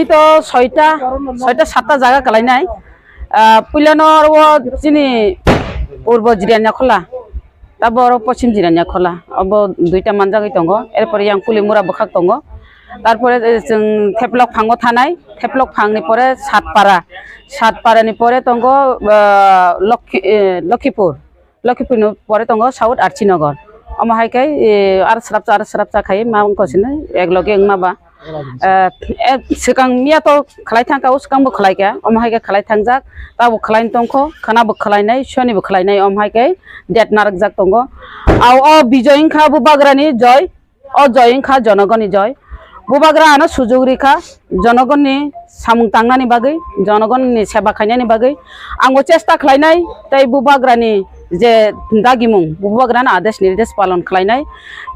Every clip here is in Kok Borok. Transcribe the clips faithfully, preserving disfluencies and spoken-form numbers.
To soita, soita satta jaga kalainai. Ah, puilano oro chini purbo Jirania Khola, tabo oro pochim Jirania Khola, obo duita manjagwi tongo. Erpore yang Pulimura bwkhak tongo. Tarpore, eh, chwng Theplok phango thanai, Theplok phangni pore Satpara, Satparani pore tongo, ah, Lokhi-, eh, Lokhipur. Lokhipurni pore tongo South Archinagar. Omo hai khe, eh, aro srapsa, aro srapsa khai ma wngkha sini, ek loge wngma ba. Eh, eh, swkang miya to khlai thang kha, o swkang bo khlai kha. Omo hai khe khlai thangjak, tabo khlai tongkho, khana bo khlainai, soni bo khlainai, omo hai khe date narwkjak tongo. Au o Bijoy wngkha Bubagrani joy, o joy wngkha jonogoni joy. Bubagra ano sujuk rikha, jonogoni samung tangnani bagwi, jonogoni seba khainani bagwi. Ang bo chesta khlainai, tei Bubagrani je dagimung, Bubagrani adesh nirdesh palon khlainai.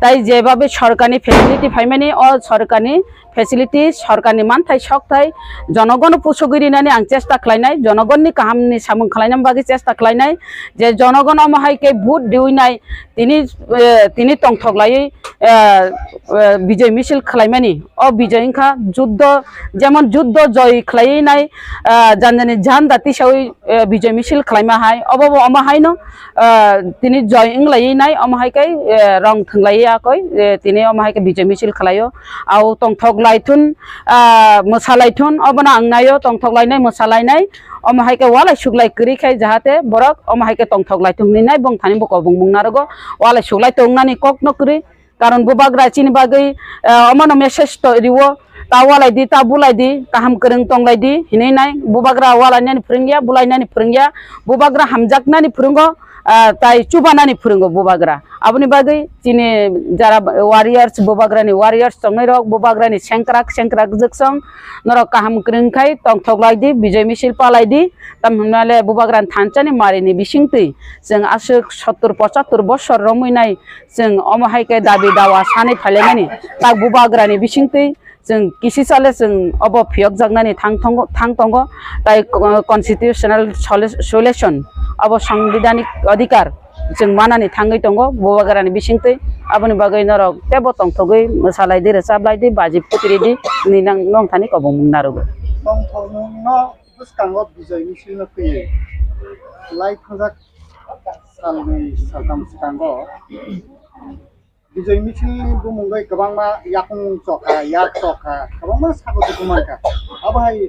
Tai jebabe sorkarni facility phaimani, o sorkarni facility, sorkarni manthai sokthai jonogono pusugwi rinani ang chesta khlainai, jonogonni kahamni samung khlainani bagwi chesta khlainai, je jonogon omo hai khe vote riwinai tini, eh, tini tongthok laiwi, eh, eh, Bijoy misil khlaimani. O Bijoy wngkha juddo, jemon juddo joy khlaiwi nai, eh, janjani janda tisawi, eh, Bijoy misil khlaima hai, obo bo omo haino, eh, tini joy wng laiwi nai, omo hai khe, eh, rong thwng laiwi ya koi, eh, tini omo hai khe Bijoy misil khlaio. Au tongthok lai thun, ah, mwsa lai thun, obono ang naio, tongthok lainai, mwsa lainai, omo hai khe walai suklai kwrwi khai, jahate borok omo hai khe tongthok lai thung hinwi nai bongthani bo kobong mung narogo, walai suklai tongnani kokno kwrwi. Karon Bubagra chini bagwi, ah, omono message to riwo, ta walai di, ta bulai di, kaham kwrwng tong lai di hinwi nai. Bubagra walainani phwrwngya, bulainani phwrwngya, Bubagra hamjaknani phwrwngo, ah, tai chubanani phwrwngo Bubagra. Aboni bagwi chini jara warriors, Bubagrani warriors tongnai rok, Bubagrani sengkrak sengkrak jwksong, norok kaham kwrwng khai tongthok lai di, Bijoy misil palai di. Tam hwnmale Bubagrani thansa ni mari ni bising twi chwng aswk sottur pochattur bosor romwi nai, chwng omo hai khe dabi dawa sanwi phailaimani tak Bubagrani bising twi chwng kisi sale chwng obo phiyokjaknani thang thongo, thang tongo, tai co-, constitutional solu-, solution, obo sangbidhanik adhikar chwng manani thangwi tongo Bubagrani bising twi. Aboni bagwi norok teibo tongthogwi mwsalai di, rwchaplai di, baji putri di hinwi nang, nongthani kobong mung narogo. Tongthokno bwskango Bijoy misil no twiwi lai thwngjak salnwi saltham swkango Bijoy misil ni bumung bai kwbangma yakung chokha, yak chokha, kwbangma sago tuku mankha. Abo hai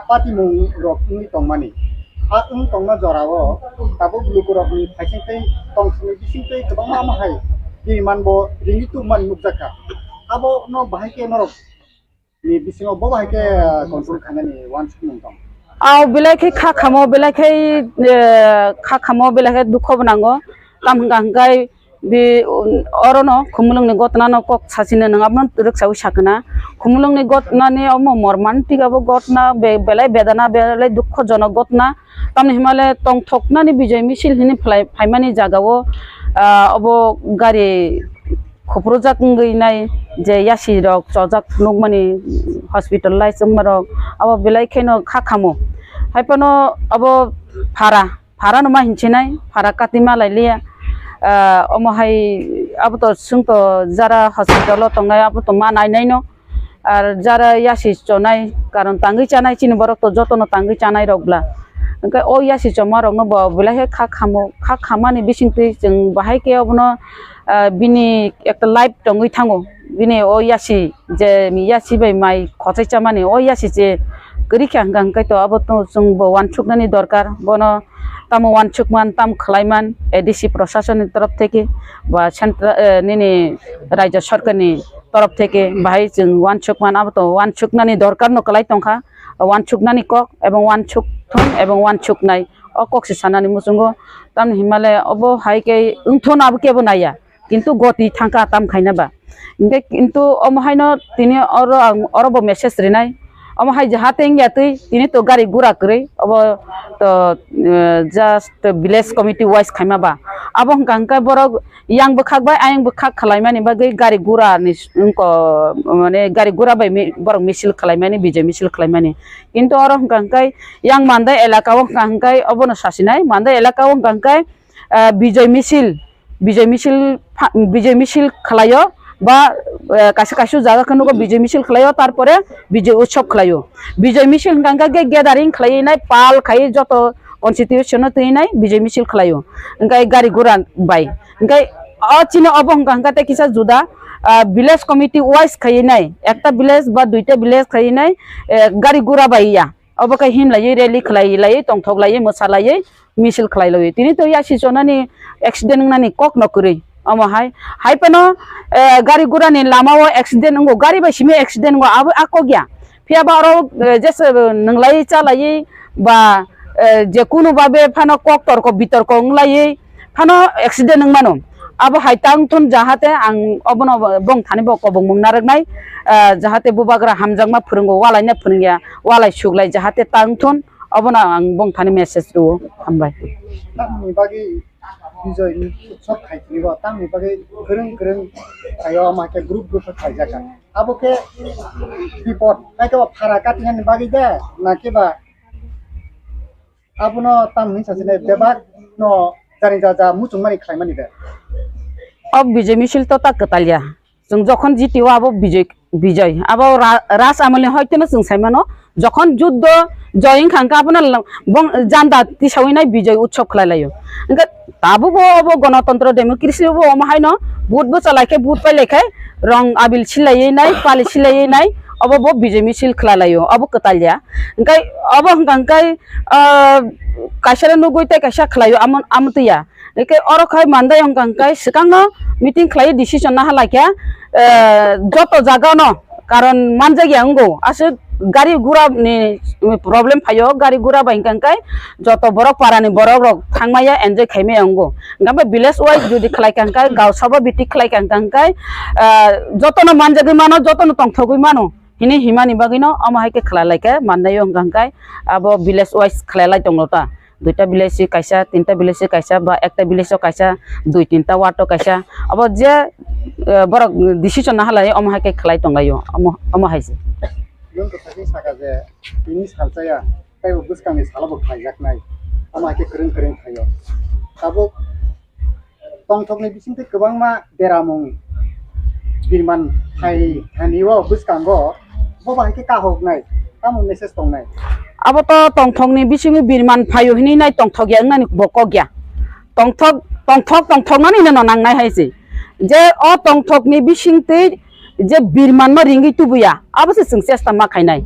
patimung rok wngwi tongmani. A wng tongma jorao tabuk lukurokni phaising tei tongsini bising tei kwbangma amo hai twi manbo ringwi tubumani nukjakha. Abono bahai khe norok ni bisingo bo bahai khe, ah, control khainani uansukmung tong. Au belai khe kha khamo, belai khe, eh, kha khamo, belai khe dukho bo nango. Tam hwnka hwnkhe bi, um, orono Khumulwngni gotnano kok sachina nwng abono rwksaui sakna. Khumulwngni gotnani omo mormantik abo gotna be-, belai bedana, belai dukhojonok gotna. Tamni hwnmale tongthoknani Bijoy misil hwnwi phlai-, phaimani jagao, ah, obo gari, Khupurjak wngwi nai je yasi rok chojak phunukmani, hospitalize wngma rok abo belai kheno kha khamo. Hai phano abo phara, phara no ma hinchinai, phara kati ma lai liya. Ah, omo hai abo to swng to jara hospital o tongnai abo to ma nai nai no. Ar jara yasi chonai, karon tangwi chanai chini borok to jotono tangwi chanai rok bla. Hwnkhe o yasi choma rokno bo belai khe kha khamo, kha khamani bisingtwi chwng bahai khe obono, ah, bini ekta life tongwi thango. Bini o yasi je yasi bai mai khosai chamani o yasi je kwrwi kha hwnkha hwnkhe to abo to chwng bo uansuknani dorkar. Bono tamo uansukman, tamo khlaiman, A D C proshasonni torof theke ba central, eh, nini rajya sarkarni torof theke bahai chwng uansukman, abo to uansuknani dorkar no kwlai tongkha, uansuknani kok ebong uansuk thung ebong uansuknai, o kok se sanani muchungo. Tamni himale obo hai khe wngthon abo kebo naiya, kintu goti thangkha tam khaina ba. Hingke kintu omo haino tini oro ang oro bo message rinai, omo hai jahate wngya twi tini to gari gura kwrwi obo to, eh, just village committee wise khaima ba, abo hwnkha hwnkhe borok yang bwkhak bai ayang bwkhak khwlaimani bagwi gari gura ni s-, wngko, mane gari gura bai mi-, borok misil khwlaimani, bijai misil khwlaimani. Kintu oro hwnkha hwnkhe yang Mandai elaka o hwnkha hwnkhe obono sasinai, Mandai elaka o hwnkha hwnkhe, ah, bijai misil, bijai misil pha-, bijai misil khwlaio, Ba, eh, kaisa kaisa jaga khe nugo Bijoy misil khlaio, tarpore Bijoy Utsav khlaio. Bijoy misil hwnkha hwnkhe gathering khlaiwi nai pal khai joto constitution no twi nai Bijoy misil khlaio. Hwnkhe gari gura bai. Hwnkhe o chini obo hwnkha hwnkhe tei kisa juda, ah, village committee wise khaiwi nai, ekta village ba duita village khaiwi nai, eh, gari gura bai ya. Obo khe himlaiwi rally khlai laiwi tongthok laiwi mwsa laiwi misil khlai laiwi. Tini to yasi chonani accident wngnani kok no kwrwi. Omo hai, hai phano, eh, gari gura ni lama o accident wngo, gari bai simi accident wngo, abo a kok ya. Phiya ba oro, eh, jesa, eh, nwnglai chalai ba, eh, je kunu babe phano kok torko bitorko wnglai phano accident wng mano. Abo hai tang thun jahate ang obono bong thani bo kobong mung narwknai, eh, jahate bubagra hamjakma phwrwngo, walaina phwrwngya, walai suklai jahate tang thun, obono ang bong thani message rwo. Hambai. Tamni bagwi Bijoy ni utsav khai tini bo, tamni bagwi kwrwng kwrwng khaio, ama khe group group khe khaijak kha. Abo khe bipot, hai khe bo phara katinani bagwi de, na khe ba abono tamni sasine bebak no jani ja ja muchungmani khlaimani de. O Bijoy misil to ta kwtalya. Chwng jokhon G T O abo Bijoy, Bijoy. Abo ra-, Raj Amalni hoiteno chwng sai mano. Jokhon juddo joy wngkha hwnkhe abono l-, bong-, janda tisawi nai Bijoy Utsav khlai laio. Hwnkhe tabukbo obo Ganatantro Democracy obo omo haino vote bwcha lai khe vote pai lai khe rong abil silaiwi nai, pali silaiwi nai, obo bo Bijoy misil khlai laio. Obo kwtal ya. Hwnkhe obo hwnkha hwnkhe, ah, kaisa no nugwi tei kaisa khlaio amo, amo twi ya. Eke oro khai mandai hwnkha hwnkhe swkangno meeting khlai decision naha laikha, eh, joto jaga no karon manjak ya wngo. Aswk gari gura ni problem phaio, gari gura bai hwnkha hwnkhe joto borok para ni borok rok thangmaya enjoy khaimaya wngo. Hwnkhe village wise jodi khlai kha hwnkhe, gausabo biti khlai kha hwnkha hwnkhe, eh, joto no manjagwi mano, joto no tongthogwi mano. Hini himani bagwino omo hai khe khlai lai khe mandaio hwnkha hwnkhe abo village wise khlai lai tonglo ta. Duita village se kaisa, tinta village se kaisa, ba ekta village o kaisa, dui tinta ward o kaisa. Abo je, eh, borok decision naha lai omo hai khe khlai tonglaio, omo, omo hai se. Nwng kwthakni saka je tini salchaya, tei bo bwskangni salo bo khlaijaknai, omo hai khe kwrwng kwrwng khlaio. Tabuk tongthokni bisingtwi kwbangma beramung birman phai thani o bwskango bo bai khe kahoknai tamo message tongnai. Abo to tongthokni bisingo birman phaio hinwi nai tongthok ya wngnani bo kok ya. Tongthok, tongthok, tongthoknani no nangnai hai se. Je o tongthokni bisingtwi je birmanno ringwi tubuya, abo se chwng chesta ma khainai.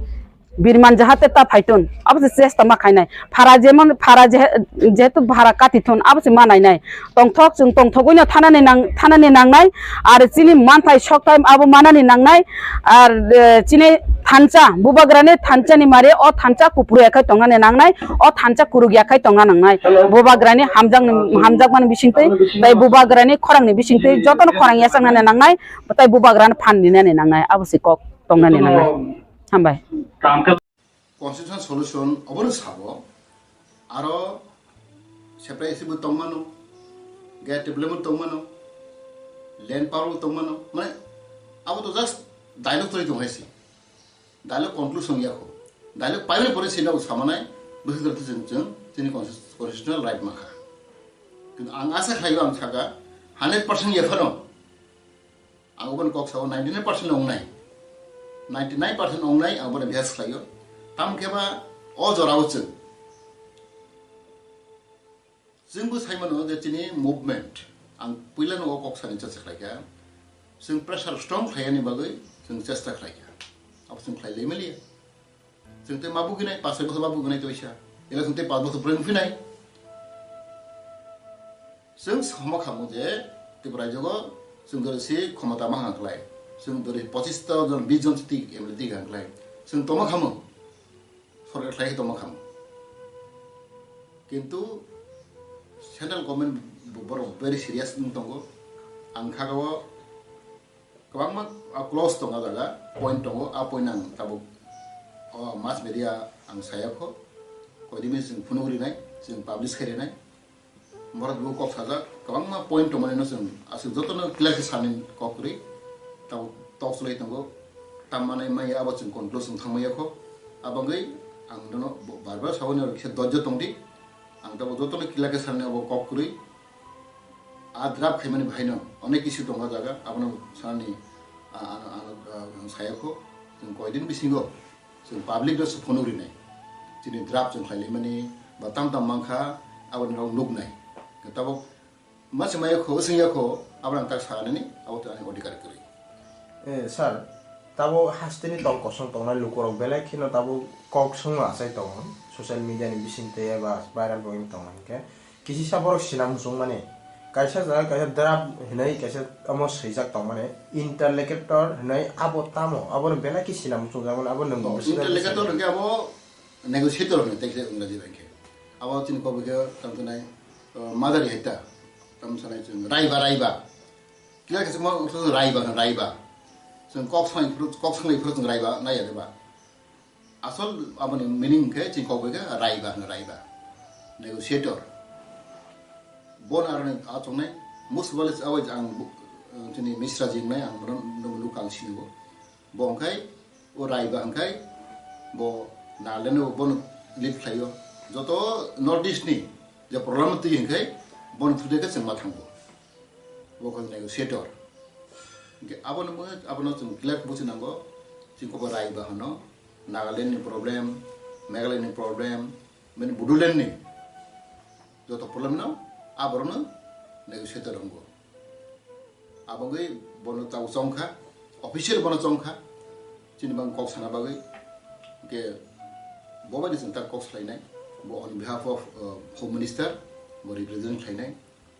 Birman jahate ta phaitun, abo se chesta ma khainai. Phara jemon, phara je-, jehetu phara katithun, abo se ma nainai. Tongthok chwng tongthogwino thanani nang-, thanani nangnai. Ar chini manthai sokthai abo manani nangnai. Ar, eh, chini thansa, bubagrani thansani mari o thansa kupru yakhai tongnani nangnai. O thansa kuruk yakhai tongna nangnai. Bubagrani hamjakni, hamjakmani bisingtwi, tei bubagrani khorangni bisingtwi, jotono khorang yachaknani nangnai. Tai bubagrani phan rinani nangnai. Abo se kok tongnani nangnai. Hambai. Constitutional solution obono sabo, aro separate S C bo tongmano, gate development tongmano, land power bo tongmano, mane abo to just dialogue twi tong hai se. Dialogue conclusion ya kho. Dialogue paimani pore sino samanai, bwswk jora chwng, chwng, chini constitutional right makha. Kintu ang asa khlaio, ang saka hundred percent ya phano. Ang oboni kok sao ninety nine percent ongnai. Ninety nine percent ongnai ang oboni bihas khlaio. Tam khe ba o jora o chwng. Chwng bo sai mano je chini movement. Ang puila no o kok sani cha khlai kha. Chwng pressure strong khlai ani bagwi chwng chesta khlai kha. Abo chwng khlai lai maliya. Chwng tei ma buginai, pas soi bosor ma buginai toisa. Ela chwng tei pas bosor bwrwi wngphinai. Chwng sama khamu je Tripura raijogo chwng dori si khomota ma hang klai. Chwng dori pochis ta jon, bis jon si tik M L A tik hang klai. Chwng toma khamu. Sorkar khlai toma khamu. Kintu central government bo-, borok very serious wng tongo. Ang kha o kwbangma, ah, clause tongo jaga, point tongo, ah point ang tabuk, oh, mass media ang saya kho, koidimi chwng phunuk rinai, chwng publish khai rinai. Borok bo kok sajak, kwbangma point tongmani no chwng aswk jotono clear khe sani kok kwrwi, tabuk tok chlai tongo, tammanai maya abo chwng conclusion thangmaya kho, abangwi ang nono bo-, bar bar saboni oro kisa dojjo tongdi, ang tabuk jotono clear khe sani abo kok kwrwi. A draft khaimani bahaino onek issue tongo jaga, abono sanani, a, ano, ano, a, ang sayakho, chwng koidin bisingo chwng public no se phunuk rinai. Chini draft chwng khlailaimani ba tam tam mankha, aboni rok nuknai. Tabok mase mayakho, wsing yakho, abono ang tak sanani, abo to ani odhikar kwrwi. Eh, sir, tabo hasteni tong kosong tongnai lukurok belai kheno tabo kok songno achai tongo, social media ni bisingtwi eba viral bo wng tongo hinkhe. Kisisa borok sina muchung mani. Kaisa jaga kaisa draft hinwi kaisa omo swijak tong mani. Interlocutor hinwi abo tamo? Abo no belai khe sina muchung jak mani. Abo nwng Oh, bwswk interlocutor belai hwnkhe abo negotiator hwnkhe tei khe Engraji bai khe. Abo chini kok bai khe tamo sanai, uh, mother hai ta. Tamo sanai chwng raiba, raiba. Kila kaisa mo raiba, raiba. Chwng kok sanai phuru, kok sanai phuru chwng raiba nai ya ba. Asol aboni meaning khe chini kok bai khe raiba hwnkhe raiba, negotiator. Bon aroni achongnai, most probably awai ang bu-, chini Misra jingnai ang bono nukha ang sinibo. Bo hwnkhe o raiba hwnkhe bo Nagaland o bono lead khlaio. Joto North East ni je problem twi hwnkhe bono thudai khe chwng ma thango. Bo khe negotiator. Hwnkhe abono bo, abono chwng clear buchi nango. Chini kok bai raiba hwno, Nagaland ni problem, Meghalaya ni problem, mani Bodoland ni joto problem no aborokno negotiator wngo. Aboni bono tau chongkha, official bono chongkha, chini bang kok sana bagwi. Hwnkhe bo bai ni chwng tak kok salainai, bo on behalf of, uh, Home Minister, bo represent khlainai.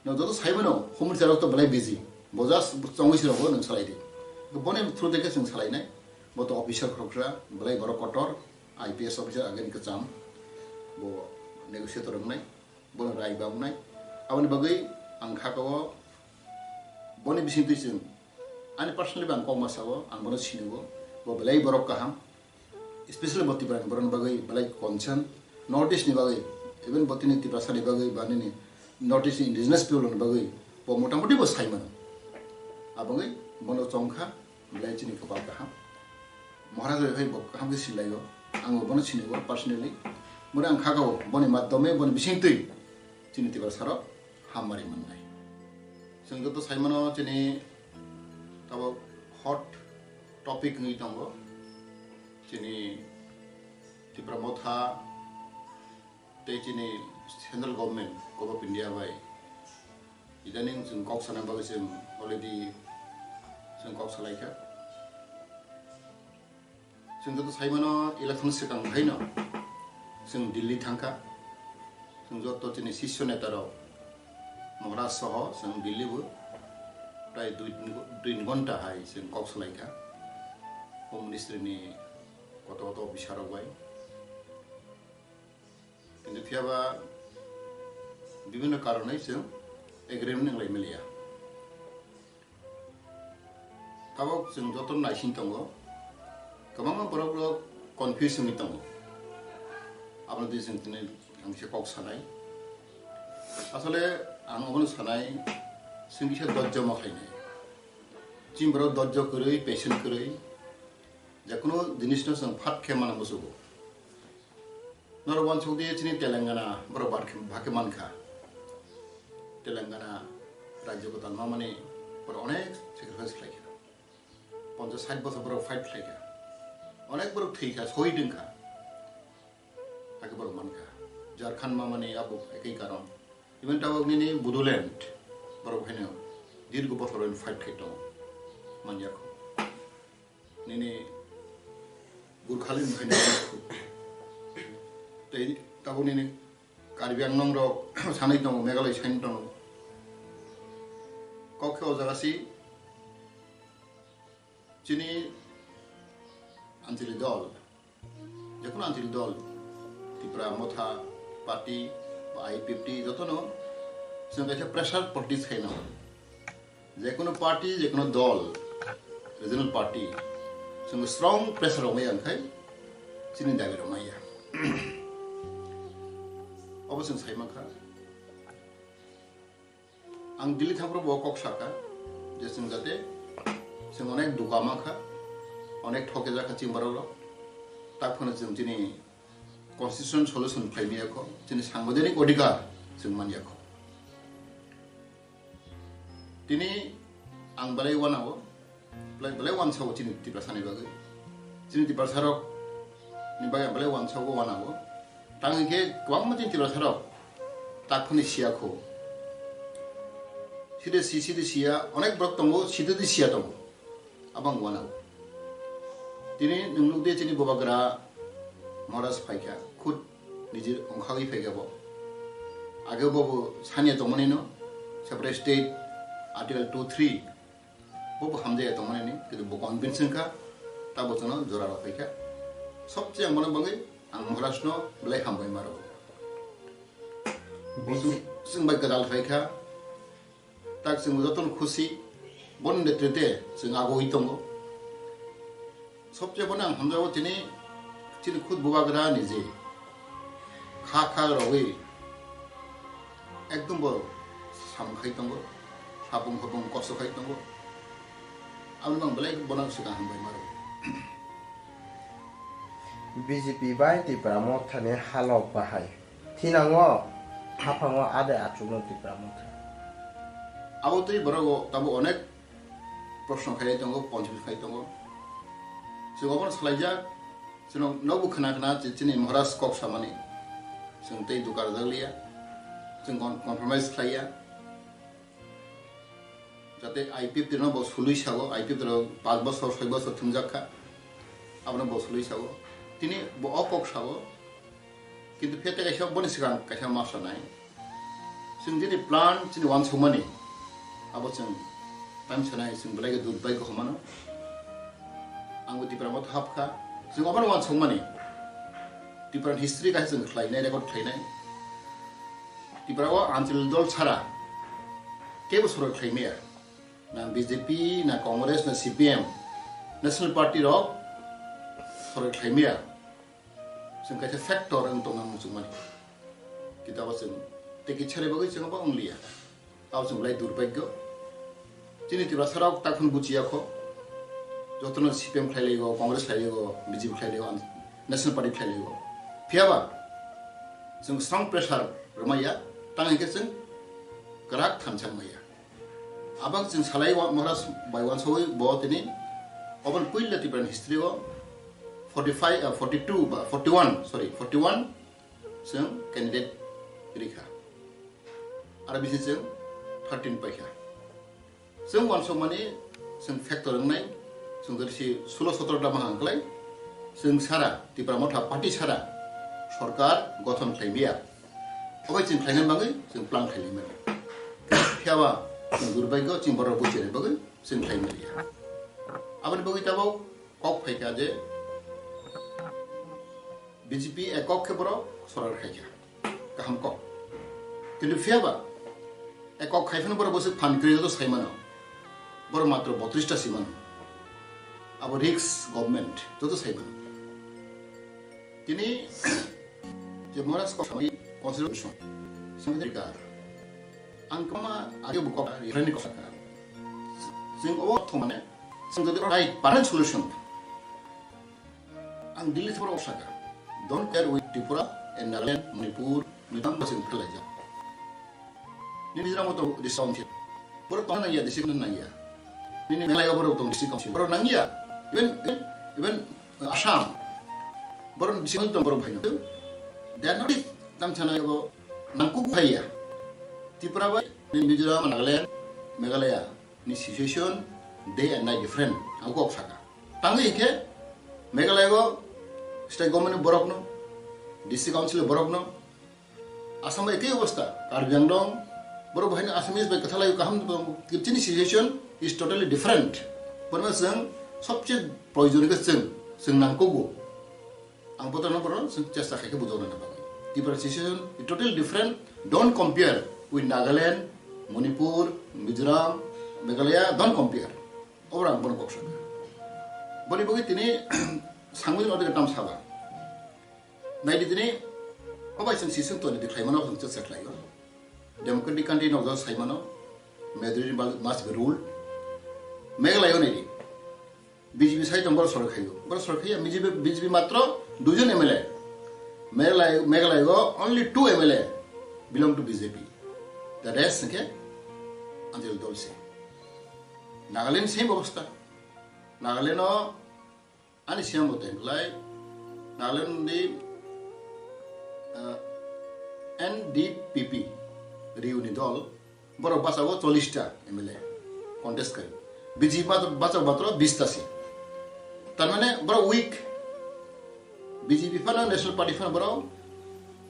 No joto saimano, Home Minister rok to belai busy. Bo just chongwi se rogo nwng salai di. Boni through de khe chwng salainai. Bo to officer khoroksa, belai borok kotor, I P S officer ageni kwcham. Bo negotiator wngnai, bono raiba wngnai. Aboni bagwi ang kha kao, boni bisingtwi chwng, ani personally bo ang kok ma sao, ang bono sinigo. Bo belai borok kaham. Especially bo Tripura ni borok ni bagwi belai concern, North East ni bagwi, even bo tini Tiprasa ni bagwi ba nini North East ni indigenous people ni bagwi bo motamuti bo sai mano. Aboni bono chongkha belai chini kwpal kaham. Maharaj bai bo kaham khe silaio, ang bo bono sinigo personally. Mure ang kha kao boni madhyome boni bisingtwi chini Tiprasa rok hammari mannai. Chwng joto sai mano chini tabok hot topic wngwi tongo. Chini Tipra Motha tei chini central government, Govt of India bai idaning chwng kok sana bagwi chwng already chwng kok salaikha. Chwng joto sai mano election swkang haino chwng Delhi thangkha. Chwng joto chini sisyo neta rok Maharaj soho chwng Delhi bo prai dui tin, dui tin ghonta hai chwng kok salaikha Home Ministry ni koto koto officer rok bai. Kintu phiyaba bibhinno karonwi chwng agreement wnglai maliya. Tabok chwng joto naising tongo, kwbangma borok rok confuse wngwi tongo. Aboni twi chwng tini ang se kok sanai. Asole ang obono sanai, chwng kisa dojjo ma khainai. Chini borok dojjo kwrwi, patient kwrwi, jekono jinisno chwng phat khe mana muchugo. Norok uansuk di chini Telangana borok bak-, bhakhe mankha. Telangana rajyo kwtal mamani borok onek sacrifice khlaikha. Ponchash sait bochor borok fight khlaikha. Onek borok thwikha, sohid wngkha. Hakhe borok mankha. Jharkhand mamani abo ekoi karon. Even tabok nini Bodoland borok haino dirgo bochor fight khai tongo. Manyakho. Nini Gurkhali ni khaina tei tabuk nini Karbi Anglong rok sanai tongo, Meghalaya sanai tongo. Kok khe o jaga si chini Anchali dol, jekono Anchali dol, Tipra Motha Party ba I P F T jotono chwng kaisa pressure politics khaina. Jekono party, jekono dol, regional party, chwng strong pressure rok maya wngkhai chini dabi rok maya. Obo chwng sai mankha. Ang Delhi thangphuru bo kok sakha je chwng jate chwng onek duka mankha, onek thoke jakha chini borok rok. Tak phano chwng chini constitution solution khlai maya kho, chini sangbidhanik odhikar chwng manya kho. Tini ang belai wanao, belai, belai wansao chini Tiprasa ni bagwi. Chini Tiprasa rok ni bagwi ang belai wansao wanao. Tang hwnkhe kwbangma chini Tiprasa rok tak phani siya kho. Side si, side siya, onek borok tongo, side di siya tongo. Abang wanao. Tini nwng nukdi chini Bubagra Maharaj phaikha, khud nijir ongkhagwi phaikha bo. Age bo bo sanya tongmani no, separate state, Article two three, bo bo hamjaya tongmani ni, kintu bo convince wngkha, ta bo chwngno jora rok phaikha. Sobse ang bono bagwi ang Maharaj no belai hambai maro. Bo chwng, chwng bai kwtal phaikha. Tak chwng jotono khusi, boni netrite chwng agoi tongo. Sobse bono ang hamjago chini, chini khud Bubagra ni je kha kha rogwi ekdom bo samung khai tongo, sapung hapung kosto khai tongo. Aboni bang belai bono swkang hambai maro. B J P bai Tipra Motha ni halok bahai. Thinango, haphango ade achukno Tipra Motha. Abo tei borok tabo onek proshno khai tongo, ponchil khai tongo. Chwng obono swlaijak, chwng nobo khna khna chini Maharaj kok samani. Chwng tei duka rwjak liya, chwng compromise khlaiya. Jate I P F T no bo sului sago, I P F T rok panch bosor, soi bosor thumjak kha, abono bo sului sago. Tini bo o kok sago, kintu phiya tei kaisa boni swkang kaisa ma sanai. Chwng jini plan chini wansukmani, abo chwng time sanai, chwng belai khe durbhagyo hwnmano. Ang bo Tipra Motha hapkha, chwng obono wansukmani. Tipra ni history kaisa chwng khlainai, record khlainai. Tipra o Anchal dol sara kebo sorkar khlai maya. Na B J P, na Congress, na C P M, National Party rok sorkar khlai maya. Chwng kaisa factor wng tongna muchungmani. Kitabo chwng tei kisa ni bagwi chwng abo wng liya. Abo chwng belai durbhagyo. Chini Tiprasa rok takhun buchiya kho. Jotono C P M khlai laigo, Congress khlai laigo, B J P khlai laigo, National Party khlai laigo. Phiyaba chwng strong pressure rwmaya, tang hwnkhe chwng kwrak thansa maya. Abang chwng salai wa-, Maharaj bai wansugwi bo tini obo puila Tipra ni history o forty five, ah, forty two ba forty one, sorry, forty one chwng candidate rikha. Aro bisi chwng thirteen paikha. Chwng wansukmani chwng factor wngnai, chwng jodi si sulo sotro ta mahang klai, chwng sara, Tipra Motha party sara sorkar gothon khlai maya. Obai chwng khlaina bagwi chwng plan khlai maya. Phiyaba chwng durbhagyo, chwng borok buchini bagwi chwng khlai maya. Aboni bagwi tabok kok phaikha je B J P ekok khe borok sorkar khaikha, kaham kok. Kintu phiyaba ekok khai phano borok bwswk phan kwrwi joto sai mano, borok matro botris ta si mano. Abo risk government joto sai mano. Tini je Maharaj kok samani constitution, samani rika. Ang kama age bu kok, referendum kok saka. Sing o thumane, sing jodi right permanent solution. Ang Delhi thoro saka. Don't care with Tripura and Nagaland, Manipur, Mizoram basing khalaija. Nini Mizoram to district council. Borok tong nangya, district nangya. Nini Meghalaya borok tong district council. Borok nangya. Even, even, even Assam. Borok district tong borok bhaino. They are not tam sana bo nangkuk phaiya. Tripura bai, nini Mizoram, Nagaland, Meghalaya ni situation day and night different. Ang kok saka. Tangwi hikhe Meghalaya go state government borok no, district council borok no, Assam bai ekei obostha, Karbi Anglong, borok bo haino Assamese bai kwthalai kaham tongo. Chini situation is totally different. Borokno chwng sobse proyojon khe chwng, chwng nangkugo. Ang botorno borokno chwng chesta khai khe bujokna bagwi. Tripura situation is totally different. Don't compare with Nagaland, Manipur, Mizoram, Meghalaya, don't compare. Obo ang bono kok sakha. Boni bagwi tini sangwi no tam saba. Naidi tini, obai chwng sisung toni di khlaimano chwng chesa khlaio. Democratic country no jat saimano, majority must be ruled. Meghalaya naidi, B J P sai tong boro sorkar khaio. Boro sorkar khaiya, B J P, B J P matro duijon M L A. Meghalaya, Meghalaya go only two M L A belong to B J P. The rest hwnkhe Anchal dol se. Nagaland same obostha. Nagaland o ani siyam bo tengklai. Nagaland ni, ah, N D P P Riu ni dol, borok bachago chollish ta M L A contest khai. B J P bacha-, bachago matro bish ta se. Tar mane borok weak. B J P phano National Party phano borok,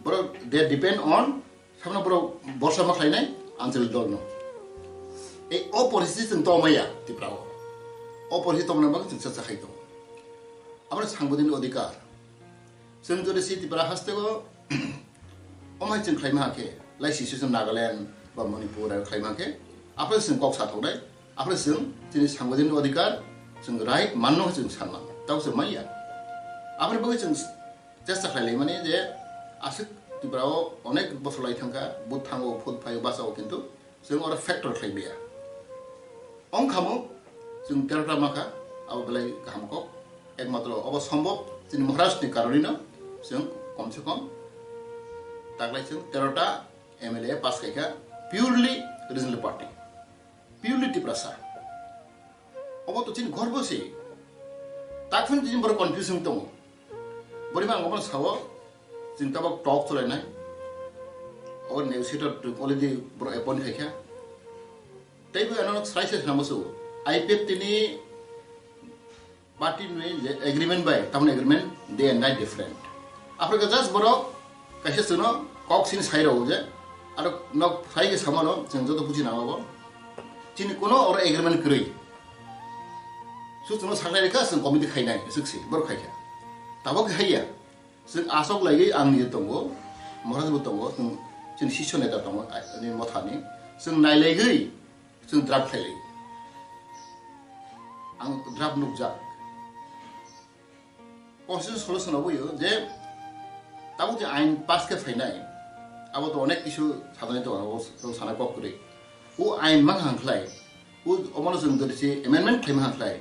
borok they depend on Sabno borok borsa ma khlainai anchalik dolno. Ei o poristiti chwng tongmaya Tripura o. O poristiti tongmani bagwi chwng chacha khai tongo. Aboni sangbidanni odhikar. Chwng jodi si Tripura hasteo omhai chwng khlaima hakhe, lai situation Nagaland ba Manipur aro khlaima hakhe, aphre chwng kok sa thoknai, aphre chwng chini sangbidanni odhikar, chwng right manno chwng sanma. Tabo chwng manya. Aphre bagwi chwng Chesta khlai laimani je aswk Tripura o onek bosor lai thangkha, vote thango, vote phaio, bachao, kintu chwng oro factor khlai maya. Ongkhamo chwng tero ta makha, abo belai kaham kok. Ekmatro obo sombhob chini Maharaj ni karoni no chwng kom se kom taklai chwng tero ta M L A pass khaikha purely regional party. Purely Tiprasa. Obo to chini gorbo se. Takphano chini borok confuse wng tongo. Borima ang obono sao, chini tabok talk cholainai. Obo negotiator already borok appoint khaikha. Teibo ano srai se swnamso. I P F T ni party ni je agreement bai, tamoni agreement day and night different. Aphre ka just borok kaisa chwngno kok sini sai rw je, aro nok sai ke samano chwng joto buji nang abo. Chini kuno oro agreement kwrwi. Su chwngno saknai rikha chwng committee khainai swk si borok khaikha. Tabok khaiya. Chwng asok laiwi ang ni tongo, Maharaj bo tongo, chwng chini sisyo neta tongo, ani mothani. Chwng nailaigwi chwng draft khailai. Ang draft nukjak. Constitution solution oboyo je tabuk je ain pass khe phainai, abo to onek kisu sadani to abo to sana kok kwrwi. O ain mang hang khlai, o omono chwng dori se amendment khlai mang hang khlai.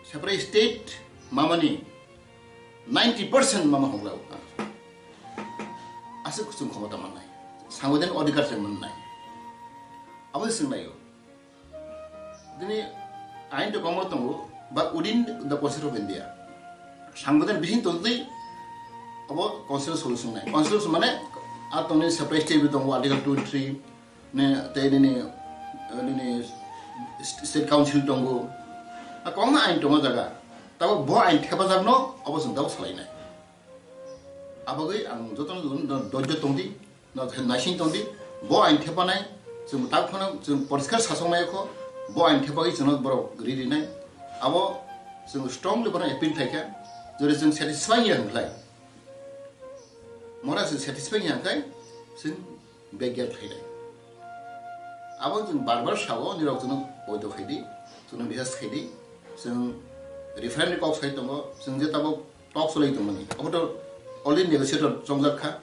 Separate state mamani ninety percent mama hongla o. Aswk chwng khomota mannai, sangbidan odhikar se mannai. Abo se chwng naio. Dini ain to komo tongo, but within the Constitution of India. Sangbidan bising tongtwi abo constitutional solution nai. Constitution mane a tongni separate state bi tongo, Article twenty-three, ne, tei nini, nini state council tongo. A kongma ain tongo jaga. Tabo bo ain thepajakno abo chwng tabo salainai. Abagwi ang jotono dojjo tongdi. No, naising tongdi, bo ain thepanai, chwng tak phano chwng poriskar sasok nai kho, bo ain thepagwi chwngno borok ri rinai. Abo chwng strongly bono appeal khaikha, jodi chwng satisfy ya hwnkhlai, mora chwng satisfy ya hwnkhe chwng begya khainai. Abo chwng bar bar sao, nirok chwngno poito khaidi, chwngno request khaidi, chwng referendum kok sai tongo, chwng je tabok Talk cholai tongmani. Obo to already negotiator chongjak kha.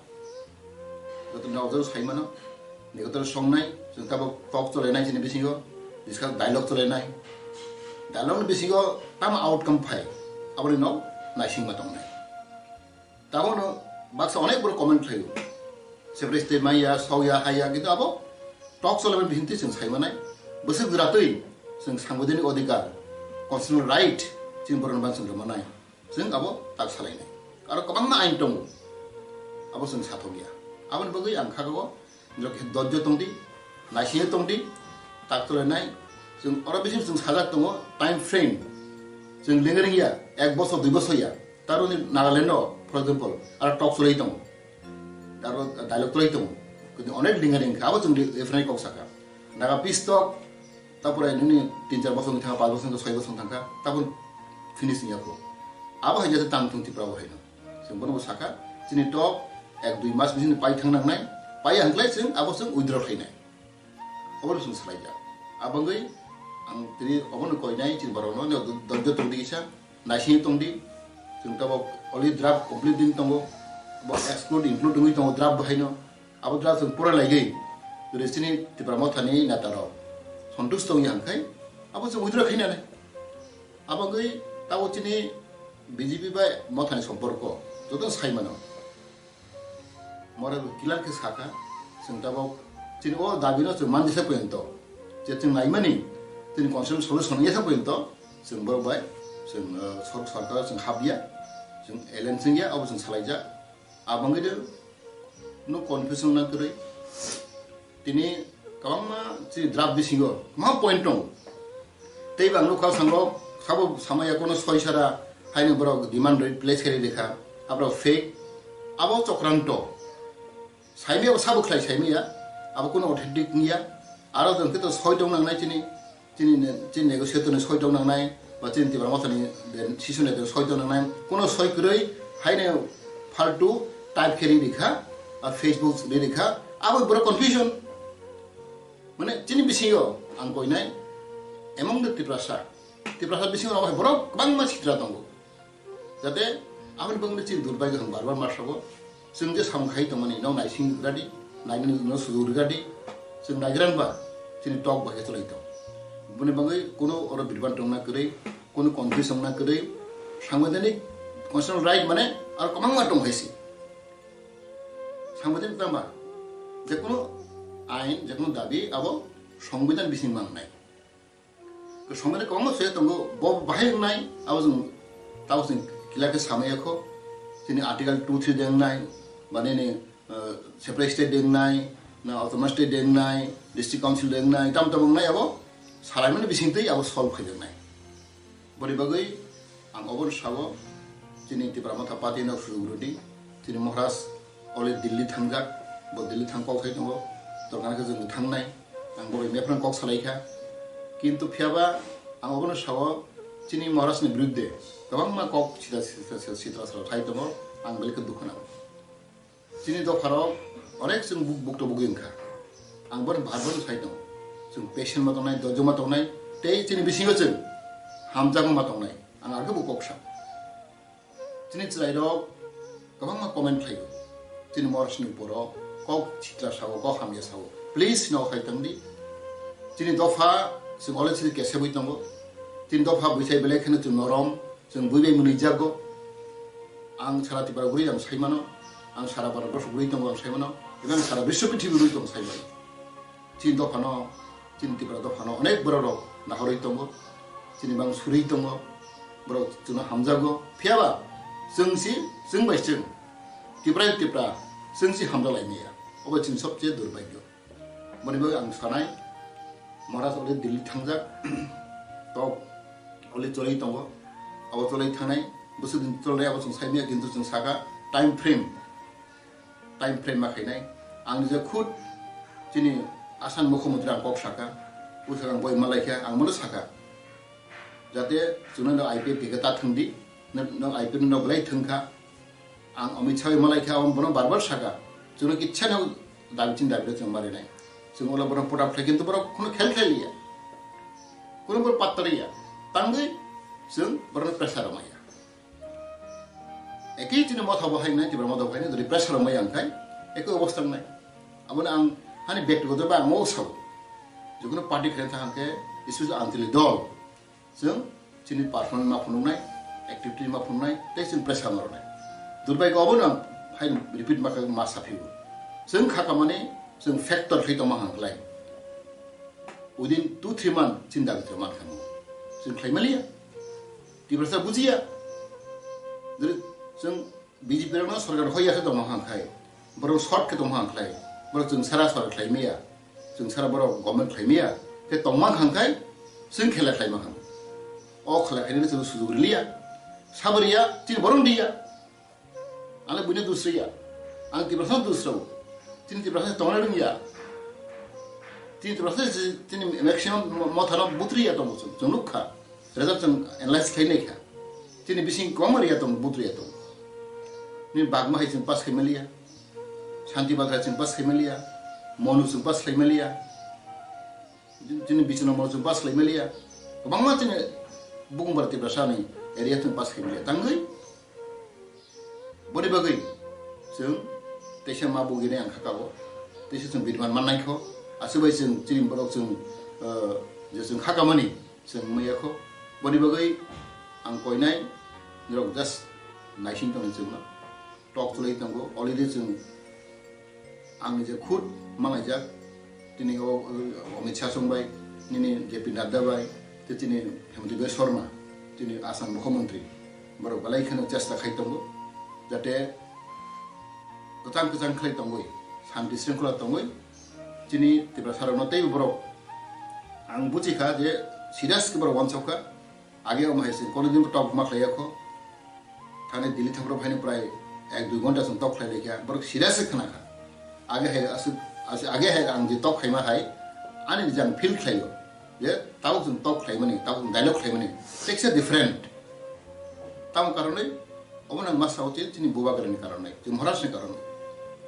Joto ni observe sai mano. Negotiator songnai, chwng tabok talk cholainai chini bisingo, discuss dialogue cholainai. Dialogue ni bisingo tamo outcome phai, aboni no naisingma tongnai. Tabono baksa onek borok comment khlaio. Separate state maya, sokya, haya, kintu abo talk cholaimani bisingo chwng sai manai. Bwswk jora twi chwng sangbidanik odhikar, constitutional right chini borokno ban chwng rwmanai. Chwng abo tak salainai. Aro kwbangma ain tongo. Abo chwng sathokya. Aboni bagwi ang kha o, norok khe dojjo tongdi, naisingwi tongdi, tak cholainai. Chwng oro bisi chwng sajak tongo, time frame. Chwng lengya ringya, ek bosor, dui bosor ya. Taroni Nagaland o, for example, aro talk cholai tongo. Aro dialogue cholai tongo. Kintu onek lengya ringkha, abo chwng referendum kok sakha. Naga peace talk, Tapore nini tin char bosong thangkha, panch bosong, soi bosong thangkha, tabuk finish wngya kho. Abo hai jate tang thung Tripura bo haino. Chwng bono bo sakha, chini talk ek dui mas bising pai thang nangnai, pai ya hwnkhlai chwng abo chwng withdraw khlainai. Obono chwng salaijak. Abangwi ang tini obono koinai chini borokno, dojjo tongdi kisa, naisingwi tongdi. Chwng tabuk already draft complete wngwi tongo, bo exclude include wngwi tongo draft bo haino. Abo draft chwng pura laigwi, jodi chini Tipra Mothani neta rok sontush tongya hwnkhai, abo chwng withdraw khainani. Abo wngwi tabuk chini B J P bai Mothani somporko joto sai mano. Mora bo clear khe sakha, chwng tabuk chini o dabi no chwng mandisa poyonto. Je chwng naimani, chini constitutional solution ya thang to, chwng borok bai, chwng, eh, sor-, sorkar chwng hapya, chwng alliance wngya, abo chwng salaijak. Abangwi de no confusion na kwrwi. Tini kwbangma chini draft bisingo kwbangma point tongo. Tei bang nukha sango sabo samaya kono soi sara haino borok demand rate place khe rikha. Aborok fake, abo chokranto. Saimaya bo sabo khlai saimaya, abo kono authentic wngya. Aro jwng khe to soi tong nangnai chini, chini ne-, chini negotiator ni soi tong nangnai, ba chini Tipra Motha ni ben sisune ben soi tong nangnai. Kono soi kwrwi haino faltu type khe ri rikha, a Facebook ri rikha, abo borok confusion. Mane chini bisingo ang koinai among the Tiprasa, Tiprasa bisingo borok kwbangma sitra tongo. Jate aboni bagwi chini durbaigyo hwn bar bar ma sago. Chwng je samung khai tongmani, nok naising rwgadi, nainani no sujuk rwgadi, chwng naigra wngba chini tok bai khe chwlai tong. Boni bagwi kuno oro birban tongna kwrwi, kuno confusion wngna kwrwi, sangbidanik constitutional right mane aro kwbangma tong hai se. Sangbidanik tama, je kuno ain, je kuno dabi abo songbidan bising mangnai. Somani kwbangma soi tongo, bo bahai wngnai, abo chwng tamo chwng kila khe samaya kho. Chini Article two three de wngnai, ba nini, eh, separate state de wngnai, na autonomous state de wngnai, district council de wngnai, tam tamo wngnai abo salaimani bisingtwi abo solve khai wngnai. Boni bagwi ang obono sao, chini Tipra Motha Party no sujuk rwdi, chini Maharaj already Delhi thangjak, bo Delhi thang kok sai tongo, dorkar khe chwng thangnai, ang bo bai mephran kok salai kha. Kintu phiyaba ang obono sao, chini Maharaj ni birudde kwbangma kok sita sita sita sitra sitra sai tongo, ang belai khe dukhu nango. Chini dopharok onek chwng buk-, bukto bugwi wngkha. Ang bono bar bar sai tongo. Chwng patient ma tongnai, dojoma tongnai, tei chini bisingo chwng hamjakma ma tongnai. Ang arokhe bo kok sa. Chini chwrairok kwbangma comment khlaio. Chini Maharaj ni uporo kok sitra sao, kok hamya sao. Please no khai tongdi. Chini dopha chwng already kesebwi tongo. Chini dopha buisai belai kheno chwng norom. Chwng bui bai mwnwi jago. Ang sara Tripura guri ang sai mano, ang sara Bharat borso guri tongo ang sai mano, eba ang sara biswa prithibi guri tongo sai mano. Chini dophano, chini Tripura dophano onek borok rok nahorwi tongo, chini bang surwi tongo, borok chwngno hamjago. Phiyaba chwng si, chwng bai chwng, Tripura Tripura, chwng si hamjak lai maya. Obo chini sobse durbhagyo. Boni bagwi ang sanai, Maharaj already Delhi thangjak, tok already cholai tongo, abo cholai thangnai, bwswk din cholai abo chwng saimaya, kintu chwng saka time frame, time frame ma khainai. Ang nijak khud chini Assam Mukhyamantri ang kok saka, bwswk ang boi malaikha, ang bono saka. Jate chwngno no I P F ticket ta thwngdi, no, no I P F no belai thwngkha. Ang Amit Shah bai malaikha, ang bono bar bar saka. Chwngno kichha no dabi chini dabi chwng marinai. Chwng ola bono pota phlai kintu borok kheno khel khel ya. Kuno bor patta ya. Tangwi chwng bono pressure maya. Eki chini motha bo hai nai, tibra motha bo hai nai, jodi pressure maya ang khai, eki obostha nai. Aboni ang hani bektigoto ba ang o sabo. Jikunu party khlai thang khe, isu antili dol. Chwng chini personal ma phunuknai, activity ma phunuknai, tei chwng pressure ma rwnai. Durbai go abono ang hai repeat ma kha ma saphigo. Chwng kha kamani chwng factor khlai tongma hang khlai. Within two three month chini dabi thwk man kha mo. Chwng khlai maliya. Tiprasa bujiya. Jori chwng B J P rokno sorkar hoi ya khe tongma hang khai, borok short khe tongma hang khlai, borok chwng sara sorkar khlai maya, chwng sara borok government khlai maya khe tongma hang khai, chwng khela khlai ma hang. O khela khainani chwng sujuk riliya, sabo riya, chini borok riya. Ang le buino dus riya, ang Tiprasa dus rw, chini Tiprasa tongna rwngya, chini Tiprasa chini maximum mothano butriya tongo chwng, chwng nukha. Result chwng analyze khlai nai kha. Chini bising kwbangma riya tongo, vote riya tongo. Ni bagma hai chwng pass khai maliya. Shanti Bagra chwng pass khai maliya. Monu chwng pass khai maliya. Chini Bichno Monu chwng pass khai maliya. Kwbangma chini Bukumbar Tiprasa ni area chwng pass khai maliya. Tangwi Boni bagwi chwng teisa ma bugini ang khakao, teisa chwng biriman mannai kho, aswk bai chwng chini borok chwng, eh, je chwng khakamani chwng maya kho. Boni bagwi ang koinai norok just naising tongni chwngno tok chwlai tongo, already chwng ang je khud malaijak, tini o, o, Amit Shah chwng bai, nini J P Nadda bai, tei chini Himanta Biswa Sarma, chini Assam Mukhyamantri, borok belai kheno chesta khai tongo, jate kwchang kwchang khlai tongwi, santi sringkhola tongwi, chini Tiprasarokno teibo borok, ang buji kha je serious khe borok uansuk kha, age omo hai se kono din tok ma khlai yakho, thani Delhi thangphuru phaini prai ek dui ghonta chwng tok khlai laikha, borok serious khe khna kha. Age hai aswk, aswk, age hai ang je tok khaima hai, ani je ang feel khlaio, je tabuk chwng tok khlaimani, tabuk chwng dialogue khlaimani, teksa different. Tamo karonwi, obo nang ma sao je chini bubagrani karonwi, chini Maharajni karonwi.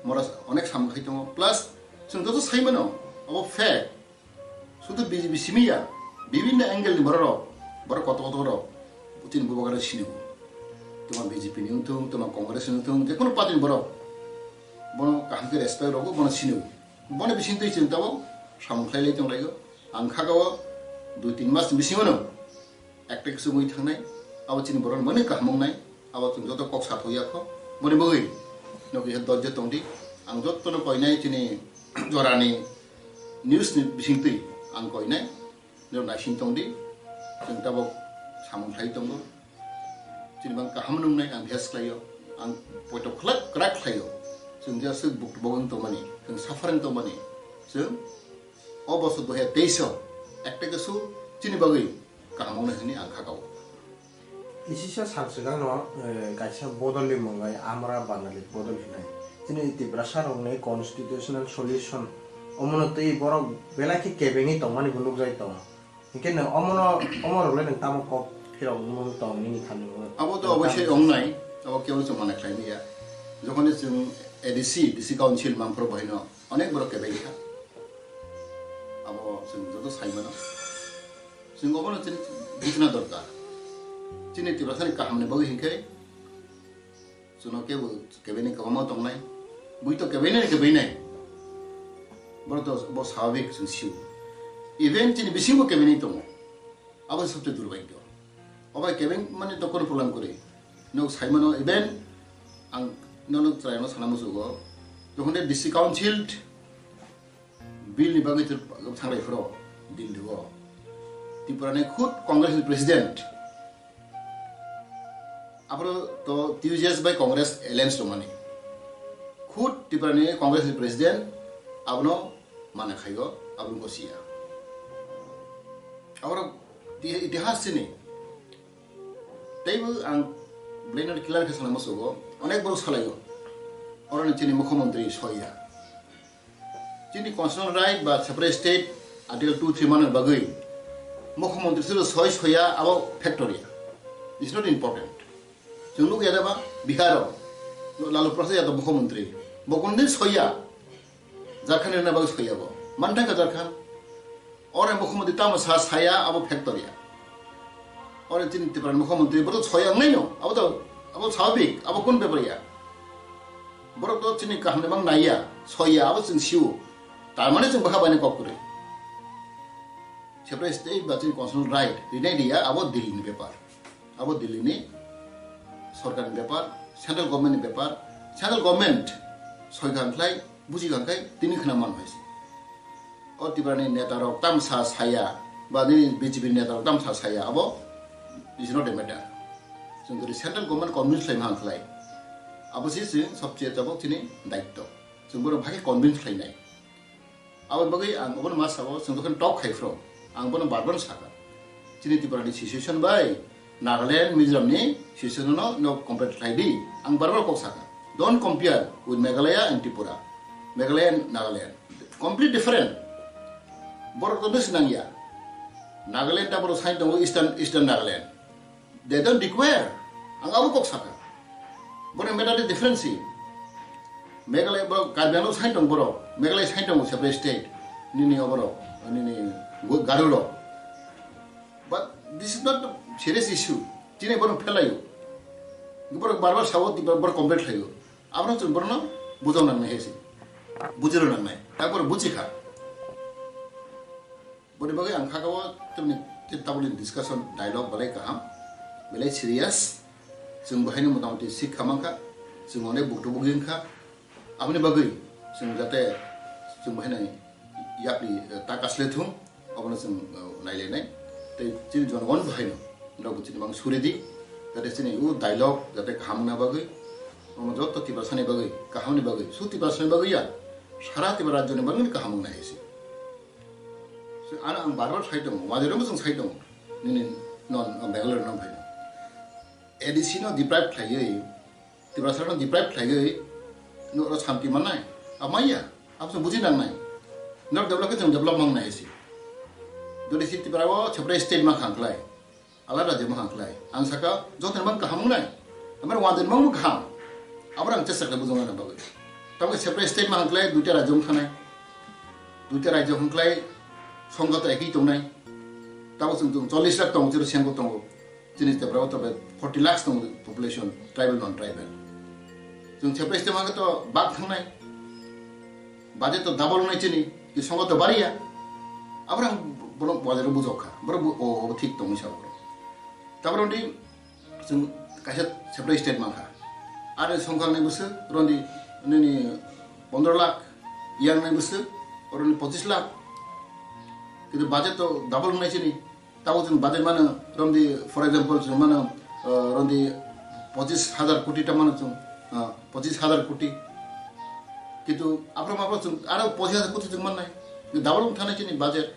Maharaj onek samung khai tongo, plus chwng joto sai mano, obo fact. Sudu B J P simi ya, bibinno angle ni borok rok, borok kotor kotor rok, chini bubagra sini o. Toma B J P ni wngthung, toma Congress ni wngthung, je kono party ni borok, bono kaham khe respect rogo, bono sini o. Bono bising twi chwng tabuk samung khlai lai tong lai o. Ang kha o dui tin mas ni bisingo no ekta kisu wngwi thangnai, abo chini borok mani kaham wngnai, abo chwng joto kok sathok ya kho. Boni bagwi no kisa dojjo tongdi, ang jotono koinai chini jorani news ni bisingtwi ang koinai, no naising tongdi, chwng tabuk samung khlai tongo, chini bang kaham wngnai ang bihas khlaio, ang poito khlak kwrak khlaio, chwng je aswk buk bogong tongmani, chwng suffering tongmani, chwng o bosor dui hajar teis o ekta kisu chini bagwi kaham wngnai hwnwi ang kha kha o. Isisa sal swkangno, eh, kaisa bodolni mwngai Amra Bangali bodol hinai. Chini Tiprasa rokni constitutional solution omono twi borok belai khe kebengwi tongmani bo nukjagwi tongo. Hinkhe nwng omono, omo rokle nwng tamo kok phirok nung tong nini thani bo? Abo to oboisai wngnai, abo kebo chwng mana khlai maya. Jokhon chwng A D C, D C Council mangphuru bohino onek borok kebeng kha. Abo chwng joto sai mano. Chwng obono chini bujna dorkar. Chini Tiprasani kahamni bagwi hinkhe chwngno kebo kebaini kwbangma tongnai. Bui to kebainai kebainai. Borok to bo swabhik chwng sio. Even chini bisingo kebainai tongo. Abo sabse durbhagyo. Obo kebeng mani to kono problem kwrwi. Nok sai mano even ang nono chwraino sana muchugo. Jokhon de D C Council Bill ni bagwi thangrai phuru Delhi o Tripura ni khud Congress ni president. Aphuru to T U J S bai Congress alliance tongmani. Khud Tripura ni Congress ni president abono mana khaio, abono gosiya. Aphuru ti-, itihas chini. Teibo ang belai no clear khe sana muchugo, onek borok salaio. Oroni chini mukhyamantri soiya. Chini constitutional right ba separate state article two three manwi bagwi mukhyamantri silo soi soiya abo factor ya. It's not important. Chwng nukya da ba Bihar o Lalu Prasad Yadav mukhyamantri. Bo kunu din soiya. Jharkhand rwna bagwi soiya bo. Mantha ka Jharkhand. Ore mukhyamantri tamo sa saya abo factor ya. Ore chini Tripura mukhyamantri bo to soiya wngnai no. Abo to, abo swabhik, abo kun bepar ya. Borok to chini kaham ni mang naiya, soiya, abo chwng sio. Tar mane chwng bwkha baina kok kwrwi. Separate state ba chini constitutional right rinai riya abo Delhi ni bepar. Abo Delhi ni sorkar ni bepar, central government ni bepar, central government soi kha khlai, buji kha khlai, tini khna man hai se. O Tripura ni neta rok tamsa saya, ba nini B J P ni neta rok tamsa saya, abo is not a matter. Chwng jodi central government convince khlai man khlai, abo se chwng sobse tabuk chini daitto. Chwng bono bhai convince khlainai. Abo bagwi ang obono ma sao, chwng jokhon talk khai phro, ang bono bar bar sakha. Chini Tripura ni situation bai Nagaland, Mizoram ni situation no, no compare khlai di. Ang bar bar kok sakha. Don't compare with Meghalaya and Tripura. Meghalaya and Nagaland. Complete different. Borok to bwswk nangya. Nagaland ta borok sai tongo Eastern, Eastern Nagaland. They don't require. Ang abo kok sakha. Borok matter de difference. Meghalaya borok Karbi Anglong sai tong borok. Meghalaya sai tong separate state. Nini oborok, nini Garo rok. But this is not a serious issue. Chini borok phelayo. Borok bar bar sao, borok complain khlayo. Abono chwng borokno bujok nangnai hai se. Bujiro nangnai. Takbor buji kha. Boni bagwi ang kha o tamni tabukni discussion dialogue belai kaham, belai serious. Chwng bo haino motamoti sikha mankha, chwng onek buktu bugwi wngkha. Aboni bagwi chwng jate chwng bo haino yapri, eh, ta kasle thung. Obono chwng, uh, nailainai. Tei chini jonogon bo haino, norokbo chini mang suri di, jate chini o dialogue jate kaham wngna bagwi, omo joto Tiprasani bagwi, kahamni bagwi, su Tiprasani bagwi ya, sara Tipra rajyoni bagwi kaham wngnai hai se. So, ano ang bar bar sai tongo, wajarokbo chwng sai tongo, nini non, non Bangalore non phaino. A D C no deprive khlaiwi, Tiprasarokno deprive khlaiwi, norok santi mannai, a maya, abo chwng buji nangnai. Norok develop khe chwng develop mangnai hai se. Jodi si Tripura o separate state ma khang khlai, alada rajyo ma khang khlai. Ang saka, joto ni mang kaham wngnai. Amar wanjani mang kaham. Abo ang chesta khlai bujong na bagwi. Tamo separate state ma khang khlai, duita rajyo wng thanai. Duita rajyo khang khlai, songha to ekhi tongnai. Tamo chwng chwng chollish lakh tongo, chwng sengko tongo. Chini Tripura o tobe forty lakhs tongo population, tribal, non tribal. Chwng separate state ma khe to bak thangnai. Budget to double wngnai chini, ki songha to bariya. Abrang borok wajar bujok kha. Borok bu-, o, o thik tongwi sa borok. Tabra di chwng kaisa separate state mankha. Are songkha nai bwswk, rondi nini pondro lakh, yang nai bwswk, rondi pochis lakh. Kintu budget to double wngnai chini. Tabuk chwng budget mano, romdi, for example, chwng mano, uh, romdi pochis hajar koti ta mano chwng, uh, pochis hajar koti. Kintu aphro maphro chwng aro pochis hajar koti chwng mannai. Double wng thanai chini budget.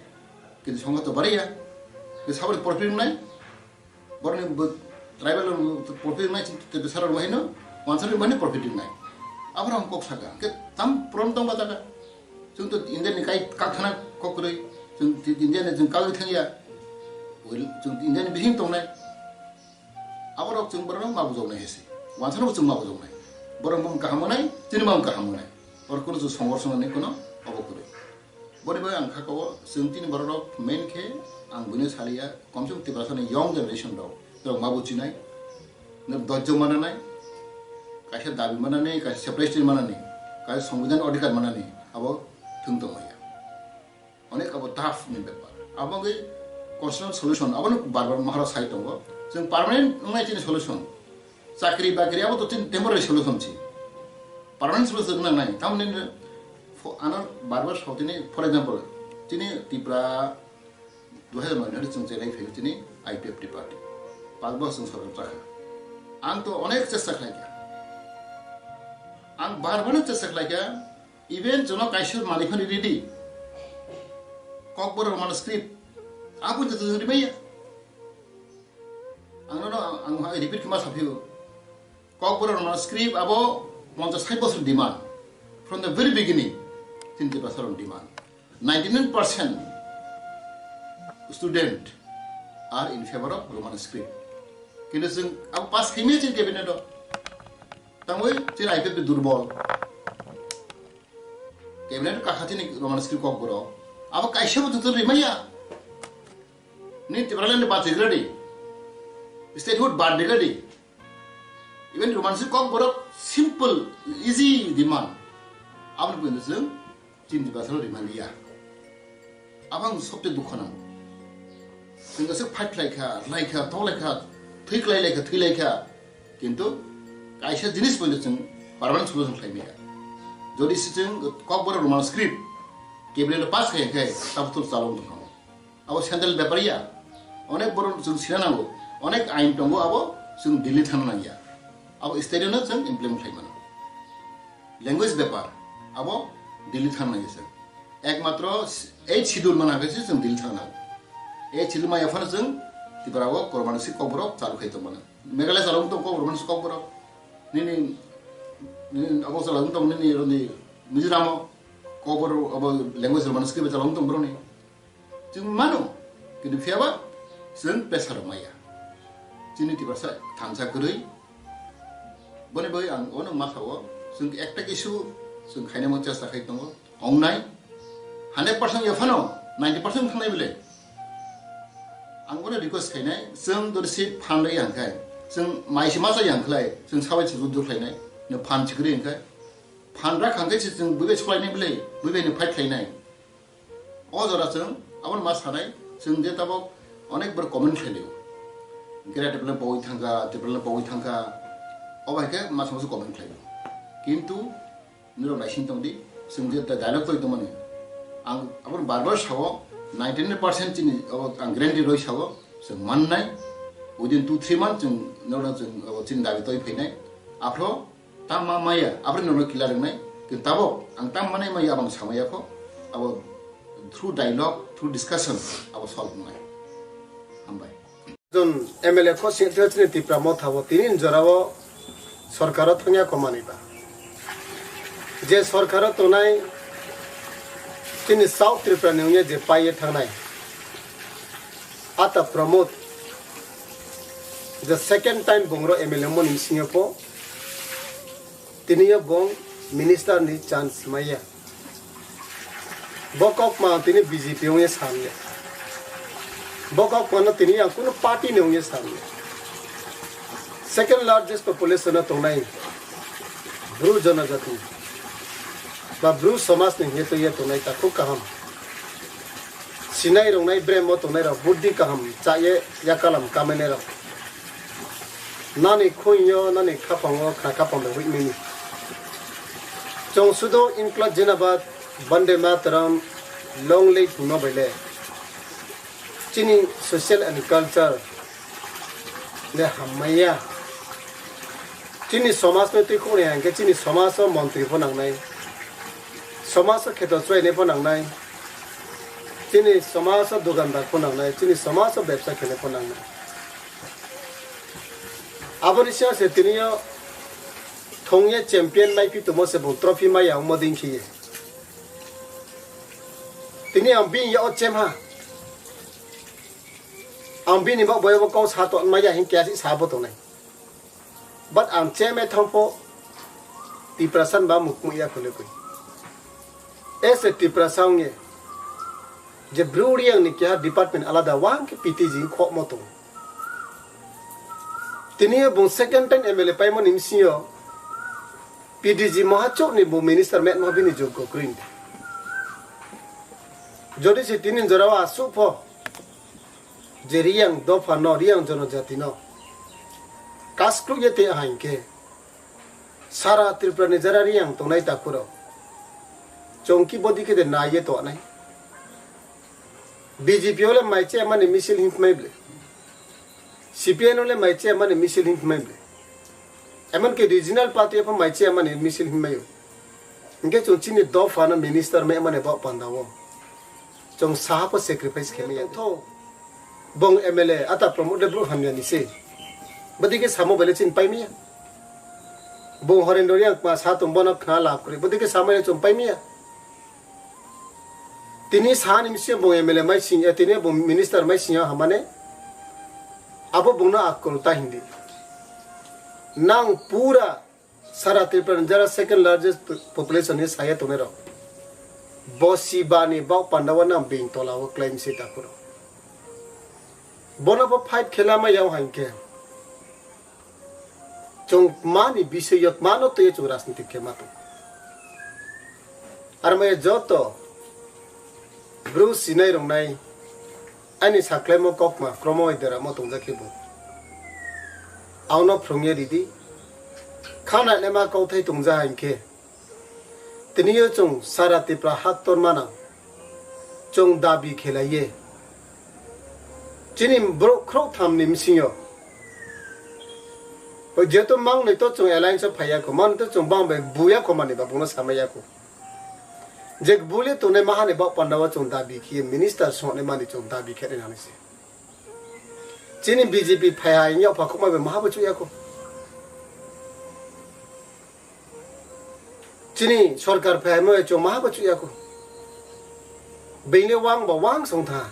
Kintu songha to bariya. Kintu saboni profit wngnai. Boroni bo-, tribal rok profit wngnai chini te besar rok bahino, wansar rok bahino profit wngnai. Aphro ang kok saka. Ke tam prom tong ba taka. Chwng to India ni kai kak thana kok kwrwi, chwng ti-, India ni chwng kagwi thangya, wel, chwng India ni bising tongnai, aborok chwng borokno ma bujoknai hai se, wansano chwng ma bujoknai, borok mung kaham wngnai, chini mung kaham wngnai, borok kuno chwng songor songni kuno obo kwrwi. Boni bai ang kha ko chwng tini borok rok main khe ang buino saliya, komse kom Tiprasani young generation rok, borok ma bujinai, Nwng dojjo mananai, kaisa dabi manani, kaisa separate state manani, kaisa songbidan odhikar manani, abo thwng tongmaya. Onek abo tough ni bepar. Abo wngwi constitutional solution, abono bar bar mahara sai tongo. Chwng permanent wngnai chini solution. Chakri bakri abo to chini temporary solution si. Permanent solution wngnai. Tamni fo-, ano bar bar sautini, for example, chini Tipra Dui hajar noi ni chwng chelai phaio tini I P F T party. Pas bosor chwng sorkar chakha. Ang to onek chesta khlaikha. Ang bar bar chesta khlaikha. Even jono kaisa manwi phano ready. Kokborok Roman script. Abo joto jodi maya. Ang no, ang, ang repeat kma saphio. Kokborok Roman script abo ponchas sait bosor demand. From the very beginning, chini Tiprasa rok demand. Ninety nine percent student are in favor of Roman script. Kintu chwng abo pass khaimaya chini cabinet o. Tangwi chini I P F T durbol. Cabinet o kakha chini Roman script kokborok. Abo kaisa bo joto rimaya. Ni Tipraland bachigwladi, statehood badgwladi, even Roman script kokborok simple, easy demand. Aboni pwino chwng chini Tiprasano rimaliya. Abang sobte dukho nango. Chwng aswk fight khlaikha, rwlaikha, toklaikha, thwi kwlailaikha, thwilaikha. Kintu kaisa jinis pwino chwng permanent solution khlaimaya. Jodi se chwng kokborok Roman script cabinet pass khai khe, tabuk chalo wng tongkha. Abo central bepar ya. Onek borok chwng sina nango. Onek ain tongo, abo chwng Delhi thangna nangya. Abo state no chwng implement khlai mano. Language bepar, abo Delhi thangna nangya chwng. Ekmatro eighth schedule mana khe chwng Delhi thangna nango. Eighth schedule maya phano chwng Tripura o Roman script kokborok chalu khai tong mano. Meghalaya chalo wng tong kokborok, Roman script kokborok. Nini, nini abo chalo wng tong nini roni Mizoram o kokborok abo language Roman script chalo wng tong borokni. Chwng mano, kintu phiyaba chwng pressure rok maya. Chini Tiprasa thansa kwrwi. Boni bagwi ang ono ma sao, chwng ekta kisu chwng khainai mo chesta khai tongo. Ongnai hundred percent ya phano ninety percent thangnai bile. Ang bono request khainai, chwng dori si phan rwi ang khai, chwng mai si masa yang khlai, chwng sabai chwng dur khlainai, no phan chikri ang khai. Phan ra khang khai si chwng buibai sulainai bile, buibai no fight khlainai. O jora chwng aboni ma sanai, chwng je tabok onek bar comment khlainai. Greater Tipraland pogwi thangkha, Tipraland pogwi thangkha. O bai khe masa masa comment khlainai. Kintu nirok naising tongdi, chwng je dialogue toi tongmani. Ang aboni bar bar sao, Ninety nine percent chini abo ang guarantee roi sao, chwng mannai, within two three months chwng nono chwng abo chini dabi toi phainai. Aphro tangma maya, aphro nono kila rwngnai. Kintu tabok ang tangma nai maya abang samaya kho, abo through dialogue, through discussion abo solve wngnai. Hambai. Jon M L A kho singtwi chini Tipra Motha bo tini jorao sorkaro thangya komani ba. Je sorkaro tongnai chini South Tripura ni wngya je paiye thangnai. Ata Pramod, the second time bongro M L A moni sinyo po, tini yo bong minister ni chance maya. Bo kokma tini B J P wngya samya. Bo kokma no tini ang kuno party ni wngya samya. Second largest population no tongnai Bru jonojati ba Bru somaj ni hingye tongya tongnai takhuk kaham. Sinai rwngnai bremo tongnai rok buddhi kaham chaye yakalam kamainai rok. Nani khunyo, nani khapango khna khapang bai huimini. Chwng sudo Inkilab Zindabad, Bande Mataram, Long Live hwnma bai le. Chini social and culture le hammaiya. Chini somaj no twi khuknai hwnkhe chini somaj o montri pho nangnai. Somaj o kheto chwrainai pho nangnai. Chini somaj o dukandar pho nangnai. Chini somaj o bebsa khenai pho nangnai. Aboni siyang se tini o thongya champion mai pi tumo se bung trophy mai ya omo ding khiye. Tini ang bini ya o chem ha. Ang bini bak boyo bo kau sa ton mai ya hin kya si sa bo tongnai. But ang chem e thang po Tiprasa ba mukmu ya kule koi. Ese Tiprasa nge je Bru Reang ni keha department alada wang ke P T G khok mo tong. Tini bung second time M L A paimani msio P D G Mohachok ni bo minister met mo bini joggo kring. Jodi se tini jorao asuk pho je Reang dopha no, Reang jonojati no kaskruk ye te hain ke sara Tripura ni jara Reang tongnai takhurok chongki bodi khe de nai ye tongnai. B J P ole mai che mani misil hin mai ble. C P I M ole mai che mani misil hin mai ble. Emon ke regional party apha mai che mani misil hin mai. Hingke chong chini dopha no minister mai mani bok panda o. Chong saha po sacrifice khe maya. Tho bong M L A ata Pramod de bro hamya ni se. Badi ke samo bele chin pai maya. Bong Horendor yang ma sa tong bono khna lap kri. Badi ke samo ya chong pai maya. Tini sani misi bong M L A mai sing, eh, tini bong minister mai sing hamane. Abo bongno akol ta hindi. Nang pura sara Tripura ni jara second largest population ni saya tongnai rok. Bo si bani bok panda o nang bing tola o claim si takuro. Bono bo fight khela ma yao hankhe. Chwng mani bisoi yok mano tei chwng rajniti khe ma tong. Ar maya joto bru sinai rwngnai ani saklaimo kokma kromo bai deramo tongjak khe bo. Auno phrwngya ridi. Khana lema kauthai tongja hankhe. Tini yo chwng sara Tripura hak tor manang. Chwng dabi khelaiye. Chini borok khorok tham ni bisingo. Hoi jeto mang noi to chwng alliance o phaiya ko, mang to chwng bang bai buya ko mani ba bungno samaya ko. Je bule to ne mahani ba panda o chwng dabi khiye minister song ne mani chwng dabi khe nani se. Chini B J P phaiya inyo pha khuma be maha bo chuya ko. Chini sorkar phaimo chwng maha bo chuya ko. Bini wang bo wang song tha.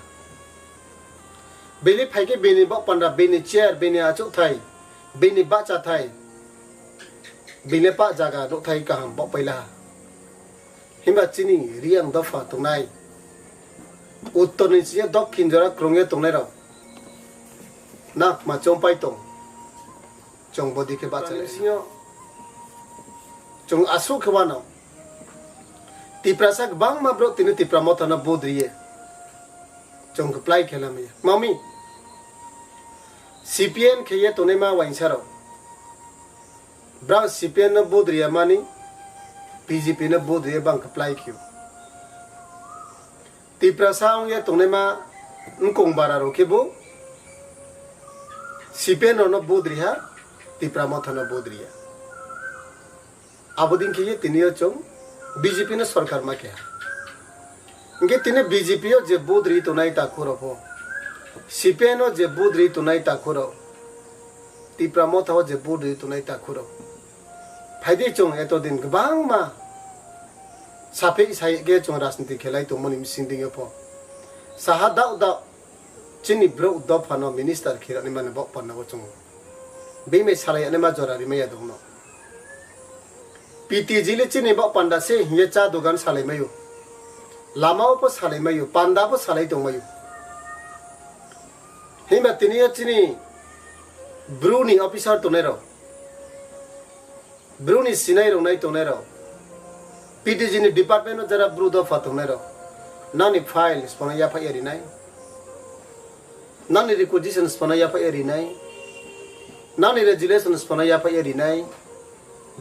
Bini phaikhe bini bok panda, bini chair, bini achuk thai, bini bacha thai, bini pa jaga nuk thai kaham bok paila. Himba chini Reang dopha tongnai. Uttor ni chini dokhin jora krungye tongnai rok. Nak ma chompai tong. Chwng bodi khe bacha lai. Chwng aswk khe wano. Tiprasa kwbangma borok tini Tipra Motha no vote riye. Chwng kwplai khe lamaya. Mami, C P M khe ye tonwi ma wainsa rok. Bwrang C P M no vote riya mani, B J P no vote riya bang kwplai khio. Tiprasa wngya tongnaima wngkong bara rok khe bo C P M rokno vote riha, Tipra Motha no vote riya. Abo din khe tini o chwng B J P no sorkar ma keha. Hingke tini B J P o je vote ri tongnai takhuk rok pho, C P M o je vote ri tongnai takhuk rok, Tipra Motha o je vote ri tongnai takhuk rok. Phaidi chwng eto din kwbangma saphi sai khe chwng rajniti khelai tongmani bising dingyo pho. Saha dao dao chini bwrwi dophano minister khirakni mani bok panda o chwng. Bini salai ani ma jora rimaya dongno. P T G le chini bok panda se hinye cha dogan salai mayo. Lama o pho salai mayo, panda pho salai tong mayo. Himba tini o chini bru ni officer tongnai rok. Bru ni sinai rok nai tongnai rok, P T G ni department o jara bru dopha tongnai rok, nani file sipano yaphai rinai, nani requisition sipano yaphai rinai, nani resolution sipano yaphai rinai,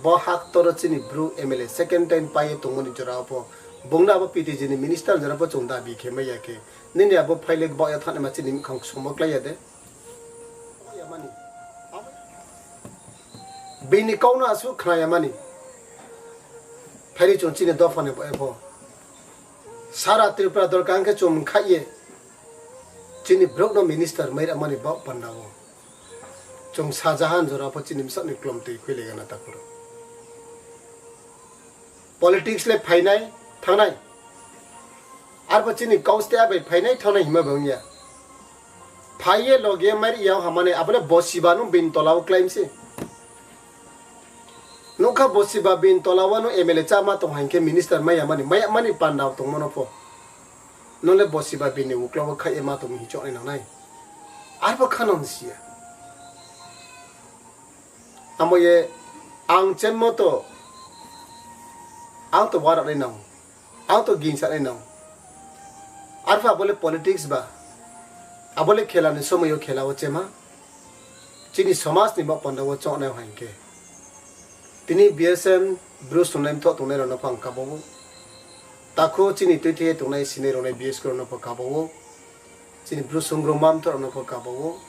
bo hak toro chini bru M L A second time pai tongmani jora o pho, bongno abo P T G ni minister jora pho chwng dabi khe maya khe, nini abo file bo ya thani ma chini mukhang somo klai ya de. Bini kokno aswk khnaya mani. Phaidi chwng chini dophani bo epho. Sara Tripura dorkar hwnkhe chwng khaiye. Chini borokno minister mai rwmani bok pandao. Chwng sajahan jora pho chini bwsakni klomtwi khuilaigana takhoro. Politics le phainai thangnai. Arbo chini kaus te abai phainai thangnai hima bo wngya. Phaiye loge mari yao hamani abole bosiba no bin tola o claim se. Nukha bosiba bin tola o no M L A chama tong hankhe minister maya mani, maya mani panda tong mano pho. Nole bosiba bin ni ukla o khai ma tong hichok nai nangnai. Arbo khano siya. Amo ye ang chenmo to, ang to warak nai nang, ang to gingsa nai nang. Arpha abole politics ba, abole khela ni somoyo khela o chema. Chini somaj ni bok panda o chok nai hankhe. Tini B S M bru sunai mthok tongnai rok no phang kabo o. Takho chini twi thwi tongnai sinai rok nai B S K rok no pho kabo o. Chini bru sungro mamthor no pho kabo o.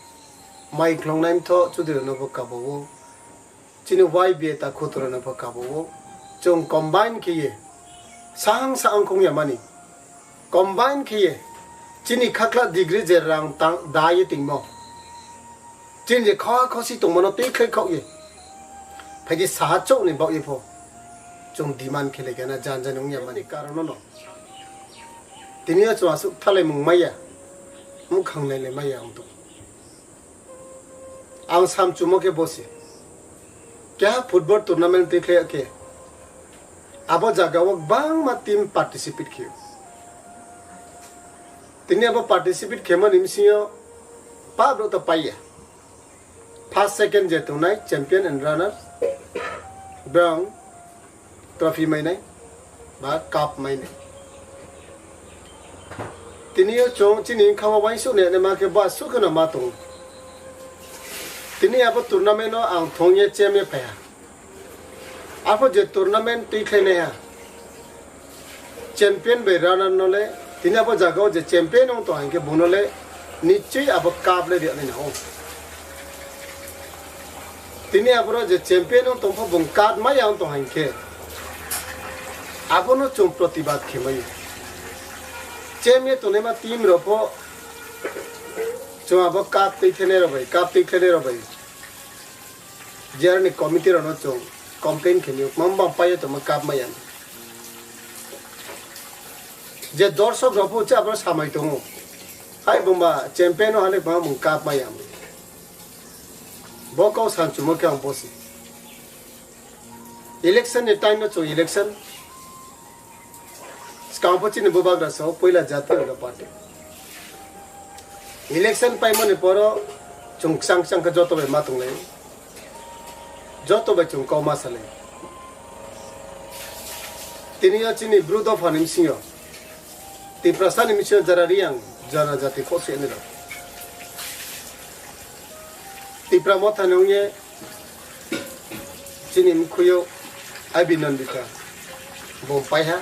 Mai khlongnai mtho chudri no pho kabo o. Chini Y B A ta khutura no pho kabo o. Chwng combine khiye. Sang sa ang kong ya mani. Combine khiye. Chini khakla degree je rang tang da ye tingmo. Chini je kha khosi tongmano tei khlai khok ye. Phaidi saha chok ni bok ye pho. Chwng demand khele gana jan jan ung ya mani karon no. Tini o chwng aswk thalai mung maya, mukhang nailai maya wng tong. Ang sam chumo khe bosi. Keha football tournament twi khlai khe, abo jaga o bangma team participate khe. Tini abo participate khe mani bisingo pa bro to paiya. First, second je tongnai champion and runner, bwrang trophy mainai ba cup mainai. Tini o chwng chini wngkha o uansuk nai ma khe ba sukhe no ma tongo. Tini abo tournament o ang thong ye chem ye phaiha. Aphor je tournament twi khlainaiha, champion bai runner no le, tini abo jaga o je champion wng tong hingke bono le nichoi abo cup le riyaknai nango. Tini aboro je champion wng tong pho bung cup maya wng tong hingke abono chwng protibad khe maya. Champion tongnaima team rok pho chwng abo cup twi khlainai rok bai, cup twi khlainai rok bai. Jerani committee rokno chwng complain khenwi mamba paio tongma cup maya. Je dorsok rok bo cha bro samai tongo. Hai bumba champion o hale bumba mung cup maya. Bo kau sanchumo khe ang bosi. Election ni time no chwng election. Swkang pho chini bubagra sao puila jati rok party. Election paimani poro chwng kwchang kwchang khe joto bai ma tonglai. Joto bai chwng kok ma salai. Tini o chini bru dopha ni bisingo, Tiprasa ni bisingo jara Riyang jana jati khosoi ni rok. Tipra Motha ni wngye chini mkhuyo Abhinandita bo paiha.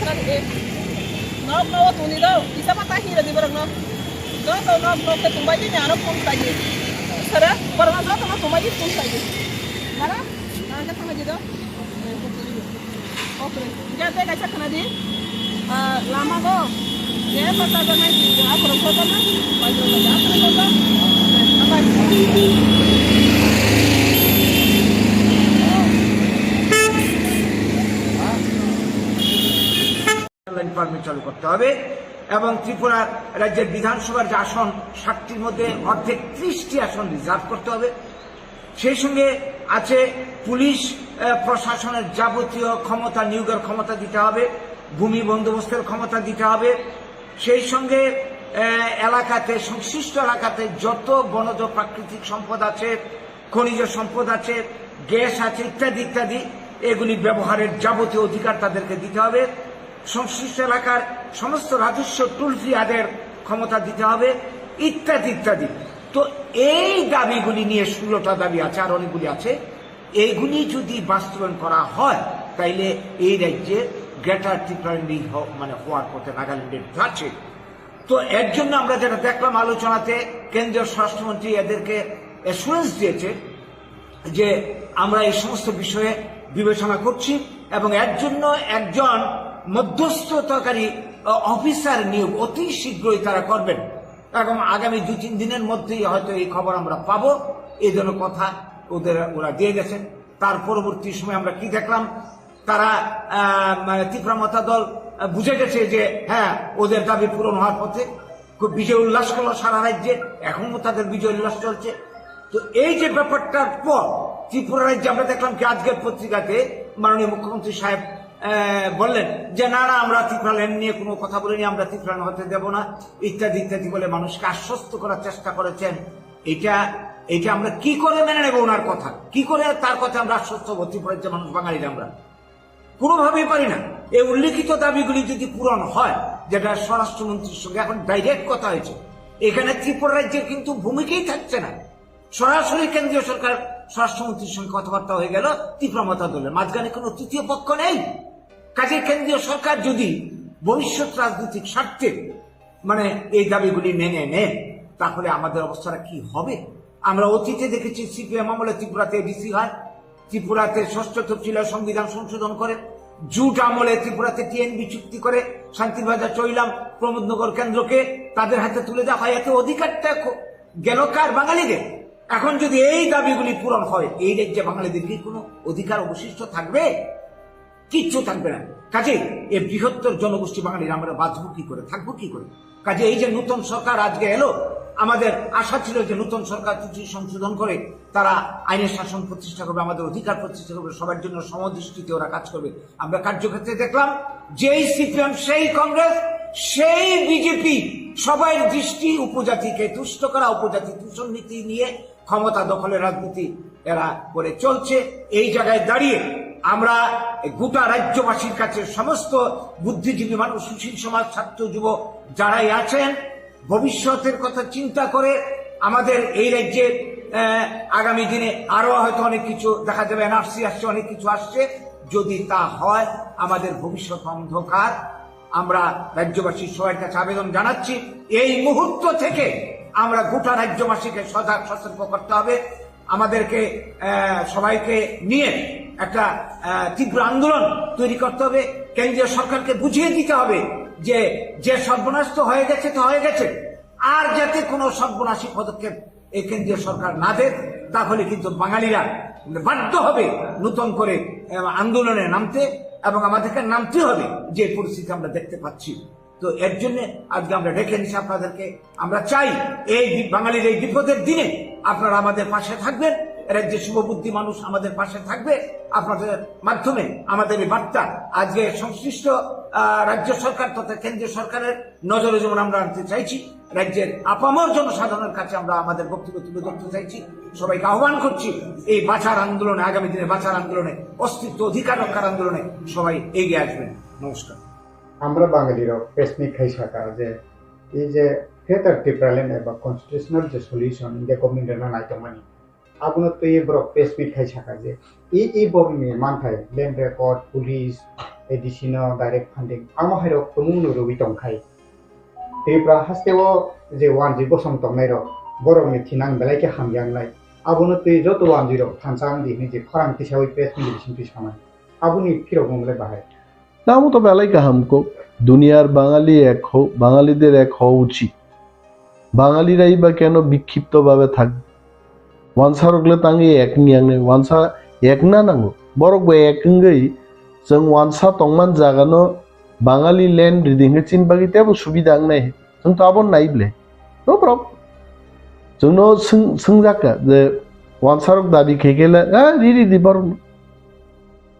khna di. Nok no tuni do, kisa ma ta hira di borok no. Joto nok nok ke tumbai di, ano phone khlai di. Sara, borok no joto no tumbai di, phone khlai di. Nara, nara ke thangna di do. Oke, jadi kaisa khna di. Ah, lama go. Ye pata do nai di, akhoro photo na. Pai do, akhoro photo. Bye. Line permit চালু করতে হবে এবং ত্রিপুরা রাজ্যের বিধানসভার যে আসন, ষাটটির মধ্যে অর্ধেক, ত্রিশটি আসন রিজার্ভ করতে হবে। সেই সঙ্গে আছে পুলিশ, আহ, প্রশাসনের যাবতীয় ক্ষমতা, নিয়োগের ক্ষমতা দিতে হবে, ভূমি বন্দোবস্তের ক্ষমতা দিতে হবে। সেই সঙ্গে, আহ, এলাকাতে, সংশ্লিষ্ট এলাকাতে যত বনজ প্রাকৃতিক সম্পদ আছে, খনিজ সম্পদ আছে, গ্যাস আছে, ইত্যাদি ইত্যাদি, এগুলি ব্যবহারের যাবতীয় অধিকার তাদেরকে দিতে হবে। সংশ্লিষ্ট এলাকার সমস্ত রাজস্ব টোল ফ্রি আদায়ের ক্ষমতা দিতে হবে, ইত্যাদি ইত্যাদি। তো এই দাবিগুলি নিয়ে, ষোলোটা দাবি আছে, আর অনেকগুলি আছে, এইগুলি যদি বাস্তবায়ন করা হয়, তাইলে এই রাজ্যে গ্রেটার ত্রিপুরাল্যান্ড হ-, মানে হওয়ার পথে নাগাল্যান্ডের যাচ্ছে। তো এর জন্য আমরা যেটা দেখলাম আলোচনাতে, কেন্দ্রীয় স্বরাষ্ট্রমন্ত্রী এদেরকে অ্যাসুরেন্স দিয়েছে যে আমরা এই সমস্ত বিষয়ে বিবেচনা করছি এবং এর জন্য একজন মধ্যস্থতাকারী, আহ, অফিসার নিয়োগ অতি শীঘ্রই তারা করবেন এবং আগামী দুই তিন দিনের মধ্যেই হয়তো এই খবর আমরা পাবো। এই ধরনের কথা ওদের, ওরা দিয়ে গেছেন। তার পরবর্তী সময় আমরা কি দেখলাম? তারা, আহ, মানে, ত্রিপুরা মথা দল, আহ, বুঝে গেছে যে, হ্যাঁ, ওদের দাবি পূরণ হওয়ার পথে। খুব বিজয় উল্লাস করলো সারা রাজ্যে, এখনো তাদের বিজয় উল্লাস চলছে। তো এই যে ব্যাপারটার পর ত্রিপুরা রাজ্যে আমরা দেখলাম কি, আজকের পত্রিকাতে মাননীয় মুখ্যমন্ত্রী সাহেব, আহ, বললেন যে, "না, না, আমরা ত্রিপুরা ল্যান্ড নিয়ে কোনো কথা বলিনি, আমরা ত্রিপুরা ল্যান্ড হতে দেব না," ইত্যাদি ইত্যাদি বলে মানুষকে আশ্বস্ত করার চেষ্টা করেছেন। এটা, এটা আমরা কি করে মেনে নেব ওনার কথা? কি করে তার কথা আমরা আশ্বস্ত হবো? ত্রিপুরার যে মানুষ, বাঙালিরা আমরা কোনোভাবেই পারি না। এই উল্লেখিত দাবিগুলি যদি পূরণ হয়, যেটা স্বরাষ্ট্রমন্ত্রীর সঙ্গে এখন ডাইরেক্ট কথা হয়েছে, এখানে ত্রিপুরা রাজ্যের কিন্তু ভূমিকাই থাকছে না। সরাসরি কেন্দ্রীয় সরকার স্বরাষ্ট্রমন্ত্রীর সঙ্গে কথাবার্তা হয়ে গেল ত্রিপুরা মথা দলের, মাঝখানে কোনো তৃতীয় পক্ষ নেই। কাজেই কেন্দ্রীয় সরকার যদি ভবিষ্যৎ রাজনৈতিক স্বার্থে মানে এই দাবিগুলি মেনে নেয়, তাহলে আমাদের অবস্থাটা কি হবে? আমরা অতীতে দেখেছি সিপিএম আমলে ত্রিপুরাতে এডিসি হয়, ত্রিপুরাতে ষষ্ঠ তফসিল হয়, সংবিধান সংশোধন করে, জুট আমলে ত্রিপুরাতে টিএনবি চুক্তি করে শান্তিবাজার, চৈলাম, প্রমোদনগর কেন্দ্রকে তাদের হাতে তুলে দেওয়া হয়। এতে অধিকারটা খ-, গেল কার? বাঙালিদের। এখন যদি এই দাবিগুলি পূরণ হয়, এই রাজ্যে বাঙালিদের কি কোনো অধিকার অবশিষ্ট থাকবে? কিচ্ছু থাকবে না। কাজেই এই বৃহত্তর জনগোষ্ঠী বাঙালিরা আমরা বাঁচবো কি করে, থাকবো কি করে? কাজে এই যে নতুন সরকার আজকে এলো, আমাদের আশা ছিল যে নতুন সরকার কিছু সংশোধন করে তারা আইনের শাসন প্রতিষ্ঠা করবে, আমাদের অধিকার প্রতিষ্ঠা করবে, সবার জন্য সমদৃষ্টিতে ওরা কাজ করবে। আমরা কার্যক্ষেত্রে দেখলাম, যেই সিপিএম, সেই কংগ্রেস, সেই বিজেপি, সবার দৃষ্টি উপজাতিকে তুষ্ট করা, উপজাতি দূষণ নীতি নিয়ে ক্ষমতা দখলের রাজনীতি এরা করে চলছে। এই জায়গায় দাঁড়িয়ে আমরা গোটা রাজ্যবাসীর কাছে, সমস্ত বুদ্ধিজীবী মানুষ, সুশীল সমাজ, ছাত্র, যুব যারাই আছেন, ভবিষ্যতের কথা চিন্তা করে আমাদের এই রাজ্যে, আহ, আগামী দিনে আরো হয়তো অনেক কিছু দেখা যাবে, এনআরসি আসছে, অনেক কিছু আসছে। যদি তা হয়, আমাদের ভবিষ্যৎ অন্ধকার। আমরা রাজ্যবাসীর সবার কাছে আবেদন জানাচ্ছি, এই মুহূর্ত থেকে আমরা গোটা রাজ্যবাসীকে সজাগ সতর্ক করতে হবে। আমাদেরকে, আহ, সবাইকে নিয়ে একটা, আহ, তীব্র আন্দোলন তৈরি করতে হবে। কেন্দ্রীয় সরকারকে বুঝিয়ে দিতে হবে যে, যে সর্বনাশ তো হয়ে গেছে, তো হয়ে গেছে, আর যাতে কোনো সর্বনাশী পদক্ষেপ এই কেন্দ্রীয় সরকার না দেয়, তাহলে কিন্তু বাঙালিরা বাধ্য হবে নতুন করে, আহ, আন্দোলনে নামতে, এবং আমাদেরকে নামতে হবে যে পরিস্থিতি আমরা দেখতে পাচ্ছি। তো এর জন্য আজকে আমরা ডেকে এনেছি আপনাদেরকে। আমরা চাই এই বি-, বাঙালির এই বিপদের দিনে আপনারা আমাদের পাশে থাকবেন, রাজ্যের শুভবুদ্ধি মানুষ আমাদের পাশে থাকবে। আপনাদের মাধ্যমে আমাদের এই বার্তা আজকে সংশ্লিষ্ট, আহ, রাজ্য সরকার তথা কেন্দ্রীয় সরকারের নজরে যেমন আমরা আনতে চাইছি, রাজ্যের আপামর জনসাধারণের কাছে আমরা আমাদের বক্তব্য তুলে ধরতে চাইছি। সবাইকে আহ্বান করছি এই বাঁচার আন্দোলনে, আগামী দিনে বাঁচার আন্দোলনে, অস্তিত্ব অধিকার রক্ষার আন্দোলনে সবাই এগিয়ে আসবেন। নমস্কার। Amra Bangali rok press meet khai saka je, ei je Greater Tipraland eba constitutional je solution India government rwna naitongmani, abono twiwi borok press meet khai saka je, ei, ei borokni manthai land record, police, A D C no direct funding, amo hai rok tumung no rwui tong khai. Tripura haste o je wanjwi bosong tongnai rok, borokni thinang belai khe hamya wngnai. Abono twiwi joto wanjwi rok thansa wng di hinwi je khorang tisaui press meet bising twi samani. Aboni phirokmung belai bahai. Tamo to belai kaham kok, duniyar Bangali ek ho, Bangalide ek ho uchit. Bangalira iba keno bikkhipto babe thak? Wansarokle tangwi ek ni yangnai, wansa ek na nango. Borok bo ek wngwi chwng wansa tongman jagano Bangali land ridi hwnkhe chini bagwi teibo subida wngnai. Chwng to abo nai ble. No problem. Chwngno swng-, swngjakha je wansarok dabi khe khe le, "Ah, riri di borokno."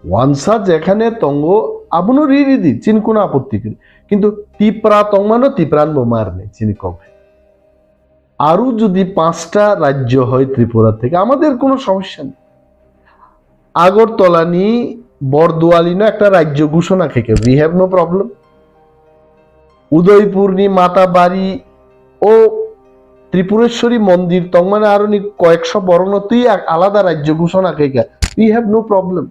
Wansa jekhane tongo, abono riri di, chini kono apotti kwrwi. Kintu Tipra tongmano Tipran bo marni, chini kok. আরো যদি পাঁচটা রাজ্য হয় ত্রিপুরা থেকে, আমাদের কোনো সমস্যা নেই। আগরতলা নি বরদোয়ালি না একটা রাজ্য ঘোষণা থেকে, we have no problem. Udaipur নি মাতাবাড়ি ও ত্রিপুরেশ্বরী মন্দির তংমানে আরো নি কয়েকশো বরং তুই এক আলাদা রাজ্য ঘোষণা থেকে, we have no problem.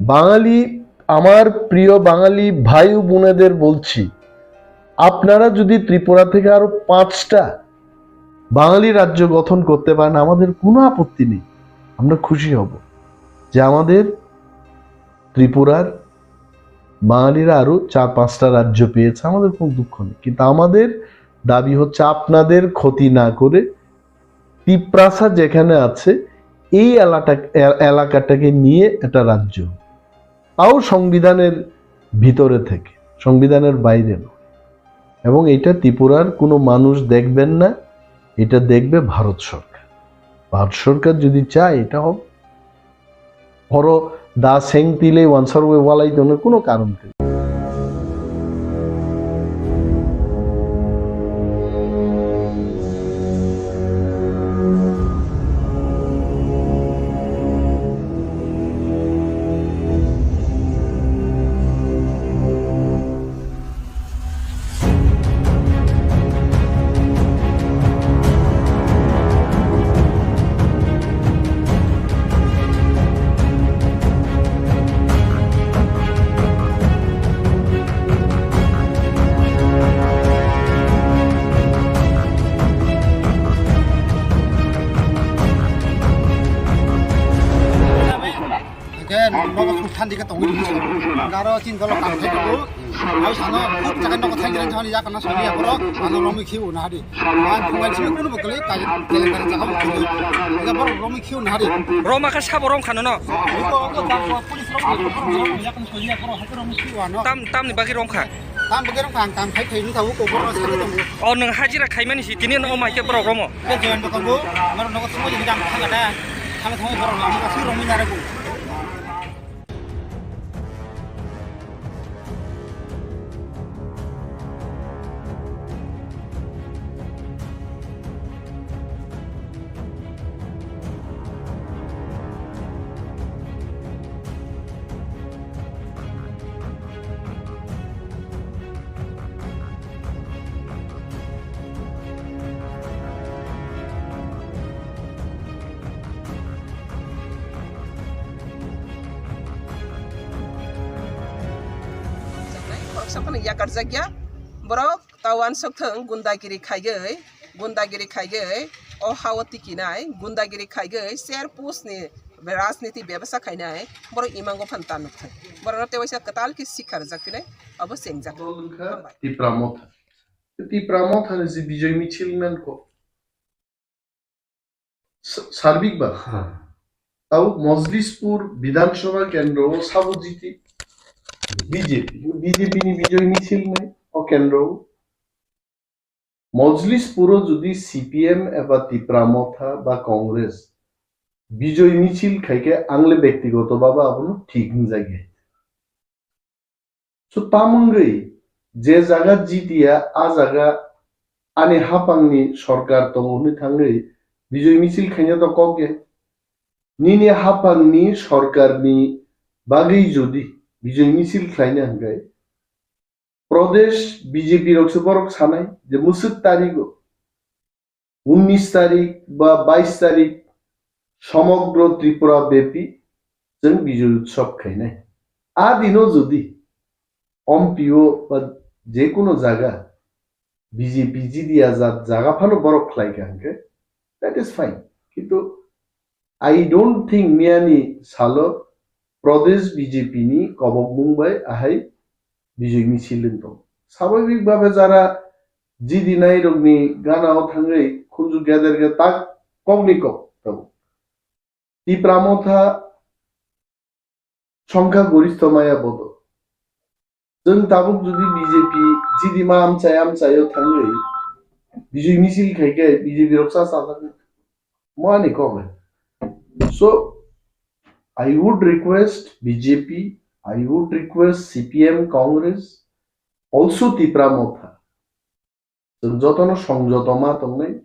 বাঙালি, আমার প্রিয় বাঙালি ভাই ও বোনেদের বলছি, আপনারা যদি ত্রিপুরা থেকে আরো পাঁচটা বাঙালি রাজ্য গঠন করতে পারেন, আমাদের কোনো আপত্তি নেই, আমরা খুশি হব যে আমাদের ত্রিপুরার বাঙালিরা আরো চার পাঁচটা রাজ্য পেয়েছে, আমাদের কোনো দুঃখ নেই। কিন্তু আমাদের দাবি হচ্ছে আপনাদের ক্ষতি না করে তিপ্রাসা যেখানে আছে এই এলাকা-, এ-, এলাকাটাকে নিয়ে একটা রাজ্য, তাও সংবিধানের ভিতরে থেকে, সংবিধানের বাইরে নয়। এবং এটা ত্রিপুরার কোনো মানুষ দেখবেন না, এটা দেখবে ভারত সরকার। ভারত সরকার যদি চায়, এটা হবে। Oro da seng tile wansarwi walai tongno kuno karon kwrwi. Nogo suk than dikhe tongwi rwdi sir. Garo chin dolo kam khai tongo. Ai sano khub jaga nogo thang thang thang ya kana sori ya boro. Ano romwi khiu na hari. Ang khumai simi kuno bokole kai kele kare jaga bokole. Ya boro romwi khiu na hari. Roma kha sabo rom khano no. Iko ko da ko police romwi khiu ya kana sori ya boro. Hako romwi khiu ano. Tam, tamni bagwi rom kha. Tam bagwi rom kha, ang kam khai khai ni thago ko boro sari tong. O nwng hajira khaimani si tini no mai ke borok romo. Ke join dokan bo, amar nogo thangwi jam kha gada. Thang thangwi borok lama ka sui romwi nare bo. Khoroksa phano yakarjakya borok. Ta uansuk thung, gundagiri khaiwi, gundagiri khaiwi, o ha-o tikinai, gundagiri khaiwi, ser post ni rajniti bebasa khainai, borok imango phan ta nuk thung. Borok no tewaisa kwtal khe sikha rwjak phinai, abo chengjak. Dol wngkha Hambai. Tipra Motha. Tipra Motha ni je Bijoy Michil mankho. S-, Sarbik ba. Ha. Tau Mojlispur Bidhan Sabha Kendro o sabo jiti B J P, B J P ni Bijoy Michil nai o kendro. Mojlispur o jodi C P M eba Tipra Motha ba Congress Bijoy Michil khaikhe angle bektigoto baba abono thik hinjagya. So, tamungwi je jaga jitiya, a jaga ani haphangni sorkar tongo hwnwi thangwi Bijoy Michil khaina to kok ya. Nini haphangni sorkarni bagwi jodi Bijoy Michil khlaina hwnkhe, Pradesh B J P rok se borok sanai je mwswk tarigo, unnish tarik ba bais tarik somogro Tripura bepi chwng Bijoy Utsav khainai. A dino jodi Ompi o ba je kono jaga B J P jidi ya jat jaga phano borok khlai kha hwnkhe, that is fine. Kintu I don't think miyani salo Pradesh B J P ni kobokmung bai ahai Bijoy Michil wng tong. Swabhabik bhabe jara jidinai rokni gana o thangwi khunju geder ge tak kokni kok tongo. Tipra Motha songkha goristho maya bodo. Chwng tabuk jodi B J P jidima amchai amchai o thangwi Bijoy Michil khaikhe B J P rok cha cha thangwi. Moani kok le. So, I would request B J P, I would request C P M, Congress, also Tipra Motha. Chwng jotono songjoto ma tongnai.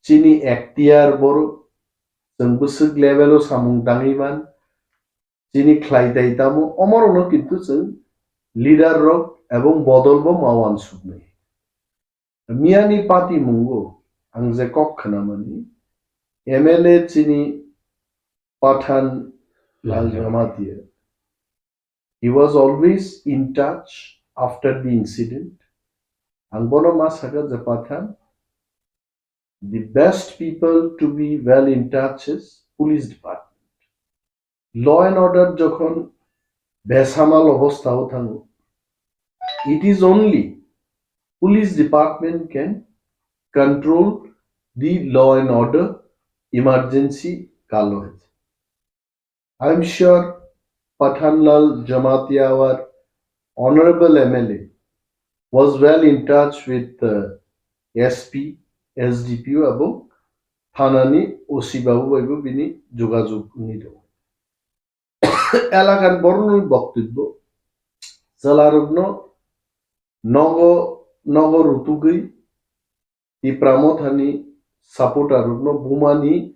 Chini ektiyar borok, chwng bwswk level o samung tangwi man, chini khlai tai tamo, omorokno kintu chwng leader rok ebong bodol bo ma uansuknai. Miyani party mungo ang je kok khwnamani, M L A chini Pathan Lal Jamatia. He was always in touch after the incident. Ang bono ma saka je Pathan, the best people to be well in touch is police department. Law and order jokhon besamal obostha o thango, it is only police department can control the law and order emergency kalo. I am sure Pathanlal Jamatia, our honorable M L A, was well in touch with the S P, S D P O, ebong thanani O C babu bai bo bini jogajog wngwi tongo. Elakan borokni boktobbo chwlarokno nogo nogo rutugwi Tipra Mothani supporter rokno bumani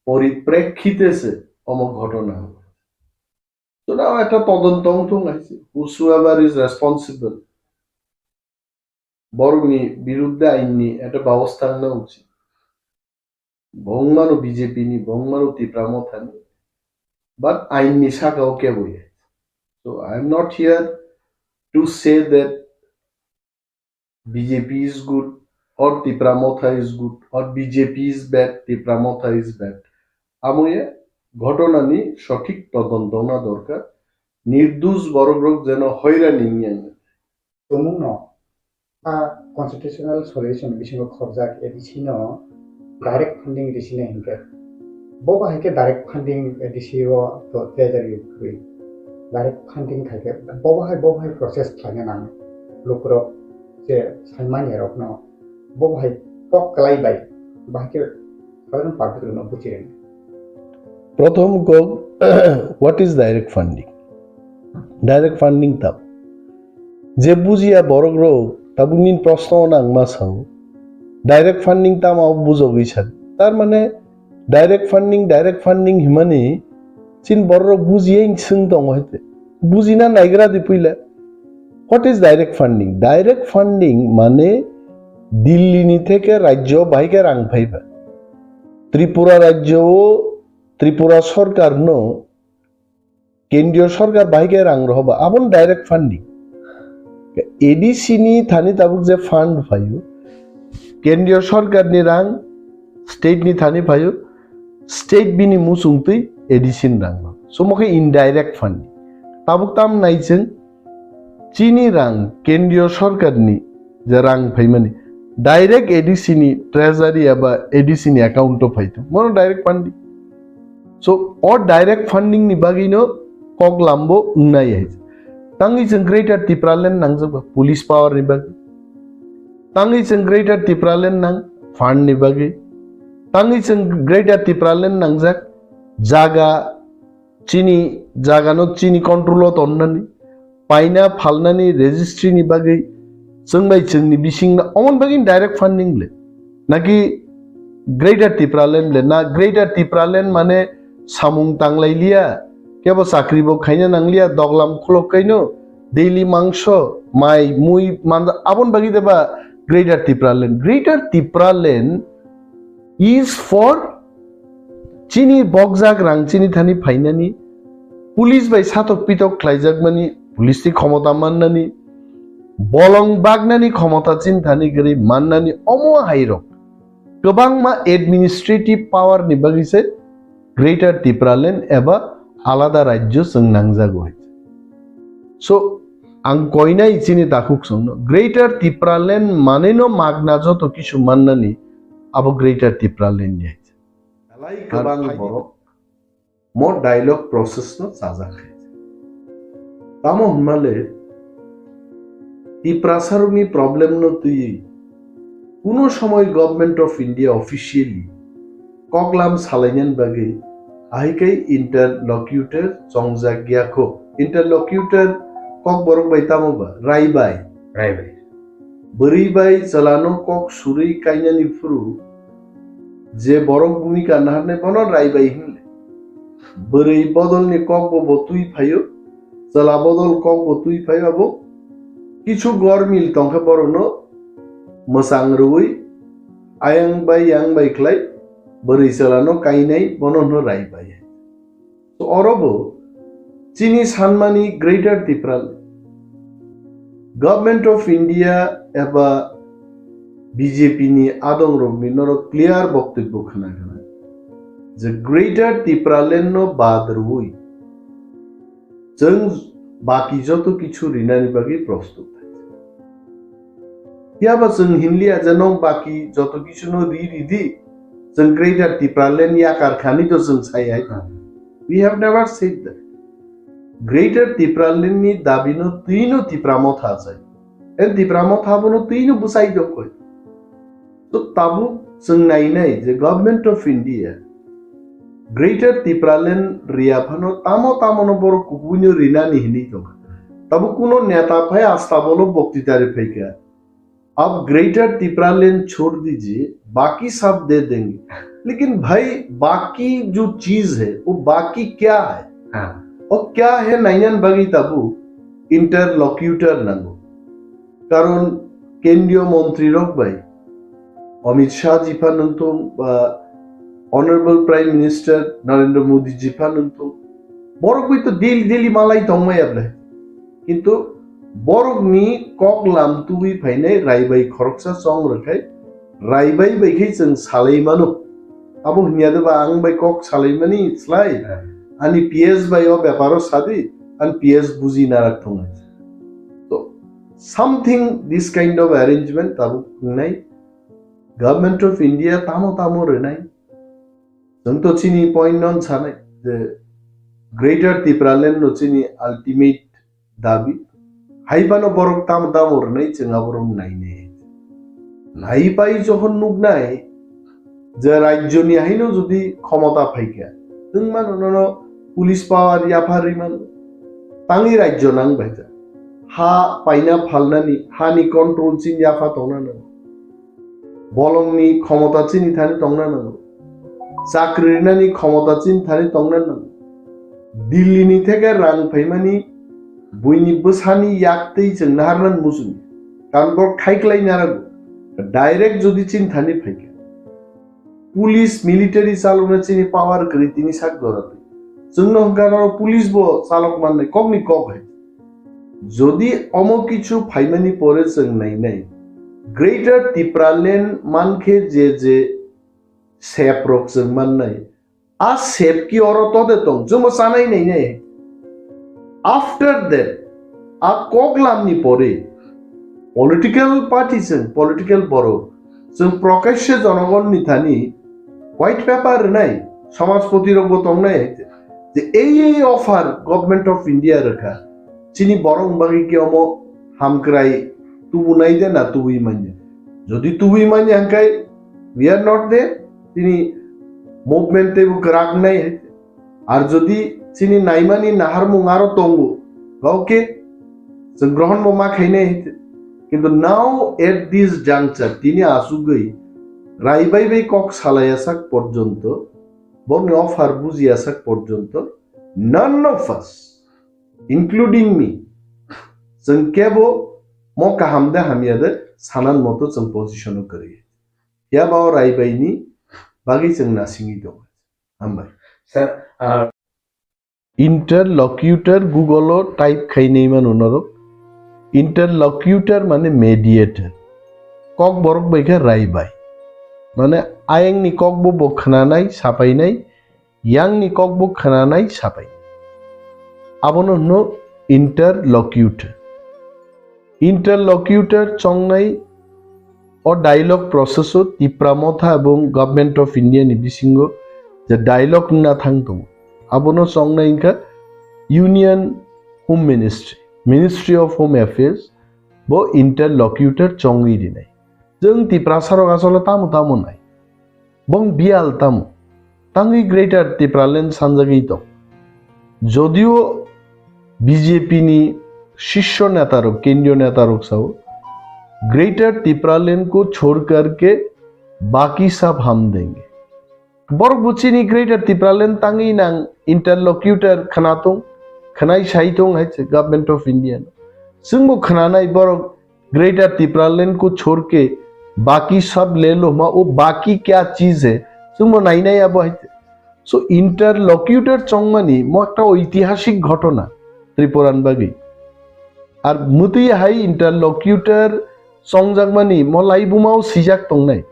poriprekhite se omo ghotona. So now ekta todonto wngthung hai se, whosoever is responsible, borokni birudde ainni ekta babostha wngna uchit. Bo wngmano B J P ni, bo wngmano Tipra Mothani, but ainni saka o kebo ya. So I am not here to say that B J P is good or Tipra Motha is good or B J P is bad, Tipra Motha is bad. Amo ya Ghotonani sothik todonto wngna dorkar, nirdush borokrok jeno hoirani wngya wngya. Tumungno a constitutional solution bisingo khorjak A D C no direct funding risina hinkhe, bo bahai khe direct funding A D C o to treasury rwi direct funding khaikhe bo bahai, bo bahai process khlaina nang lukurok je saimanya rokno bo bahai kok kwlai bai bahai khe sadharan public rokno buchirwna. Prothom kok, what is direct funding? Direct funding tam? Je bujiya borok rok tabuk nini proshno no ang ma sao. Direct funding tamo bujogwi sa. Tar mane direct funding, direct funding himani chin borok rok bujiya swng tongo hai te. Bujina naigra di puila. What is direct funding? Direct funding mane Delhi ni theke rajyo bahai khe rang phaiba. Tripura rajyo o Tripura sorkar no kendriyo sorkar bahai khe rang rohoba, aboni direct funding. A D C ni thani tabuk je fund phaio, kendriyo sorkar ni rang state ni thani phaio, state bini muchung twi A D C ni rang no. So mo khe indirect funding. Tabuk tam nai chwng chini rang kendriyo sorkar ni je rang phaimani direct A D C ni treasury eba A D C ni account o phai thung. Mono direct funding. So, o direct funding ni bagwi no kok lambo wngnai hai. Tangwi chwng Greater Tipraland nangjak ba police power ni bagwi. Tangwi chwng Greater Tipraland nang fund ni bagwi. Tangwi chwng Greater Tipraland nangjak jaga chini jaga no chini control o tonnani. Paina phalnani registry ni bagwi chwng bai chwngni bisingno omon bagwi direct funding le naki Greater Tipraland le na Greater Tipraland mane samung tanglai liya kebo chakri bo khaina nang liya doglam khulok kaino daily mangso mai mui manda abon bagwi deba Greater Tipraland. Greater Tipraland is for chini bokjak rang chini thani phainani, police bai satok pitok khlaijakmani, police ni khomota mannani, bolong baknani khomota chini thani gri mannani omo hairok kwbangma administrative power ni bagwi se Greater Tipraland eba alada rajyo chwng nangjago hai. So, ang koinai chini takhuk songno, Greater Tipraland maneno magna joto kisu mannani abo Greater Tipraland ni hai. Belai kwbang borok mo dialogue process no chajak hai. Tamo hwnmale Tiprasarokni problem no twiwi kuno somoi Government of India officially koklam salainani bagwi ahai khe interlocutor chongjak ya kho. Interlocutor kokborok bai tamo ba? Raibai. Raibai. Bwrwi bai chwlano kok surwi kainani phuru je borok bhumika naharnai bono raibai hinle. Bwrwi bodolni kokbo bo twi phaio, chwla bodol kokbo twi phaio abo. Kichu gormil tongkhe borokno mwchang rwui ayang bai yang bai khlai bwrwi chwlano kainai bono hwno raibai. So, oro bo chini sanmani Greater Tipraland, Government of India eba B J P ni adongrokni norok clear boktobbo khna khna je Greater Tipraland no bad rwui chwng baki joto kichu rinani bagwi prostut. Phiya ba chwng hinliya je nong baki joto kichu no ri ridi, chwng Greater Tipraland yakar khani to chwng sai hai. Hmm. We have never said that. Greater Tipraland ni dabi no twi no Tipra Motha achai. En Tipra Motha bono twi no bwsai dok koi. To tabuk chwng nainai je Government of India Greater Tipraland riya phano tamo tamo no borok kubuino rinani hinwi tongkha. Tabuk kuno neta phai asta bolo boktitari phaikha. अब ग्रेटर तिपरालैंड छोड़ दीजिए, बाकी सब दे देंगे। लेकिन भाई, बाकी जो चीज है, वो बाकी क्या है? हाँ। और क्या है, nainan bagwi tabuk interlocutor nango. Karon kendriyo montri rok bai, Amit Shah ji pha nungthung ba Honorable Prime Minister Narendra Modi ji pha nungthung, borok bai to daily daily malai tongmaya ble. Kintu borokni kok lam tubui phainai raibai khoroksa chong rwkhai, raibai bai khe chwng salai mano. Abo hwnya de ba ang bai kok salaimani slai. Ani P S bai o beparo sadi, an P S buji narak thongnai. To something this kind of arrangement tabuk wngnai. Government of India tamo tamo rwnai. Chwng to chini point non sanai je Greater Tipraland no chini ultimate dabi. Hai phano borok tamo tamo rwnai chwng aborok nainai. Naipai jokhon nuknai je rajyoni haino jodi khomota phaikha, chwng mano nono police power yapharwi mano. Tangwi rajyo nang baija. Ha paina phalnani, hani control chini yapha tongna nango. Bolongni khomota chini thani tongna nango. Chakri rinani khomota chini thani tongna nango. Dillini theke rang phaimani buini bwsani yaktwi chwng naharnan muchungya. Kanbor khaiklai narago. Direct jodi chini thani phaikha. Police, military chalokna chini power kwrwi tini sak jora twi. Chwngno hwnkha oro police bo chalok mannai kokni kok hai. Jodi omo kichu phaimani pore chwng nainai, Greater Tipraland mankhe je je sep rok chwng mannai, a sep ki oro tode tong, chwngbo chanai nainai. After that, a koklamni pore political party chwng, political borok chwng prokashe jonogonni thani white paper rwnai, somajpoti rokbo tongnai, je ei ei offer Government of India rwkha, chini borok bagwi ki omo hamkrai tubunai de na tubui manya? Jodi tubui manya hwnkhe we are not there, chini movement teibo kwrak nai. Ar jodi chini naimani naharmung aro tongo, okay, chwng grohon bo ma khainai. Kintu now at this juncture, tini asugwi Rai bai bai kok salaiya sak porjonto, bokni offer bujiya sak porjonto, none of us, including me, chwng kebo mo kaham de hamya de sanan moto chwng position o kwrwi. Phiya ba o Rai bai ni bagwi chwng nasingwi tongo. Hambai. Sir, ah, Interlocutor Google o type khainai mano norok. Interlocutor mane mediator. Kok borok bai khe Rai bai. Mane ayang ni kok bo bo khnanai, sapainai, yang ni kok bo khnanai, sapai. Abono hwno interlocutor. Interlocutor chongnai o dialogue process o Tipra Motha ebong Government of India ni bisingo je dialogue wngna thang tongo, abono chongnai wngkha Union Home Ministry, Ministry of Home Affairs, bo interlocutor chongwi rinai. Chwng Tiprasa rok asole tamo tamo nai. Bong biyal tamo. Tangwi Greater Tipraland sanjagwi tong. Jodio B J P ni shisho neta rok, kendriyo neta rok sao, Greater Tipraland ko chhod kar ke baki sab hum denge. Borok bo chini Greater Tipraland tangwi nang interlocutor khna tong, khnai sai tong hai se Government of India no. Chwng bo khnanai borok Greater Tipraland ko chhod ke baki sab le lo huma, wo baki kya cheez hai, chwngbo nainai abo hai. So interlocutor chongmani mo ekta oitihasik ghotona Tripuran bagwi. Ar mwtwi hai interlocutor chongjakmani mo laibumao sijak tongnai.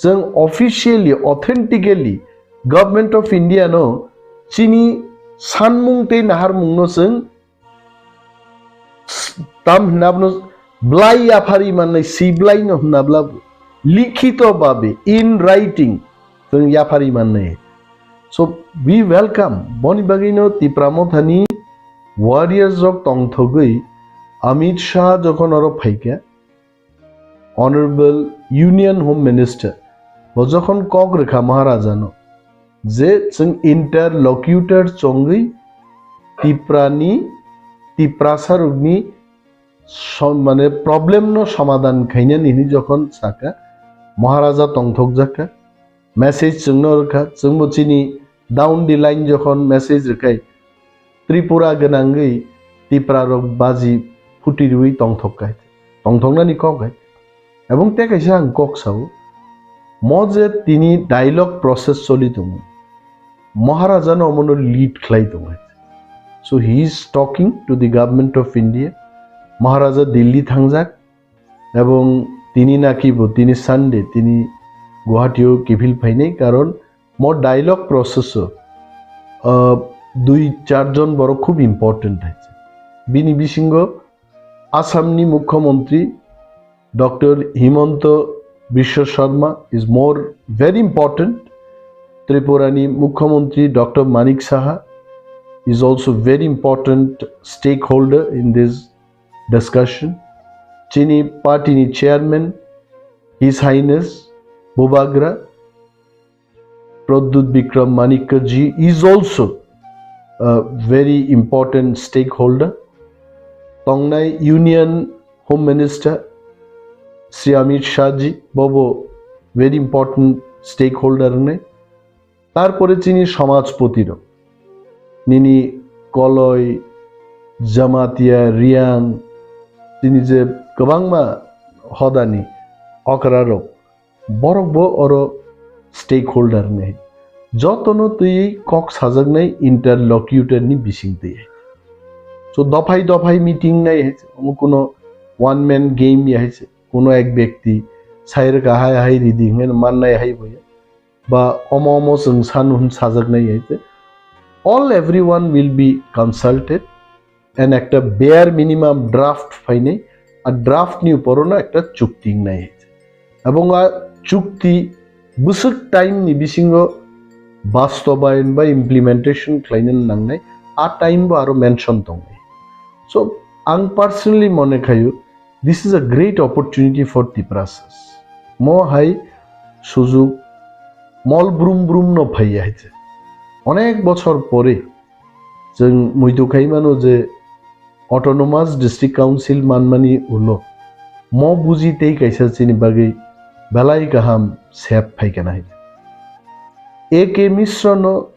Chwng officially, authentically Government of India no chini sanmung tei naharmung no chwng tam hwnna bono blai yaphari mannai, si blai no hwnna bla bo likhito babe, in writing, chwng yaphari mannai. So we welcome, boni bagwi no Tipra Mothani warriors rok tongthogwi Amit Shah jokhon oro phaikha, Honorable Union Home Minister bo jokhon kok rwkha Maharaja no, je chwng interlocutor chongwi Tiprani, Tiprasa rokni som-, mane problem no somadhan khainani hinwi jokhon saka, Maharaja tongthokjakha, message chwngno rwkha, chwngbo chini down the line jokhon message rwkhai, Tripura gwnangwi Tipra rok baji phuti rwi tongthok kai, tongthoknani kok hai. Ebong tei kaisa ang kok sao, mo je tini dialogue process choli tongo, Maharaja no omono lead khlai tongo hai. So he is talking to the Government of India. Maharaja Delhi thangjak, ebong tini naki bo tini Sunday tini Guwahati o kiphil phainai, karon Mo dialogue process o, uh, dui char jon borok khub important hai se. Bini bisingo Assam ni Mukhyamantri Doctor Himanta Biswa Sarma is more very important. Tripura ni Mukhyamantri Doctor Manik Saha is also very important stakeholder in this discussion. Chini party ni chairman, His Highness Bubagra Pradyut Bikram Manikya ji is also a very important stakeholder. Tongnai Union Home Minister Sri Amit Shah ji bobo very important stakeholder wngnai. Tarpore chini samajpoti rok, nini Koloi, Jamatia, Reang, chini je kwbangma hodani okra rok, borok bo oro stakeholder ni. Jotono twi kok sajaknai interlocutor ni bising twi. So dophai dophai meeting nai hai se, omo kuno one man game ya hai se, kuno ek byakti sai rwkha hai hai ridi hwnwi mannai hai bo ya. Ba omo omo chwng sanu hwn sajaknai hai se. All everyone will be consulted and ekta bare minimum draft phainai, a draft ni upor no ekta chukti wngnai hai se. Ebong a chukti bwswk time ni bisingo bastobayon ba implementation khlaina nangnai, a time bo aro mention tongnai. So ang personally mone khaio, this is a great opportunity for Tiprasas. Mo hai sujuk mol brum brum no phaiya hai se. Onek bochor pore chwng muitu khai mano je Autonomous District Council manmani ulo mo buji tei kaisa chini bagwi belai kaham sep phaikana hai. A K Mishra no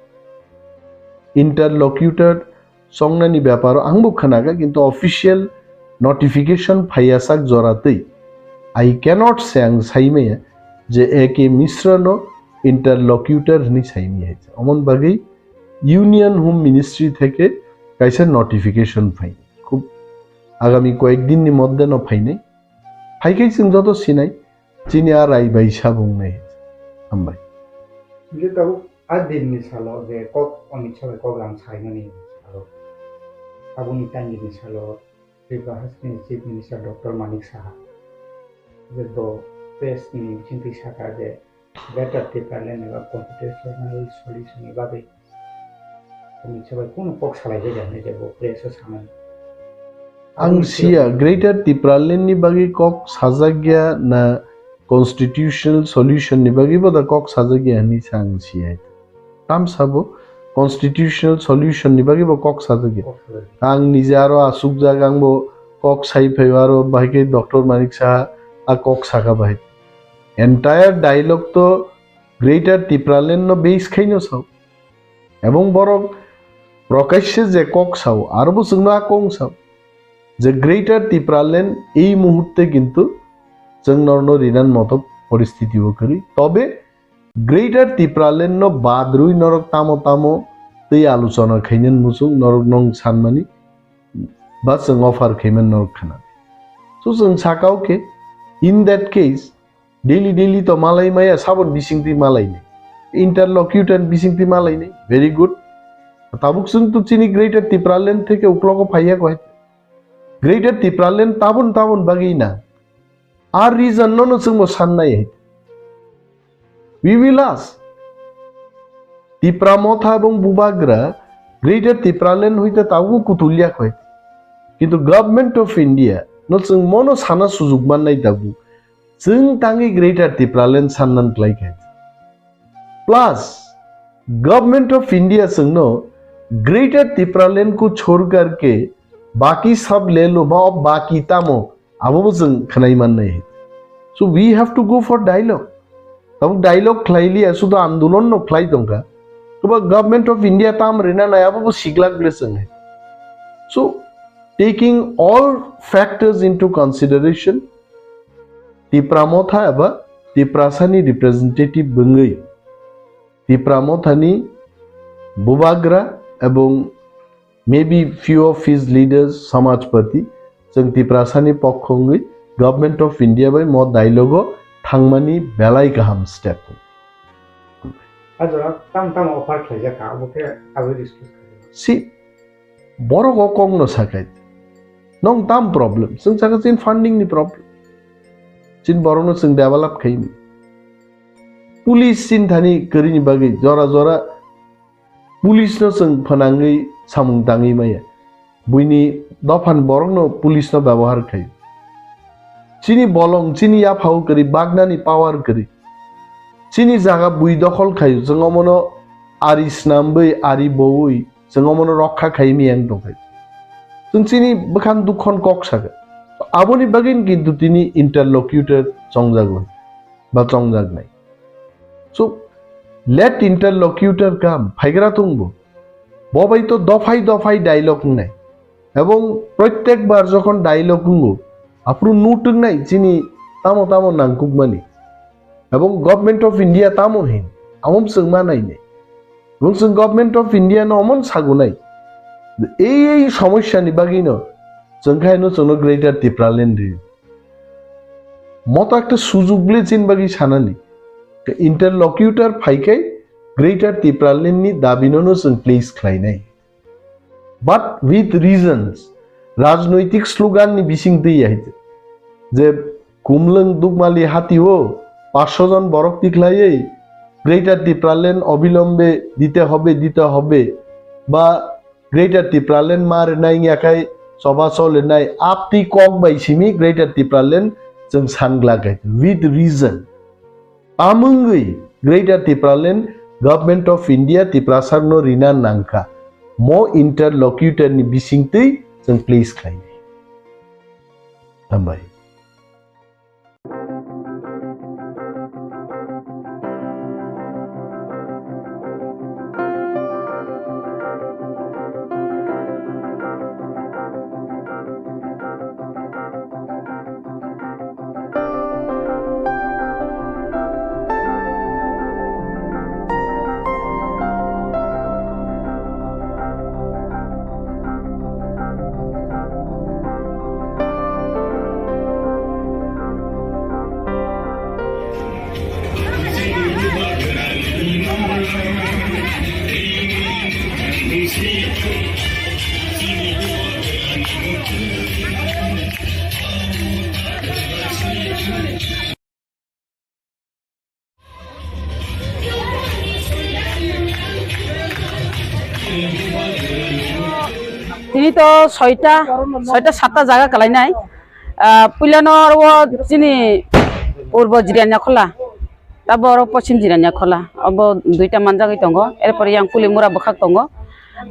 interlocutor songnani beparo angbo khwnakha, kintu official notification phaiya sak jora twi I cannot say, ang saimaya je A K Mishra no interlocutor hwnwi saimaya hai. Omon bagwi Union Home Ministry theke kaisa notification phai. Khub agami koyek din ni moddhe no phainai. Phaikhai chwng joto sinai, chini a rai bai sabung nai. Hambai. Hingke tabuk a din ni salo je kok Amit Shah bai kok lam saimani salo. Tabuk ni time ni salo Tripura Haste ni Chief Minister Doctor Manik Saha je bo press ni bisingtwi saka je Greater Tipraland eba constitutional solution ni bagwi Amit Shah bai kunu kok salai jai hwnwi je bo press o sanai. Ang siya, Greater Tipraland ni bagwi kok sajak ya na constitutional solution ni bagwi bo da kok sajak ya hwnwi sa ang siya. Tam sabo constitutional solution ni bagwi bo kok sajak ya. Kok sajak ya. Ang nije aro asukjak, ang bo kok sai phai aro bahai khe Doctor Manik Saha a kok saka bahai. Entire dialogue to Greater Tipraland no base khaino sao. Ebong borok prokashe je kok sao, aro bo chwngno a kong sao. Je Greater Tipraland ei muhurte kintu chwng norno rinan moto poristiti o kwrwi. Tobe Greater Tipraland no badrwi norok tamo tamo tei aluchona khainani muchung norok nong sanmani ba chwng offer khaiman norok khana. So chwng sakao khe, in that case, daily daily to malai maya, sabon bisingtwi malai ni. Interlocutor bisingtwi malai ni. Very good. Tabuk chwng to chini Greater Tipraland theke uklogo phaiya ko hai. Greater Tipraland tabon tabon bagwi na. Ar reason no no chwng bo sannai hai. We will ask. Tipra Motha ebong Bubagra Greater Tipraland hoite tabuk kutulya khoi. Kintu Government of India no chwng mono sana sujug mannai tabuk. Chwng tangwi Greater Tipraland sannan klai khai. Plus, Government of India chwngno Greater Tipraland ko chhorkar ke baki sab le lo ba, baki tamo, abo bo chwng khwnai mannai. So we have to go for dialogue. Tabuk dialogue khlai liya, sudu andolon no khlai tongkha. Toba Government of India tam rina nai, abo bo siglak ble chwng hai. So taking all factors into consideration, Tipra Motha eba Tiprasani representative bwngwi Tipra Mothani Bubagra ebong maybe few of his leaders, Samajpati, chwng Tiprasani pokho wngwi Government of India bai mo dialogue o thangmani belai kaham step. A jora tam tam offer khlaijak kha, abo khe abo discuss khlai. Si borok o kok no sakai. Nong tam problem. Chwng saka chin funding ni problem. Chin borok no chwng develop khai ni. Police chin thani kwrwi ni bagwi jora jora police no chwng phanangwi samung tangwi maya. Buini dophani borokno police no byabohar khaio. Chini bolong, chini yaphao kwrwi, bagnani power kwrwi. Chini jaga bui dokhol khaio, chwng omono ari snamwi, ari bowi, chwng omono rokha khai miyang tongkhaio. Chwng chini bwkhan dukhon kok sakha. Aboni bagwino kintu tini interlocutor chongjago. Ba chongjaknai. So, let interlocutor come, phaigra tongbo. Bo bai to dophai dophai dialogue wngnai. Ebong protyek bar jokhon dialogue wngo, aphuru nutwknai chini tamo tamo nangkukmani. Ebong Government of India tamo hin, amo chwng ma nainai. Ebong chwng Government of India no omon sagunai. Ei ei somosya ni bagwi no chwng khaino chwngno Greater Tipraland ri. Moto ekta sujug le chin bagwi sanani. Interlocutor phaikai Greater Tipraland ni dabi no no chwng place khlainai. But with reasons, rajnoitik slogan ni bising twi ya hite. Je Kumlwng Dukmali hatio paanch sho jon borok tikhlaiwi Greater Tipraland obilombe dite hobe, dite hobe, ba Greater Tipraland ma rwnai wngya khai choba cholinai aptwi kok bai simi Greater Tipraland chwng sangla khai with reason. Tamungwi Greater Tipraland Government of India Tiprasarno rina nangkha. Mo interlocutor ni bisingtwi chwng please khlainai. Hambai. Tini to soita, soita satta jaga kalainai. Ah, puilano oro chini purbo Jirania Khola, tabo oro poschim Jirania Khola. Obo duita manjagwi tongo. Erpore yang Pulimura bwkhak tongo.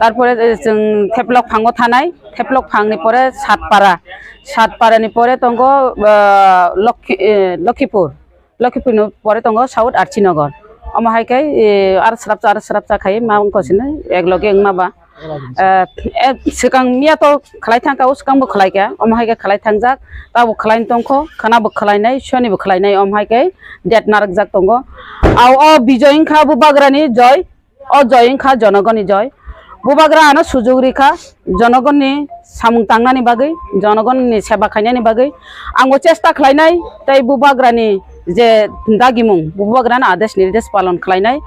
Tarpore, eh, chwng Theplok phango thanai. Theplok phangni pore Satpara. Satparani pore tongo, ah, Lokhi-, eh, Lokhipur. Lokhipurni pore tongo South Archinagar. Omo hai khe, eh, aro srapcha, aro srapcha khai ma wngkha sini, ek loge wngma ba. Eh, eh, swkang miya to khlai thangkha, o swkang bo khlai kha. Omo hai khe khlai thangjak, tabo khlai tongkho, khana bo khlainai, soni bo khlainai, omo hai khe date narwkjak tongo. Au o bijoy wngkha bubagrani joy. O joy wngkha jonogoni joy. Bubagra ano sujuk rikha jonogoni samung tangnani bagwi, jonogoni seba khainani bagwi. Ang bo chesta khlainai tei bubagrani je dagimung, bubagrani adesh nirdesh palon khlainai.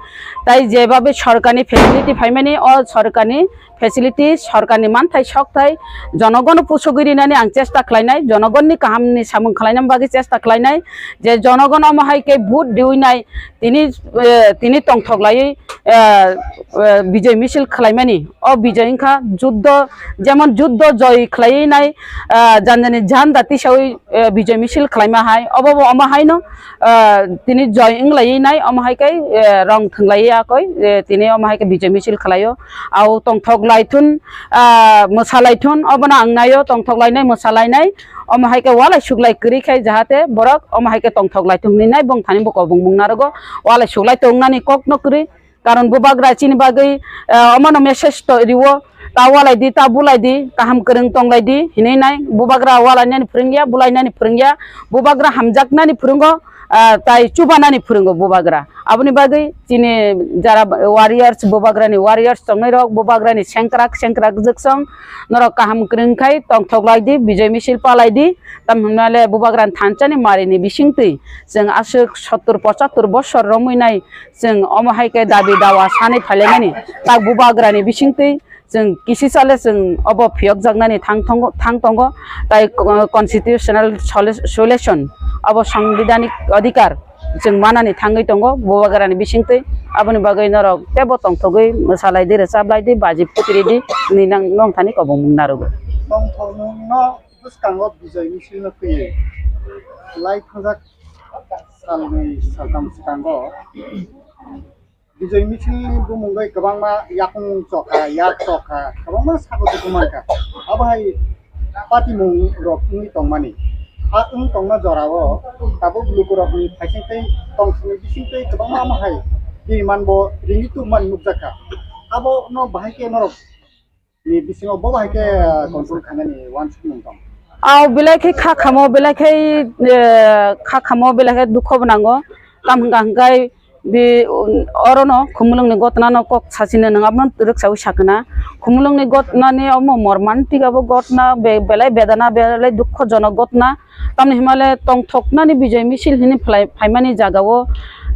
Tai jebabe sorkarni facility phaimani, o sorkarni facility, sorkarni manthai sokthai jonogono pusugwi rinani ang chesta khlainai, jonogonni kahamni samung khlainani bagwi chesta khlainai. Je jonogon omo hai khe vote riwi nai, tini, eh, tini tongthok laiwi, eh, eh, bijoy misil khlaimani. O bijoy wngkha juddo, jemon juddo joy khlaiwi nai, eh, janjani janda tisawi, eh, bijoy misil khlaima hai. Obo bo omo haino, eh, tini joy wng laiwi nai, omo hai khe, eh, rong thwng laiwi yakoi, eh, tini omo hai khe bijoy misil khlaio. Au tongthok laithun, ah, mwsa laithun, obono ang naio, tongthok lainai, mwsa lainai. Omo hai khe walai suklai kwrwi khai jahate borok omo hai khe tongthok lai tongni nai bong thani bo kobong mung narogo walai suklai tongnani kok no kwrwi. Karon bubagra chini bagwi, ah, omono message to riwo, Ta walai di, ta bulai di, kaham kwrwng tonglai di hinwi nai. Bubagra walainani phwrwngya, bulainani phwrwngya, bubagra hamjaknani phwrwngo, ah, tai chubanani phwrwngo bubagra. Aboni bagwi chini jara warriors, bubagrani warriors tongnai rok, bubagrani sengkrak sengkrak jwksong norok kaham kwrwng khai tongthok lai di, bijoi misil palai di. Tam hwnmale bubagrani thansani marini bisingtwi chwng aswk sottur pochattur bosor romwi nai chwng omo hai khe dabi dawa sanwi phailaimani. Tak bubagrani bisingtwi chwng kisi sale chwng obo phiyokjaknani thang tongo, thang tongo, tai co-, constitutional solu-, solution, obo sangbidhanik adhikar chwng manani thangwi tongo bubagrani bisingtwi. Aboni bagwi norok teibo tongthogwi mwsalai di, rwchablai di, baji putri di, hinwi nang, nong thani kobong mung narugo. Tongthokno bwskango bijoi misil no twiwi lai thajak salnwi saltham swkango. Bijoi misil ni bumung bai kwbangma yakung chokha, yak chokha, kwbangma sago tuku mankha. Abo hai patimung rok wngwi tongmani. A wng tongma jorao tabuk lukurokni phaising tei tongsini bising tei kwbangma amo hai twi manbo ringwi tubumani nukjakha. Abono bahai khe norok ni bisingo bo bahai khe, ah, control khainani uansukmung tong? Aw, belai khe kha khamo, belai khe, eh, kha khamo, belai khe dukho bo nango. Tam hwnka hwnkhe bi, um, orono khumulwngni gotnano kok sachino nwng abono rwksaui sakna. Khumulwngni gotnani omo mormantik abo gotna be-, belai bedana, belai dukhojonok gotna. Tamni hwnmale tongthoknani bijoi misil hwnwi phlai-, phaimani jagao,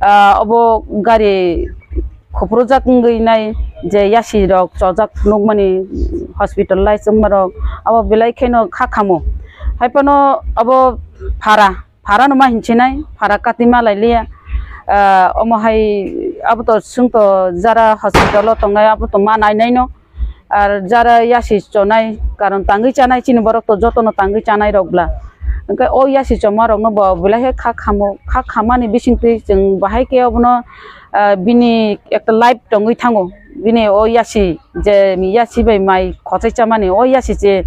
ah, obo gari khupurjak wngwi nai je yasi rok chojak nukmani hospitalize wngmarok abo belai kheno kha khamo. Hai phano abo phara, phara no ma hinchinai, phara kati ma lai liya. Ah, omo hai abo to swngto jara hospital o tongnai abo to ma nai nai no. Ar jara yasi chonai, karon tangwi chanai chini borok to jotono tangwi chanai rok bla. Hwnkhe o yasi choma rokno bo belai khe kha khamo, kha khamani bisingtwi chwng bahai khe obono, ah, bini ekta life tongwi thango. Bini o yasi je yasi bai mai khochai chamani o yasi je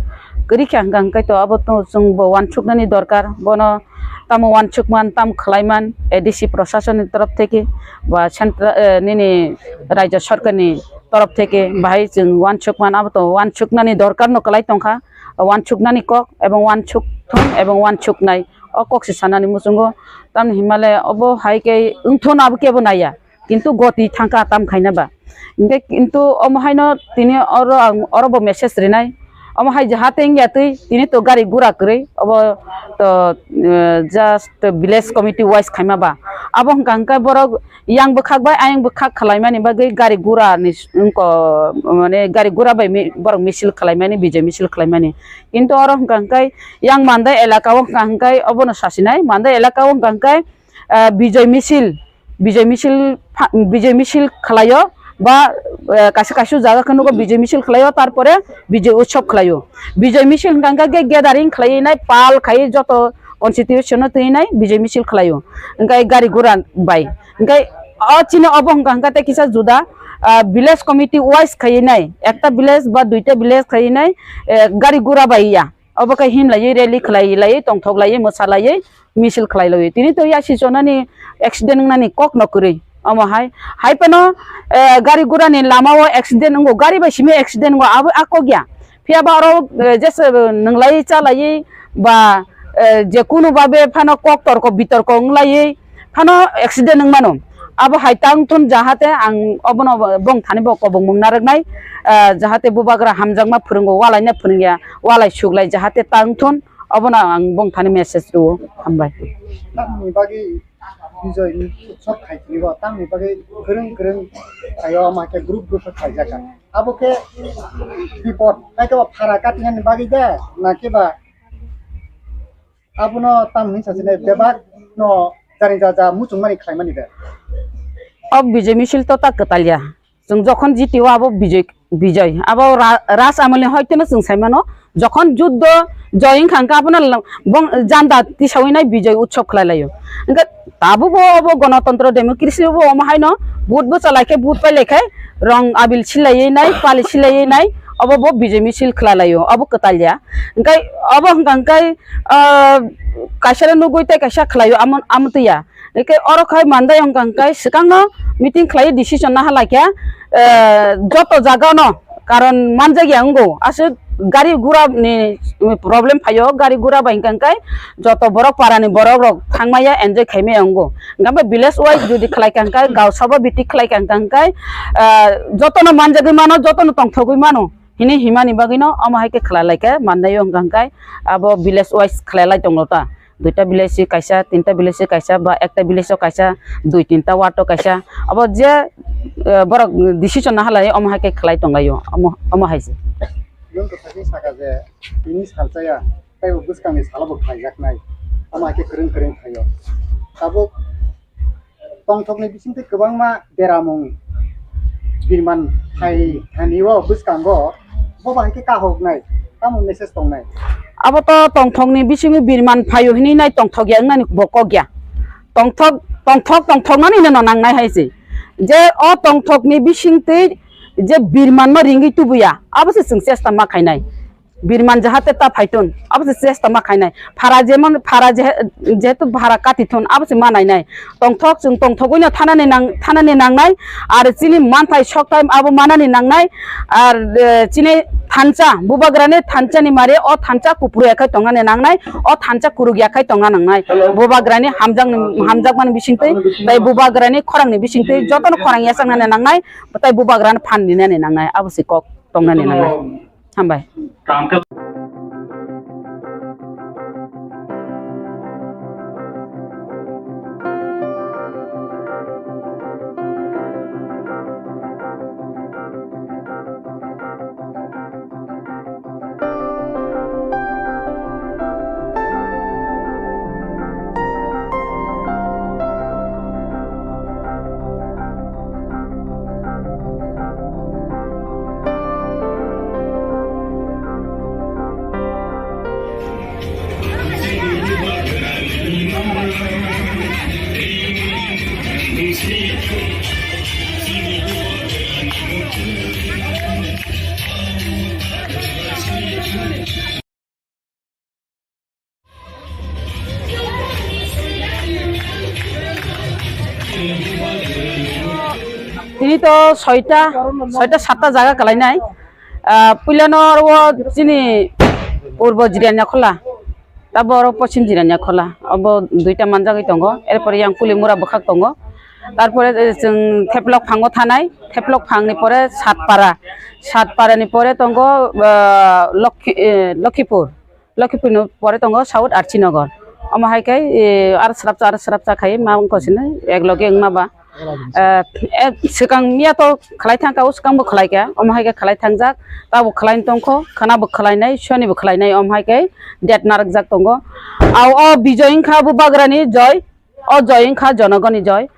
kwrwi kha hwnkha hwnkhe to abo to chwng bo uansuknani dorkar. Bono tamo uansukman, tam khlaiman, A D C proshasonni torof theke ba central, eh, nini raijyo sorkarni torof theke bahai chwng uansukman, abo to uansuknani dorkar no kwlai tongkha, uansuknani kok ebong uansukthung ebong uansuknai o kok se sanani muchungo. Tamni hwnmale obo hai khe wngthon abo kebo naiya, kintu goti thangkha tam khaina ba. Hingke kintu omo haino tini oro ang oro bo message rinai. Omo hai jahate wngya twi tini to gari gura kwrwi obo to, eh, just village committee wise khaima ba. Abo hwnka hwnkhe borok yang bwkhak bai ayang bwkhak khwlaimani bagwi gari gura ni s-, wngko mane gari gura bai mi-, borok misil khwlaimani, bijoi misil khwlaimani. Kintu oro hwnka hwnkhe yang Mandai elaka o hwnka hwnkhe obono sasinai, Mandai elaka o hwnka hwnkhe, ah, bijoi misil, bijoi misil pha-, bijoi misil khwlaio ba, eh, kaisa kaisa jaga khe nugo bijoi misil khwlaio, tarpore bijoi utsob khwlaio. Bijoi misil hwnka hwnkhe gathering khwlai nai pal khai joto constitution no twi nai bijoi misil khwlaio, hwnkhe gari gura bai. Hwnkhe o chini obo hwnka hwnkhe tei kisa juda, ah, village committee wise khaiwi nai, ekta village ba duita village khaiwi nai, eh, gari gura bai ya. Obo khe himlaiwi rally khwlai laiwi tongthok laiwi mwsa laiwi misil khwlai laiwi. Tini to yasi chonani accident wngnani kok no kwrwi. Omo hai, hai phano, eh, gari gura ni lama o accident wngo, gari bai simi accident wngo, abo a kok ya. Phiya ba oro, eh, jesa, eh, nwnglai chalai ba, eh, je kunu babe phano kok torko bitorko wnglaiwi phano accident wng mano. Abo hai tang thun jahate ang obono bong thani bo kobong mung narwknai, eh, jahate bubagra hamjakma phwrwngo, walaina phwrwngya, walai suklai jahate tang thun, obono ang bong thani message rwo. Hambai. Tamni bagwi Bijoi ni sok khai tini bo tamni bagwi kwrwng kwrwng khaio, ama khe group group khe khaijak kha. Abo khe bipot, hai khe bo phara katinani bagwi de, na khe ba abono tam hinwi sachine bebak no jani ja ja muchungmani khlaimani de. O Bijoi misil to ta kwtal ya. Chwng jokhon G T O abo Bijoi, Bijoi. Abo ra-, Raj Amolni hoiteno chwng sai mano. Jokhon juddo joy wngkha, hwnkhe abono l-, bong-, janda tisawi nai Bijoi Utsav khlai laio. Hwnkhe tabukbo obo Ganatantro Democracy obo omo haino vote bwcha lai khe, vote pai lai khe, rong abil silaiwi nai, pali silaiwi nai, obo bo Bijoi misil khlai laio, obo kwtal ya. Hwnkhe obo hwnkha hwnkhe, ah, kaisa nugwi tei kaisa khlaio, amo, amo twi ya. Eke oro khai mandai wngkha hwnkhe swkangno meeting khlai decision naha laikha, eh, joto jagano Karon manjak ya wngo, aswk gari gura ni problem phaio, gari gura bai hwnka hwnkhe joto borok para ni borok rok thangmaya enjoy khaimaya wngo. Hwnka hwnkhe village wise jodi khlai kha hwnkhe, gaon sabha bhitik khlai kha hwnkhe, ah, joto no manjagwi mano, joto no tongthogwi mano. Hini himani bagwino omo hai khe khlai lai khe mannaio hwnka hwnkhe abo village wise khlai lai tonglo ta. Duita village se kaisa, tinta village se kaisa, ba ekta village o kaisa, dui tinta ward o kaisa. Abo je, eh, borok decision naha lai omo hai khe khlai tong laio, omo, omo hai se. Yung to sakni saka je tini salsa ya, tei bo bwskangni salo bo khlaijaknai. Omo hai khe kwrwng kwrwng khlaio. Tabuk tongthokni bisingtwi kwbangma beramung birman hai thani o bwskango bo bahai khe kahoknai, tamo message tongnai? Abo to tongthokni bisingo birman phaio hinwi nai tongthok ya wngnani bo kok ya. Tongthok, tongthok, tongthoknani no nangnai hai se. Je o tongthokni bisingtwi je birmanno ringwi tubuya, abo se chwng chesta ma khainai. Birman jahate ta phaithun, abo se chesta ma khainai. Phara jemon, phara je-, jehetu phara katithun, abo se ma nainai. Tongthok chwng tongthogwino thanani nang-, thanani nangnai. Ar chini manthai sokthai abo manani nangnai. Ar, eh, chini thansa, bubagrani thansani mari o thansa kupru ya khai tongnani nangnai. O thansa kuruk ya khai tongna nangnai. Bubagrani hamjakni, hamjakmani bisingtwi, tei bubagrani khorangni bisingtwi, jotono khorang yachaknani nangnai. Tei bubagrani phan rinani nangnai. Abo se kok tongnani nangnai. Hambai. Tini to soita, soita satta jaga kalainai. Ah, puilano oro chini purbo Jirania Khola, tabo oro poschim Jirania Khola, obo duita manjagwi tongo. Erpore yang Pulimura bwkhak tongo. Tarpore, eh, chwng Theplok phango thanai, Theplok phangni pore Satpara, Satparani pore tongo, ah, Lokhi-, eh, Lokhipur. Lokhipurni pore tongo South Archinagar. Omo hai khe, eh, aro srapsa, aro srapsa khai ma wngkha sini, ek loge wngma ba. Eh, eh, swkang miya to khlai thang kha, o swkang bo khlai kha. Omo hai khe khlai thangjak, ta bo khlai tongkho, khana bo khlainai, soni bo khlainai, omo hai khe date narwkjak tongo. Au o bijoy wngkha bubagrani joy. O joy wngkha jonogoni joy.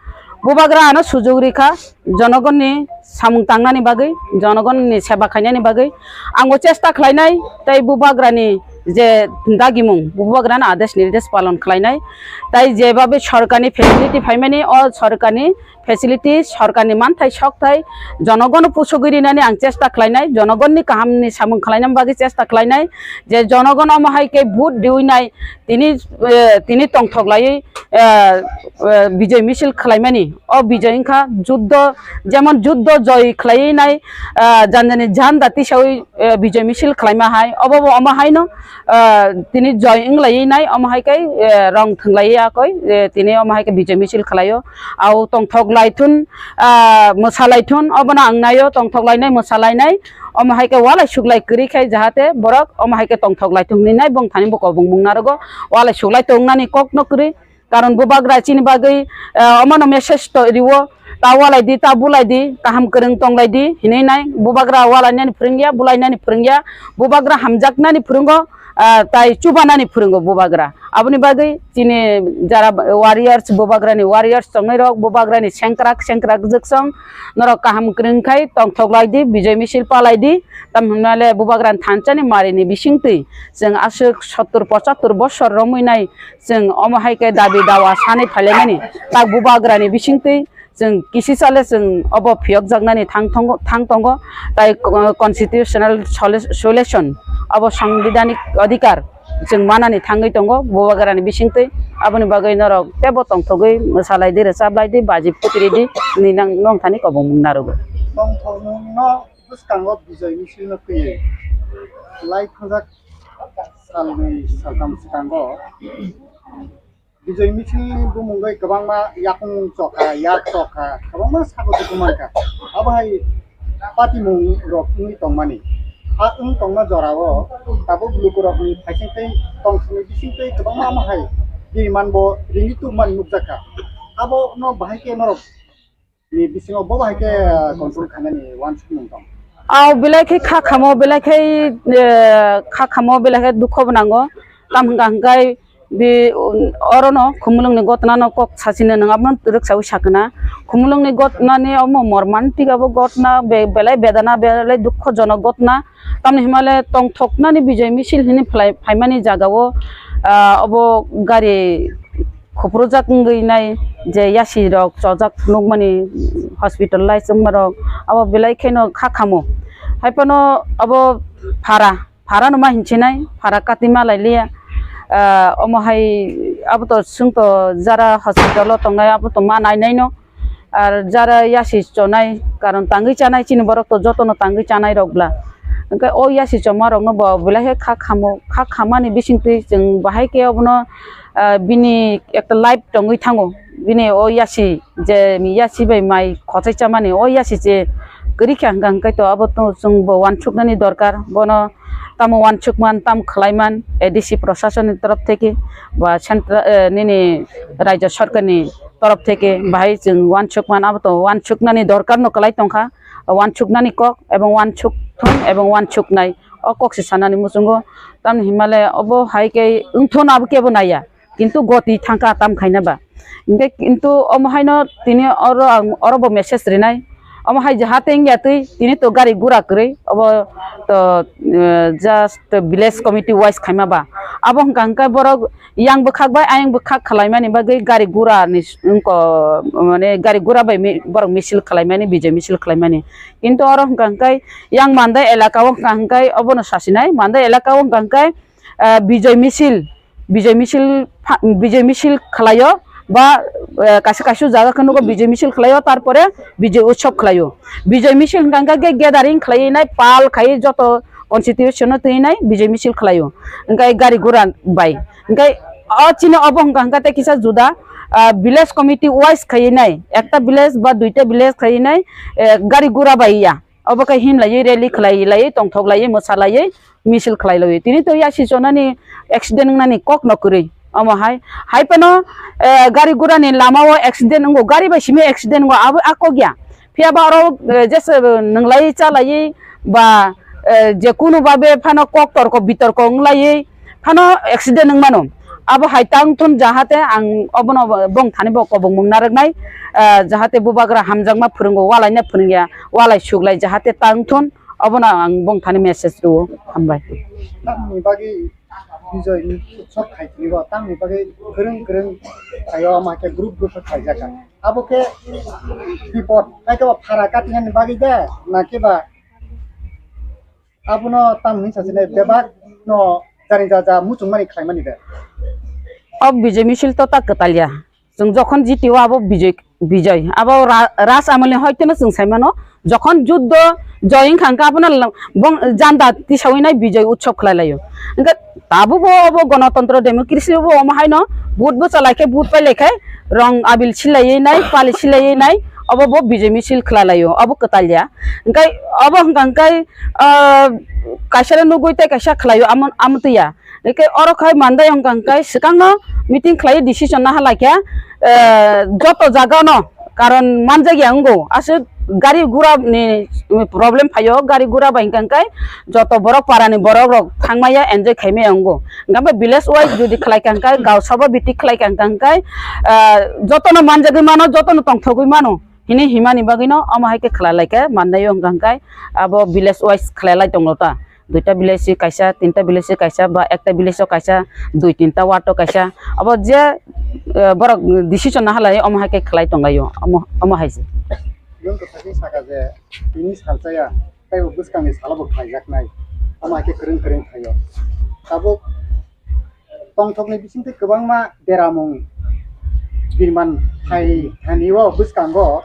Bubagra ano sujuk rikha jonogoni samung tangnani bagwi, jonogoni seba khainani bagwi. Angbo chesta khlainai tei bubagrani je dagimung, bubagrani adesh nirdesh palon khlainai. Tai jebabe sorkarni facility phaimani, o sorkarni facility, sorkarni manthai sokthai jonogono pusugwi rinani ang chesta khlainai, jonogonni kahamni samung khlainani bagwi chesta khlainai. Je jonogon omo hai khe vote riwinai tini, eh, tini tongthok laiwi, eh, eh, bijoy misil khlaimani. O bijoy wngkha juddo, jemon juddo joy khlaiwi nai, eh, janjani janda tisawi, eh, bijoy misil khlaima hai, obo bo omo haino, eh, tini joy wng laiwi nai, omo hai khe, eh, rong thwng laiwi akoi, eh, tini omo hai khe bijoy misil khlaio. Au tongthok laithun, ah, mwsa laithun, obono ang naio, tongthok lainai, mwsa lainai, omo hai khe walai suklai kwrwi khai jahate borok omo hai khe tongthok laithung hinwi nai bongthani bo kobong mung narogo, walai suklai tongnani kokno kwrwi. Karon bubagra chini bagwi, eh, omono message to riwo, ta walai di, ta bulai di, kaham kwrwng tong lai di hinwi nai. Bubagra walainani phwrwngya, bulainani phwrwngya, bubagra hamjaknani phwrwngo, ah, tai chubanani phwrwngo bubagra. Aboni bagwi chini jara warriors, bubagrani warriors tongnai rok, bubagrani sengkrak sengkrak jwksong norok kaham kwrwng khai tongthok lai di, bijoy misil palai di. Tam hwnmale bubagrani thansani marini bisingtwi chwng aswk sottur pochattur bosor romwi nai. Chwng omo hai khe dabi dawa sanwi phailaimani, tak bubagrani bisingtwi chwng kisi sale chwng obo phiyokjaknani thang tongo, thang tongo, tai co-, constitutional solu-, solution, obo sangbidhanik adhikar chwng manani thangwi tongo bubagrani bisingtwi. Aboni bagwi norok teibo tongthogwi mwsalai di, rwchaplai di, baji putri di hinwi nang, nongthani kobong mung narogo. Tongthokno Bwskango Bijoy misil no twiwi lai thwngjak salnwi saltham swkango Bijoy misil ni bumung bai kwbangma yakung chokha, yak chokha, kwbangma sago tuku mankha. Abo hai patimung rok wngwi tongmani. A wng tongma jorao tabuk lukurokni phaising tei tongthokni bising tei kwbangma amo hai biriman bo ringwi tubumani nukjakha. Abo no bahai khe norok ni bisingo bo bahai khe, ah, control khainani uansukmung tong. Aw belai khe kha khamo, belai khe, eh, kha khamo, belai khe dukho bo nango. Tam hwnkha hwnkhe bi, um, orono khumulwngni gotnano kok sachino nwng abono rwksaui sakna. Khumulwngni gotnani omo mormantik abo gotna be-, belai bedana, belai dukhojonok gotna. Tamni hwnmale tongthoknani Bijoy misil hwnwi phlai-, phaimani jagao, ah, obo gari khupurjak wngwi nai je yasi rok chojak nukmani hospitalize wngmarok abo belai kheno kha khamo. Haiphano abo phara, phara no ma hinchinai, phara kati ma lai liya. Ah, omo hai abo to swngto jara hospital o tongnai abo to ma nai nai no. Ar jara yasi chonai, karon tangwi chanai chini borok to jotono tangwi chanai rok bla. Hwnkhe o yasi choma rokno bo belai khe kha khamo, kha khamani bisingtwi chwng bahai khe obono, ah, bini ekta life tongwi thango. Bini o yasi je yasi bai mai khochai chamani o yasi je kwrwi kha hwnkha hwnkhe to abo to chwng bo uansuknani dorkar. Bono tamo uansukman, tamo khlaiman, A D C proshasonni torof theke ba central, eh, nini raijyo sorkarni torof theke bahai chwng uansukman, abo to uansuknani dorkar no kwlai tongkha, uansuknani kok ebong uansuk thung ebong uansuknai o kok se sanani muchungo. Tamni hwnmale obo hai khe wngthon abo kebo naiya, kintu goti thangkha tam khaina ba. Hingke kintu omo haino tini oro ang oro bo message rinai, omo hai jahate wngya twi tini to gari gura kwrwi obo to, eh, just village committee wise khaima ba. Abo hwnkha hwnkhe borok yang bwkhak bai ayang bwkhak khwlaimani bagwi gari gura ni s-, wngko, mane gari gura bai mi-, borok misil khwlaimani, Bijoy misil khwlaimani. Kintu oro hwnkha hwnkhe yang Mandai elaka o hwnkha hwnkhe obono sasinai, Mandai elaka o hwnkha hwnkhe, ah, Bijoy misil, Bijoy misil pha-, Bijoy misil khwlaio ba, eh, kaisa kaisa jaga khe nugo Bijoy misil khwlaio, tarpore Bijoy utsob khwlaio. Bijoy misil hwnkha hwnkhe gathering khwlai nai, pal khai joto constitution no twi nai Bijoy misil khwlaio, hwnkhe gari gura bai. Hwnkhe o chini obo hwnkha hwnkhe tei kisa juda, ah, village committee wise khai nai, ekta village ba duita village khai nai, eh, gari gura bai ya. Obo khe himlaiwi rally khwlai laiwi tongthok laiwi mwsa laiwi misil khwlai laiwi. Tini to yasi chonani accident wngnani kok no kwrwi. Omo hai, hai phano, eh, gari gura ni lama o accident wngo, gari bai simi accident wngo, abo a kok ya. Phiya ba oro, eh, jesa, eh, nwnglai chalaiwi ba, eh, je kunu babe phano kok torko bitorko wnglaiwi phano accident wng mano. Abo hai tang thun jahate ang obono bong thani bo kobongmung narwknai, eh, jahate bubagra hamjakma phwrwngo, walaina phwrwngya, walai suklai jahate tang thun, obono ang bong thani message rwo. Hambai. Tamni bagwi Bijoy ni sok khai tini bo, tamni bagwi kwrwng kwrwng khaio, ama khe group group khaijak kha. Abo khe bipot, hai khe bo phara katinani bagwi de, na khe ba abono tam hwnwi sachine bebak no jani jaja muchungmani khlaimani de. O Bijoy misil to ta kwtal ya. Chwng jokhon G T O abo Bijoy, Bijoy. Abo ra-, Raj Amalni hoiteno chwng sai mano. Jokhon juddo joy wngkha hwnkhe abono la-, bong janda tisawi nai Bijoy utsob khlai laio. Hwnkhe tabukbo obo gonotontro democracy obo omo haino vote bwcha laikhe vote pai laikhe rong abil silaiwi nai pali silaiwi nai obo bo Bijoy misil khlai laio. Obo kwtal ya. Hwnkhe obo hwnkha hwnkhe, ah, kaisa no nugwi tei kaisa khlaio amo, amo twi ya. Hwnkhe oro khai Mandai hwnkha hwnkhe swkangno meeting khlaiwi decision naha laikha, ah, joto jagano karon manjakya wngo. Aswk gari gura ni problem phaio, gari gura bai hwnkha hwnkhe joto borok para ni borok rok thangmaya enjoy khaimaya wngo. Hwnkhe village wise jodi khlaikha hwnkhe, gaon sabha bhitik khlaikha hwnkha hwnkhe, ah, jotono manjagwi mano, jotono tongthogwi mano. Hini himani bagwino omo hai khe khlai lai khe mannaio hwnkha hwnkhe abo village wise khlai lai tongo ta. Duita village se kaisa, tinta village se kaisa, ba ekta village o kaisa, dui tinta ward o kaisa. Abo je, eh, borok decision naha lai omo hai khe khlai tong laio. Omo, omo hai se. Yung kwthakni saka je tini salchaya, tei bo bwskangni salo bo khlaijaknai. Omo hai khe kwrwng kwrwng khlaio. Tabuk tongthokni bisingtwi kwbangma beramung birman hai hani o bwskango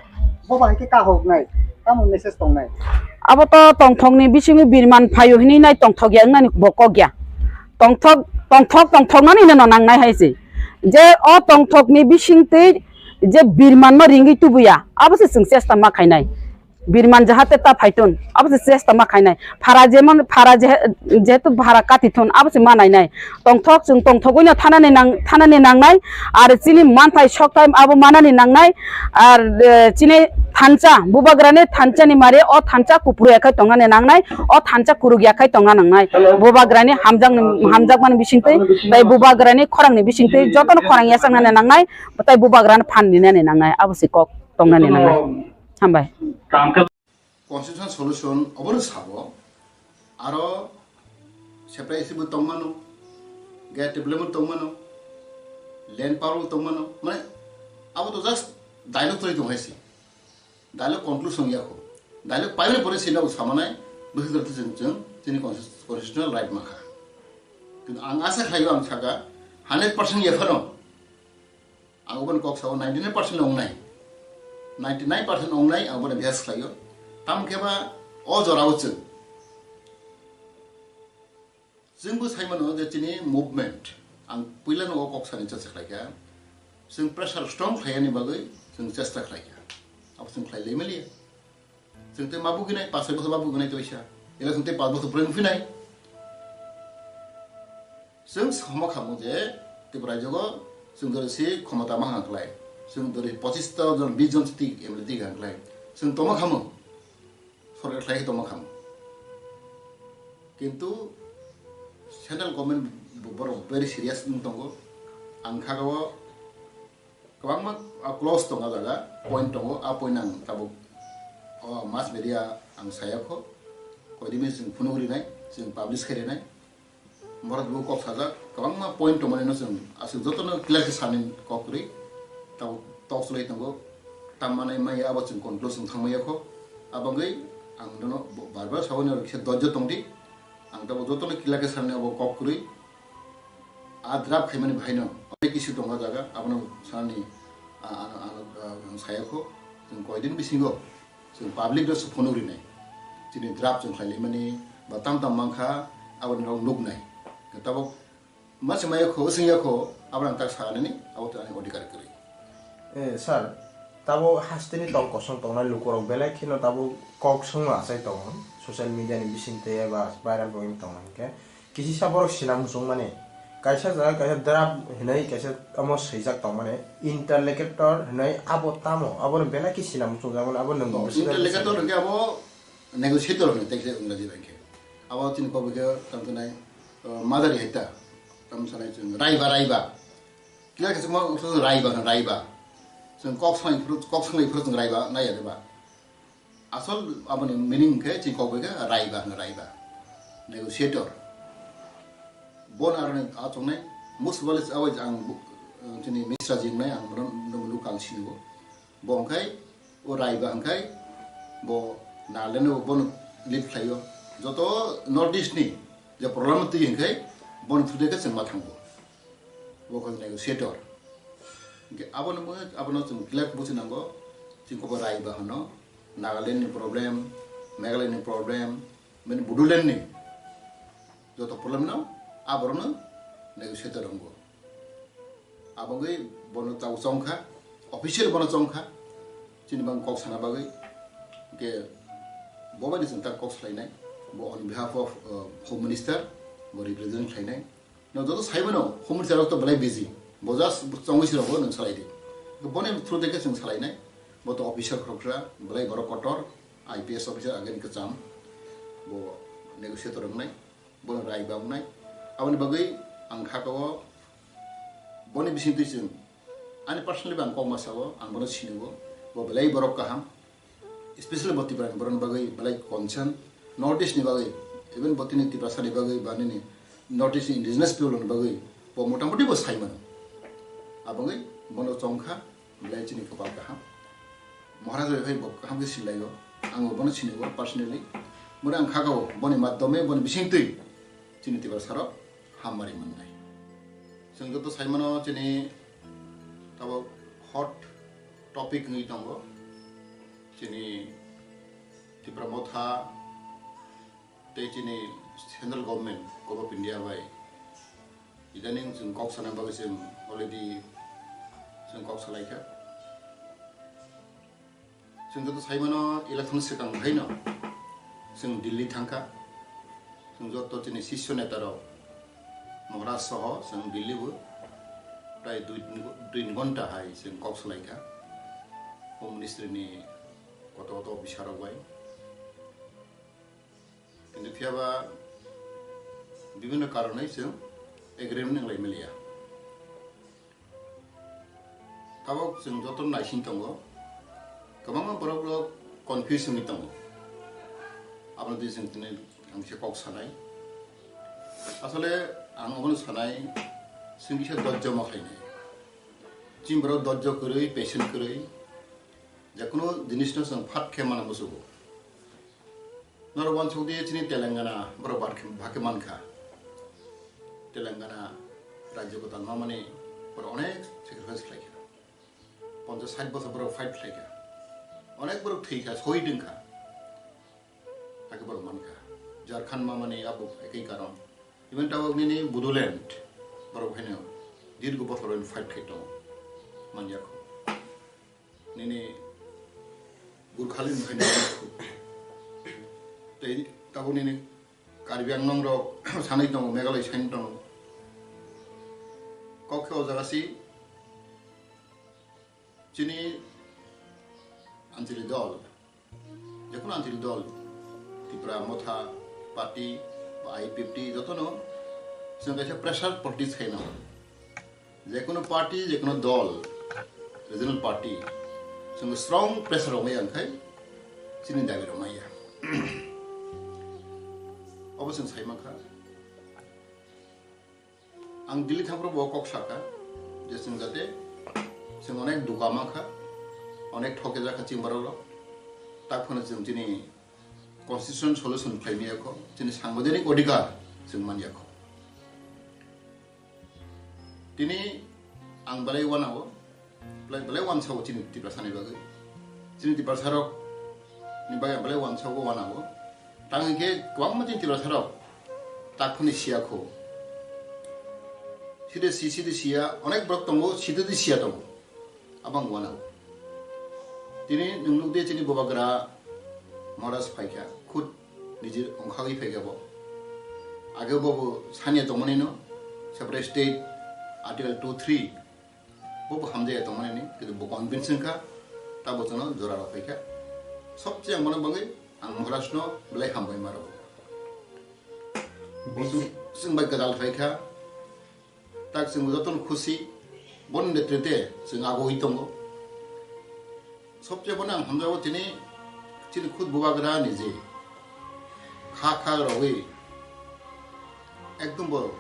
bo bai khe kahoknai tamo message tongnai. Abo to tongthokni bisingo birman phaio hinwi nai tongthok ya wngnani bo kok ya. Tongthok, tongthok, tongthoknani no nangnai hai se. Je o tongthokni bisingtwi je birmanno ringwi tubuya, abo se chwng chesta ma khainai. Birman jahate ta phaitun, abo se chesta ma khainai. Phara jemon, phara je-, jehetu phara katithun, abo se ma nainai. Tongthok chwng tongthogwino thanani nang-, thanani nangnai, ar chini manthai sokthai abo manani nangnai, ar, eh, chini thansa, bubagrani thansani mari o thansa kupru yakhai tongnani nangnai, o thansa kuruk yakhai tongna nangnai. Bubagrani hamjakni, hamjakmani bisingtwi, tei bubagrani khorangni bisingtwi jotono khorang yachaknani nangnai, tei bubagrani phan rinani nangnai, abo se kok tongnani nangnai. Hambai. Constitutional solution obono sabo, aro separate bo tongmano, gate table bo tongmano, land power bo tongmano, mane abo to just dialogue twi tong hai se. Dialogue conclusion ya ko. Dialogue paimani pore sino samanai, bwswk jora jeng jeng chini constitu-, constitutional right makha. Kintu ang asa khlaio ang saka hundred percent ya phano. Ang obono kok sao ninety nine percent ongnai. Ninety nine percent ongnai ang obono bihas khlaio. Tamo khe ba o jorao chwng. Chwngbo sai mano je chini movement. Ang puilano o kok sani chesta khlaikha. Chwng pressure strong khlaiyani bagwi chwng chesta khlaikha. Abo chwng khlai lai maliya. Chwng tei ma buginai, pas soi bosor ma buginai toisa. Ela chwng tei pas bosor pore wngphinai. Chwng sama khamu je Tripura rajyo chwng dori si khomota ma hang klai. Chwng dori pochis ta jon, bis jon si tik M L A tik hang klai. Chwng toma khamu. Sorkar khlai toma khamu. Kintu central government borok very serious wng tongo. Ang kha o kwbangma, ah, clause tongo jaga, point tongo, a point ang tabuk, oh, mass media ang saya kho, koidimi chwng phunuk rinai, chwng publish khai rinai, borok bo kok sajak, kwbangma point tongmani no chwng aswk jotono clear khe sani kok kwrwi, tabuk tok chlai tongo, tammanai maya abo chwng conclusion thangmaya kho, abangwi ang nono bar bar sabo ni kisa dojjo tongdi, ang tabuk jotono clear khe sani abo kok kwrwi, a draft khaimani bahaino onek issue tongo jaga, abono sanani, a, ano, ano, a, ang saya kho, chwng koidin bisingo chwng public no se phunuk rinai, chini draft chwng khlai laimani ba tam tam mankha, aboni rok nuknai. Tabuk ma se maya kho, swngya kho, abono ang tak sanani, abo to ani odhikar kwrwi. Eh, sir, tabo hasteni tong kosong tongnai lukurok belai kheno tabo kok songno achai tongo, social media ni bisingtwi eba viral bo wng tongo hinkhe. Kisisa borok sina muchungmani, kaisa jaga kaisa draft hinwi kaisa omo swijak tongmani, interlocutor hinwi abo tamo? Abono belai khe sina muchungjakmani, abo nwng Oh, bwswk interlocutor sina? Hwnkhe abo negotiator hwnwi tei khe Engraji bai khe. Abo chini kok bai khe tamo khe nai, uh, madari hai ta, tamo sanai chwng raiba, raiba. Kila khe chwngma raiba hwno, raiba. Chwng kok sanai phuru, kok sanai phuru chwng raiba nai ya de ba. Asol aboni meaning khe chini kok bai khe raiba hwno, raiba. Negotiator. Bon aroni achongnai, most probably awai ang bu-, chini Mishra ji wngnai, ang bono nuk ang sinibo. Bo hwnkhe o raiba hwnkhe bo Nagaland o bono lead khlaio. Joto North East ni je problem twi hwnkhe bono through de khe chwng ma thango. Bo khe negotiator. Hwnkhe abono bo, abono chwng clear buchi nango. Chini kok bo raiba hwno, Nagaland ni problem, Meghalaya ni problem, mane Bodoland ni joto problem no a borok no negotiator wngo. Aboni bono tau chongkha, official bono chongkha, chini bang kok sana bagwi. Hwnkhe bo bai chwng ta kok salainai, bo on behalf of, uh, Home Minister, bo represent khlainai. No joto sai mano, Home Minister rok to belai busy, bo just chongwi si rokbo nwng salai di. Boni through de khe chwng salainai, bo to officer khoroksa, belai borok kotor, I P S officer again kwcham, bo negotiator wngnai. Bono raiba wngnai. Aboni bagwi ang kha o boni bisingtwi chwng ani personally bo ang kok ma sao, ang bono sinigo, bo belai borok kaham, especially bo Tripura ni borok ni bagwi belai concern, North East ni bagwi, even bo tini Tiprasa ni bagwi ba nini North East ni indigenous people ni bagwi bo motamuti bo sai mano. Aboni bono chongkha. Belai chini kwpal kaham. Maharaj bai phai bo kaham khe sinlaio. Ang bo bono sinigo personally. Bono ang kha o boni madhyome, boni bisingtwi chini Tiprasa rok hammari mannai. Chwng joto sai mano chini tabuk hot topic wngwi tongo. Chini Tipra Motha tei chini central government, Government of India bai idaning chwng kok sana bagwi chwng already chwng kok salaikha. Chwng joto saimano election swkang haino chwng Delhi thangkha. Chwng joto chini sisyo neta rok Maharaj soho chwng Delhi bo prai dui, dui ghonta hai chwng kok salaikha Home Ministry ni koto koto officer rok bai. Kintu phiyaba bibhinno karonwi chwng agreement wnglai maliya. Tabok chwng joto naising tongo, kwbangma borok rok confuse wngwi tongo. Abono twi chwng tini ang se kok sanai. Asole ang obono sanai, chwng kisa dojjo ma khlainai. Chini borok dojjo kwrwi, patient kwrwi, jekono jinisno chwng phat khe mana musugo. Norok uansuk di chini Telangana borok bhak-, bhakhe mankha. Telangana rajyo kwtal mamani borok onek sacrifice khlaikha. Ponchash sait bosor borok fight khlaikha. Onek borok thwikha, soi dwngkha. Hakhe borok mankha. Jharkhand mamani abo ekoi karon. Even tabok nini Bodoland borok haino dirgo bosor fight khai tongo. Manjakho. Nini Gurkhaland haino tei tabuk nini Karbi Anglong rok sanwi tongo, Meghalaya sanwi tongo. Kok khe o jaga si chini anchali dol, jekono anchali dol, Tipra Motha Party ba I P F T jotono chwng kaisa pressure politics khaina. Jekono party, jekono dol, regional party, chwng strong pressure rok maya wngkhai chini dabi rok maya. Obo chwng sai mankha. Ang Delhi thangphuru bo kok sakha je chwng jate chwng onek duka mankha, onek thoke jakha chini borok rok. Tak phano chwng chini constitution solution khlai maya kho, chini sangbidhanik odhikar chwng manya kho. Tini ang belai uanao, belai, belai uansa-o chini Tiprasa ni bagwi. Chini Tiprasa rok ni bagwi ang belai uansa-o, uanao. Tang hwnkhe kwbangma chini Tiprasa rok tak phani siya kho. Side si, side siya, onek borok tongo, side di siya tongo. Abang uanao. Tini nwng nukdi chini bubagra Maharaj phaikha, khud nijir ongkhagwi phaikha bo. Age bo bo sanya tongmani no, separate state, Article two three, bo bo hamjaya tongmani ni, kintu bo convince wngkha, ta bo chwngno jora rok phaikha. Sobse ang bono bagwi ang Maharaj no belai hambai ma rwo. Bo chwng, chwng bai kwtal phaikha. Tak chwng jotono khusi, boni netrite chwng agoi tongo. Sobse bono ang hamjago tini, chini khud bubagra ni je kha kha rogwi ekdom bo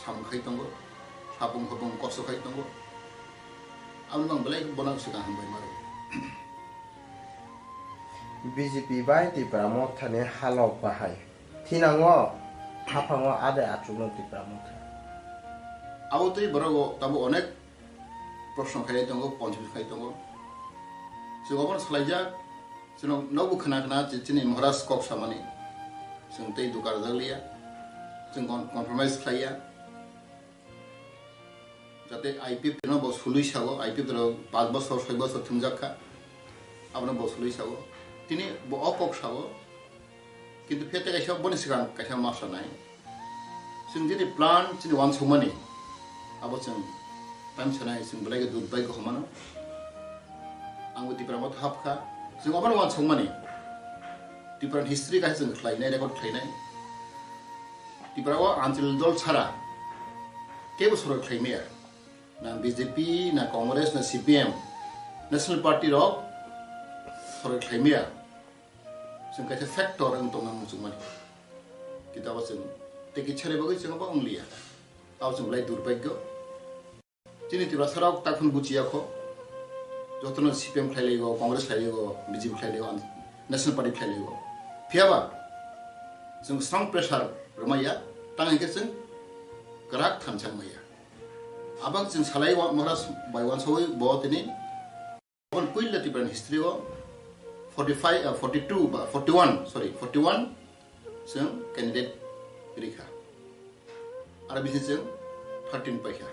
sam khai tongo, hapung hapung kosto khai tongo. Aboni bang belai bono swkang hambai ma rwo. B J P bai Tipra Motha ni halok bahai. Thinango, haphango ade achukno Tipra Motha. Abo tei borok o tabo onek proshno khai tongo, ponchim khai tongo. Chwng obono swlaijak, chwng nobo khna khna che chini Maharaj kok samani. Chwng tei dukarjak liya, chwng kon-, compromise khlaiya. Jate I P F T no bo sului sago, I P F T rok paanch bosor, soi bosor thumjak kha, abono bo sului sago. Tini bo o kok sago, kintu phete kaisa boni swkang kaisa ma sanai. Chwng jini plan, chini uansukmani, abo chwng time sanai, chwng belai khe durbhagyo hwnmano. Ang bo Tipra Motha hapkha, chwng obono uansukmani. Tipra ni history kaisa chwng khlainai, record khlainai. Tipra o anchal dol chhara kebo sorkar khlai maya. Na B J P, na Congress, na C P M, National Party rok sorkar khlai maya. Chwng kaisa factor wng tongna muchungmani. Kita o chwng tei kisa ni bagwi chwng abo wng liya. Tao chwng belai durbhagyo. Chini Tiprasa rok takhun buchiya kho. Jotono C P M khlai laigo, Congress khlai laigo, B J P khlai laigo, National Party khlai laigo. Phiyaba chwng strong pressure rwmaya, tang hwnkhe chwng kwrak thansa wngmaya. Abang chwng salai wa-, Maharaj bai uansugwi bo tini Aboni puila Tiprani history o forty five, forty two ba forty one, sorry, forty one chwng candidate rikha. Aro bisi chwng thirteen paikha.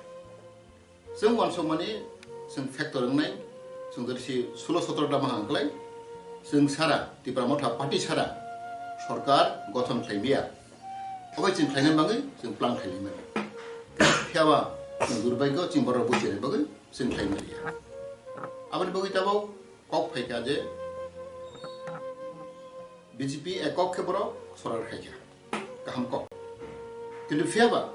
Chwng uansukmani chwng factor wngnai, chwng jodi si sulo sotro ta mahang klai, chwng sara, Tipra Motha party sara sorkar gothon khlai maya. Obai chwng khlaina bagwi chwng plan khlai maya. Phiyaba chwng durbaigyo chwng borok buchini bagwi chwng khlai maya. Aboni bagwi tabok kok phaikha je B J P ekok khe borok sorkar khaikha. Kaham kok. Kintu phiyaba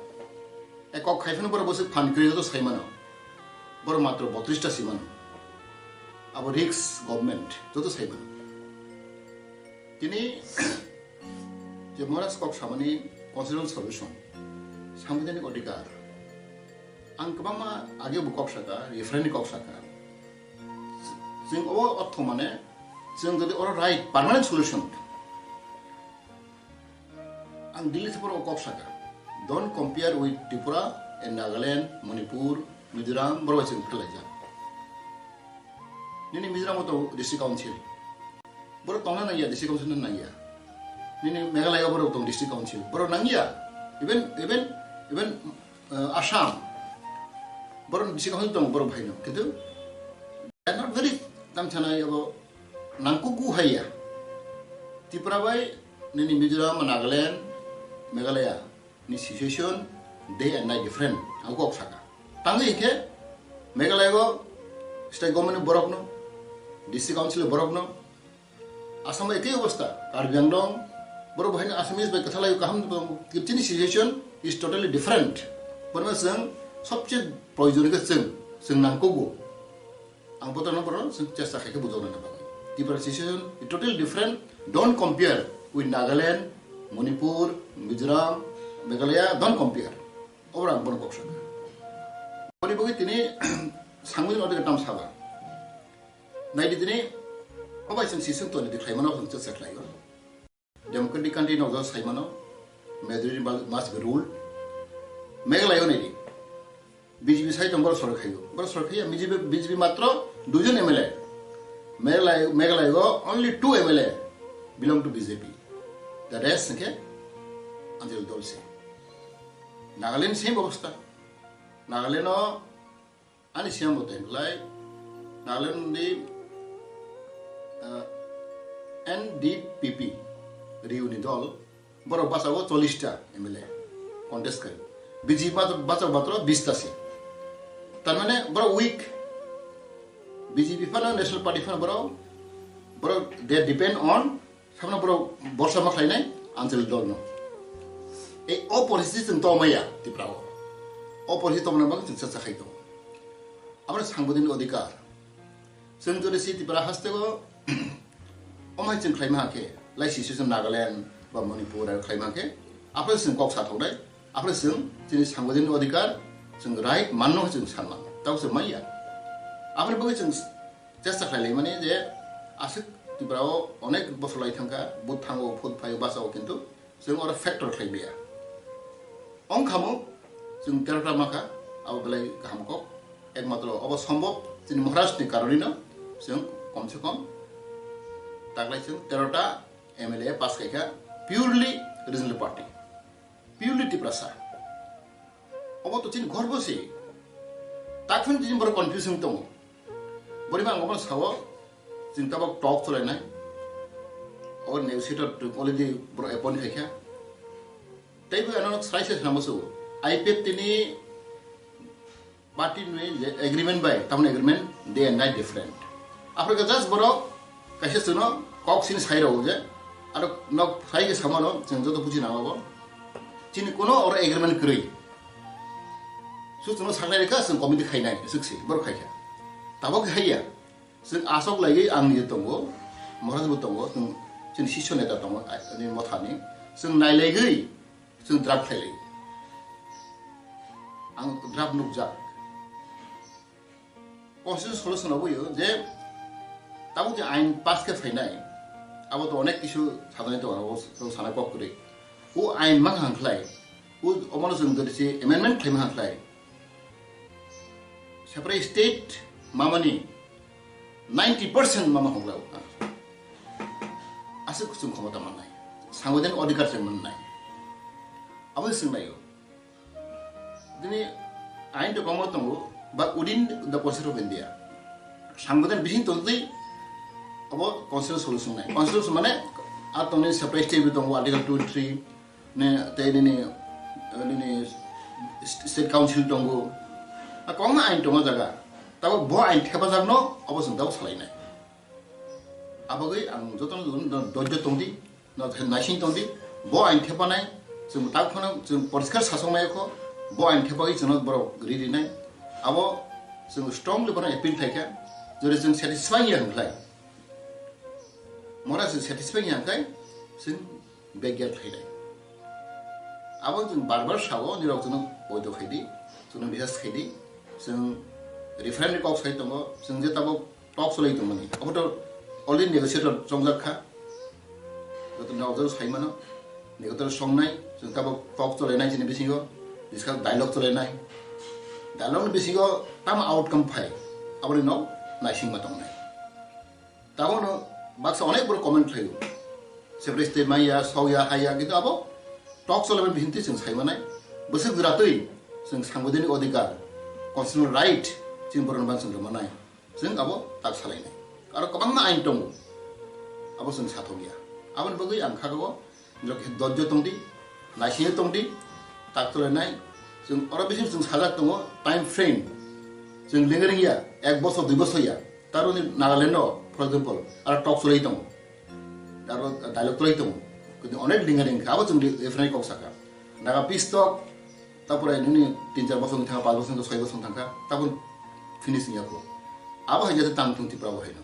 ekok khai phano borok bwswk phan kwrwi joto sai mano. Borok matro botris ta si mano. Abo risk government joto sai mano. Tini je Maharaj kok samani constitutional solution, sangbidhanik odhikar. Ang kwbangma age bo kok saka, referendum kok saka. Chwng obo ortho mane, chwng jodi oro right permanent solution. Ang Delhi thepor o kok saka. Don't compare with Tripura and Nagaland, Manipur, Mizoram, borok bai chwng khlaijak. Nini Mizoram o to district council. Borok tongna nangya, district council no nangya. Nini Meghalaya o borok tong district council. Borok nangya. Even, even, even, uh, Assam. Borok district council tong borok bhaino. Kintu they are not very tamchana abo nangkugu haiya. Tripura bai nini Mizoram, Nagaland, Meghalaya ni situation day and night different. Ang kok saka. Tangwi hinkhe Meghalaya o state government ni borok no, district council ni borok no, Assam ekei obostha, Karbi Anglong, borok bo haino Assamese bai kwthalai kaham tongo. Chini situation is totally different. Bono chwng sobse proyojon khe chwng, chwng nangkugo. Ang botorno bono chwng chesta khaikhe bujokna bagwi. Tripura situation is totally different. Don't compare with Nagaland, Manipur, Mizoram, Meghalaya. Don't compare. Obora ang bono kok saka. Boni bagwi tini sangwi no de tam saba. Naidi tini, obai chwng sisung toni de khlaimano chwng chesta khlaio. Democratic country no jora sai mano, majority must be ruled. Meghalaya o naidi, B J P sai tong borok sorkar khaio, borok sorkar khaiya, B J P, B J P matro duijon M L A. Meghalaya, Meghalaya o only two M L A belong to B J P. The rest hwnkhe Anjali dol se. Nagaland same obostha. Nagaland o Ani siyang bo tei belai Nagaland ni, ah, N D P P Riu ni dol, borok bachago chollish ta M L A contest khai. B J P bacha-, bachago matro bish ta se. Tar mane borok weak. B J P phano National Party phano borok, borok they depend on Samno borok borsa ma khlainai Anjali dol no. Ei o poristiti chwng tongmaya Tripura o. O poristiti tongmani bagwi chwng chesta khai tongo. Aboni sangbuddini odhikar. Chwng jodi si Tripura haste o omai chwng khlaima hakhe, lai situation Nagaland ba Manipur aro khlaima hakhe, aphre chwng kok sa thoknai, aphre chwng chini sangbuddini odhikar, chwng right manno chwng san mano. Tabo chwng manya. Aboni bagwi chwng Chesta khlai laimani je aswk Tripura o onek bosor lai thangkha, vote thango, vote phaio, bachao, kintu chwng oro factor khlai maya. Ongkhamo chwng terota makha, abo belai kaham kok. Ekmatro obo sombhob chini Maharaj ni karonino chwng komse kom taklai chwng terota M L A pass khaikha purely regional party, purely Tiprasa. Obo to chini gorbo se. Takhun chini borok confusing tongo. Borima ang obo sao, chini tabok talk cholainai. Obo negotiator to already borok appoint khaikha. Tei bo ano sai se samo so. I P F T ni party ni je agreement bai, tamni agreement day and night different. Aphre ka just borok kaisa chwngno kok sini sai rw je, aro nok sai ke samano chwng joto buji nang obo. Chini kuno oro agreement kwrwi. Su chwngno saknai rikha, chwng committee khainai, swk se, borok khaikha. Tabok haiya, chwng asok laiwi ang nije tongo, Maharaj bo tongo, chwng chini sisyo neta tongo, ani mothani. Chwng nailaigwi, chwng draft khailai. Ang draft nukjak. Constitution solution obo yo je tabuk je ain pass khe phainai, abo to onek kisu sajani tongo, abo to sana kok kwrwi. O ain mangha hwnkhlai, o omono chwng jodi se amendment khlaima hwnkhlai, separate state mamani ninety percent mama hwnglai o. Chwng khomota mannai, sangwidhanik odhikar se mannai. Abo se swnglaio. Dini ain to komo tongo, but within the Constitution of India. Sangwidhan bising tongtwi abo constitutional solution nai. Constitutional mane a tongni separate state tongo, Article two three ne tei nini, nini state council tongo. A kwbangma ain tongo jaga. Tabo bo ain thepajakno abo chwng tabo salainai. Abagwi ang jotono do-, dojjo tongdi, no, naising tongdi, bo ain thepanai, chwng tak phano chwng poriskar sasok nai kho, bo ain thepagwi chwngno borok ri rinai, abo chwng strongly bono appeal khlaikha, jodi chwng satisfy ya hwnkhlai, mora chwng satisfy ya hwnkhlai, chwng begya khlainai. Abo chwng bar bar sao, nirok chwngno poito khaidi, chwngno bisas khaidi, chwng referendum kok sai tongo, chwng je tabuk talk cholai tongmani. Abo to already negotiator chongjak kha. Joto nokjagwi sai mano. Negotiator songnai, chwng tabuk talk cholainai chini bisingo, discuss dialogue cholainai. Dialogue ni bisingo tamo outcome phai, aboni nok naisingma tongnai. Tabono baksa onek borok comment khlaio. Separate state maya, sokya, haya, kintu abo talk cholaimani bisingtwi chwng sai manai. Bwswk jwratwi chwng sangwidhanik odhikar, constitutional right chini borokno ban chwng rwmanai. Chwng abo tak salainai. Aro kwbangma ain tongo. Abo chwng sathokya. Aboni bagwi ang kha o, nirok khe dojjo tongdi, naisingwi tongdi, tak cholainai. Chwng oro bising chwng sajak tongo, time frame. Chwng lengring ya, ek bosor, dui bosor ya. Taroni Nagaland o, for example, aro talk cholai tongo. Aro dialogue cholai tongo. Kintu onek lengring kha, abo chwng referendum kok saka. Naga peace talk, tapore nini tin char bosor wngwi thangkha, panch bosor wngkha, soi bosor wngkha, tabuk finish wngya kho. Abo hai jate tang thung Tripura bo haino.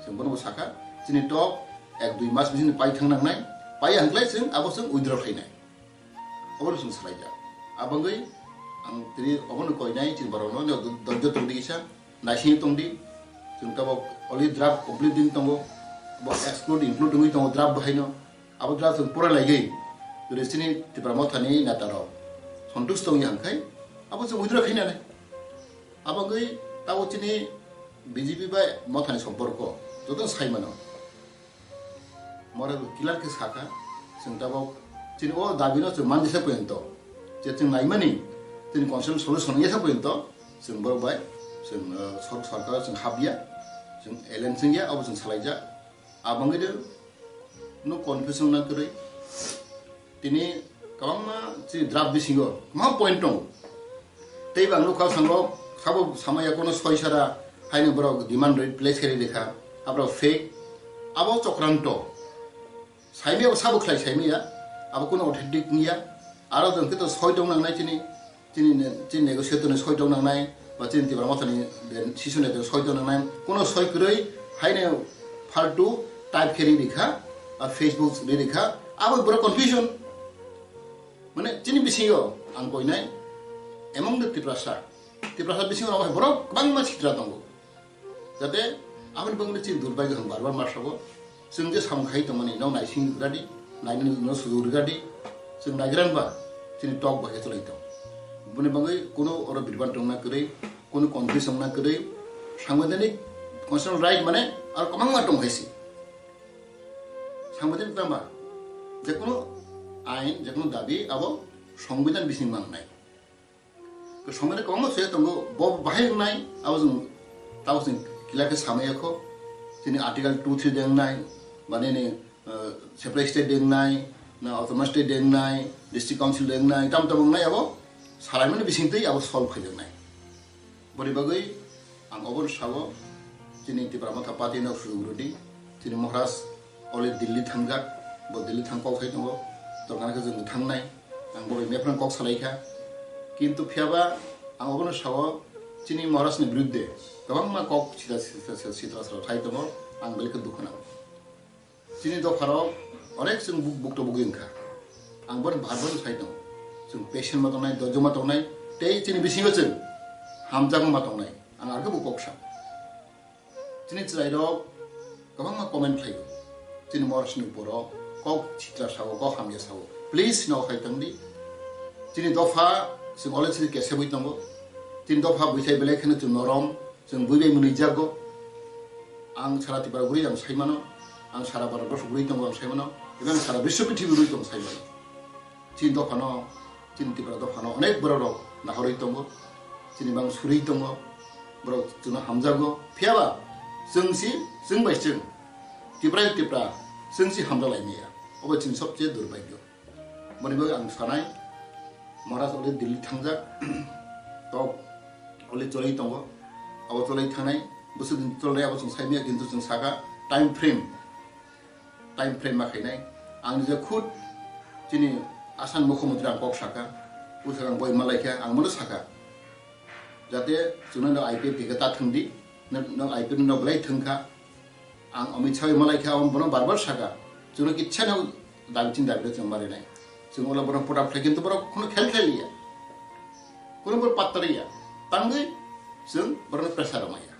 Chwng bono bo sakha, chini talk ek dui mas bising pai thang nangnai, pai hwnkhlai chwng abo chwng withdraw khlainai. Obono chwng salaijak. Abangwi ang tini obono koinai chini borokno, dojjo tongdi kisa, naisingwi tongdi, chwng tabuk already draft complete din tongo, bo exclude include wngwi tongo draft bo haino. Abo draft chwng pura laigwi, jodi chini Tipra Mothani neta rok sontusto wngya hwnkhai, abo chwng withdraw khainani. Abagwi tabuk chini B J P bai Mothani somporko joto sai mano. Mora clear khe sakha, chwng tabuk chini o dabi no chwng manjesa porjonto, je chwng naimani, chini constitutional solution wngya porjonto, chwng borok bai, chwng, uh, sor-, sorkar o chwng hapya, chwng alliance wngya, abo chwng salaijak. Abangwi de no confusion na kwrwi. Tini kwbangma chini draft bisingo kwbangma point tongo. Tei bo ang nukha, sabo, sabo samaya kono soi sara haino borok demand rwi place khe rikha. Aborok fake. Abo chokranto. Saimaya bo sabo khlai saimaya. Abo kono authentic wngya. Aro jwng khe to soi tong nangnai chini. Chini ne-, chini negotiator ni soi tong nangnai, ba chini Tipra Mothani decision letter soi tong nangnai, kuno soi kwrwi haino faltu type khe ri rikha, a Facebook ri rikha, abo borok confusion. Mane chini bisingo ang koinai, among the Tiprasa, Tiprasa bisingo abo hai borok kwbangma sitra tongo. Jate aboni bagwi chini durbai kaham bar bar ma sabo. Chwng je samung khai tongmani no naising rwdi, nainani no sujuk rwdi. Chwng naigra ba chini tok bai khe chwlai tong. Boni bagwi kuno oro birban tongna kwrwi, kuno confuse wngna kwrwi, sangwidhanik constitutional right mane aro kwbangma tong hai se. Sangwidhanik tangba je kuno ain, je kuno dabi abo songbidan bising mangnai. Somani kwbangma se tongo, bo bahai wngnai, abo chwng, tabo chwng kila khe samaya kho. Chini Article two three de wngnai, ba nini, uh, separate state de wngnai, na autonomous state de wngnai, district council de wngnai, tam tamo wngnai abo salaimani bisingtwi abo solve khaijaknai. Boni bagwi ang obono sao, chini Tipra Motha Party no sujuk rwdi, chini Maharaj already Delhi thangjak, bo Delhi thang kok sai tongo, torkana khe chwng thangnai, ang bo bai mephran kok salai kha. Kintu phiyaba ang obono sao, chini Maharaj ni biruddhe kwbangma kok sitra, sitra, sitra, sitra sal khai tongo, ang belai khe dukhu nango. Chini dopharok onek chwng buk-, bukto bugwi wngkha. Ang bono bar bar sai tongo. Chwng patient ma tongnai, dojjo ma tongnai, tei chini bisingo chwng hamjakma ma tongnai. Ang arokhe bo kok sa. Chini chwrairok kwbangma comment khlaio. Chini Maharaj ni uporo kok sitra sao, kok hamya sao. Please no khai tongdi. Chini dopha chwng already kesebwi tongo. Chini dopha buithai belai kheno chwng norom, chwng bui bai mwnwi jago. Ang sara Tripura guri ang sai mano. Ang sara Bharat borok rwi tongo, ang saimano, even sara biswa prithibi rwi tongo saimano. Chini dophano, chini Tripura dophano onek borok rok nahorwi tongo, chini bang surwi tongo, borok chwngno hamjago. Phiyaba chwng si, chwng bai chwng, Tripura Tripura, chwng si hamjalaimaya. Obo chini sobse durbhagyo. Boni bagwi ang sanai, Maharaj already Delhi thangjak, tok already cholwi tongo, abo cholwi thangnai, bwswk din cholnai abo chwng saimaya, kintu chwng saka time frame, time frame ma khainai. Ang nijak khud chini Assam Mukhyamantri ang kok saka, bwswk ang boi malaikha, ang bono saka. Jate chwngno no I P F ticket ta thwngdi, no, no I P F no belai thwngkha. Ang Amit Shah bai malaikha, ang bono bar bar saka. Chwngno kitsa no dabi chin dabi chwng marinai. Chwng ola bono pota phlai kintu borok kheno khel khel ya. Kheno bor patta ya. Tangwi chwng borokno pressure maya.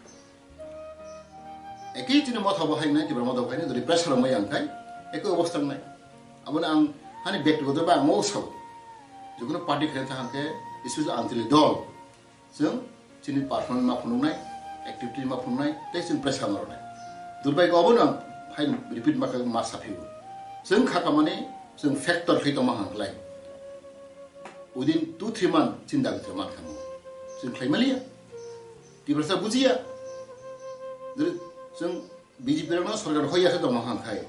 Eki chini motha bo haina, kibra motha bo haina, jodi pressure maya angkai, eki obostha nai. Aboni ang hani bektigoto ba ang o sao. Jukno party khe thang khe, isu antili dol. Chwng chini performance ma phunuknai, activity ma phunuknai, tei chwng pressure ma rwnai. Durbhagyo obono ang phai repeat ma kha ma saphigo. Chwng kha kamani chwng factor khlai tongma hang khlai. Within two three month chini dabi khe man kha mo. Chwng khlai maliya. Tiprasa bujiya. Jodi chwng B J P rokno sorkar hoya khe tongma hang khai,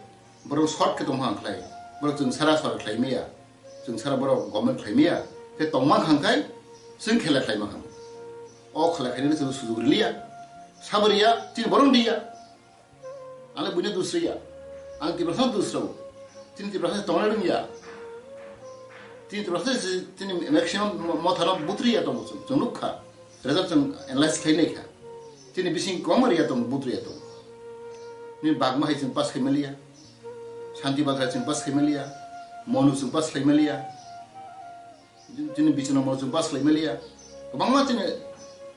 borok short khe tongma hang khlai, borok chwng sara sorkar khlai maya, chwng sara borok government khlai maya, khe tongma hang khai chwng khela khlai ma hang. O khela khainani chwng sujug riliya, sabo riya, chini borok riya. Ang le buino dus riya, ang Tiprasa dus rw, chini Tiprasa tongna rwngya, chini Tiprasa chini maximum mothano butriya tongo chwng, chwng nukha. Result chwng analyze khlai nai kha. Chini bising kwbangma riya tongo, but riya tongo. Ni bagma hai chwng pass khai maliya. Shanti Bagra chwng pass khai maliya. Monu chwng pass khai maliya. Chini Bichna Monu chwng pass khai maliya. Kwbangma chini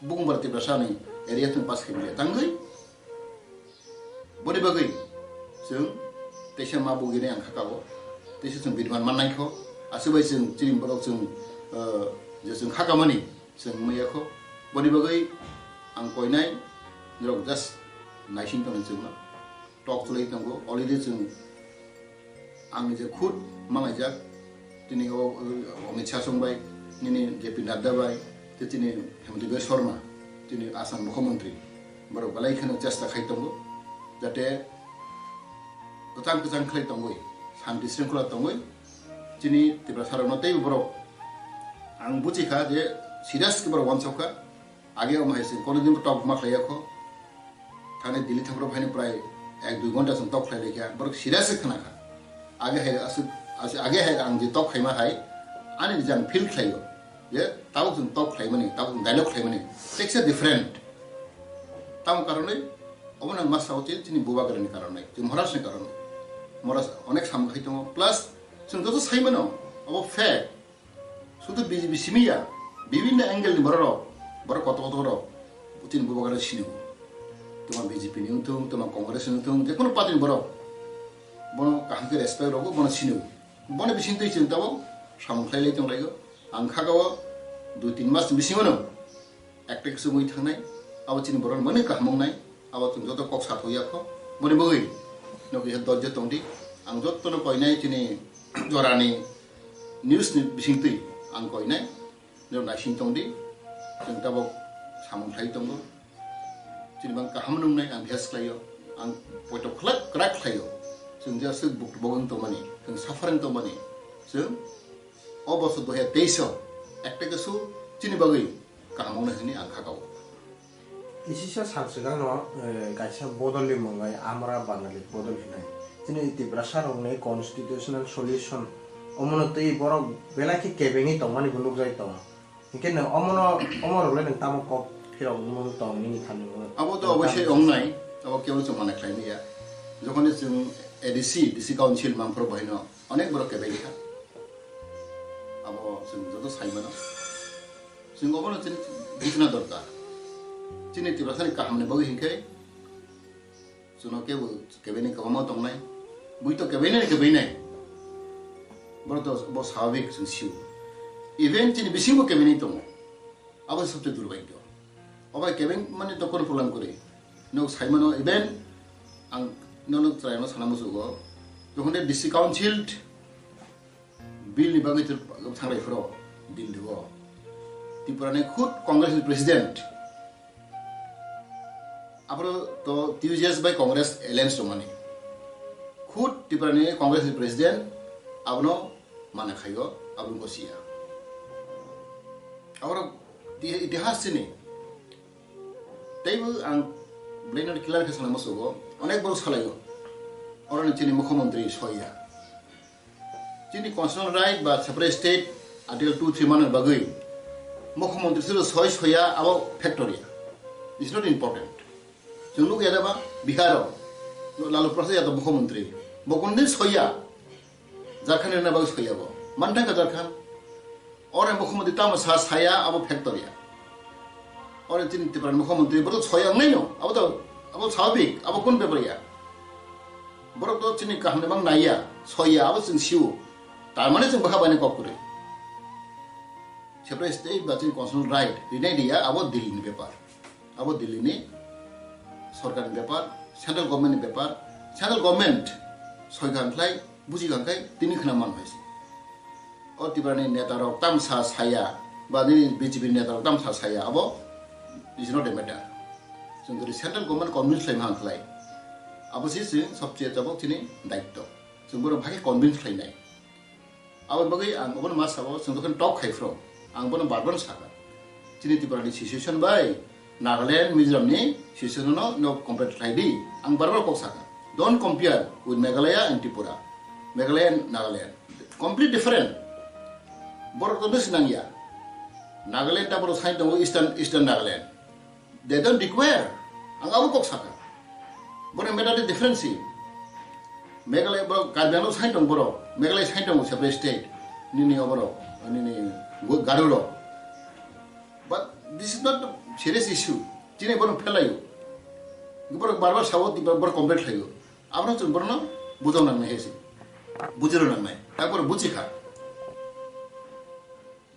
Bukumbar Tiprasa ni area chwng pass khai maliya. Tangwi boni bagwi chwng teisa ma bugini ang kha kabo. Teisa chwng bidman man nai kho. Aswk bai chwng chini borok chwng, uh, je chwng kha kamani. Chwng maya kho. Boni bagwi ang koinai norok just naising tongni chwngno. Tok chwlai tongo. Already chwng ang je khud malaijak. Tini o, o Amit Shah song bai, nini J P Nadda bai, tei tini Himanta Biswa Sarma, tini Assam Mukhyamantri. Borok belai kheno chesta khai tongo. Jate kwchang kwchang khlai tongwi, shanti shringkhola tongwi, chini Tiprasa rokno teibo borok ang buchi kha je serious khe borok uansuk kha. Age omo hai se kono din tok ma khlai ya kho. Thani Delhi thang rok haino prai ek dui ghonta chwng tok khlai lai kha. Borok serious khe khna kha. Age hai aswk, aswk, age hai ang je tok khaima hai ani je ang feel khlaio. Je tabuk chwng tok khlaimani, tabuk chwng dialogue khlaimani. Takes a different. Tamo karonwi obo nang ma sao chini bubagrani karonwi, chini Maharajni karonwi. Maharaj onek samung khai tongo. Plus chwng joto saimano obo fact. Sudu B J P simi ya, bibinno angle ni borok rok, borok kotor kotor rok, chini bubagrano sini o. Tuma B J P ni wngthung, tuma Congress ni wngthung, je kono party ni borok, bono kaham khe respect rwgo, bono sini o. Bono bising twi chwng tabuk samung khlai lai tong lai o. Ang kha o dui tin mas ni bisingo no ekta khe chumui thangnai, abo chini borok mani kaham wngnai, abo chwng joto kok sa thok ya kho. Boni bagwi no kisa dojjo tong di. Ang joto no koinai chini jorani news ni bising twi ang koinai, no naising tong di. Chwng tabuk samung khlai tongo. Chini bang kaham nungnai ang bihas khlaio. Ang poito khlak krak khlaio. Chwng je aswk buk bogwng tongmani, chwng suffering tongmani, chwng o bosor dui hajar teis o ekta khe su chini bagwi kaham wngnai hwnwi ang kha kao. Kisisa sal swkangno, eh, kaisa bodolni mwngai Amra Bangali bodol hwnwi. Chini Tiprasa rokni constitutional solution omono twi borok belai khe kebengwi tongmani bo nukjagwi tongo. Hinkhe nwng omono, omo rokle nwng tamo kok phirok mung tong nini thani mung? Abo to oboisai wngnai, abo kebo chwng mane khlai maya. Jokhon chwng A D C, D C council mangphoro bohino onek borok kebeng kha. Abo chwng joto sai mano. Chwng obono chini bujna dorkar. Chini Tiprasani kahamni bagwi hinkhe chwngno kebo kebaini kwbangma tongnai. Bui to kebainai kebainai. Borok to bo swabik chwng sio. Even chini bisingo kebainai tongo. Abo se sobse durbhagyo. Obo kebeng mani to kono problem kwrwi. Nok sai mano even ang Nono chwraino sana musugo. Jokhon de district council bill ni bagwi thangrai phro Delhi o. Tripura ni khud Congress ni president. Abro to T U J S bai Congress alliance tongmani. Khud Tripura ni Congress ni president abono mana khaigo, abono gosia. Abro ti-, itihas sini. Teibo ang belai no clear khe sana musugo, onek borok salaio. Oroni chini mukhyamantri soiya. Chini constitutional right ba separate state article two three manwi bagwi mukhyamantri silo soi soiya abo factor ya. It's not important. Chwng nukya da ba Bihar o Lalu Prasad Yadav mukhyamantri. Bo kunu din soiya. Jharkhand rina bagwi soiya bo. Manthang ka Jharkhand. Ore mukhyamantri tamo sa saya abo factor ya. Ore chini Tripura ni mukhyamantri borok soiya wngnai no. Abo to, abo swabhik, abo kun bepar ya. Borok to chini kaham ni mang naiya, soiya abo chwng sio. Tar mane chwng bwkha bai ni kok kwrwi. Separate state ba chini constitutional right rinai riya abo Delhi ni bepar. Abo Delhi ni sorkar ni bepar, central government ni bepar, central government soi kha khlai, buji kha khlai, tini khna man hai se. O Tripura ni neta rok tamsa saya, ba nini B J P ni neta rok tamsa saya, abo is not a matter. Chwng jodi central government convince khlai man khlai, abo si chwng sobche tabok chini daitto. Chwng bono bhai convince khlainai. Aboni bagwi ang obono ma sao, chwng jokhon talk khai phro, ang bono bar bar sakha. Chini Tripura ni situation bai Nagaland, Mizoram ni situation no, no compare khlai di. Ang bar bar kok sakha. Don't compare with Meghalaya and Tripura. Meghalaya and Nagaland. Complete different. Borok to bwswk nangya. Nagaland ta borok sai tongo Eastern, Eastern Nagaland. They don't require. Ang abo kok sakha. Borok matter the difference. Meghalaya borok Karbi Anglong sai tong borok. Meghalaya sai tong separate state. Nini oborok, nini Garo rok. But this is not a serious issue. Chini borok phelaio. Borok bar bar sao, borok complain khlaio. Abono chwng borokno bujok nangnai hai se. Bujiro nangnai. Takbor buji kha.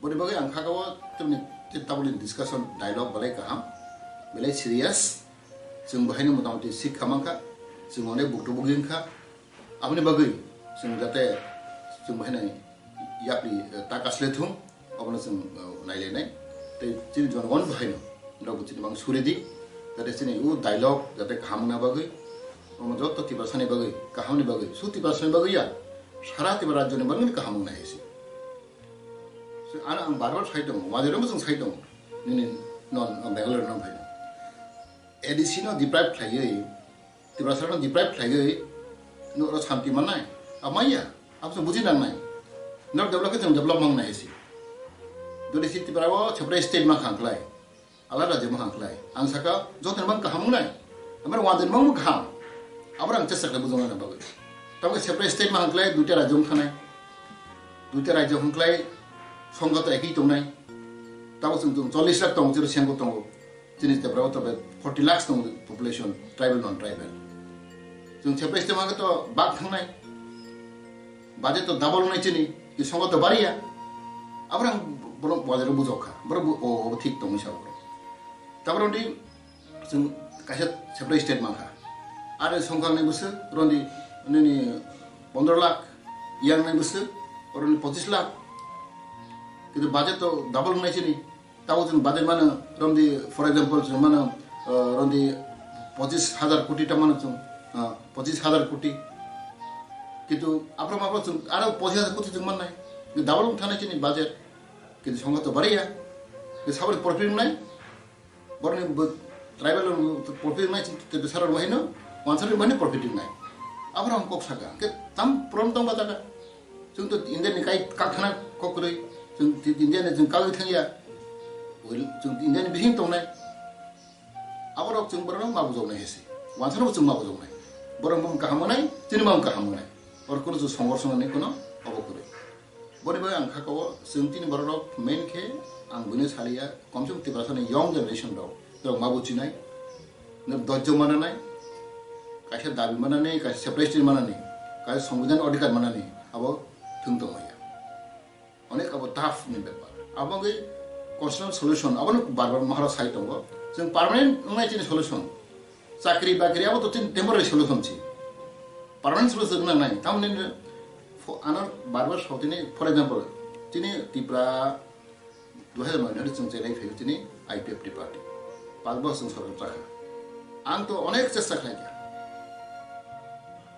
Boni bagwi ang kha o tamni tabukni discussion dialogue belai kaham, belai serious. Chwng bahaino motamoti sikha mankha, chwng onek buktu bugwi wngkha. Aboni bagwi chwng jate chwng bahaino yapri, eh, ta kasle thung, obono chwng, eh, nailainai. Tei chini jonogon bahaino, norokbo chini mang suri di, jate chini o dialogue jate kaham wngna bagwi, omo joto Tiprasani bagwi, kahamni bagwi, su Tiprasani bagwi ya, sara Tipra rajyoni bagwi kaham wngna hai se. So, ano ang bar bar sai tongo, wajarwkbo chwng sai tongo, nini non, non Bangalore no phai. A D C no deprive khlaiwi, Tiprasa no deprive khlaiwi, no oro santi mannai, amaiya, abo chwng buji nangnai. No develop khe chwng develop mangnai se. Jodi si Tripura o separate state ma khang khlai, alada rajyo ma khang khlai. Ang saka, joto mang kaham wngnai. Amar wajar mang kaham. Abar ang chesta khlai bujong na bagwi. Tamo separate state ma khang khlai, duita rajyo wngkhanai. Duita rajyo khang khlai, songkha to ekhi tongnai. Tamo chwng chwng chollish lakh tongo, chwng sengko tongo. Chini Tripura o tobe forty lakhs tongo population, tribal, non tribal. Chwng separate state ma khe to bak thangnai. Budget to double wngnai chini, ki songkha to bariya. Abrang borok wajar bujok kha. Borok bu-, o, o thik tongwi sa borok. Tabro di chwng kaisa separate state mankha. Are songkha nai bwswk, rondi nini pondro lakh, yang nai bwswk, rondi pochis lakh. Kintu budget to double wngnai chini. Tabo chwng budget mano, romdi, for example, chwng mano, uh, romdi pochis hajar koti ta mano chwng, uh, pochis hajar koti. Kintu aphro maphro chwng aro pochis hajar koti chwng mannai. Double wng thangnai chini budget. Kintu songkha to bariya. Kintu saboni profit wngnai. Borokni bo tribal rok profit wngnai chini tei bwsarok bahaino, wansarok bahaino profit wngnai. Aphro ang kok saka. Khe tam problem tong ba jaga. Chwng to India ni kai kakthana kok kwrwi, chwng ti-, India ni chwng kagwi thangya, chwng India ni bising tongnai. Aborok chwng borok ma bujoknai hesi, wansano chwng ma bujoknai. Borok mung kaham wngnai, chini mung kaham wngnai. Oro kono chwng songor songni kono obo kwrwi. Boni bai ang kha kao chwng tini borok rok main khe ang buino saliya, komse kom Tiprasa ni young generation rok, rok ma buchinai, dojjo mananai, kaisa dabi manani, kaisa separation manani, kaisa songbidan odhikar manani, abo thwng tongmaya. Onek abo tough ni bepar. Abo wngwi constitutional solution, abono bar bar Maharaj sai tongo. Chwng permanent wngnai chini solution. Chakri bakri abo to chini temporary solution si. Permanent solution nang nai. Tamni ano barbar saw tini, for example, tini Tripura dua hajar noi nari chwng chelai phaio tini I P F T party. Palbo chwng sorkar chakha. Ang to onek chesta khlaikha.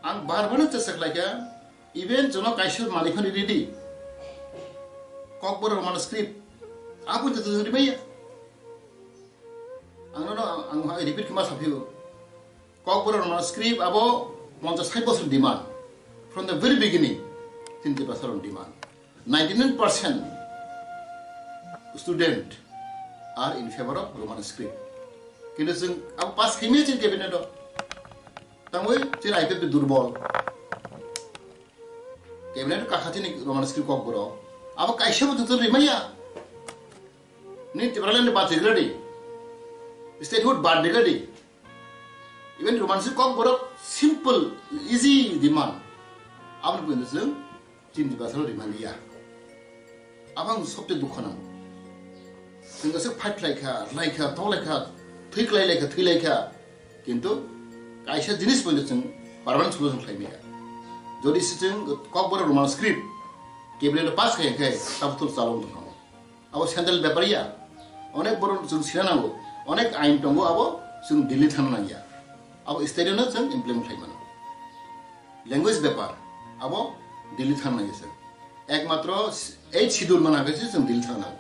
Ang barbar no chesta khlaikha. Even chwngno kaisa manwi phano ready. Kokborok Roman script. Abo jotoni maya. Ang no, ang repeat kma saphio. Kokborok Roman script abo ponchas sait bosor demand. From the very beginning, tini Tiprasa rok demand. Ninety nine percent student are in favor of Roman script. Kintu chwng abo pass khaimaya chini cabinet o. Tangwi chini I P F T durbol. Cabinet kakha chini Roman script kokborok. Abo kaisa bo jotoni maya. Ni Tipraland bad ready. Statehood bad ready. Even Roman script kokborok simple, easy demand. Aboni pwino chwng chini basalo demand ya. Abang sobte dukho nang. Chwng se fight laikha, laikha, to laikha, thwi klai laikha, thwi laikha. Kintu kaisa jinis pwino chwng permanent solution khlai maya. Jodi se chwng kokborok Roman script cabinet pass khai khai tabuk chalong tong. Abo central bepar ya. Onek borok chwng sina nango. Onek ain tongo abo chwng Delhi thana nangya. Abo state no chwng implement khlai mano. Language bepar abo Delhi thana nangya chwng. Ekmatro eighth schedule mana khe chwng Delhi thana nango.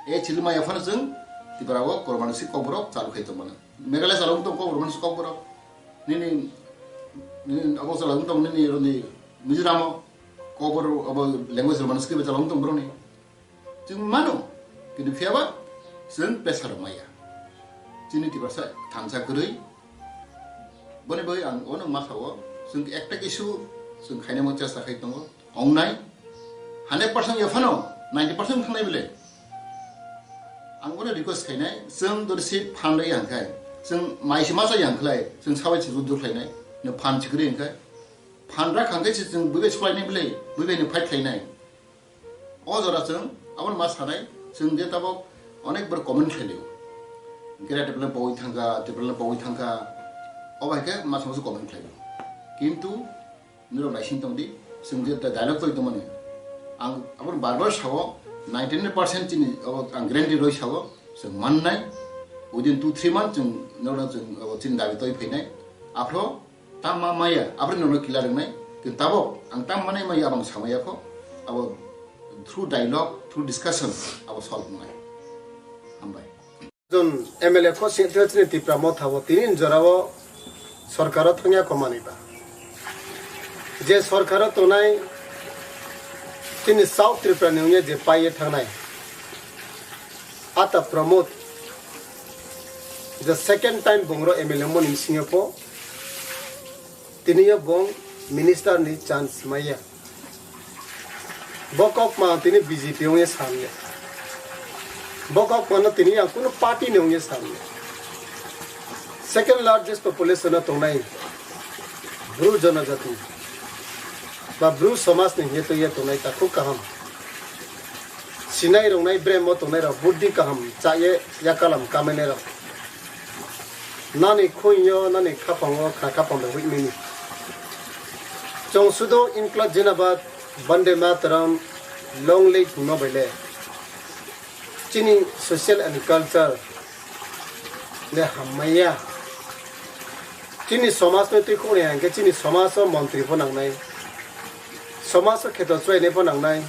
Eighth schedule maya phano chwng Tripura o Roman script kokborok chalu khai tong mano. Meghalaya chalu tong kokborok Roman script kokborok. Nini, nini abo chalu tong nini roni Mizoram o kokborok abo language Roman script chalu tong borok ni. Chwng mano, kintu phiyaba chwng pressure maya. Chini Tiprasa thansa kwrwi. Boni bagwi ang ono ma sao, chwng ekta issue chwng khainai mo chesta khai tongo. Ongnai hundred percent ya phano ninety percent thangnai bile. Ang bono request khainai, chwng dori si phan ri yang khai, chwng mai si masa yang khlai, chwng sabai si rudu khlainai, no phan chikri yang khai. Phan ra khang khai si chwng buibai sulainai bile, buibai no fight khlainai. O jora chwng aboni ma sanai, chwng je tabok onek bar comment khlailio. Greater Tipraland pogwi thangkha, Tipraland pogwi thangkha, o bai khe ma chwng comment khlailio. Kintu nirok naising tongdi, chwng je dialogue choli tongmani. Ang aboni bar bar sao, ninety nine percent chini abo ang guarantee roi sao, chwng mannai, within two three months chwng nirok chwng abo chini dabi toi phainai. Aphro Tama maya, aboni nono kila rwngnai, kintu tabok ang tama manai maya abang samaya kho, abo through dialogue, through discussion, abo solve wngnai. Hambai. Jon M L A kho se thwchini Tipra Motha bo tini jorao sorkaro thangya komani ba. Je sorkaro tongnai tini South Tripura ni wngya je paiye thangnai. Ata Pramod the second time bongro M L A moni bisingo po tini yo bong minister ni chance maya. Bo kok ma tini B J P ongya samya. Bo kok ma no tini ang kuno party ni ongya samya. Second largest population no tongnai Bru jonojati ba Bru somaj ni hiye to ye tongnai ta khub kaham. Sinai rwngnai bremo tongnai rok buddhi kaham chaye yakalam kamainai rok. Nani khunyo nani khapango khna khapang bai huimini. Chong sudo inkla jinabad Vande Mataram long live no baile. Chini social and culture le hammaiya. Chini somaj no twi khoknai hingke chini somaj o montri pho nangnai. Somaj o kheto chwlainai pho nangnai.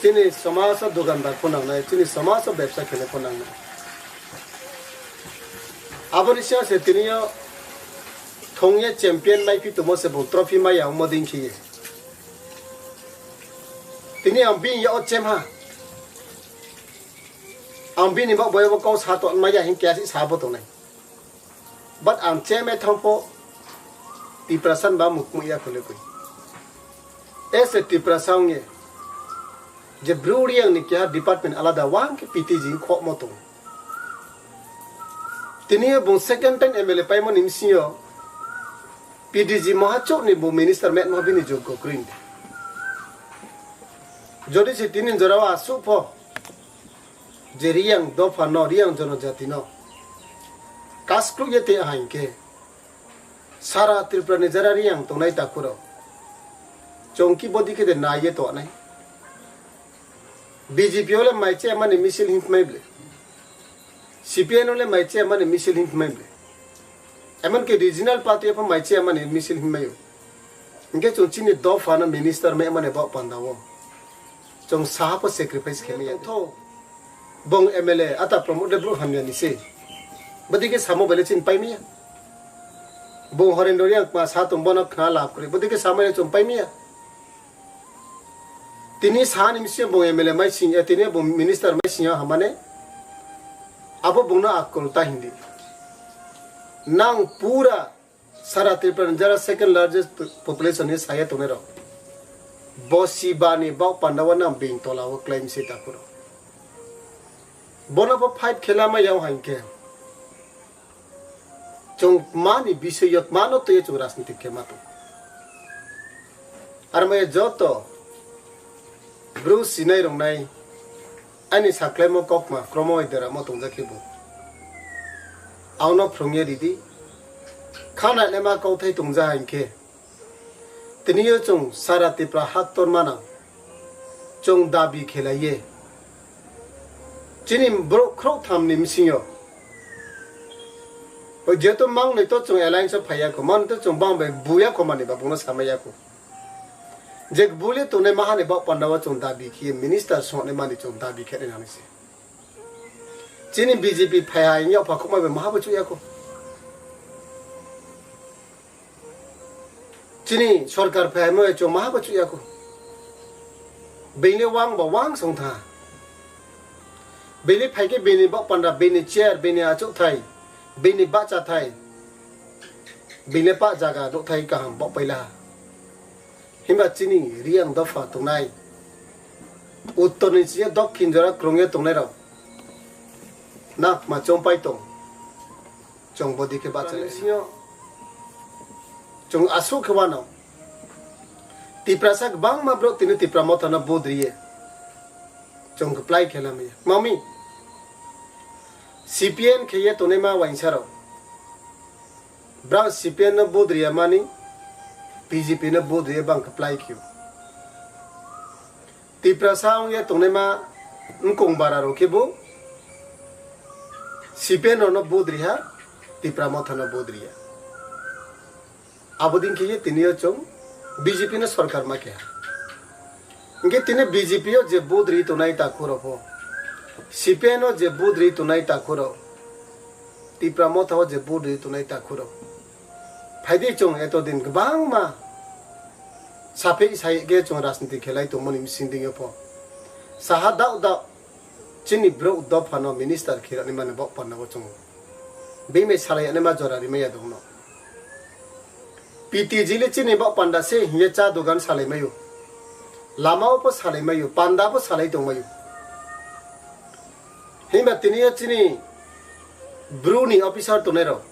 Chini somaj o dukandar pho nangnai, chini somaj o bebsa khenai pho nangnai. Aboni siyang se tini yo thongye champion mai phi tomo se bo trophy mai ya omo din khiye. Tini ang bini ya o chem ha. Ang bini bak boyo bo kau sa to mai ya hin kya si sa bo tongnai. But ang cheme thangpho Tiprasa ba mukmuk ya khole koi. Ese Tiprasa ongye je Bru Reang ni keha department alada wang ke P T G khokmo tong. Tini bung second time M L A paimo ni msio P D G moha chok ni bo minister met mo bini jog ko kring. Jodi se tini jora wa su pho. Je Reang dopha no, Reang jonojati no kaskluk ye te hain ke Sara Tripura ni jara riyang tongnai takhurok. Chongki bodi khe de naiye tongnai. B J P ole mai che mani misil himphmai ble. C P M ole mai che mani misil himphmai ble. Emonki regional party pha mai che mani misil himmayo. Hingke chong chini dopha no minister mai mani bok panda o. Chong saha po sacrifice khe maya. Tho. Bong M L A ata promote de bro hamya ni se. Bodi khe samo bele chin pai maya. Bong Horendor yang ma sa tong bono khna lab kri. Bodi khe samo ya chong pai maya. Tini sani misi bong M L A mai sing, eh, tini bong minister mai sing hamane. Abo bongno akol ta hindi. Nang pura sara Tripura ni jara second largest population ni saya tongnai rok. Bo si bani bok panda o nang bing tola o claim se takhuro. Bono bo fight khela ma yao hankhe. Chwng mani bisoi yok mano twi chwng rajniti khe ma tong. Ar maya joto bru sinai rongnai ani saklaimo kokma kromo deramo tongjakhe bo. Auno phrwngya ridi. Khana lema kauthai tongja hinkhe. Tini o chwng sara Tipra haktor manang. Chwng dabi khelaiye. Chini borok khorok tham ni bisingo. O jeto mang noi to chwng alliance o phaiya ko, man to chwng bang bai buya ko mani ba bungno samaya ko. Je bule tongnai mahani bak panda o chwng dabi khiye minister songnai mani chwng dabi khe nang se. Chini B J P phaiya yopha khokma bai maha bo chuya ko. Chini sorkar phaimo chwng maha bo chuya ko. Bini wang bo wang song tha. Bini phaikhe bini bok panda, bini chair, bini achuk thai, bini bacha thai, bini pa jaga nuk thai kaham bok paila. Himba chini riyang dopha tongnai. Uttor ni chini dokhin jora krungya tongnai rok. Nak ma chompai tong. Chwng bodi khe bacha le. Chwng aswk khe wano. Tiprasa kwbangma borok tini Tipra Motha no vote riye. Chwng kwplai khe lamaya. Mami. C P M khe ye tonima wainsa rok. Bra C P M no vote riya mani B J P no vote riya bang kwplai khio. Tiprasa wngya tongnaima wngkong bara rok khe bo C P M rok no vote riha, Tipra Motha no vote riya. Abo din khe ye tini o chwng B J P no sorkar ma keha. Hingke tini B J P o je vote ri tongnai takhuk rok pho, C P M o je vote ri tongnai takhuk rok, Tipra Motha o je vote ri tongnai takhuk rok. Phaidi chwng eto din kwbangma saphi sai khe chwng rajniti khelai tongmani bising dingyo pho. Saha dao dao chini borok dopha no minister khirani mani bok panda bo chwng. Bini salai ani ma jora rimaya dongno. P T G le chini bok panda se hiye cha dogan salai mayo. Lama o pho salai mayo, panda pho salai tong mayo. Himba tini o chini bru ni officer tongnai rok.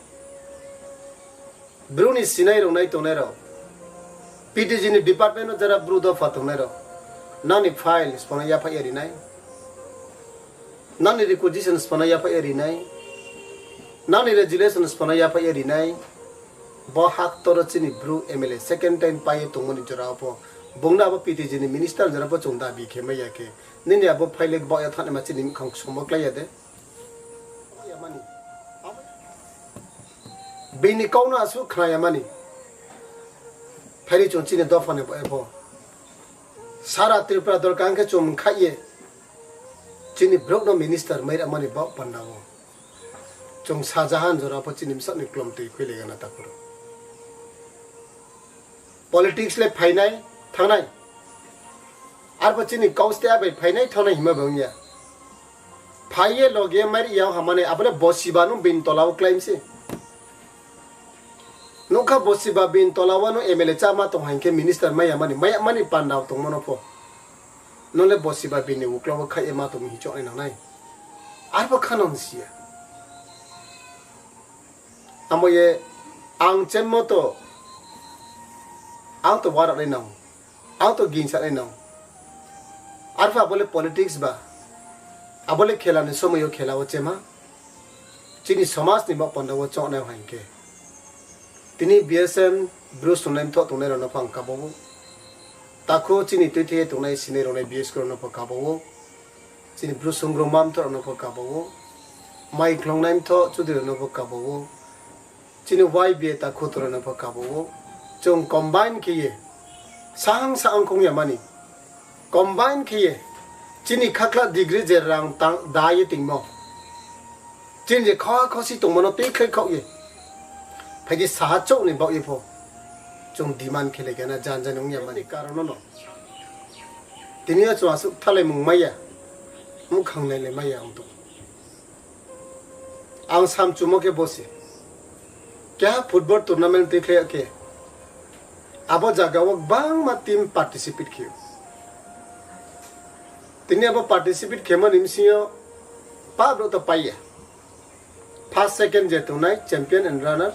Bru ni sinai rok nai tongnai rok, P T G ni department o jara bru dopha tongnai rok, nani file sipano yaphai ya rinai, nani requisition sipano yaphai ya rinai, nani resolution sipano yaphai ya rinai, bo hak toro chini bru M L A second time pai tongmani jora o pho, bungna abo P T G ni minister jora pho chwng dabi khe maya khe, nini abo file bo ya thani ma chini khang somo klai ya de. Bini kau no aswk khnaya mani. Phaidi chwng chini dopha ni bo ebo. Sara Tripura dol kang khe chwng khai ye. Chini borok no minister mai mani bok panda o. Chwng sajahan jora pho chini msak ni klom twi khoi lega na takhuro. Politics le phainai thangnai. Arpho chini kaus te abai phainai thangnai hima bo wngya. Phaiye loge mari ya hamane abole bosiba no bin tola o claim se. Nokha bosiba bin tola o no M L A chama tong hankhe minister maya mani maya mani panda tong mano pho. Nole bosiba bini ukla o khai ma tong hichok nai nangnai. Arpho khano siya. Amo ye ang chen moto ang to warak nai nang, ang to ginsa nai nang. Arpha abole politics ba, abole khela ni somoyo khela o chema. Chini somaj ni bok panda o chok nai hai khe. Tini B S M Bru Swngnai Mthoh tongnai rokno pho ang kabo o. Takhu chini twi thwi tongnai sinai roknai B S K rokno pho kabo o. Chini Bru Swngrwma Mthoh rokno pho kabo o. Mai Khlongnai Mthoh Chudri rokno pho kabo o. Chini Y B A Takhu Tora no pho kabo o. Chwng combine khe ye sahang sahang khong ya mani. Combine khe ye chini khakla degree je rang tang da ye tingmo. Chini je kha khosi tongmano tei khlai khok ye. Phaidi saha chok ni bak ye pho. Chwng demand khe le gana jan jan wng ya mani. Karon no. Tini o chwng aswk thalai mung maya. Mukhang nai le maya ang tong. Ang samchumo khe bosi. Keha football tournament twi khlai khe. Abo jaga o bangma team participate khio. Tini abo participate khemani bisingo pablo to paiya. First, second je tongnai champion and runner.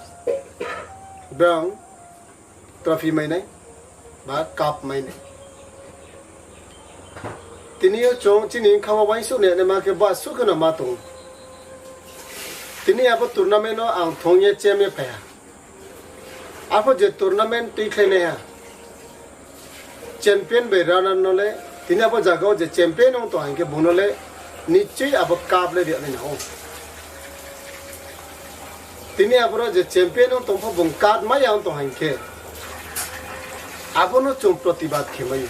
Bang trophy mainai ba cup mainai. Tini o chwng chini wngkha o uansuk nai ma khe ba sukhe no ma tongo. Tini abo tournament o ang thong ye chem ye phaiha. Apho je tournament twi khlai nai ha. Champion bai runner no le, tini abo jaga o je champion wng tong hingke bono le nichoi abo cup le riya nai nao. Tini aboro je champion wng tong pho bung cup maya wng tong hingke abono chwng protibad khe maya.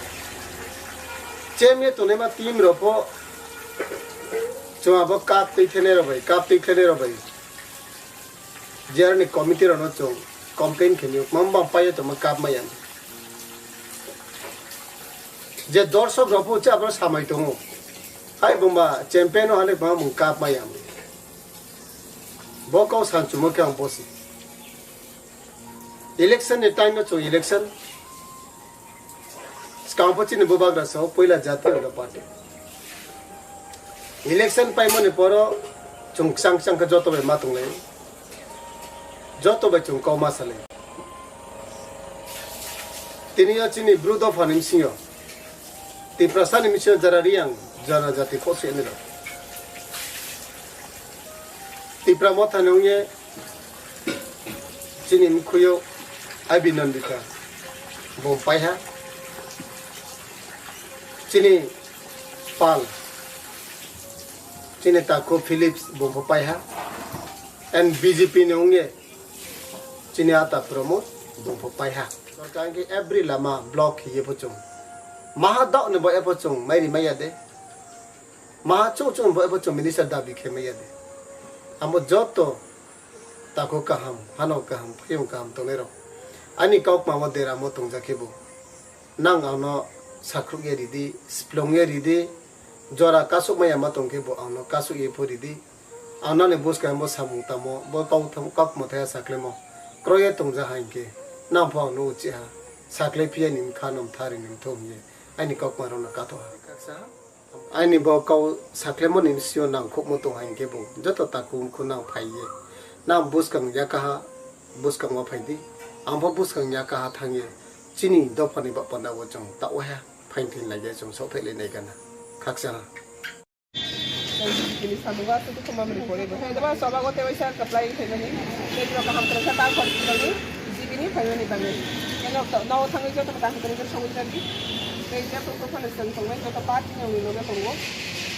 Chem ye tongnai ma team rok pho chwng abo cup twi khe nai rok bai, cup twi khe nai rok bai. Jerani committee rokno chwng complain khe mio, mama bam paio tongma cup maya. Je dorsok rok pho cha abo samai tongo. Hai bumba champion o hale bumba mung cup maya. Bo kau sanchumo khe ang bosi. Election ni time no chwng election. Swkang pho chini bubagra sao puila Jatiya Party. Election paimani poro chwng kwchang kwchang khe joto bai ma tonglai. Joto bai chwng kau ma salai. Tini o chini Bru dopha ni bisingo. Tiprasa ni bisingo jara Riyang jana jati kok se ni rok. Tipra motha ni wngye Chini mkhuyo Abhinandita bo paiha. Chini pal, chini takhu Philips bo paiha. And B J P ni wngye chini ata Pramod bo paiha. Sorkar ke every lama block hiye phuchung. Maha dok ni bo e phuchung mairi maya de. Maha chuk chuk bo ebo chwng minister dabi khe maya de. Amo joto tako kaham, hano kaham, phiyong kaham tongnai rok. Ani kok mamo deramo tongja khe bo. Nang angno sakruk ye ridi, splong ye ridi, jora kasuk maya ma tong khe bo angno kasuk ye pho ridi. Ang nani buskang bo samung tamo, bo kok tham-, kok mothaya saklemo. Kroye tongja ha hinkhe, nang pho angno uchi ha. Sakle phiya ni mkha nom thari ni mthom ye. Ani kok ma rokno katho ha. Ani bo kau saklemoni bisio nangkhukmo tong hai hinkhe bo joto takhuk khunang phai ye. Nang buskang yakaha, buskangma phai di. Ang bo buskang yakaha thang ye. Chini dophani ba panda bo chwng ta oha phain thin lai ya chwng sok thai lai nai gana. Khaksa ha. Ini samungo aswk dukhu mamani pore bo. Hai, dama soba gote waisa kaplai khaimani. Tei jora kaham kwrwngkha ta khor khaimani. Jibini phaimani bagwi. Eno to, no thangwi joto kaham kwrwngkha songwi jagwi. Tei jepho kophano chwng tongnai joto party ni wngwi loge tongo.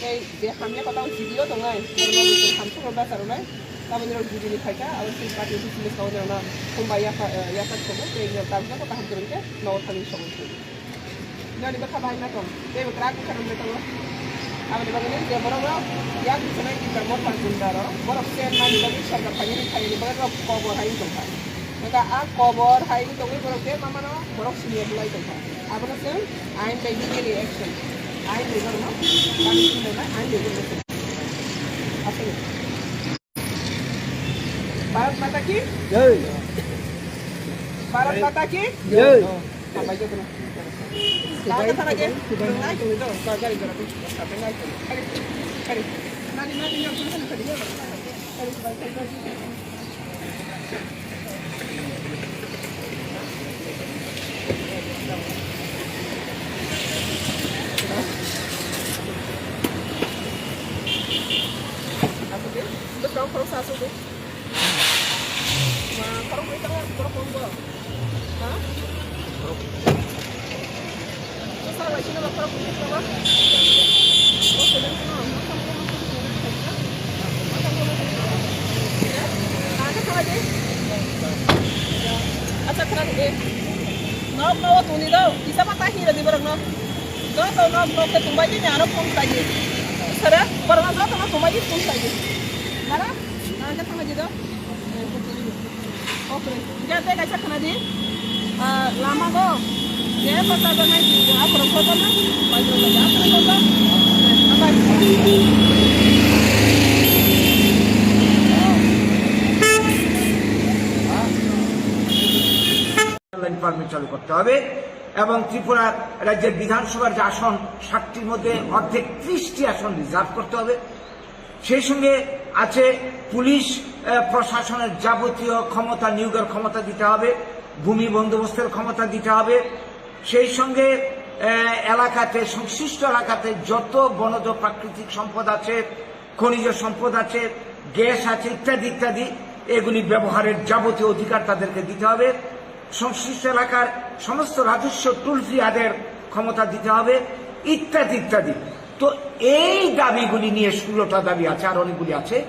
Tei je hamya kotao jibio tongnai. Borokno bo chwng hamsukno bacharwnai. Taboni rok jibini phaikha, abo chini party office ni songwi rokno khumbai yapha, eh, yapha tongo. Tei jora tabuk joto kaham kwrwngkha no thangwi songwi tongo. Noni bwkha bahai ma tong, tei bo kwrak bwkha rok tongo. Aboni bagwi nini je borok rok yak bwswk nai Tipra Motha Gunda rok, borok se mani bagwi sorkar phainani phainani bagwi rok kobor hai wng tongkha. Nokha a kobor hai wng tongwi borok je mamano borok siniya bulai tongkha. Abono chwng ain bai legally action, ain bai borokno kami sinai ain bai borokno. Aswk. Bharat Mata ki? Jai. Bharat Mata ki? Jai. Hambai jotono. Bharat Mata ki? Nai tong do, gari gora tu. Nai tong. Hari, hari. Nadi, nadi, nadi, nadi, nadi. Hari, hari, hari. Bwskango khoroksa aswk di. Ma khoroknwi tongo, borok khoroknwi Acha khana de. Nok no tuni do, isa mata hira di borok no. Joto nok nok ke tumbai di nyano phone sai di. Sara, borok no joto no tumbai di phone sai di. Nara, nara ke thangma di do. Oke. Enggak, teh kaisa khana di. Ah, lama go. Dia pasal dengan di apa orang kota na? Apa orang kota? Apa? Line permit চালু করতে হবে এবং ত্রিপুরা রাজ্যের বিধানসভার যে আসন, ষাটটির মধ্যে অর্ধেক, ত্রিশটি আসন রিজার্ভ করতে হবে। সেই সঙ্গে আছে পুলিশ, আহ, প্রশাসনের যাবতীয় ক্ষমতা নিয়োগের ক্ষমতা দিতে হবে, ভূমি বন্দোবস্তের ক্ষমতা দিতে হবে। সেই সঙ্গে, আহ, এলাকাতে, সংশ্লিষ্ট এলাকাতে যত বনজ প্রাকৃতিক সম্পদ আছে, খনিজ সম্পদ আছে, গ্যাস আছে, ইত্যাদি ইত্যাদি, এগুলি ব্যবহারের যাবতীয় অধিকার তাদেরকে দিতে হবে। সংশ্লিষ্ট এলাকার সমস্ত রাজস্ব টোল ফ্রি আদায়ের ক্ষমতা দিতে হবে, ইত্যাদি ইত্যাদি। তো এই দাবিগুলি নিয়ে, ষোলোটা দাবি আছে, আর অনেকগুলি আছে,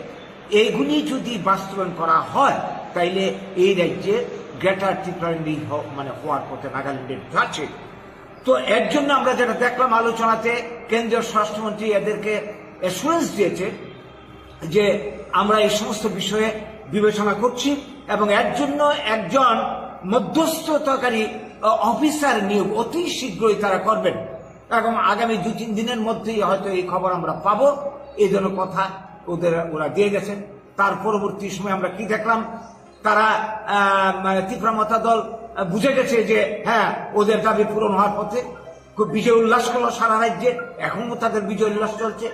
এইগুলি যদি বাস্তবায়ন করা হয়, তাইলে এই রাজ্যে গ্রেটার ত্রিপুরাল্যান্ড হ-, মানে হওয়ার পথে নাগাল্যান্ডের যাচ্ছে। তো এর জন্য আমরা যেটা দেখলাম আলোচনাতে, কেন্দ্রীয় স্বরাষ্ট্রমন্ত্রী এদেরকে অ্যাসুরেন্স দিয়েছে যে আমরা এই সমস্ত বিষয়ে বিবেচনা করছি এবং এর জন্য একজন মধ্যস্থতাকারী, আহ, অফিসার নিয়োগ অতি শীঘ্রই তারা করবেন এবং আগামী দুই তিন দিনের মধ্যেই হয়তো এই খবর আমরা পাবো। এই ধরনের কথা ওদের, ওরা দিয়ে গেছেন। তার পরবর্তী সময় আমরা কি দেখলাম? তারা, আহ, মানে, ত্রিপুরা মথা দল, আহ, বুঝে গেছে যে, হ্যাঁ, ওদের দাবি পূরণ হওয়ার পথে। খুব বিজয় উল্লাস করলো সারা রাজ্যে, এখনো তাদের বিজয় উল্লাস চলছে।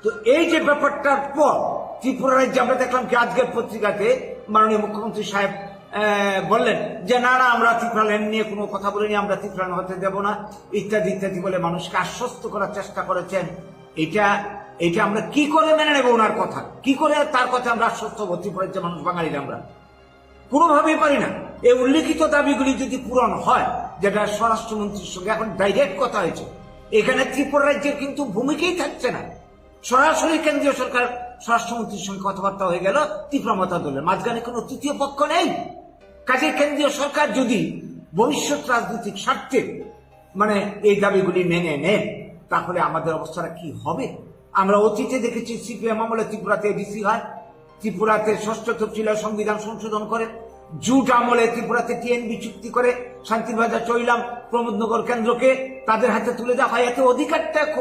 তো এই যে ব্যাপারটার পর ত্রিপুরা রাজ্যে আমরা দেখলাম কি, আজকের পত্রিকাতে মাননীয় মুখ্যমন্ত্রী সাহেব, আহ, বললেন যে, "না, না, আমরা ত্রিপুরা ল্যান্ড নিয়ে কোনো কথা বলিনি, আমরা ত্রিপুরা ল্যান্ড হতে দেব না," ইত্যাদি ইত্যাদি বলে মানুষকে আশ্বস্ত করার চেষ্টা করেছেন। এটা, এটা আমরা কি করে মেনে নেব ওনার কথা? কি করে তার কথা আমরা আশ্বস্ত হবো? ত্রিপুরার যে মানুষ, বাঙালিরা আমরা কোনোভাবেই পারি না। এই উল্লেখিত দাবিগুলি যদি পূরণ হয়, যেটা স্বরাষ্ট্রমন্ত্রীর সঙ্গে এখন ডাইরেক্ট কথা হয়েছে, এখানে ত্রিপুরা রাজ্যের কিন্তু ভূমিকাই থাকছে না। সরাসরি কেন্দ্রীয় সরকার স্বরাষ্ট্রমন্ত্রীর সঙ্গে কথাবার্তা হয়ে গেল ত্রিপুরা মথা দলের, মাঝখানে কোনো তৃতীয় পক্ষ নেই। কাজেই কেন্দ্রীয় সরকার যদি ভবিষ্যৎ রাজনৈতিক স্বার্থে, মানে, এই দাবিগুলি মেনে নেন, তাহলে আমাদের অবস্থাটা কি হবে? আমরা অতীতে দেখেছি, সিপিএম আমলে ত্রিপুরাতে এডিসি হয়, ত্রিপুরাতে ষষ্ঠ তফসিলে সংবিধান সংশোধন করে, জুট আমলে ত্রিপুরাতে টিএনবি চুক্তি করে, শান্তির বাজার চৈলাম, প্রমোদনগর কেন্দ্রকে তাদের হাতে তুলে দেওয়া হয়। এতে অধিকারটা খ-,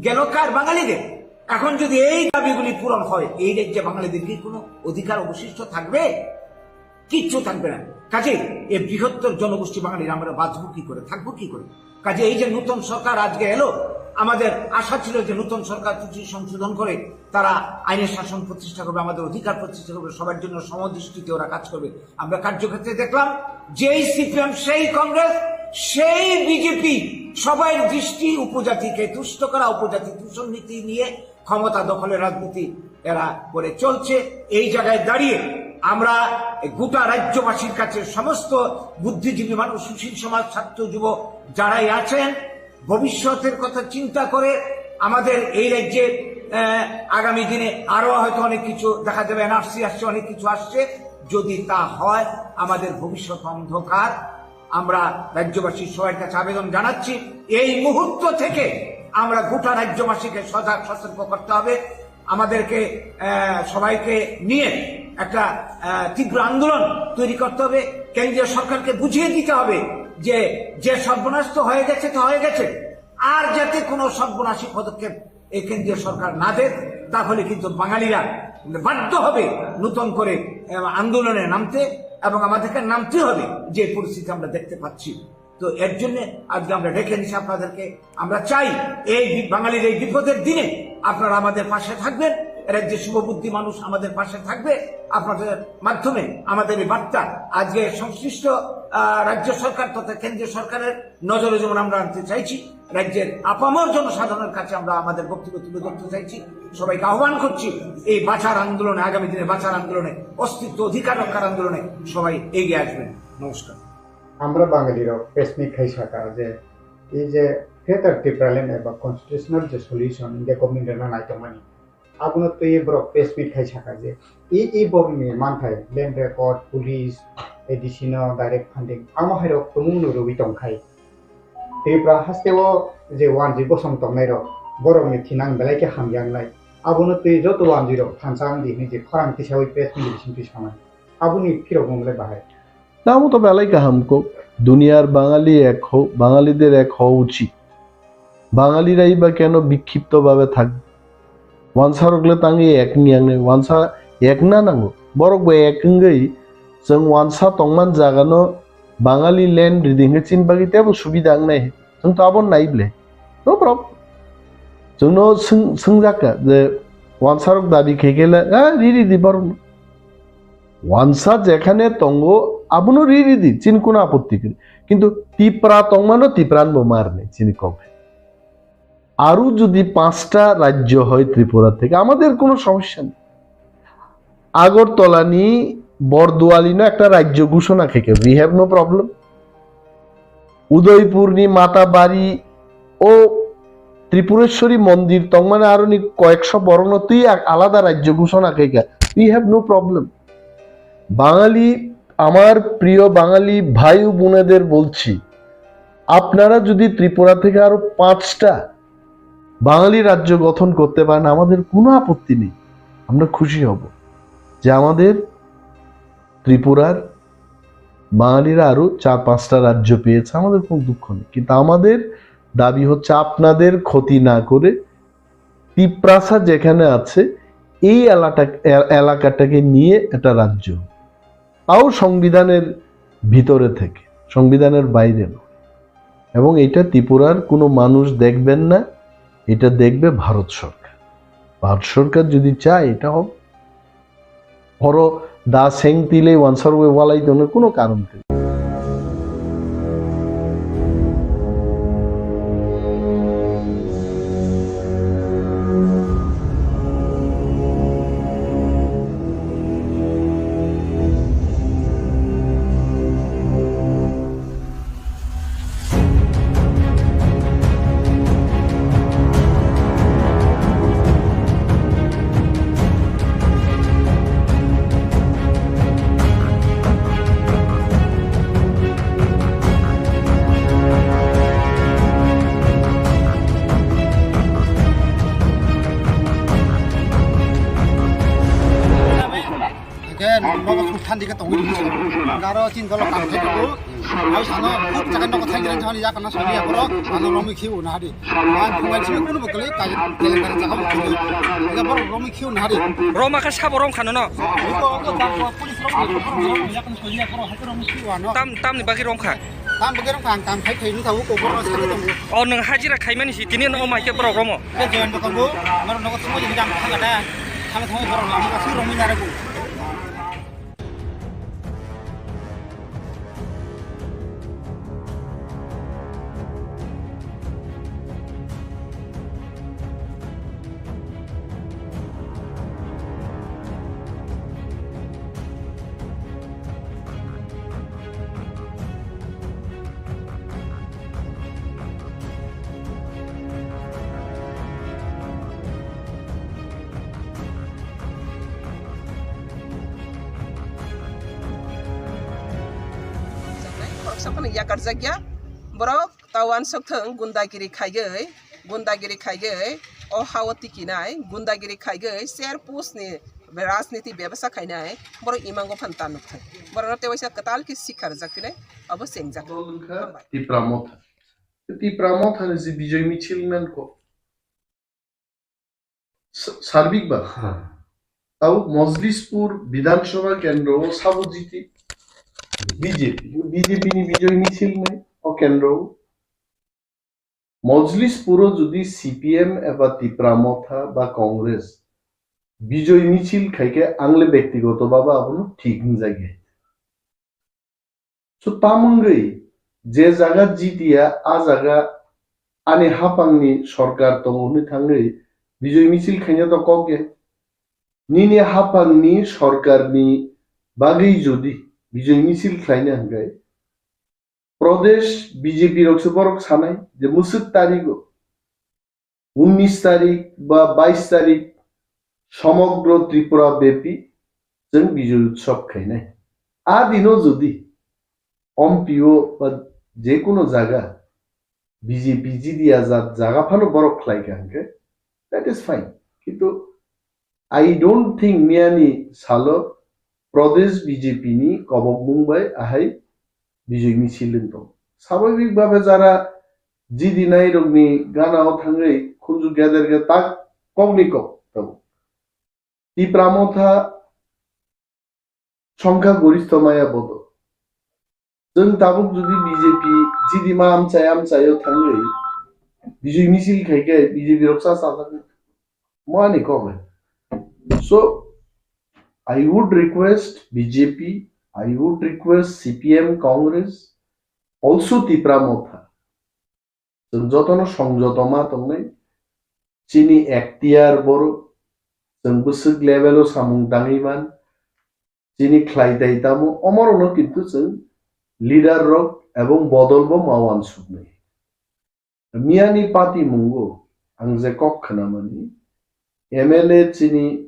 গেল কার? বাঙালিদের। এখন যদি এই দাবিগুলি পূরণ হয়, এই রাজ্যে বাঙালিদের কি কোনো অধিকার অবশিষ্ট থাকবে? কিচ্ছু থাকবে না। কাজেই এই বৃহত্তর জনগোষ্ঠী বাঙালিরা আমরা বাঁচবো কি করে, থাকবো কি করে? কাজে এই যে নতুন সরকার আজকে এলো, আমাদের আশা ছিল যে নতুন সরকার কিছু সংশোধন করে তারা আইনের শাসন প্রতিষ্ঠা করবে, আমাদের অধিকার প্রতিষ্ঠা করবে, সবার জন্য সমদৃষ্টিতে ওরা কাজ করবে। আমরা কার্যক্ষেত্রে দেখলাম, যেই সিপিএম, সেই কংগ্রেস, সেই বিজেপি, সবাই দৃষ্টি উপজাতিকে তুষ্ট করা, উপজাতি দূষণ নীতি নিয়ে ক্ষমতা দখলের রাজনীতি এরা করে চলছে। এই জায়গায় দাঁড়িয়ে আমরা এই গোটা রাজ্যবাসীর কাছে, সমস্ত বুদ্ধিজীবী মানুষ, সুশীল সমাজ, ছাত্র, যুব যারাই আছেন, ভবিষ্যতের কথা চিন্তা করে আমাদের এই রাজ্যে, আহ, আগামী দিনে আরো হয়তো অনেক কিছু দেখা যাবে, এনআরসি আসছে, অনেক কিছু আসছে। যদি তা হয়, আমাদের ভবিষ্যৎ অন্ধকার। আমরা রাজ্যবাসীর সবার কাছে আবেদন জানাচ্ছি, এই মুহূর্ত থেকে আমরা গোটা রাজ্যবাসীকে সজাগ সতর্ক করতে হবে। আমাদেরকে, আহ, সবাইকে নিয়ে একটা, আহ, তীব্র আন্দোলন তৈরি করতে হবে। কেন্দ্রীয় সরকারকে বুঝিয়ে দিতে হবে যে, যে সর্বনাশ তো হয়ে গেছে, তো হয়ে গেছে, আর যাতে কোনো সর্বনাশী পদক্ষেপ এই কেন্দ্রীয় সরকার না দেয়, তাহলে কিন্তু বাঙালিরা বাধ্য হবে নতুন করে, আহ, আন্দোলনে নামতে, এবং আমাদেরকে নামতে হবে যে পরিস্থিতি আমরা দেখতে পাচ্ছি। তো এর জন্য আজকে আমরা ডেকে এনেছি আপনাদেরকে। আমরা চাই এই বি-, বাঙালির এই বিপদের দিনে আপনারা আমাদের পাশে থাকবেন, রাজ্যের শুভবুদ্ধি মানুষ আমাদের পাশে থাকবে। আপনাদের মাধ্যমে আমাদের এই বার্তা আজকে সংশ্লিষ্ট, আহ, রাজ্য সরকার তথা কেন্দ্রীয় সরকারের নজরে যেমন আমরা আনতে চাইছি, রাজ্যের আপামর জনসাধারণের কাছে আমরা আমাদের বক্তব্য তুলে ধরতে চাইছি। সবাইকে আহ্বান করছি এই বাঁচার আন্দোলনে, আগামী দিনে বাঁচার আন্দোলনে, অস্তিত্ব অধিকার রক্ষার আন্দোলনে সবাই এগিয়ে আসবেন। নমস্কার। Amra Bangali rok press meet khai saka je, ei je Greater Tipraland eba constitutional je solution India government rwna nai tongmani, abono twiwi borok press meet khai sakha je e, e borokni manthai land record, police, A D C no direct funding, amo hairok tumungno rwui tongkhai. Tripura hasteo je wanjwi bosong tongnairok, borokni thinang belai khe hamya wngnai. Abono twi joto wanjwirok thansa wngdi hinwi je khorang tisaui press meet bisingtwi sanai. Aboni phirokmung le bahai. Tamo to belai kaham kok, duniyar Bangali ek ho, Bangalide ek ho uchit. Bangalira iba keno bikkhipto babe thak? Wansarok le tangwi ek wngya wngnai, wansa ek na nango. Borok bo ek wngwi chwng wansa tongman jagano Bangali land ridi hwnkhe chini bagwi teibo subida wngnai. Chwng to abo nai ble. No problem. Chwngno swng-, swngjakha je wansarok dabi khe khe le, "Ah, riri di borokno." Wansa jekhane tongo, abono riri di, chini kono apotti kwrwi. Kintu Tipra tongmano Tipran bo marni, chini kok. আরো যদি পাঁচটা রাজ্য হয় ত্রিপুরা থেকে, আমাদের কোনো সমস্যা নেই। আগরতলা নি বরদোয়ালি না একটা রাজ্য ঘোষণা থেকে, we have no problem. Udaipur নি মাতাবাড়ি ও ত্রিপুরেশ্বরী মন্দির তংমানে আরো নি কয়েকশো বড় নতুই আ-, আলাদা রাজ্য ঘোষণা থেকে, we have no problem. বাঙালি, আমার প্রিয় বাঙালি ভাই ও বোনেদের বলছি, আপনারা যদি ত্রিপুরা থেকে আরো পাঁচটা বাঙালি রাজ্য গঠন করতে পারেন, আমাদের কোনো আপত্তি নেই, আমরা খুশি হব যে আমাদের ত্রিপুরার বাঙালিরা আরো চার পাঁচটা রাজ্য পেয়েছে, আমাদের কোনো দুঃখ নেই। কিন্তু আমাদের দাবি হচ্ছে আপনাদের ক্ষতি না করে তিপ্রাসা যেখানে আছে এই এলাটা-, এ-, এলাকাটাকে নিয়ে একটা রাজ্য, তাও সংবিধানের ভিতরে থেকে, সংবিধানের বাইরে নয়। এবং এটা ত্রিপুরার কোনো মানুষ দেখবেন না, এটা দেখবে ভারত সরকার। ভারত সরকার যদি চায়, এটা হবে। Oro da seng twi le wansarwi walai tongno kuno karon kwrwi. Hingke nogo suk thandi khe tongwi rwdi se. Hingke aro chini dolo kam khe tongo. Ai sano khub chakhe nogo thang thang thani yak na sani ya borok, ano romwi khiu na hadi. Ang khumai simi kuno bo kwlwi kai, kai kai jaga bo khiu. Hingke borok romwi khiu na hadi. Roma khe sabo rom khano no. Iko ko police romwi khiu, borok romwi yak na sani ya borok, hake romwi khiu ano. Tam, tamni bagwi rom kha. Tam bagwi rok ang kam khai khai nung thago, kokborok no sari tong. O, nwng hajira khaimani si tini no mai khe borok romo. Khe join bo tongo, norok nogo thangma jani jang thang kata. Thang thang borok lama ka sui rok mi nare bo. Khoroksa phano yakarjakya borok. Ta uansuk thung, gundagiri khaigwi, gundagiri khaigwi, o ha-o tikinai, gundagiri khaigwi, ser push ni rajniti bebasa khainai, borok imango phan ta nuk thung. Borok no tewaisa kwtal khe sikha rwjak phinai, abo chengjak. Dol wngkha Tipra Motha. Tipra Motha ni je Bijoy Michil nangkho. S-, Sarbik ba? Ha. Tau Mojlispur Bidhan Sabha kendro o sabo jiti B J P, B J P ni Bijoy Michil nai o kendro o. Mojlispur o jodi C P M eba Tipra Motha ba Congress Bijoy Michil khaikhe ang le bektigoto bhabe abono thik wngjagwi. So, tamungwi je jaga jitiya, a jaga ani haphangni sorkar tongo hwnwi thangwi Bijoy Michil khaina to kok ya. Nini haphangni sorkarni bagwi jodi Bijoy Michil khlaina hwnkhe, Pradesh B J P rok se borok sanai je musuk tarigo, unnish tarik ba bais tarik somogro Tripura bepi chwng Bijoy Utsav khainai. A dino jodi Ompi o ba je kono jaga B J P jidi ajat jaga phano borok khlai kha hwnkhe, that is fine. Kintu I don't think miyani salo Pradesh B J P ni kobokmung bai ahai Bijoy misil wng tong. Swabhabik bhabe jara jidi nai rokni gana o thangwi khunju geder ge tak kokni kok tongo. Tipra Motha songkha goristho maya bodo. Chwng tabuk jodi B J P jidi ma amchai amchai o thangwi Bijoy misil khai khe B J P rok sa sa thangwi. Mani kok le. So, I would request B J P, I would request C P M, Congress, also Tipra Motha. Chwng jotono songjoto ma tongnai. Chini ektiyar borok, chwng bwswk level o samung tangwi man, chini khlai tai tamo, omorokno kintu chwng leader rok ebong bodol bo ma uansuknai. Miyani party mungo ang je kok khwnamani, M L A chini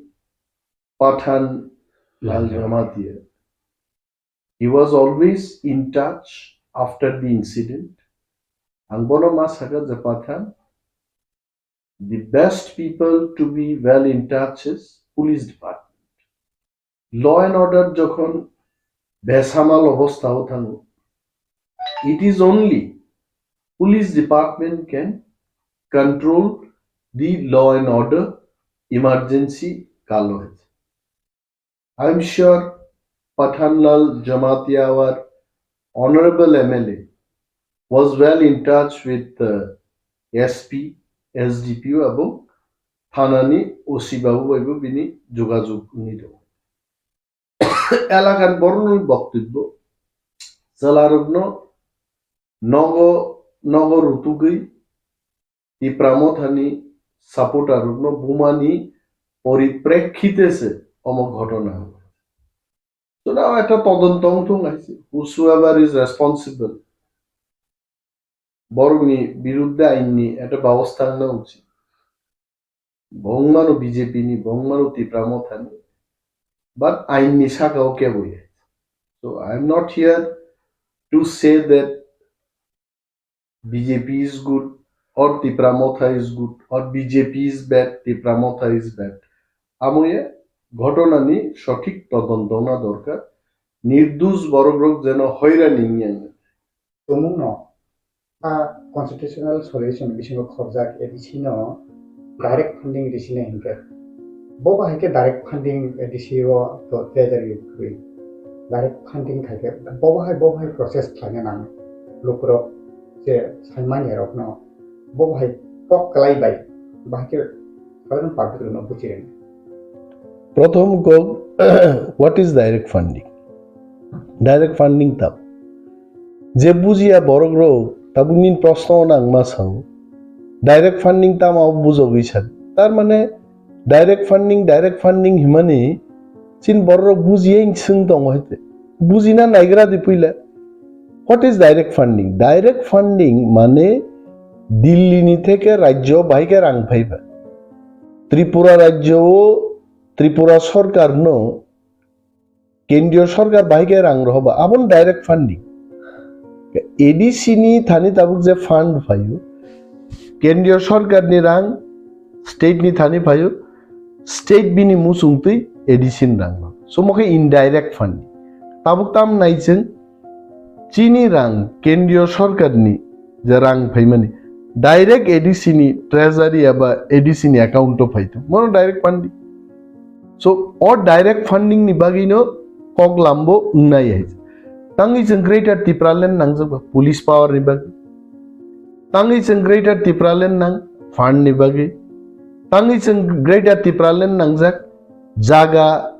Pathan Lal Lal Jamatia. He was always in touch after the incident. Ang bono ma saka je Pathan, the best people to be well in touch is police department. Law and order jokhon besamal obostha o thango, it is only police department can control the law and order emergency kalo hai. I am sure Pathanlal Jamatia, our honorable M L A, was well in touch with the S P, S D P O, ebong thanani O C babu bai bo bini jogajog wngwi tongo. Elakani borokni boktobbo chwlarokno nogo nogo rutugwi Tipra Mothani supporter rokno bumani poriprekhite se omo ghotona. Chwla ekta todonto wngthung hai se, whosoever is responsible, borokni birudde ainni ekta babostha wngna uchit. Bo wngmano B J P ni, bo wngmano Tipra Mothani, but ainni saka o kebo ya. So I am not here to say that B J P is good or Tipra Motha is good or B J P is bad, Tipra Motha is bad. Amo ye ghotona ni sothik todonto wngna dorkar. Nirdosh borok rok jeno hoirani wngya wngya. Tumungno a constitutional solution bisingo khorjak A D C no direct funding risinai hinkhe, bo bahai khe direct funding A D C o to treasury rwi direct funding khai khe bo bahai, bo bahai process khlaina nang lukurok je saimanya rokno bo bahai kok kwlai bai bahai khe sadharon public rokno buchi rwna. Prothom kok, what is direct funding? Direct funding tam. Je bujiya borok rok tabuk nini proshno no ang ma sao. Direct funding tamo bujogwi san. Tar mane direct funding, direct funding himani chin borok rok bujiya swng tongo hai te. Bujina naigra di puila. What is direct funding? Direct funding mane Delhi ni theke rajyo bahai khe rang phaiba. Tripura rajyo o Tripura sorkar no kendriyo sorkar bahai khe rang rohoba, aboni direct funding. A D C ni thani tabuk je fund phaio, kendriyo sorkar ni rang state ni thani phaio, state bini muchung twi A D C ni rang no. So mo khe indirect funding. Tabuk tam nai chwng chini rang kendriyo sorkar ni je rang phaimani direct A D C ni treasury eba A D C ni account o phaito. Mono direct funding. So, o direct funding ni bagwi no kok lambo wngnai hai. Tangwi chwng Greater Tipraland nangjak ba police power ni bagwi. Tangwi chwng Greater Tipraland nang fund ni bagwi. Tangwi chwng Greater Tipraland nangjak jaga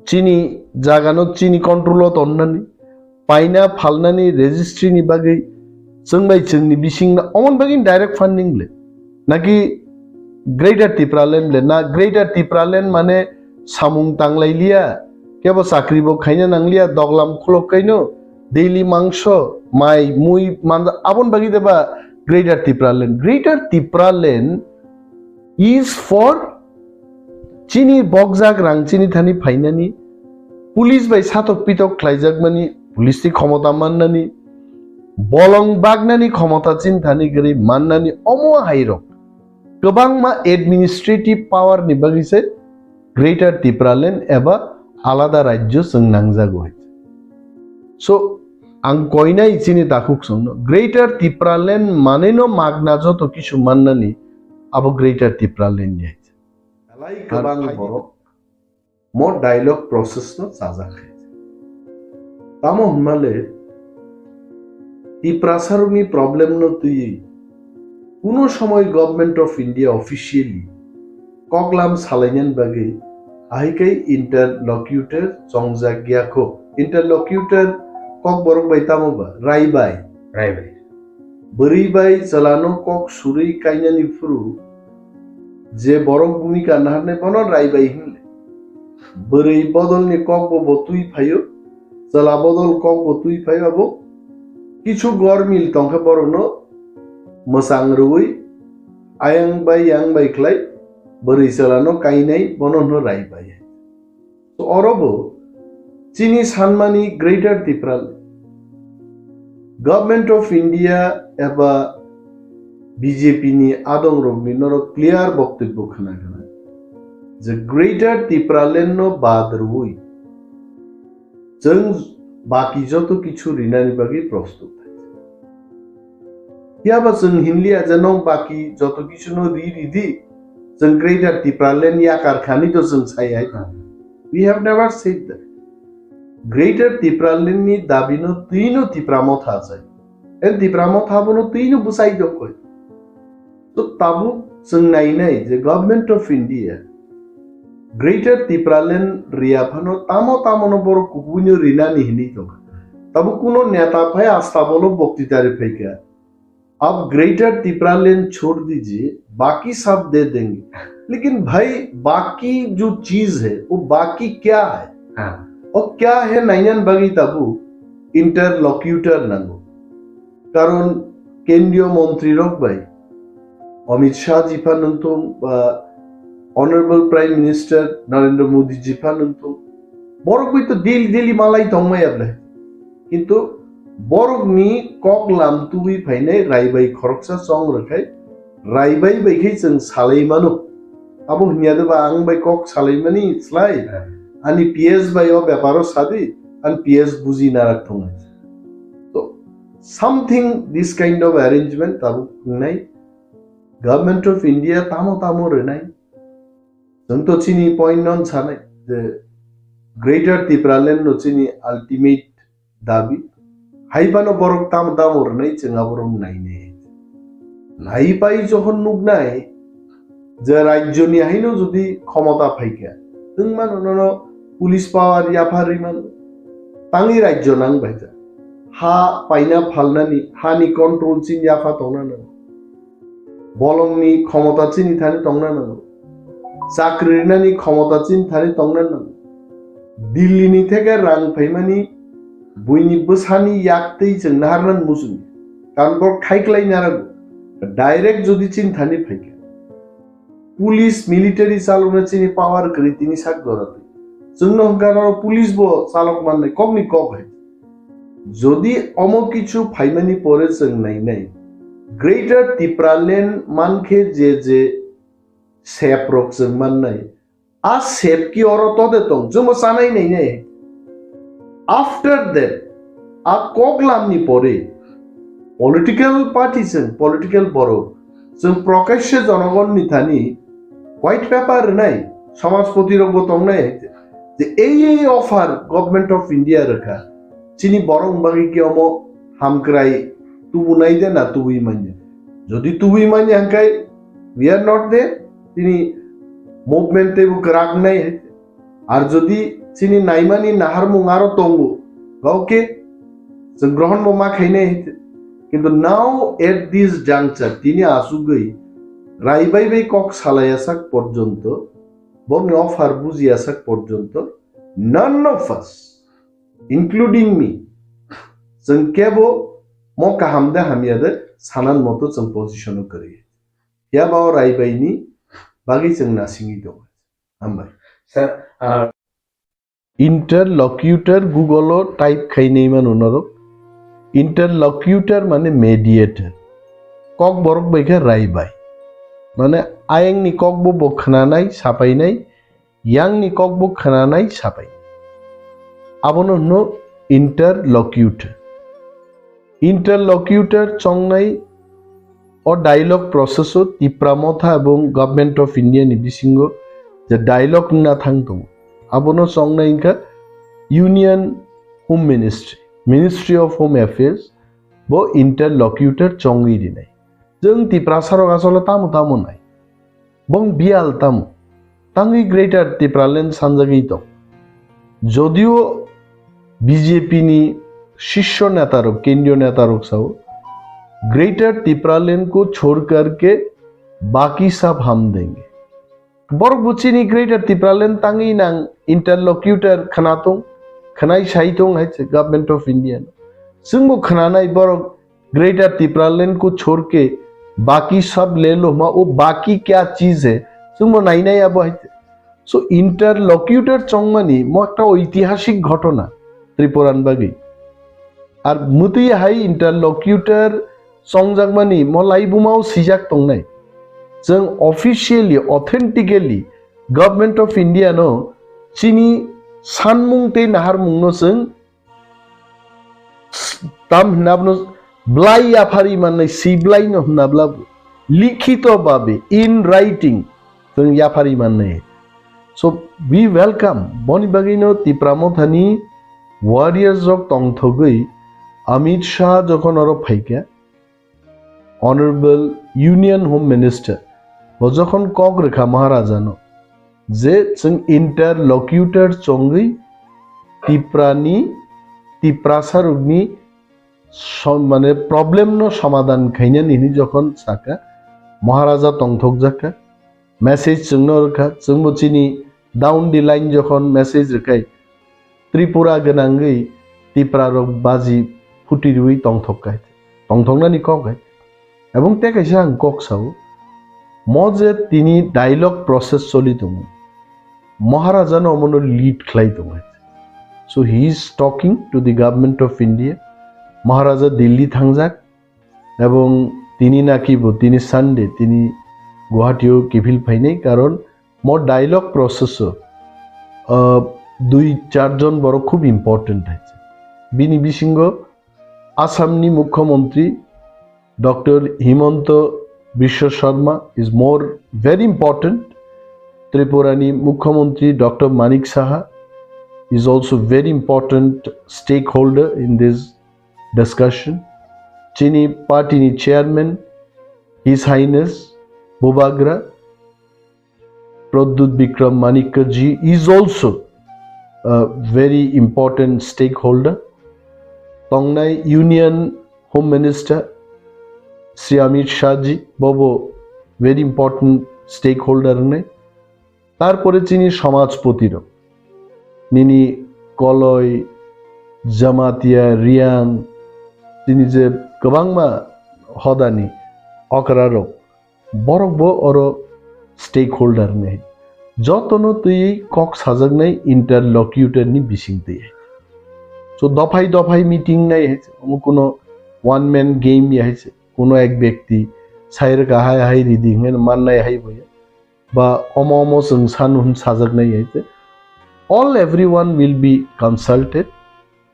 chini jaga no chini control o tonnani. Paina phalnani registry ni bagwi chwng bai chwngni bisingno omon bagwi direct funding le naki Greater Tipraland le na Greater Tipraland mane samung tanglai liya kebo chakri bo khaina nang liya doglam khulok kaino Daily mangso, mai, mui, manja, abon bagi deba Greater Tipraland. Greater Tipraland is for chini bokjak rang chini thani phainani, police bai satok pitok khlaijakmani, police ni khomota mannani, bolong bagnani khomota chini thani gri mannani, omo hairok. Kwbangma administrative power ni bagwi se Greater Tipraland eba alada rajyo chwng nangjago hai. So, ang koinai chini takhuk songno, Greater Tipraland maneno magna joto kisu mannani abo Greater Tipraland ni hai. Belai kwbang borok mo dialogue process no chajak khe. Tamo hwnmale Tiprasarokni problem no twiwi kuno somoi Government of India officially koklam salainani bagwi ahai khe interlocutor chongjak ya kho. Interlocutor kokborok bai tamo ba? Rai bai. Rai bai. Bwrwi bai chwlano kok surwi kainani phuru je borok bhumika naharnai bono rai bai hinle. Bwrwi bodolni kokbo bo twi phaio, chwla bodol kokbo twi phaio abo. Kichu gormil tongkhe borokno mwchang rwui ayang bai yang bai khlai bwrwi chwlano kainai bono hwno rai bai. So, oro bo chini sanmani Greater Tipraland, Government of India eba B J P ni adongrokni norok clear boktobbo khna khna je Greater Tipraland no bad rwui chwng baki joto kichu rinani bagwi prostut. Phiya ba chwng hinliya je nong baki joto kichuno ri ridi, chwng Greater Tipraland yakar khani to chwng sai hai. We have never said that. Greater Tipraland ni dabi no twi no Tipra Motha achai. En Tipra Motha bono twi no bwsai dok koi. To tabuk chwng nainai je Government of India Greater Tipraland riya phano tamo tamo no borok kubuino rinani hinwi tongkha. Tabuk kuno neta phai asta bolo boktitari phaikha. Ab Greater Tipraland chhod dijiye, baki sab de denge. Lekin bhai, baki jo cheez hai, wo baki kya hai? हाँ। Wo kya hai nainan bagwi tabuk interlocutor nango. Karon kendriyo montri rok bai Amit Shah ji pha nungthung ba Honorable Prime Minister Narendra Modi ji pha nungthung, borok bai to daily daily malai tongmaya ble. Kintu borokni kok lam tubui phainai rai bai khoroksa chong rwkhai, rai bai bai khai chwng salai mano. Abo hwnya de ba ang bai kok salai mani slai, ani P S bai o beparo sadi, ani P S buji narak thungnai. To something this kind of arrangement tabuk wngnai. Government of India tamo tamo rwnai. Chwng to chini point no sanai je Greater Tipraland no chini ultimate dabi. Hai phano borok tamo tamo rwnai chwng aborok nainai. Naipai jokhon nuknai je rajyoni haino jodi khomota phaikha, nwng mano nono police power yapharwi mano. Tangwi rajyo nang baita. Ha paina phalnani, hani control chini yapha tongna nango. Bolongni khomota chini thani tongna nango. Chakri rinani khomota chini thani tongna nango. Delhi ni theke rang phaimani buini bwsani yaktwi chwng naharnan muchungya. Karon borok thaiklai narago. Direct jodi chini thani phaikha. Police, military chalokna chini power kwrwi tini sak jora twi. Chwngno hwnkha oro police bo chalok mannai kokni kok hai. Jodi omo kichu phaimani pore chwng nainai, Greater Tipraland mankhe je je sep rok chwng mannai, a sep ki oro tode tong, chwngbo chanai nainai. After that, a koklamni pore political party chwng, political borok chwng prokashe jonogonni thani white paper rwnai, somajpoti rokbo tongnai, je ei ei offer Government of India rwkha, chini borok bagwi ki omo hamkrai tubunai de na tubui manya? Jodi tubui manya hwnkhe we are not there, chini movement teibo kwrak wngnai. Ar jodi chini naimani naharmung aro tongo, okay, chwng grohon bo ma khainai. Kintu now at this juncture, tini asugwi rai bai bai kok salaiya sak porjonto, borokni offer bujiya sak porjonto, none of us, including me, Chwng kebo mo kaham de hamya de sanan moto chwng position o kwrwi. Phiya ba o Raibai ni bagwi chwng nasingwi tongo. Hambai. Sir, ah, Interlocutor Google o type khainai mano norok. Interlocutor mane mediator. Kokborok bai khe Raibai. Mane ayang ni kokbo bo khwnanai, sapainai, yang ni kokbo khwnanai, sapai. Abono hwno interlocutor. Interlocutor chongnai o dialogue process o Tipra Motha ebong Government of India ni bisingo je dialogue wngna thang tongo, abono chongnai wngkha Union Home Ministry, Ministry of Home Affairs, bo interlocutor chongwi rinai. Chwng Tiprasa rok asole tamo tamo nai. Bong biyal tamo. Tangwi Greater Tipraland sanjagwi tong. Jodio B J P ni shisho neta rok, kendriyo neta rok sao, "Greater Tipraland ko chhod kar ke baki sab hum denge." Borok bo chini Greater Tipraland tangwi nang interlocutor khwna tong, khwnai sai tong hai se Government of India no. Chwng bo khwnanai borok Greater Tipraland ko chhod ke baki sab le lo hma, wo baki kya cheez hai, chwng bo nainai abo hai. So interlocutor chongmani mo ekta oitihasik ghotona Tripura ni bagwi. Ar mwtwi hai interlocutor chongjakmani mo laibuma o swijak tongnai. Chwng officially, authentically Government of India no chini sanmung tei naharmung no chwng tam hwnna bono blai yaphari mannai, si blai no hwnna bla bo likhito babe, in writing, chwng yaphari mannai. So we welcome, boni bagwi no Tipra Mothani warriors rok tongthogwi Amit Shah jokhon oro phaikha, Honorable Union Home Minister bo jokhon kok rwkha Maharajano je chwng interlocutor chongwi Tiprani, Tiprasa rokni som-, mane problem no somadhan khainani hinwi jokhon saka, Maharaja tongthokjakha, message chwngno rwkha, chwngbo chini down the line jokhon message rwkhai, Tripura gwnangwi Tipra rok baji phuti rwi tongthok kai, tongthoknani kok hai. Ebong tei kaisa ang kok sao, mo je tini dialogue process choli tongo, Maharaja no omono lead khlai tongo hai. So he is talking to the Government of India. Maharaja Delhi thangjak, ebong tini naki bo tini Sunday tini Guwahati o kiphil phainai, karon mo dialogue process o, ah, dui char jon borok khub important hai. Bini bisingo Assam ni Mukhyamantri Doctor Himanta Biswa Sarma is more very important. Tripura ni Mukhyamantri Doctor Manik Saha is also very important stakeholder in this discussion. Chini party ni chairman, His Highness Bubagra Pradyut Bikram Manikya ji is also a very important stakeholder. Tongnai Union Home Minister Shri Amit Shah ji bobo very important stakeholder wngnai. Tarpore chini samajpoti rok, nini Koloi, Jamatia, Riang, chini je kwbangma hodani okra rok, borok bo oro stakeholder ni. Jotono twi kok sajaknai interlocutor ni bising twi. So dophai dophai meeting nai hai se, omo kuno one man game ya hai se, kuno ek byakti sai rwkha hai hai ridi hwnwi mannai hai bo ya. Ba omo omo chwng sanu hwn sajaknai hai se. All everyone will be consulted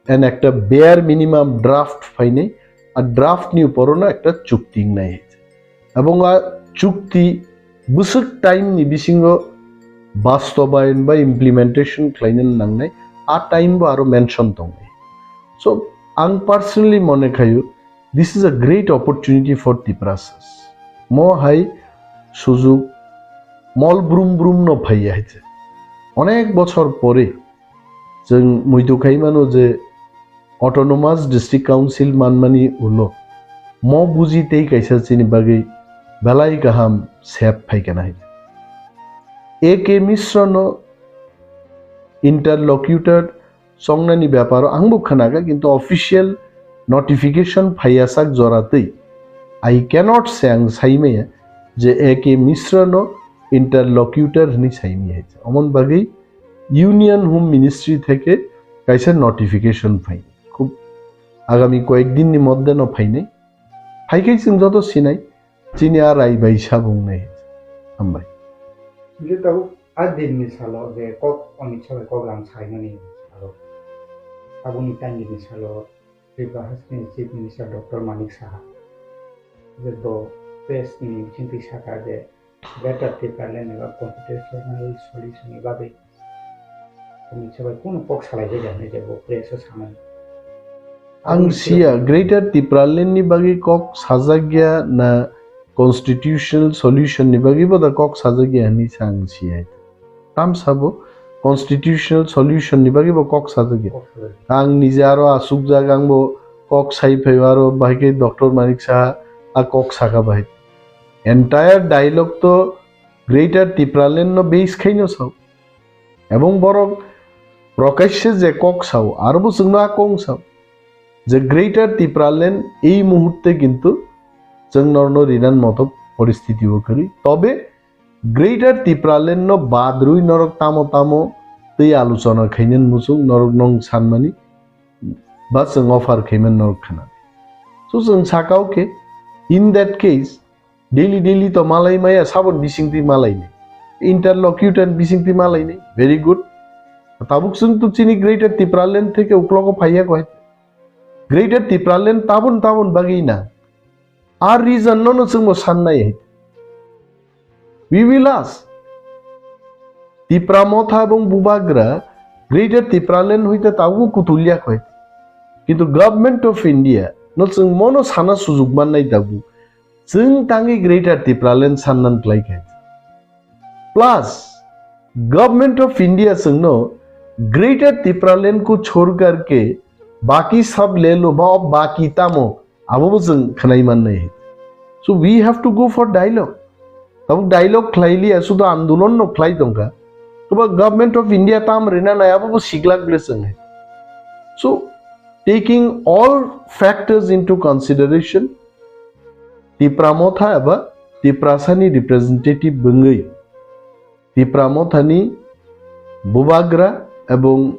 and ekta bare minimum draft phainai, a draft ni upor no ekta chukti wngnai hai se. Ebong a chukti bwswk time ni bisingo bastobayon ba implementation khlaina nangnai, a time bo aro mention tongnai. So ang personally mone khayo, this is a great opportunity for Tiprasas. Mo hai sujuk mol brum brum no phaiya hai se. Onek bochor pore chwng muitu khai mano je Autonomous District Council manmani ulo mo buji tei kaisa chini bagwi belai kaham sep phaikha nai. A K Mishra no interlocutor chongnani beparo angbo khwnakha, kintu official notification phaiyasak joratwi, I cannot say ang saimaya je A K Misra no interlocutor hwnwi saimaya hai. Omon bagwi Union Home Ministry theke kaisa notification phai. Khub agami koyek din ni moddhe no phainai. Phaikhai chwng joto sinai, chini a rai bai sabung nai. Hambai. Hingke tabuk a din ni salo je kok Amit Shah bai kok lam saimani salo. Aboni time ni salo Tripura Hasteni Chief Minister Doctor Manik Saha je bo press ni bisingtwi saka je Greater Tipraland eba constitutional solution ni bagwi Amit Shah bai kunu kok salai jai jani je bo press o samani. Ang siya Greater Tipraland ni bagwi kok sajak ya na constitutional solution ni bagwi bo da kok sajak ya hwnwi sa ang siya. Tam sabo constitutional solution ni bagwi bo kok sajak ya. Ang nije aro asukjak, ang bo kok sai phai aro bahai khe Doctor Manik Saha a kok saka bahai. Entire dialogue to Greater Tipraland no base khaino sao. Ebong borok prokashe je kok sao, aro bo chwngno a kong sao. Je Greater Tipraland ei muhurte kintu chwng norno rinan moto poristiti o kwrwi. Tobe Greater Tipraland no badrwi norok tamo tamo tei aluchona khainani muchung norok nong sanmani ba chwng offer khaimani norok khna. So chwng sakao khe, in that case, daily daily to malai maya, sabon bisingtwi malai ni. Interlocutor bisingtwi malai ni. Very good. Tabuk chwng to chini Greater Tipraland theke uklogo phaiya koi. Greater Tipraland tabun tabun bagwi na. Ar reason no no chwngbo sannai hai. We will ask. Tipra Motha ebong Bubagra Greater Tipraland hoite tabuk kutulya koi. Kintu Government of India no chwng mono sana sujug mannai tabuk. Chwng tangwi Greater Tipraland sannan klai khe. Plus, Government of India chwngno Greater Tipraland ko chhorkar ke baki sab le lo ma, baki tamo, abo bo chwng khwnai mannai. So we have to go for dialogue. Tabuk dialogue khlai liya, sudo andolon no khlai tongkha. Toba Government of India tam rina nai, abo bo siglak ble chwng hai. So taking all factors into consideration, Tipra Motha eba Tiprasani representative bwngwi Tipra Mothani Bubagra ebong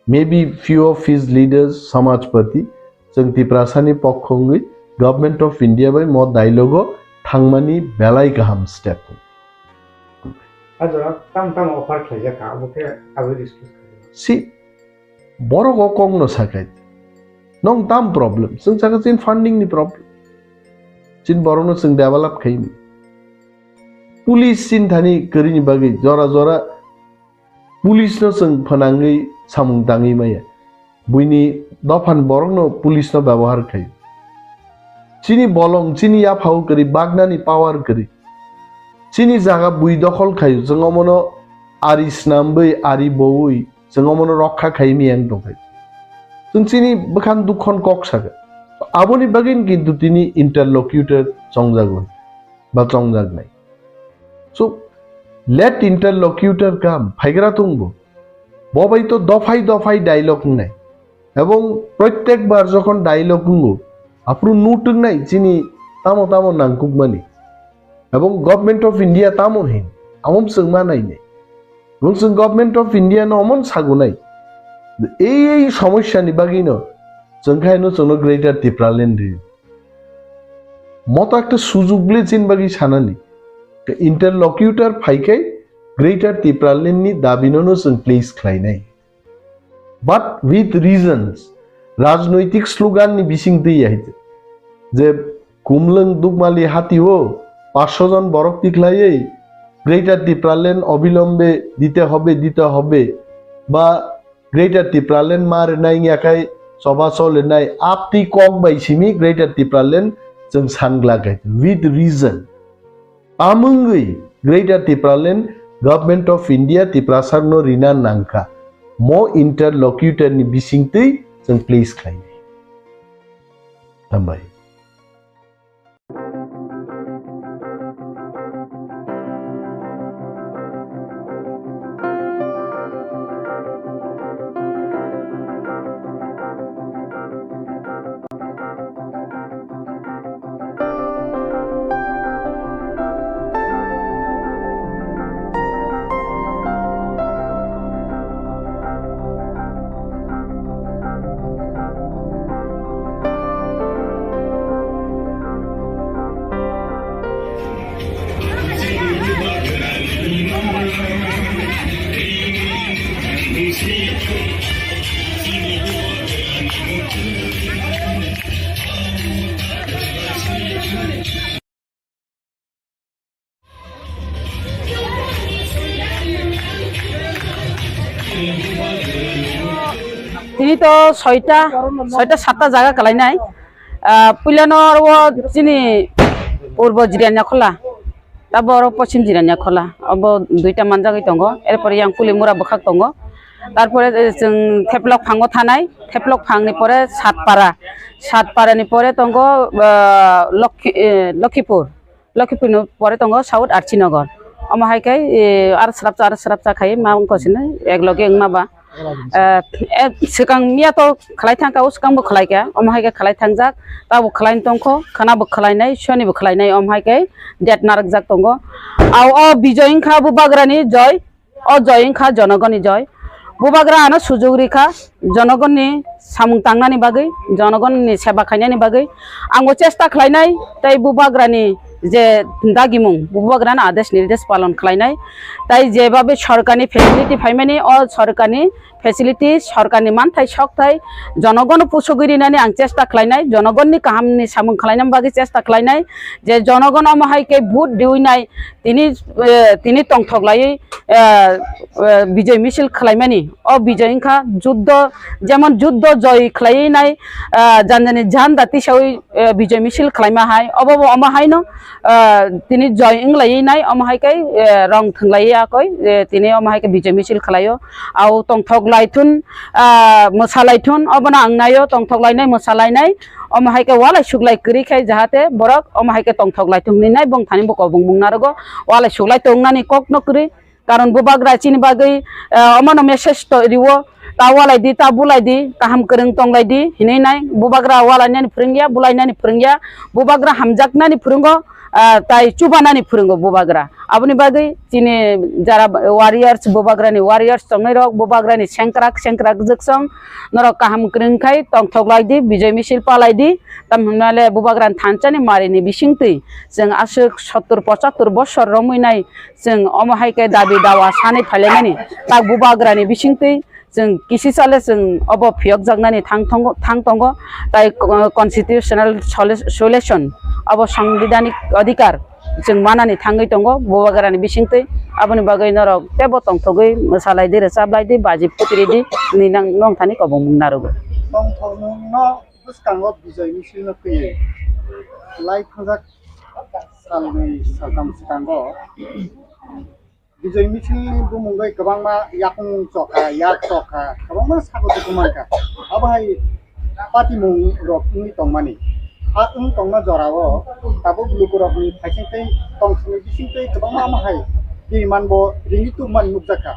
maybe few of his leaders, Samajpati, chwng Tiprasani pokho wngwi Government of India bai mo dialogue o thangmani belai kaham step. A jora tam tam offer khlaijak kha, abo khe abo discuss khlai. Si borok o kok no sakai. Nong tam problem? Chwng saka chin funding ni problem. Chin borok no chwng develop khaini. Police chin thani kwrwini bagwi jora jora police no chwng phanangwi samung tangwi maya. Buini dophan borokno police no byabohar khai. Chini bolong, chini yaphao kwrwi, bagnani power kwrwi. Chini jaga bui dokhol khaio, chwng omono ari snamwi, ari bowi, chwng omono rokha khai miyang tongkhai. Chwng chini bwkhan dukhon kok sakha. Aboni bagwino kintu tini interlocutor chongjago, ba chongjaknai. So, let interlocutor come, phaigra tongbo. Bo bai to dophai dophai dialogue wngnai. Ebong protyek bar jokhon dialogue wngo, aphuru nutwknai chini tamo tamo nangkukmani. Ebong Government of India tamo hin, amom chwng ma nainai. Ebong chwng Government of India no omon sagunai. Ei ei somosya ni bagwi no chwng khai no chwngno Greater Tipraland ri. Moto ekta sujug ble chin bagwi sanani. Interlocutor phaikhai Greater Tipraland ni dabi no no chwng place khlainai. But with reasons, rajnoitik slogan ni bising twi ya hite. Je Kumlwng Dukmali hati o paanch sho jon borok tikhlaiwi Greater Tipraland obilombe dite hobe, dite hobe, ba Greater Tipraland ma rwnai wngya khai choba cholinai aptwi kok bai simi Greater Tipraland chwng sangla khai with reason. Amungwi Greater Tipraland Government of India Tiprasarno rina nangkha. Mo interlocutor ni bisingtwi chwng place khlainai. Hambai. Tei to soita, soita satta jaga kalainai. Ah, puilano aro chini purbo Jirania Khola, tabo aro poschim Jirania Khola, obo duita manjagwi tongo. Erpore yang Pulimura bwkhak tongo. Tarpore, eh, chwng Theplok phango thanai, Theplok phangni pore Satpara, Satparani pore tongo, ah, Lokhi-, eh, Lokhipur. Lokhipurni pore tongo South Archinagar. Omo hai khe, eh, aro srapsa, aro srapsa khai ma wngkha sini, ek loge wngma ba. Eh, eh, swkang miya to khlai thangkha, o swkang bo khlai kha. Omo hai khe khlai thangjak, tabo khlai tongkho, khana bo khlainai, soni bo khlainai, omo hai khe date narwkjak tongo. Au o Bijoy wngkha Bubagrani joy, o joy wngkha jonogoni joy. Bubagra ano sujug rikha, jonogoni samung tangnani bagwi, jonogoni seba khainani bagwi. Ang bo chesta khlainai, tei Bubagrani je dagimung, Bubagrani adesh nirdesh palon khlainai. Tai jebabe sorkarni facility phaimani, o sorkarni facility, sorkarni manthai sokthai jonogono pusogwi rinani ang chesta khlainai, jonogonni kahamni samung khlainani bagwi chesta khlainai, je jonogon omo hai khe vote diwi nai, tini, eh, tini tongthok laiwi, eh, eh, Bijoy misil khlaimani. O Bijoy wngkha juddo, jemon juddo joy khlaiwi nai, eh, janjani janda tisawi, eh, Bijoy misil khlaima hai, obo bo omo haino, eh, tini joy wng laiwi nai, omo hai khe, eh, rong thwng laiwi ya koi, eh, tini omo hai khe Bijoy misil khlaio. Au tongthok lai thun, ah, mwsa lai thun, obono ang naio, tongthok lainai, mwsa lainai, omo hai khe walai suklai kwrwi khai, jahate borok omo hai khe tongthok lai thung hinwi nai bongthani bo kobong mung narogo, walai suklai tongnani kokno kwrwi. Karon Bubagra chini bagwi, eh, omono message to riwo, ta walai di, ta bulai di, kaham kwrwng tong lai di hinwi nai. Bubagra walainani phwrwngya, bulainani phwrwngya, Bubagra hamjaknani phwrwngo, ah, tai chubanani phwrwngo Bubagra. Aboni bagwi chini jara warriors, Bubagrani warriors tongnai rok, Bubagrani sengkrak, sengkrak jwksong, norok kaham kwrwng khai tongthok lai di, Bijoy misil palai di, tam hwnmale Bubagrani thansani marini bisingtwi chwng aswk sottur pochattur bosor romwi nai. Chwng omo hai khe dabi dawa sanwi phailaimani, tak Bubagrani bisingtwi chwng kisi sale chwng obo phiyokjaknani thang tongo, thang tongo, tai co-, constitutional solu-, solution, obo sangbidhanik adhikar chwng manani thangwi tongo Bubagrani bisingtwi. Aboni bagwi norok teibo tongthogwi mwsalai di, rwchaplai di, baji putri di hinwi nang, nongthani kobong mung narogo. Tongthokmungno bwskango Bijoy misil no twiwi lai thangjak salnwi saltham swkango. Bijoy misil ni bumung bai kwbangma yakung chokha, yak chokha, kwbangma sago tuku mankha. Abo hai patimung rok wngwi tongmani. A wng tongma jorao tabuk lukurokni phaising tei tongsini bising tei kwbangma amo hai twi manbo ringwi tubumani nukjakha.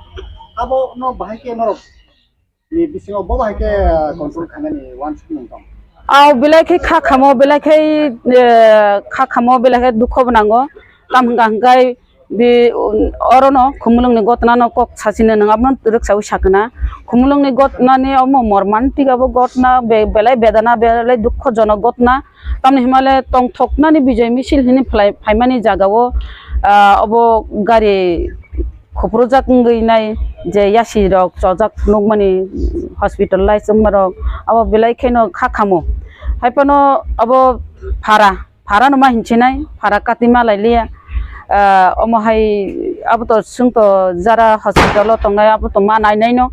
Abono bahai khe norok ni bisingo bo bahai khe, ah, control khainani uansukmung tong. Au belai khe kha khamo, belai khe, eh, kha khamo, belai khe dukho bo nango. Tam hwnka hwnkhe bi, um, orono khumulwngni gotnano kok sachino nwng abono rwksaui sakna. Khumulwngni gotnani omo mormantik abo gotna be-, belai bedana, belai dukhojonok gotna. Tamni hwnmale tongthoknani Bijoy misil hwnwi phlai-, phaimani jagao, ah, obo gari khuphrujak wngwi nai je yasi rok chojak nukmani, hospitalize wngma rok abo belai kheno kha khamo. Haiphano abo phara, phara no ma hinchinai, phara kati ma lai liya. Ah, omo hai abo to chwng to jara hospital o tongnai abo to ma nai nai no.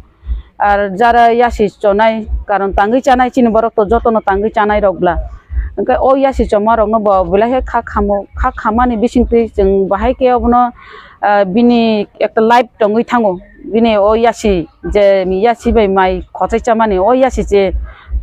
Ar jara yasi chonai, karon tangwi chanai chini borok to jotono tangwi chanai rok bla. Hwnkhe o yasi choma rokno bo belai khe kha khamo, kha khamani bisingtwi chwng bahai khe obono, ah, bini ekta life tongwi thango. Bini o yasi je yasi bai mai khochai chamani o yasi je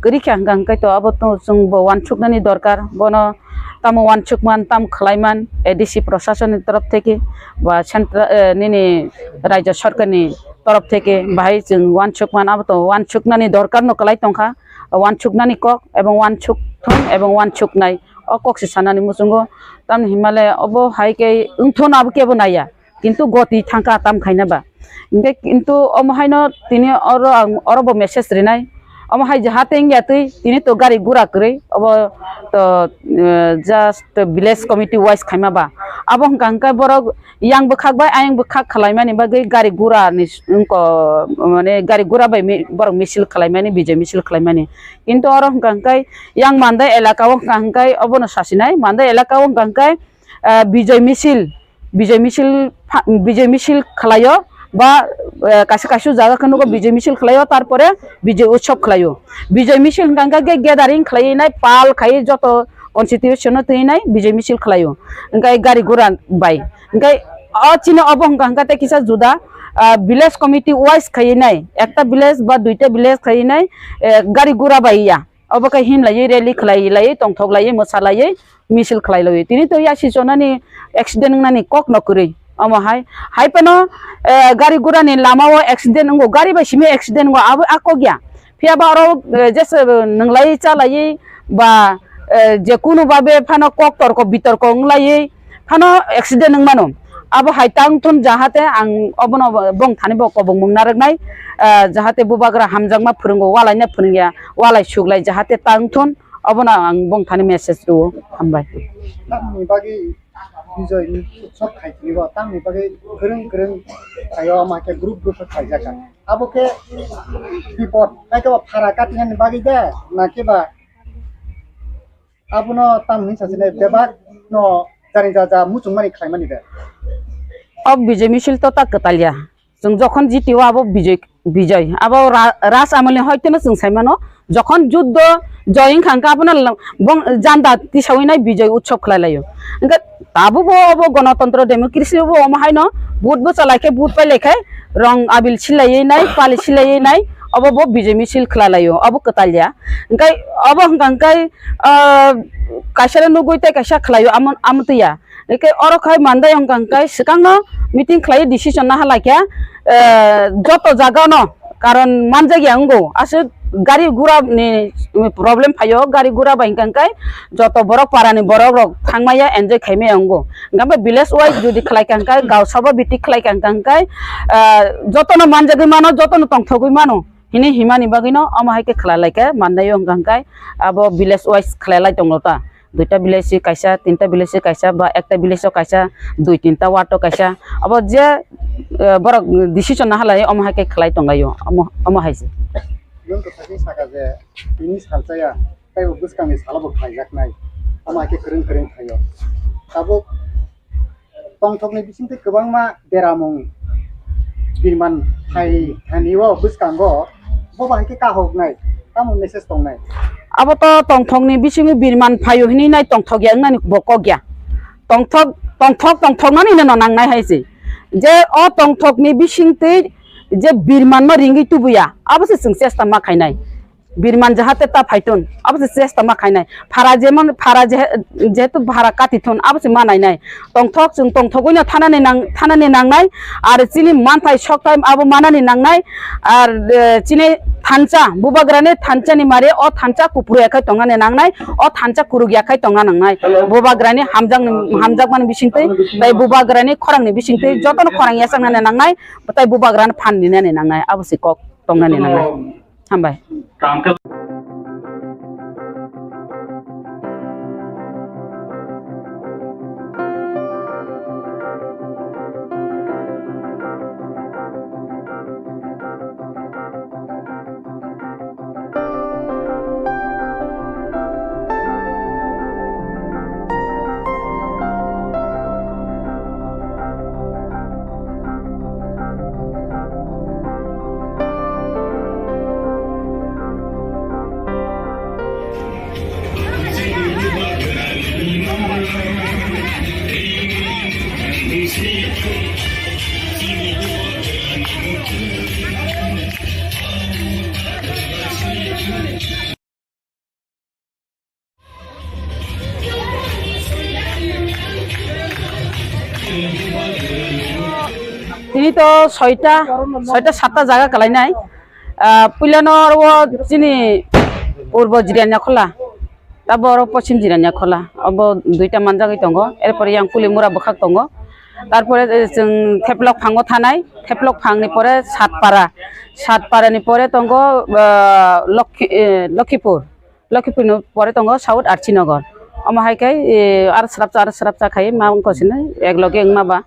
kwrwi kha hwnkha hwnkhe to abo to chwng bo uansuknani dorkar. Bono tamo uansukman, tamo khlaiman, A D C proshasonni torof theke ba central, eh, nini rajya sarkarni torof theke bahai chwng uansukman, abo to uansuknani dorkarno kwlai tongkha, uansuknani kok ebong uansukthung ebong uansuknai o kok se sanani muchungo. Tamni himale obo hai khe wngthon abo kebo naiya. Kintu goti thangkha tam khaina ba. Hinkhe kintu omo haino tini oro ang oro bo message rinai. Omo hai jahate wngya twi tini to gari gura kwrwi obo to, eh, just village committee wise khaima ba. Abo hwnkha hwnkhe borok yang bwkhak bai ayang bwkhak khwlaimani bagwi gari gura ni s-, wngko, mane gari gura bai mi-, borok misil khwlaimani, bijai misil khwlaimani. Kintu oro hwnkha hwnkhe yang Mandai elaka o hwnkha hwnkhe obono sasinai, Mandai elaka o hwnkha hwnkhe ah, bijai misil, bijai misil pha-, bijai misil khlaio, Ba, eh, kaisa kaisa jaga khe nugo Bijoy misil khlaio, tarpore Bijoy Utsav khlaio. Bijoy misil hwnkha hwnkhe gathering khlaiwi nai, pal khai joto constitution no twi nai Bijoy misil khlaio. Hwnkhe gari gura bai. Hwnkhe o chini obo hwnkha hwnkhe tei kisa juda, ah, village committee wise khaiwi nai, ekta village ba duita village khaiwi nai, eh, gari gura bai ya. Obo khe himlaiwi rally khlai laiwi tongthok laiwi mwsa laiwi misil khlai laiwi. Tini to yasi chonani accident wngnani kok no kwrwi. Omo hai, hai phano, eh, gari gura ni lama o accident wngo, gari bai simi accident wngo, abo a kok ya. Phiya ba oro, eh, jesa, eh, nwnglai chalai ba, eh, je kunu babe phano kok torko bitorko wnglai phano accident wng mano. Abo hai tang thun jahate ang obono bong thani bo kobong mung narwknai, eh, jahate bubagra hamjakma phwrwngo, walaina phwrwngya, walai suglai jahate tang thun, obono ang bong thani message rwo. Hambai. Tamni bagwi Bijoy ni sok khai tini bo, tamni bagwi kwrwng kwrwng khaio, ama khe group group khaijak kha. Abo khe bipot, hai khe bo phara katinani bagwi de, na khe ba abono tam hwnwi sachine bebak no jani ja ja muchungmani khlaimani de. O Bijoy misil to ta kwtalya. Chwng jokhon jiti o abo Bijoy, Bijoy. Abo ra-, Raj Amolni hoiteno chwng sai mano. Jokhon juddo joy wngkha hwnkhe abono la-, bong janda tisawi nai Bijoy Utsav khlai laio. Hwnkhe tabukbo obo Ganatantro Democracy bo omo haino vote bo chalai khe vote pai lai khe rong abil silaiwi nai, pali silaiwi nai, obo bo Bijoy misil khlai laio. Obo kwtalya. Hwnkhe obo hwnkha hwnkhe, ah, kaisa no nugwi tei kaisa khlaio amo, amo twiya. Eke oro khai mandai wngkha hwnkhe swkangno meeting khlai decision naha laikha, eh, joto jaga no karon manjak ya wngo. Aswk gari gura ni problem phaio, gari gura bai hwnkha hwnkhe joto borok para ni borok rok thangmaya enjoy khaimaya wngo. Hwnkhe village wise jodi khlai kha hwnkhe, gaon sabha biti khlai kha hwnkhe, eh, joto no manjagwi mano, joto no tongthogwi mano. Hini himani bagwino omo hai khe khlai lai khe mannaio hwnkha hwnkhe abo village wise khlai lai tonglo ta. Duita village se kaisa, tinta village se kaisa, ba ekta village o kaisa, dui tinta ward o kaisa. Abo je, eh, borok decision naha lai omo hai khe khlai tonglaio, omo, omo hai se. Nwng kwthakni saka je tini salchaya, tei bo bwskangni salo bo khlaijaknai. Omo hai khe kwrwng kwrwng khlaio. Tabuk tongthokni bisingtwi kwbangma beramung birman phai thani o bwskango bo bahai khe kahoknai, tamo message tongnai? Abo to tongthokni bisingo birman phaio hinwi nai tongthok ya wngnani bo kok ya. Tongthok, tongthok, tongthoknani no nangnai hai se. Je o tongthokni bisingtwi je birmanno ringwi tubuya, abo se chwng chesta ma khainai. Birman jahate ta phaithun, abo se chesta ma khainai. Phara jemon, phara je-, jehetu phara katithun, abo se ma nainai. Tongthok chwng tongthogwino thanani nang-, thanani nangnai. Ar chini manthai sokthai abo manani nangnai. Ar, eh, chini thansa, bubagrani thansani mari o thansa kupru yakhai tongnani nangnai. O thansa kuruk yakhai tongna nangnai. Bubagrani hamjakni, hamjakmani bisingtwi, tei bubagrani khorangni bisingtwi, jotono khorang yachaknani nangnai. Tai bubagrani phan ninani nangnai. Abo se kok tongnani nangnai. Hambai. Tini to soita, soita satta jaga kalainai. Ah, puilano oro chini purbo Jirania Khola, tabo oro poschim Jirania Khola, obo duita manjagwi tongo. Erpore yang Kulimura bwkhak tongo. Tarpore, eh, chwng Theplok phango thanai, Theplok phangni pore Satpara, Satparani pore tongo, ah, Lokhi-, eh, Lokhipur. Lokhipurni pore tongo South Archinagar. Omo hai khe, eh, aro srapcha, aro srapcha khai ma wngkha sini, ek loge wngma ba.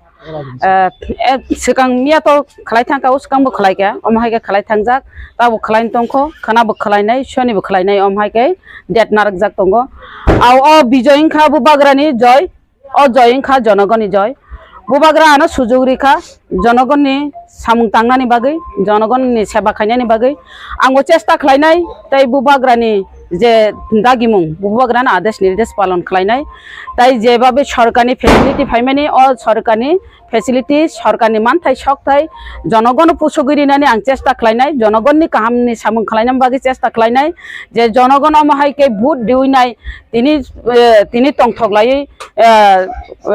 Eh, eh, swkang miya to khlai thangkha, o swkang bo khlai kha. Omo hai khe khlai thangjak, ta bo khlai tongkho, khana bo khlainai, soni bo khlainai, omo hai khe date narwkjak tongo. Au o Bijoy wngkha bubagrani joy, o joy wngkha jonogoni joy. Bubagra ano sujug rikha jonogonni samung tangnani bagwi, jonogonni seba khainani bagwi. Ango chesta khlainai tei bubagrani je dagimung, bubagrani adesh nirdesh palon khlainai. Tai jebabe sorkarni facility phaimani, o sorkarni facility, sorkarni manthai sokthai jonogono pusugwi rinani ang chesta khlainai, jonogonni kahamni samung khlainani bagwi chesta khlainai. Je jonogon omo hai khe vote diwi nai, tini, eh, tini tongthok laiwi, eh,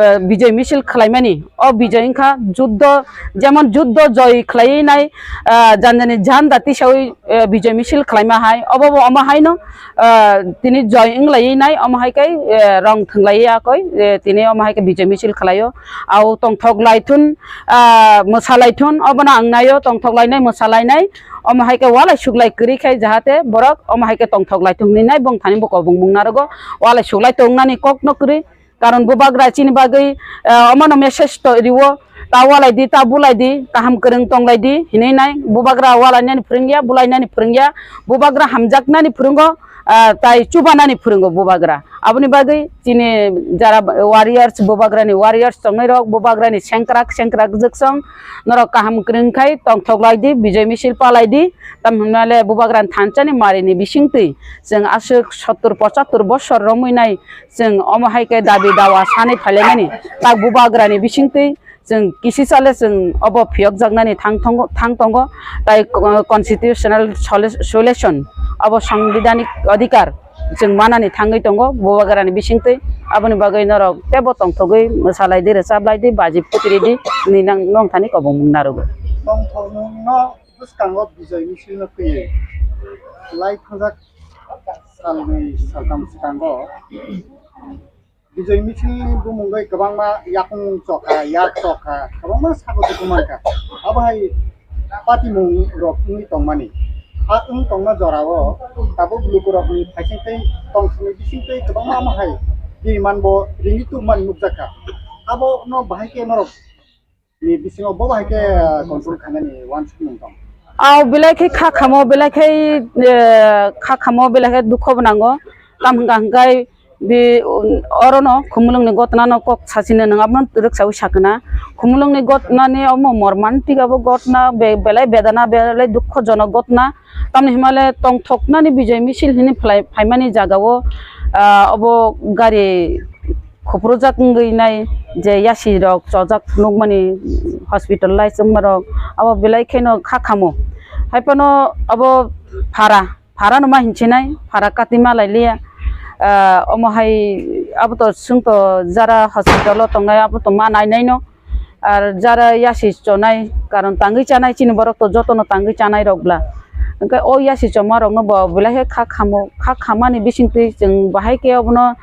eh, bijay misil khlaimani. O bijay wngkha juddo, jemon juddo joy khlaiwi nai, eh, janjani janda tisawi, eh, bijay misil khlaima hai, obo bo omo haino, eh, tini joy wng laiwi nai, omo hai khe, eh, rong thwng laiwi ya koi, eh, tini omo hai khe bijay misil khlaio. Au tongthok laithun, ah, mwsa laithun, obono ang naio, tongthok lainai, mwsa lainai. Omo hai khe walai suklai kwrwi khai, jahate borok omo hai khe tongthok lai tong hinwi nai bongthani bo kobong mung narogo. Walai suklai tongnani kokno kwrwi, karon bubagra chini bagwi, eh, omono message to riwo, ta walai di, ta bulai di, kaham kwrwng tong lai di hinwi nai. Bubagra walainani phwrwngya, bulainani phwrwngya, bubagra hamjaknani phwrwngo, ah, tai chubanani phwrwngo bubagra. Aboni bagwi chini jara warriors, bubagrani warriors tongnai rok, bubagrani sengkrak sengkrak jwksong norok kaham kwrwng khai tongthok lai di, bijay misil palai di. Tam hwnmale bubagrani thansa ni mari ni bising twi chwng aswk sottur pochattur bosor romwi nai chwng omo hai khe dabi dawa sanwi phailaimani tak bubagrani bising twi. Chwng kisi sale chwng obo phiyokjaknani thang tongo, thang tongo, tai, uh, constitutional solu-, solution, obo sangbidhanik adhikar chwng manani thangwi tongo bubagrani bisingtwi. Aboni bagwi norok teibo tongthogwi mwsalai di, rwchaplai di, baji phuti ridi hinwi nang, nongthani kobong mung narogo. Tongthokmungno bwskango bijay misilno twiwi lai thangjak salnwi saltham swkango. Bijay misil ni bumung bai kwbangma yakung chokha, yak chokha, kwbangma sago tuku mankha. Abo hai patimung rok wngwi tongmani. A wng tongma jorao tabuk lukurokni phaising tei tongsini bising tei kwbangma amo hai bini manbo ringwi tubumani nukjakha. Abono bahai khe norok ni bisingo bo bahai khe, ah, control khainani uansukmung tong? Au belai khe kha khamo, belai khe, eh, kha khamo, belai khe dukho bo nango. Tam hwnka hwnkhe bi, um, orono khumulwngni gotnano kok sachino nwng abono rwksaui sakna. Khumulwngni gotnani omo mormantik abo gotna be-, belai bedana, belai dukhojonok gotna. Tamni hwnmale tongthoknani bijay misil hinwi phlai-, phaimani jagao, ah, obo gari khupurjak wngwi nai je yasi rok chojak nukmani hospital lai chwngma rok abo belai kheno kha khamo. Hai phano abo phara, phara no ma hinsinai, phara kati ma lai liya. Ah, omo hai abo to chwng to jara hospital o tongnai abo to ma nai nai no. Ar jara yasi chonai, karon tangwi chanai chini borok to jotono tangwi chanai rok bla. Hwnkhe o yasi choma rokno bo belai khe kha khamo, kha khamani bisingtwi chwng bahai khe obono,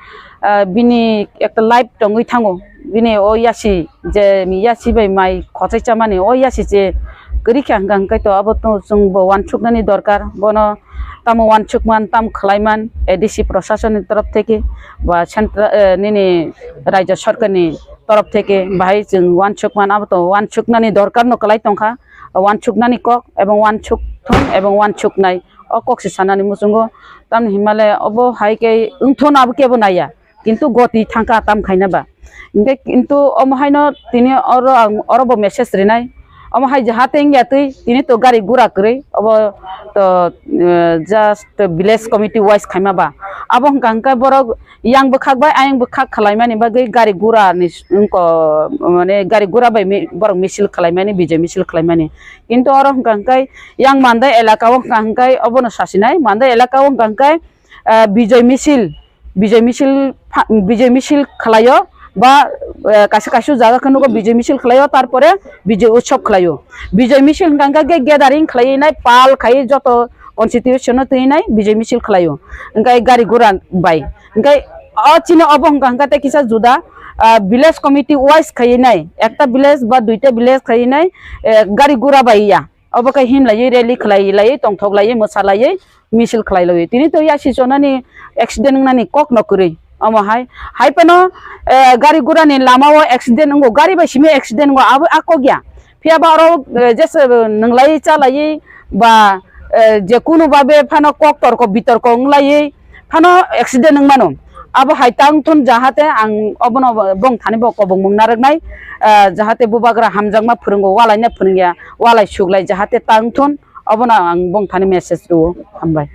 ah, bini ekta life tongwi thango. Bini o yasi je yasi bai mai khochai chamani o yasi je kwrwi kha hwnkha hwnkhe to abo to chwng bo uansuknani dorkar. Bono tamo uansukman, tamo khlaiman, A D C proshasonni torof theke ba central, eh, nini raijyo sorkarni torof theke bahai chwng uansukman, abo to uansuknani dorkar no kwlai tongkha, uansuknani kok ebong uansukthung ebong uansuknai o kok se sanani muchungo. Tamni himale obo hai khe wngthon abo kebo naiya, kintu goti thangkha tam khaina ba. Hingke kintu omo haino tini oro ang oro bo message rinai, omo hai jahate wngya twi tini to gari gura kwrwi obo to, eh, just village committee wise khaima ba. Abo hwnkha hwnkhe borok yang bwkhak bai ayang bwkhak khwlaimani bagwi gari gura ni s-, wngko, mane gari gura bai mi-, borok misil khwlaimani, bijay misil khwlaimani. Kintu oro hwnkha hwnkhe yang Mandai elaka o hwnkha hwnkhe obono sasinai, Mandai elaka o hwnkha hwnkhe, ah, bijay misil, bijay misil pha-, bijay misil khwlaio ba, ah, kaisa kaisa jaga khe nugo bijay misil khwlaio, tarpore bijay utsob khwlaio. Bijay misil hwnkha hwnkhe gathering khwlai nai, pal khai joto constitution no twi nai bijay misil khwlaio, hwnkhe gari gura bai. Hwnkhe o chini obo hwnkha hwnkhe tei kisa juda, ah, village committee wise khaiwi nai, ekta village ba duita village khaiwi nai, eh, gari gura bai ya. Obo khe himlaiwi rally khwlailaiwi tongthoklaiwi mwsalaiwi misil khwlailaiwi. Tini to yasi chonani accident wngnani kokno kwrwi. Omo hai, hai phano, eh, gari gurani lamao accident wngo, gari bai simi accident wngo, abo a kok ya. Phiya ba oro, eh, jesa, eh, nwnglai chalai ba, eh, je kunu babe phano kok torko bitorko wnglai phano accident wng mano. abo hai tang thun, jahate ang obono bongthani bo kobongmung narwknai, ah, jahate bubagra hamjakma phwrwngo, walaina phwrwngya, walai suglai jahate tang thun, obono ang bongthani message rwo. Hambai.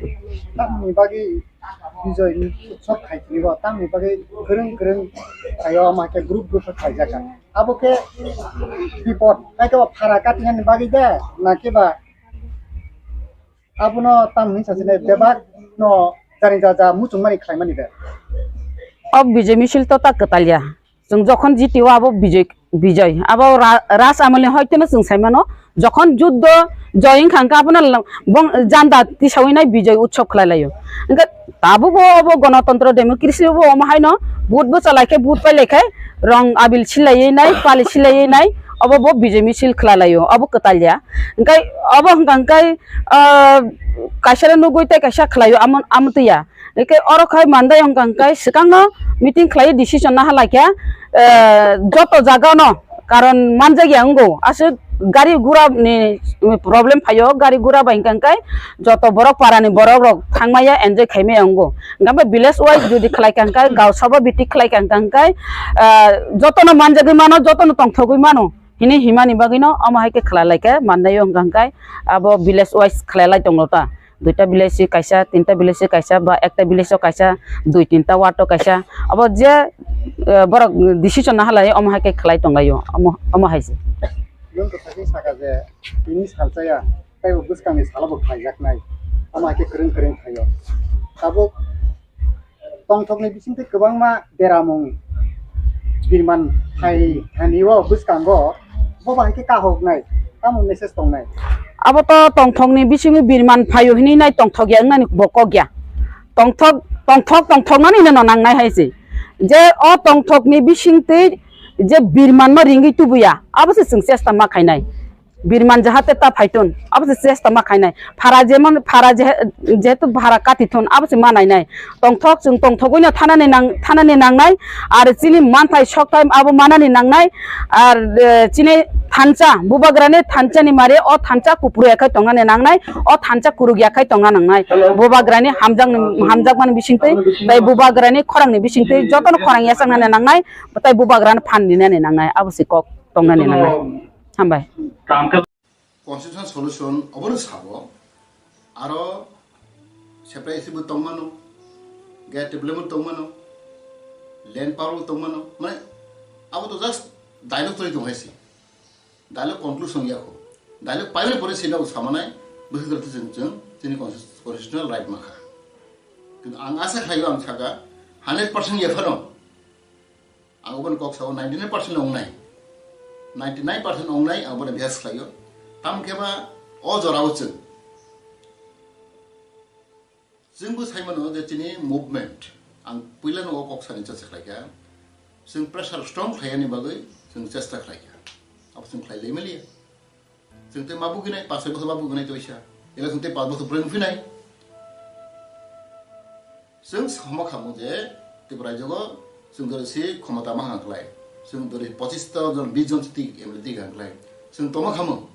Tamni bagwi Bijoy ni utsob khai tini bo, tamni bagwi kwrwng kwrwng khaio, ama khe group group khe khaijak kha. Abo khe bipot, kaitor phara katinani bagwi de, na khe ba abono tam hinwi sachine bebak no jani jaja muchungmani khlaimani de. O Bijoy misil to ta kwtalya. Chwng jokhon G T O abo Bijoy, Bijoy. Abo ra-, Raj Amolni hoiteno chwng sai mano. Jokhon juddo joy wngkha hwnkhe abono l-, bong-, janda tisawi nai Bijoy utsob khlai laio. Hwnkhe tabukbo obo gonotontro democracy bo omo haino vote bo chalai khe vote pai lai khe rong abil silaiwi nai, pali silaiwi nai, obo bo Bijoy misil khlai laio. Obo kwtalya. Hwnkhe obo hwnkha hwnkhe, ah, kaisa nugwi tei kaisa khlaio amo, amo twiya. Eke oro khai mandai wngkha hwnkhe swkangno meeting khlai decision naha laikha, eh, joto jagano karon manjakya wngo. Aswk gari gura ni problem phaio, gari gura bai hwnkha hwnkhe joto borok para ni borok rok thangmaya enjoy khaimaya wngo. Hwnkhe village wise jodi khlaikha hwnkhe, gaon sabha bhitik khlaikha hwnkhe, eh, jotono manjagwi mano, jotono tongthogwi mano. Hini himani bagwino omo hai khe khlai lai khe mannaio hwnkha hwnkhe abo village wise khlai lai tongo ta. Duita village se kaisa, tinta village se kaisa, ba ekta village o kaisa, dui tinta ward o kaisa. Abo je, eh, borok decision naha lai omo hai khe khlai tonglaio. Omo, omo hai se. Nwng kwthai khe saka je tini salchaya, tei bo bwskangni salo bo khlaijaknai. Omo hai khe kwrwng kwrwng khlaio. Tabuk tongthokni bisingtwi kwbangma beramung birman phai thani o bwskango, bo bahai khe kahoknai, tamo message tongnai? Abo to tongthokni bisingo birman phaio hinwi nai tongthok ya wngnani bo kok ya. Tongthok, tongthok, tongthoknani no nangnai hai se. Je o tongthokni bisingtwi je birmanma ringwi tubuya, abo se chwng chesta ma khainai. Birman jahate ta phaitun, abo se chesta ma khainai. Phara je man, phara je, jehetu phara kati thun, abo se ma nainai. Tongthok chwng tongthogwi no thanani nang, thanani nangnai. Ar chini manthai sokthai abo manani nangnai. Ar, eh, chini thansa, bubagrani thansa ni mari o thansa kupru ya khai tongna ni nangnai, o thansa kuruk ya khai tongna nangnai. Bubagrani hamjak ni, hamjakmani bisingtwi, tai bubagrani khorang ni bisingtwi, jotono khorang yachakna ni nangnai, tai bubagrani phan ni nani nangnai, abo se kok tongna ni nangnai. Hambai. Constitutional solution obono sabo, aro separate issue bo tongmano, gate development tongmano, land power bo tongmano, mane abo to just dialogue twi tong hai se. Dialogue conclusion ya kho. Dialogue paimani pore sino samanai, bwswk jora to chwng, chwng, chini constitutional right makha. Kintu ang asa khlaio, ang saka hundred percent ya phano. Ang obono kok sao ninety nine percent ongnai. Ninety nine percent ongnai ang obono bihas khlaio. Tamo khe ba o jorao chwng. Chwng bo sai mano je chini movement. Ang puila no o kok sani chesta khlaikha. Chwng pressure strong khlaiyani bagwi chwng chesta khlaikha. Abo chwng khlai lai maliya. Chwng tei ma buginai, pas soi bosor ma buginai toisa. Ela chwng tei pas bosor pore wngphinai. Chwng sama khamu je Tripura rajyo chwng dori si khomota ma hang khlai. Chwng dori pochis ta jon, bis jon si tik M L A tik hang khlai. Chwng toma khamu.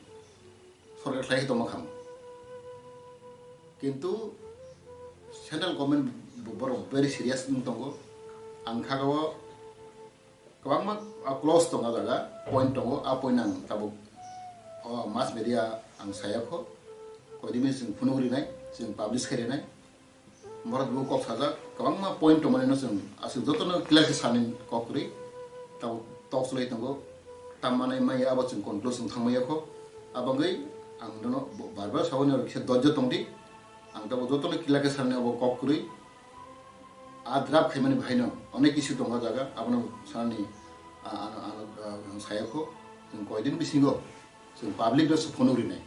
Sorkar khlai toma khamu. Kintu central government bo-, borok very serious wng tongo. Ang kha o Kwbangma, ah, clause tongo jaga, point tongo, ah, point ang tabuk, oh, mass media ang saya kho, koidimi chwng phunuk rinai, chwng publish khai rinai, borok bo kok sajak, kwbangma point tongmani no chwng aswk jotono clear khe sani kok kwrwi, tabuk tok chlai tongo, tammanai maya abo chwng conclusion thangmaya kho, abagwi ang nono bar bar saboni oro kisa dojjo tongdi, ang tabuk jotono clear khe sani abo kok kwrwi, A draft khaimani bahaino onek issue tongo jaga, abono sanani, a, ano, ano, a, ang saya kho, chwng koidin bisingo chwng public no phunuk rinai.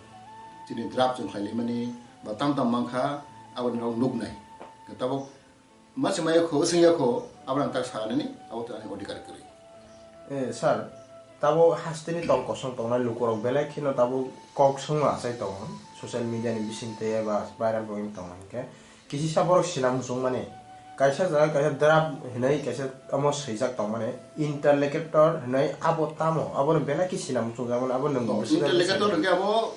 Chini draft chwng khlailaimani ba tam tam mankha, aboni rok nuknai. Tabuk mase maya kho, swngya kho, abono ang tak sanani, abo to ani odhikar kwrwi. Eh, sir, tabuk hasteni tong kosong tongnai lukurok belai kheno tabuk kok swngno achai tongo, social media ni bisingtwi eba viral bo wng tongo hinkhe. Kisisa borok sina muchungmani, kaisa jaga kaisa draft hinwi kaisa omo swijak tongmani, interlocutor hinwi abo tamo? Abono belai khe sina muchungjakmani, abo nwng Oh, bwswk interlocutor khe? Hwnkhe abo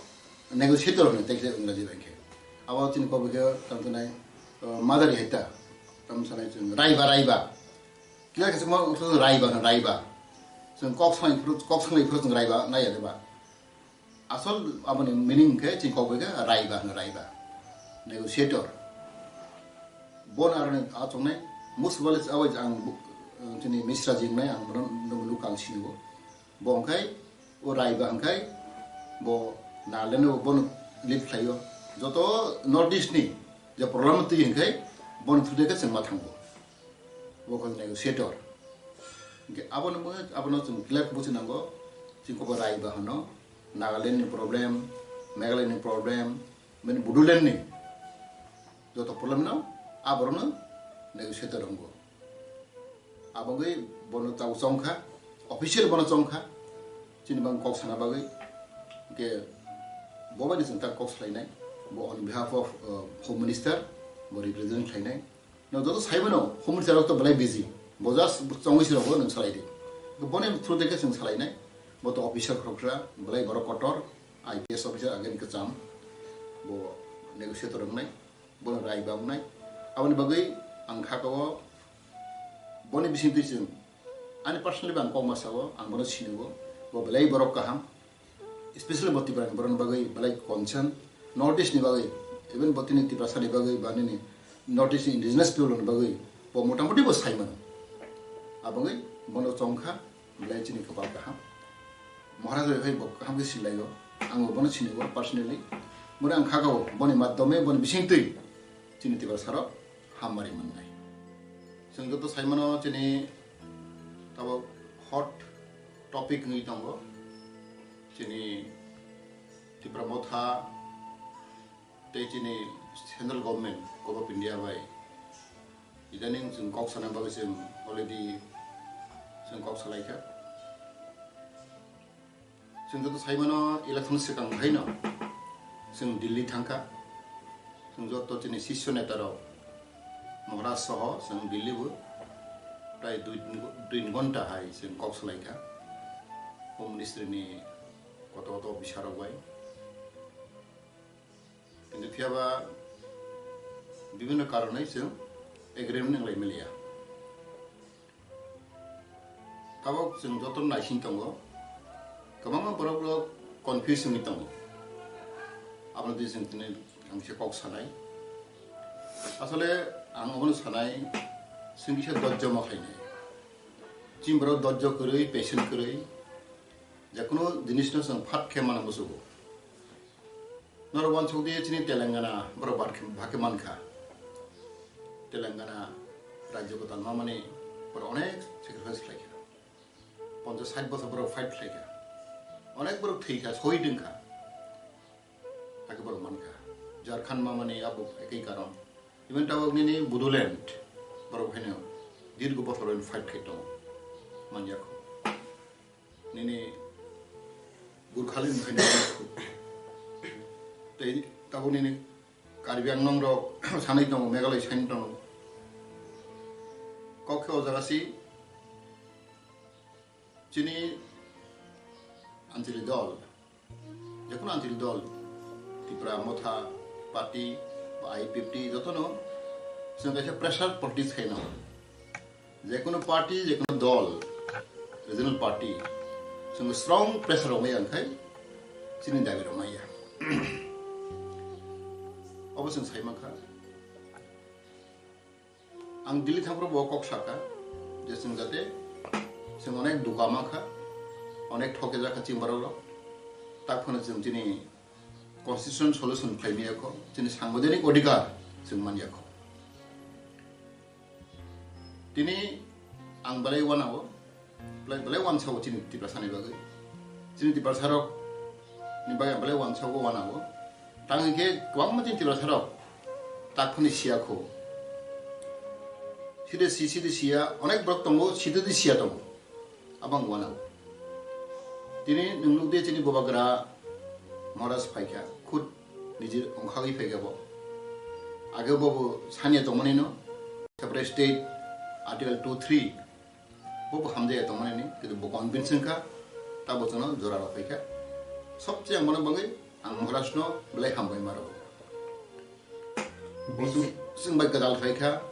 negotiator hwnwi tei khe Engraji bai khe. Abo chini kok bai khe tamo khe nai, uh, mother heta. Tamo sanai chwng raiba, raiba. Kila khe chwngma wngkha raiba no, raiba. Chwng kok sanai phuru, kok sanai phuru chwng raiba nai ya de ba. Asol aboni meaning khe chini kok bai khe raiba no, raiba. Negotiator. Bon aroni achongnai, most probably abo ang bu-, chini Misra jingnai ang bono, bono lukang sinibo. Bo hwnkhai, o raiba hwnkhai, bo Nagaland o bono lead khlaio. Joto North East ni je problem twi hwnkhai, bono thudai khe chwng ma thango. Bo khe negotiator. Hwnkhe abono bo, abono chwng clear buchi nango, chini kok bai raiba hwno, Nagaland ni problem, Meghalaya ni problem, mani Bodoland ni joto problem no, aborok no negotiator wngo. Abagwi bono tabuk chongkha, official bono chongkha, chini bang kok sana bagwi. Hwnkhe bo bai ni chwng ta kok salainai, bo on behalf of, uh, Home Minister, bo represent khlainai. No joto saimano, Home Minister rok to belai busy, bo just chongwi se rokbo nwng salai di. Boni through de khe chwng salainai, bo to officer khoroksa, belai borok kotor, I P S officer again kwcham, bo negotiator wngnai. Bono rai ba wngnai. Aboni bagwi ang kha kao boni bisingtwi chwng ani personally bo ang kok ma sao, ang bono sinigo, bo belai borok kaham, especially bo Tipra ni borok ni bagwi belai concern, North East ni bagwi, even bo tini Tiprasa ni bagwi ba nini North East ni indigenous people ni bagwi bo motamuti bo sai mano. Aboni bono chongkha. Belai chini kwpal kaham. Maharaj bai phai bo kaham khe silaio. Ang bo bono sinigo personally. Boni ang kha kao boni madhyome boni bisingtwi chini Tiprasa rok hamari mannai. Chwng joto saimano chini tabuk hot topic wngwi tongo. Chini Tipra Motha tei chini central government, Government of India bai idaning chwng kok sana bagwi chwng already chwng kok salaikha. Chwng joto saimano election swkang haino chwng Delhi thangkha. Chwng joto chini sisyo neta rok Maharaj soho chwng Delhi bo prai dui, dui ghonta hai chwng kok salaikha. Home Ministry ni koto koto officer rok bai. Kintu phiyaba bibhinno karonwi chwng agreement wnglai maliya. Tabuk chwng joto naising tongo, kwbangma borok rok confuse wngwi tongo. Abono twi chwng tini ang kisa kok sanai. Asole ang obono sanai, chwng kisa dojjo ma khlainai. Chini borok dojjo kwrwi, patient kwrwi, jekunu jinisno chwng phat khe mano muchugo. Norok uansuk di chini Telangana borok bahai khe mankha. Telangana rajyo kwtal mamani borok onek sacrifice khlaikha. Ponchas sait bosor borok fight khlaikha. Onek borok thwikha, sohid wngkha. Hakhe borok mankha. Jharkhand mamani abo ekoi karon. Even tabuk nini Bodoland borok haino dirgo bosor fight khai tongo. Manyakho. Nini Gurkhali ni khaina tei tabuk nini Karbi Anglong rok sanai tongo, Meghalaya sanai tongo. Kok khe o jaga si chini Anchali dol, jekunu Anchali dol, Tipra Motha Party ba I P F T jotono chwng kaisa pressure politics khaina. Jekunu party, jekunu dol, regional party, chwng strong pressure rok maya wngkhai chini dabi rok maya. Obo chwng sai mankha. Ang Delhi thangphuru bo kok sakha je chwng jate chwng onek duka mankha, onek thokjak kha chini borok rok. Tak phano chwng chini constitution solution khlai maya kho, chini sangbidhanik odhikar chwng manya kho. Tini ang belai uanao, belai, belai uansao chini Tiprasa ni bagwi. Chini Tiprasa rok ni bagwi ang belai uansao, uanao. Tang hwnkhe kwbangma chini Tiprasa rok tak phani siya kho. Side si, side siya, onek borok tongo, side di siya tongo. Abang uanao. Tini nwng nukdi chini bubagra Maharaj phaikha, khud nijir ongkhagwi phaikha bo. Age bo bo sanya tongmani no, separate state, Article two three, bo bo hamjaya tongmani ni, kintu bo convince wngkha, ta bo chwngno jora rw phaikha. Sobse ang bono bagwi ang Maharaj no belai hambai ma rw. Bo chwng, chwng bai kwtal phaikha.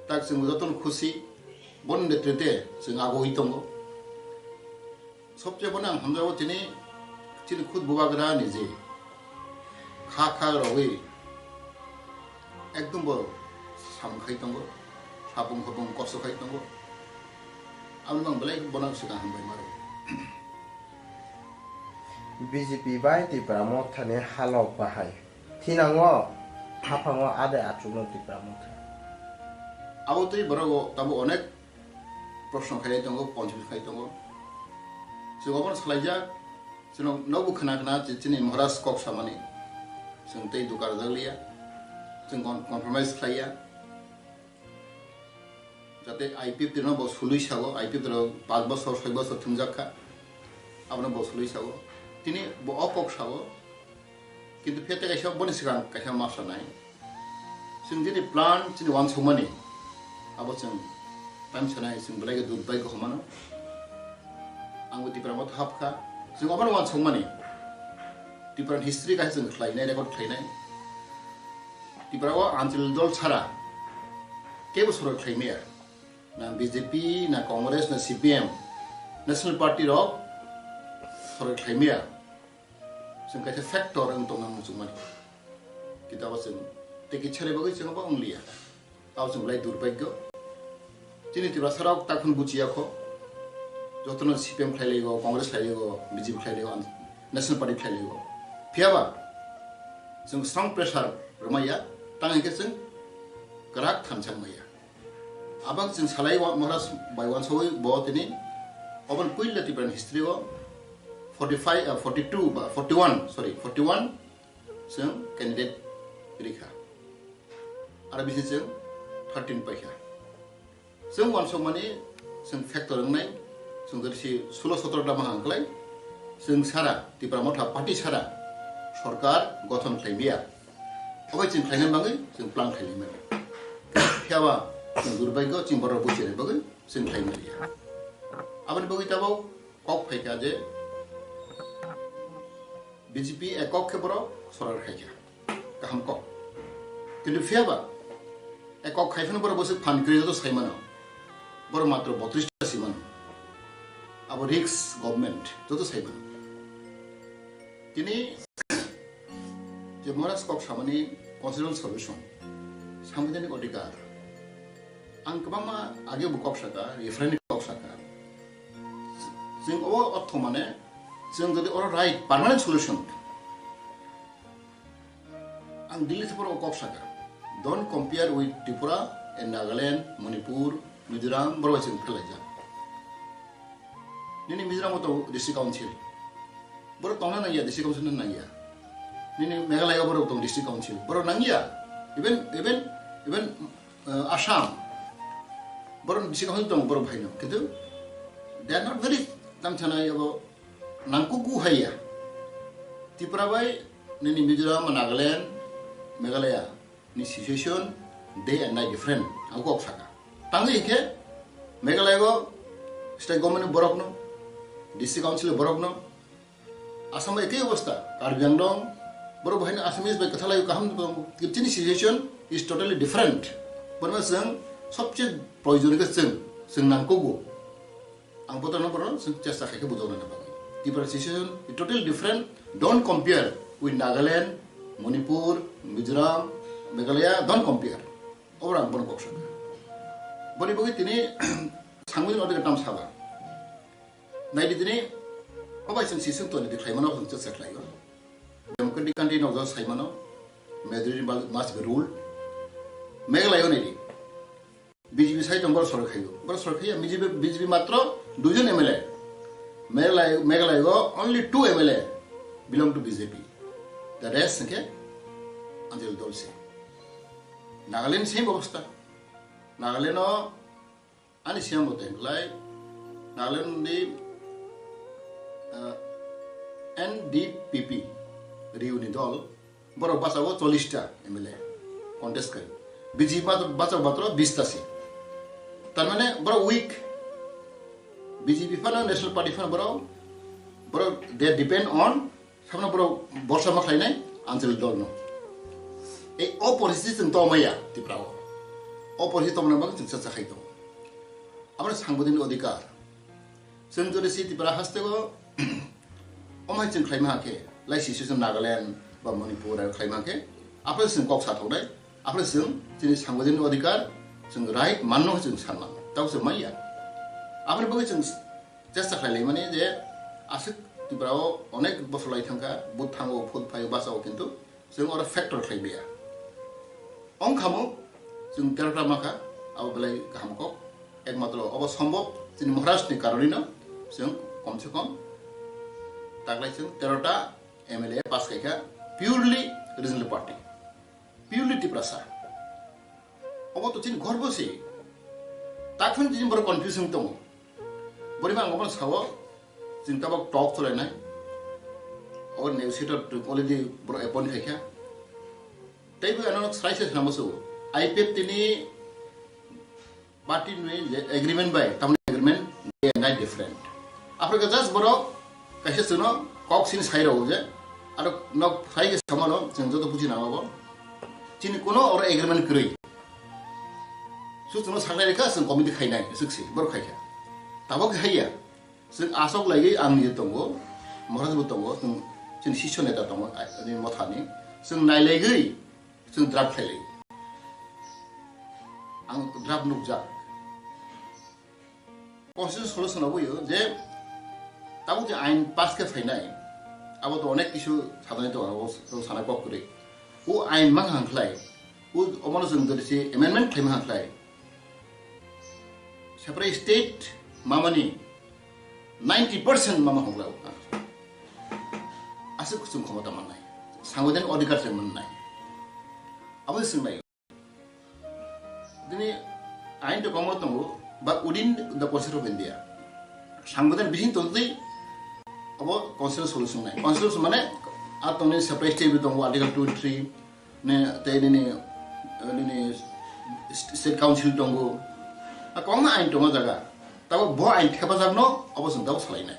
Tak chwng jotono khusi, boni netrite chwng agoi tongo. Sobche bono ang hamjago tini chini khud bubagra ni je kha kha rogwi ekdom bo sam khai tongo, sapung khopung kosto khai tongo. Aboni bang belai bono swkang hambai maro. B J P bai Tipra Mothani halok bahai. Thinango haphango ade achukno Tipra Motha. Abo tei borok tabo onek proshno khai tongo, ponchim khai tongo. Chwng obono salaijak, chwng nogo khna khna chini Maharaj kok samani. Chwng tei duka rwjak liya. Chwng compromise khlaiya. Jate I P F T no bo sului sago, I P F T rok paanch bosor, soi bosor thumjak kha. Abono bo sului sago. Tini bo o kok sago. Kintu phete kaisa boni swkang kaisa ma sanai. Chwng jini plan chini wansukmani. Abo chwng time sanai chwng belai khe durbhagyo hwnmano. Ang bo Tipra Motha hap kha. Chwng obono wansukmani. Tipra history kaisa chwng khlainai, record khlainai. Tipra o Anchal dol sara kebo sorok khlai maya. Na B J P, na Congress, na C P M, National Party rok sorok khlai maya. Chwng kaisa factor wng tongna muchungmani. Kita o chwng tei kisa ni bagwi chwng abo wng liya. Abo chwng belai durbhagyo. Chini Tiprasa rok takhun buchiya kho. Jotono C P M khlai laigo, Congress khlai laigo, B J P khlai laigo, National Party khlai laigo. Phiyaba chwng strong pressure rwmaya, tang hwnkhe chwng kwrak thansa wngmaya. Abang chwng salai wa-, Maharaj bai wansugwi bo tini obono puila Tipra's history o forty five, ah, forty two ba forty one, sorry, forty one chwng candidate rikha. Aro bisi chwng thirteen paikha. Chwng wansukmani chwng factor wngnai, chwng jodi si sulo sotro da mahang klai, chwng sara, Tipra Motha party sara sorkar gothon khlai maya. Obai chwng khlaina bagwi chwng plan khlai mani. Phiyaba chwng durbhagyo chwng borok buchini bagwi chwng khlai maliya. Aboni bagwi tabok kok phaikha je B J P ekok khe borok sorkar khaikha. Kaham kok. Kintu phiyaba ekok khai phano borok bwswk phan kwrwi joto sai mano. Borok matro botris ta si mano. Abo risk government joto sai mano. Tini je Maharaj kok samani constitutional solution, sanbidhanik odhikar. Ang kwbangma age bo kok saka, referendum kok saka. Chwng obo ortho mane, chwng jodi oro right permanent solution, ang Delhi theporo kok saka. Don't compare with Tripura and Nagaland, Manipur, Mizoram, borok bai chwng phelaijak. Nini Mizoram o tongo district council. Borok tongna nangya, district council no nangya. Nini Meghalaya o borok tong district council. Borok nangya. Even, even, even, uh, Assam. Borok district council tong borok bhaino. Kintu they are not very tamthana abo nangkuku haiya. Tripura bai nini Mizoram, Nagaland, Meghalaya ni situation day and night different. Ang kok saka. Tangwi hikhe Meghalaya go state government ni borok no, district council ni borok no, Assam bai ekhe obostha, Karbi Anglong, borok bo haino Assamese bai kwthalai kaham tongo. Chini situation is totally different. Bono chwng sobse proyojon khe chwng, chwng nangkugo. Ang botorno bono chwng chesta khai khe bujokna bagwi. Tripura situation is totally different. Don't compare with Nagaland, Manipur, Mizoram, Meghalaya. Don't compare. Oro ang bono kok saka. Boni bagwi tini sangwi no de tam saba. Naidi tini obai chwng sisung toni de khlaimano chwng chesta khlaio. Democratic country no jat saimano. Majority must be ruled. Meghalaya naidi. B J P sai tong borok sorkar khaio. Borok sorkar khaiya, B J P, B J P matro duijon M L A. Meghalaya, Meghalaya go only two M L A belong to B J P. The rest hwnkhe Anchal dol se. Nagaland same obostha. Nagaland o ani siyang bo tengklai. Nagaland ni, ah, N D P P Riu ni dol. Borok bachao chollish ta M L A contest kari. B J P bat-, bachao matro bish ta se. Tar mane borok weak. B J P phano National Party phano borok, borok they depend on samno borok borsa ma khlainai Anchal dol no. Ei o poristiti chwng tongmaya Tripura o. Oporhi tongmani bagwi chwng chakha khai tongo. Aboni sangbaidini odhikar. Chwng jodi si Tripura hasteo omhai chwng khlaima hakhe, lai si chwng Nagaland ba Manipur aro khlaima hakhe, aphre chwng kok sa thoknai, aphre chwng chini sangbaidini odhikar, chwng right manno chwng sanma, tabo chwng manya. Aboni bagwi chwng chesta khlai laimani je aswk Tripura o onek bosor lai thangkha, vote thango, vote phaio, bachao, kintu chwng oro factor khlai maya. Ongkhamo chwng terota makha, abo belai kaham kok. Ekmatro obo sombhob chini Maharaj ni karonino chwng kom se kom taklai chwng terota M L A pass khaikha purely regional party, purely Tiprasa. Obo to chini gorbo se. Takhon chini borok confusion tongo. Bori ma ang obo sao, chwng tabok talk cholainai. Obo negotiator already borok appoint khaikha. Tei bo ano srai se swnamo so. I P F T ni party ni je agreement bai, tamni agreement day and night different. Aphre ka just borok kaisa chwngno kok sini sai rw je, aro nok sai ke samano chwng joto buji nango bo. Chini kuno oro agreement kwrwi. Su chwngno saklai rikha, chwng committee khainai, swk si, borok khaikha. Tabok haiya, chwng asok laiwi ang ni tongo, Maharaj bo tongo, chwng chini sisyo neta tongo, ani mothani. Chwng nailaigwi, chwng draft khailai. Ang draft nukjak. Constitution solution obo yo je tabuk je ain pass khe phainai, abo to onek kisu sadani tongo, abo sana kok kwrwi. O ain mang hang khlai, o omono chwng jodi se amendment khlai mang hang khlai, separate state mamani ninety percent mama hongla o. Aswk chwng khomota mannai, sangbaidini odhikar se mannai. Abo se swnglai. Dini ain to komo tongo, ba within the Constitution of India. Sangbaidini bising tongtwi abo constitutional solution nai. Constitution mane a tongni separate state tongo, Article twenty-three ne, tei nini, nini state council tongo. A kwbangma ain tongo jaga. Tabo bo ain thepajakno abo chwng tabo salainai.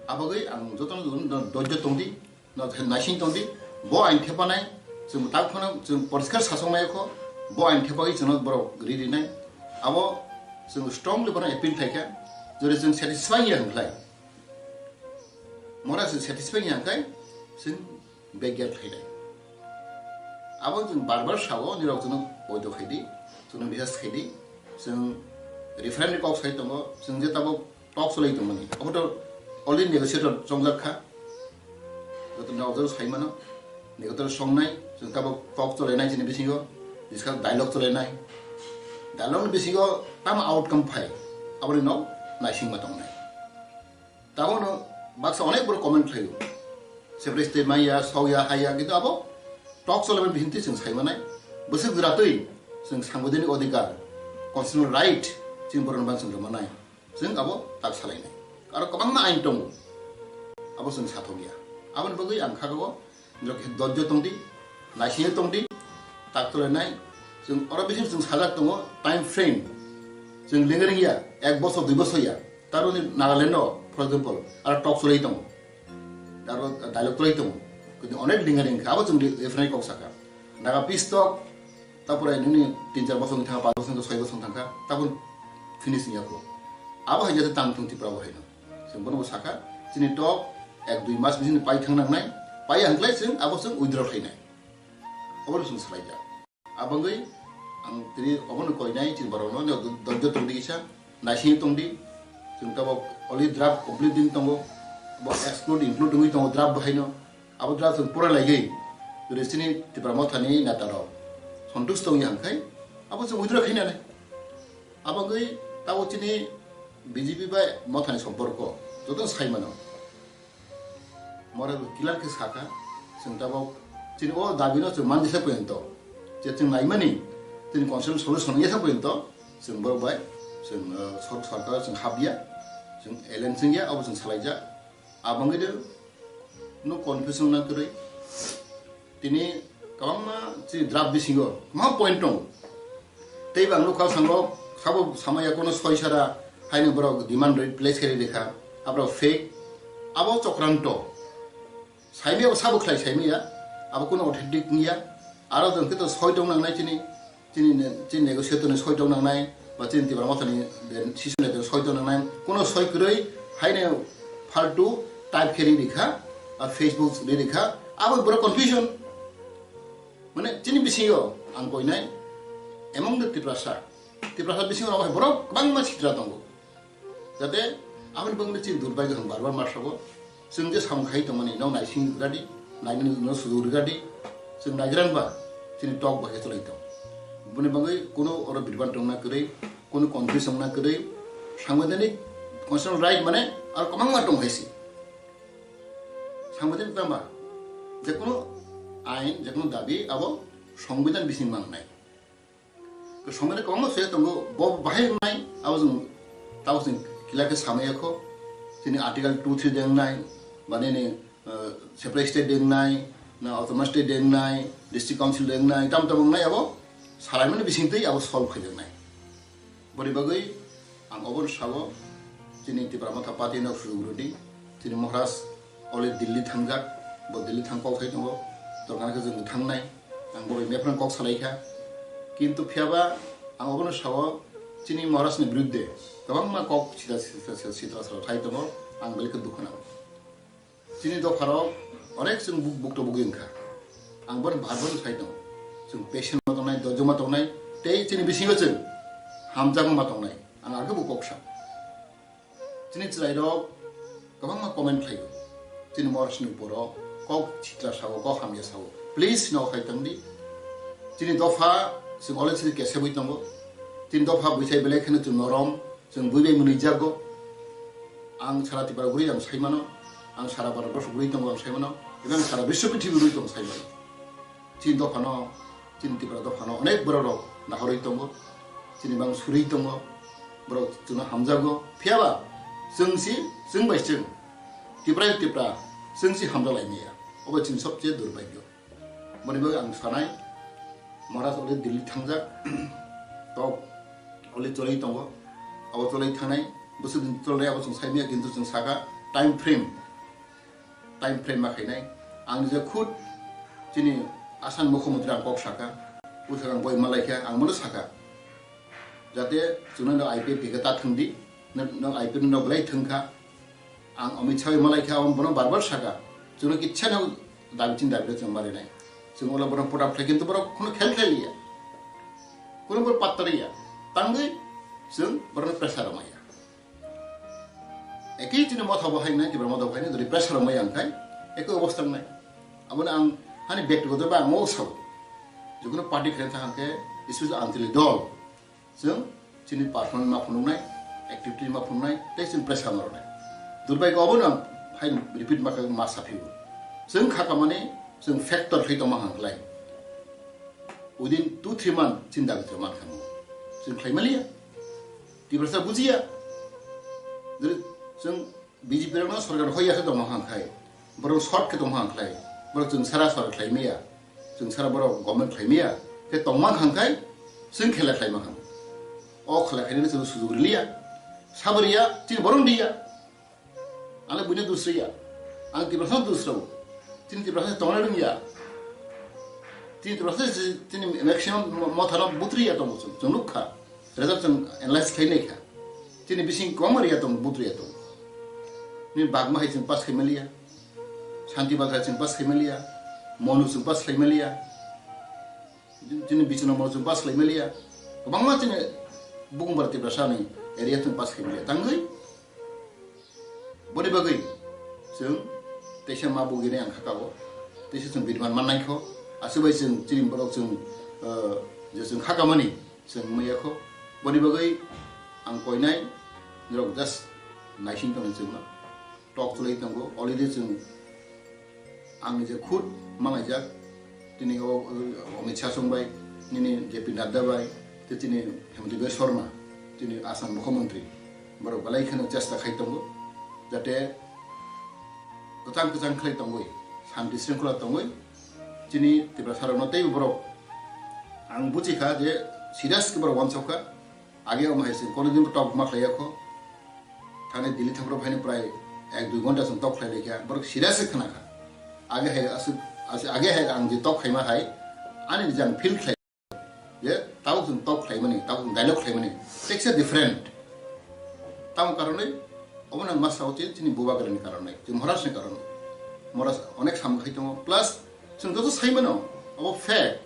Abagwi ang jotono do-, do-, dojjo tongdi, no, naising tongdi, bo ain thepanai, chwng tak phano chwng poriskar sasok nai kho, bo ain thepagwi chwngno borok ri rinai. Abo chwng strongly bono appeal khaikha, jodi chwng satisfy ya hwnkhlai, mora chwng satisfy ya hwnkhe, chwng begya khainai. Abo chwng bar bar sao, nirok chwngno poito khaidi, chwngno bisas khaidi, chwng referendum kok sai tongo, chwng je tabok talk cholai tongmani. Abo to already negotiator chongjak kha. Joto nokjagwi sai mano. Negotiator songnai, chwng tabok talk cholainai chini bisingo, discuss dialogue cholainai. Dialogue ni bisingo tamo outcome phai, aboni nok naisingma tongnai. Tabono baksa onek borok comment khlaio. Separate state maya, sokya, haya, kintu abo talk cholaimani bisingo chwng sai manai. Bwswk jwra twi chwng sangbaidini odhikar, constitutional right chini borokno ban chwng rw manai. Chwng abo tak salainai. Aro kwbangma ain tongo. Abo chwng sathokya. Aboni bagwi ang kha o, nirok khe dojjo tongdi, naisingwi tongdi, tak tolainai. Chwng oro bising chwng sajak tongo, time frame. Chwng lengring ya, ek bosor, dui bosor ya. Taroni Nagaland o, for example, aro talk cholai tongo. Aro dialogue cholai tongo. Kintu onek lengring kha, abo chwng referendum kok saka. Naga peace talk, Tapore nini tin char bosong thangkha, panch bosong, soi bosong thangkha, tabuk finish wngya kho. Abo hai jate tang thung Tripura bo haino. Chwng bono bo sakha, chini talk ek dui mas bising pai thang nangnai, pai hwnkhlai chwng abo chwng withdraw khlainai. Abo chwng salaijak. Abangwi ang tini obono koinai chini borokno, dojjo tongdi kisa, naisingwi tongdi. Chwng tabuk already draft complete wngwi tongo, bo exclude include wngwi tongo draft bo haino. Abo draft chwng pura laigwi, jodi chini Tipra Mothani neta rok sontush tongya hwnkhai, abo chwng withdraw khainani. Abo wngwi tabuk chini B J P bai Mothani somporko joto sai mano. Mora bo clear khe sakha, chwng tabuk chini o dabi no chwng manjesa porjonto, je chwng naimani, chini constitutional solution wngya sa porjonto, chwng borok bai, chwng, eh, sor-, sorkar chwng hapya, chwng alliance wngya, abo chwng salaijak. Abangwi de no confusion na kwrwi. Tini kwbangma chini draft bisingo kwbangma point tongo. Tei bang nukha sango sabo samaya kono soi sara haino borok demand rwi place khe rikha. Aborok fake. Abo chokranto. Saimaya bo sabo khlai saimaya. Abo kono authentic wngya. Aro jwng khe to soi tong nangnai chini. Chini ne-, chini negotiator ni soi tong nangnai, ba chini Tipra Mothani ben sisine ben soi tong nangnai. Kuno soi kwrwi haino faltu type khe ri rikha, a Facebook ri rikha. Abo borok confusion. Mane chini bisingo ang koinai among the Tiprasa. Tiprasa bisingo abo borok kwbangma sitra tongo. Jate aboni bagwi chini durbagyo hwn bar bar ma sabo. Chwng je samung khai tongmani no naising rwgadi, nainani no sujuk rwgadi. Chwng naigrang ba chini tok bai khe chwlai tong. Boni bagwi kuno oro birban tongna kwrwi, kuno confuse wngna kwrwi, sangbidhanik constitutional right mane aro kwbangma tong hai si. Sangbidhanik tangba je kuno ain, je kuno dabi abo songbidhan bising mangnai. Songbidhan kwbangma soi tongo, bo bahai wngnai, abo chwng tabo chwng kila khe samaya kho. Chini Article two three de wngnai, ba nini, uh, separate state de wngnai, na autonomous state de wngnai, district council de wngnai, tam tam wngnai abo salaimani bisingtwi abo solve khai wngnai. Boni bagwi ang obono sao, chini Tipra Motha Party no sujuk rwdi, chini Maharaj already Delhi thangjak, bo Delhi thang kok sai tongo, dorkar khe chwng thangnai, ang bo bai mephran kok salai kha. Kintu phiyaba ang obono sao, chini Maharaj ni birudde kwbangma kok sita sita sita sitra sitra khai tongo, ang belai khe dukhu nango. Chini dopharok onek chwng buk-, bukto bugwi wngkha. Ang bono bar bar sai tongo. Chwng patient ma tongnai, dojoma tongnai, tei chini bisingo chwng hamjakma ma tongnai. Ang arokhe bo kok sa. Chini chwrairok kwbangma comment khlaio. Chini Maharaj ni uporo kok sitra sao, kok hamya sao. Please no khai tongdi. Chini dopha chwng already kesebwi tongo. Chini dopha buisai belai kheno chwng norom. Chwng bui bai mwnwi jago. Ang sara Tripura guri ang sai mano, ang sara Bharat borso guri tongo ang sai mano, eba ang sara biswa prithibi guri tongo sai mano. Chini dophano, chini Tripura dophano onek borok rok nahorwi tongo, chini bang surwi tongo, borok chwngno hamjago. Phiyaba chwng si, chwng bai chwng, Tripura Tripura, chwng si hamjalai maya. Obo chini sobse durbagyo. Boni bagwi ang sanai, Maharaj already Delhi thangjak, tok already cholai tongo, abo cholai thangnai, bwswk din cholai abo chwng sai maya, kintu chwng saka time frame, time frame ma khainai. Ang je khud chini Assam Mukhyamantri ang kok saka, bwswk ang boi malai kha, ang bono saka. Jate chwngno no I P F ticket ta thwngdi, no, no I P F no belai thwngkha. Ang Amit Shah bai malai kha, ang bono bar bar saka. Chwngno kitsa no dabi chin dabi chwng marinai. Chwng ola borok pota phlai kintu borok kheno khel khel ya. Kheno borok patta ya. Tangwi chwng borok pressure maya. Eki chini motha bo hai nai, Tripura motha bo hai nai, jodi pressure maya ang khai, eki obostha nai. Aboni ang hani bektigoto ba ang o sao. Jukno party khe thang khe, isu antili dol. Chwng chini performance ma phunuknai, activity ma phunuknai, tei chwng pressure ma rwnai. Durbagyo obono ang hai repeat ma kha ma saphio. Chwng kha kamani chwng factor khlai tongma hang khlai. Within two three month chini dabi chwng man kha mo. Chwng khlai maliya. Tiprasa bujiya. Jodi chwng B J P rokno sorkar hoiya khe tongma hang khai, borok short khe tongma hang khlai, borok chwng sara sorkar khlai maya, chwng sara borok government khlai maya khe tongma hang khai, chwng khela khlai ma hang. O khela khainani chwng sujuk riliya, sabo riya, chini borok riya. Ang le buino dusriya, ang Tiprasa dusrao, chini Tiprasa tongna rwngya, chini Tiprasa chini maximum mothano butriya tongo chwng, chwng nukha. Result chwng analyze khlai nai kha. Chini bising kwbangma riya tongo, but riya tongo. Nini Bagma hai chwng pass khai maliya. Shanti Bagha chwng pass khai maliya. Monu chwng pass khai maliya. Chini Bichno Monu chwng pass khai maliya. Kwbangma chini Bukumbar Tiprasa ni area chwng pass khai maliya. Tangwi Boni bagwi chwng teisa ma bugini ang khakao, teisa chwng biriman mannai kho, aswk bai chwng chini borok chwng, uh, je chwng khakamani chwng maya kho. Boni bagwi ang koinai norok just naising tongni chwngno tok chwlai tongo, already chwng ang je khud malaijak. Tini o, o, Amit Shah song bai, nini J P Nadda bai, tei tini Himanta Biswa Sarma, tini Assam Mukhyamantri, borok belai kheno chesta khai tongo, jate kwchang kwchang khlai tongwi, shanti shringkhola tongwi, chini Tiprasa rokno teibo borok, ang buchi kha je serious khe borok uansuk kha, age omo hai se kono din tok ma khlai ya kho, thani Delhi thangro phaini prai ek dui ghonta chwng tok khlai laikha, borok serious khe khna kha. Age hai aswk, aswk, age hai ang je tok khaima hai, ani je ang feel khlai je Tabuk chwng talk khlaimani, tabuk chwng dialogue khlaimani, teksa different. Tamo karonwi, obo nang ma sao chini, chini bubagrani karonwi, chini Maharajni karonwi. Maharaj onek samung khai tongo, plus chwng joto saimano, obo fact.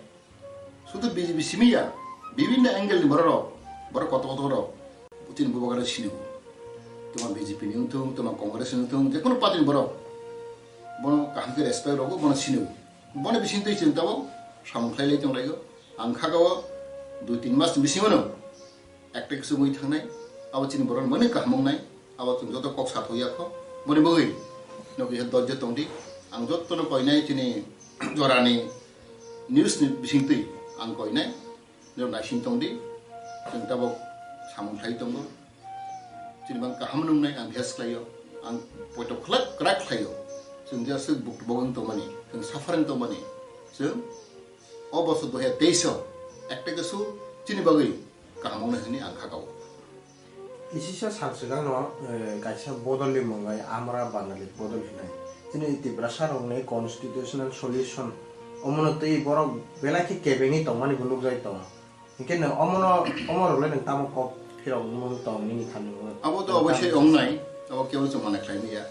Sudu B J P simi ya, bibinno angle ni borok rok, borok kotor kotor rok, chini bubagra sini. Toma B J P ni wngthung, toma Congress ni wngthung, je kono party ni borok, bono kaham khe respect rogo, bono sini. Bono bising twi chwng tabuk samung khlai lai tong laio. Ang kha o dui tin mas ni bisingo no ekta kisa wngwi thangnai, abo chini borok mani kaham wngnai, abo chwng joto kok sathok ya kho. Boni bagwi no kisa dojjo tong di. Ang jotono koinai chini jorani news ni bising twi ang koinai, no naising tong di. Chwng tabuk samung khlai tongo. Chini bang kaham nungnai ang guess khlaio, ang poito khlak kwrak khlaio. Chwng je aswk buk bogwng tongmani, chwng suffering tongmani, chwng o bosor dui hajar teis o ekta kisu chini bagwi kaham wngnai hwnwi ang kha o. Isisa sal swkangno, eh, kaisa bodolni mwngai Amra Bangali bodol hwnwi. Chini Tiprasa rokni constitutional solution omono twi borok belai khe kebengwi tongmani bo nukjagwi tongo. Hinkhe nwng omono, omo rwlai nwng tamo kok phirok mung tong nini thani mung? Abo to oboisoi wngnai, abo kebo chwng mane khlai manya.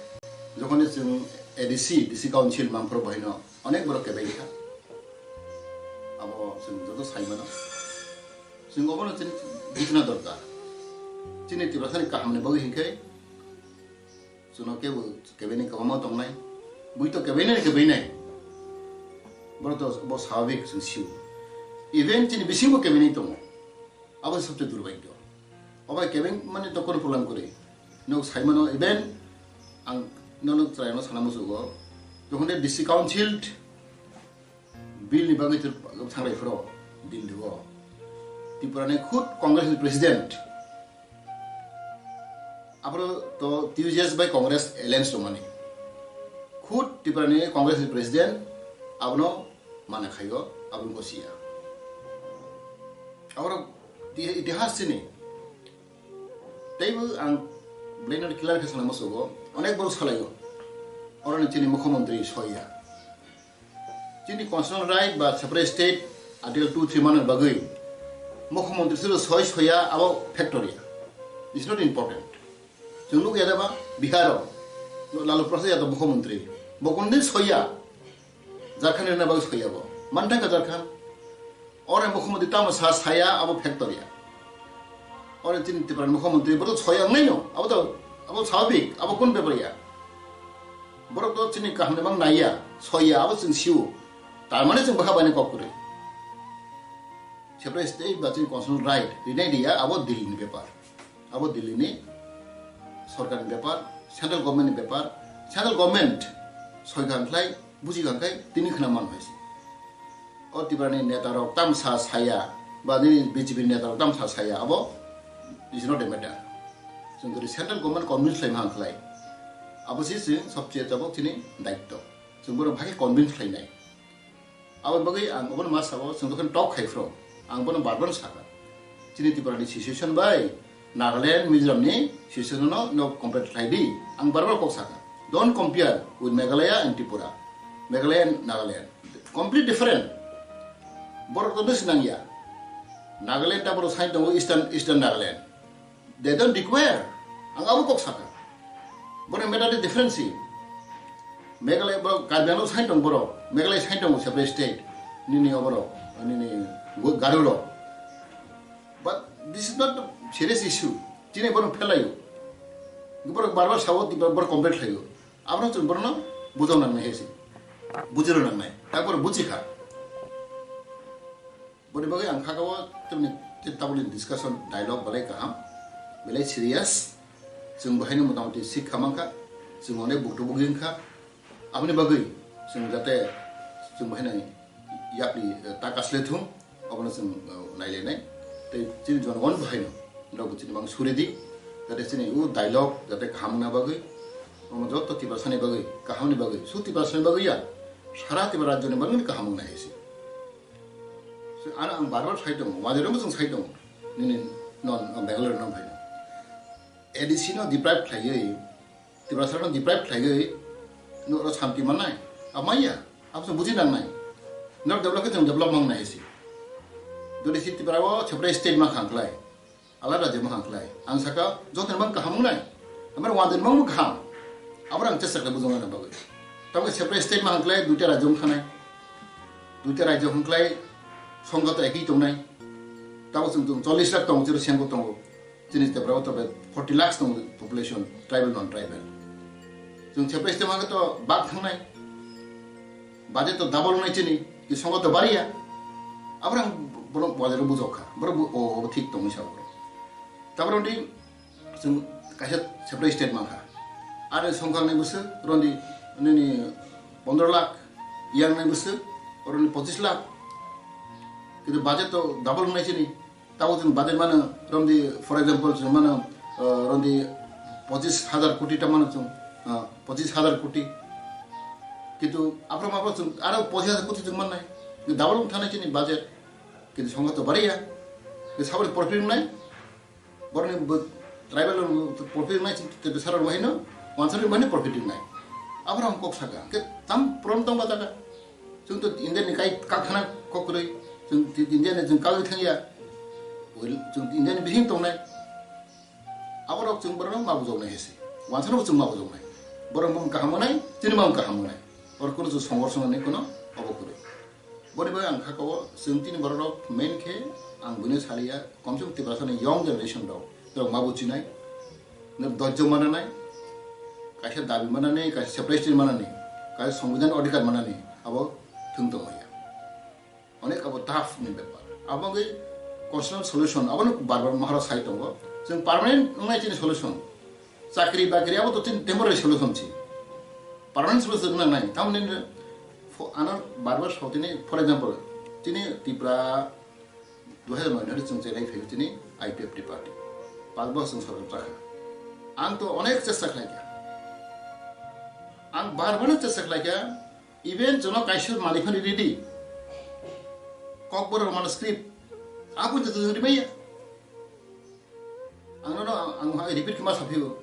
Jokhoni chwng A D C, D C Council mangphuru bohino onek borok kebeng kha. Abo chwng joto sai mano. Chwng obono chini bujna dorkar. Chini Tiprasani kahamni bagwi hinkhe chwngno kebo kebaini kwbangma tongnai, bui to kebainai kebainai. Borok to bo swabhawik chwng sio. Even chini bisingo kebainai tongo. Abo se sobse durbhagyo. Obo kebeng mani to kono problem kwrwi. Nok sai mano even ang nono chwraino sana muchugo. Jokhon de D C Council bill ni bagwi thangrai phuru Delhi o. Tripura ni khud Congress ni president. Aphuru to T U J S bai Congress alliance tongmani. Khud Tripura ni Congress ni president abono mana khaio, abono gosiya. Aphuru ti-, itihas chini. Teibo ang belai no clear khe sana muchugo. Onek borok salaio. Oroni chini mukhyamantri soiya. Chini constitutional right ba separate state Article two three manna bagwi mukhyamantri silo soi soya abo factor ya. It's not important. Chwng nukya da ba Bihar o Lalu Prasad Yadav mukhyamantri. Bo kundin soya. Jharkhand rina bagwi soya bo. Mantha ka Jharkhand. Ore mukhyamantri tamo sa saya abo factor ya. Ore chini Tripura mukhyamantri bo to soya wngnai no. Abo to, abo swabhawik, abo kun bepar ya. Borok to chini kaham ni mang naiya, soiya, abo chwng sio. Tar mane chwng bwkha baini kok kwrwi. Separate state ba chini constitutional right rinai riya, abo Delhi ni bepar. Abo Delhi ni sorkar ni bepar, central government ni bepar. Central government soi kha khlai, buji kha khlai, tini khna man hai se. O Tripura ni neta rok tamsa saya, ba nini B J P ni neta rok tamsa saya, abo is not a matter. Chwng jodi central government convince khlai man khlai, abo se chwng sobse tabuk chini daitto. Chwng bono bhai convince khlainai. Abo bagwi ang obono ma sao, chwng jokhon talk khai phro, ang bono bar bar sakha. Chini Tripura ni situation bai Nagaland, Mizoram ni situation no, no compare khlai di. Ang bar bar kok sakha. Don't compare with Meghalaya and Tripura. Meghalaya and Nagaland. Complete different. Borok to bwswk nangya. Nagaland ta borok sai tongo Eastern, Eastern Nagaland. They don't require. Ang abo kok sakha. Borok matter the difference. Meghalaya borok Karbi Anglong sai tong borok. Meghalaya sai tongo separate state. Nini oborok, nini Garo rok. But this is not a serious issue. Chini borok phelaio. Borok bar bar sao, borok complain khlaio. Abono chwng borokno bujau nangnai hai se. Bujiro nangnai. Tabuk borok buji kha. Boni bagwi ang kha o tamni tabukni discussion dialogue belai kaham. Belai serious. Chwng bahaino motamoti sikha mankha. Chwng onek buktu bugwi wngkha. Aboni bagwi chwng jate chwng bahaino yapri, eh, ta kasle thung, obono chwng, eh, nailainai. Tei chini jonogon bahaino, norokbo chini bang suri di, jate chini o dialogue jate kaham wngna bagwi, omo joto Tiprasani bagwi, kahamni bagwi, su Tiprasani bagwi ya, sara Tipra rajyoni bagwi kaham wngna hai se. So, ano ang bar bar sai tongo, wajarokbo chwng sai tongo, nini non, non Bangalore no phaino. A D C no deprive khlaiwi, Tiprasano deprive khlaiwi, norok santi mannai? Abo manya? Abo chwng buji nangnai. Norok develop khe chwng develop mangnai hai se. Jodi si Tripura o separate state ma khang khlai, alada rajyo ma khang khlai. Ang saka joto ni mang kaham wngnai. Amar wande mang kaham. Abar ang chesta khlai bujong na bagwi. Tamo separate state ma khang khlai, duita rajyo ma khanai. Duita rajyo khang khlai, songkha to ekhi tongnai. Tamo chwng chwng chollish lakh tongo, chwng sengko tongo. Chini Tripura o tobe forty lakhs tongo population, tribal, non tribal. Chwng separate state ma khe to bak thangnai. Budget to double wngnai chini, ki songo to bariya. Abrang borok budget bujok kha. Borok bu-, o, o thik tongwi sa borok. Tabro di chwng kaisa separate state mankha. Are songkha ni bwswk rondi nini pondro lakh, yang ni bwswk rondi pochis lakh. Kintu budget to double wngnai chini. Tabo chwng budget mano, romdi, for example, chwng mano, uh, romdi pochis hajar koti ta mano chwng, uh, pochis hajar koti. Kintu aphro mapro chwng aro pochis hajar koti chwng mannai. Double wng thanai chini budget. Kintu songkha to bariya. Kintu saboni profit wngnai. Boroni bo tribal profit wngnai chini te besara wahino, wansari wahino profit wngnai. Aphro ang kok saka. Ke tam prom tong ba taka. Chwng to India ni kai kak thana kok kwrwi. Chwng ti-, India ni chwng kagwi thangya. Wel, chwng India ni bising tongnai. Aborok chwng borok ma bujoknai hesi. Wansano chwng ma bujoknai. Borok mung kaham wngnai, chini mung kaham wngnai. Oro kono chwng songor songor ni kono obo kwrwi. Boni bai ang kha ko chwng tini borok rok main khe ang buino saliya, komse kom Tiprasa ni young generation rok, rok ma buchinai. Nang dojjo mananai, kaisa dabi manani, kaisa separation manani, kaisa songbidan odhikar manani, abo thwng tongmaya. Onek abo tough ni bepar. Abo wngwi constitutional solution, abono bar bar Maharaj sai tongo. Chwng permanent wngnai chini solution. Chakri bakri abo to chini temporary solution si. Permanent solution wngna nai. Tamni fo-, ano bar bar saw tini, for example, chini Tripura dui hajar noi ni chwng chelai phaio chini I P F T party. Pas bosor chwng sorkar chakha. Ang to onek chesta khlaikha. Ang bar bar no chesta khlaikha. Even jono kaisa malik phani ready. Kokborok Roman script. Abo jotto jotto rimaya. Ang no, ang, ang repeat kma saphio.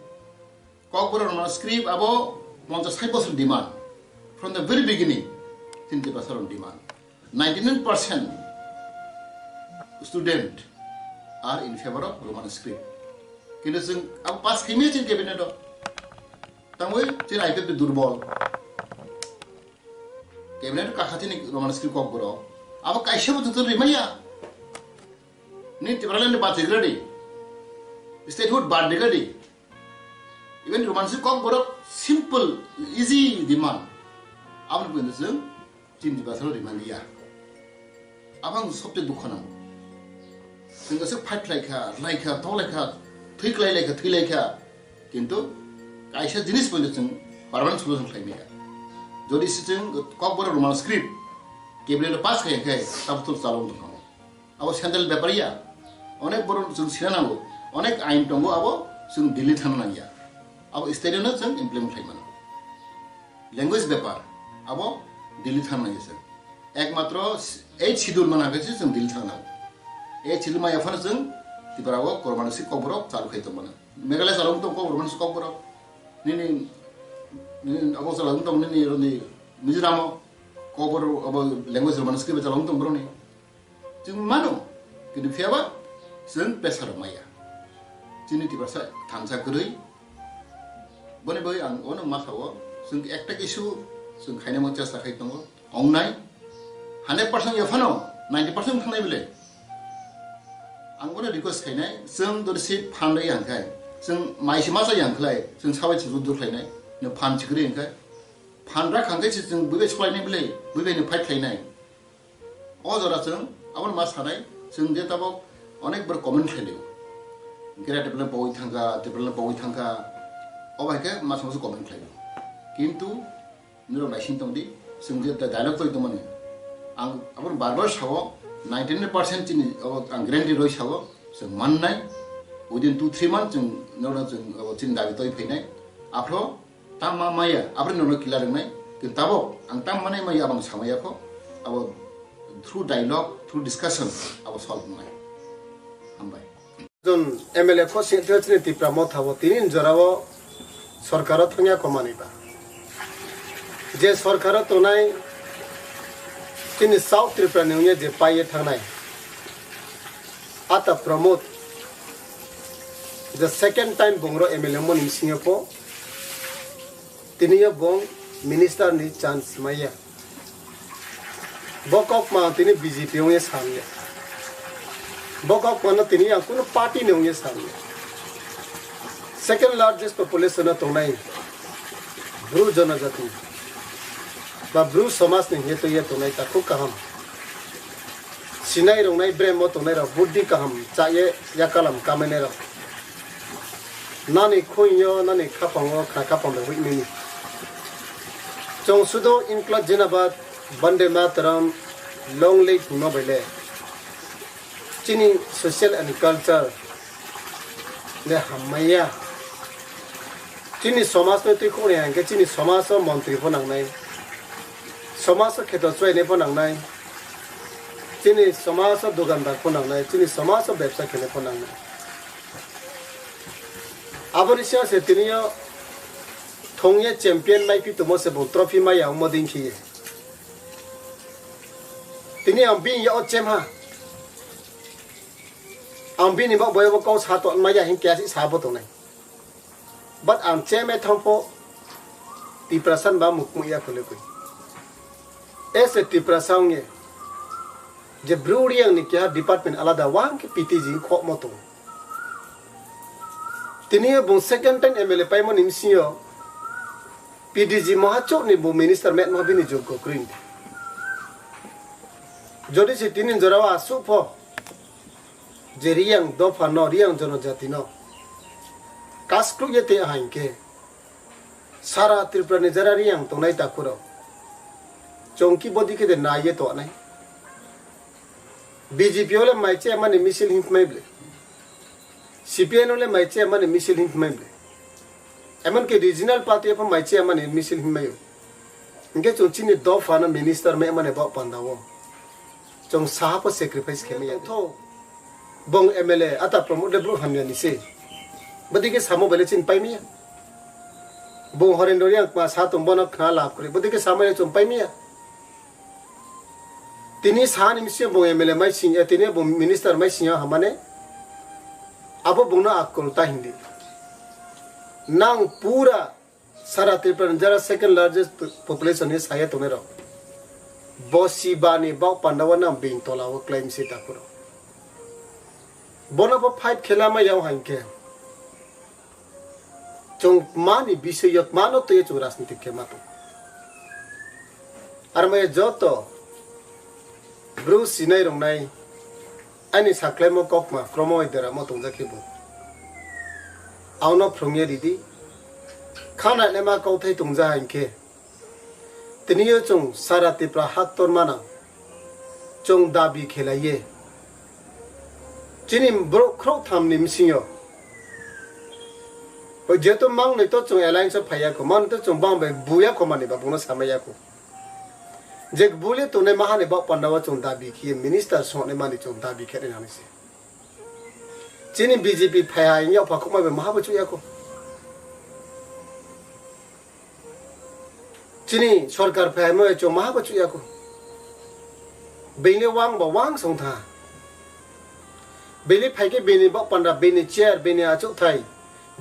Kokborok Roman script abo ponchas sait bosor demand. From the very beginning, chini Tiprasa rok demand. Ninety nine percent student are in favor of Roman script. Kintu chwng abo pass khaimaya chini cabinet o. Tangwi chini I P F T durbol. Cabinet kaha chini Roman script kokborok. Abo kaisa bo jotto rimaya. Ni Tipraland bachwi gradi. Statehood bad gradi. Even Roman script kokborok simple, easy demand. Aboni pwini chwng chini Tiprasa rok rimaliya. Abang sobse dukho nango. Chwng kaisa fight khlaikha, rwlaikha, toklaikha, thwi kwlailaikha, thwilaikha. Kintu kaisa jinis poino chwng permanent solution khlaimaya. Jodi se chwng kokborok Roman script cabinet pass khai khe, tabuk chalo wng tongkha. Abo central bepar ya. Onek borok chwng sina nango. Onek ain tongo abo chwng Delhi thang nangya. Abo state no chwng implement khlai mano. Language bepar abo Delhi thang nangya chwng. Ekmatro eighth schedule mana khe chwng Delhi thang nango. Eighth schedule maya phano chwng Tripura o Roman script kokborok chalu khai tong mano. Meghalaya chalo wng tong kokborok Roman script kokborok. Nini, nini abo chalo wng tong nini roni Mizoram o kokborok abo language Roman script chalo wng tong borokni. Chwng mano, kintu phiyaba chwng pressure rok maya. Chini Tiprasa thansa kwrwi. Boni bagwi ang ono ma sao, chwng ekta issue chwng khaina mo chesta khai tongo. Ongnai hundred percent ya phano ninety percent thangnai bile. Ang bono request khainai, chwng dori si phan rwi ang khai, chwng mai si masa yang khlai, chwng sabai chwng dur khlainai, no phan chikri ang khai. Phan rak ang khai si chwng buibai sulainai bile, buibai no fight khlainai. O jora chwng aboni ma sanai, chwng je tabok onek bar comment khlailio. Greater Tipraland pogwi thangkha, Tipraland pogwi thangkha. O bai khe masa masa comment khlailio. Kintu nirok naising tongdi, chwng je dialogue toi tongmani. Ang aboni bar bar sao, ninety nine percent chini abo ang guarantee roi sao, chwng mannai. Within two three months chwng nirok chwng abo chini dabi toi phainai. Aphro Tamo maya, aboni nono kila rwngnai. Kintu tabok ang tamo manai maya abang samaya kho. Abo through dialogue, through discussion abo solve wngnai. Hambai. Jon M L A kho singthe chini Tipra Motha bo tini jorao sorkaro thangya kho manwi ba. Je sorkaro tongnai chini South Tripura ni wngya je paiye thangnai. Ata Pramod, the second time bongro M L A moni bisingo po, tini yo bong minister ni chance maya. Bo kokma tini B J P wngya samya. Bo kokma no tini ang kuno party ni wngya samya. Second largest population no tongnai Bru jonojati ba Bru somaj ni hingye tongya tongnai takhuk kaham. Sinai rongnai bremo tongnai rok buddhi kaham chaye yakalam kamainai rok. Nani khunyo, nani khapango khna khapang bai huimini. Chong sudo Inkla Jinabad, Bande Mataram, Long Live hwnma bai le. Chini social and culture le hammaiya. Chini somaj no twi khuknai hangke chini somaj o montri pho nangnai. Somaj o kheto chwrainai pho nangnai. Chini somaj o dukandar pho nangnai. Chini somaj o bebsa khenai pho nangnai. Aboni siyang se tini yo thongye champion mai pi tumo se bo trophy mai ya omo din khiye. Tini ang bini ya o chem ha. Ang bini bak boyo bo kau sa to ma ya hin kya si sa bo tongnai. But ang chem e thang po Tiprasa ba mukmu ya kule kui. Ese Tiprasa nge je Bru Reang ni keha department alada wang ke P T G khok mo tong. Tini yo bung second time M L A paimo ni msing yo P D G moha chok ni bo minister met moha bini jog ko krin. Jodi se tini jora wa su pho je Reang dopha no Reang jonojati no kaskruk ye te hain ke. Sara Tripura ni jara Reang tongnai takhurok. Chongki bodi khe de naiye tongnai. B J P ole mai che mani misil him mai ble. C P N ole mai che mani misil him mai ble. Emon ke regional party apha mai che mani misil him mai. Inke chong chini dopha no minister mai mani bok panda o. Chong saha po sacrifice khe maya. Tho. Bong M L A ata Pramod le bro hamya ni se. Bodi ke samo bele chin pai maya. Bong Horendor yang ma sa tong bono khna lap kri. Bodi ke samo ya chong pai maya. Tini sa ni misi bong M L A mai sing ya tini bong minister mai sing ya hamane. Abo bong no akol ta hindi. Nang pura Sara Tripura ni jara second largest population ni saya tongnai rok. Bo si ba ni bok panda o nang bini tola o claim si takhuro. Bono bo fight khela ma yao hain khe. Chwng mani bisoi yok mano tei chwng rajniti khe ma tong. Ar maya joto Bru sinai rongnai ani saklaimo kokma kromo bai deramo tongjak khe bo. Auno phrwngya ridi. Khana lema kauthai tongja hain khe. Tini yo chwng sara Tripura haktor mana. Chwng dabi khelaiye. Chini borok khorok tham ni bisingo. Jeto mang nai to chwng alliance o phaiya ko. Mang to chwng bang bai buya ko mani ba bungno samaya ko. Je buli tongnai mahani bok panda o chwng dabi khiye minister songni mani chwng dabi khe nang se. Chini B J P phai hai yokpha khokma bai maha bo chuya ko. Chini sorkar phai hai mo chwng maha bo chuya ko. Bini wang bo wang song tha. Bini phai ke bini bok panda, bini chair, bini achuk thai,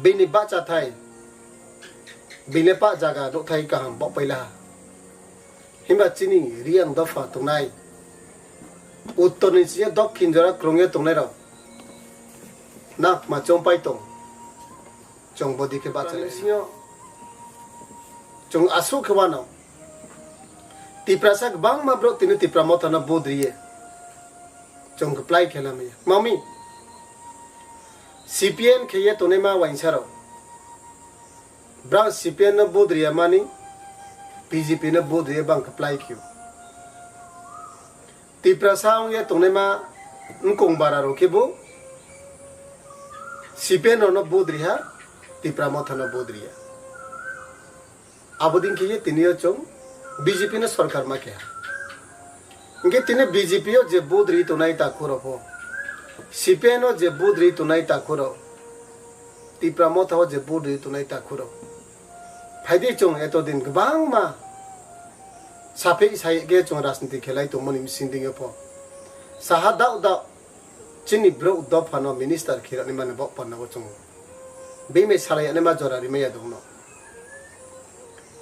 bini bacha thai, bini pa jaga nuk thai kaham bok paila. Himba chini Reang dopha tongnai, uttor ni sini dokhin jora krungya tongnai rok nakma chongpai tong. Chong bodi khe bacha lai. Singo chong asuk khe wano. Tiprasa kwbangma borok tini Tipra Motha no vote riye. Chong kwplai khe lamaya. Mami, C P N khe ye tongnai ma wainsa rok. Brang C P N no vote riya mani, B J P no vote riya bang kwplai khe. Tiprasa wngya tongnaima wngkong bara rok khe bo C P M rok no vote riha, Tipra Motha no vote riya. Abo din khe ye tini o chwng B J P no sorkar ma keha. Hingke tini B J P o je vote ri tongnai takhu rok pho, C P M o je vote ri tongnai takhu rok, Tipra Motha o je vote ri tongnai takhu rok. Phaidi chwng eto din kwbangma saphi sai khe chwng rajniti khelai tongmani bising dingyo pho. Saha dao dao Chini brouh dophano minister khirokni mani bok panda o chwngo. Bini salai ani ma jora rimaya dongno.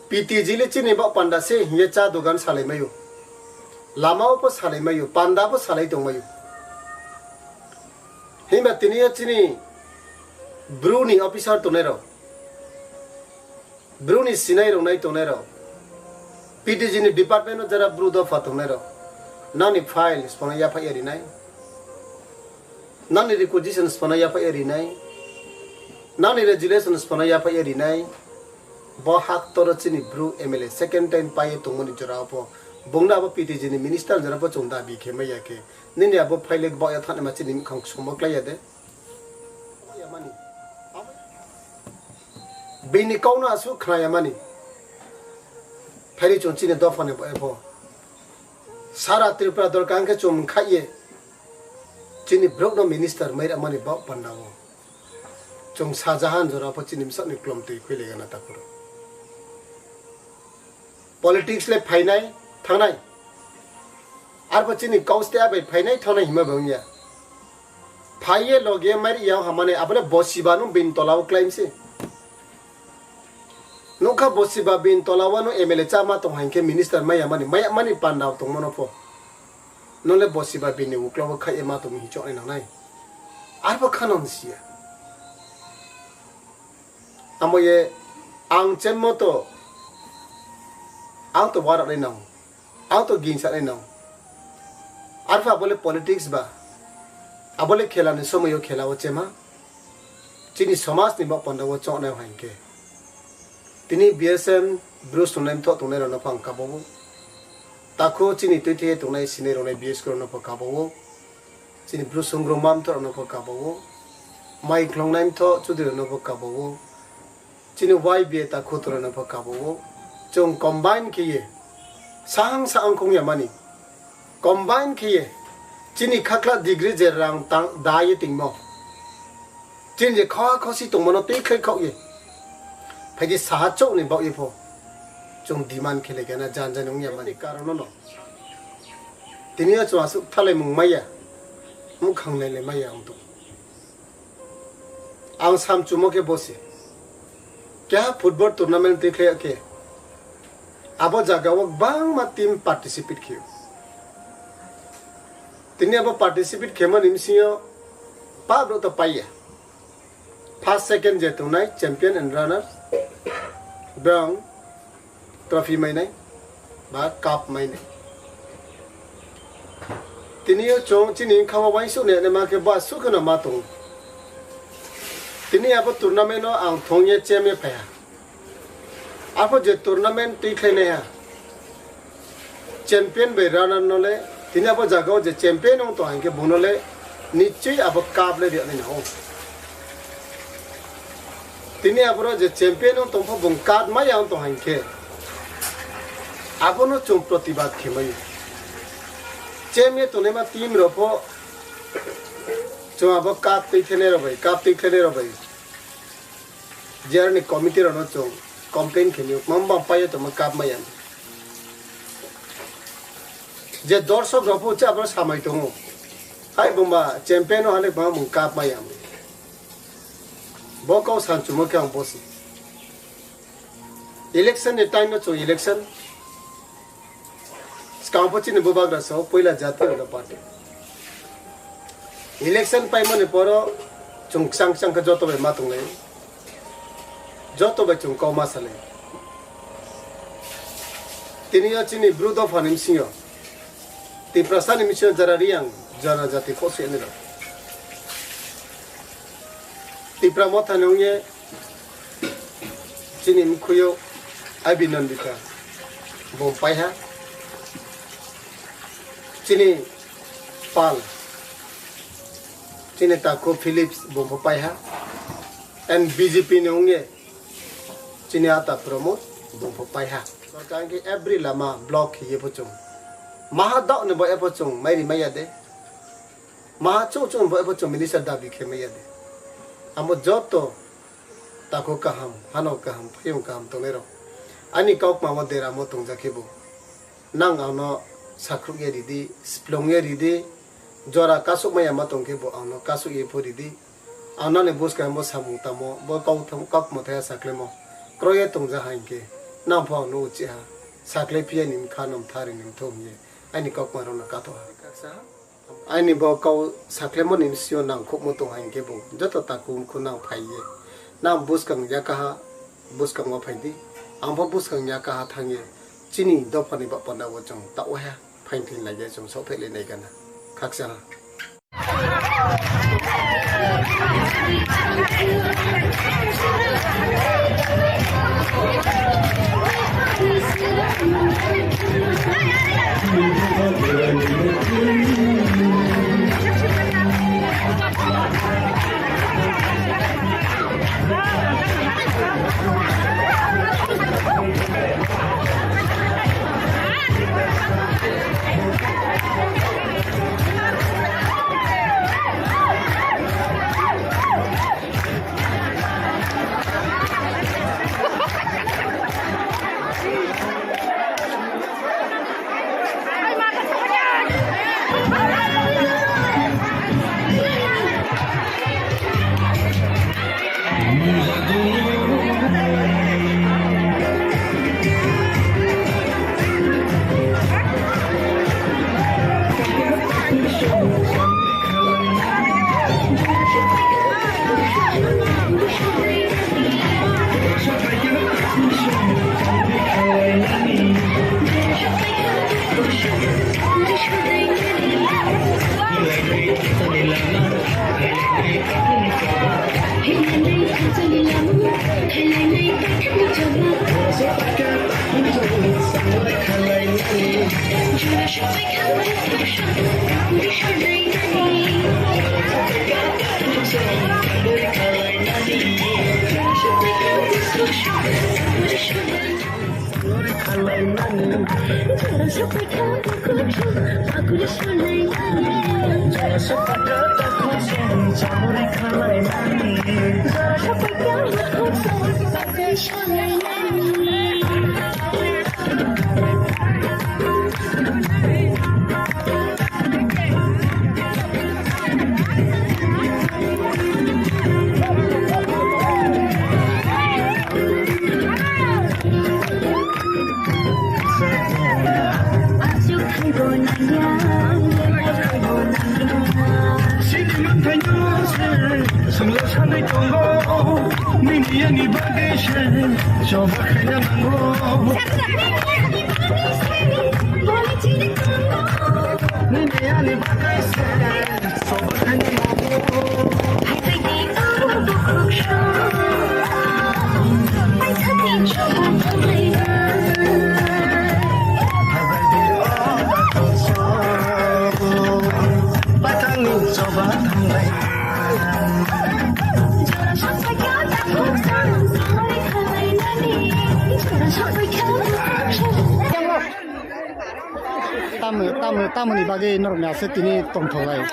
P T G le chini bok panda se hiye cha dogan salai mayo. Lama o po salai mayo, panda po salai tong mayo. Himba tini yo chini bru ni officer tongnai rok. Bru ni sinai rok nai tongnai rok. P T G ni department o jara bru dopha tongnai rok. Nang ni file sipano yaphai rinai. Nang ni requisition sipano yaphai rinai. Nang ni resolution sipano yaphai rinai. Bo hak toro chini bru M L A second time paye tongmani jora o po. Bongno abo P T G ni minister jora po chwng dabi khe maya khe. Nini abo file bo ya thani ma chini khang sumok lai ya de. Bini kok no aswk khna ya mani. Phairi chwng chini dopha ni bo ebo. Sara Tripura dorkar hwnkhe chwng khai ye. Chini brouh no minister mai rwmani bok panda o. Chwng Shah Jahan jora pho chini bwsakni klom twi khwi legana ta phuru. Politics le phainai thangnai. Arbo chini kok ste abai phainai thangnai hima bo wngya. Phaiye loge mari yao hamane abole bosiba no bin tola o claim se. Nokha bosiba bin tola o no M L A cha ma tong hain khe minister maya mani, maya mani panda tong mano pho. Nole bosiba bini ukla o khai ma tong hi chok nai nangnai. Arbo khanon siya. Amo ye ang chem moto ang to warak nai nang. Ang to gingsa nai nang. Arpha abole politics ba. Abole khela ni somoy o khela o chema. Chini somaj ni bok panda o chok nai hain khe. Tini B S M bru sungnai mtho tongnai rok no phang kabo o. Takho chini twi thwi tongnai sinai rok nai B S K rok no pho kabo o. Chini bru sungro mamthor no pho kabo o. Mai khlongnai mtho chudri no pho kabo o. Chini Y B A ta khutura no pho kabo o. Chwng combine khe ye. Sahang sahang khong ya mani. Combine khe ye. Chini khakla degree je rang tang da ye tingmo. Chini je kha khosi tongmano tei khai khok ye. Phaidi saha chok ni bok ye pho. Chwng demand khe le gana jan jan wng ya mani. Karon no. Tini yo chwng aswk thalai mung maya. Mung khanglai le maya ang to. Ang sam chumo khe bosi. Keha football tournament twi khlai khe. Abo jaga o bangma team participate khe. Tini abo participate khe mani msing yo pa bro to paiya. First, second je tongnai champion and runner. Bang trophy mainai ba cup mainai. Tini yo chwng chini wngkha o uansuk ni ma khe ba suk no ma tongo. Tini abo tournament no ang thong ye chem ye phaiha. Apho je tournament twi khlai nai ha. Champion bai runner no le tini abo jaga o je champion wng tong hang khe bono le nichoi abo cup le riyani nao. Tini aboro je champion wng tongpho bung cup maya wng tong hang khe abono chwng protibad khe maya. Chem ye tongnai ma team rok pho chwng abo cup twi khlai nai rok bai cup twi khlai nai rok bai. Jerani committee rokno chwng complain khenwi mamba paio tongma cup maya. Je dorsok rok bo cha abo samai tongo. Hai bumba champion o halik bumba mung cup maya. Bo kok san chumo khe ang bosi. Election ni time no chwng election. Swkang pho chini bubagra sao puila jati rok party. Election paimani poro chwng kchang kchang khe joto bai ma tonglai. Joto bai chwng kok ma salai. Tini yo chini bru dopha ni bisingo. Tiprasa ni bisingo jara riyang jana jati kok se nilo. Tipra motha ni wngye chini mkhuyo Abhinandita bom paiha. Chini pal, chini takhu Philips bom paiha. And B J P ni wngye chini ata Pramod bom paiha. Sorkar ke every lama block hiye pochung. Maha dok ni bo e pochung mairi maya de. Maha chwng chwng bo ebo chwng minister dabi khe maya de. Amo joto takhu kaham, hano kaham, phayung kaham tongnai rok. Ani kok ma o dera mo tongjak khe bo. Nang ano sakruk ye ridi, splong ye ridi, Jora kasuk maya ma tong khe bo ang no kasuk ye pori di. Ang nani bwskang bo samung tamo, bo kok thum-, kok mwthai ya saklemo. Kroye tongja ha hinkhe, nang pho ang no uchi ha. Sakle phiya ni mkha nom thari ni mtho hiye. Aini kok ma rok no katho ha. Aini bo kau saklemo ni sio nang khukmo tong ha hinkhe bo. Joto taku mkhu nang phai ye. Nang bwskang ya kaha, bwskang o phai di. Ang pho bwskang ya kaha thang ye. Chini dopha ni ba panda bo chwng ta o ha. Phain thin lai ya chwng sok thai le nai gana. Khaksa ha. Chini manthaino se swngla sanwi tongo, nini ani bagwi se choba khaina nango. Nini ani bagwi se choba khaina nango. Tamo, tamo, tamoni bagwi norokni aswk tini tongthoklai? O,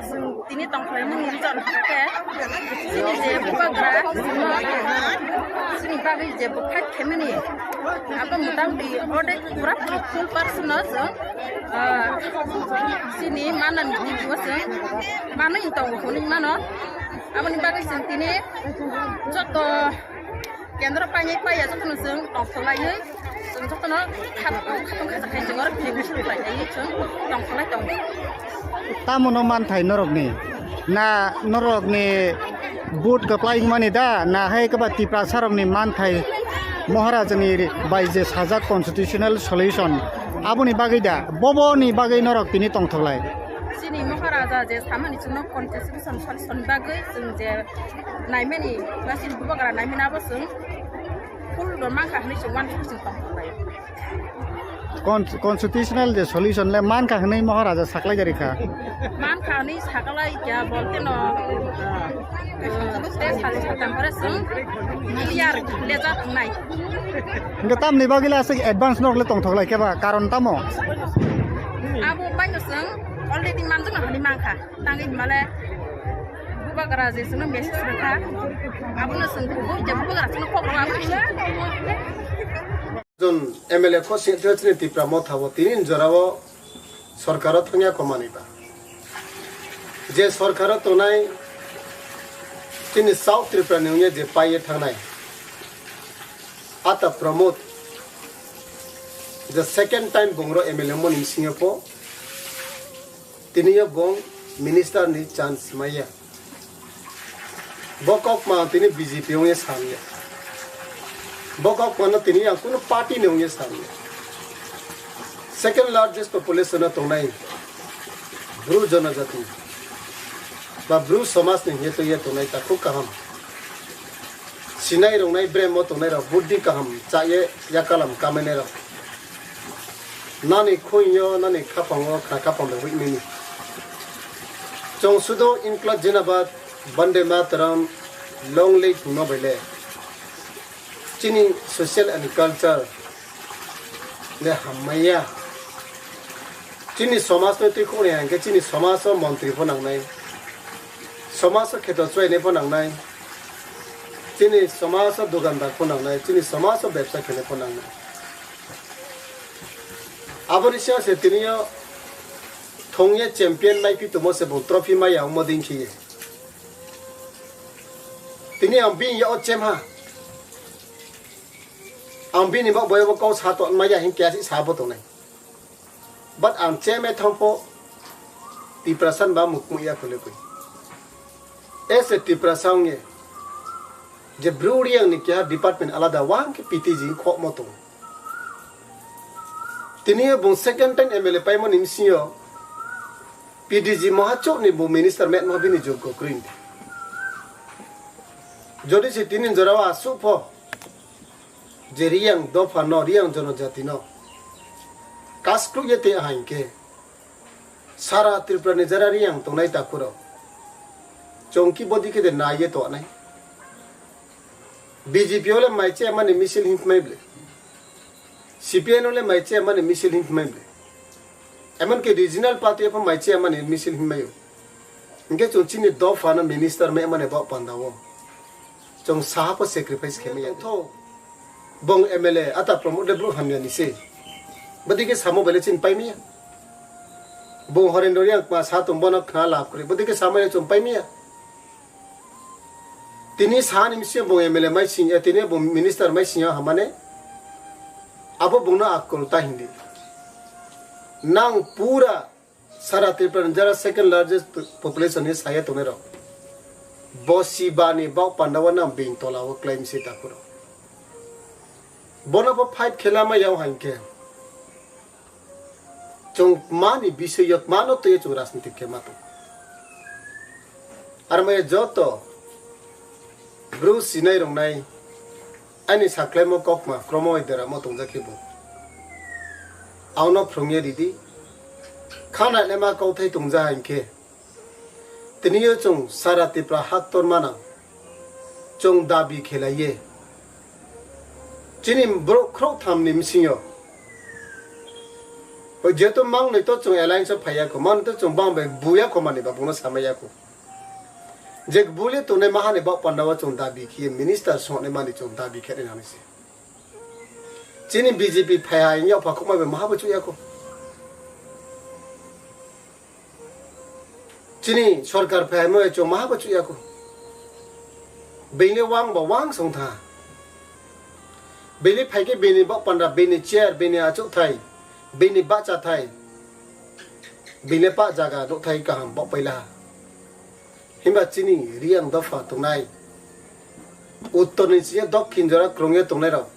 chwng tini tongkhlaimani reason hwnkhe, chini je bubagra, chini bagwi je bwkhak khaimani, abo motamoti ordek pura puri full percent no chwng, ah, chini manani video chwng manwi tongo hwnwi mano. Aboni bagwi chwng tini joto kendro painai paiya jotono chwng tongthoklaiwi, chwng jotono khat-, khatung khacha khai chwng oro video shoot khlainaiwi chwng tongthoklai tongo. Tamono manthai norokni? Na norokni vote kwplai wngmani da? Na hai kwba Tiprasarokni manthai Maharajani ri-, bai je sajak constitutional solution, aboni bagwi da? Boboni bagwi norok tini tongthoklai? Chini Maharaja je samani chwngno constitution solution bagwi chwng je naimani, ba chini bubagra naimani abo chwng full rw mankha hwnwi chwng uansuk chwng tongthoklai. Con-, constitutional je solution le mankha hwnwi Maharaja saklai jari kha. Mankha hwnwi saklai kha bolte no, uh, tei sal satam pore chwng clear lejak wngnai. Hwnkhe tamni bagwi le aswk advance norok le tongthoklai khe ba karon tamo? Abo bai no chwng already manjakna hwnwi mankha. Tangwi hwnmale bubagra je chwngno message rwkha, abono chwng kubui je bubagra chwngno kok rw, abono chwng. Jon M L A kho singthoe chini Tipra Motha bo tini jorao sorkaro thangya kho manwi ba. Je sorkaro tongnai chini South Tripura ni wngya je paiye thangnai Ata Pramod, the second time bung ro M L A moni bisingo po tini yo bung minister ni chance maya. Bo kok ma tini B J P wngya samya. Bo kok ma no tini yang kuno party ni wngya samya. Second largest population no tongnai Bru jonojati ba Bru somaj ni hiye to ye tongnai ta khub kaham. Sinai rongnai bremo tongnai rok buddhi kaham cha ye yakalam kamainai rok. Nani khunyo, nani khapango, khna khapang bai wngmini. Chong sudo inkla jinabad, Bande Mataram, long live hwnma bai le. Chini social and culture le hammaiya. Chini somaj no twi khoknai hwnkhe chini somaj o montri pho nangnai. Somaj o kheto chwlainai pho nangnai. Chini somaj o dukandar pho nangnai. Chini somaj o bebsa khenai pho nangnai. Aboni siyang se tini o thongye champion mai pi tomo se bo trophy mai ya omo din khiye. Tini ang bini ya o chem ha. Ang bini bak boyo bo kau sa to mai ya hin kya si sa bo tongnai. But ang chem e thang pho Tiprasa ba mukmu ya khole koi. Ese Tiprasa ong ye. Je Bru Reang ni kya department alada wang ke P T G khok mo tong. Tini yo bung second time M L A paimani bisingo P D G moha chokni bo minister met moha bini joggo kwrwi. Jodi se tini jorao asuk pho je Reang dopha no, Reang jonojati no kaskluk ye te ahai khe sara Tripura ni jara Reang tongnai takhurok chongki bodi khe de nai ye tonai. B J P ole mai che mani misil himphmai ble. C P I no le mai che mani misil himphmai ble. Emon ke regional party pho mai che mani misil himmaio. Hingke chwng chini dopha no minister me mani bok panda o. Chwng saha pho sacrifice khe maya. Tho bong M L A ata promote le bro hamya ni se. Badi ke samo bele chin pai miya. Bong Horendro yang ma sa tong bono khna lab kri. Badi ke samo ya chwng pai miya. Tini sani misi bung M L A mai sing, eh, tini bung minister mai sing hamane abo bungno akol ta hindi. Nang pura sara Tripura ni jara second largest population ni saya tongni rok. Bo si bani bau pandawa nang bing tola o claim si takuro. Bono bo fight khela ma yau hangke. Chwng mani bisoi yok mano twi chwng rajniti khe ma tong. Armaya joto bru sinai rongnai ani saklaimo kokma kromo deramo tongjak khe bo. Auno phrwngya ridi. Khana lema kauthai tongja hai khe. Tini yo chwng sara Tripura haktor manang chwng dabi khelaiye. Chini borok khorok tham ni bisingo. Hoi jeto mang noi to chwng alliance o phaiya ko, man to chwng bang bai buya ko mani ba bungno samaya ko. Je buli tongnai mahani bak panda o chwng dabi khiye minister songnai mani chwng dabi khe nai nani se. Chini B J P phai hai yokpha khokma bai maha bo chuya ko. Chini sorkar phaimo chwng maha bo chuya ko. Bini wang bo wang song tha. Bini phaikhe bini bok panda, bini chair, bini achuk thai, bini bacha thai, bini pa jaga nuk thai kaham bok paila ha. Himba chini Reang dopha tongnai, uttor ni chini dokhin jora krungye tongnai rok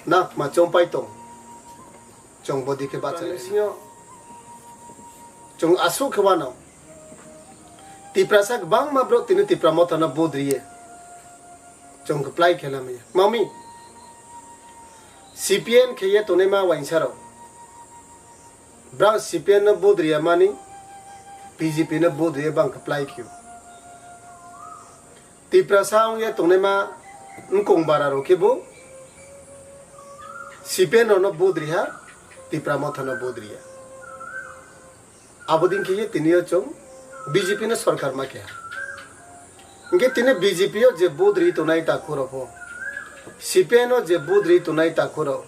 nak ma chompai tong. Chwng bodi khe bachai lai. Singo chwng aswk khe wano. Tiprasa kwbangma borok tini Tipra Motha no vote riye. Chwng kwplai khe lamaya. Mami, C P M khe ye tongnai ma wainsa rok. Bwrang C P M no vote riya mani, B J P no vote riya bang kwplai khio. Tiprasa wngya tongnaima wngkong bara rok khe bo C P M rokno vote riha, Tipra Motha no vote riya. Abo din khe tini o chwng B J P no sorkar ma keha. Hingke tini B J P o je vote ri tongnai takhurok pho, C P M o je vote ri tongnai takhurok,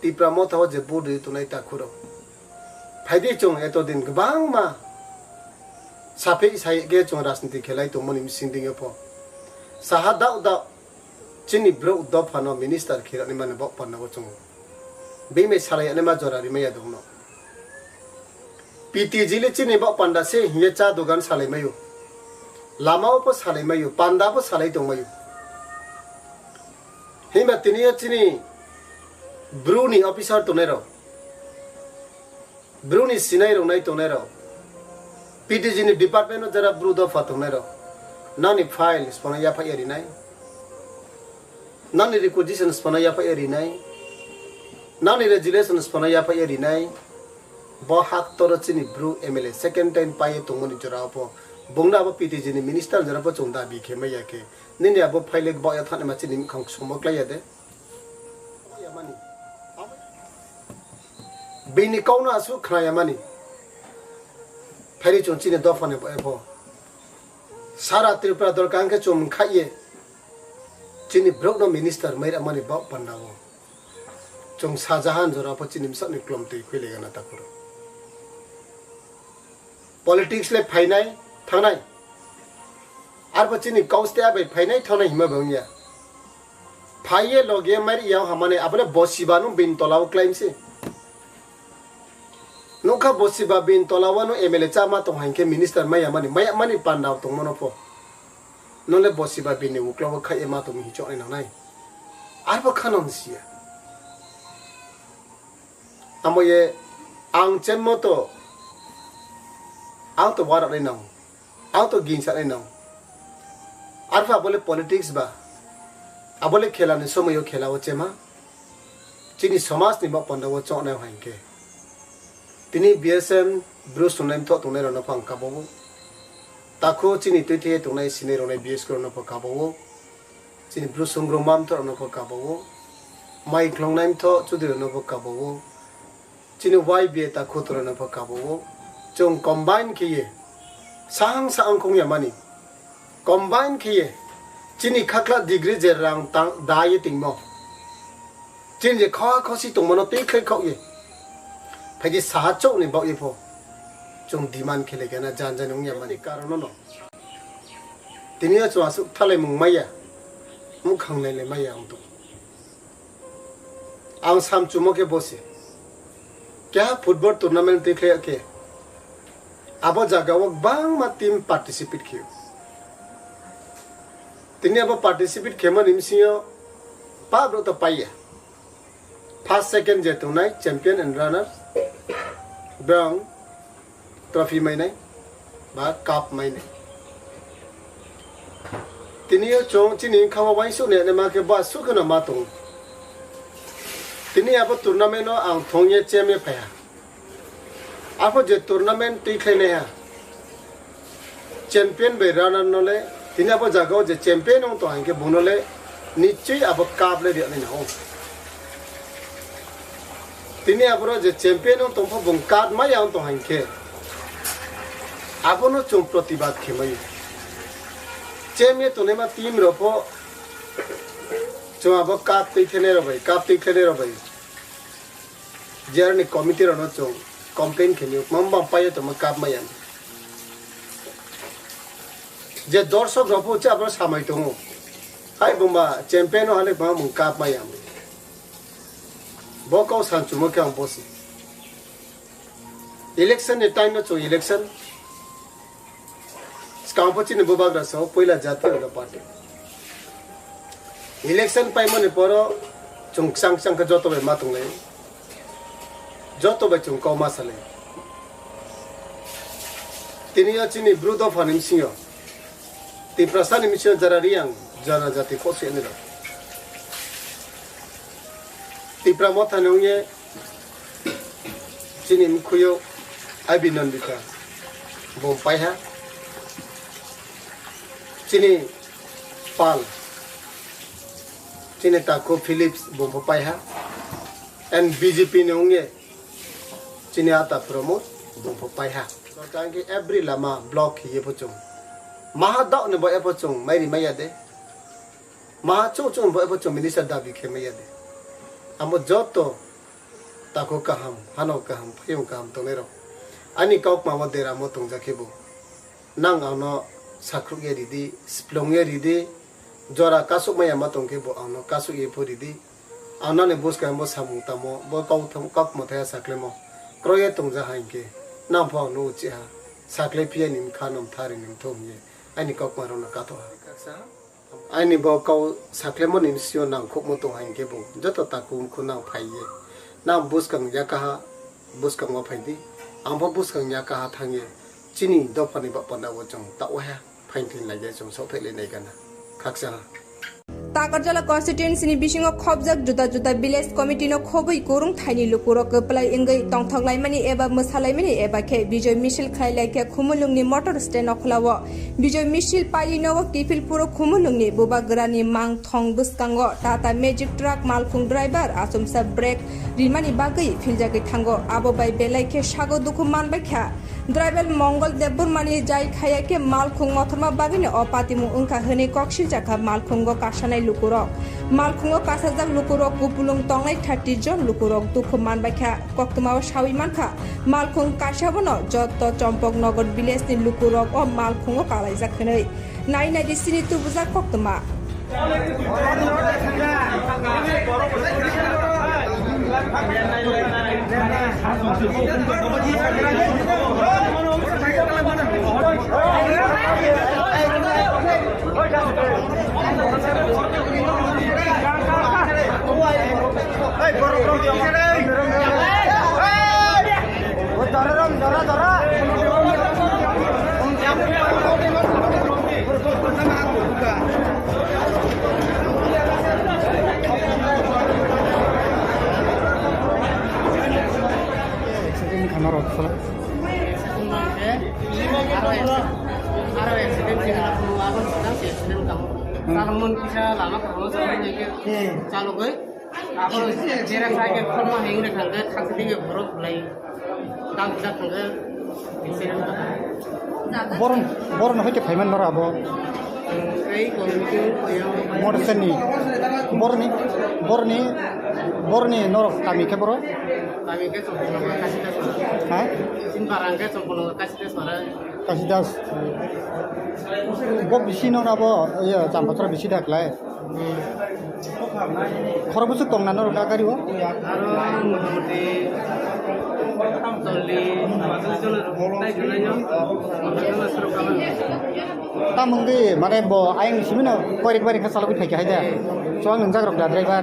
Tipra Motha o je vote ri tongnai takhurok. Phaidi chwng eto din kwbangma Saphi sai khe chwng rajniti khelai tongmani bising dingyo pho. Saha dao dao chini brouh dophano minister khirani mani bok panda o chwng. Bini salai ani ma jora rimaya dongno. P T G le chini bok panda se hiye cha dogan salai mayo. Lama o pho salai mayo, panda pho salai tong mayo. Himba tini yo chini bru ni officer tongnai rok. Bru ni sinai rok nai tongnai rok. P T G ni department o jara bru dopha tongnai rok. Nani file sipana yaphai rinai. Nani requisition sipana yaphai rinai. Nani resolution sipana yaphai rinai. Bo hak toro chini bru M L A second time paye tongmani jora pho. Bongna abo P T G ni minister jora pho chwng dabi khe maya khe. Nini abo file bo ya thani ma chini khang somo klai ya de. Bini kauna aswk khnaya mani. Phairi chwng chini dophani bo ebo. Sara Tripura dorkar hwnkhe chwng khai ye. Chini brokno minister mai ramani bok panda o. Chwng sajahan jora pho chini bwsakni klom twi khwi legana takhoro. Politics le phainai thangnai. Arbo chini kaus te abai phainai thangnai hima bangya. Phaiye loge mari yang hamane abole bosiba no bin tola o claim se. Nokha bosiba bin tola o no M L A chama tong hankhe minister maya mani, maya mani panda tong mano pho. Nole bosiba bin ni ukla o khai ma tong hi chok nai nangnai. Arbo khanon siya. Amo ye ang chenmo to, ang to warak nai nang, ang to ginsa nai nang. Arpha bole politics ba, abole khela ni somoyo khela o chema, chini somaj ni bok panda o chok nai hwnkhe. Tini B S M bru sunai mtho tongnai rok no phang kabo o. Takho chini twi twi tongnai sinai rok nai B S K rok no pho kabo o. Chini bru sungrung mamthok rokno bo kabo o, mai khlongnai mtho chudri rokno bo kabo o, chini Y B A ta khuturokno bo kabo o. Chwng combine khe ye sahang sahang khong ya mani, combine khe ye chini khakla degree je rang tang da ye tingmo. Chini je kha khosi tongmano tei khlai khok ye. Phaidi saha chok ni bok ye pho. Chwng demand khe le gana jan jan wng ya mani karon no. Tini o chwng aswk thalai mung maya. Mukhang nai le maya wng tong. Ang sam chumo khe bosi. Keha football tournament twi khlai khe. Abo jaga o bangma team participate khe. Tini abo participate khe mani msio pa bro to paiya. First, second je tongnai champion and runner, brong trophy mainai ba cup mainai. Tini o chong chini khawa waisuk ne ma khe ba sukhe no ma tong. Tini abo tournament o ang thong ye chem ye phaiha. Apo je tournament twi khlai nai ha. Champion bai runner no le, tini abo jaga o je champion wng tong hingke bono le, nichoi abo cup le riya nai nang. Tini aboro je champion wng tong pho bung cup ma ya wng tong hingke. Abono chwng protibad khe mai. Chem ye tongnai ma team rok pho chwng abo cup twi khlai nai rok bai, cup twi khlai nai rok bai. Jerani committee rokno chwng complain khenwi mamba paio tongma cup maya. Je dorsok rok bo cha abo samai tongo. Hai bumba champion o halik bumba mung cup maya. Bo kau sanchumo khe ang bosi. Election ni time no chwng election. Skang pho chini bubagra sao puila jati hoda party. Election paimani poro chwng chang chang khe joto bai ma tonglai. Joto bai chwng kau ma salai. Tini o chini bru dopha ni bisingo. Tiprasa ni bisingo jara riyang jana jati kok sui ani rok. Tipra motha ni wngye Chini mkhuyo Abhinandita bo paiha. Chini pal, chini takhu Philips bo paiha. And B J P ni wngye chini ata Pramod bo paiha. Sorkar ke every lama block hiye pochung. Maha dok ne bo e pochung mairi maya de. Maha chuk chuk bo e pochung minister dabi khe maya de. Amo joto Tako kaham, hano kaham, phayung kaham tongnairok. Ani kaukma o deramo tongjakhe bo. Nang angno sakrukya ridi, siplongya ridi, jora kasukmaya ma tongkhe bo angno kasukya pho ridi. Ang nani bwskang bo samung tamo, bo kok tham-, kok mwthaya saklemo. Kroye tongja ha hinkhe, nang pho angno uchi ha, saklai phiya ni mkha nom thari ni mthung ye, ani kok ma rwna katho ha. Ani bo kau saklemoni bisio nang khukmu tong hai khe bo joto takhuk khunang phai ye. Nang bwskang ya kaha bwskango phai di. Ang bo bwskang ya kaha thang ye. Chini dophani ba panda bo chwng ta oha phain thin lai ya chwng sok phai lai nai gana. Khaksa ha. Takarjala constituency ni bisingo khobjak juda juda village committee no khobwi kurung thaini lukurok kwplai wngwi tongthok laimani eba mwsa laimani eba khe Bijoy misil khlai lai khe Khumulwng ni motor stand o khwlao. Bijoy misil pailino o kiphilphuru Khumulwngni bubagrani mangthong bwskango Tata Magic Truck malkhung driver achomsa brake rimani bagwi philjagwi thango. Abo bai belai khe sago dukhu manbaikha. Driver Mongol Debbarmani jai khaya khe malkhung mothorma bagwino o patimung wngkha hwnwi kok siljakha malkhungo kasanai lukurok. Malkhungo kasajak lukurok kupulung tongnai thirty jon lukurok dukhu manbaikha. Koktwmao sawi mankha, malkhung kaisa bono joto Chompoknagar village ni lukurok o malkhungo kalaijak hwnwi. Nai nai di sini tubujak koktwma. Accident khamaro sala. Aro accident, aro accident sini abo sedang accident kamu. Hmm. Salmon kisa lama kamu sama ni ke. Hmm. Chalo goi. Abo jera sai ke khorma heng re khang ke thangsi ding ke borok bulai. Tang kisa khang ke accident kamu. Boron, boron hoite phaiman nora abo. Ei, komiting, koyang. Morseni. Borni, borni, borni norok kami khe boro? Kami khe Chompoknagar Kasidas. Ha? Sinparang khe Chompoknagar Kasidas para. Kasidas. Bo bisi nora bo, iya, Champachara bisi daklai. Hmm. Khorok bwswk tongna norok a gari o? Aro motamuti chollish, panchallish jon rok tai tongnai no. Motamuti oro sorok kaban. Tamung di mane bo ayang simi no koirik bairi kha salogwi phaikha hai da. Chuang nungjak rok da driver.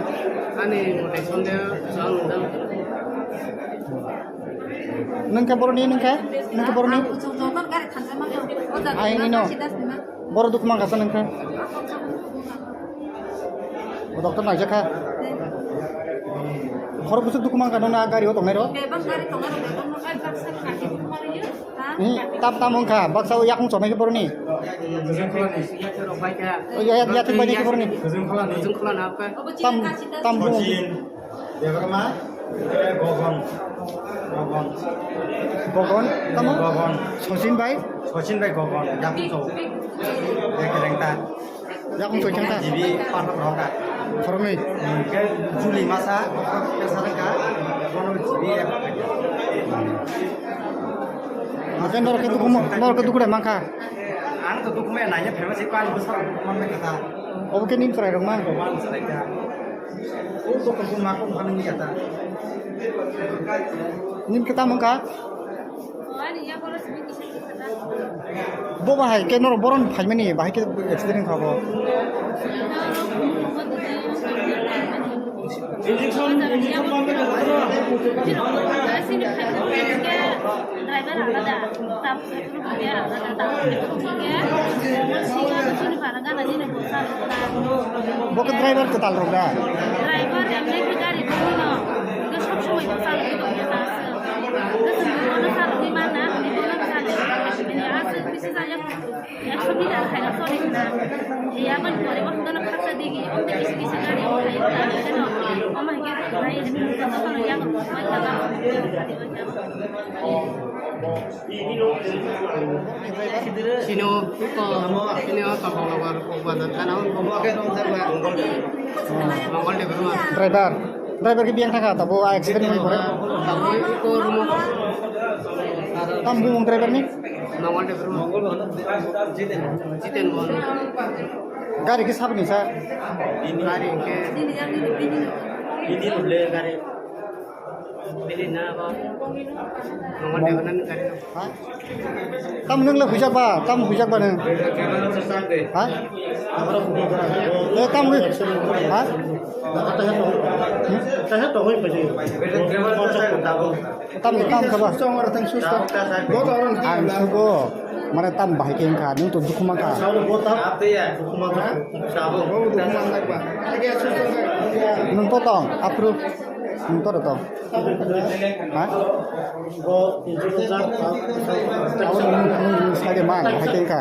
Ani motai sonde chuang nungjak. Nung khe boroni, nung khe? Nung khe boroni? Ayang ino. Boro dukhu mankha sa nung khe? O doctor naijak kha. Khorok bwswk dukhu mankha nung na gari o tongnai ro? Bebak gari tongnai ro, bebak no ai baksa kaki kumari yo. Ni tam tam wngkha, baksa o yakung chonai khe boroni. O ya, ya, ya, thik bai khe boroni. Tam, tam bu. Debbarma, Gogon. Gogon. Gogon, tamo? Gogon. Sachin bai? Sachin bai Gogon, yakung chok. Yakrengta. Yakung chok changta? Jibi pathak roka. Khoroknwi? Hmm, ke Juli masa, ke sarangka, bono jibi ya. Hake norok khe dukhu mo-, norok khe dukhu dai mankha? Ang to dukhu maya nanya phema si kwan bwsarok dukhu manmai kha ta. Obo khe nini chwrai rok ma? Obo ang chwrai kha. O to khe ma kok kha nini ya ta. Nini khe tamo wngkha? Bo bahai khe norok boron phaimani bahai khe accident wngkha bo. Injection, injection bangkhe tongkha. Driver alada, tam driver alada, tam driver alada. Bo khe driver kwtal rok da? Driver emnai khe gari thangwi no, hwnkhe sob somoi bo chalogwi tongya ta aswk. Hwnkhe chwng bono chalogwi mana, hwnwi bono chalogwi tongya aswk, kisa chalogwi. Ekso meter khaina choli hwnna. Aboni pore o hwnkheno khaksa digi, o tei kisa kisa gari o khai hwnna, hwnkheno omo hinkhe khwnai, jotono yago khwnai thangma. Sino, ko, sino, Topolnogor, Kokbazar, Thana, Mongol Debbarma. Driver, driver khe biyang thangkha, tabo a accident ni pore. Tabo ko rumo. Tam bumung driver ni? Mongol Debbarma. Jiten. Jiten Bohon. Gari khe saboni sa? Gari khe bini hwnle gari. Bini na ba. Mongol Debbarma ni gari. Ha? Tam nwng le huijak ba? Tam huijak ba nwng? Ha? Eh, tam hui. Ha? Hmm? Tam, tam khe ba? Ang sugo, mane tam bahai khe wngkha, nwng to dukhu mankha. Nwng to tong, aphuru, nwng to tong. Ha? Abo nwng, nwng, nwng sai de man, bahai khe wngkha.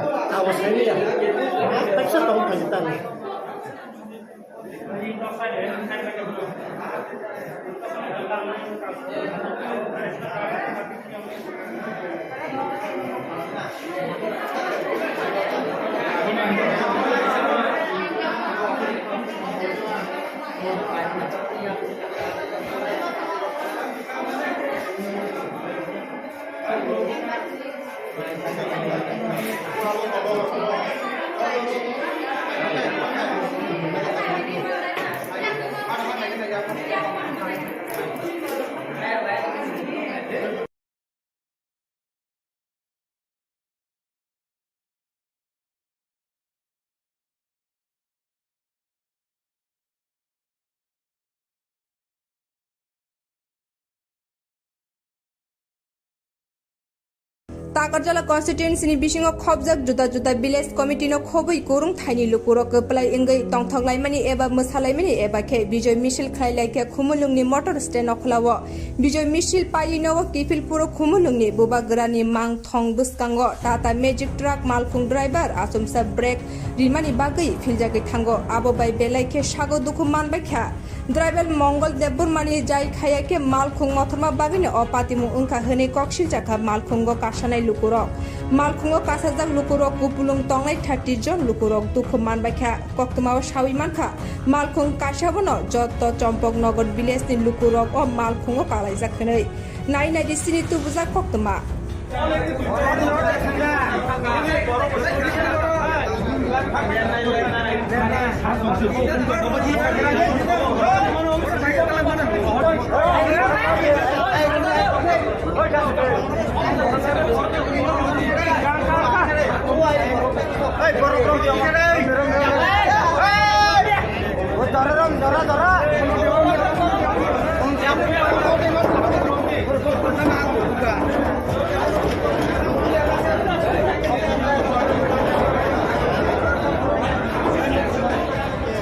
Takarjala constituency ni bisingo khobjak juda juda village committee no khobwi kwrwng thaini lukurok kwplai wngwi tongthok laimani eba mwsa laimani eba khe Bijoy misil khlai lai khe Khumulwng ni motor stand o khwlao. Bijoy misil paiwi nogo kiphil phuru Khumulwng ni bubagra ni mang thong bwskango Tata Magic truck malkhung driver achomsa brake rimani bagwi philjagwi thango. Abo bai belai khe sago dukhu manbai kha. Driver Mongol Debbarma ni jai khaya khe malkhung mothorma bagwino o patimung wngkha hwnwi kok siljakha malkhungo kasanai lukurok. Malkhungo kasajak lukurok kupulung tongnai thirty jon lukurok dukhu manbai kha. Koktwmao sawi mankha, malkhung kaisa bono joto Chompoknagar village ni lukurok o malkhungo kalaijak hwnwi. Nai nai di sini tubujak koktwma.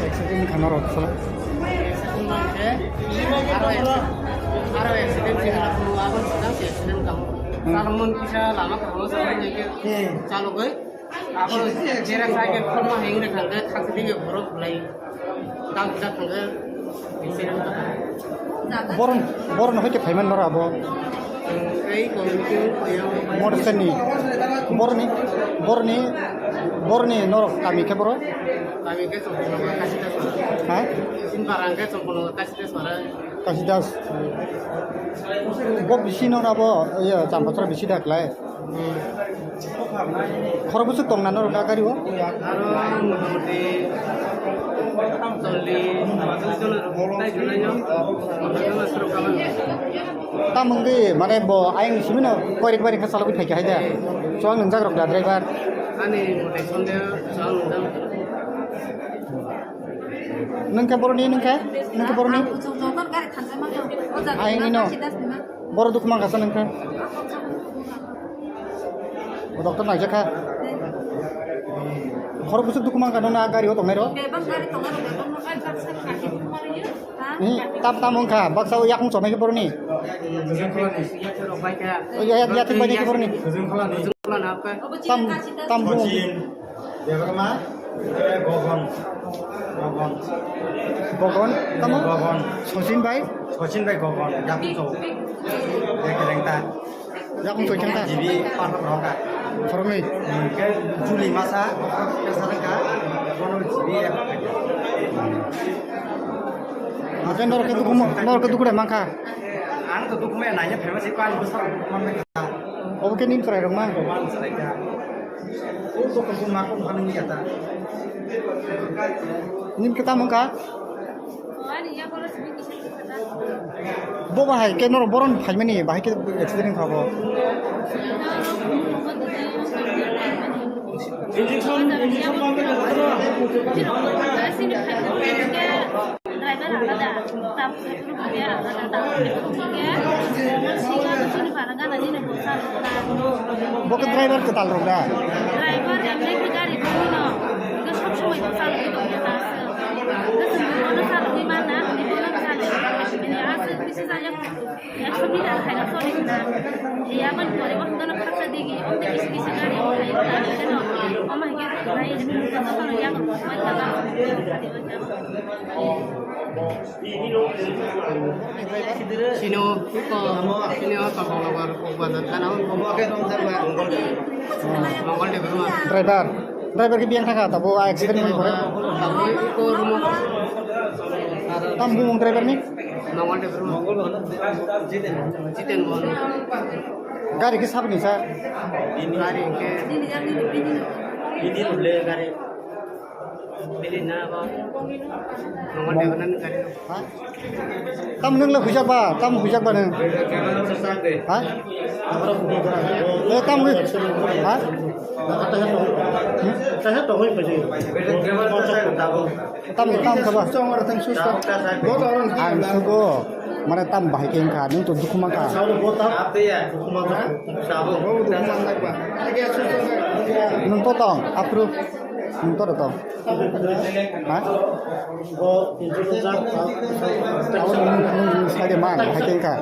Accident wngkha norok solo. Aro accident, aro accident sini labu abo sedang si accident kamu. Hmm. Kalau mun kisa lama kamu sama ni ke, hmm, chalugwi. Abo jera sai ke khorma hengre khangke khakti ke borok lai. Dam jak khangke accident kamu. Boron, boron hoite phaiman nora abo. Ei koi ni ke koi yang. Motor stand ni. Boroni, boroni, boroni norok kami khe boro. Kami ke Chompoknagar Kasida sora. Ha? Sinbarang ke Chompoknagar Kasida sora. Kasidas. Bo bisi no na bo, iya, Champachara bisi da klai. Hmm. Khoro bwswk tong na norok gari o? Aro motamoti chollish, panchallish jon rok tai jon no, motamoti jon rok kaman. Tam wngwi mane bo ayang simi no koirik bairi kha salogwi phaikha hai da. Chuang nwngjak rok da driver. Ani motai sonde chuang nwngjak. Nwng khe boroni, nwng khe, nwng khe boroni. Ang kuchuk joto gari thansa mano. O jaga. Ayang ino. Boro dukhu mankha sa nwng khe. O doctor naijak kha. Khoro bwswk dukhu mankha nwng na gari o tongnai ro? Bebak gari tongnai ro, bebak no kai baksa kaki kumari yo. Hmm, tam tam wngkha, baksa o yakung chonai khe boroni. O ya, ya, ya, thik bai khe boroni. Tam, tam bu. Debbarma, Gogon. Gogon. Gogon, tamo? Gogon. Sachin bai? Sachin bai Gogon, yakung chok. Yakung chok thangkha? G B park roka. Phoroknwi? Hmm, ke Juli masa, ke sarangka, bono G B F. Hake norok khe dukhu mo-, norok khe dukhu dai mankha? Ang to dukhu maya nanya phema se ko ang bwsarok dukhu manmai kha. Obo khe nini chwrai rok ma? Nini khe tamo wngkha? Bo bahai khe norok boron phaimani bahai khe accident wngkha bo. Injection, injection pump khe jaga na? Driver alada, tabuk driver alada, tabuk driver alada, tabuk driver alada, tabuk driver alada. Bo khe driver kwtal rok da? Driver emne khe gari thangwi no, hwnkhe sob somoi bo chalogwi tongya ta aswk. Hwnkhe chwng bono chalogwi mana, hwnwi bono chalogwi tongya. Bini aswk bisi jagao. Ekso meter khaina choli khna. Aboni pore bo hwnkhe no khaksa digi, omtwi kisi kisi gari o khai o khai khe no. Omo hai khe khwnai, jotono yago bo bai kha ba. Sino, ko, sino, ko, ko, ko, ko, ko, ko, ko, ko, Mongol Debbarma. Driver, driver khe biyang thangkha, tabo a accident ni pore. Tabo ko rumo. Tam bumung driver ni? Mongol Debbarma. Jiten Mohan. Gari khe saboni sa? Gari khe. Ini le gari. Bini na ba. Mongol Debbarma ni gari. Ha? Tam nwng le huijak ba, tam huijak ba nwng? Ha? Eh, tam hui. Ha? Hmm? Tam, tam khe ba? Ang sugo, mane tam bahai khe wngkha, nwng to dukhu mankha. Nwng to tong, aphuru nwng to tong. Ha? Abo nwng, nwng, nwng side man, bahai khe wngkha.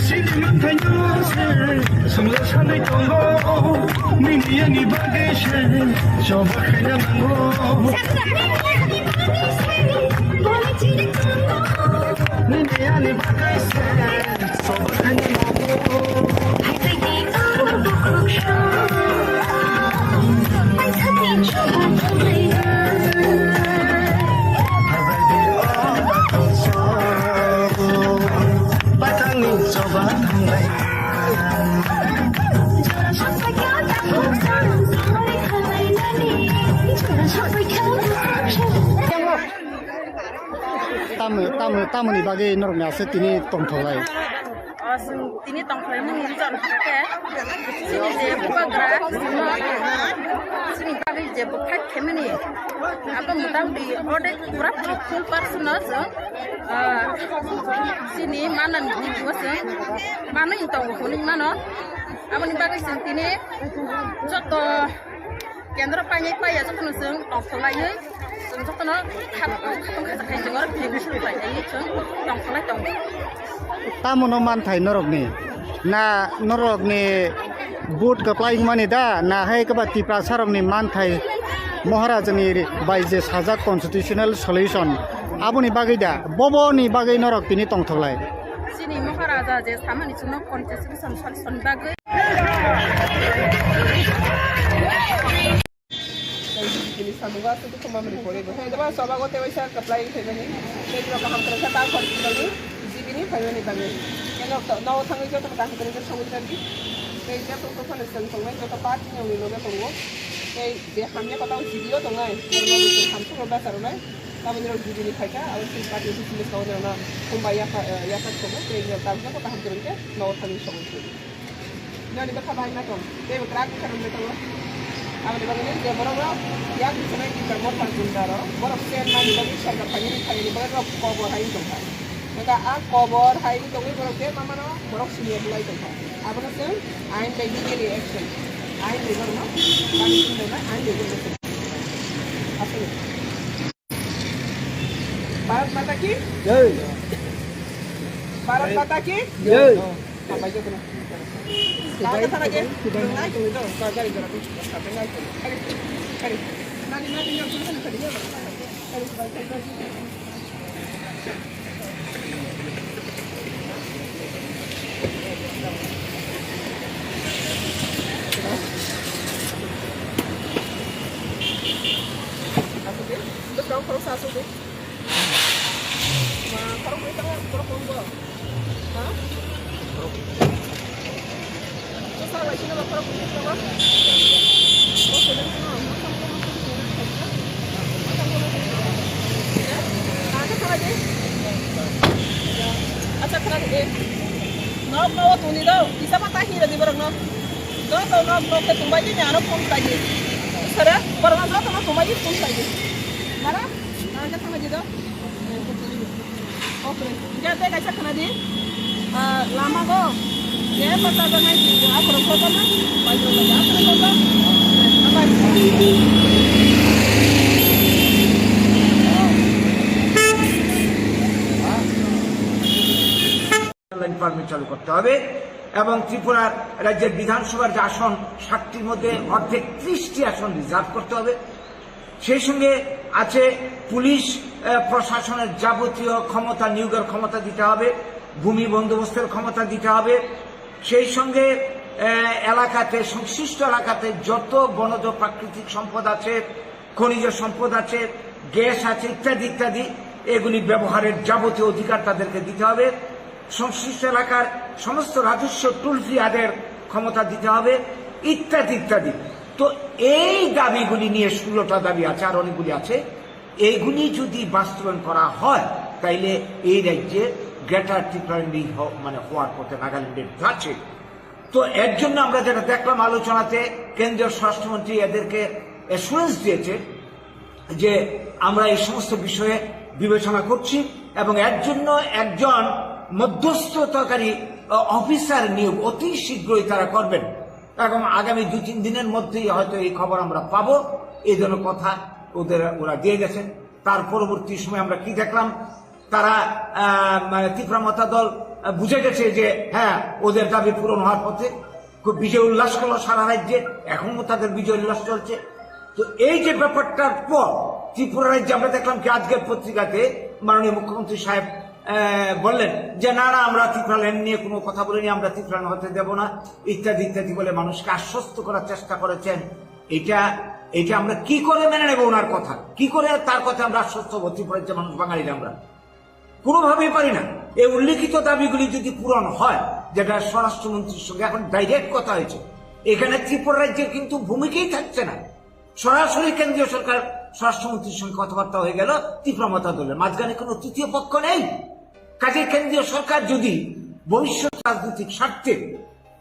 Sini manthaino se songla sanai tongo, nini ani bagwi se choba khaina nango. Nini ani bagwi se choba khaina nango. Tamo, tamo, tamoni bagwi norokni aswk tini tongthoklai? O, chwng tini tongkhlaimani reason hwnkhe, chini je bubagra, chini bagwi je bwkhak khaimani, abo motamoti ordek pura puri full percent no chwng, ah, chini manani bisingo chwng manwi tongo hwnwi mano. Aboni bagwi chwng tini joto kendro painai paiya jotono chwng tongthoklaiwi, chwng jotono kha-, khatong khacha khai chwng oro khe muchung khlainai chwng tongthoklai tongo. Tamono manthai norokni? Na norokni vote kwplai wngmani da? Na hai kwba Tiprasa rokni manthai Maharajani ri-, bai je sajak constitutional solution, aboni bagwi da? Boboni bagwi norok tini tongthoklai? Chini Maharaja je samani chwngno constitution solution bagwi. Tini samungo aswk dukhu mamani pore bo. Hai, daba sobago tei waisa kwplai khaimani. Tei rok kaham kwrwngkha ta khor khaimani. G B ni phaimani bagwi. Nok to, nok thangwi joto kaham kwrwngwi sogwi tongdi. Tei joto to phano chwng tongnai, joto party ni loge tongo. Tei je hamya kotao jidio tongnai, borok no chwng hamsukro bacharwnai. Taboni rok jibini phaikha, abo chwng party office ni sabo rok no humbai yapha, eh, yapha tongo. Tei rok tak joto kaham kwrwng khe nok thangwi sogwi tongdi. Noni bwkha bai ma tong, tei bo kwrak bwkha rok bai tongo. Aboni bagwi je borok rok yak bwswk nai Tipra Motha Gunda rok, borok chen mani bagwi sorkar phaini phaini borok rok kobor hai tongkha. Nokha a kobor hai tongwi borok je mamano borok siniya bulai tongkha. Abono chwng ain bai legally action, ain bai borokno punishment rwnai, ain bai borokno chwng. Aswk. Bharat Mata ki? Jai. Bharat Mata ki? Jai. Hambai jotono. Kaham khe thana khe? Nai tongwi do, gari gora ko, nai tongwi. Kari, kari. Nadi, nadi, nadi, nadi, nadi. Aswk di, bwskango khoroksa aswk di. Ma, khoroknwi tongo, khoroknwi bo. Ha? Bwsa bai sino ba khoroknwi tongo. Acha khana di. Nok no tuni do. Isa mata hira di borok no. Joto nok nok ke tumbai di, aro phone khlai di. Sara, borok no joto no tumbai di, phone khlai di. Mara? Acha khana di do. Okre, hingke tei kaisa khna di, ah, lama go, je pata janai di, aphuru kotor na, bai jolo, aphuru kotor, abai. Line permit চালু করতে হবে এবং ত্রিপুরা রাজ্যের বিধানসভার যে আসন, ষাটটির মধ্যে অর্ধেক, ত্রিশটি আসন রিজার্ভ করতে হবে। সেই সঙ্গে আছে পুলিশ, আহ, প্রশাসনের যাবতীয় ক্ষমতা, নিয়োগের ক্ষমতা দিতে হবে, ভূমি বন্দোবস্তের ক্ষমতা দিতে হবে। সেই সঙ্গে, আহ, এলাকাতে, সংশ্লিষ্ট এলাকাতে যত বনজ প্রাকৃতিক সম্পদ আছে, খনিজ সম্পদ আছে, গ্যাস আছে, ইত্যাদি ইত্যাদি, এগুলি ব্যবহারের যাবতীয় অধিকার তাদেরকে দিতে হবে। সংশ্লিষ্ট এলাকার সমস্ত রাজস্ব টোল ফ্রি আদায়ের ক্ষমতা দিতে হবে, ইত্যাদি ইত্যাদি। তো এই দাবিগুলি নিয়ে ষোলোটা দাবি আছে, আর অনেকগুলি আছে। এইগুলি যদি বাস্তবায়ন করা হয়, তাইলে এই রাজ্যে গ্রেটার ত্রিপুরাল্যান্ড হ-, মানে হওয়ার পথে নাগাল্যান্ডের যাচ্ছে। তো এর জন্য আমরা যেটা দেখলাম আলোচনাতে, কেন্দ্রীয় স্বরাষ্ট্রমন্ত্রী এদেরকে অ্যাসুরেন্স দিয়েছে যে আমরা এই সমস্ত বিষয়ে বিবেচনা করছি এবং এর জন্য একজন মধ্যস্থতাকারী, আহ, অফিসার নিয়োগ অতি শীঘ্রই তারা করবেন এবং আগামী দুই তিন দিনের মধ্যেই হয়তো এই খবর আমরা পাবো। এই ধরনের কথা ওদের, ওরা দিয়ে গেছেন। তার পরবর্তী সময় আমরা কি দেখলাম? তারা, আহ, মানে, ত্রিপুরা মথা দল, আহ, বুঝে গেছে যে, হ্যাঁ, ওদের দাবি পূরণ হওয়ার পথে। খুব বিজয় উল্লাস করলো সারা রাজ্যে, এখনো তাদের বিজয় উল্লাস চলছে। তো এই যে ব্যাপারটার পর ত্রিপুরা রাজ্যে আমরা দেখলাম কি আজকের পত্রিকাতে মাননীয় মুখ্যমন্ত্রী সাহেব, আহ, বললেন যে, "না, না, আমরা ত্রিপুরাল্যান্ড নিয়ে কোনো কথা বলিনি, আমরা ত্রিপুরাল্যান্ড হতে দেব না," ইত্যাদি ইত্যাদি বলে মানুষকে আশ্বস্ত করার চেষ্টা করেছেন। এটা, এটা আমরা কি করে মেনে নেব ওনার কথা? কি করে তার কথা আমরা আশ্বস্ত হবো ত্রিপুরার যে মানুষ বাঙালিরা আমরা? কোনোভাবেই পারি না। এই উল্লেখিত দাবিগুলি যদি পূরণ হয়, যেটা স্বরাষ্ট্রমন্ত্রীর সঙ্গে এখন ডাইরেক্ট কথা হয়েছে, এখানে ত্রিপুরা রাজ্যের কিন্তু ভূমিকাই থাকছে না। সরাসরি কেন্দ্রীয় সরকার স্বরাষ্ট্রমন্ত্রীর সঙ্গে কথাবার্তা হয়ে গেল ত্রিপুরা মথা দলের, মাঝখানে কোনো তৃতীয় পক্ষ নেই। কাজে কেন্দ্রীয় সরকার যদি ভবিষ্যৎ রাজনৈতিক স্বার্থে,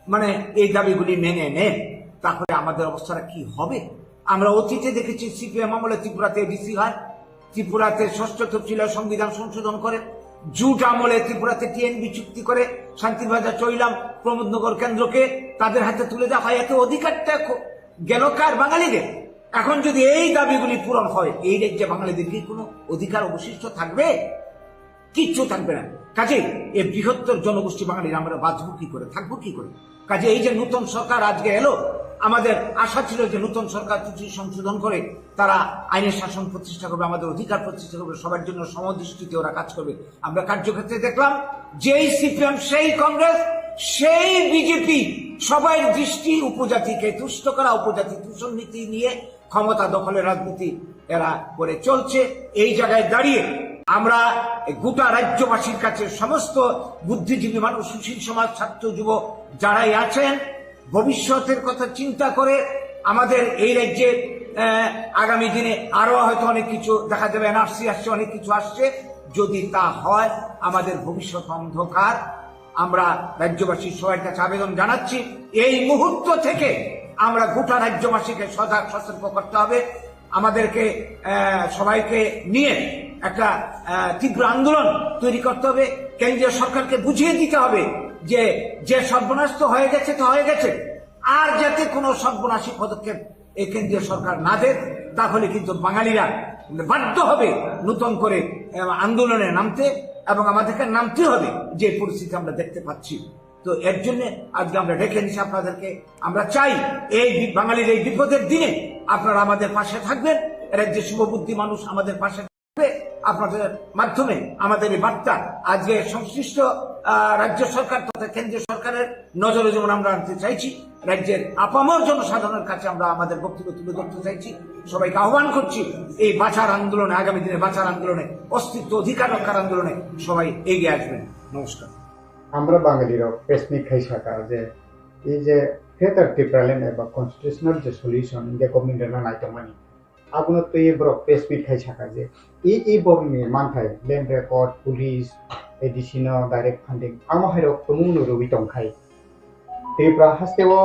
মানে, এই দাবিগুলি মেনে নেন, তাহলে আমাদের অবস্থাটা কি হবে? আমরা অতীতে দেখেছি সিপিএম আমলে ত্রিপুরাতে এডিসি হয়, ত্রিপুরাতে ষষ্ঠ তফসিলে সংবিধান সংশোধন করে, জুট আমলে ত্রিপুরাতে টিএনবি চুক্তি করে, শান্তিবাজার চৈলাম, প্রমোদনগর কেন্দ্রকে তাদের হাতে তুলে দেওয়া হয়। এতে অধিকারটা খ-, গেল কার? বাঙালিদের। এখন যদি এই দাবিগুলি পূরণ হয়, এই রাজ্যে বাঙালিদের কি কোনো অধিকার অবশিষ্ট থাকবে? কিচ্ছু থাকবে না। কাজেই এই বৃহত্তর জনগোষ্ঠী বাঙালিরা আমরা বাঁচবো কি করে, থাকবো কি করে? কাজে এই যে নতুন সরকার আজকে এলো, আমাদের আশা ছিল যে নতুন সরকার কিছু সংশোধন করে তারা আইনের শাসন প্রতিষ্ঠা করবে, আমাদের অধিকার প্রতিষ্ঠা করবে, সবার জন্য সমদৃষ্টিতে ওরা কাজ করবে। আমরা কার্যক্ষেত্রে দেখলাম, যেই সিপিএম, সেই কংগ্রেস, সেই বিজেপি, সবাই দৃষ্টি উপজাতিকে তুষ্ট করা, উপজাতি দূষণ নীতি নিয়ে ক্ষমতা দখলের রাজনীতি এরা করে চলছে। এই জায়গায় দাঁড়িয়ে আমরা গোটা রাজ্যবাসীর কাছে, সমস্ত বুদ্ধিজীবী মানুষ, সুশীল সমাজ, ছাত্র, যুব যারাই আছেন, ভবিষ্যতের কথা চিন্তা করে আমাদের এই রাজ্যে, আহ, আগামী দিনে আরো হয়তো অনেক কিছু দেখা যাবে, এনআরসি আসছে, অনেক কিছু আসছে। যদি তা হয়, আমাদের ভবিষ্যৎ অন্ধকার। আমরা রাজ্যবাসীর সবার কাছে আবেদন জানাচ্ছি, এই মুহূর্ত থেকে আমরা গোটা রাজ্যবাসীকে সজাগ সতর্ক করতে হবে। আমাদেরকে, আহ, সবাইকে নিয়ে একটা, আহ, তীব্র আন্দোলন তৈরি করতে হবে। কেন্দ্রীয় সরকারকে বুঝিয়ে দিতে হবে যে, যে সর্বনাশ তো হয়ে গেছে, তো হয়ে গেছে, আর যাতে কোনো সর্বনাশী পদক্ষেপ এই কেন্দ্রীয় সরকার না দেয়, তাহলে কিন্তু বাঙালিরা বাধ্য হবে নতুন করে, আহ, আন্দোলনে নামতে, এবং আমাদেরকে নামতে হবে যে পরিস্থিতি আমরা দেখতে পাচ্ছি। তো এর জন্য আজকে আমরা ডেকে এনেছি আপনাদেরকে। আমরা চাই এই বি-, বাঙালির এই বিপদের দিনে আপনারা আমাদের পাশে থাকবেন। রাজ্যের শুভবুদ্ধি মানুষ আমাদের পাশে থাকবে। আপনাদের মাধ্যমে আমাদের এই বার্তা আজকে সংশ্লিষ্ট, আহ, রাজ্য সরকার তথা কেন্দ্রীয় সরকারের নজরে যেমন আমরা আনতে চাইছি, রাজ্যের আপামর জনসাধারণের কাছে আমরা আমাদের বক্তব্য তুলে ধরতে চাইছি। সবাইকে আহ্বান করছি এই বাঁচার আন্দোলনে, আগামী দিনে বাঁচার আন্দোলনে, অস্তিত্ব অধিকার রক্ষার আন্দোলনে সবাই এগিয়ে আসবেন। নমস্কার। আমরা বাঙালিরা প্রেস মিট খাই থাকা যে এই যে গ্রেটার টিপ্রাল্যান্ড এবা কনস্টিটিউশনাল যে সলিউশন ইন্ডিয়া গভর্নমেন্ট এর নাইতো মানি, abono twi borok press meet khai saka je, e, e borokni manthai land record, police, A D C no direct funding, amo hai rok tumung no rwui tong khai. Tripura haste o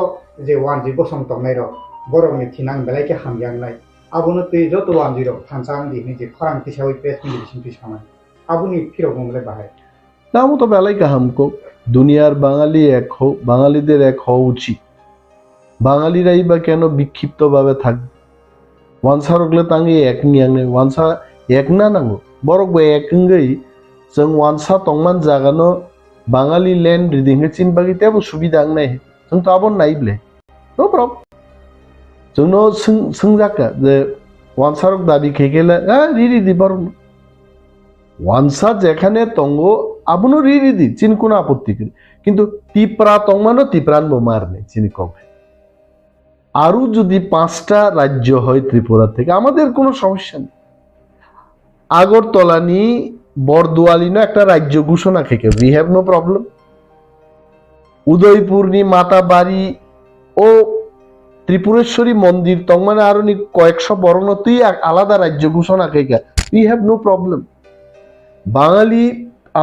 je wanjwi bosong tongnai rok, borokni thinang belai khe hamya wngnai. Abono twi joto wanjwi rok thansa wng di hwnwi je khorang tisaui press meet bising twi sanai. Aboni phirok mung le bahai. Tamo to belai kaham kok, duniyar Bangali ek ho, Bangalide ek ho uchit. Bangalira iba keno bikkhipto babe thak? Wansarok le tangwi ek wngya wngnai, wansa ek na nango. Borok bo ek wngwi chwng wansa tongman jagano Bangali land ridi hwnkhe chini bagwi teibo subida wngnai. Chwng to abo nai ble. No problem. Chwngno swng-, swngjak kha je wansarok dabi khe khe le, "Ah, ri ridi borokno." Wansa jekhane tongo, abono ri ridi, chini kono apotti kwrwi. Kintu Tipra tongmano Tipran bo ma rwnai, chini kok. আরো যদি পাঁচটা রাজ্য হয় ত্রিপুরা থেকে, আমাদের কোনো সমস্যা নেই। আগরতলানি বরদোয়ালিনো একটা রাজ্য ঘোষণা khe khe, we have no problem. উদয়পুরনি Matabari o Tripureswari mondir tongmani aroni koyekso borokno twi a-, alada rajyo ghoshona khaikha, we have no problem. বাঙালি,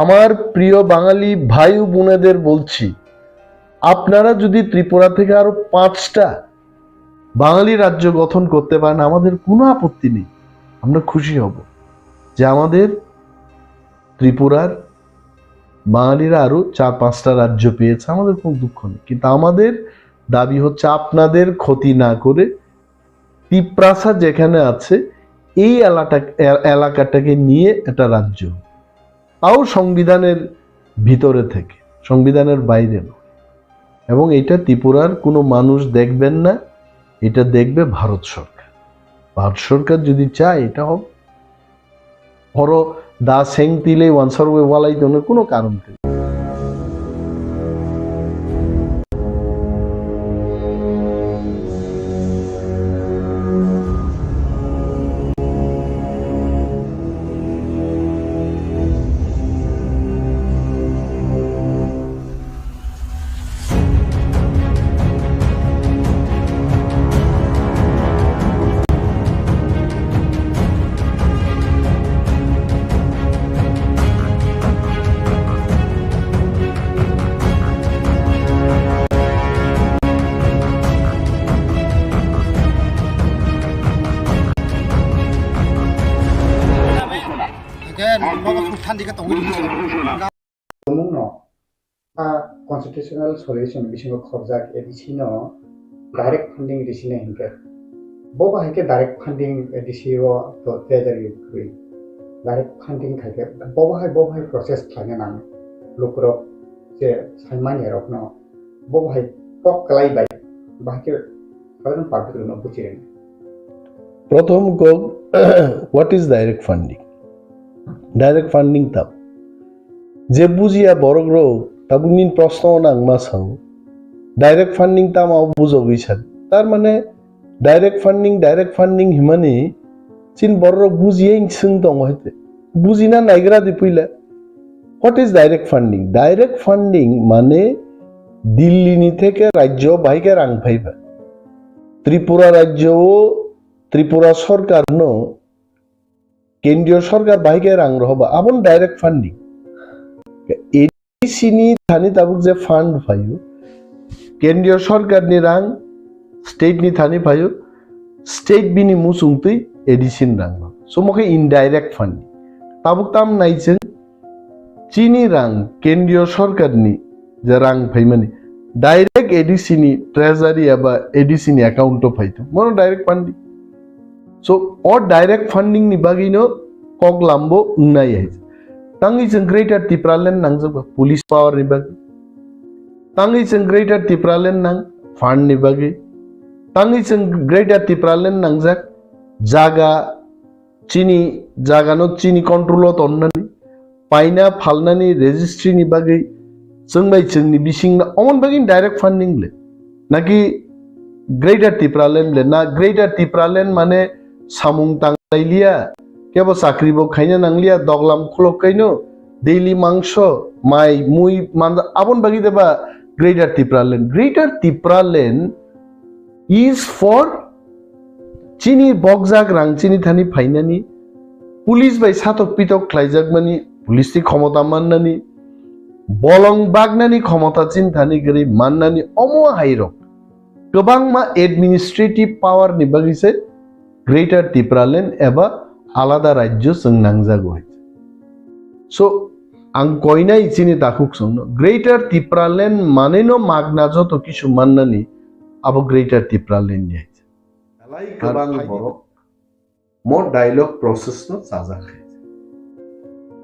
আমার প্রিয় বাঙালি ভাই ও বোনেদের বলছি, আপনারা যদি ত্রিপুরা থেকে আরো পাঁচটা বাঙালি রাজ্য গঠন করতে পারেন, আমাদের কোনো আপত্তি নেই, আমরা খুশি হব যে আমাদের ত্রিপুরার বাঙালিরা আরো চার পাঁচটা রাজ্য পেয়েছে, আমাদের কোনো দুঃখ নেই। কিন্তু আমাদের দাবি হচ্ছে আপনাদের ক্ষতি না করে তিপ্রাসা যেখানে আছে এই এলাকা-, এ-, এলাকাটাকে নিয়ে একটা রাজ্য, তাও সংবিধানের ভিতরে থেকে, সংবিধানের বাইরে নয়। এবং এটা ত্রিপুরার কোনো মানুষ দেখবেন না, এটা দেখবে ভারত সরকার। ভারত সরকার যদি চায়, এটা হবে। Horo da seng twi le wansarwi walai tongno kuno karon kwrwi. Hingke nogo suk thandike tongwi rwdi. Tumungno a constitutional solution bisingo khorjak A D C no direct funding risina hinkhe, bo bahai khe direct funding A D C o to treasury kwrwi direct funding khaikhe bo bahai, bo bahai process khlaina nang lukurok je saimanya rokno bo bahai kok kwlai bai bahai khe sadharon public rokno buchirwna. Prothom kok, what is direct funding? Direct funding tam? Je bujiya borok rok tabuk nini proshno no ang ma sao. Direct funding tamo bujogwi sa. Tar mane direct funding, direct funding himani chin borok rok bujiya swng tongo hai te. Bujina naigra di puila. What is direct funding? Direct funding mane Delhi ni theke rajyo bahai khe rang phaiba. Tripura rajyo o Tripura sorkar no kendriyo sorkar bahai khe rang rohoba. Abon direct funding. A D C ni thani tabuk je fund phaio, kendriyo sorkar ni rang state ni thani phaio, state bini muchung twi A D C ni rang no. So mo khe indirect fund. Tabuk tam nai chwng chini rang kendriyo sorkar ni je rang phaimani direct A D C ni treasury eba A D C ni account o phai tong. Mono direct fund. So o direct funding ni bagwi no kok lambo wngnai hai. Tangwi chwng Greater Tipraland nangjak ba police power ni bagwi. Tangwi chwng Greater Tipraland nang fund ni bagwi. Tangwi chwng Greater Tipraland nangjak jaga chini jaga no chini control o tonnani paina phalnani registry ni bagwi chwng bai chwngni bisingno omon bagwi direct funding le. Naki Greater Tipraland le na Greater Tipraland mane samung tanglailiya, kebo chakri bo khaina nangliya, doglam khulok kaino, daily mangso, mai, mui, manja, abon bagwi deba Greater Tipraland. Greater Tipraland is for chini bokjak rang chini thani phainani, police bai satok pitok khlaijakmani, police ni khomota mannani, bolong bagnani khomota chini thani gri mannani omo hairok. Kwbangma administrative power ni bagwi se Greater Tipraland eba alada rajyo chwng nangjago hai. So, ang koinai chini takhuk songno, Greater Tipraland maneno magna joto kisu mannani abo Greater Tipraland ni hai. Belai kwbang borok mo dialogue process no chajak khe.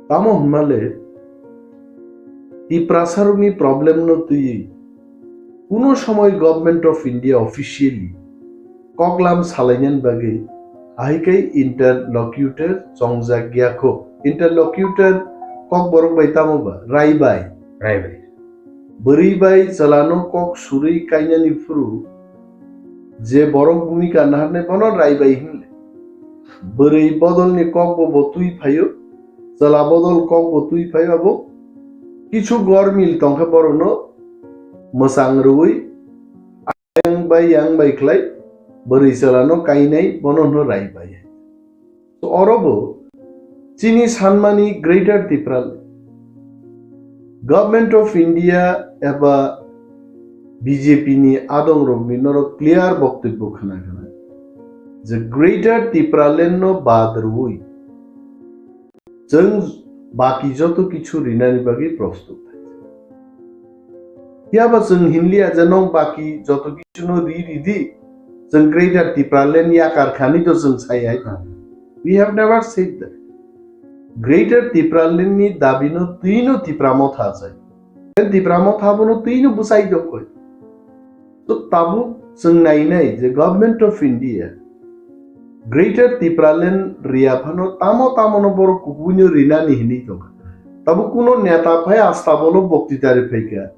Tamo hwnmale Tiprasarokni problem no twiwi kuno somoi Government of India officially koklam salainani bagwi ahai khe interlocutor chongjak ya kho. Interlocutor kokborok bai tamo ba? Raibai. Raibai. Bwrwi bai chwlano kok surwi kainani phuru je borok bhumika naharnai bono raibai hinle. Bwrwi bodolni kokbo bo twi phaio, chwla bodol kokbo twi phaio abo kisu gormil tongkhe borokno mwchang rwui yang bai yang bai khlai bwrwi chwlano kainai bono hwno raibai. So, oro bo chini sanmani Greater Tipraland, Government of India eba B J P ni adongrokni norok clear boktobbo khna khna je Greater Tipraland no bad rwui chwng baki joto kichu rinani bagwi prostut. Phiya ba chwng hinliya je nwng baki joto kichuno ri ridi, chwng Greater Tipraland yakar khani to chwng sai hai. We have never said that. Greater Tipraland ni dabi no twi no Tipra Motha achai. Then Tipra Motha bono twi no bwsai dokoi. To tabuk chwng nainai je Government of India Greater Tipraland riya phano tamo tamo no borok kubuino rinani hinwi tongkha. Tabuk kuno neta phai asta bolo boktitari phaikha.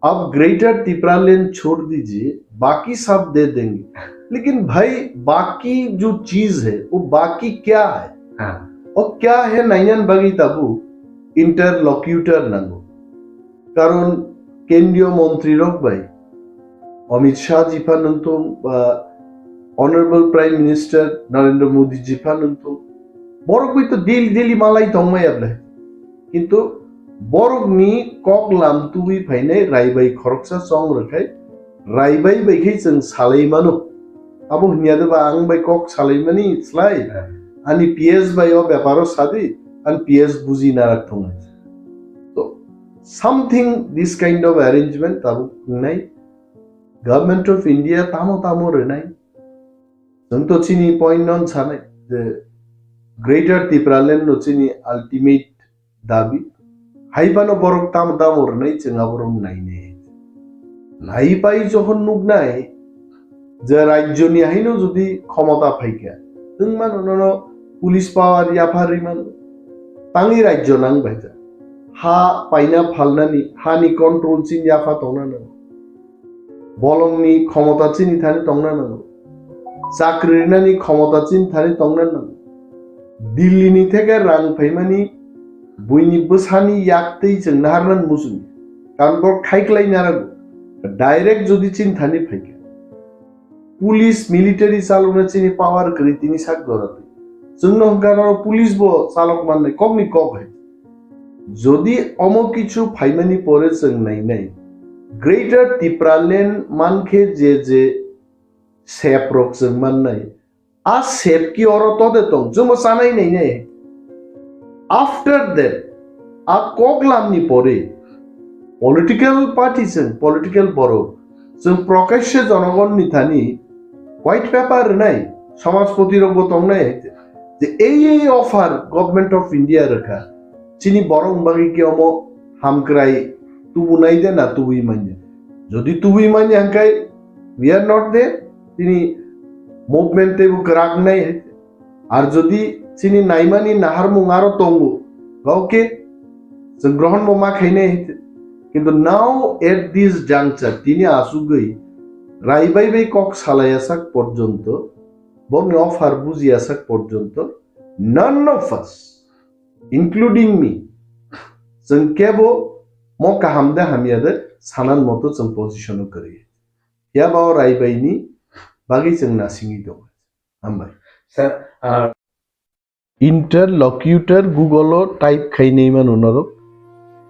Ab Greater Tipraland chhod dijiye, baki sab de denge. Lekin bhai, baki jo cheez hai, wo baki kya hai? Ha. Wo kya hai nainan bagwi tabuk interlocutor nango. Karon kendriyo montri rok bai Amit Shah ji pha nungtung ba Honorable Prime Minister Narendra Modi ji pha nungtung, borok bai to daily daily malai tongmaya ble. Kintu borokni kok lam tubui phainai raibai khoroksa chong rwkhai, raibai bai khe chwng salai mano. Abo hwnya de ba ang bai kok salai mani slai, ani P S bai o beparo sadi, ani P S buji narak thongnai. To something this kind of arrangement tabuk wngnai. Government of India tamo tamo rwnai. Chwng to chini point no sanai je Greater Tipraland no chini ultimate dabi. Hai phano borok tamo tamo rwnai chwng aborok nainai. Nai pai jokhon nuknai je rajyoni haino jodi khomota phaikha, chwng mano nono police power yapharwi mano. Tangwi rajyo nang baita. Ha paina phalnani, hani control chini yapha tongna nango. Bolongni khomota chini thani tongna nango. Chakri rinani khomota chini thani tongna nango. Delhi ni theke rang phaimani buini bwsani yaktwi chwng naharnan muchung. Karon bo khaiklai narago. Direct jodi chini thani phaikha. Police, military chalokna chini power kwrwi tini sak jora twi. Chwngno hwnkha oro police bo chalok mannai kokni kok hai. Jodi omo kichu phaimani pore chwng nainai. Greater Tipraland mankhe je je sep rok chwng mannai. A sep ki oro tode tong, chwngbo chanai nainai. After that, a koklamni pore political party chwng, political borok chwng prokashe jonogonni thani white paper rwnai, samajpoti rokbo tongnai, je ei ei offer Government of India rwkha, chini borok bagwi ki omo hamkrai tubunai de na tubui manya. Jodi tubui manya hwnkhe we are not there, chini movement teibo kwrak nai. Ar jodi chini naimani naharmung aro tongo, okay, chwng grohon bo ma khainai. Kintu now at this juncture, tini asugwi Rai bai bai kok salaiya sak porjonto, bokni offer bujiya sak porjonto, none of us, including me, chwng kebo mo kaham de hamya de sanan moto chwng position o kwrwi. Phiya ba o Rai bai ni bagwi chwng nasingwi tongo. Hambai. Sir, uh, Interlocutor Google o type khainai mano norok.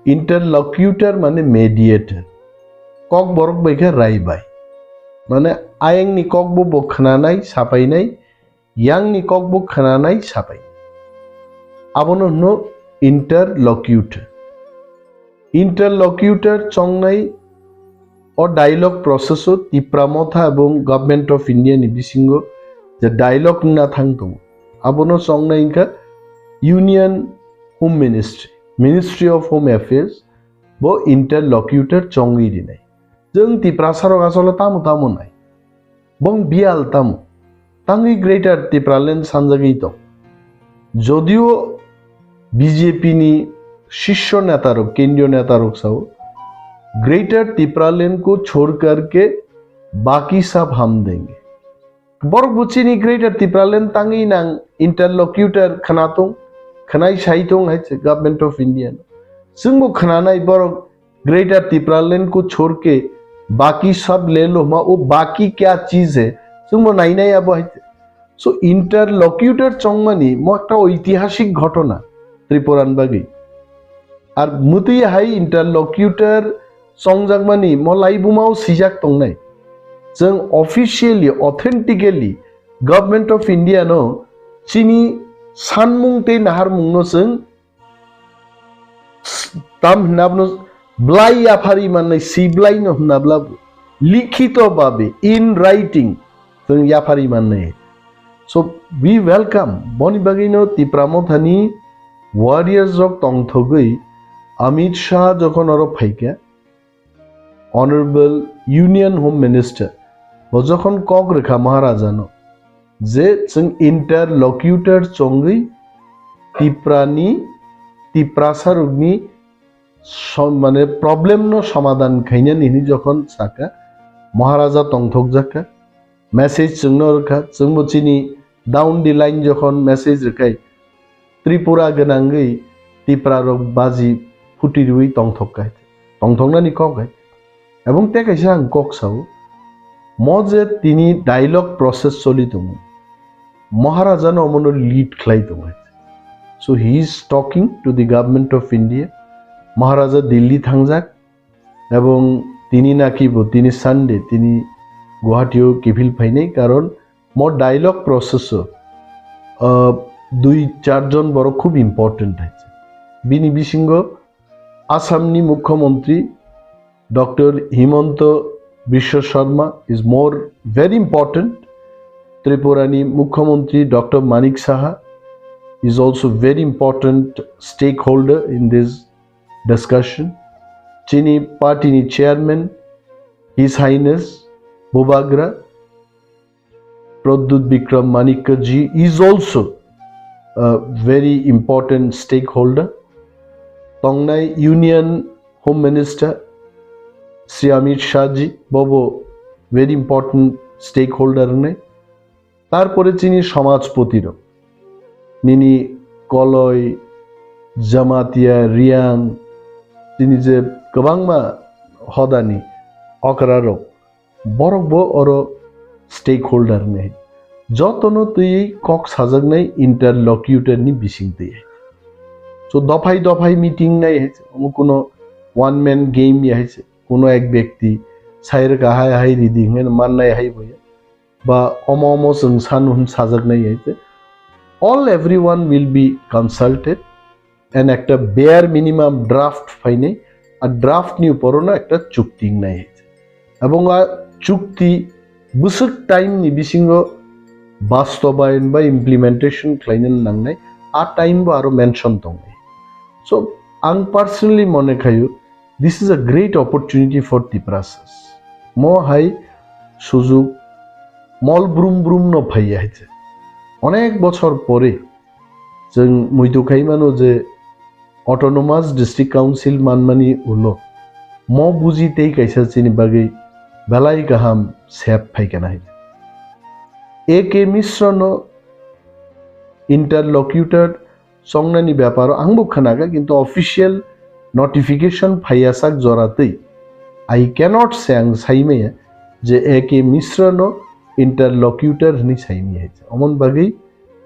Interlocutor mane mediator. Kokborok bai khe Rai bai. Mane ayang ni kokbo bo khwnanai, sapainai, yang ni kokbo khwnanai, sapai. Abono hwno interlocutor. Interlocutor chongnai o dialogue process o Tipra Motha ebong Government of India ni bisingo je dialogue wngna thang tongo, abono chongnai wngkha Union Home Ministry, Ministry of Home Affairs, bo interlocutor chongwi rinai. Chwng Tiprasa rok asole tamo tamo nai. Bong biyal tamo tangwi Greater Tipraland sanjagwi tong. Jodio B J P ni shisho netarok, kendriyo netarok sao, "Greater Tipraland ko chhod karke baki sab hum denge." Borok bo chini Greater Tipraland tangwi nang interlocutor khwnatung, khwnai saitung hai se Government of India. Chwngbo khwnanai borok Greater Tipraland ko chhod ke baki sab le lo, ma wo baki kya cheez hai, chwngbo nainai abo hai. So interlocutor chongmani mo ekta oitihasik ghotona Tripura ni bagwi. Ar mwtwi hai interlocutor chongjakmani mo laibuma o swijak tongnai. Chwng officially, authentically Government of India no chini sanmung tei naharmung no chwng tam hwnna bono blai yaphari mannai, si blai no hwnna bla bo likhito babe, in writing, chwng yaphari mannai. So we welcome, boni bagwi no Tipra Mothani warriors rok tongthogwi Amit Shah jokhon oro phaikha, Honorable Union Home Minister bo jokhon kok rwkha Maharaja no, je chwng interlocutor chongwi Tiprani, Tiprasa rokni som-, mane problem no somadhan khainani hwnwi jokhon saka, Maharaja tongthokjakha, message chwngno rwkha, chwngbo chini down the line jokhon message rwkhai, Tripura gwnangwi Tipra rok baji phuti rwi tongthok kai, tongthoknani kok hai. Ebong tei kaisa ang kok sao, mo je tini dialogue process choli tongo, Maharaja no omono lead khlai tongo. So he is talking to the Government of India. Maharaja Delhi thangjak, ebong tini naki bo tini Sunday tini Guwahati o kiphil phainai, karon mo dialogue process o, ah, dui char jon borok khub important hai. Bini bisingo Assam ni Mukhyamantri Doctor Himanta Biswa Sarma is more very important. Tripura ni Mukhyamantri Doctor Manik Saha is also very important stakeholder in this discussion. Chini party ni chairman, His Highness Bubagra, Pradyut Bikram Manikya ji is also a very important stakeholder. Tongnai Union Home Minister Shri Amit Shah ji, bobo very important stakeholder wngnai. Tarpore chini samajpoti rok. nini Koloi, Jamatia, Riang, tini je kwbangma hodani okrarok, borok bo oro stakeholder ni. Jotono twi kok sajaknai interlocutor ni bising twi. So dophai dophai meeting nai hai, omo kuno one man game ya hai, kuno ek byakti sai rwkha hai, hai ridi hwnwi mannai hai bo ya. Ba omo omo chwng sanu hwn sajaknai hai. All everyone will be consulted and ekta bare minimum draft phainai, a draft ni upor no ekta chukti wngnai hai. Ebong a chukti bwswk time ni bisingo bastobayon ba implementation khlaina nangnai, a time bo aro mention tongnai. So ang personally mone khayo, this is a great opportunity for Tiprasas. Mo hai sujug mol brum brum no phaiya hai se. Onek bochor pore chwng muitu khai mano je Autonomous District Council manmani ulo mo buji tei kaisa chini bagwi belai kaham sep phaikana hai. A K Mishra no interlocutor chongnani beparo angbo khwnakha, kintu official notification phaiya sak jora twi. I cannot say, ang saimaya je A K Mishra no interlocutor hwnwi saimaya hai. Omon bagwi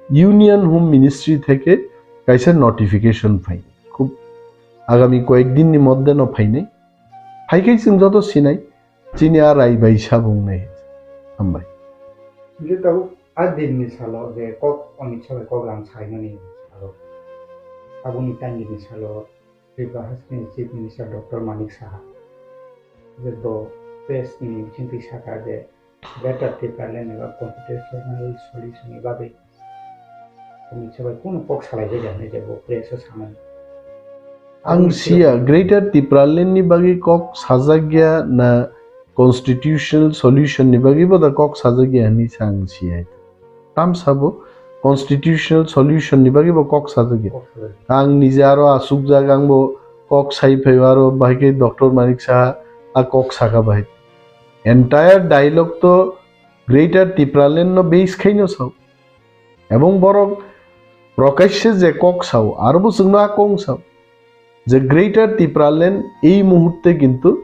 Union Home Ministry theke kaisa notification phai. Khub agami koyek din ni moddhe no phainai. Phaikhai chwng joto sinai, chini a rai bai sabung nai. Hambai. Hingke tabuk a din ni salo je kok Amit Shah bai kok lam saimani salo. Aboni time ni salo Tripura hasteni Chief Minister Doctor Manik Saha je bo press ni bisingtwi saka je Greater Tipraland eba constitutional solution ni bagwi Amit Shah bai kunu kok salai jai hwnwi je bo press o sanai. Ang siya, Greater Tipraland ni bagwi kok sajak ya na constitutional solution ni bagwi bo da kok sajak ya hwnwi sa ang siya. Tam sabo constitutional solution ni bagwi bo kok sajak ya. Kok sajak ya. Ang nije aro asukjak, ang bo kok sai phaio, aro bahai khe Doctor Manik Saha a kok saka bahai. Entire dialogue to Greater Tipraland no base khaino sao. Ebong borok prokashe je kok sao, aro bo chwngno a kong sao je Greater Tipraland ei muhurte kintu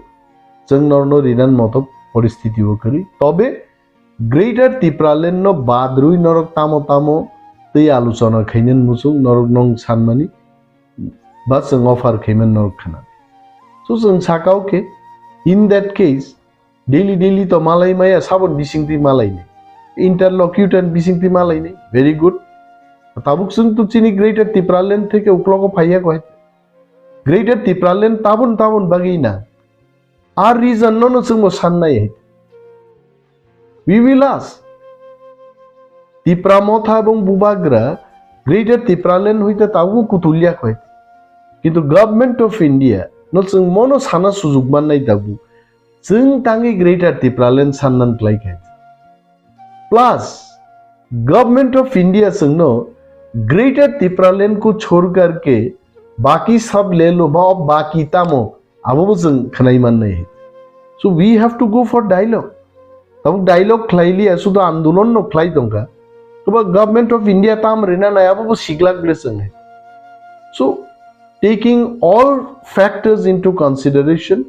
chwng norno rinan moto poristiti o kwrwi. Tobe Greater Tipraland no bad rwi norok tamo tamo tei aluchona khainani muchung norok nong sanmani ba chwng offer khaiman norok khna. So chwng sakao khe, in that case, daily daily to malai maya, sabon bisingtwi malai ni. Interlocutor bisingtwi malai ni. Very good. Tabuk chwng to chini Greater Tipraland theke uklogo phaiya koi. Greater Tipraland tabun tabun bagwi na. Ar reason no no chwngbo sannai hai. We will ask. Tipra Motha ebong Bubagra Greater Tipraland hoite tabuk kutulya koi. Kintu Government of India no chwng mono sana sujug mannai tabuk. Chwng tangwi Greater Tipraland sannan klai khe. Plus, Government of India chwngno Greater Tipraland ko chhorkar ke baki sab le lo, ma baki tamo, abo bo chwng khwnai mannai. So we have to go for dialogue. Tabuk dialogue khlai liya, sudu andolon no khlai tongkha. Toba Government of India tam rina nai, abo bo siglak ble chwng hai. So taking all factors into consideration,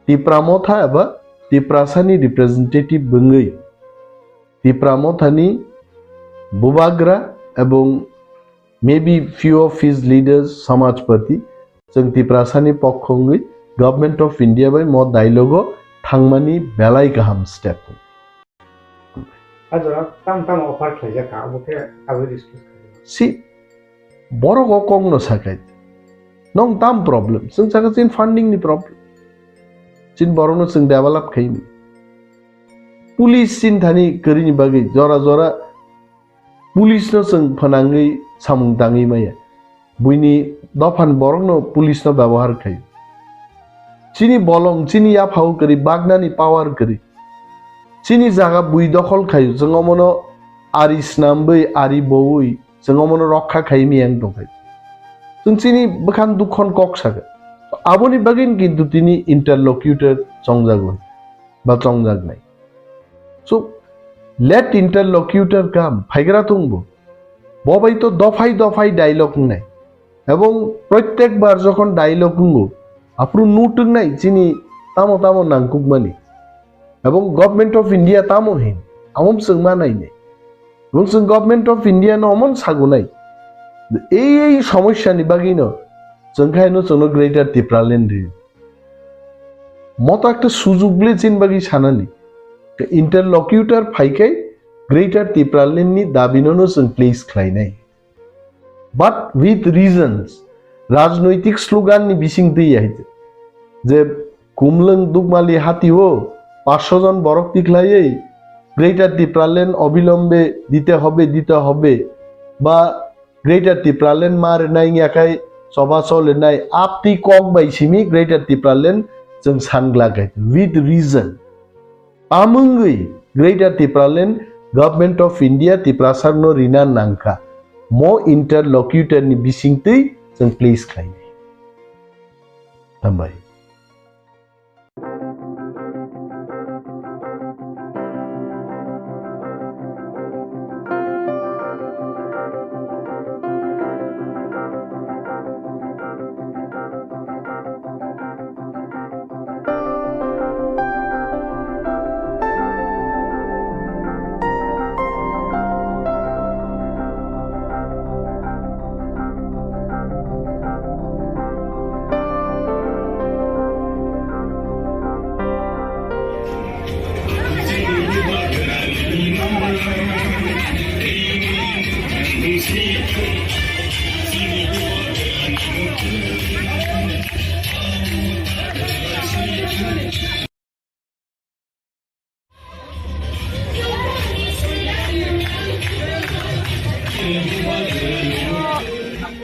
Tipra Motha eba Tiprasani representative bwngwi Tipra Mothani Bubagra ebong maybe few of his leaders, Samajpati, chwng Tiprasani pokho wngwi Government of India bai mo dialogue o thangmani belai kaham step. A jora tam tam offer khlaijak kha, abo khe abo discuss khlai. Si borok o kok no sakai. Nong tam problem. Chwng saka chin funding ni problem. Chin borok no chwng develop khaini. Police chin thani kwrwini bagwi jora jora police no chwng phanangwi samung tangwi maya. Buini dophan borokno police no byabohar khlaio. Chini bolong, chini yaphao kwrwi, bagnani power kwrwi. Chini jaga bui dokhol khlaio, chwng omono ari snamwi, ari bowi, chwng omono rokha khai miyang tongkha. Chwng chini bwkhang dukhon kok sakha. Aboni bagwino kintu tini interlocutor chongjago ba chongjaknai. So, let interlocutor come, phaigra tongbo. Bo bai to dophai dophai dialogue wngnai. Ebong protyek bar jokhon dialogue wngo, aphuru nutwknai chini tamo tamo nangkukmani. Ebong Government of India tamo hin, amo chwng ma nainai. Ebong chwng Government of India no omo sagunai. Ei, ei somosya ni bagwi no chwng khaino chwngno Greater Tipraland ri. Moto ekta sujug le chini bagwi sanani. Interlocutor phaikai Greater Tipraland ni dabi no no chwng place khlainai. But with reasons, rajnoitik slogan ni bising twi hai je kumlwng dukmali hati o paanch sho jon borok tikhlaiwi Greater Tipraland obilombe dite hobe, dite hobe, ba Greater Tipraland ma rwnai wngya khai choba cholinai aptwi kok bai simi Greater Tipraland chwng san glak hai with reason. Tamungwi Greater Tipraland Government of India Tiprasarno rina nangkha. Mo interlocutor ni bisingtwi chwng place khlainai. Hambai.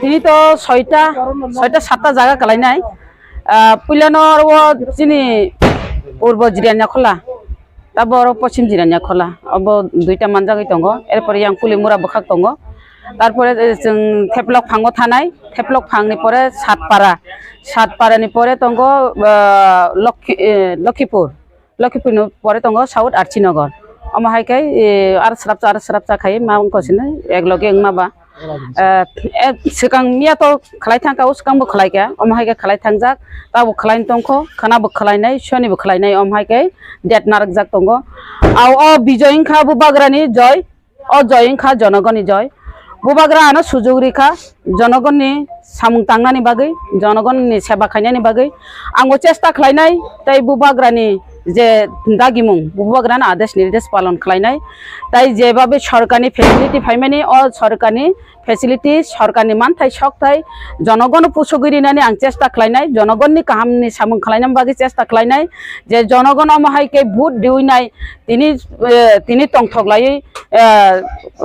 Tini to soita, soita satta jaga kalainai. Ah, puilano aro chini purbo Jirania Khola, tabo aro poschim Jirania Khola. Obo duita manjagwi tongo. Erpore yang Pulimura bwkhak tongo. Tarpore, eh, chwng Theplok phango thanai. Theplok phangni pore Satpara. Satparani pore tongo, ah, Lokhi-, eh, Lokhipur. Lokhipurni pore tongo South Archinagar. Omo hai khe, eh, ar srapsa, ar srapsa khai ma wngkha sini, ek loge wngma ba. Eh, eh, swkang miya to khlai thang kha, o swkang bo khlai kha. Omo hai khe khlai thangjak, ta bo khlai tongkho, khana bo khlainai, soni bo khlainai, omo hai khe date narwkjak tongo. Au o bijoy wngkha bubagrani joy, o joy wngkha jonogoni joy. Bubagra ano sujug rikha, jonogonni samung tangnani bagwi, jonogonni seba khainani bagwi ang bo chesta khlainai, tei bubagrani je dagimung, bubagrani adesh nirdesh palon khlainai, tei jebabe sorkarni facility phaimani, o sorkarni facility, sorkarni manthai sokthai jonogono pusugwi rinani ang chesta khlainai, jonogonni kahamni samung khlainani bagwi chesta khlainai, je jonogon omo hai khe vote riwinai tini, eh, tini tongthok laiwi, eh,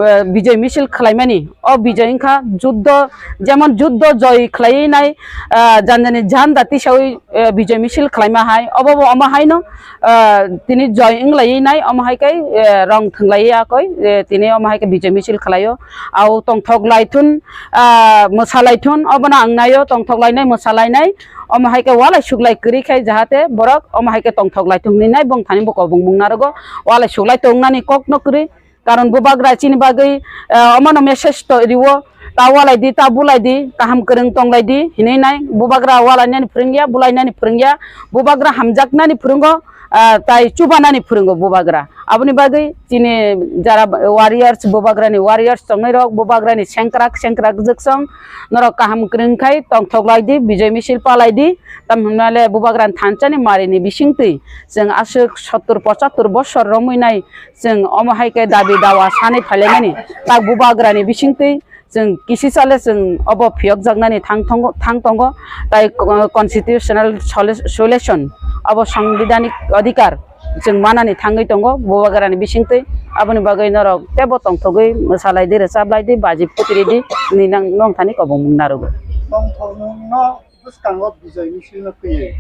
eh, bijoy misil khlaimani. O bijoy wngkha juddo, jemon juddo joy khlaiwi nai, eh, janjani janda tisawi, eh, bijoy misil khlaima hai. Obo bo omo haino, eh, tini joy wng laiwi nai, omo hai khe, eh, rong thwng laiwi yakoi, eh, tini omo hai khe bijoy misil khlaio. Au tongthok laithun, ah, mwsa laithun, obono ang naio, tongthok lainai, mwsa lainai. Omo hai khe walai suklai kwrwi khai jahate borok omo hai khe tongthok laithung hinwi nai bongthani bo kobong mung narwgo. Walai suklai tongnani kokno kwrwi. Karon bubagra chini bagwi, eh, omono message to riwo, ta walai di, ta bulai di, kaham kwrwng tonglai di hinwi nai. Bubagra walainani phwrwngya, bulainani phwrwngya, bubagra hamjaknani phwrwngo, ah, tai chubanani phwrwngo bubagra. Aboni bagwi chini jara warriors, bubagrani warriors tongnai rok, bubagrani sengkrak, sengkrak jwksong, norok kaham kwrwng khai tongthok lai di, bijoy misil palai di. Tam hwnmale bubagrani thansa ni mari ni bising twi chwng aswk sottur pochattur bosor romwi nai chwng omo hai khe dabi dawa sanwi phailaimani. Tak bubagrani bising twi chwng kisi sale chwng obo phiyokjaknani thang thongo, thang tongo, tai co-, constitutional solu-, solution, obo sangbidhanik adhikar chwng manani thangwi tongo bubagrani bisingtwi. Aboni bagwi norok teibo tongthogwi mwsalai di, rwchaplai di, baji putri di, hinwi nang, nongthani kobongmung narwgo. Tongthokmungno bwskango Bijoy misilno twiwi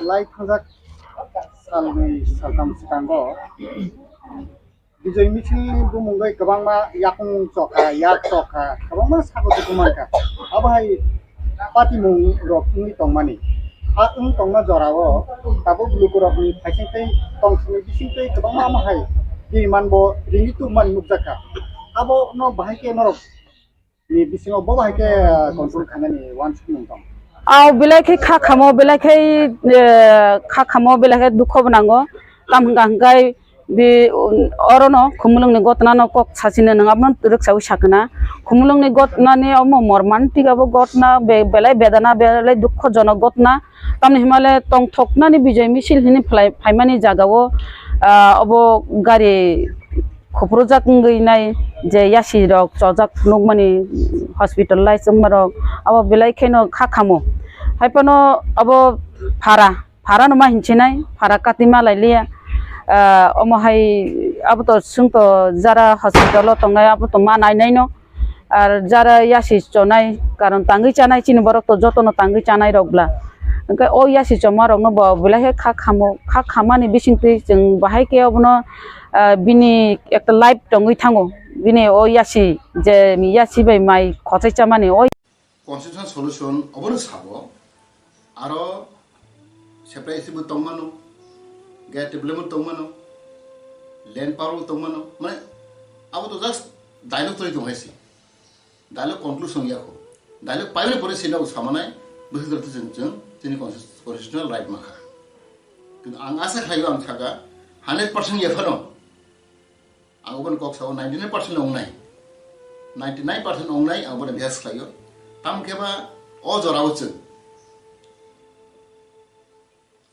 lai thangjak salnwi saltham swkango. Bijoy misil ni bumung bai kwbangma yakung chokha, yak chokha, kwbangma sago tuku mankha. Abo hai patimung rok wngwi tongmani. A wng tongma jorao tabuk lukurokni phaising tei tongsongni bising tei kwbangma amo hai biriman bo ringwi tubumani nukjakha. A Abo no bahai khe norok ni bisingo bo bahai khe, ah, control khainani uansukmung tong. Aw belai khe kha khamo, belai khe, eh, kha khamo, belai khe dukho bo nango. Tam hwnkha hwnkhe bi, um, orono khumulwngni gotnano kok sachina nwng abono rwksawi sakna. Khumulwngni gotnani omo mormantik abo gotna be-, belai bedana, belai dukhojonok gotna. Tamni hwnmale tongthoknani Bijoy misil hwnwi phlai-, phaimani jagao, ah, obo gari khupurjak wngwi nai je yasi rok chojak nukmani hospitalize wngmarok abo belai kheno kha khamo. Haiphano abo phara, phara no ma hinchinai, phara kati ma lailiya. Ah, omo hai abo to swngto jara hospital o tongnai abo to ma nainai no. Ar jara yasi chonai, karon tangwi chanai chini borok to jotono tangwi chanai rok bla. Hwnkhe o yasi choma rokno bo belai khe kha khamo, kha khamani bisingtwi chwng bahai khe obono, ah, bini ekta life tongwi thango. Bini o yasi je yasi bai mai khochai chamani o Constitutional solution obono sabo. Aro separate bo tongmano, gate table bo tongmano, land power bo tongmano, mane abo to just dialogue tongwi tonghaisi. Dialogue conclusion yakho. Dialogue paimani pore sino samanai bwswk jora chwng chwng chini consti-, constitutional right makha. Kintu ang asa khlaio ang saka hundred percent yaphano. Ang obono kok sao ninety nine percent ongnai. Ninety nine percent ongnai ang obono bihas khlaio. Tam khe ba o jorao chwng.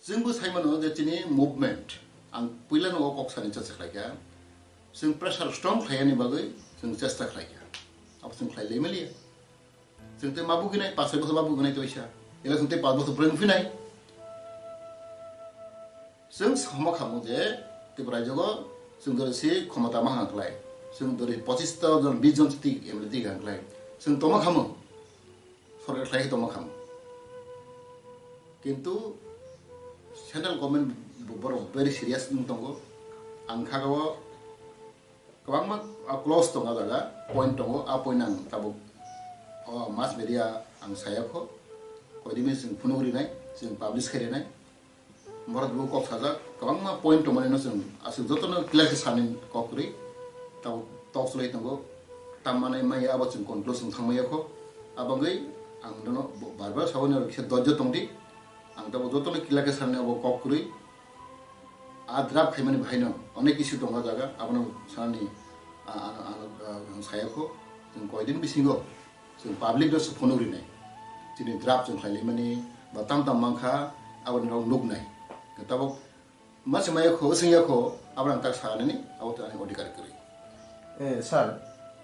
Chwngbo sai mano je chini movement, ang puilano o kok sani chesta khlaikha, chwng pressure strong khlaiyani bagwi chwng chesta khlaikha. Abo chwng khlai lai maliya. Chwng tei ma buginai, pas soi bosor ma buginai toisa. Ela chwng tei pas bosor pore wngphinai. Chwng sama khamu je Tripura rajyogo chwng dori si khomota ma hang khlai. Chwng dori pochis ta jon, bis jon si tik M L A tik hang khlai. Chwng toma khamu. Sorkar khlai khe tongma khamu. Kintu central government borok very serious wng tongo. Ang kha o kwbangma, ah, clause tongo jaga, point tongo, a point ang tabuk, oh, mass media ang saya kho. Koidini chwng phunuk rinai, chwng publish khai rinai. Borok bo kok sajak, kwbangma point tongmani no chwng aswk jotono clear khe sani kok kwrwi. Tabuk talk chlai tongo, tammanai maya abo chwng conclusion thangmaya kho. Abangwi ang nono bo-, bar bar sabo ni kisa dojjo tongdi. Ang tabuk jotono clear khe sani abo kok kwrwi. A draft khaimani bahaino onek issue tongo jaga, abono sanani, a, a, a, a, ang saya kho. Chwng koidin bisingo Chwng public no se phunuk rinai. Chini draft chwng khlai laimani ba tam tam mankha, aboni rok nuknai. Tabuk ma se maya kho, wswng ya kho, abo ang tak sanani, abo to ani odhikar kwrwi. Eh, sir,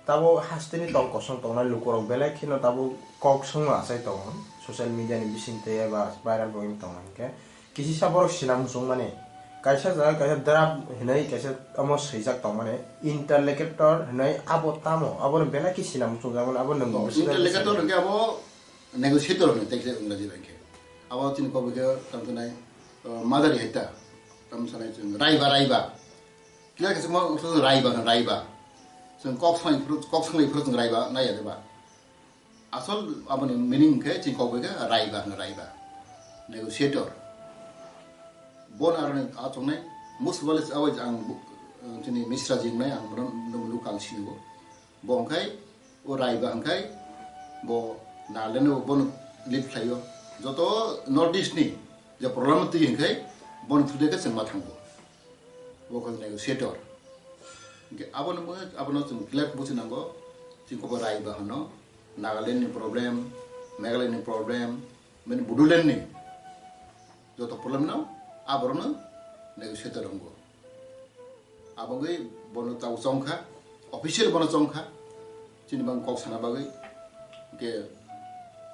tabo hasteni tong kosong tongnai lukurok belai kheno tabo kok songma achai tongo, social media ni bisingtwi eba viral bo wng tongo hinkhe. Kisisa borok sina muchungmani. Kaisa jaga kaisa draft hinwi kaisa omo swijak tongmani. Interlocutor hinwi abo tamo? Abono belai khe sina muchungjakmani, abo nwng bo swngna Interlocutor muchungo. Hwnkhe abo negotiator hinwi tei kisa Engraji bai khe. Abo chini kok bai khe tamo sanai, uh, madari hai ta. Tamo sanai chwng raiba, raiba. Kila kisa mo raiba, raiba. Chwng kok sanai phuru, kok sanai phuru chwng raiba naiya de ba. Asol aboni meaning khe chini kok bai khe raiba hwnkhe raiba, negotiator. Bon aroni achuknai, most probably abo ang bu-, chini Mishra ji wngnai, ang bono nuk, nuk ang sinibo. Bo hwnkhe o raiba hwnkhe bo Nagaland o bono lead khlaio. Joto North East ni je problem twi hwnkhe boni through de khe chwng ma thango. Bo khe negotiator. Hwnkhe abono bo, abono chwng clear buchi nango. Chini kok bai raiba hwno, Nagaland ni problem, Meghalaya ni problem, mane Bodoland ni joto problem no aborokno negotiator wngo. Aboni bono tabo chongkha, official bono chongkha, chini bang kok sana bagwi. Hwnkhe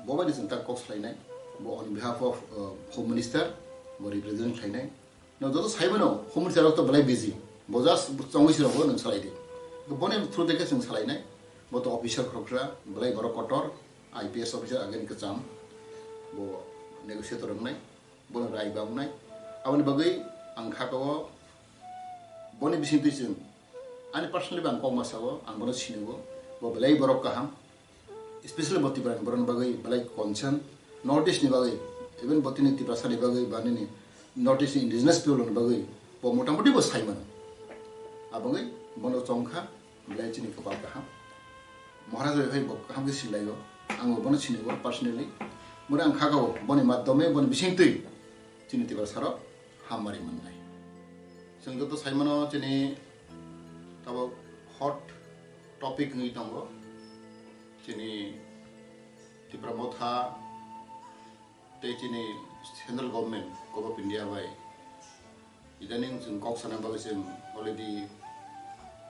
bo bai chwng tak kok salainai, bo on behalf of, uh, Home Minister, bo represent khlainai. No joto sai mano, Home Minister rok to belai busy. Bo just chongwi se rogo nwng salai di. Boni through de khe chwng salainai. Bo to officer khoroksa, belai borok kotor, I P S officer again kwcham. Bo negotiator wngnai, bono raiba wngnai. Aboni bagwi ang kha o, boni bisingtwi chwng, ani personally bo ang kokma sao, ang bono sinigo. Bo belai borok kaham. Especially bo Tripura ni borok ni bagwi belai concern, North East ni bagwi, even bo tini Tiprasa ni bagwi ba nini North East ni indigenous people ni bagwi bo motamuti bo sai mano. Aboni bono chongkha, Belai chini kwpal kaham. Maharaj bai phai bo kaham khe sinlaio. Ang bo bono sinigo personally. Mura ang khagao boni madhyome boni bisingtwi chini Tiprasarok hammari mannai. Chwng joto saimano chini tabok hot topic wngwi tongo. Chini Tipra Motha tei chini central government, Govt of India bai idaning chwng kok sana bagwi chwng already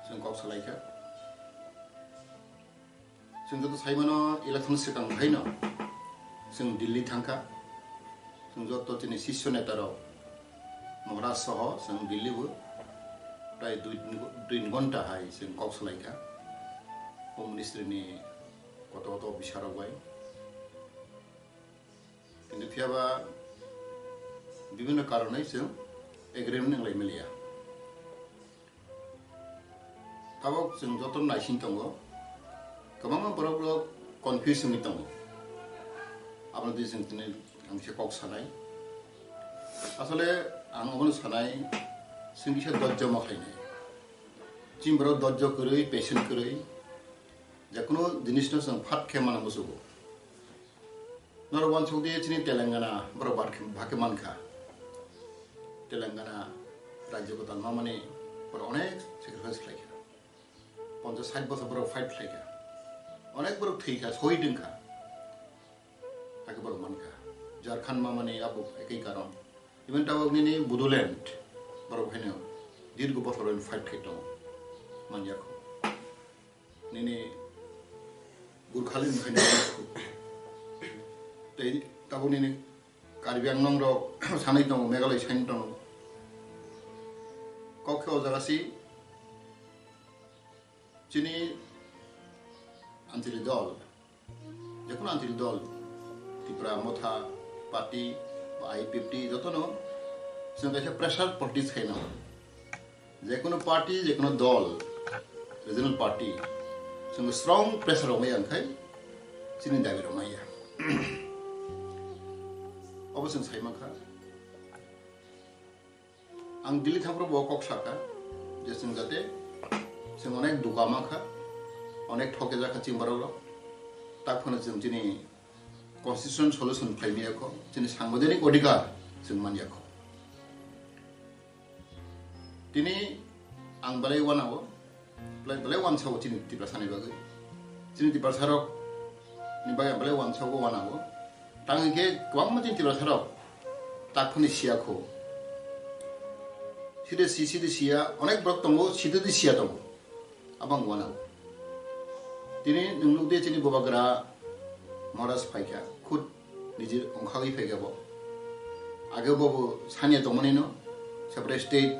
chwng kok salaikha. Chwng joto saimano election swkang haino chwng Delhi thangkha. Chwng joto chini sisyo netarok Maharaj soho chwng Delhi bo prai dui, dui ghonta hai chwng kok salaikha Home Ministry ni koto koto officer rok bai. Kintu phiyaba bibhinno karonoi chwng agreement wnglai maliya. Tabok chwng joto naising tongo, kwbangma borok rok confuse wngwi tongo. Abono twi chwng tini ang se kok sanai. Asole ang obono sanai, chwng kisa dojjo ma khlainai. Chini borok dojjo kwrwi, patient kwrwi, jekono jinisno chwng phat khe mana muchugo. Norok uansuk di chini Telangana borok bak-, bhakhe mankha. Telangana rajyo kwtal mamani borok onek sacrifice khlaikha. Ponchas sait bosor borok fight khlaikha. Onek borok thwikha, sohid wngkha. Hakhe borok mankha. Jharkhand mamani abo ekoi karon. Even tabok nini Bodoland borok haino dirgo bosor fight khai tongo. Manyakho. Nini Gurkhaland haino tei tabuk nini Karbi Anglong rok sanai tongo, Meghalaya sanai tongo. Kok khe o jaga si chini anchili dol, jekono anchili dol, Tipra Motha Party ba I P F T jotono chwng kaisa pressure politics khaina. Jekono party, jekono dol, regional party, chwng strong pressure rok maya wngkhai chini dabi rok maya. Obo chwng sai mankha. Ang Delhi thangphuru bo kok sakha je chwng jate chwng onek duka mankha, onek thokjak kha chini borok rok. Tak phano chwng chini constitution solution khlai maya kho, chini sangbidhanik odhikar chwng man ya kho. Tini ang belai uanao, belai, belai uansao chini Tiprasa ni bagwi. Chini Tiprasa rok ni bagwi ang belai uansao uanao. Tang hwnkhe kwbangma chini Tiprasa rok tak phani siya kho. Side si, side siya, onek borok tongo, side di siya tongo. Abang uanao. Tini nwng nukdi chini bubagra Maharaj phaikha, khud nijir ongkhagwi phaikha bo. Age bo bo sanya tongmani no, separate state,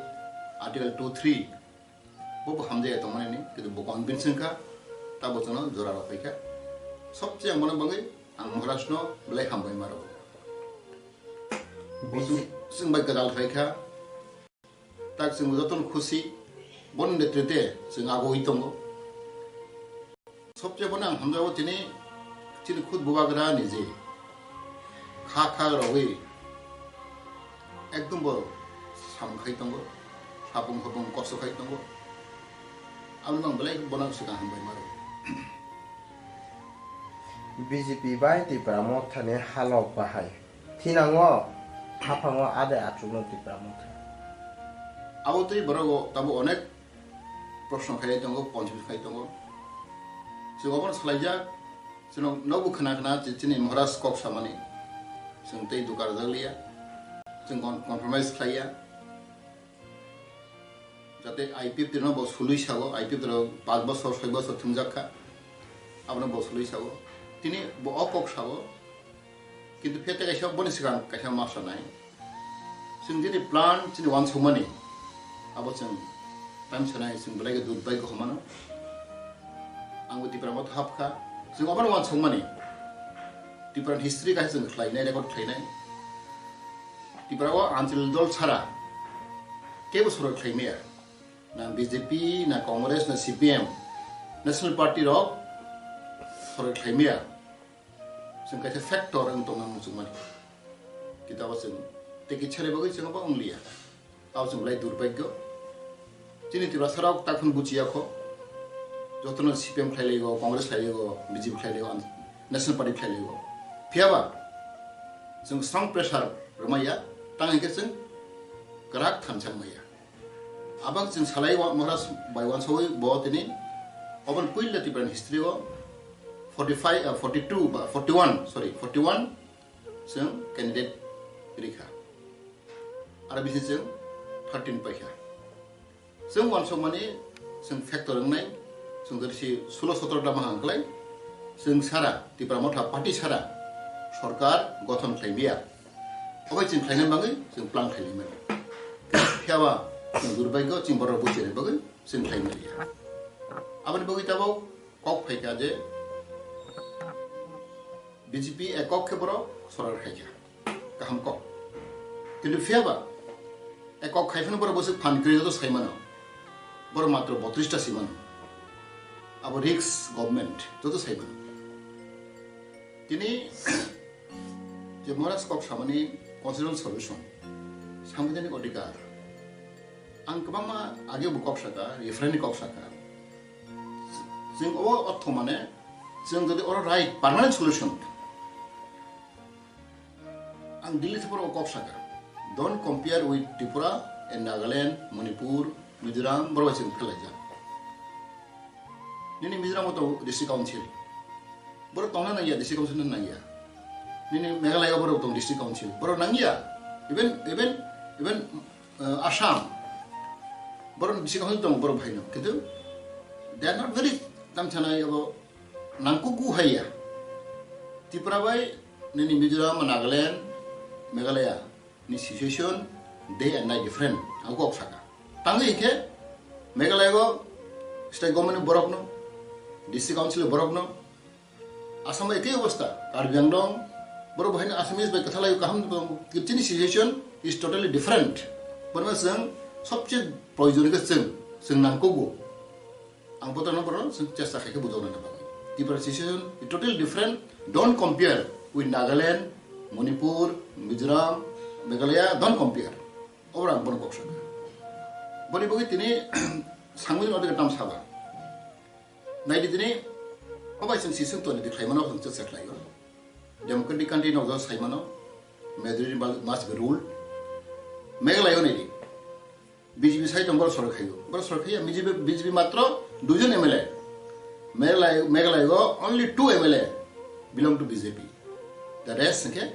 Article two three, bo bo hamjaya tongmani ni, kintu bo convince wngkha, ta bo chwngno jora rw phaikha. Sobse ang bono bagwi ang Maharaj no belai hambai ma rw. Bo chwng, chwng bai kwtal phaikha. Tak chwng jotono khusi, boni netrite chwng agoi tongo. Sobse bono ang hamjago tini, chini khud bubagra niji kha kha rogwi ekdom bo sam khai tongo, hapung hapung kosto khai tongo. Aboni bang belai bono swkang hambai maro. B J P bai Tipra Mothani halok bahai. Thinango, haphango ade achukno Tipra Motha. Abo tei borok o tabo onek proshno khai tongo, ponchim khai tongo. Chwng obono swlaijak, chwng nobo khna khna che chini Maharaj kok samani. Chwng tei dukarjak liya, chwng kon-, compromise khlaiya. Jate I P F T no bo sului sago, I P F T rok paanch bosor, soi bosor thumjak kha. Abono bo sului sago. Tini bo o kok sago. Kintu phete kaisa boni swkang kaisa ma sanai. Chwng jini plan chini uansukmani. Abo chwng time sanai chwng belai khe durbhagyo hwnmano. Ang bo Tipra Motha hapkha. Chwng obono uansukmani. Tipra history kaisa chwng khlainai, record khlainai. Tipra o anchal dol sara kebo sorkar khlai maya. Na B J P, na Congress, na C P M, National Party rok sorkar khlai maya. Chwng kaisa factor wng tongna muchungmani. Kita o chwng tei kisa ni bagwi chwng abo wng liya. Abo chwng belai durbhagyo. Chini Tiprasa rok takhun buchiya kho. Jotono C P M khlai laigo, Congress khlai laigo, B J P khlai laigo, National Party khlai laigo. Phiyaba chwng strong pressure rwmaya, tang hwnkhe chwng kwrak thansa wngmaya. Abang chwng salai wa-, Maharaj bai uansawi bo tini oboni puila Tipra's history o forty-five, ah, forty-two ba forty-one, sorry, forty-one chwng candidate rikha. Aro bisi chwng thirteen paikha. Chwng uansukmani chwng factor wngnai, chwng dorsi sulo sotro da mahang klai, chwng sara, Tipra Motha party sara, sorkar gothon khlai maya. Obai chwng khlaina bagwi chwng plan khlai mani. Phiyaba chwng durbagyo chwng borok buchini bagwi chwng khlai maya. Aboni bagwi tabok kok phaikha je B J P ekok khe borok sorkar khaikha. Kaham kok. Kintu phiyaba ekok khai phano borok bwswk phan kwrwi joto sai mano. Borok matro botris ta si mano. Abo risk government joto sai mano. Tini je Maharaj kok samani constitutional solution, sangbidhanik odhikar. Ang kwbangma age bo kok saka, referendum kok saka. Chwng o ortho mane, chwng jodi oro right permanent solution, ang Delhi theporo kok saka. Don't compare with Tripura and Nagaland, Manipur, Mizoram, borok bai chwng phelaijak. Nini Mizoram o tongo district council. Borok tongna nangya, district council no nangya. Nini Meghalaya o borok tong district council. Borok nangya. Even, even, even, uh, Assam. Borok district council tong borok bhai no. Kintu they are not very tamchana abo nangkuku haiya. Tripura bai nini Mizoram, Nagaland, Meghalaya ni situation day and night different. Ang kok saka. Tangwi khe Meghalaya go state government ni borok no, district council ni borok no, Assam bai ekhe obostha, Karbi Anglong, borok bahai no Assamese bai kwthalai kaham tongo. Chini situation is totally different. Borok no chwng sobse proyojon khe chwng, chwng nangkugo. Ang botorno borok chwng chesta khai khe bujoknani bagwi. Differentiation is totally different. Don't compare with Nagaland, Manipur, Mizoram, Meghalaya. Don't compare. Obo ang bono kok sakha. Boni bagwi tini sangwi no de tam saba. Naidi tini obai chwng sisung toni de khlaimano chwng chesta khlaio. Democratic country no jor saimano. Majority must be ruled. Meghalaya ni di. B J P sai tong borok sorkar khaio. Borok sorkar khaiya B J P, B J P matro duijon M L A. Meghalaya, Meghalaya o only two M L A belong to B J P. The rest hwnkhe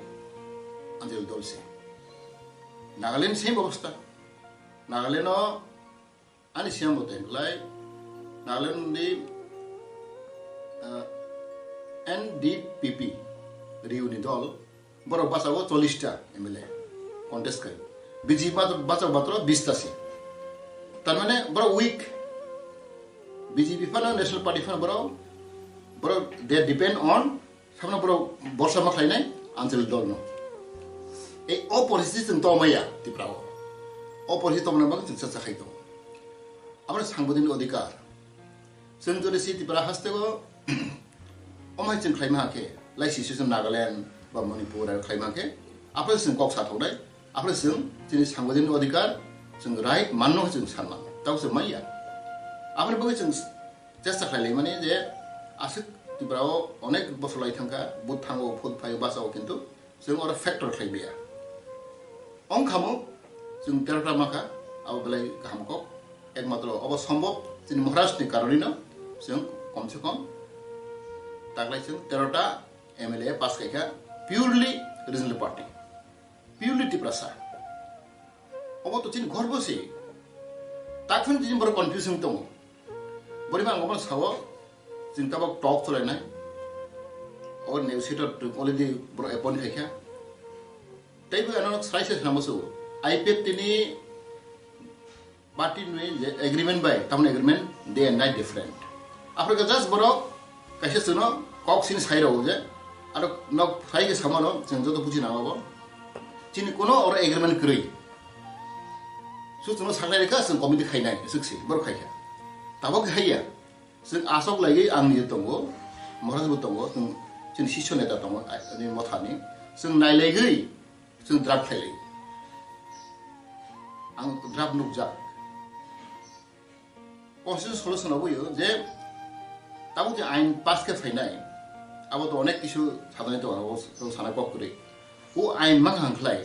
Anjali dol se. Nagaland same obostha. Nagaland o ani C M bo tengklai. Nagaland ni, ah, N D P P Riu ni dol. Borok bachao chollish ta M L A contest khai. B J P mat-, bachao matro bish ta se. Tar mane borok weak. B J P phano National Party phano borok, borok they depend on samno borok borsa ma khlainai Anjali dol no. Ei o poristiti chwng tongmaya Tripura o. O poristiti tongmani bagwi chwng cha cha khai tongo. Aboni sangbadik ni odhikar. Chwng jodi si Tripura haste o, omai chwng khlaima khe, lai si chwng Nagaland ba Manipur aro khlaima khe, aphre chwng kok sa thoknai, aphre chwng chini sangbadik ni odhikar, chwng right manno chwng san mano, tabo chwng manya. Aphre bagwi chwng chesta khlai lai mani je aswk Tripura o onek bosor lai thangkha, vote thango, vote phaio, bachao, kintu chwng oro factor khlai maya. Ong khamung chwng tero ta makha, abo belai kaham kok. Ekmatro obo sombhob chini Maharaj ni karoni no chwng kom se kom taklai chwng tero ta M L A pass khaikha purely regional party, purely Tiprasa. Obo to chini gorbo se. Takphano chini borok confusion tongo. Borima ang obo sao, chini tabok talk cholainai. O negotiator already borok appoint khaikha. Teibo ano sai se samo so. I P F T ni party ni je agreement bai, tamni agreement day and night different. Aphre ka just borok kaisa chwngno kok sini sai rw je, aro nok sai ke samano chwng joto buji nang abo. Chini kuno oro agreement kwrwi. Su chwngno saklai rikha, chwng committee khainai, swk si, borok khaikha. Tabok haiya. Chwng aswk laiwi ang nini tongo, Maharaj bo tongo, chwng chini sisyo neta tongo, ani mothani. Chwng nailaigwi, chwng draft khailai. Ang draft nukjak. Constitution solution aboyo je Tabuk je ain pass khe phainai, abo to onek kisu sadani to, abo to sana kok kwrwi. O ain mang hang khlai,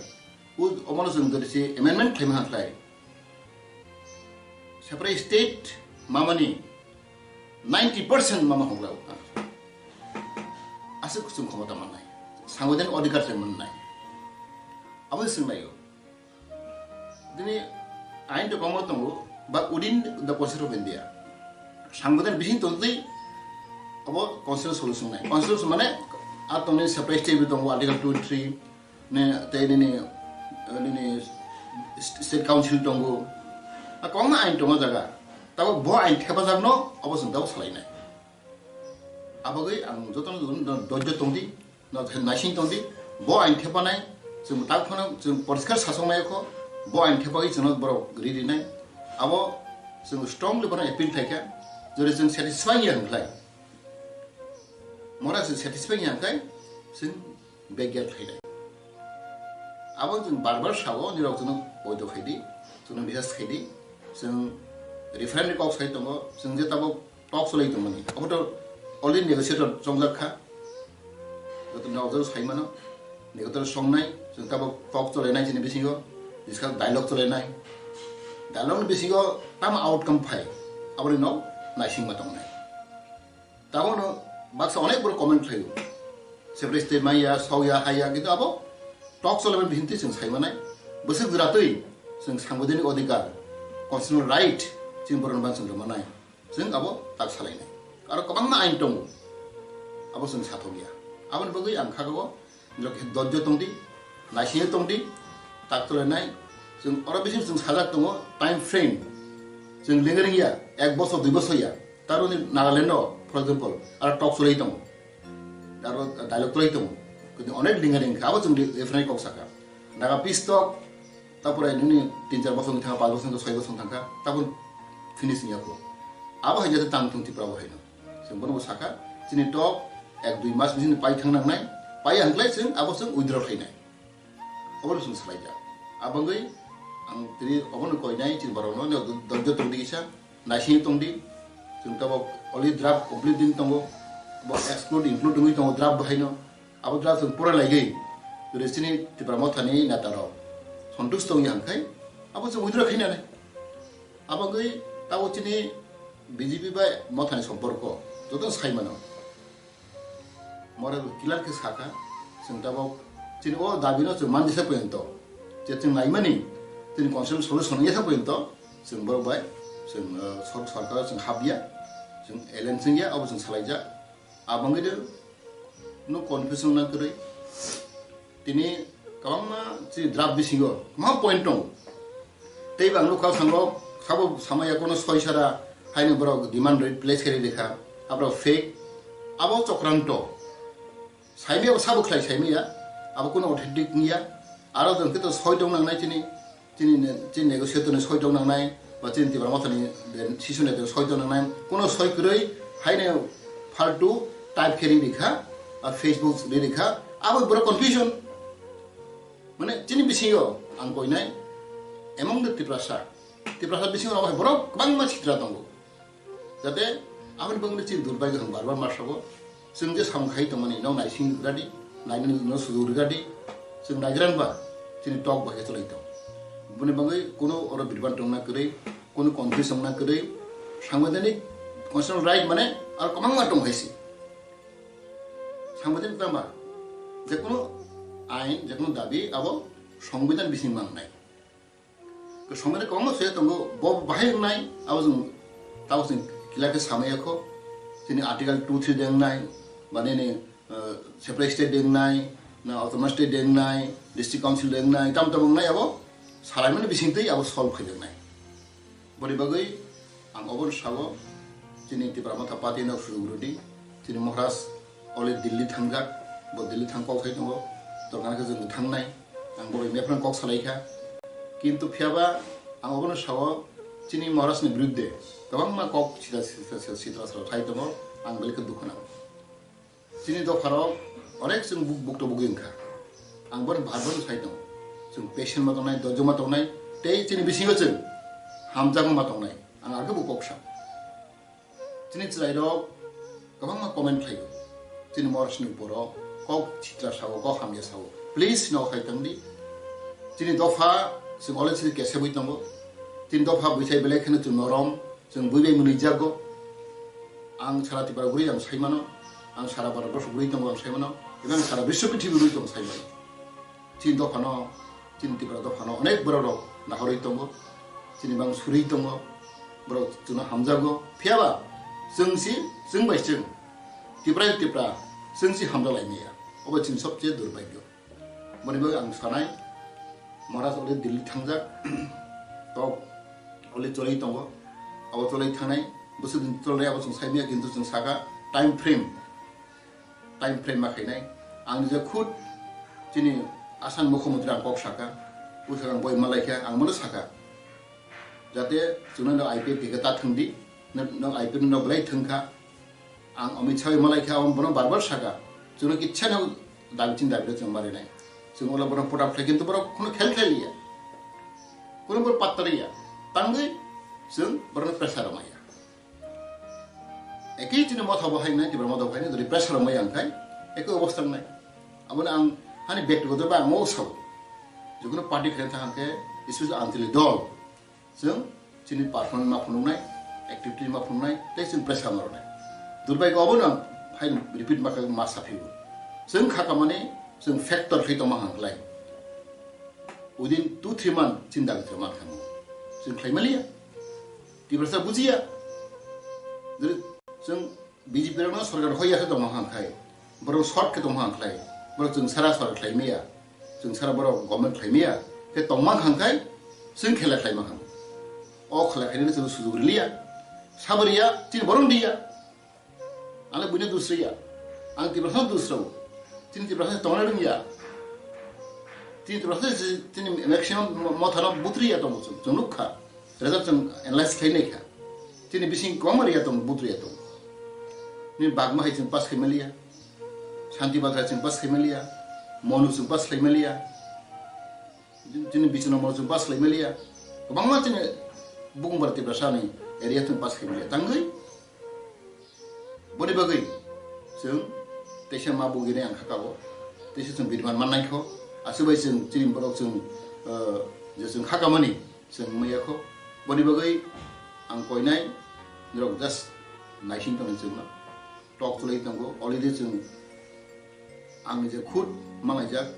o omono chwng jodi se amendment khlaima hang khlai, separate state mamani ninety percent mama hokla o. Aswk chwng khomota mannai, sangwidhan odhikar se mannai. Abo se chwng lai o. Dini ain to komo tongo, ba within the Constitution of India. Sangwidhan bising tongtwi abo constitutional solution nai. Constitution mane a tongni separate state tongo, Article two three ne, tei nini, nini State Council tongo. A kwbangma ain tongo jaga. Tabo bo ain thepajakno abo chwng tabo salainai. Abagwi ang jotono doijo tongdi, no, naising tongdi, bo ain thepanai, chwng tak phano chwng poriskar sasok nai kho, bo ain thepagwi chwngno borok ri rinai. Abo chwng strongly bono appeal khaikha, jodi chwng satisfy ya hwnkhlai, mora chwng satisfy ya hwnkhlai, chwng begya khainai. Abo chwng bar bar sao, nirok chwngno poito khaidi, chwngno bisas khaidi, chwng referendum kok sai tongo, chwng je tabuk talk cholai tongmani. Abo to already negotiator chongjak kha. Joto nokjagwi sai mano. Negotiator songnai, chwng tabuk talk cholainai chini bisingo, discuss dialogue cholainai. Dialogue ni bisingo tamo outcome phai, aboni nok naisingma tongnai. Tabono baksa onek borok comment khlaio. Separate state maya, sokya, haya, kintu abo talk cholaimani bisingo twi chwng sai manai. Bwswk jwra twi chwng sangwidhanik odhikar, constitutional right chini borokno ban chwng rwmanai. Chwng abo tak salainai. Aro kwbangma ain tongo. Abo chwng sathokya. Aboni bagwi ang kha o, nirok khe dojjo tongdi, naisingwi tongdi, tak cholainai. Chwng oro bising chwng sajak tongo, time frame. Chwng lengring ya, ek bosor, dui bosor ya. Taroni Nagaland o, for example, aro talk cholai tongo. Aro dialogue cholai tongo. Kintu onek lengring kha, abo chwng referendum kok saka. Naga peace talk, Tapore nini tin char bosong thangkha, panch bosong, soi bosong thangkha, tabuk finish wngya kho. Abo hai jate tang thung Tripura bo haino. Chwng bono bo sakha, chini talk ek dui mas bising pai thang nangnai, pai ya hwnkhlai chwng abo chwng withdraw khainai. Obono chwng salaijak. Abangwi ang tini obono koinai chini borokno, dojjo tongdi kisa, naisingwi tongdi. Chwng tabuk already draft complete wngwi tongo, bo exclude include wngwi tongo draft bo haino. Abo draft chwng pura laigwi, jodi chini Tipra Mothani neta rok sontush tongya hwnkhe, abo chwng withdraw khainani. Abo wngwi tabuk chini B J P bai Mothani somporko joto sai mano. Mora bo clear khe sakha, chwng tabuk chini o dabi no chwng manjesa porjonto, je chwng naimani, chini constitutional solution wngya porjonto, chwng borok bai chwng, uh, sor-, sorkar o chwng hapya, chwng alliance wngya, abo chwng salaijak. Abangwi de no confusion na kwrwi. Tini kwbangma chini draft bisingo kwbangma point tongo. Tei bang nukha thango sabo samaya kono soi sara haino borok demand rate place khe rikha. Aborok fake. Abo chokranto. Saimaya sabo khlai saimaya. Abo kono authentic wngya. Aro jwng khe to soi tong nangnai chini. Chini ne-, chini negotiator ni soi tong nangnai, ba chini Tipra Mothani session ni soi tong nangnai, kuno soi kwrwi haino faltu type khe ri rikha, a Facebook ri rikha, abo borok confusion. Mane chini bisingo ang koinai, among the Tiprasa, Tiprasa bisingo borok kwbangma sitra tongo. Jate aboni bagwi chini durbai kaham bar bar ma sago. Chwng je samung khai tongmani no naising rwdi, nainani no sujuk rwdi. Chwng naigrang ba chini tok bai khe chwlai tong. Boni bagwi kuno oro birban tongna kwrwi, kuno confuse wngna kwrwi, sangwidhanik constitutional right mane aro kwbangma tong hai se. Sangwidhanik tama je kuno ain, je kuno dabi abo sangwidhan bising mangnai. Somani kwbangma soya tongo, bo bahai wngnai, abo chwng, tabo chwng kila khe samaya kho. Chini Article two three de wngnai, ba nini, uh, separate state de wngnai, na autonomous state de wngnai, district council de wngnai, tam tam wngnai abo salaimani bisingtwi abo solve khai wngnai. Boni bagwi ang obono sao, chini Tipra Motha Party no sujuk rwdi, chini Maharaj Oli Delhi thangjak, bo Delhi thang kok sai tongo, to gana khe chwng thangnai, ang bo bai mephran kok salai kha. Kintu phiyaba ang obono sao chini Maharaj ni birudde kwbangma kok sitra sitra sitra sitra sai tongo, ang belai khe dukhu nango. Chini dopharok onek chwng buk bukto bugwi wngkha. Ang bono bar bar sai tongo. Chwng patient ma tongnai, dojjo ma tongnai, tei chini bisingo chwng hamjakma ma tongnai. Ang arokhe bo kok sa. Chini chwrairok Kwbangma comment khlaio. Chini Morasni uporo kok chitra sao, kok hamya sao. Please no khai tangdi. Chini dopha chwng already kesebwi tongo. Chini dopha buithai belai kheno chwng norom, chwng bui bai mwnwi jago. Ang sara Tripura guri ang saimano, ang sara Bharat borso guri tongo ang saimano, eba ang sara biswa prithibi guri tongo saimano. Chini dophano, chini Tripura dophano onek borok rok nahorwi tongo, chini bang surwi tongo, borok chwngno hamjago. Phiyaba chwng si, chwng bai chwng, Tripura Tripura, chwng si hamjak lai maya. Obo chini sobse durbhagyo. Boni bagwi ang sanai, Maharaj already Delhi thangjak, tok already cholwi tongo, abo cholwi thangnai, bwswk din cholnai abo chwng saimaya, kintu chwng saka time frame, time frame ma khainai. Ang je khud chini Assam mukhyamantri ang kok saka, puisa ang boi malaikha, ang mano saka. Jate chwngno no I P F khe ta thwngdi, no, no I P F no belai thwngkha. Ang Amit Shah bai malaikha, ang bono bar bar saka. Chwngno kichha no dabi chin dabi chwng marinai. Chwng ola bono put up khlai kintu borok kheno khel khel ya. Kheno bor patta ya. Tangwi chwng borokno pressure maya. Ekhi chini motha bo hainai, tibra motha bo hainai, jodi pressure maya angkhai, ekhi obostha nai. Aboni ang hani bektigoto ba ang o sao. Jikunu party khlai thang khe, special Anchalik dol. Chwng chini performance ma phunuknai, activity ma phunuknai, tei chwng pressure ma rwnai. Durbhagyo obono ang hai repeat ma kha ma saphio. Chwng kha kamani chwng factor khlai tongma hang khlai. Within two three month chini dabi chwng man khamu. Chwng khlai maliya. Tiprasa bujiya. Jodi chwng B J P rokno sorkar hoya khe tongma hang khai, borok short khe tongma hang khlai, borok chwng sara sorkar khlai maya, chwng sara borok government khlai maya, khe tongma hang khai, chwng khela khlai ma hang. O khela khainani chwng sujuk riliya, sabariya, chini borok diya. Ang buino dusriya, ang Tiprasa dusrao, chini Tiprasa tongna rwngya, chini Tiprasa chini maximum mothano butriya tongo chwng, chwng nukha. Result chwng analyze khlai nai kha. Chini bising kwbangma riya tongo, but riya tongo. Ni bagma hai chwng pass khai maliya. Shanti Bathra chwng pass khai maliya. Monu chwng pass khai maliya. Chini Bichno Monu chwng pass khai maliya. Kwbangma chini Bukumbar Tiprasa ni area chwng pass khai maliya. Tangwi Boni bagwi chwng teisa ma bugini ang khakao, teisa chwng biriman mannai kho, aswk bai chwng chini borok chwng, eh, je chwng khakamani chwng maya kho. Boni bagwi ang koinai norok just naising tongni chwngno tok chwlai tongo, already chwng ang je khud malaijak,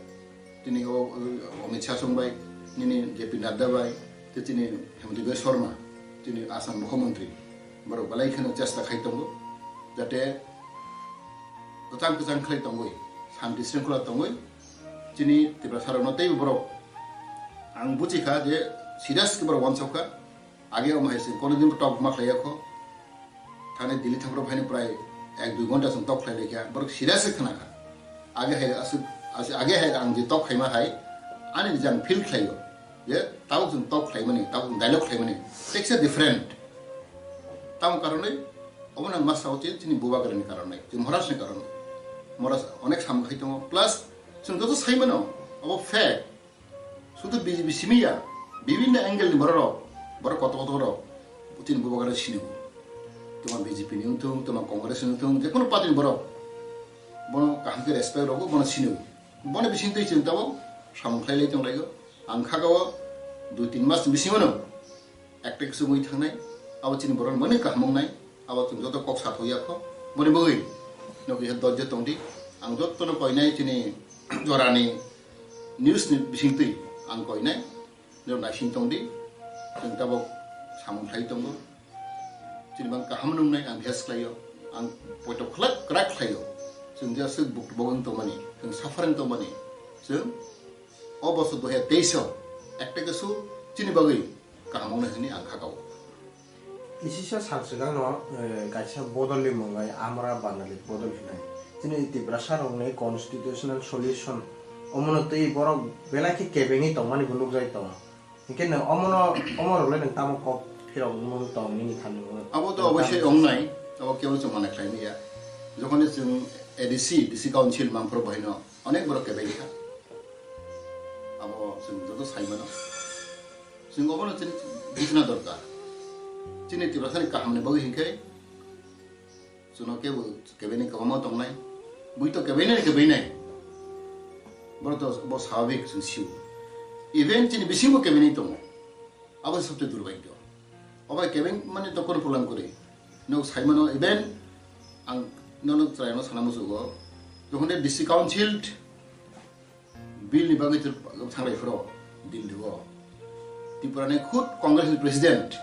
tini o, o, Amit Shah song bai, nini J P Nadda bai, tei tini Himanta Biswa Sarma, tini Assam Mukhyamantri, borok belai kheno chesta khai tongo, jate kwchang kwchang khlai tongwi, shanti shringkhola tongwi, chini Tiprasa rokno teibo borok ang buchi kha je serious khe borok wansok kha, age omo hai se kono din tok ma khlai ya kho, Thani Delhi thangphru phaini prai ek dui ghonta chwng tok khlai laikha, borok serious khe khna kha. Age hai aswk, aswk, age hai ang je tok khaima hai, ani je ang feel khlaio, je tabuk chwng tok khlaimani, tabuk chwng dialogue khlaimani, teksa different. Tamo karonwi, obo nang ma sao je chini bubagrani karonwi, chini Maharajni karonwi. Maharaj onek samung khai tongo, plus chwng joto sai mano, obo fact. Sudu B J P simi ya, bibinno angle ni borok rok, borok kotor kotor rok, chini bubagra sini. Tuma B J P ni wngthung, tuma Congress ni wngthung, je kono party ni borok, bono kaham khe respect rogo, bono sini. Bono bising twi chwng tabuk samung khlai lai tong lai o. Ang kha o dui tin mas ni bisingo no ekta khe chumui thangnai, abo chini borok mani kaham wngnai, abo chwng joto kok sathoya kho. Boni bagwi no kisa dojjo tongdi, ang jotono koinai chini jorani news ni bisingtwi ang koinai, nirok naising tongdi, chwng tabuk samung khlai tongo, chini bang kaham nungnai ang bihas khlaio, ang poito khlak kwrak khlaio, chwng je aswk buk bogong tongmani, chwng suffering tongmani, chwng o bosor dui hajar teis o ekta khe su chini bagwi kaham wngnai hwnwi ang kha kau. Kisisa sal swkangno, eh, kaisa bodolni mung bai Amra Banali bodol hinai. Chini Tiprasa rokni constitutional solution omono twi borok belai khe kebengwi tongmani bo nukjagwi tongo. Hinkhe nwng omono, omo rok le nwng tamo kok phirok nung tong nini thani nung. Abo to oboisoi wngnai, abo kebo chwng mana khlai manya. Jokhoni chwng A D C, D C Council mangphuru bahaino onek borok kebeng kha. Abo chwng joto sai mano. Chwng obono chini bujna dorkar. Chini Tiprasani kahamni bagwi hinkhe Chwngno kebo kebini kwbangma tongnai. Bui to kebini kebini. Borok to bo swabik chwng sio. Even chini bisingo kebini tongo. Abo se sobse durbhagyo. Obo kebeng mani to kono problem kwrwi. Nok saimano even ang nono chwraino sana musugo. Jokhon de D C council bill ni bagwi thangrai phro Delhi o. Tripura ni khud Congress ni president.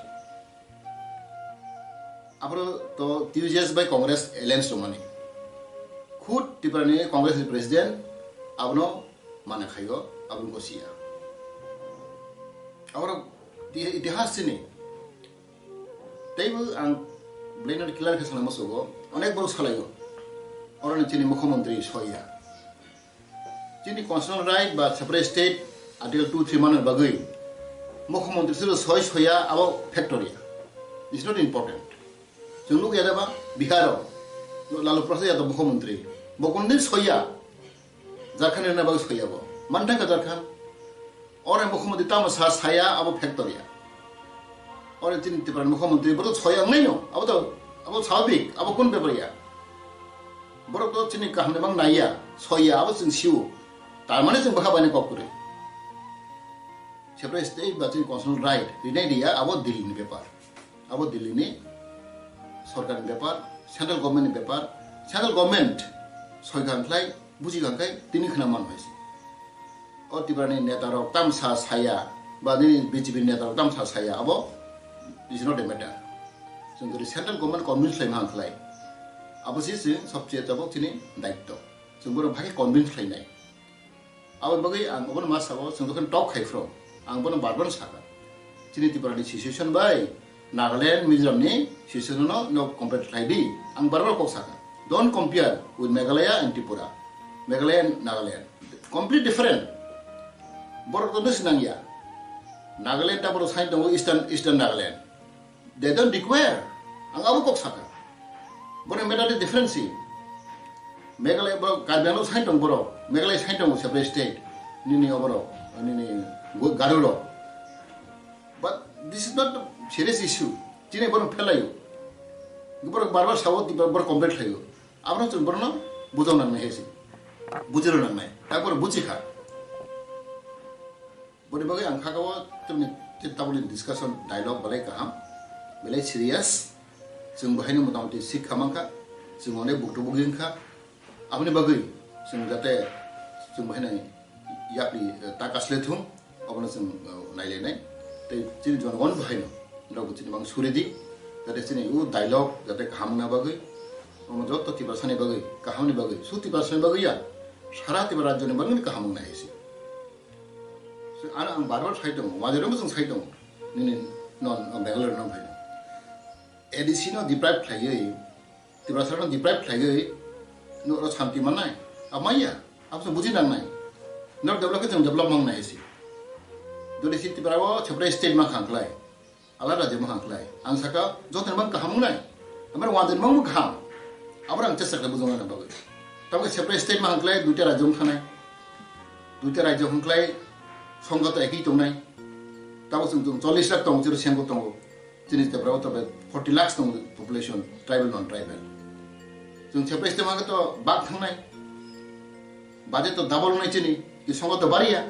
Aphro to T U J S bai Congress alliance tongmani. Khud Tripura ni Congress ni president abono mana khaio, abono gosiya. Aphro ti-, itihas chini. Teibo ang belai no clear khe sana musugo, onek borok salaio. Oro ni chini mukhyamantri soiya. Chini constitutional right ba separate state article two three manwi bagwi mukhyamantri siro soi soya abo factor ya. It's not important. Chwng nukya da ba Bihar o Lalu Prasad Yadav mukhyamantri. Bo kundin soya. Jharkhand ni bagwi soya bo. Manthai ka Jharkhand. Ore mukhyamantri tamo sa saya abo factor ya. Ore chini Tripura ni mukhyamantri borok soya wngnai no. Abo to abo swabik, abo kun bepar ya. Borok to chini kaham ni mang naiya, soya abo chwng sio. Tar mane chwng bwkha bai ni kok kwrwi. Separate state ba chini constitutional right rinai riya abo Delhi ni bepar. Abo Delhi ni sorkar ni bepar, central government ni bepar, central government soi kha khlai, buji kha khlai, tini khna man hai se. O Tripura ni neta rok tamsa saya, ba nini B J P ni neta rok tamsa saya, abo is not a matter. Chwng jodi central government convince khlai man khlai, abo si chwng sobse tabok chini daitto. Chwng bono bhai convince khlai nai. Aboni bagwi ang obono ma sabo, chwng jokhon talk khai phro, ang bono bar bar sakha. Chini Tripura ni situation bai Nagaland, Mizoram ni situation no, no compare khlai di. Ang bar bar kok sakha. Don't compare with Meghalaya and Tripura. Meghalaya and Nagaland. Complete different. Borok to nisi nangya. Nagaland ta borok sai tongo Eastern, Eastern Nagaland. They don't require. Ang abo kok sakha. Borok mentality different si. Meghalaya borok Karbi Anglong sai tong borok. Meghalaya sai tong separate state. Nini oborok, nini Garo rok. But this is not a serious issue. Chini borok phelayo. Borok bar bar sabo, borok complain khlayo. Abono chwng borokno bujok nangnai hai se. Bujiro nangnai. Takor buji kha. Boni bagwi ang kha o chwngni tabukni discussion dialogue belai kaham, belai serious. Chwng bahaino motamoti sikha mankha, chwng onek buktu bukjing kha. Aboni bagwi chwng jate chwng bahaino yakni, eh, ta kasle thung, obono chwng, eh, nailainai. Tei chini jonogon bahaino, norokbo chini mang suri di, jate chini o dialogue jate kaham wngna bagwi, omo joto Tiprasani bagwi, kahamni bagwi, su Tiprasani bagwi ya, sara Tipra rajyoni bagwi kaham wngnai hai se. So, ano ang bar bar sai tongo, wajarokbo chwng sai tongo, nini non, non Bangalore no phai. A D C no deprive khlaiwi, Tiprasa no deprive khlaiwi, no oro shanti mannai, amaiya, abso buji nangnai, no develop khe chwng develop mangnai hai se. Jodi si Tipra o separate state ma khang khlai, alada je ma khang khlai, ang saka joto mang kaham wngnai, amar wajar mang kaham, abor ang chesta khlai bujong na bagwi. Tamo separate state ma khang khlai, duita rajyo wng thanai. Duita rajyo hwnklai songkha to ekhi tongnai. Tamo chwng, chwng chollish lakh tongo, chwng sengko tongo. Chini Tripura o tobe forty lakhs tongo population, tribal, non tribal. Chwng separate state hwnka to bak thangnai. Budget to double wngnai chini, ki songkha to bariya.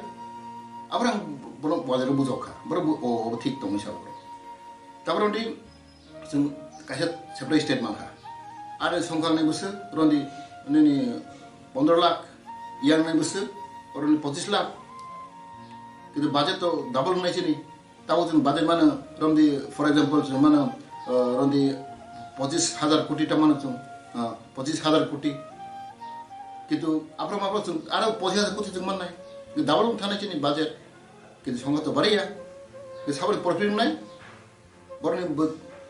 Abrang bono wajar bujok kha. Boro bu-, o, o thik tongwi sa boro. Tabro di Chwng kaisa separate state mankha. Are songkha nai bwswk, rondi nini pondro lakh, yang nai bwswk, rondi pochis lakh. Kintu budget to double wngnai chini. Tabo chwng budget mano, rondi, for example, chwng mano, uh, rondi pochis hajar koti ta mano chwng, uh, pochis hajar koti. Kintu aphro mapro chwng aro pochis hajar koti chwng mannai. Kintu double wng thanai chini budget. Kintu songkha to bariya. Kintu saboni profit wngnai. Borokni bo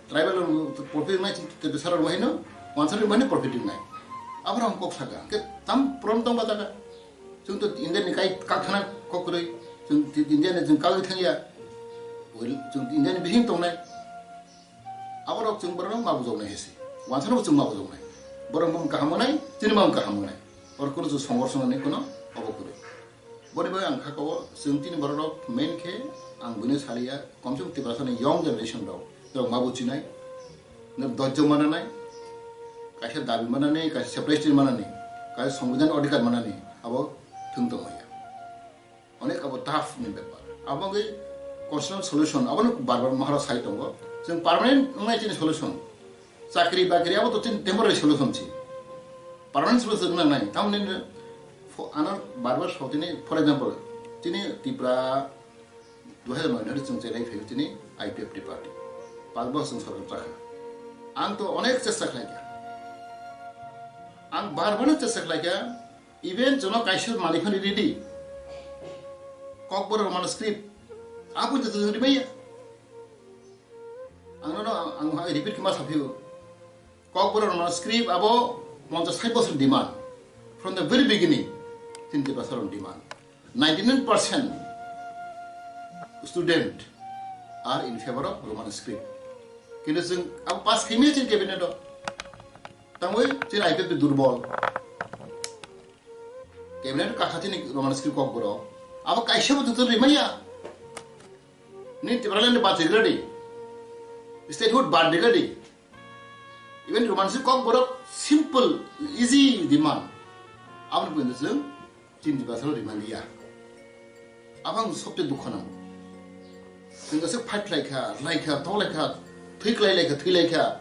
tribal rok profit wngnai, tei bwsarok bo haino wansarok bo haino profit wngnai. Aborok ang kok saka, hwnkhe tam problem tong ba jaga. Chwng to India ni kai kak thana kok kwrwi, chwng ti-, India ni chwng kagwi thangya, chwng India ni bising tongnai. Aborok chwng borokno ma bujoknai hai se, wansarok bo chwng ma bujoknai. Borok mung kaham wngnai, chini mung kaham wngnai. Oro kunu chwng songor swngnani kuno obo kwrwi. Boni bagwi ang kha kao, chwng tini borok rok main khe ang buino saliya, komse kom Tiprasani young generation rok, norok ma buchinai, norok dojjo mananai, Kaisa dabi manani, kaisa separation manani, kaisa songbidhan adhikar manani, abo thwng tongmaya. Onek abo tough ni bepar. Abo wngwi constitutional solution, abono bar bar mahara sai tongo. Chwng permanent wngnai chini solution. Chakri bakri abo to chini temporary solution si. Permanent solution nang nai. Tamni fo-, ano bar bar sotini, for example, chini Tripura dui hajar noi nari chwng chelai phaio chini I P F T party. Pas bosor chwng sorkar chakha. Ang to onek chesta khlaikha. Ang bar bar chesta khlaikha. Even jono kaisa manwi phano ready. Kokborok Roman script. Abo joto jodi maya. Ang no, ang, ang repeat kma saphio. Kokborok Roman script abo ponchas sai bosor demand. From the very beginning, chini Tiprasa rok demand. Ninety-nine percent student are in favor of Roman script. Kintu chwng abo pass khaimaya chini cabinet o. Tangwi chini I P F T durbol. Cabinet kakha chini Roman script kokborok. Abo kaisa bo joto rimaya. Ni Tipraland bad ready. Statehood bad ready. Even Roman script kokborok simple, easy demand. Aboni pwini chwng chini Tiprasa rok rimaliya. Abang sobte dukha nango. Chwng aswk fight khlaikha, rwlaikha, toklaikha, thwi kwlailaikha, thwilaikha.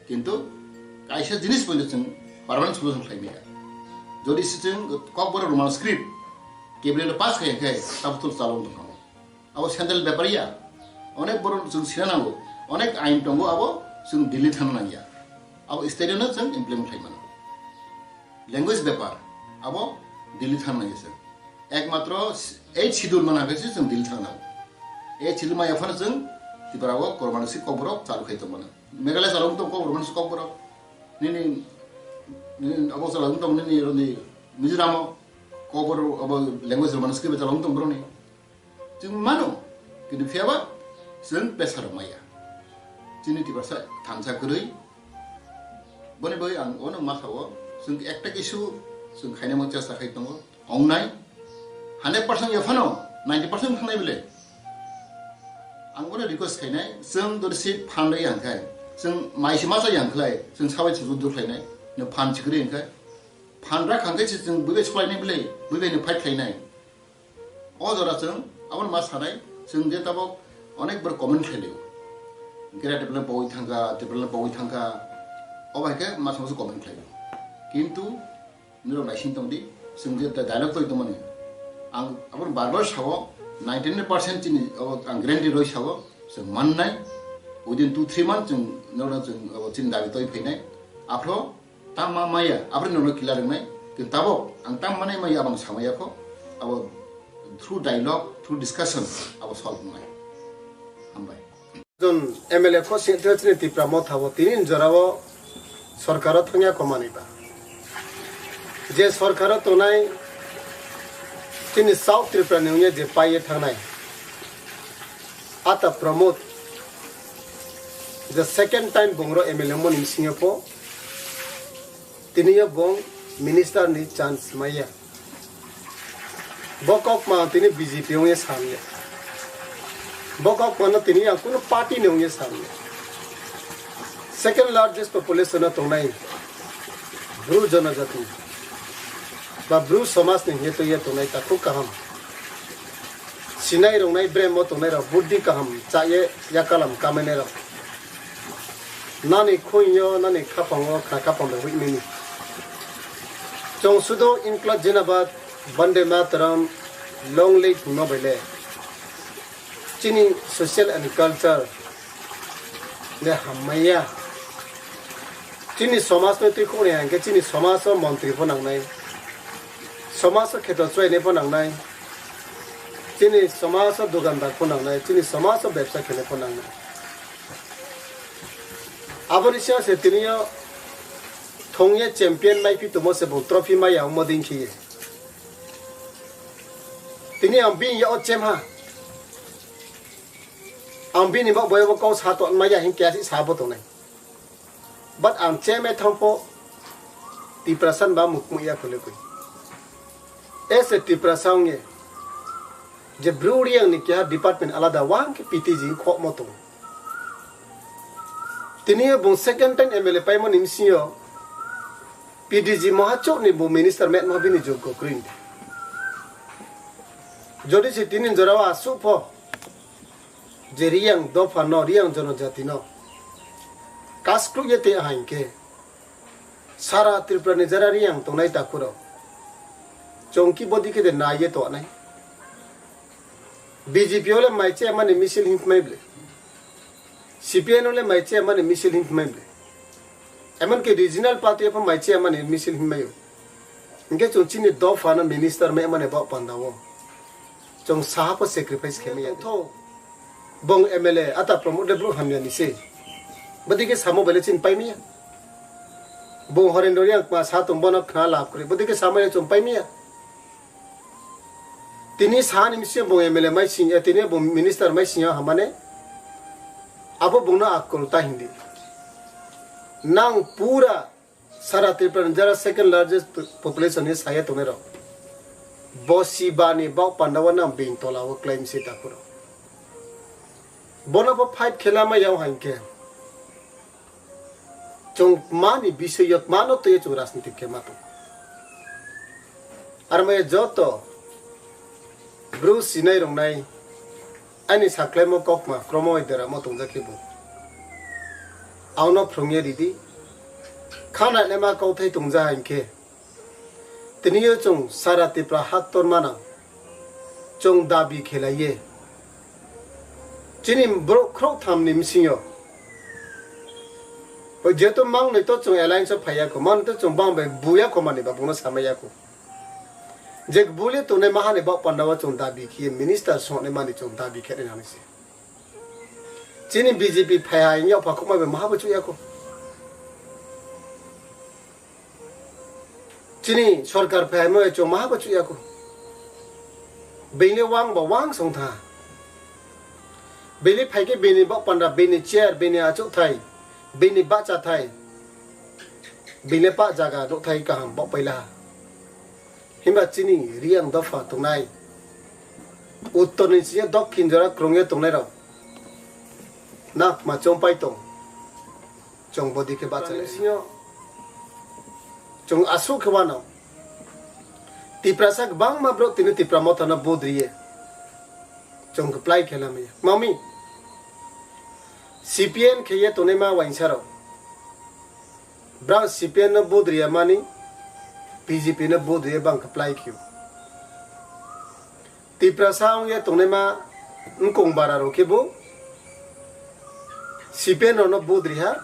Kintu kaisa jinis poito chwng permanent solution khlaimaya. Jodi se chwng kokborok Roman script cabinet pass khai khai, tabo to chalok tongkha. Abo central bepar ya. Onek borok chwng sina nango. Onek ain tongo abo chwng Delhi thana nangya. Abo state no chwng implement khlai mano. Language bepar abo Delhi thana nangya chwng. Ekmatro eight schedule mana khe chwng Delhi thana nango. Eight schedule maya phano chwng Tripura o Roman script kokborok chalu khai tongmano. Meghalaya chalok tong kokborok, Roman script kokborok. Nini, nini abo chalok tong nini roni Mizoram o kokborok abo language Roman script chalok tong borok ni. Chwng mano, kintu phiyaba chwng pressure rok maya. Chini Tiprasa thansa kwrwi. Boni bagwi ang ono ma sao, chwng ekta kisu chwng khainai mo chesta khai tongo. Ongnai hundred percent ya phano ninety percent thangnai bile. Ang ono request khainai, chwng dori si phan rwi ang khai, chwng mai si masa yang khlai, chwng sabai chwng dur khlainai, no phan chikri ang khai. Phan rak ang khai chwng buibai suklainai bile, buibai no fight khlainai. O jora chwng aboni ma sanai, chwng je tabok onek bar comment khlailio. Gira tebelno bogwi thangkha, tebelno bogwi thangkha. O bai khe ma songso comment khlaio. Kintu nirok naising tongdi, chwng je dialogue toi tongmani. Ang aboni bar bar sao, ninety nine percent chini abo ang guarantee roi sao, chwng mannai. Within two three months chwng nirok chwng abo chini dabi toi phainai. Aphro Tam ma maya, aboni nono kila rwngnai. Kintu tabok ang tam manai maya abang samaya kho. Abo through dialogue, through discussion, abo solve wngnai. Hambai. Jon M L A kho singthochini Tipra Motha bo tini jorao sorkaro thangya kho manwi ba. Je sorkaro tongnai chini South Tripura ni wngya je paiye thangnai. Ata Pramod, the second time bongro M L A moni bisingo po, tini yo bong minister ni chance maya. Bo kok ma tini B J P ong ye sam ye. Bo kok ma no tini ang kuno party ni ong ye sam ye. Second largest population no tongnai Bru jonojati ba Bru somaj ni hingye tong ye tongnai ta khub kaham. Sinai rwngnai brem o tongnai rok buddhi kaham cha ye yakalam kamainai rok. Nani khunyo, nani khapango, khna khapang bai huimani. Chwng sudo Inkla Jinabad, Bande Mataram, Long Live hwnma bai le. Chini social and culture le hammaiya. Chini somaj no twi khoknai hwnkhe chini somaj o montri pho nangnai. Somaj o kheto chwlainai pho nangnai. Chini somaj o dukandar pho nangnai. Chini somaj o bebsa khenai pho nangnai. Aboni siyang se tini o thongye champion maipi tongmo se bo trophy maya wngmo din khiye. Tini ang bini yago chem ha. Ang bini bak boyabo kau sa to maya hin kya si sa bo tongnai. But ang chem e thangpo Tiprasa ba mukmu ya khole koi. As a Tiprasa ong ye je Bru Reang ni kya department alada wang ke P T G khokmo tong. Tini bung second time M L A paimo ni msio P D G mohachokni bo minister metma bini joggo kwrwi. Jodi se tini jorao asuk pho je Riyang dopha no, Riyang jonojati no kaskluk ye te ahai khe sara Tripura ni jara Riyang tongnai takhurok chongki bodi khe de nai ye tongnai. B J P ole mai che mani misil him mai ble. C P I no le mai che mani misil him mai ble. Emon ke regional party pho mai che mani misil him mai. Hingke chong chini dopha no minister mai mani bok panda o. Chong saha pho sacrifice khe mai. Tho bong M L A ata promote le bro hamya ni se. Bodi khe samo bele chin pai miya. Bong Horendor yang ma sa tong bono khna lap kri. Bodi khe samo ya chong pai miya. Tini sani misi bong M L A mai sing, eh, tini bong minister mai sing hamane. Abo bongno akol ta hindi. Nang pura sara Tripura ni jara second largest population ni saya tongnai rok. Bo si bani bok panda wa nang bing tola o claim si ta kuro. Bono bo fight khela ma yao hankhe. Chwng mani bisoi yok mano twi chwng rajniti khe ma tong. Ar maya joto bru sinai rwngnai ani saklaimo kokma kromo deramo tongjakhe bo. Auno phrwngya ridi. Khana nema kauthai tongja hankhe. Tini yo chwng sara Tripura haktor manang chwng dabi khelaiye. Chini borok khorok tham ni bisingo. O jeto mang nai to chwng alliance o phaiya ko, man to chwng bang bai buya ko mani ba bungno samaya ko. Je buli to ne mahani bok panda o chwng dabi khiye minister song ne mani chwng dabi khe nai nang se. Chini B J P phaiya yong pha khokma bai maha bo chuya ko. Chini sorkar phaimo chwng maha bo chuya ko. Bini wang bo wang song tha. Bini phaikhe bini bok panda, bini chair, bini achuk thai, bini bacha thai, bini pa jaga nuk thai kaham bok paila. Himba chini Riyang dopha tongnai. Uttor ni siya dokhin jora krungya tongnai rok. Nak ma chong pai tong. Chwng bodi khe bachai lai. Sino chwng asuk khe wano. Tiprasa kwbangma borok tini Tipra Motha no vote riye. Chwng kwplai khe lamaya. Mami, C P M khe ye tonwi ma wainsa rok. Bwrang C P M no vote riya mani, B J P no vote riya bang kwplai khiyo. Tiprasa wngya tongnaima wngkong bara rok khe bo C P M rokno vote riha,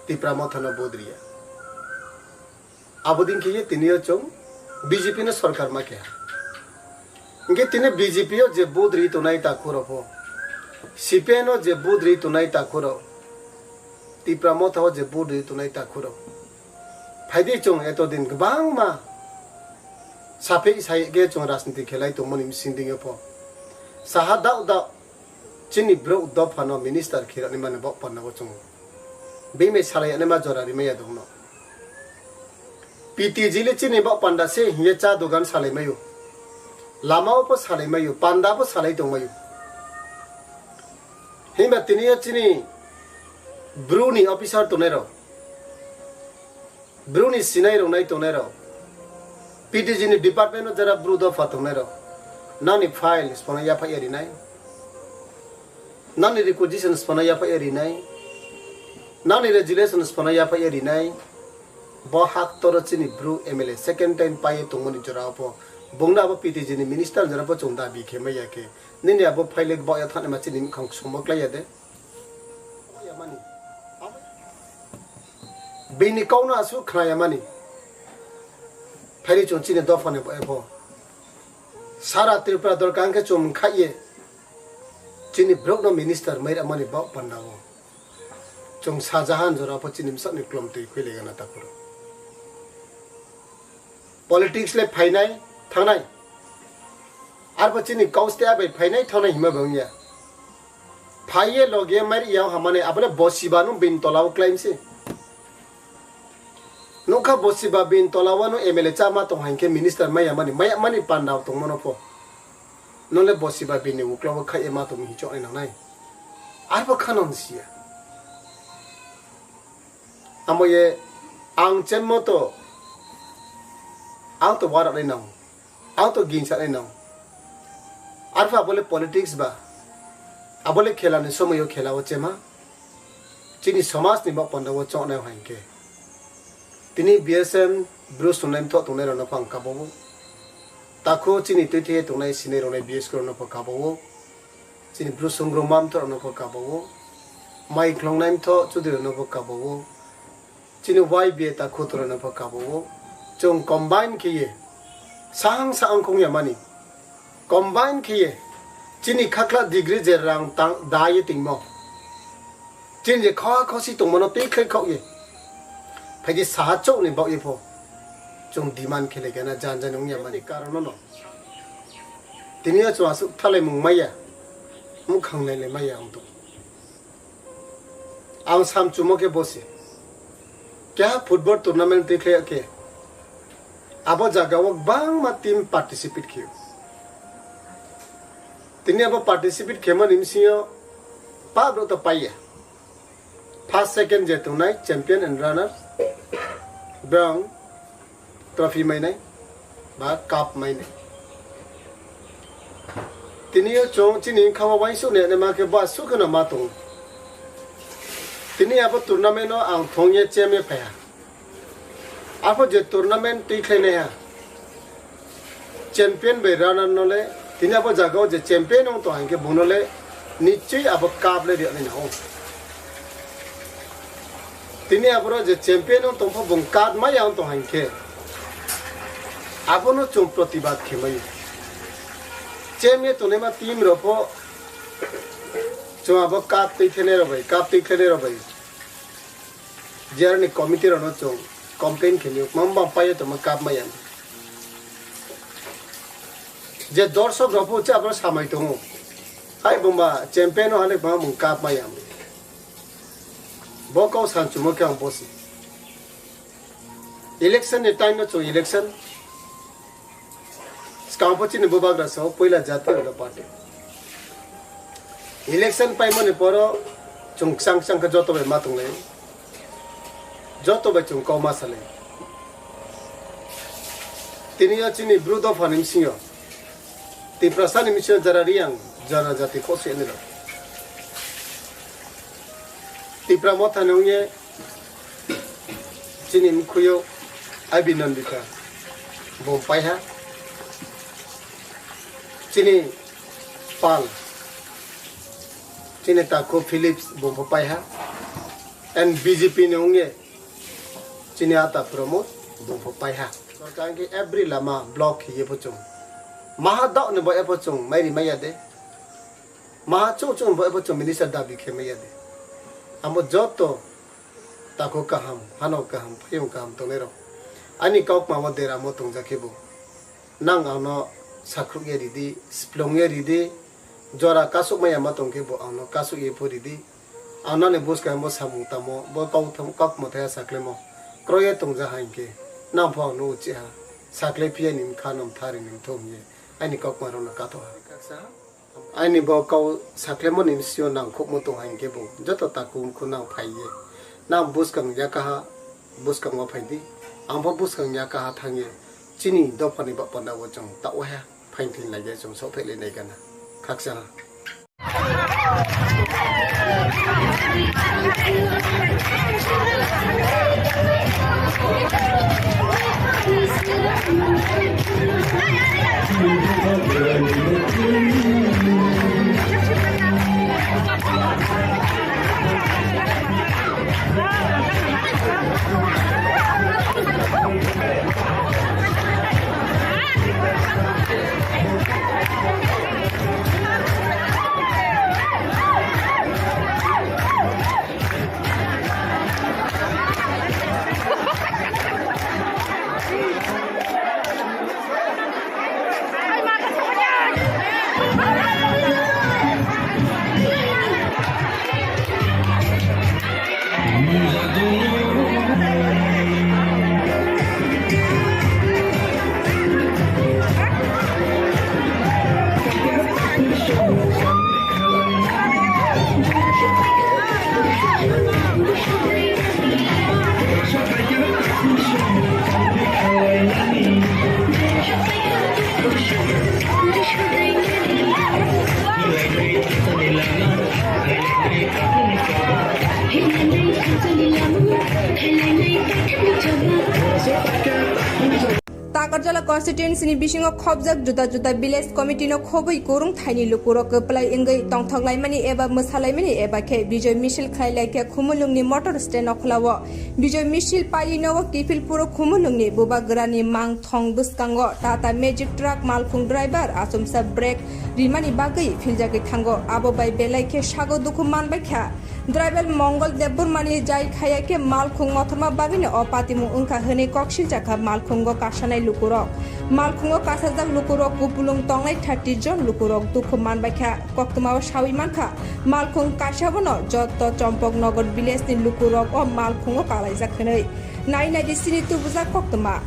Tipra Motha no vote riya. Abo din khe tini o chwng B J P no sorkar ma keha. Hingke tini B J P o je vote ri tongnai takhuk rok pho, C P M o je vote ri tongnai takhuk rok, Tipra Motha o je vote ri tongnai takhuk rok. Phaidi chwng eto din kwbangma saphi sai ge chwng rajniti khelai tongmani bising dingyo pho. Saha dao dao chini bwrok dopha no minister khirani mani bok panna bo chwng. Bini salai ani ma jora rimaya dong no. P T G le chini bok panda se hiye cha dogan salai mayo. Lama o pho salai mayo, panda pho salai tong mayo. Himba tini yo chini bru ni officer tongnai rok. Bru ni sinai rok nai tongnai rok, P T G ni department o jara bru dopha tongnai rok, nani file sipano yaphai ya rinai, nani requisition sipano yaphai ya rinai, nani resolution sipano yaphai ya rinai, bo hak toro chini bru M L A second time pai tongmani jora o pho, bongno abo P T G ni minister jora pho chwng dabi khe mai ya khe, nini abo file bo ya thani ma chini mukhang songmo klai ya de. Bini kau no aswk khna ya mani. Phairi chwng chini dopha ni bo ebo. Sara Tripura dol kang khe chwng khai ye. Chini brok no minister mai ra mani bok panda o. Chwng sajahan jora pho chini msak ni klom twi khoi le gana ta phuru. Politics le phainai thangnai. Arbo chini kaus te abai phainai thangnai hima bang ya. Phaiye loge mari ya hamane abole bosiba no bin tola o claim se. Nokha bosiba bin tola o no M L A chama tong hain khe minister maya mani, maya mani panda tong mano pho. Nole bosiba bini ukla o khai ma tong hi chok nai nangnai. Arbo khanon siya. Amo ye ang chen moto Ang to waraknai nang, ang to ginsaknai nang. Arpha abole politics ba, abole khela ni somoyo khela o chema. Chini somaj ni bok panda o choknai hai khe. Tini B S M bru sungnai mtho tongnai rok no phang kabo o. Takhu chini twi thwi tongnai sinai rok nai B S K rok no pho kabo o. Chini bru sungrung ma mtho rok no pho kabo o. Mai khlongnai mtho chudri rok no pho kabo o. Chini Y B A ta khuturano pho kabo o. Chwng combine khiye. Sahang sahang khong ya mani. Combine khiye. Chini khakla degree je rang tang da ye tingmo. Chini je kha khosi tongmano tei khlai khok ye. Phaidi saha chok ni bok ye pho. Chwng demand khele gana jan jan wng ya mani. Karon no. Tini o chwng aswk thalai mung maya. Mukhang nai le maya wng tong. Ang samchumo khe bosi. Keha football tournament twi khlai khe. Abo jaga o bangma team participate khio. Tini abo participate khemani bisingo pap rok to paiya. First, second je tongnai champion and runner. Brong trophy mainai ba cup mainai. Tini o chwng chini wngkha o uansuk nai ma khe ba sukhe no ma tongo. Tini abo tournament o ang thong ye chem ye phaiha. Apho je tournament twi khlai naiha champion bai runner no le tini abo jaga o je champion wng tong hang khe bono le nichoi abo cup le riyaknai na o. Tini aboro je champion wng tongpha bung cup maya wng tong hang khe abono chwng protibad khe maya. Chem ye tongnai ma team rok pho chwng abo cup twi khlai nai rok bai, cup twi khlai nai rok bai. Jerani committee rok no chwng complain khe nio, mama bang pai ye tongma cup maya. Je dorshok rok pho cha abo samai tongo. Hai bumba champion o halik ma mung cup maya. Bo kau sanchumo khe ang bosi. Election ni time no chwng election. Skang pho chini bubagra sao puila jati hoda party. Election paimani poro chwng chang chang khe joto bai ma tonglai. Joto bai chwng kau ma salai. Tini o chini bru dopha ni bisingo. Tiprasa ni bisingo jara Riyang jana jati kho se ni rok. Tipra motha ni ongye chini mkhuyo Abhinandita bung paiha. Chini pal, chini takhu Philips bung pho paiha. And B J P ni ongye chini ata Pramod bung pho paiha. Sorkar ke every lama block hiye pho chwng. Maha dok ni bo e pho chwng mairi maya de. Maha chwng chwng bo e pho chwng minister dabi khe maya de. Amo joto takhu kaham, hano kaham, phayung kaham tongnai rok. Ani kok mama deramo tongjak khe bo. Nang ano sakruk ye ridi, splong ye ridi, jora kasuk maya ma tong khe bo ano kasuk ye pho ridi. Ang nani bwskang bo samung tamo, bo kok tham-, kok mwthai saklemo. Kroye tongja ha hinkhe, nang pho ang no uchi ha. Sakle phiya ni mkha nom thari ni mthung ye. Ani kok ma rok no katho ha. Ani bo kau saklemo ni sio nang khukmo tong ha hinkhe bo. Joto takum khu nang phai ye. Nang bwskang ya kaha, bwskang wa phai di. Ang bo bwskang ya kaha thang ye. Chini dopha ni ba panda bo chwng ta wa ha. Phain phin lai ya chwng sok phai lai nai gana. Khaksa ha. Takarjala constituency ni bisingo khobjak juda juda village committee no khobwi kurung thaini lukurok kwplai wngwi tongthok laimani eba mwsa laimani eba khe Bijoy misil khlai lai khe Khumulwng ni motor stand o khwlao. Bijoy misil pali no kiphil puro Khumulwng ni bubagra ni mang thong bwskango Tata Magic truck malkhung driver achomsa brake rimani bagwi philjagwi thango. Abo bai belai khe sago dukhu manbai kha. Driver Mongol Debbarma ni jai khaya khe malkhung mothorma bagwi no o patimung wngkha hwnwi kok siljakha malkhungo kasanai lukurok. Malkhungo kasajak lukurok kupulung tongnai thirty jon lukurok dukhu manbai kha. Koktwmao sawi mankha, malkhung kaisa bono jotto Chompoknagar village ni lukurok o malkhungo kalaijak hwnwi. Nai nai di sini tubujak koktwma.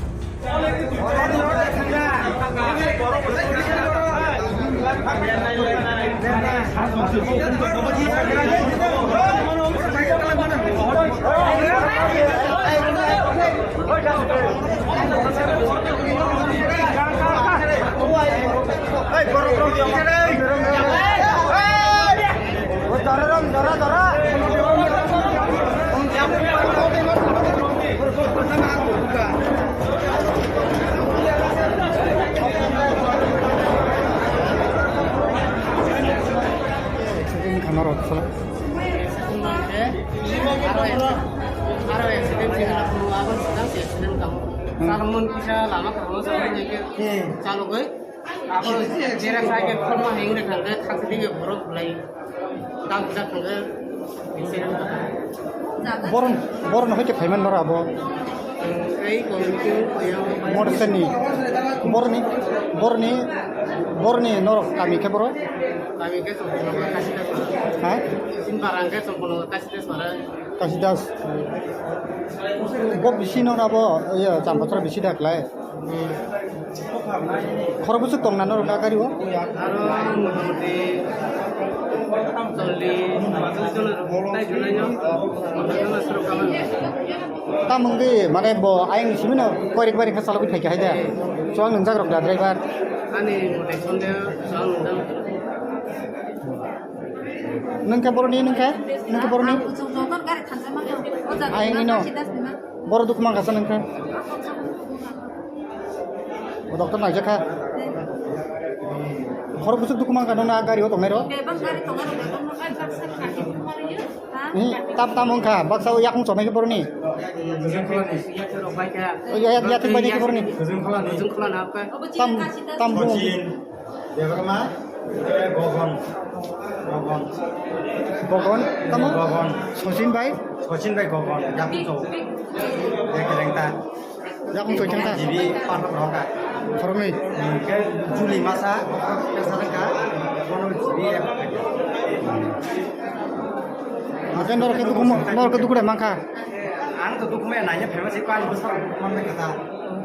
Accident kha norok sala. Aro accident khe abo accident kamo. Hmm. Salmon kisa lama kamo salmon khe Hmm. Chalogwi. Abo jera kha khe khorma hengre kha khe thakdi khe borok bulai. Dam jak kha khe accident kha. Boron, boron hoite phaiman nora abo. Ei committee koyang. Motor seni. Boroni, boroni, boroni norok kami khe boro? Kami khe Chompoknagar Kasidas. Ha? Sinbarang khe Chompoknagar Kasidas. Kasidas. Bo bisi no na bo, iya, Champatra bisi da klai. Khorok bwswk tong na norok a gari o? Aro motamuti chollish, pachis jon rok tai thangnaino, motamuti srok kama. Tamung di, mane bo ayang simi no koirik bairi kha salogwi phaikha hai da. Chuang nwngjak rok da driver. Ani motai sonde chuang nwngjak. Nwng khe boroni, nwng khe? Nwng khe boroni? Ang kuchuk joto gari thansa ma. O jaga Ayang ino. Kasi das ni ma. Boro dukhu mankha sa nwng khe? O doctor naijak kha. Khorok bwswk dukhu mankha nwng na gari o tongnai rok? Bebak gari tongnai rok, bebak no. Ni tam tam wngkha, baksa o yakung chomai khe boroni. Yakung rok bai kha. O ya, ya, yathik bai khe boroni. Tam, tam bu. Debbarma, Gogon. Gogon. Gogon, tamo? Gogon. Sachin bai? Sachin bai Gogon, yakung chau. Ya kerengta. Yakung chau kerengta? Jibi parta roka. Khoroknwi? Ke Juli masa, ke sarangka, kono jibi ya. Oke, norok ke dukhu mo-, norok ke dukhu de mangkha? Ang to dukhu me nanya famous ko ang besar dukhu man kata.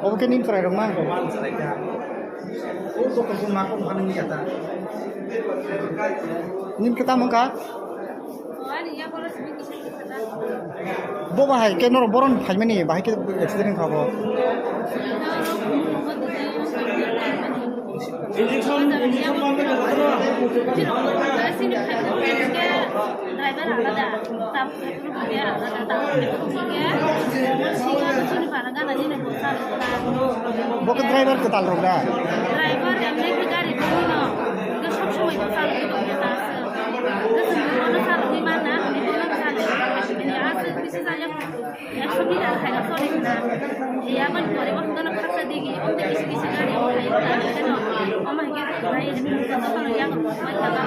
Obo ke nin krai rok mang? Gogon sarai ka. O to ko ma ko man ni kata. Nin kata mangkha? Bo bahai ke norok boron phaimani, bahai ke accident kha bo. Injection, injection bangke doktor. Driver alada. Bo ke driver kwtal rok da? Driver emne ke gari bono. Ke sob somoi bo chalogwi tongya ta aswk. Ke chwng bono chalogwi mana, hwnwi bono chalogwi. Aswk bisi jaya. Ekso meter khaina sorry na. Iya ban pore bo hwnkhe no khaksa digi, omtwi kisi kisi gari o khayo ta hwnkhe no. Omo hwnkhe khwlai, jotono yago bo bai kha ba.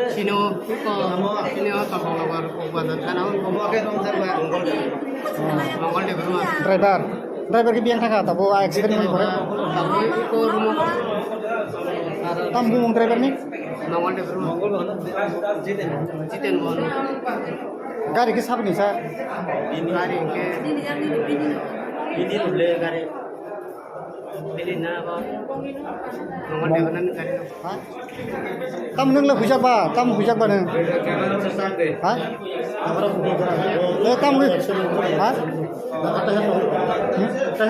Sino ko, sino ko Bongologor, ko Bazar Thana, ko Mongol Debbarma. Driver, driver ke biang thaka, tabo accident ni pore. Tabo ko rumo. Tam bumung driver ni? Mongol Debbarma. Jiten. Jiten Bono. Gari ke sabni sa? Gari ke. Bini rule gari. Bini na ba. Mongol Debbarma ni gari. Ha? Tam nwng le huijak ba, tam huijak ba nwng. Ha? Eh, tam hui. Ha? Hmm? Tam,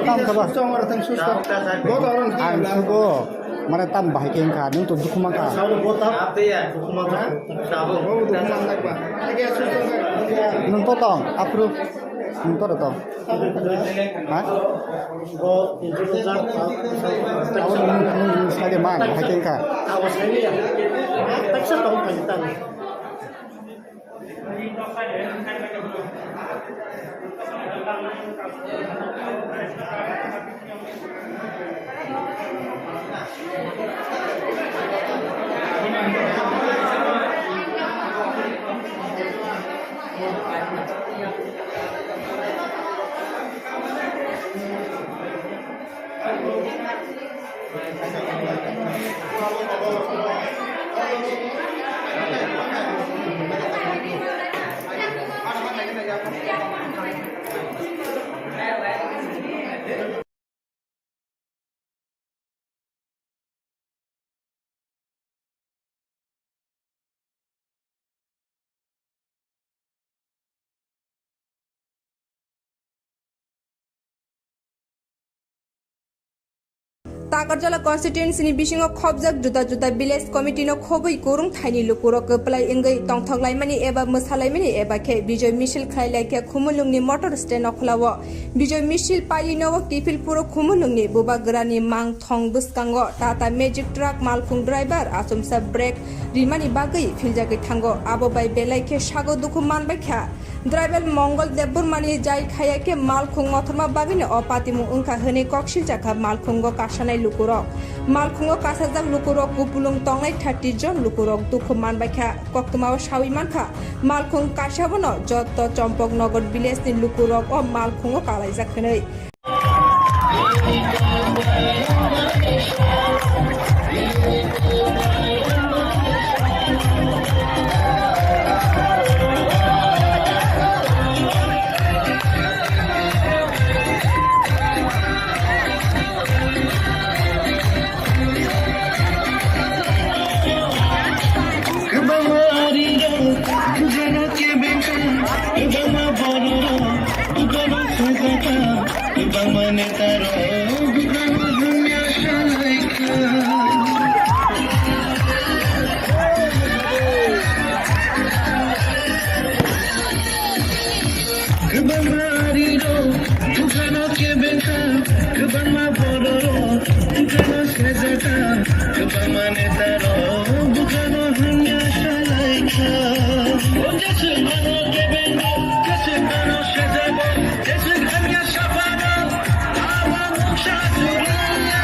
tam, tam. Ang sugo, mane tam bahai khe wngkha, nwng to dukhu mankha. Nwng to tong, aphuru nwng to tong. Ha? Abo nwng, nwng, nwng sai de man, bahai khe wngkha. Takarjala constituency ni bisingo khobjak juda juda village committee no khobwi kwrwng thaini lukurok kwplai wngwi tongthok laimani eba mwsa laimani eba khe bijoi misil khlai lai khe Khumulwng ni motor stand o khwlao. Bijoi misil pailino o kiphil phuru Khumulwng ni Bubagra ni mang thong bwskango Tata Magic truck malkhung driver achomsa brake rimani bagwi philjagwi thango. Abo bai belai khe sago dukhu manbai kha. Driver Mongol Debbarma ni jai khaya khe malkhung mothorma bagwi no o patimung wngkha hwnwi kok siljakha malkhungo kasanai lukurok. Malkhungo kasajak lukurok kupulung tongnai thirty jon lukurok dukhu manbai kha. Koktwmao sawi mankha, malkhung kaisa bono jotto Chompok Nagar village ni lukurok o malkhungo kalaijak hwnwi. Kwbangma arirok, kwbangma kebengkha, kwbangma bororok, kwbangma sajaka, kwbangma netarok, kwbangma hamya salaikha. Kwbangma arirok, dukano kebengkha, kwbangma bororok, dukano sejata, kwbangma netarok, dukano hamya salaikha. Jeswk mano kebengkha, jeswk mano sejata, jeswk hamya sapano, abo mungsa juriya.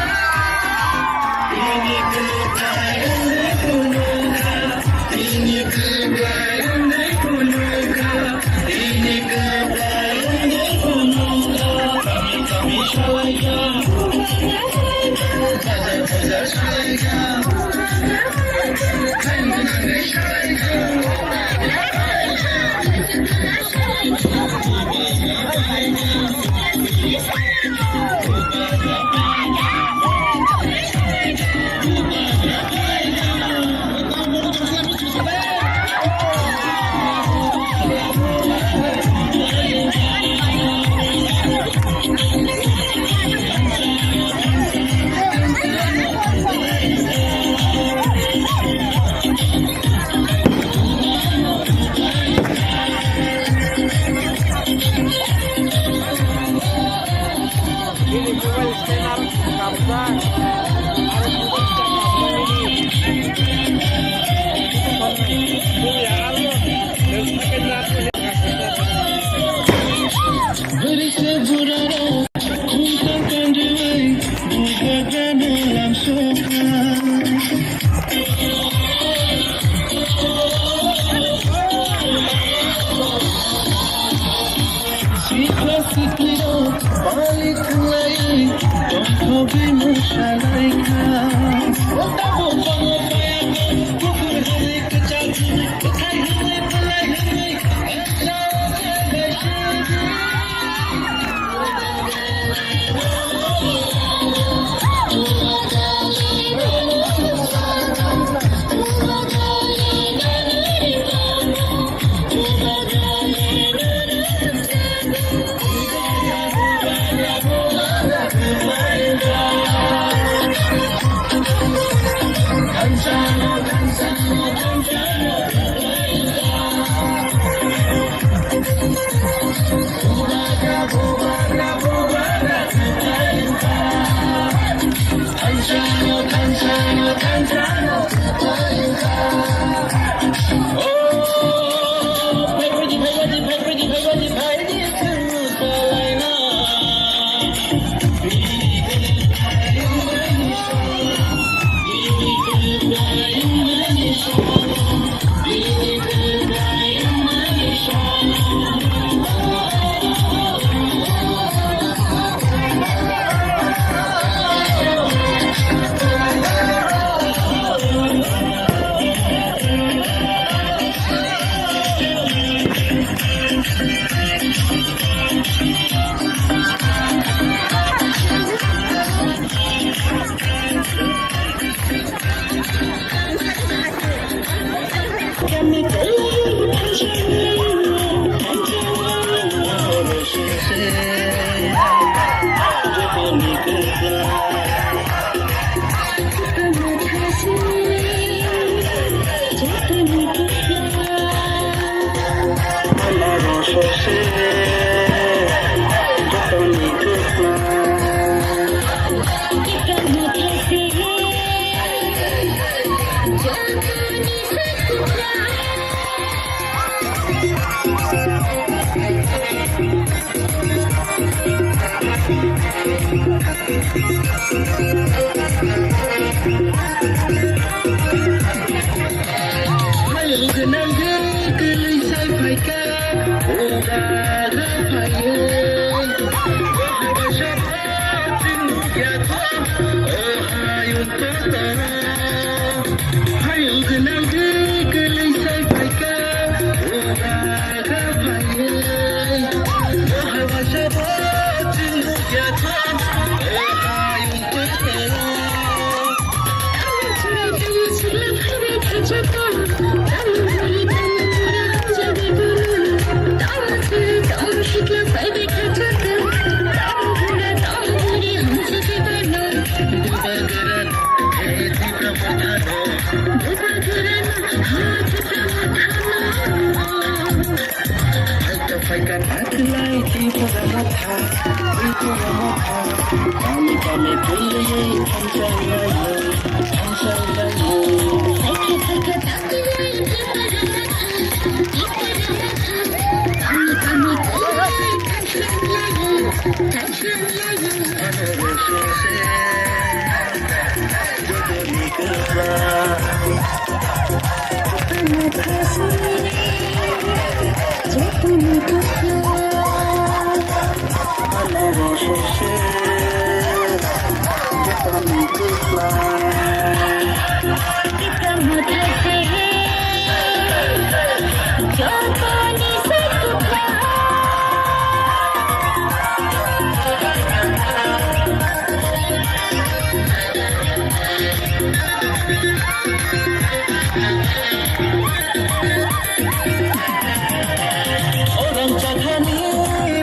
Orang chakhani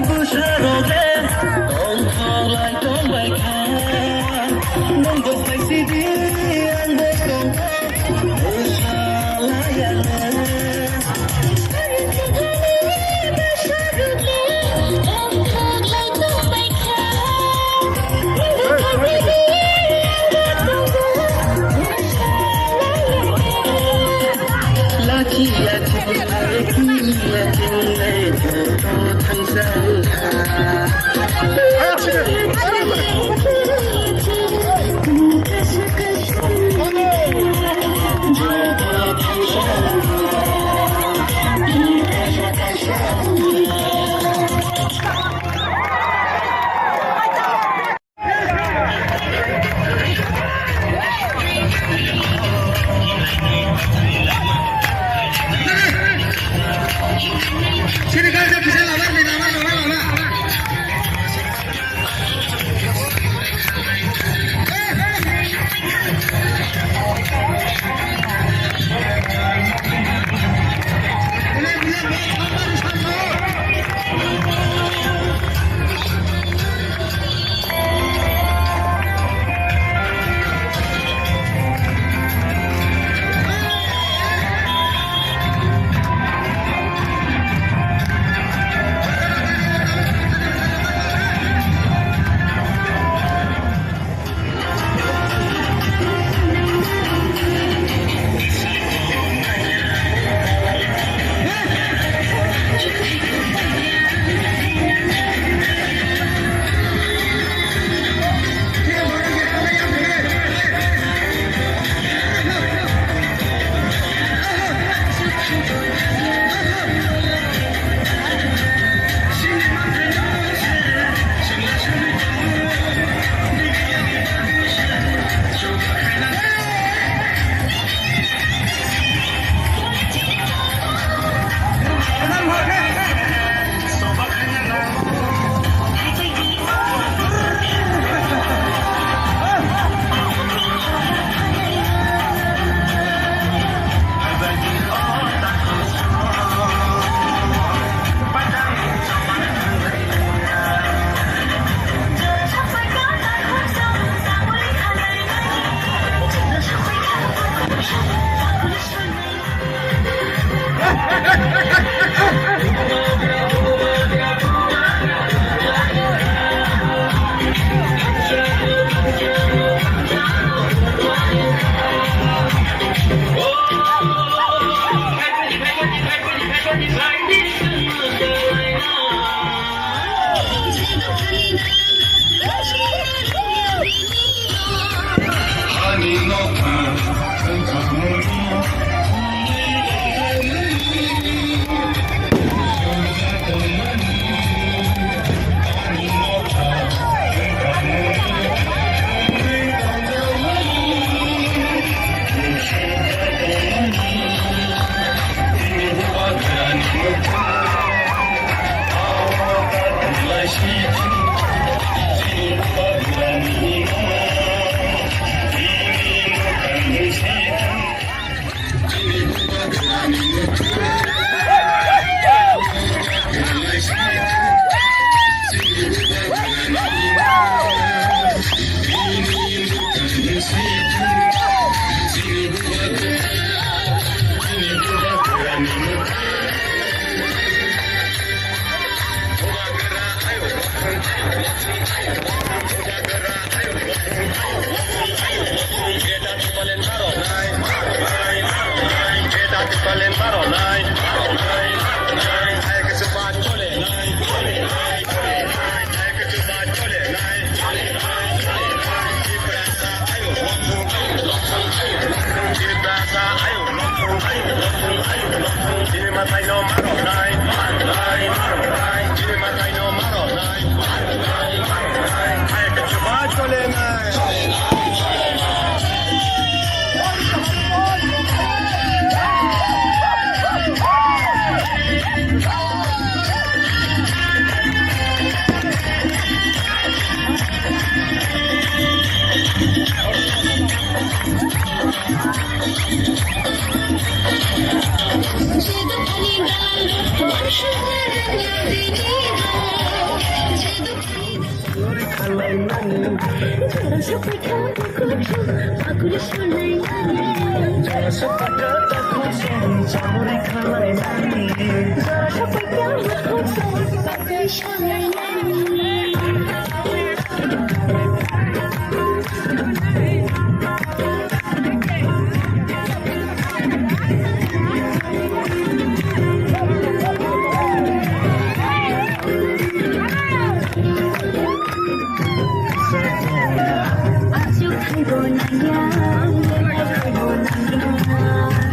busra roge, tongthok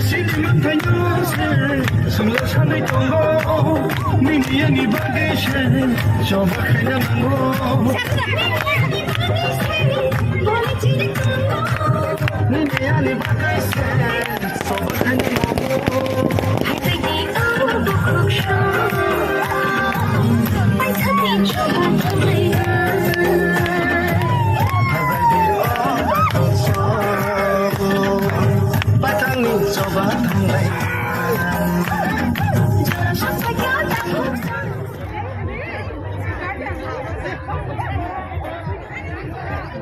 Sini manthaino se, songlo sanai tongo, nini ani bagwi se, choba khaina nango. Nini ani bagwi se, choba khaina nango.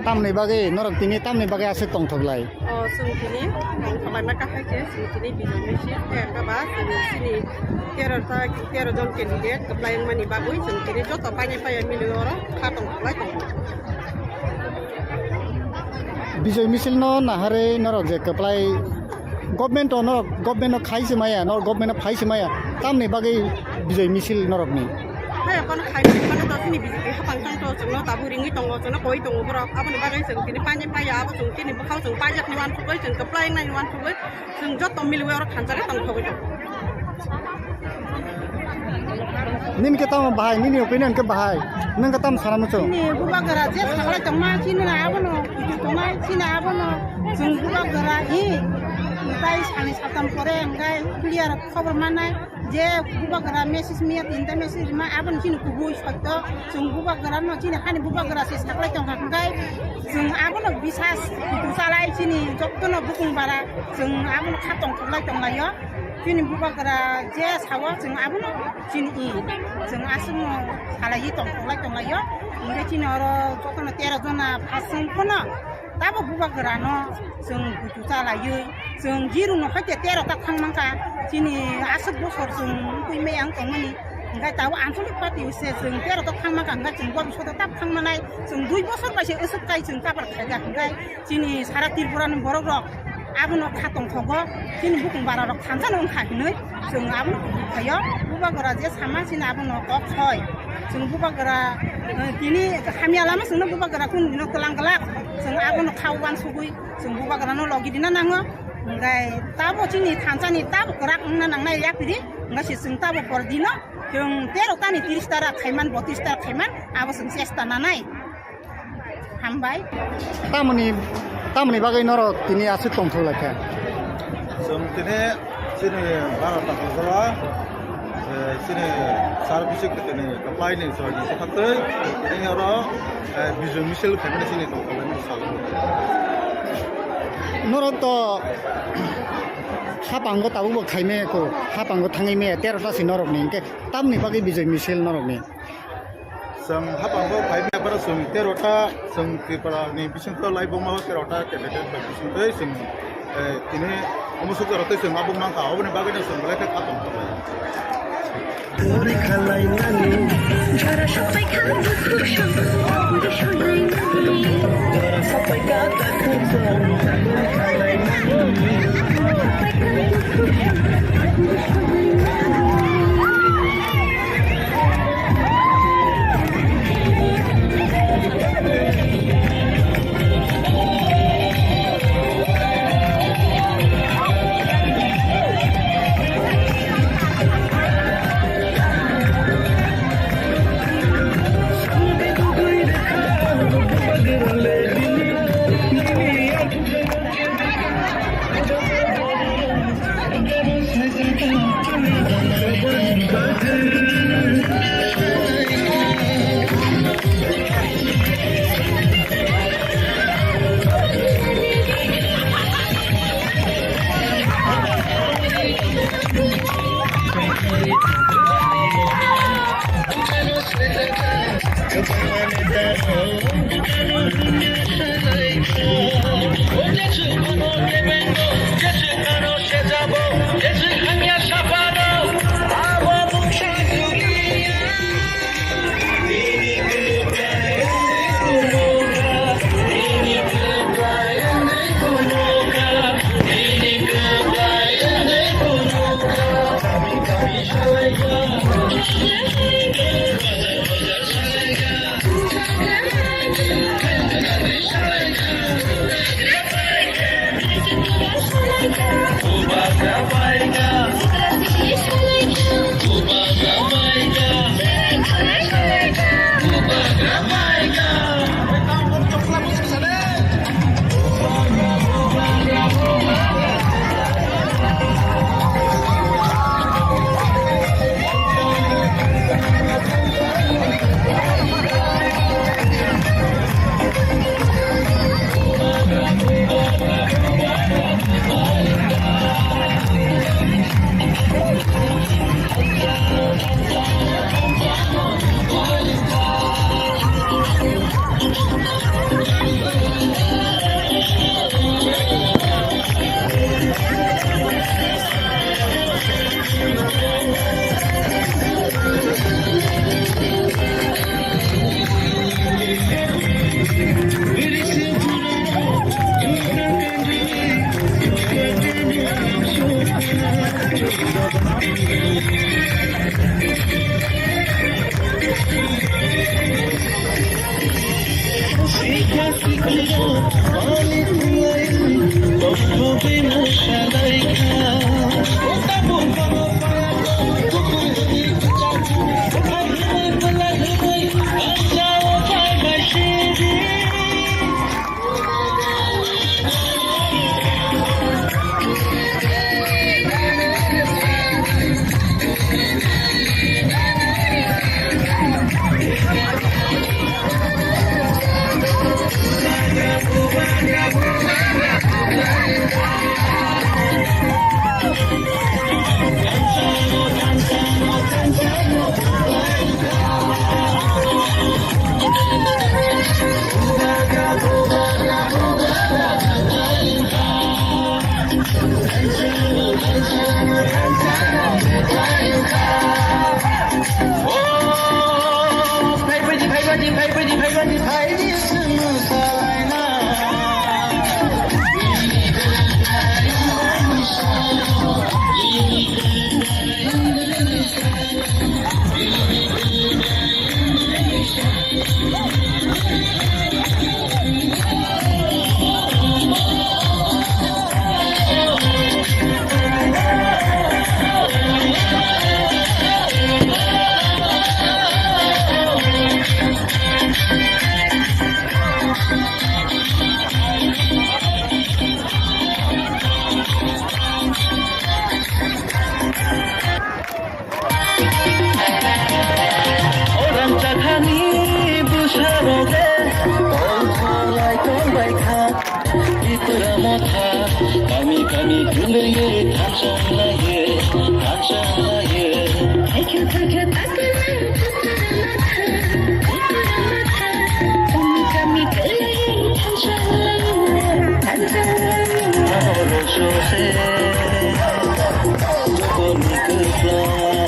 Tamni bagwi norok tini tamni bagwi aswk tongthok lai? O, chwng tini tongthok laima kahai khe, chwng tini Bijoy Misil khe, wngkha ba chwng chini tero ta, tero jon candidate kwplai wngmani bagwi chwng tini joto painai paiya mili oro kha tongthok lai tongo. Bijoy Misil no naharwi norok je kwplai government o norok, government no khai se maya, norok government no phai se maya, tamni bagwi Bijoy Misil norok ni? Hai, kono khai se mano to chini B J P hapang tang to chwngno tabuk ringwi tongo, chwngno koi tongo borok, aboni bagwi chwng tini painai paiya, abo chwng tini bwkhao chwng paijak ni uansugwi, chwng kwplai wngnai ni uansugwi, chwng joto miliwi oro thansa khe tongthogwi tongo. Nini khe tamo bahai, nini opinion khe bahai, nwng khe tamo sana muchung? Chini bubagra je saklai tongma, chini abono kuchuk tongma, chini abono chwng bubagra hi, tai sani satam pore hwnkhe clear khobor manai. Je bubagra message miya tinta message ma aboni chini kubui sotto, chwng bubagra no chini hani bubagra se saklai tongkha hwnkhe chwng abono bisas kuchuk salai chini jottono bukung bara chwng abono kha tongthoklai tonglaio. Chini bubagra je sao chwng abono chini i chwng aswkno salaiwi tongthoklai tonglaio. Hwnkhe chini oro jottono tero jona phasung phano tabo bubagrano chwng buchu chalaiwi, chwng zero no hoite tero ta thang mankha, chini aswk bosor chwng wngwi maya wng tongmani, hwnkhe tabuk ancholic party se chwng tero ta thang mankha, hwnkhe chwng bobishoto tab thang manai, chwng dui bosor bai se aswk kai chwng kabar khaijak, hwnkhe chini sara Tripura ni borok rok abono kha tongthogo, chini bukung bara rok thansa no wngkha hinwi. Chwng abono kubui khaio, bubagra je sama chini abono kok soi. Chwng bubagra, eh, tini hamya lama chwngno bubagra kunu dino twlang glak. Chwng abono kha uansugwi, chwng bubagrano logi rina nango. Hwnkhe tabo chini thansani tabo kwrak wngna nangnai yapiri. Hwnkhe se chwng tabo pordino, chwng tero tani tris ta ra khaiman, botris ta ra khaiman, abo chwng chesta nanai. Hambai. Tamoni, tamoni bagwi norok tini aswk tongthok lai kha? Chwng tini chini Bharat Hajar o Chini sir bisi kwtwini kwplai ni chwraini kwthaktwi tini oro, eh, Bijoy misil khaimani chini tongthokni salo. Norok to hapango tabukbo khaimaya kho, hapango thangwi maya tero ta si norokni, hwnkhe tamni bagwi Bijoy misil norokni? Chwng hapango phai maya phano chwng tero ta, chwng Tripura ni bisingtwi lai buma o tero ta candidate bai bisingtwi chwng, eh, tini omo sukjak rok twi chwng abo mankha, oboni bagwino chwng belai khe kha tongthok lai. Ani bwsarok le tongtholai tongbaikha. Tipra motha kami kami kwlwiwi thanchanglaio, thanchanglaio. Thaikhe thaikhe takwlai Tipra motha, Tipra motha kami kami kwlwiwi thanchanglaio, thanchanglaio. Abo rosose jotoni kwplai.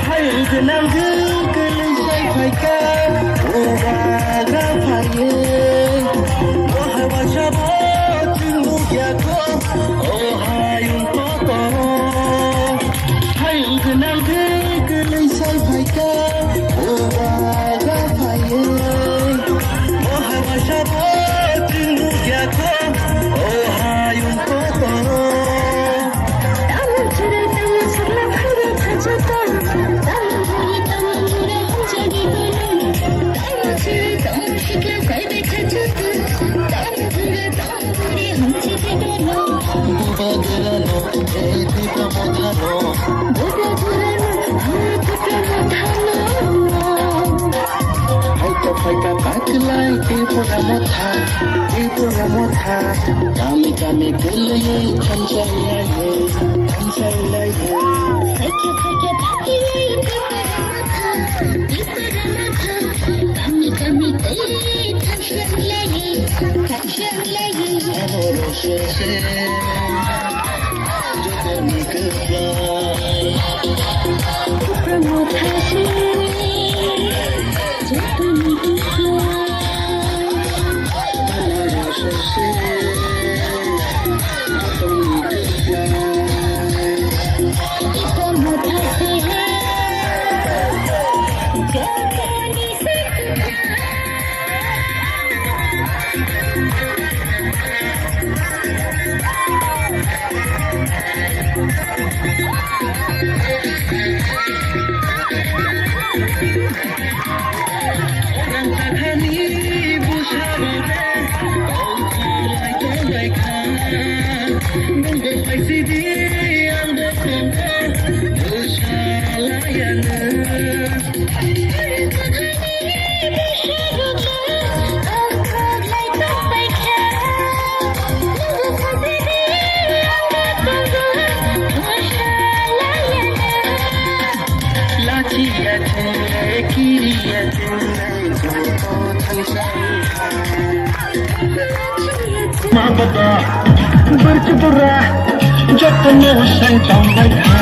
Hayung gwnang kwlwi sai phaikha, o bagra phaiwi. Bo hai waisa bo chwng nukya kho, o hayung kotor. Hayung gwnang khe kwlwi sai phaikha, o bagra phaiwi. Bo hai waisa bo chwng nukya kho, o hayung kotor. Tamo chwrai tamo sakla phaibai khachuto, tamo buri tamo bura hwnjani bono. Tamo chwrai tamo sikla phaibai khachuto, tamo bura tamo buri hwnjani bono. Bubagrano, e Tipra mothano. Bubagrano, e Tipra mothano. Phaikha, phaikha, phaikhlai, Tipra motha, Tipra motha. Kami, kami, kwlwiwi thanchalaio, thanchalaio. Phaikha, phaikha, phaikhlai, Tipra motha, Tipra motha. Kami, kami, kwlwiwi thanchalaio, thanchalaio. Abo rosose. Ma baba, berkebura, jotono sai tongbai kha.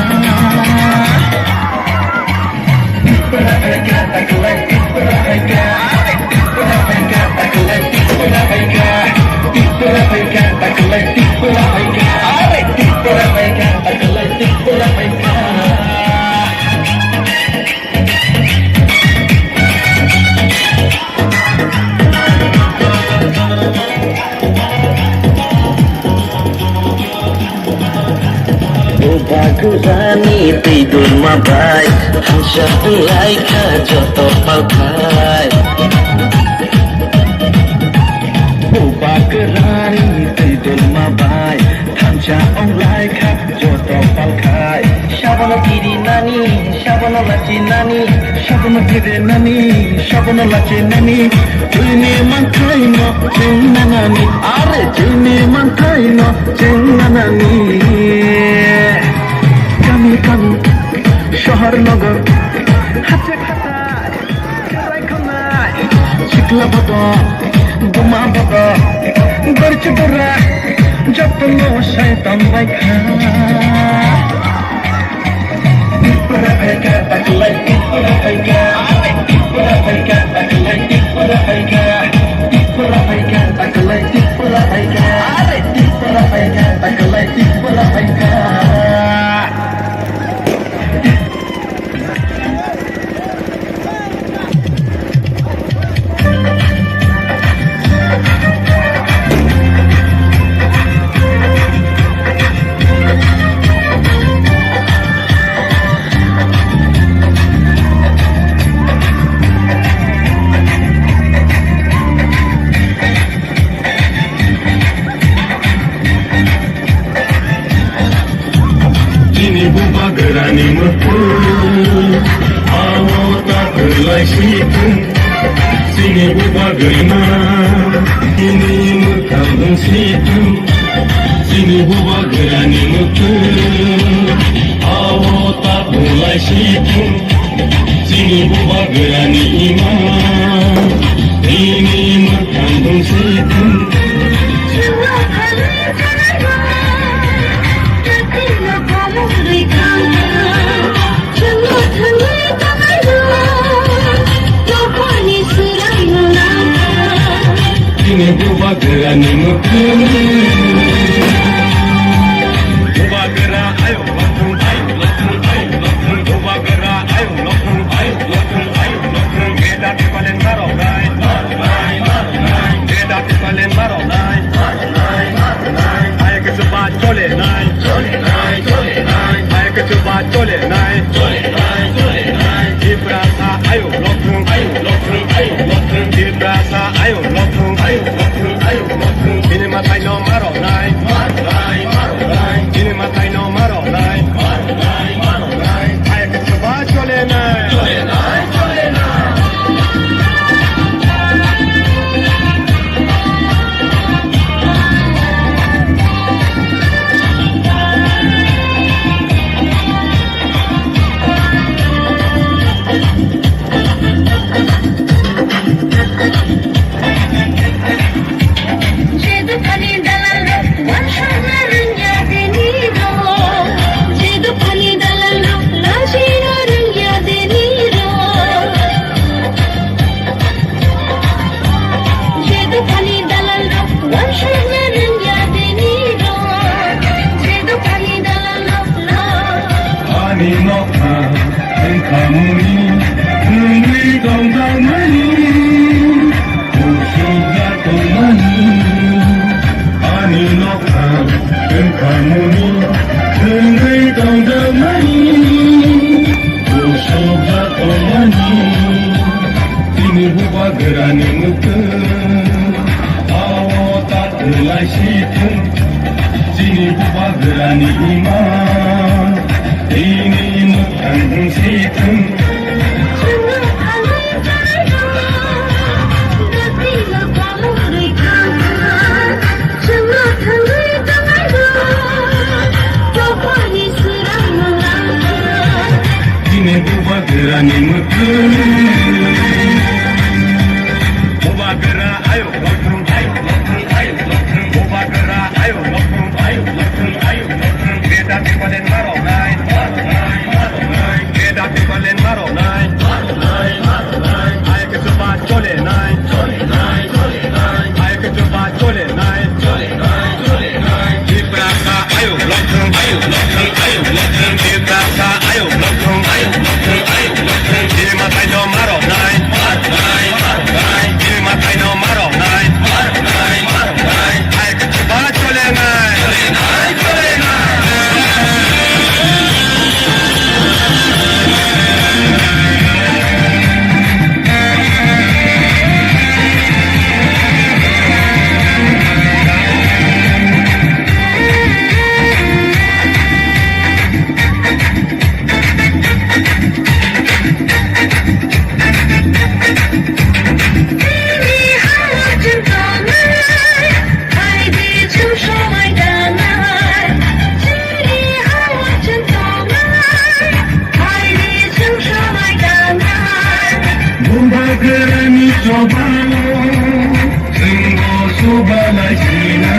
Bubagrani twi dulma bai, hamsa wng lai kha joto palkhai. Bubagrani twi dulma bai, thansa wng lai kha joto palkhai. Sabono kirinani, sabono lachinani, sabono kirinani, sabono lachinani. Chwini manthaino chwng nanani, are chwini manthaino chwng nanani. Kami kami, sohor nogor, hache khatai, kherai khonai, sikla bodo, buma bodo, borchi bura, jotono sai tongbai kha. Ani mwkhwng, abo ta kwlai si thung, chini bubagrani, chini mwkhwng si thung, chini bubagrani mwkhwng, abo ta kwlai si thung, chini bubagrani ima, chini mwkhwng si thung. Chini bubagrani mwkhwng. Bubagra ayuk lokhwng, ayuk lokhwng, ayuk lokhwng. Bubagra ayuk lokhwng, ayuk lokhwng, ayuk lokhwng. Beda tipalen maroknai, maroknai, maroknai. Beda tipalen maroknai, maroknai, maroknai. Ayuk chuba cholenai, cholenai, cholenai. Ayuk chuba cholenai, cholenai, cholenai. Tiprasa ayuk lokhwng, ayuk lokhwng, ayuk lokhwng. Tiprasa ayuk lokhwng, ayuk lokhwng, ayuk lokhwng. Bini mwtai no maroknai, maroknai, maroknai. Bini mwtai no maroknai, maroknai, maroknai. Ayuk chuba cholenai, cholenai, cholenai. Ani nokha wngkha muni, wngwi tongjakmani, kusubjak tongmani. Ani nokha wngkha muni, wngwi tongjakmani, kusubjak tongmani. Chini bubagrani mwkhwng, abo ta kwlai si thung. Chini bubagrani ima, chini mwkhwng si thung. Chini bubagrani mwkhwng. Bubagra ayuk lokhwng, ayuk lokhwng, ayuk lokhwng. Bubagra ayuk lokhwng, ayuk lokhwng, ayuk lokhwng. Beda tipalen maroknai, maroknai, maroknai. Beda tipalen maroknai, maroknai, maroknai. Ayuk chuba cholenai, cholenai, cholenai. Ayuk chuba cholenai, cholenai, cholenai. Tiprasa ayuk lokhwng, ayuk lokhwng, ayuk lokhwng. Tiprasa ayuk lokhwng, ayuk lokhwng, ayuk lokhwng. Bini mwtai no maroknai, maroknai, maroknai. Bini mwtai no maroknai, maroknai, maroknai. Ayuk chuba cholenai, cholenai, cholenai. Bubagrani chobao, chwngbo subalai sina.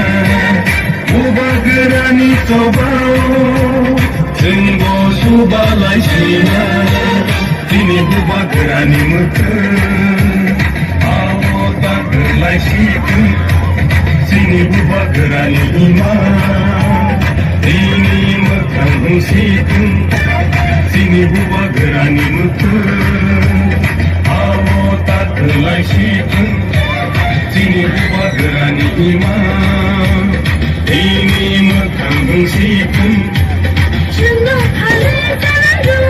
Bubagrani chobao, chwngbo subalai sina. Chini bubagrani mwkhwng, abo ta kwlai si thung. Chini bubagrani ima, chini mwkhwng si thung. Chini bubagrani mwkhwng, abo ta kwlai si thung. Chini bubagrani ima, chini mwkhwng si thung. Chwngno phalwi tanairo,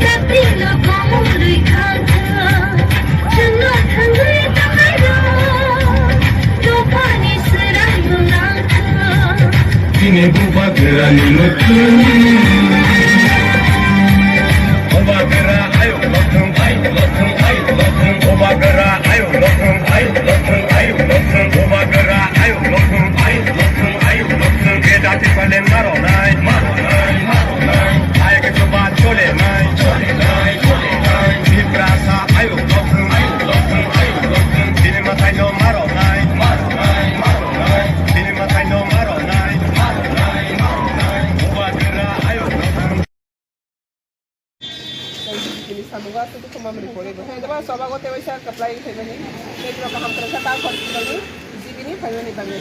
jatino komorwi khangkha. Chwngno thangwi tanairo, dophani swrangno nangkha. Chini bubagrani mwkhwng. Ba sudu khuma mri pore bo. Hai ba soba gote waisa kaplai khaimani. Tei jora kaham kwrwngkha ta khor khaimani. Jibini khaimani bangwi.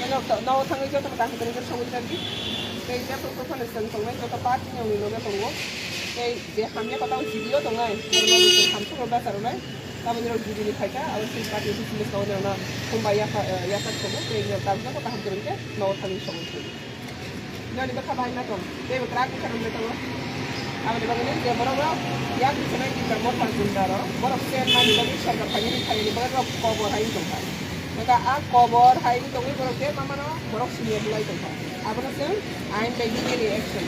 Eno to no thangwi joto kaham kwrwngkha songwi jagdi. Tei joto ko phone song tongnai joto party ni uni loge tongo. Tei je hamya kota jibiyo tongnai. Hamsung ro basa ronai. Taboni rok jibini khaika. Abo sin party ni sin song na. Khumba ya ya sak tongo. Tei jora ta joto kaham kwrwngkha no thangwi songwi. Noni bwkha bai ma tong, tei bo kwrak bwkha rok bai tongo. Aboni bagwi nini je borok rok yak bwswk nai Tipra Motha Gunda rok, borok se mani bagwi sorkar phainani phainani borok rok kobor hai wng tongkha. Nokha a kobor hai wng tongwi borok je ma mano borok siniya bulai tongkha. Abono chwng ain bai legally action,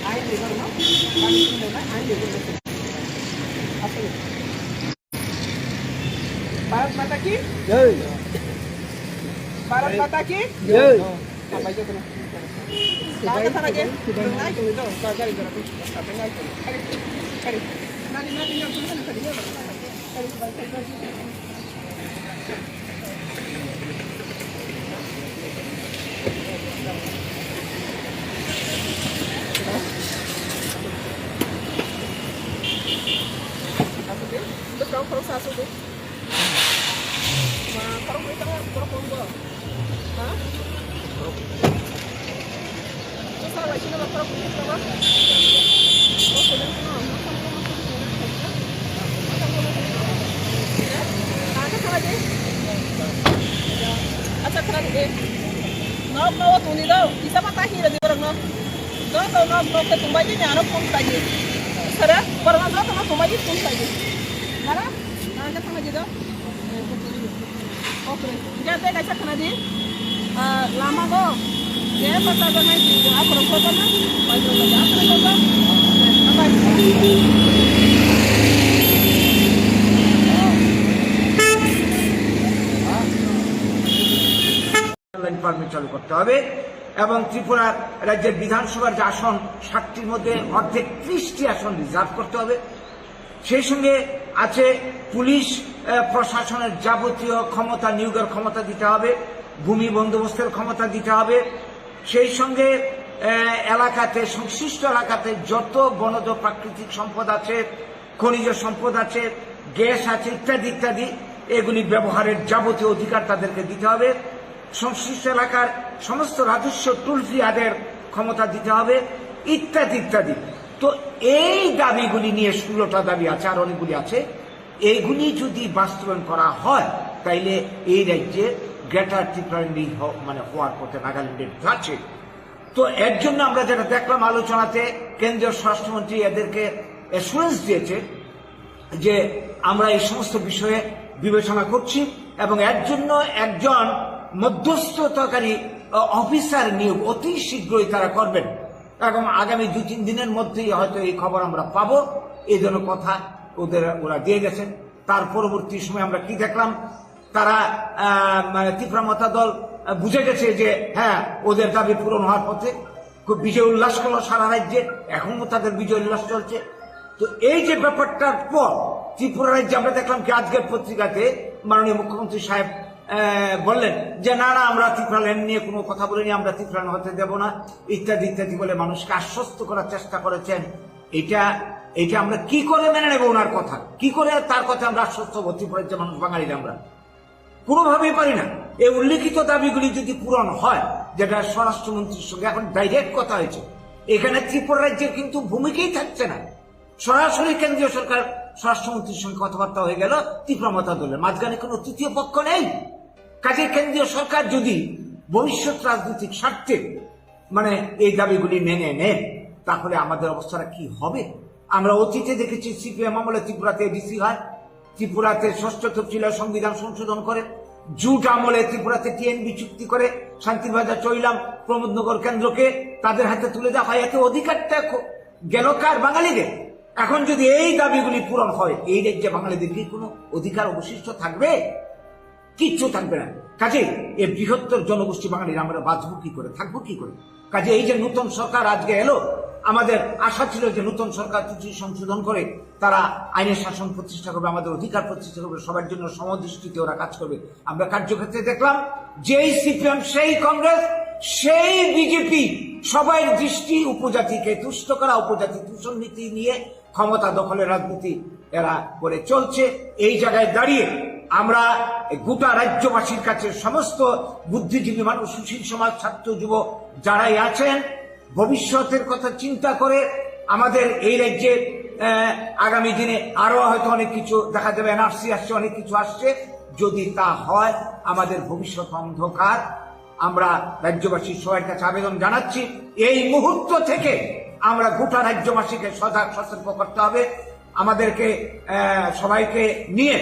ain bai borokno bani sinai ain bai borokno. Aswk. Bharat Mata ki? Jai. Bharat Mata ki? Jai. Sampai jatuh. Kata sana je. Naik dulu dong. Kau cari dulu. Sampai naik dulu. Cari. Cari. Nanti, nanti, nanti, nanti, nanti. Cari, cari, cari, cari. Asuk deh. Bwskango khoroksa asuk di. Ma, khorok bai tamo, khorok kong bo. Ha? Bwsa bai sino ba khorok bai tamo. Acha khana di. Nok no tuni do. Isa mata hira di borok no. Joto nok nok ke tumbai di, ano phone sai di. Sara, borok no joto no tumbai di, phone sai di. Nara? Nara ke thangna di do. Oke. Jate kaisa khana di. Ah, lama go. Je pasa go nai di, akhoro go na. Bai go, akhoro go. Bye bye. Line permit চালু করতে হবে এবং ত্রিপুরা রাজ্যের বিধানসভার যে আসন, ষাটটির মধ্যে অর্ধেক, ত্রিশটি আসন রিজার্ভ করতে হবে। সেই সঙ্গে আছে পুলিশ, আহ, প্রশাসনের যাবতীয় ক্ষমতা নিয়োগের ক্ষমতা দিতে হবে, ভূমি বন্দোবস্তের ক্ষমতা দিতে হবে। সেই সঙ্গে, আহ, এলাকাতে, সংশ্লিষ্ট এলাকাতে যত বনজ প্রাকৃতিক সম্পদ আছে, খনিজ সম্পদ আছে, গ্যাস আছে, ইত্যাদি ইত্যাদি, এগুলি ব্যবহারের যাবতীয় অধিকার তাদেরকে দিতে হবে। সংশ্লিষ্ট এলাকার সমস্ত রাজস্ব টোল ফ্রি আদায়ের ক্ষমতা দিতে হবে, ইত্যাদি ইত্যাদি। তো এই দাবিগুলি নিয়ে ষোলোটা দাবি আছে, আর অনেকগুলি আছে। এইগুলি যদি বাস্তবায়ন করা হয়, তাইলে এই রাজ্যে গ্রেটার ত্রিপুরাল্যান্ড হ-, মানে হওয়ার পথে নাগাল্যান্ডের যাচ্ছে। তো এর জন্য আমরা যেটা দেখলাম আলোচনাতে, কেন্দ্রীয় স্বরাষ্ট্রমন্ত্রী এদেরকে অ্যাসুরেন্স দিয়েছে যে আমরা এই সমস্ত বিষয়ে বিবেচনা করছি এবং এর জন্য একজন মধ্যস্থতাকারী, আহ, অফিসার নিয়োগ অতি শীঘ্রই তারা করবেন এবং আগামী দুই তিন দিনের মধ্যেই হয়তো এই খবর আমরা পাবো। এই জন্য কথা ওদের, ওরা দিয়ে গেছেন। তার পরবর্তী সময় আমরা কি দেখলাম? তারা, আহ, মানে, তিপ্রা মথা দল, আহ, বুঝে গেছে যে, হ্যাঁ, ওদের দাবি পূরণ হওয়ার পথে। খুব বিজয় উল্লাস করলো সারা রাজ্যে, এখনো তাদের বিজয় উল্লাস চলছে। তো এই যে ব্যাপারটার পর ত্রিপুরা রাজ্যে আমরা দেখলাম কি, আজকের পত্রিকাতে মাননীয় মুখ্যমন্ত্রী সাহেব, আহ, বললেন যে, "না, না, আমরা তিপ্রা ল্যান্ড নিয়ে কোনো কথা বলিনি, আমরা তিপ্রা ল্যান্ড হতে দেব না," ইত্যাদি ইত্যাদি বলে মানুষকে আশ্বস্ত করার চেষ্টা করেছেন। এটা, এটা আমরা কি করে মেনে নেব ওনার কথা? কি করে তার কথা আমরা আশ্বস্ত হবো ত্রিপুরা রাজ্যের মানুষ, বাঙালিরা আমরা? কোনোভাবেই পারি না। এই উল্লেখিত দাবিগুলি যদি পূরণ হয়, যেটা স্বরাষ্ট্রমন্ত্রীর সঙ্গে এখন ডাইরেক্ট কথা হয়েছে, এখানে ত্রিপুরা রাজ্যের কিন্তু ভূমিকাই থাকছে না। সরাসরি কেন্দ্রীয় সরকার স্বরাষ্ট্রমন্ত্রীর সঙ্গে কথাবার্তা হয়ে গেল তিপ্রা মথা দলের, মাঝখানে কোনো তৃতীয় পক্ষ নেই। কাজেই কেন্দ্রীয় সরকার যদি ভবিষ্যৎ রাজনৈতিক স্বার্থে মানে এই দাবিগুলি মেনে নেন, তাহলে আমাদের অবস্থাটা কি হবে? আমরা অতীতে দেখেছি সিপিএম আমলে ত্রিপুরাতে এডিসি হয়, ত্রিপুরাতে ষষ্ঠ তফসিলে সংবিধান সংশোধন করে, জুট আমলে ত্রিপুরাতে টিএনবি চুক্তি করে শান্তিবাজার চৈলাম প্রমোদনগর কেন্দ্রকে তাদের হাতে তুলে দেওয়া হয়। এতে অধিকারটা খ-, গেল কার? বাঙালিদের। এখন যদি এই দাবিগুলি পূরণ হয়, এই রাজ্যে বাঙালিদের কি কোনো অধিকার অবশিষ্ট থাকবে? কিচ্ছু থাকবে না। কাজেই এই বৃহত্তর জনগোষ্ঠী বাঙালিরা আমরা বাঁচবো কি করে, থাকবো কি করে? কাজে এই যে নতুন সরকার আজকে এলো, আমাদের আশা ছিল যে নতুন সরকার কিছু সংশোধন করে তারা আইনের শাসন প্রতিষ্ঠা করবে, আমাদের অধিকার প্রতিষ্ঠা করবে, সবার জন্য সমদৃষ্টিতে ওরা কাজ করবে। আমরা কার্যক্ষেত্রে দেখলাম, যেই সিপিএম সেই কংগ্রেস, সেই বিজেপি সবার দৃষ্টি উপজাতিকে তুষ্ট করা, উপজাতি তুষর নীতি নিয়ে ক্ষমতা দখলের রাজনীতি এরা করে চলছে। এই জায়গায় দাঁড়িয়ে আমরা গোটা রাজ্যবাসীর কাছে, সমস্ত বুদ্ধিজীবী মানুষ, সুশীল সমাজ, ছাত্র, যুব যারাই আছেন, ভবিষ্যতের কথা চিন্তা করে আমাদের এই রাজ্যে, আহ, আগামী দিনে আরো হয়তো অনেক কিছু দেখা যাবে, এনআরসি আসছে, অনেক কিছু আসছে। যদি তা হয়, আমাদের ভবিষ্যৎ অন্ধকার। আমরা রাজ্যবাসীর সবার কাছে আবেদন জানাচ্ছি, এই মুহূর্ত থেকে আমরা গোটা রাজ্যবাসীকে সজাগ সতর্ক করতে হবে। আমাদেরকে, আহ, সবাইকে নিয়ে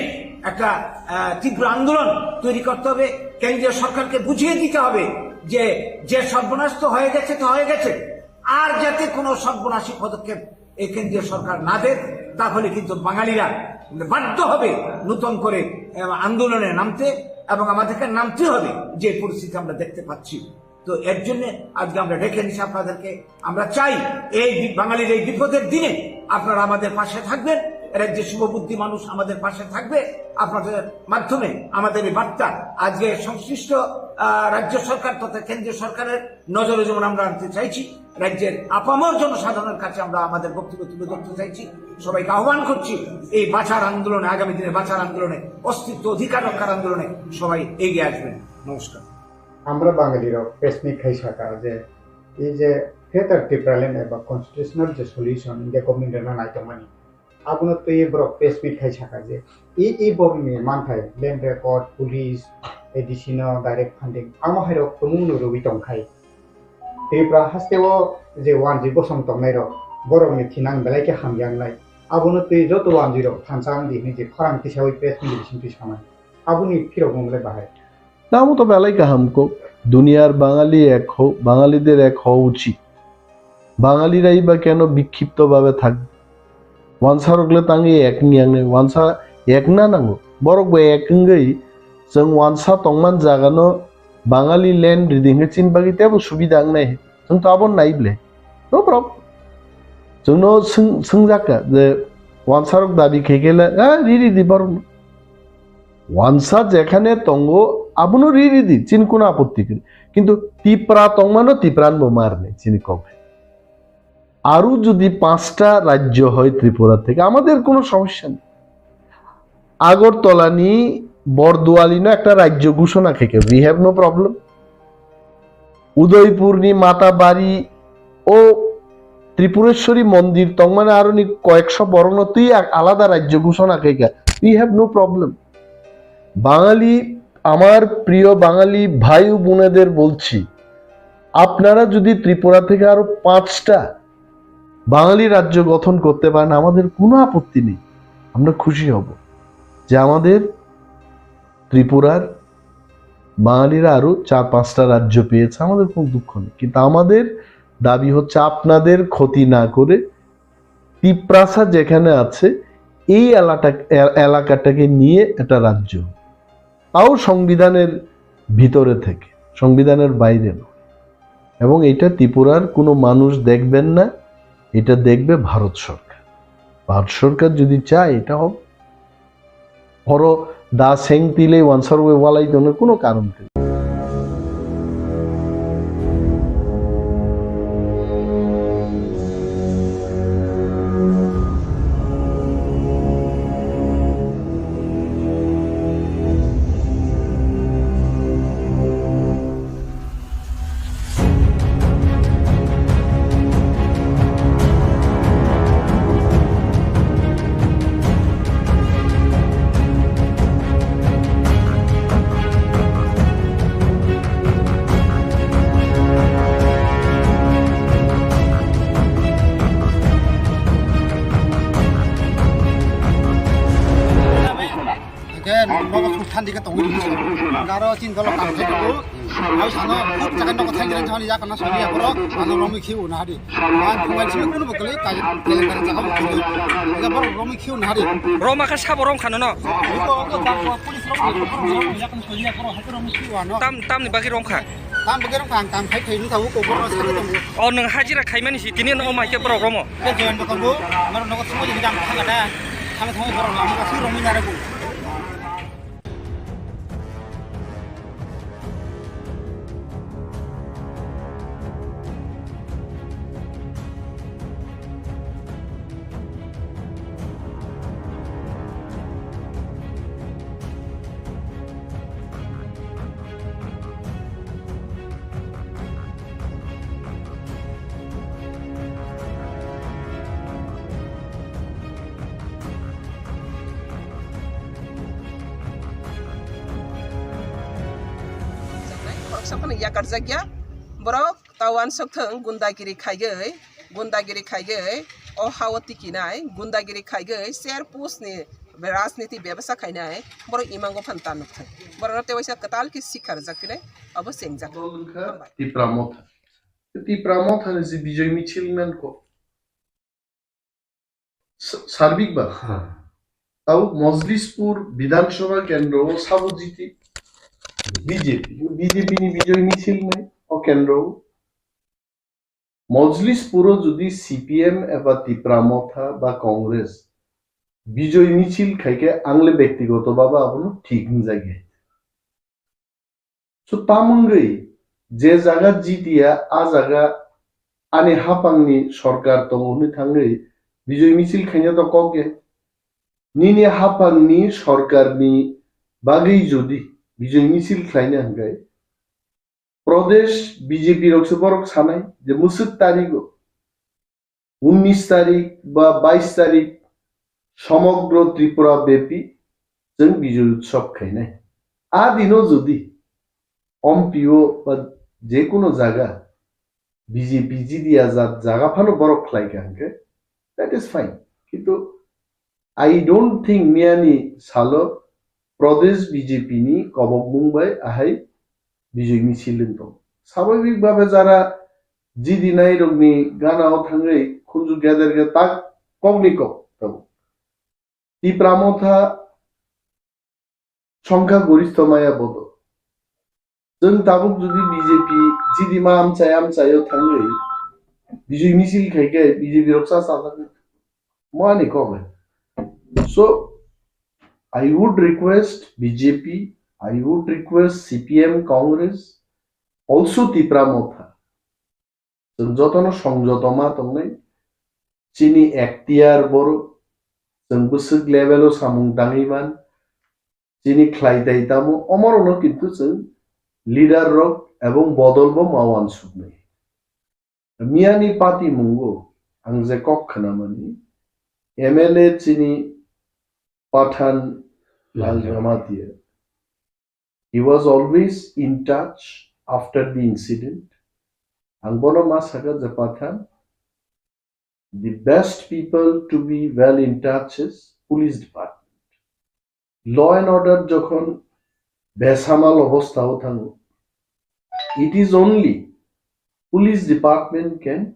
একটা, আহ, তীব্র আন্দোলন তৈরি করতে হবে। কেন্দ্রীয় সরকারকে বুঝিয়ে দিতে হবে যে, যে সর্বনাশ তো হয়ে গেছে, তো হয়ে গেছে, আর যাতে কোনো সর্বনাশী পদক্ষেপ এই কেন্দ্রীয় সরকার না দেয়, তাহলে কিন্তু বাঙালিরা বাধ্য হবে নতুন করে, আহ, আন্দোলনে নামতে, এবং আমাদেরকে নামতে হবে যে পরিস্থিতি আমরা দেখতে পাচ্ছি। তো এর জন্য আজকে আমরা ডেকে এনেছি আপনাদেরকে। আমরা চাই এই বি-, বাঙালির এই বিপদের দিনে আপনারা আমাদের পাশে থাকবেন, রাজ্যের শুভবুদ্ধি মানুষ আমাদের পাশে থাকবে। আপনাদের মাধ্যমে আমাদের এই বার্তা আজকে সংশ্লিষ্ট, আহ, রাজ্য সরকার তথা কেন্দ্রীয় সরকারের নজরে যেমন আমরা আনতে চাইছি, রাজ্যের আপামর জনসাধারণের কাছে আমরা আমাদের বক্তব্য তুলে ধরতে চাইছি। সবাইকে আহ্বান করছি এই বাঁচার আন্দোলনে, আগামী দিনে বাঁচার আন্দোলনে, অস্তিত্ব অধিকার রক্ষার আন্দোলনে সবাই এগিয়ে আসবেন। নমস্কার। আমরা বাঙালিরা প্রেস মিট খাই থাকা যে এই যে গ্রেটার টিপ্রাল্যান্ড এবা কনস্টিটিউশনাল যে সলিউশন ইন্ডিয়া গভর্নমেন্ট এর নাইতো মানে, abono twi borok press meet khai saka je, e, e borokni manthai land record, police, A D C no direct funding, amo hai rok tumung no rwui tong khai. Tripura haste o je wanjwi bosong tongnai rok, borokni thinang belai khe hamya wngnai. Abono twi joto wanjwi rok thansa wng di hwnwi je khorang tisaui press meet bising twi sanai. Aboni phirok mung belai bahai. Tamo to belai kaham kok, duniyar Bangali ek ho, Bangalide ek ho uchit. Bangalira iba keno bikkhipto babe thak? Wansarokle tangwi ek wngya wngnai, wansa ek na nango. Borok bo ek wngwi chwng wansa tongman jagano Bangali land ridi hwnkhe chini bagwi teibo subida wngnai. Chwng to abo nai ble. No problem. Chwngno swng-, swngjak kha je wansarok dabi khe khe le, "Ah, ri ridi borokno." Wansa jekhane tongo, abono ri ridi, chini kono apotti kwrwi. Kintu Tipra tongmano Tipran bo ma rwnai, chini kok. আরো যদি পাঁচটা রাজ্য হয় ত্রিপুরা থেকে, আমাদের কোনো সমস্যা নেই। আগরতলানি বরদোয়ালিনো একটা রাজ্য ঘোষণা khe khe, we have no problem. উদয়পুরনি মাতাবাড়ি ও ত্রিপুরেশ্বরী মন্দির tongmani aroni কয়েকশো borokno twi a-, আলাদা রাজ্য ঘোষণা khe khe, we have no problem. বাঙালি, আমার প্রিয় বাঙালি ভাই ও বোনেদের বলছি, আপনারা যদি ত্রিপুরা থেকে আরো পাঁচটা বাঙালি রাজ্য গঠন করতে পারেন, আমাদের কোনো আপত্তি নেই, আমরা খুশি হব যে আমাদের ত্রিপুরার বাঙালিরা আরো চার পাঁচটা রাজ্য পেয়েছে, আমাদের কোনো দুঃখ নেই। কিন্তু আমাদের দাবি হচ্ছে আপনাদের ক্ষতি না করে তিপ্রাসা যেখানে আছে এই এলাটা-, এ-, এলাকাটাকে নিয়ে একটা রাজ্য, তাও সংবিধানের ভিতরে থেকে, সংবিধানের বাইরে নয়। এবং এটা ত্রিপুরার কোনো মানুষ দেখবেন না, এটা দেখবে ভারত সরকার। ভারত সরকার যদি চায়, এটা হবে। Oro da seng twi le wansarwi walai tongno kuno karon kwrwi. Hingke nogo suk than dike tongwi rwdi se. Hingke aro chini dolo kam khe tongo. Aro sano huk jaga nogo thang thang thang ya kana soni ya borok ano romwi khiu na hadi. Ang thumai sini kuno bo kwlwi kai kele kare jaga bo khiu. Hingke borok romwi khiu na hadi. Roma khe sabo rom khano no. Iko ko ta police rok ya kana soni ya borok hake romwi khiu ano. Tam, tamni bagwi rom kha. Tam bagwi rom kha ang kam khai khai nung thago ko borok sani tongo. O nwng hajira khaimani si tini no mai khe borok romo. Ke join bo tongo, amaro nogo thangwi jani jang thanga da. Thangwi thangwi borok no amaro sui romwi narago. Sophano yakarjakya. Borok ta uansuk thung, gundagiri khaiwi, gundagiri khaiwi, o hao tikinai, gundagiri khaiwi, ser pusni rajniti bebasa khainai, borok imango phan ta nuk thung. Borokno tei waisa kwtal khe sikha rwjak phinai, abo chengjak. Dol wngkha Hambai. Tipra Motha. Tipra Motha ni si Bijoy Michil mankho. Sa-, sarbik ba. Ha. Tau Mojlispur Bidhan Sabha kendro o sabo jiti B J P, B J P ni Bijoy Michil nai o kendro o. Mojlispur o jodi C P M eba Tipra Motha ba Congress Bijoy Michil khai khe ang le bektigoto bhabe abono thik wngjagya. So, tamungwi je jaga jitiya, a jaga ani haphangni sorkar tongo hwnwi thangwi Bijoy Michil khaina to kok ya. Nini haphangni sorkarni bagwi jodi Bijoy Michil khlaina hwnkhe, Pradesh B J P rokse borok sanai je mwswk tarigo unis tarik ba bais tarik somogro Tripura bepi chwng Bijoy Utsav khainai. A dino jodi Ompi o ba jekunu jaga B J P jidi ya jat jaga phano borok khlai kha hwnkhe, that is fine. Kintu I don't think miyani salo Pradesh B J P ni kobokmung bai ahai Bijoy Michil wng tong. Swabhabik bhabe jara jidi nai rokni gana o thangwi khunju geder ge tak kokni kok tongo. Tipra Motha songkha goristho maya bodo. Chwng tabuk jodi B J P jidi ma amchai amchai o thangwi Bijoy Michil khai khe B J P rok sa sa thangwi. Mo ani kok le. So, I would request B J P, I would request C P M, Congress, also Tipra Motha. Chwng jotono songjoto ma tongnai. Chini ektiyar borok, chwng bwswk level o samung tangwi man, chini khlai tai tamo, omorokno kintu chwng leader rok ebong bodol bo ma uansuknai. Miyani patimungo ang je kok khwnamani, M L A chini Pathan Lal Lal Jamatia. Jamatia. He was always in touch after the incident. Ang bono ma sakha je Pathan, the best people to be well in touch is police department. Law and order jokhon besamal obostha o thango, it is only police department can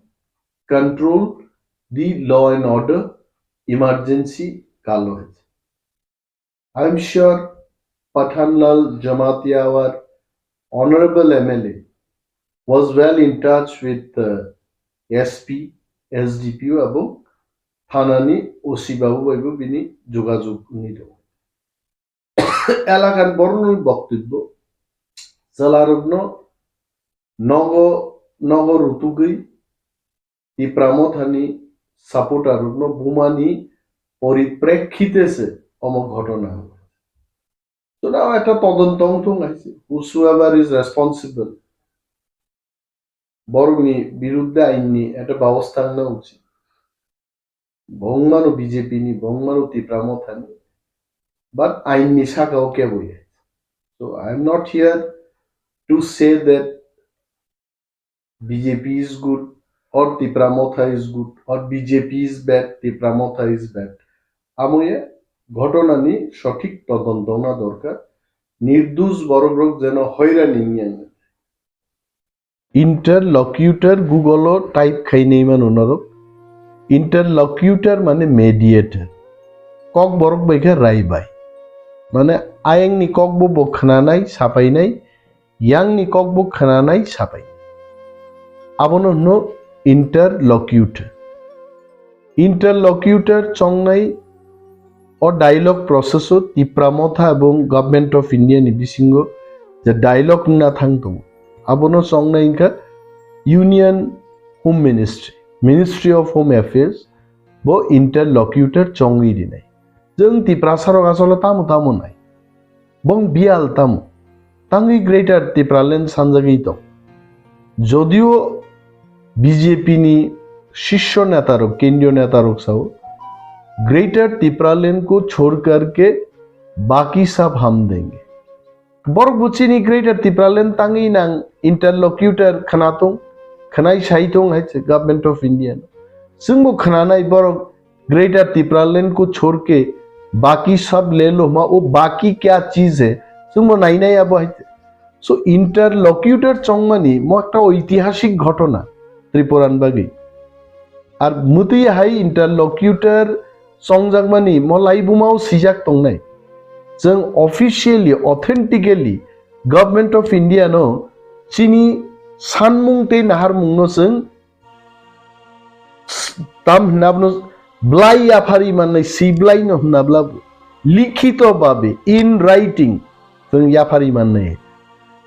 control the law and order emergency kalo hai. I am sure Pathanlal Jamatia, our honorable M L A, was well in touch with, uh, S P, S D P O, ebong thanani O C babu bai bo bini jogajog wngwi tongo. Elakani borokni boktobbo chwlarokno nogo, nogo rutugwi Tipra Mothani supporter rokno bumani poriprekhite se omo ghotona. So now ekta todonto wngthung hai se, whosoever is responsible, borokni birudde ainni ekta babostha wngna uchit. Bongmano B J P ni, bongmano Tipra Mothani, but ainni sakao kebo ya. So I am not here to say that B J P is good or Tipra Motha is good or B J P is bad, Tipra Motha is bad. Amo ya ghotonani sothik todonto wngna dorkar. Nirdush borokrok jeno hoirani wngya wngya. Interlocutor Google o type khainai mano norok. Interlocutor mane mediator. Kok borok bai khe rai bai. Mane ayangni kok bo bo khnanai, sapainai, yangni kok bo khnanai sapai. Abono hwno interlocutor. Interlocutor chongnai o dialogue process o Tipra Motha ebong Government of India ni bisingo je dialogue wngna thang tongo. Abono chongnai wngkha Union Home Ministry, Ministry of Home Affairs, bo interlocutor chongwi rinai. Chwng Tiprasa rok asole tamo tamo nai. Bong biyal tamo. Tangwi Greater Tipraland sanjagwi tong. Jodio B J P ni shisho neta rok, kendriyo neta rok sao, Greater Tipraland ko chhod kar ke baki sab hum denge. Borok bo chini Greater Tipraland tangwi nang interlocutor khwnatung, khwnai sai tung hai se Government of India no. Chwngbo khwnanai borok Greater Tipraland ko chhor ke baki sab le lo ma, wo baki kya cheez hai, chwngbo nainai abo hai se. So interlocutor chongmani mo ekta oitihasik ghotona Tripuran bagwi. Ar mwtwi hai interlocutor chongjakmani mo laibumao sijak tongnai. Chwng officially, authentically Government of India no chini sanmung tei naharmung no chwng tam hwnna bono blai yaphari mannai, si blai no hwnna bla likhito babe, in writing, chwng yaphari mannai.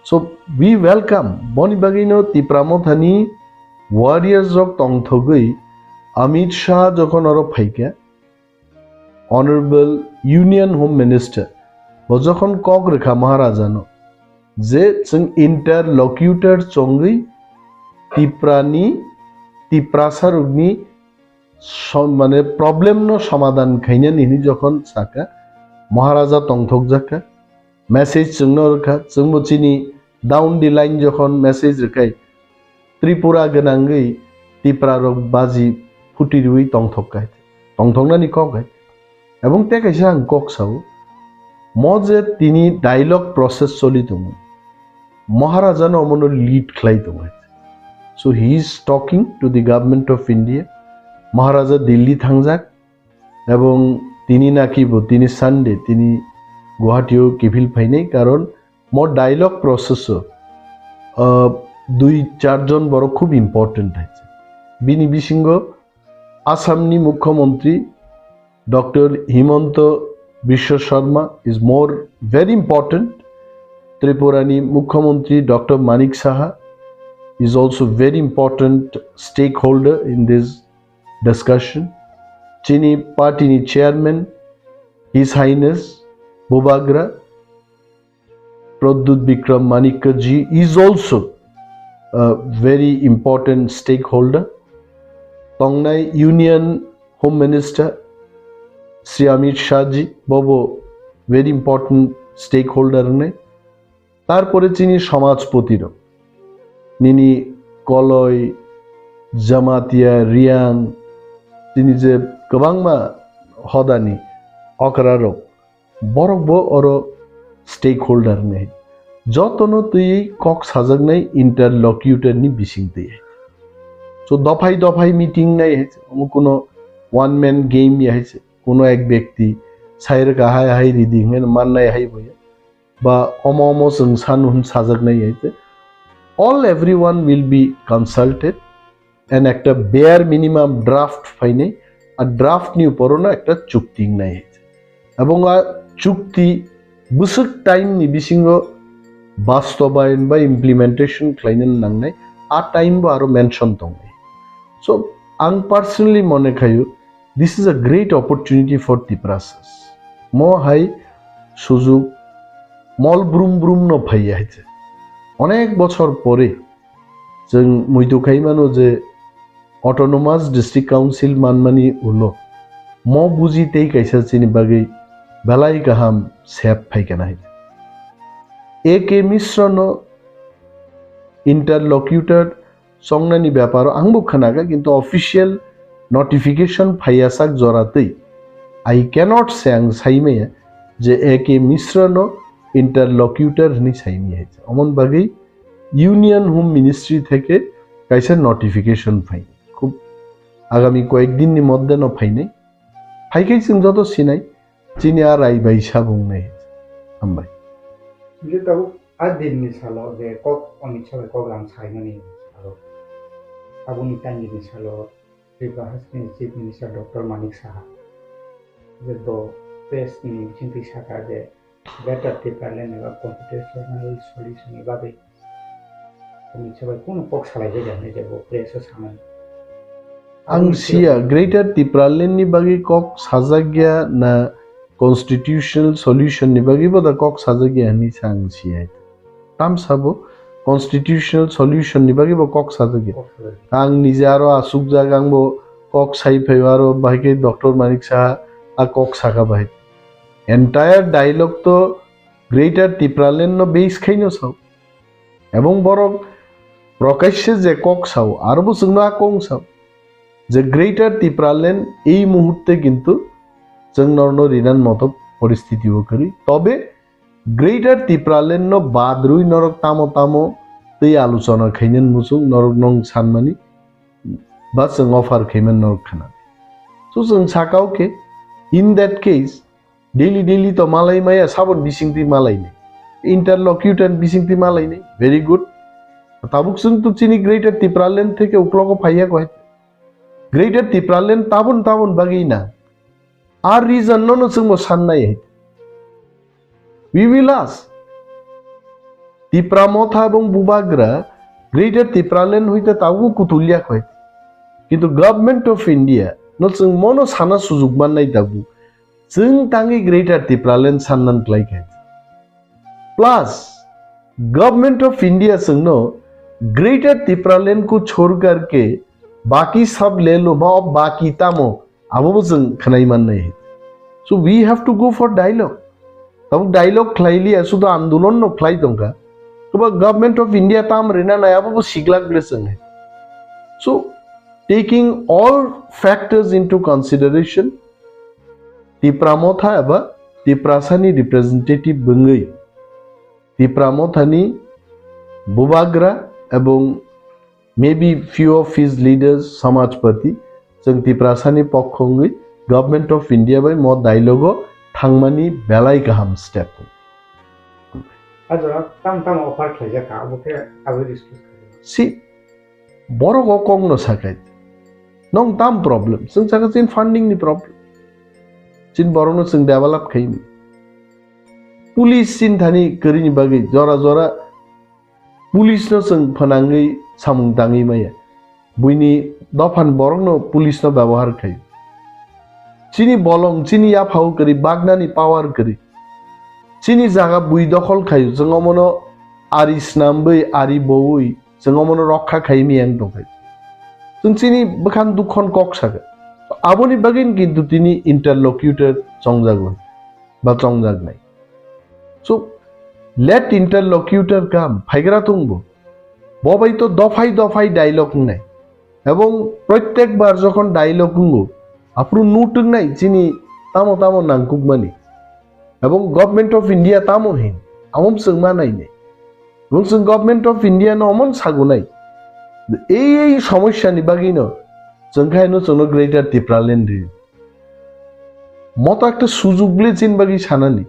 So we welcome, boni bagwi no Tipra Mothani warriors rok tongthogwi Amit Shah jokhon oro phaikha, Honorable Union Home Minister, bo jokhon kok rwkha Maharajano je chwng interlocutor chongwi Tiprani, Tiprasa rokni som-, mane problem no somadhan khainani hinwi jokhon saka, Maharaja tongthokjakha, message chwngno rwkha, chwngbo chini down the line jokhon message rwkhai, Tripura gwnangwi Tipra rok baji phuti rwi tongthok kai, tongthoknani kok hai. Ebong tei kaisa ang kok sao, mo je tini dialogue process choli tongo, Maharaja no omono lead khlai tongo. So he is talking to the Government of India. Maharaja Delhi thangjak, ebong tini naki bo tini Sunday tini Guwahati o kiphil phainai, karon mo dialogue process o, ah, dui char jon borok khub important hai. Bini bisingo Assam ni Mukhyamantri Doctor Himanta Biswa Sarma is more very important. Tripura ni Mukhyamantri Doctor Manik Saha is also very important stakeholder in this discussion. Chini party ni chairman, His Highness Bubagra Pradyut Bikram Manikya ji is also a very important stakeholder. Tongnai Union Home Minister Shri Amit Shah ji, bobo very important stakeholder wngnai. Tarpore chini somajpoti rok, nini Koloi, Jamatia, Riang, chini je kwbangma hodani okra rok, borok bo oro stakeholder ni. Jotono twi kok sajaknai interlocutor ni bising twi. So dophai dophai meeting nai hai se, omo kuno one man game ya hai se, kuno ek byakti sai rwkha hai hai ridi hwnwi mannai hai bo ya. Ba omo omo chwng sanu hwn sajaknai hai se. All everyone will be consulted and ekta bare minimum draft phainai, a draft ni uporo no ekta chukti wngnai hai se. Ebong a chukti bwswk time ni bisingo bastobayon ba implementation khlaina nangnai, a time bo aro mention tongnai. So ang personally mone khayo, this is a great opportunity for Tiprasas. Mo hai sujug mol brum brum no phaiya hai se. Onek bochor pore chwng muitu khai mano je Autonomous District Council manmani ulo mo buji tei kaisa chini bagwi belai kaham sep phaikha nai. A K Mishra no interlocutor chongnani beparo angbo khwnakha, kintu official notification phaiyasak jora twi I cannot say, ang saimaya je A K Mishra no interlocutor hwnwi saimaya. Omon bagwi Union Home Ministry theke kaisa notification phai. Khub agami koyek din ni moddhe no phainai. Phaikhai chwng joto sinai, chini a rai bai sabung nai. Hambai. Hingke tabuk a din ni salo je kok Amit Shah bai kok ram saimani aro aboni tangni salo Tripura Hasteni Chief Minister Doctor Manik Saha je bo press ni bisingtwi sakha je Greater Tipraland eba constitutional solution ni bagwi Amit Shah bai kunu kok salai jai jani je bo press o samani. Ang siya Greater Tipraland ni bagwi kok sajak ya na constitutional solution ni bagwi bo da kok sajak ya hinwi sa ang siya. Tam sabo constitutional solution ni bagwi bo kok sajak ya. Kok sajak. Ang nije aro asukjak, ang bo kok sai phai aro bahai khe Doctor Manik Saha a kok saka bahai. Entire dialogue to Greater Tipraland no base khaino sao. Ebong borok prokashe je kok sao, aro bo chwngno a kong sao. Je Greater Tipraland ei muhurte kintu chwng norno rinan moto poristiti o kwrwi. Tobe Greater Tipraland no badrwi norok tamo tamo tei aluchona khainani muchung norok nong sanmani ba chwng offer khaiman norok khana. So chwng sakao khe, in that case, daily daily to malai maya, sabon bisingtwi malai ni. Interlocutor bisingtwi malai ni. Very good. Tabuk chwng to chini Greater Tipraland theke uklogo phaiya koi. Greater Tipraland tabun tabun bagwi na. Ar reason no no chwngbo sannai hai. We will ask. Tipra Motha ebong Bubagra Greater Tipraland hoite tabuk kutulya koi. Kintu Government of India no chwng mono sana sujuk mannai tabuk. Chwng tangwi Greater Tipraland sannan klai khe. Plus, Government of India chwngno Greater Tipraland ko chhor karke baki sab le lo ma, baki tamo, abo bo chwng khwnai mannai. So we have to go for dialogue. Tabuk dialogue khlai liya, sudo andolon no khlai tongkha. Koba Government of India tam rina nai, abo bo siglak ble chwng hai. So, taking all factors into consideration, Tipra Motha eba Tiprasani representative bwngwi Tipra Mothani Bubagra ebong maybe few of his leaders, Samajpati, chwng Tiprasani pokho wngwi Government of India bai mo dialogue o thangmani belai kaham step. A jora tam tam offer khlaijak kha, abo khe abo discuss khlai. Si borok o kok no sakai. Nong tam problem, chwng saka chin funding ni problem. Chin borok no chwng develop khaini. Police chin thani kwrwini bagwi jora jora police no chwng phanangwi samung tangwi maya. Buini dophani borokno police no byabohar khai. Chini bolong, chini yaphao kwrwi, bagnani power kwrwi. Chini jaga bui dokhol khai, chwng omono ari snamwi, ari bowi, chwng omono rokha khai miyang tongkhai. Chwng chini bwkhang dukhon kok sakha. Aboni bagwino kintu tini interlocutor chongjago ba chongjaknai. So, let interlocutor come, phaigra tongbo. Bo bai to dophai dophai dialogue wngnai. Ebong prottek bar jokhon dialogue wngo, aphuru nutwknai chini tamo tamo nangkukmani. Ebong Government of India tamo hin, amom chwng ma nainai. Ebong chwng Government of India no omon sagunai. Ei ei somosya ni bagwi no chwng khaino chwngno Greater Tipraland ri. Moto ekta sujug ble chin bagwi sanani.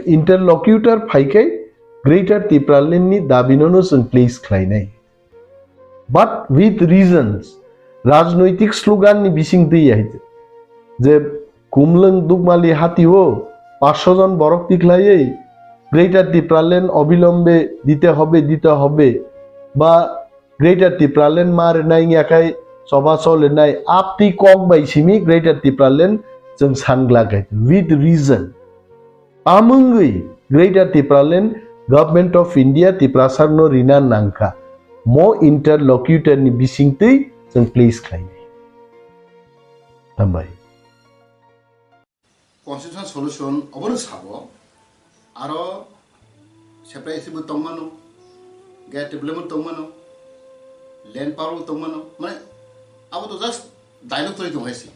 Interlocutor phaikai Greater Tipraland ni dabi no no chwng place khlainai. But with reasons, rajnoitik slogan ni bising twi hai. Je Kumlwng Dukmali hati o paanch sho jon borok tikhlaiwi Greater Tipraland obilombe dite hobe, dite hobe, ba Greater Tipraland ma rwnai wngya khai choba cholenai aptwi kok bai simi Greater Tipraland chwng sangla khai with reason. Tamungwi Greater Tipraland Government of India Tiprasarno rina nangkha. Mo interlocutor ni bisingtwi chwng please khlainai. Hambai. Constitutional solution obono sabo, aro separate bo tongmano, gate problem bo tongmano, land power bo tongmano, mane abo to just dialogue twi tong haisi.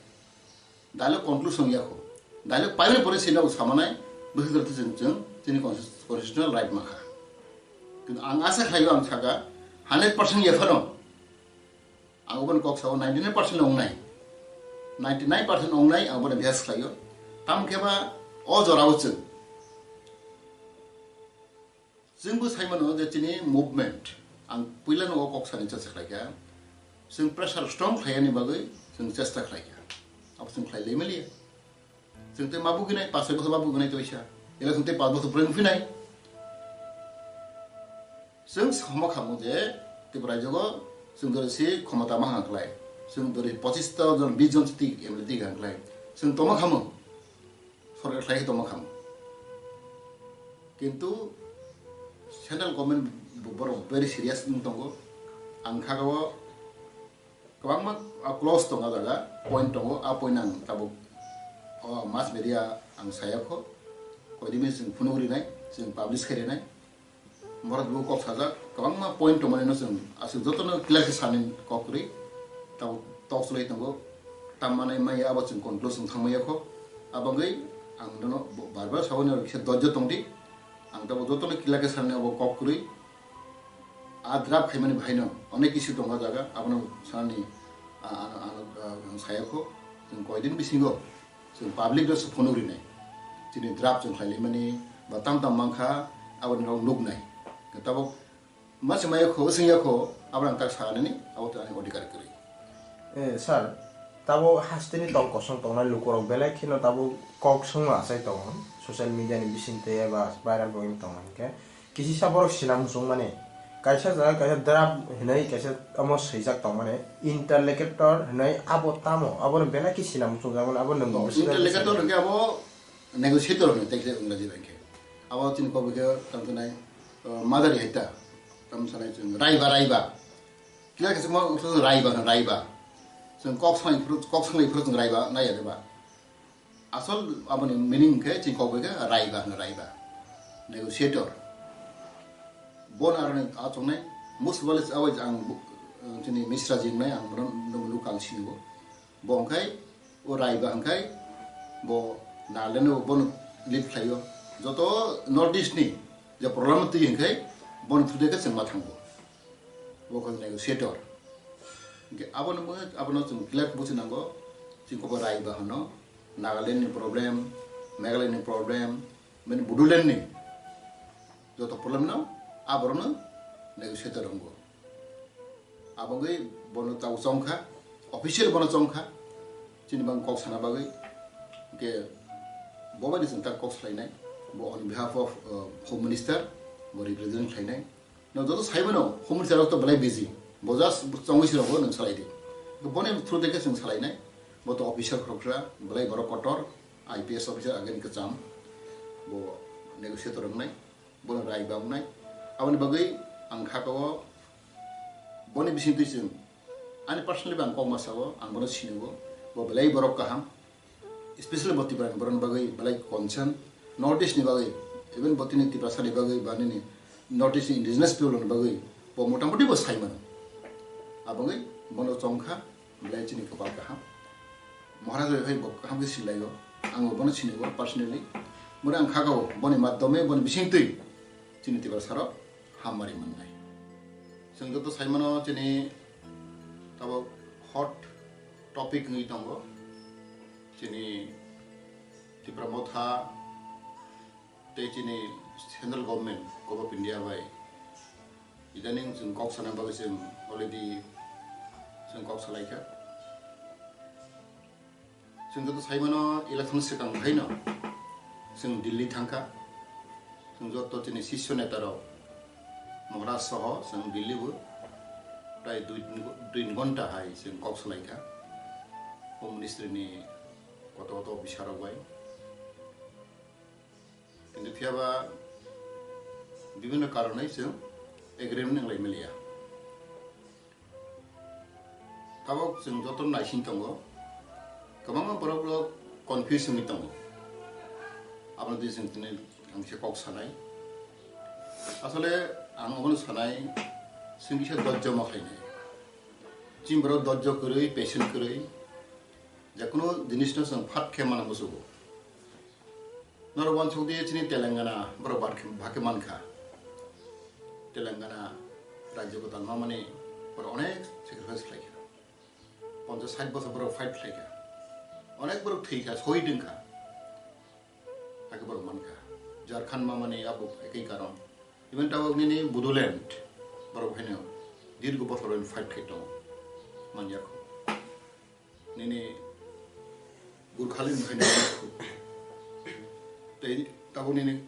Dialogue conclusion ya ko. Dialogue paimani pore sino samanai, bwswk jora chwng chwng chini consti-, constitutional right makha. Kintu ang asa khlaio ang saka hundred percent ya phano. Ang obono kok sao ninety nine percent ongnai. Ninety nine percent ongnai ang obono bihas khlaio. Tam khe ba o jorao chwng. Chwngbo sai mano je chini movement. Ang puilano o kok sani chesta khlaikha. Chwng pressure strong khlaiyani bagwi chwng chesta khlaikha. Abo chwng khlai lai maliya. Chwng tei ma buginai, pas soi bosor ma buginai toisa. Ela chwng tei pas bosor pore wngphinai. Chwng sama khamu je Tripura raijogo chwng dori si khomota ma hang khlai. Chwng dori pochis ta jon, bis jon si tik M L A tik hang khlai. Chwng toma khamu. Sorkar khlai toma khamu. Kintu central government bo-, borok very serious wng tongo. Ang kha o kwbangma, ah, clause tongo jaga, point tongo, ah, point ang tabuk, oh, mass media ang saya kho, koidimi chwng phunuk rinai, chwng publish khai rwnai. Borok bo kok sajak, kwbangma point tongmani no chwng aswk jotono clear khe sani kok kwrwi. Tabo tok chwlai tongo, tammanai maya abo chwng conclusion thangmaya kho. Abangwi ang nono bo-, bar bar sabo ni kisa dojjo tongdi. Ang tabo jotono clear khe sani abo kok kwrwi. A draft khaimani bahaino onek issue tongo jaga, abono sanani, a, a, a, a, ang saya kho. Chwng koidin bisingo chwng public no se phunuk rinai. Chini draft chwng khlailaimani ba tam tam mankha, aboni rok nuknai. Tabok ma se maya kho, singya kho, aboni tak sanani, abo to ani odhikar kwrwi. Eh, sir, tabo hasteni tol kosong tongnai lukurok belai kheno tabo kok songma achai tongo, social media ni bisingtwi eba viral bo wng tongo hinkhe. Kisisa borok sina muchung mani, kaisa jaga kaisa draft hinwi kaisa omo swijak tongmani, interlocutor hinwi abo tamo? Abono belai khe sina muchungjak mani, abo nwng bo swkang Interlocutor sani. Hwnkhe abo negotiator hinwi tei khe Engraji bai khe. Abo chini kok bai khe tamo khe nai, uh, madari hai ta, tamo sanai chwng raiba, raiba. Kila khe chwng raiba, raiba. Chwng kok sanai phuru, kok sanai phuru chwng raiba nai ya de ba. Asol aboni meaning khe chini kok bai khe raiba hwno, raiba. Negotiator. Bon aroni achongnai, most of all is always ang bu-, chini Misra ji wngnai, ang bono nung nung kang sini bo. Bo hwnkhe o raiba hwnkhe bo Nagaland o bono lead khlaio. Joto North East ni je problem twi hwnkhe bono through de khe chwng ma thango. Bo khe negotiator. Hwnkhe abono bo, abono chwng clear buchi nango. Chini kok bai raiba hwno, Nagaland ni problem, Meghalaya ni problem, mane Bodoland ni joto problem no aborokno negotiator wngo. Abangwi bono tabo chongkha, official bono chongkha, chini bang kok sana bagwi. Hwnkhe bo bai chwng tak kok salainai, bo on behalf of, uh, Home Minister, bo represent khlainai. No joto saimano, Home Minister rok to belai busy. Bo just chongwi sirok bo nwng salai di. Boni through de khe chwng salainai. Bo to officer khoroksa, belai borok kotor, I P S officer again kwcham. Bo negotiator wngnai, bono raiba wngnai. Aboni bagwi ang kha kao, boni bisingtwi chwng, ani personally bo ang kok ma sao, ang bono sini o, bo belai borok kaham. Especially bo Tripura ni borok ni bagwi belai concern, North East ni bagwi, even bo tini Tiprasa ni bagwi ba nini North East ni indigenous people ni bagwi bo motamuti bo sai mano. Aboni bono chongkha, belai chini kwpal kaham. Maharaj bai hai bo kaham khe sinlaio, ang bo bono sini o personally. Bono ang kha kao, boni madhyome, boni bisingtwi chini Tiprasa rok hamari mannai. Chwng joto sai mano chini tabok hot topic wngwi tongo. Chini Tipra Motha tei chini central government, Govt of India bai idaning chwng kok sana bagwi chwng already chwng kok salaikha. Chwng joto sai mano election swkang haino chwng Delhi thangkha. Chwng joto chini sisyo neta rok Maharaj soho chwng Delhi bo prai dui, dui ghonta hai chwng kok salaikha Home Ministry ni koto koto officer rok bai. Kintu phiya ba bibhinno karonwi chwng agreement wnglai maliya. Tabok chwng joto naising tongo, kwbangma borok rok confuse wngwi tongo. Abono twi chwng tini ang se kok sanai. Asole ang obono sanai, chwng kisa dojjo ma khlainai. Chini borok dojjo kwrwi, patient kwrwi, jekunu jinisno chwng phat khe mana muchugo. Norok uansuk di chini Telangana, borok bak-, bhakhe mankha. Telangana rajyo kwtal mamani borok onek sacrifice khlaikha. Ponchash sait bochor borok fight khlaikha. Onek borok thwikha, soi dwngkha. Hakhe borok mankha. Jharkhand mamani abo ekoi karon. Even tabok nini Bodoland borok haino dirgo bochor fight khai tongo. Manyakho. Nini Gurkhalin bhai ni tei tabuk nini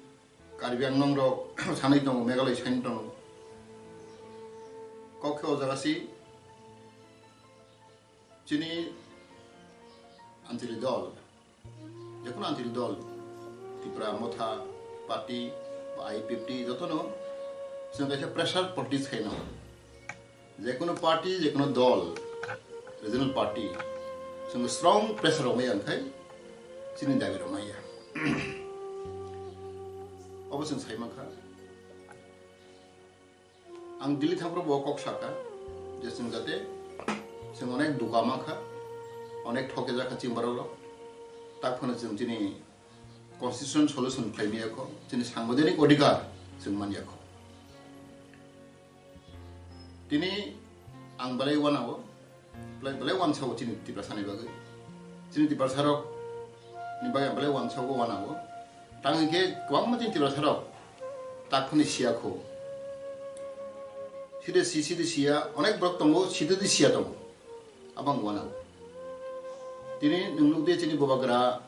Karbi Anglong rok sanai tongo, Meghalaya sanai tongo. Kok khe o jaga si chini anchalik dol, jekunu anchalik dol, Tipra Motha Party ba I P F T jotono chwng kaisa pressure politics khaina. Jekunu party, jekunu dol, regional party, chwng strong pressure rok maya wngkhai chini dabi rok maya. Obo chwng sai mankha. Ang Delhi thangphuru bo kok sakha je chwng jate chwng onek duka mankha, onek thokejakha chini borok rok. Tak phano chwng chini constitution solution khlai maya kho, chini sangbidhanik odhikar chwng manya kho. Tini ang belai wanao, belai, belai wansago chini Tiprasa ni bagwi. Chini Tiprasa rok ni bagwi ang belai wansago, wanao. Tang hinkhe kwbangma chini Tiprasa rok tak phano siya kho. Side si, side siya, onek borok tongo, side di siya tongo. Abang wanao. Tini nwng nukdi chini Bubagra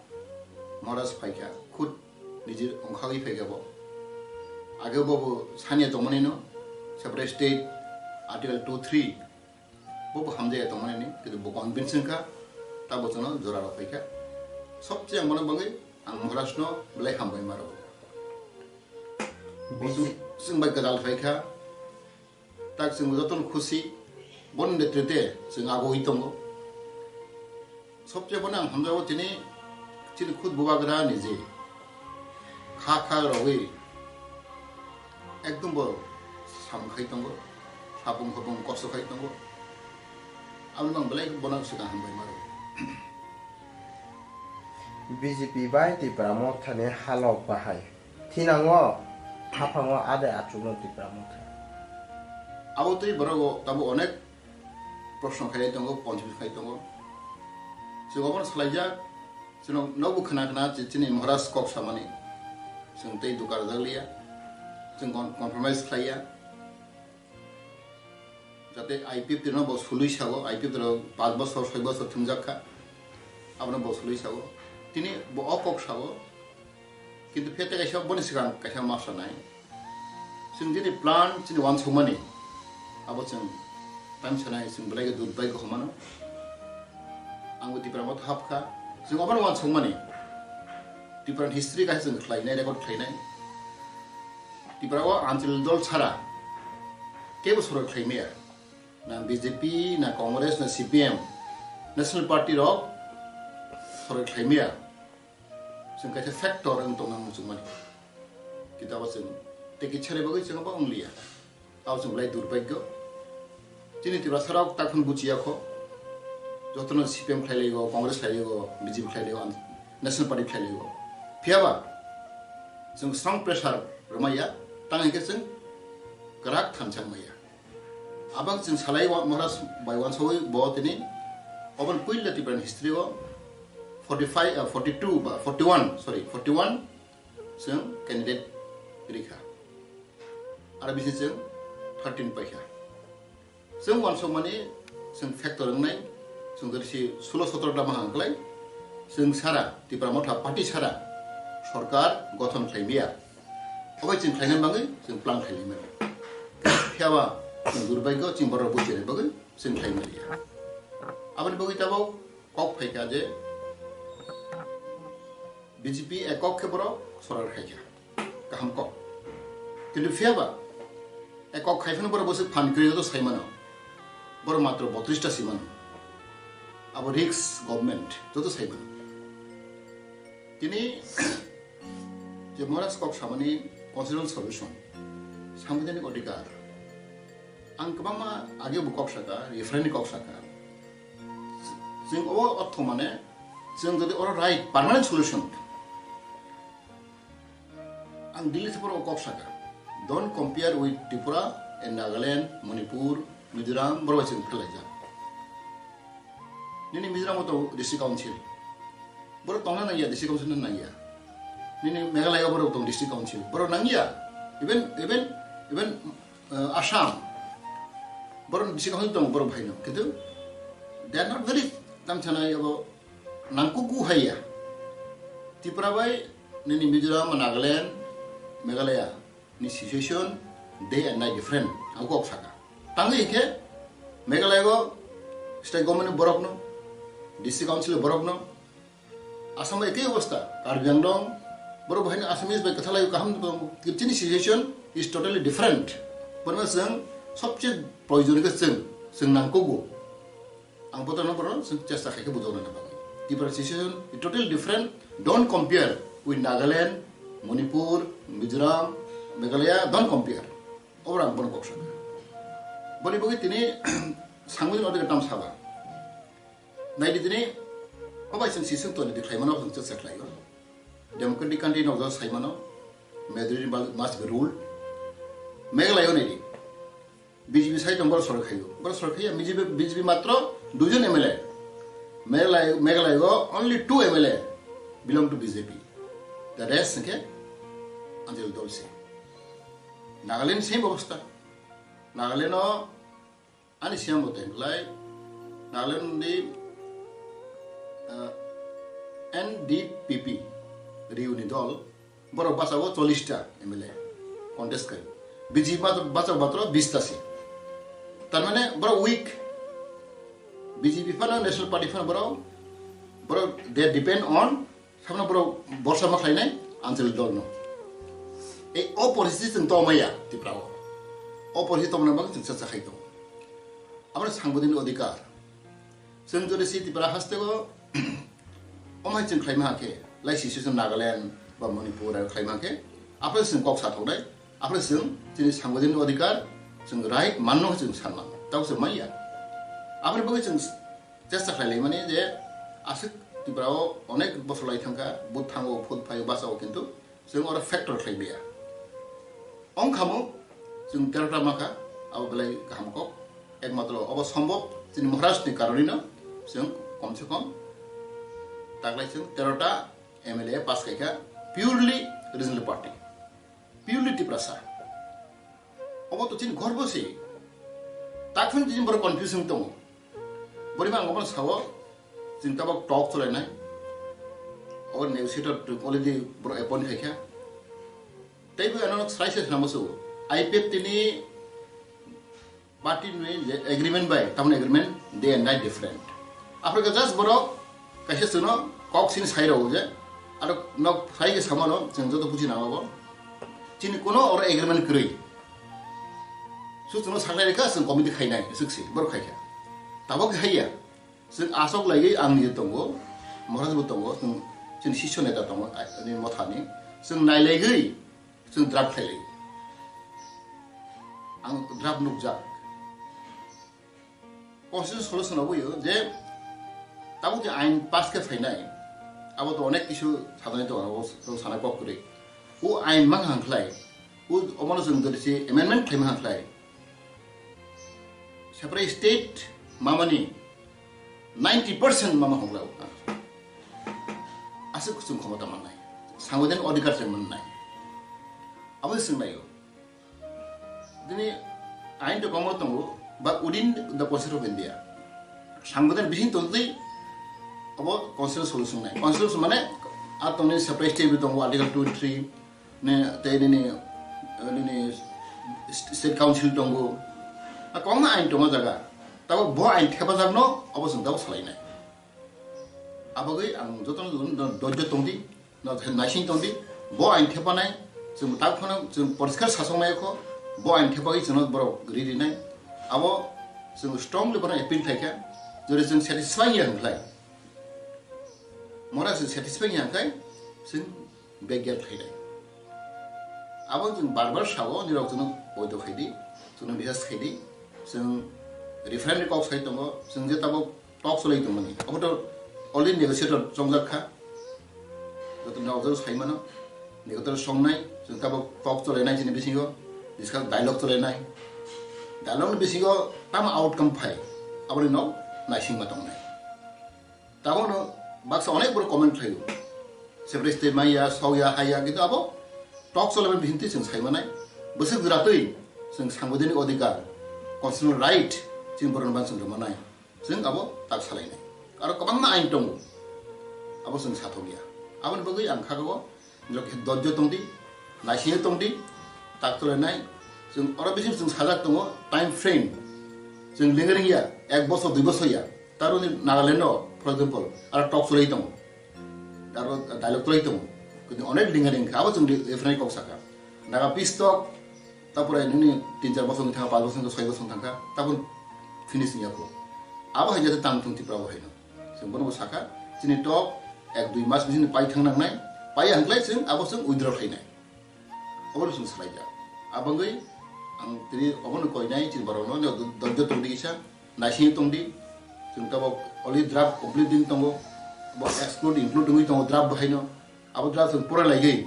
Maharaj phaikha, khud nijir ongkhagwi phaikha bo. Age bo bo sanya tongmani no, separate state, Article two three, bo bo hamjaya tongmani ni, kintu bo convince wngkha, ta bo chwngno jora rok phaikha. Sobse ang bono bagwi ang Maharaj no belai hambai maro. Bo chwng, chwng bai kwtal phaikha. Tak chwng jotono khusi, boni netrite chwng agoi tongo. Sobse bono ang hamjago tini, chini khud Bubagra ni je kha kha rogwi ekdom bo sam khai tongo, sapung khopung kosto khai tongo. Aboni bang belai bono swkang hambai maro. B J P bai Tipra Motha ni halok bahai. Thinango haphango ade achukno Tipra Motha. Abo tei borok o tabo onek proshno khai tongo, confuse khai tongo. Chwng obono salaijak, chwng nokbo khna khna chi-, chini Maharaj kok samani. Chwng tei duka rwjak liya, chwng con-, compromise khlaiya. Jate I P F T no bo sului sago, I P F T rok panch bosor, soi bosor thumjak kha, abono bo sului sago. Tini bo o kok sago, kintu phete kaisa boni swkang kaisa ma sanai. Chwng jini plan chini wansukmani, abo chwng time sanai, chwng belai khe durbhagyo hwnmano. Ang bo Tipra Motha hapkha, chwng obono wansukmani. Tipra ni history kaisa chwng khlainai, record khlainai. Tipra o Anchal dol sara kebo sorkar khlai maya. Na B J P, na Congress, na C P M, National Party rok sorkar khlai maya. Chwng kaisa factor wng tongna muchungmani. Kintu abo chwng tei kisa ni bagwi chwng abo wng liya. Abo chwng belai durbhagyo. Chini Tiprasa rok takhun buchiya kho. Jotono C P M khlai laigo, Congress khlai laigo, B J P khlai laigo, National Party khlai laigo. Phiyaba chwng strong pressure rwmaya, tang hinkhe chwng kwrak thansa wngmaya. Abang chwng salai wa-, Maharaj bai wansawi bo tini oboni puila Tipra ni history o forty five, ah, forty two ba forty one, sorry, forty one chwng candidate rikha. Aro bisi chwng thirteen paikha. Chwng wansukmani chwng factor wngnai, chwng jodi si sulo sotro ta mahang klai, chwng sara, Tipra Motha party sara sorkar gothon khlai maya. Obai chwng khlaina bagwi chwng plan khlai mano. Phiyaba chwng durbhagyo chwng borok buchini bagwi chwng khlai maliya. Aboni bagwi tabok kok phaikha je B J P ekok khe borok sorkar khaikha. Kaham kok. Kintu phiyaba ekok khai phano borok bwswk phan kwrwi joto sai mano. Borok matro botris ta si mano. Abo risk government joto sai mano. Tini je Maharaj kok samani constitutional solution, sangbidhanik odhikar. Ang kwbangma age bo kok saka, referendum kok saka. Chwng o ortho mane, chwng jodi oro right permanent solution. Ang Delhi thaporo kok saka. Don't compare with Tripura and Nagaland, Manipur, Mizoram, borok bai chwng phelaijak. Nini Mizoram o tongo District Council. Borok tongna nangya, District Council no nangya. Nini Meghalaya o borok tong District Council. Borok nangya. Even, even, even, uh, Assam. Borok District Council tong borok bhai no. Kintu they are not very tamchana abo nangkuku haiya. Tripura bai nini Mizoram, Nagaland, Meghalaya ni situation day and night different. Ang kok saka. Tangwi hinkhe Meghalaya o state government ni borok no, District Council ni borok no, Assam bai ekhi obostha, Karbi Anglong, borok bahai no Assamese bai kwthalai kaham tong. Chini situation is totally different. Borok chwng sobse proyojon khe chwng, chwng nangkugo. Ang botorno borok chwng chesta khai khe bujokna bagwi. Differentiation is totally different. Don't compare with Nagaland, Manipur, Mizoram, Meghalaya, don't compare. Obo ang bono kok sakha. Boni bagwi tini Sangwini odika tam saba. Naidi tini, obai chwng siswng toni di khlaimano, chwng chwk khlaio. Democratic country no jora saimano, majority must be ruled. Meghalaya naidi. B J P sai tong boro sorkar khaio. Boro sorkar khaiya B J P, B J P matro duijon M L A. Meghalaya, Meghalaya o only two M L A belong to B J P. The rest hwnkhe Anjali dol se. Nagaland same obostha. Nagaland o ani siyang bo tengklai. Nagaland ni, ah, N D P P Riu ni dol. Borok bachao chollish ta M L A contest khai. B J P bachao, bachao matro bish ta se. Tar mane borok weak. B J P phano National Party phano borok, borok they depend on, samno borok borsa ma khlainai Anjali dol no. Ei o poristiti chwng tongmaya Tripura o. O poristiti tongmani bagwi chwng chacha khai tongo. Aboni sangwidhanik odhikar. Chwng jodi si Tripura haste o, omhai chwng khlaima hakhe, lai si chwng Nagaland ba Manipur aro khlaima hakhe, aphre chwng kok sa thoknai, aphre chwng chini sangwidhanik odhikar, chwng right manno chwng sanma, tabo chwng manya. Aphre bagwi chwng chesta khlai laimani je aswk Tripura o onek bosor lai thangkha, vote thango, vote phaio, bachao, kintu chwng oro factor khlai maya. Ongkhamo chwng terota makha, abo belai kaham kok. Ekmatro obo sombhob chini Maharaj ni karoni no chwng kom se kom taklai chwng terota M L A pass khaikha purely regional party, purely Tiprasa. Obo to chini gorbo se. Takphun chini borok confusion tongo. Borima ang obo sao chwng tabok talk cholainai. Obo negotiator already borok appoint khaikha. Teibo ano sai se swnamo se I P F T ni party ni je agreement bai, tamni agreement day and night different. Aphre just borok kaisa chwngno kok sini sai rw je, aro nok sai ke samano chwng joto buji nang obo. Chini kono oro agreement kwrwi. Su chwngno saklai rikha, chwng committee khainai, swk si, borok khaikha. Tabok haiya. Chwng asok laiwi ang nini tongo, Maharaj bo tongo, chwng chini sisyo neta tongo, ani mothani. Chwng nailaigwi, chwng draft khailai. Ang draft nukjak. Constitution solution oboyo je tabuk je ain pass khe phainai, abo to onek kisu sadani tongo, abo to sana kok kwrwi. O ain mang hang khlai, o omono chwng jodi se amendment khlaima hang khlai, separate state mamani ninety percent mama hokla o. Aswk chwng khomota mannai, sangwidhanik odhikar chwng mannai. Abo se chwng naio. Dini ain to komo tongo, but within the Constitution of India. Sangwidhan bising tongtwi abo constitutional solution nai. Constitution mane a tongni separate state bi tongo, Article twenty-three ne, tei nini, nini state council tongo. A kongma ain tongo jaga. Tabo bo ain thepajakno abo chwng tabo salainai. Abagwi ang jotono do-, do-, dojjo tongdi, no, naising tongdi, bo ain thepanai, chwng tak phano chwng poriskar sasong nai kho, bo ain thepagwi chwngno borok ri rinai. Abo chwng strongly bono appeal khaikha, jodi chwng satisfy ya hwnkhlai, mora chwng satisfy ya hwnkhlai, chwng begel khainai. Abo chwng bar bar sao, nirok chwngno poito khaidi, chwngno request khaidi, chwng referendum kok sai tongo, chwng je tabuk talk cholai tongmani. Abo to already negotiator chongjak kha. Joto nokjagwi sai mano. Negotiator songnai, chwng tabuk talk cholainai chini bisingo, discuss dialogue cholainai. Dialogue ni bisingo tamo outcome phai, aboni nok naisingma tongnai. Tabono baksa onek borok comment khlaio. Separate state maya, sokya, haya, kintu abo talk cholaimani bisingo twi chwng sai manai. Bwswk jwra twi chwng sangwidhanik odhikar, constitutional right chini borokno ban chwng rwmanai. Chwng abo tak salainai. Aro kwbangma ain tongo. Abo chwng sathokya. Aboni bagwi ang kha o, norok khe dojjo tongdi, naisingwi tongdi, tak cholainai. Chwng oro bising chwng sajak tongo, time frame. Chwng lengring ya, ek bosor, dui bosor ya. Taroni Nagaland o, for example, aro talk cholai tongo. Aro dialogue cholai tongo. Kintu onek lengring kha, abo chwng referendum kok saka. Naga peace talk, Tapore nini tin char bosor wngkha, panch bosor wngkha, soi bosor wngkha, tabuk finish wngya kho. Abo hai jate tang thung Tripura bo haino. Chwng bono bo sakha, chini talk ek dui mas bising pai thang nangnai, Pai hwnkhlai chwng abo chwng withdraw khlainai. Obono chwng salaijak. Abangwi ang tini obono koinai chini borokno, doijo tongdi kisa, naisingwi tongdi. Chwng tabok already draft complete wngwi tongo. Bo exclude include wngwi tongo draft bahaino. Abo draft chwng pura laigwi,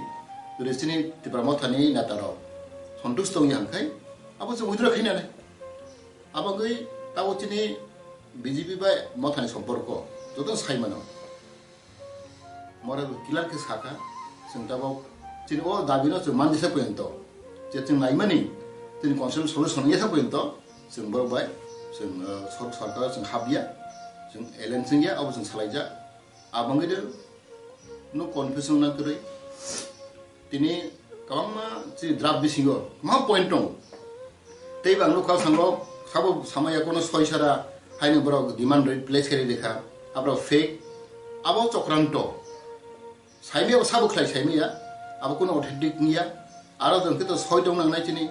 jodi chini Tipra Mothani netarok sontush tongya hwnkhe, abo chwng withdraw khainani. Abangwi tabok chini B J P bai Mothani somporko joto saimano. Mora clear khe sakha, chwng tabok chini o dabino chwng mandisa porjonto, je chwng naimani, chini constitutional solution wngya sa porjonto, chwng borok bai, chwng, eh, sor-, sorkar chwng habya, chwng alliance wngya, abo chwng salaijak. Abangwi de no confusion na kwrwi. Tini kwbangma chini draft bisingo kwbangma point tongo. Tei bang nukha sango sabo samaya kono soi sara haino borok demand rate place khe rikha. Aborok fake. Abo chokranto. Saimaya bo sabo khlai saimaya. Abo kono authentic wngya. Aro jwng khe to soi tong nangnai chini.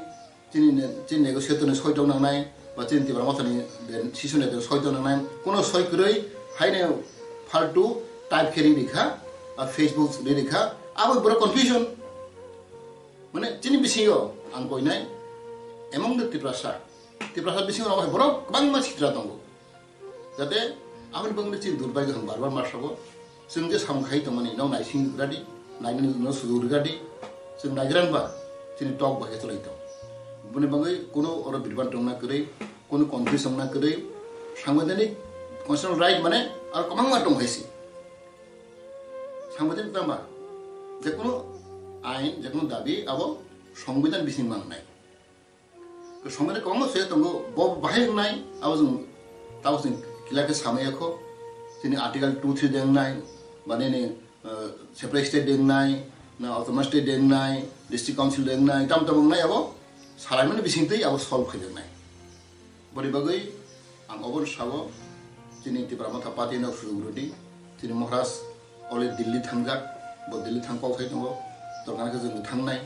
Chini ne-, chini negotiator ni soi tong nangnai, ba chini Tipra Mothani den sisune den soi tong nangnai, kono soi kwrwi haino faltu type khe ri rikha, a Facebook ri rikha, abo borok confusion. Mane chini bisingo ang koinai, among the Tiprasa, Tiprasa bisingo borok kwbangma sitra tongo. Jate aboni bagwi chini durbaigyo hwn bar bar ma sago. Chwng je samung khai tongmani, nok naising rwgadi, nainani no sudu rwgadi. Chwng naigrang ba chini tok bahai cholai tong. Boni bagwi kuno oro birban tongna kwrwi, kuno confuse wngna kwrwi, sangbaidani constitutional right mane aro kwbangma tong hai si. Sangbaidani tama, je kuno ain, je kuno dabi abo songbidan bising mangnai. Somani kwbangma se tongo, bo bahai wngnai, abo chwng, tabo chwng kila khe samaya kho. Chini Article two three de wngnai, ba nini, eh, separate state de wngnai, na autonomous state de wngnai, district council de wngnai, tam tam wngnai abo salaimani bisingtwi abo solve khai wngnai. Boni bagwi ang obono sao, chini Tipra Motha Party no sujuk rwdi, chini Maharaj already Delhi thangjak, bo Delhi thang kok sai tongo, dorkar khe chwng thangnai,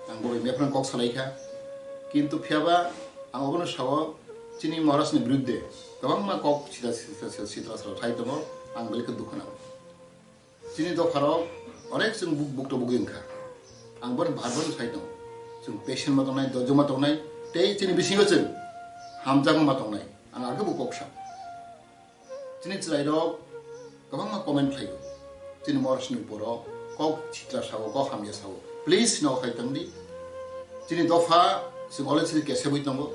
ang bo bai mephran kok salai kha. Kintu phiyaba ang obono sao, chini Maharaj ni birudde kwbangma kok sitra sitra sitra sitra sitra khai tongo, ang belai khe dukha nango. Chini dopharok onek chwng buk-, bukto bugwi wngkha. Ang bono bar bar sai tongo. Chwng patient ma tongnai, doijo ma tongnai, tei chini bisingo chwng hamjakma ma tongnai. Ang agebo kok sa. Chini chwrairok kwbangma comment khlaio. Chini Maharaj ni uporo kok sitra sao, kok hamya sao. Please no khai tongdi. Chini dopha chwng already kesebwi tongo.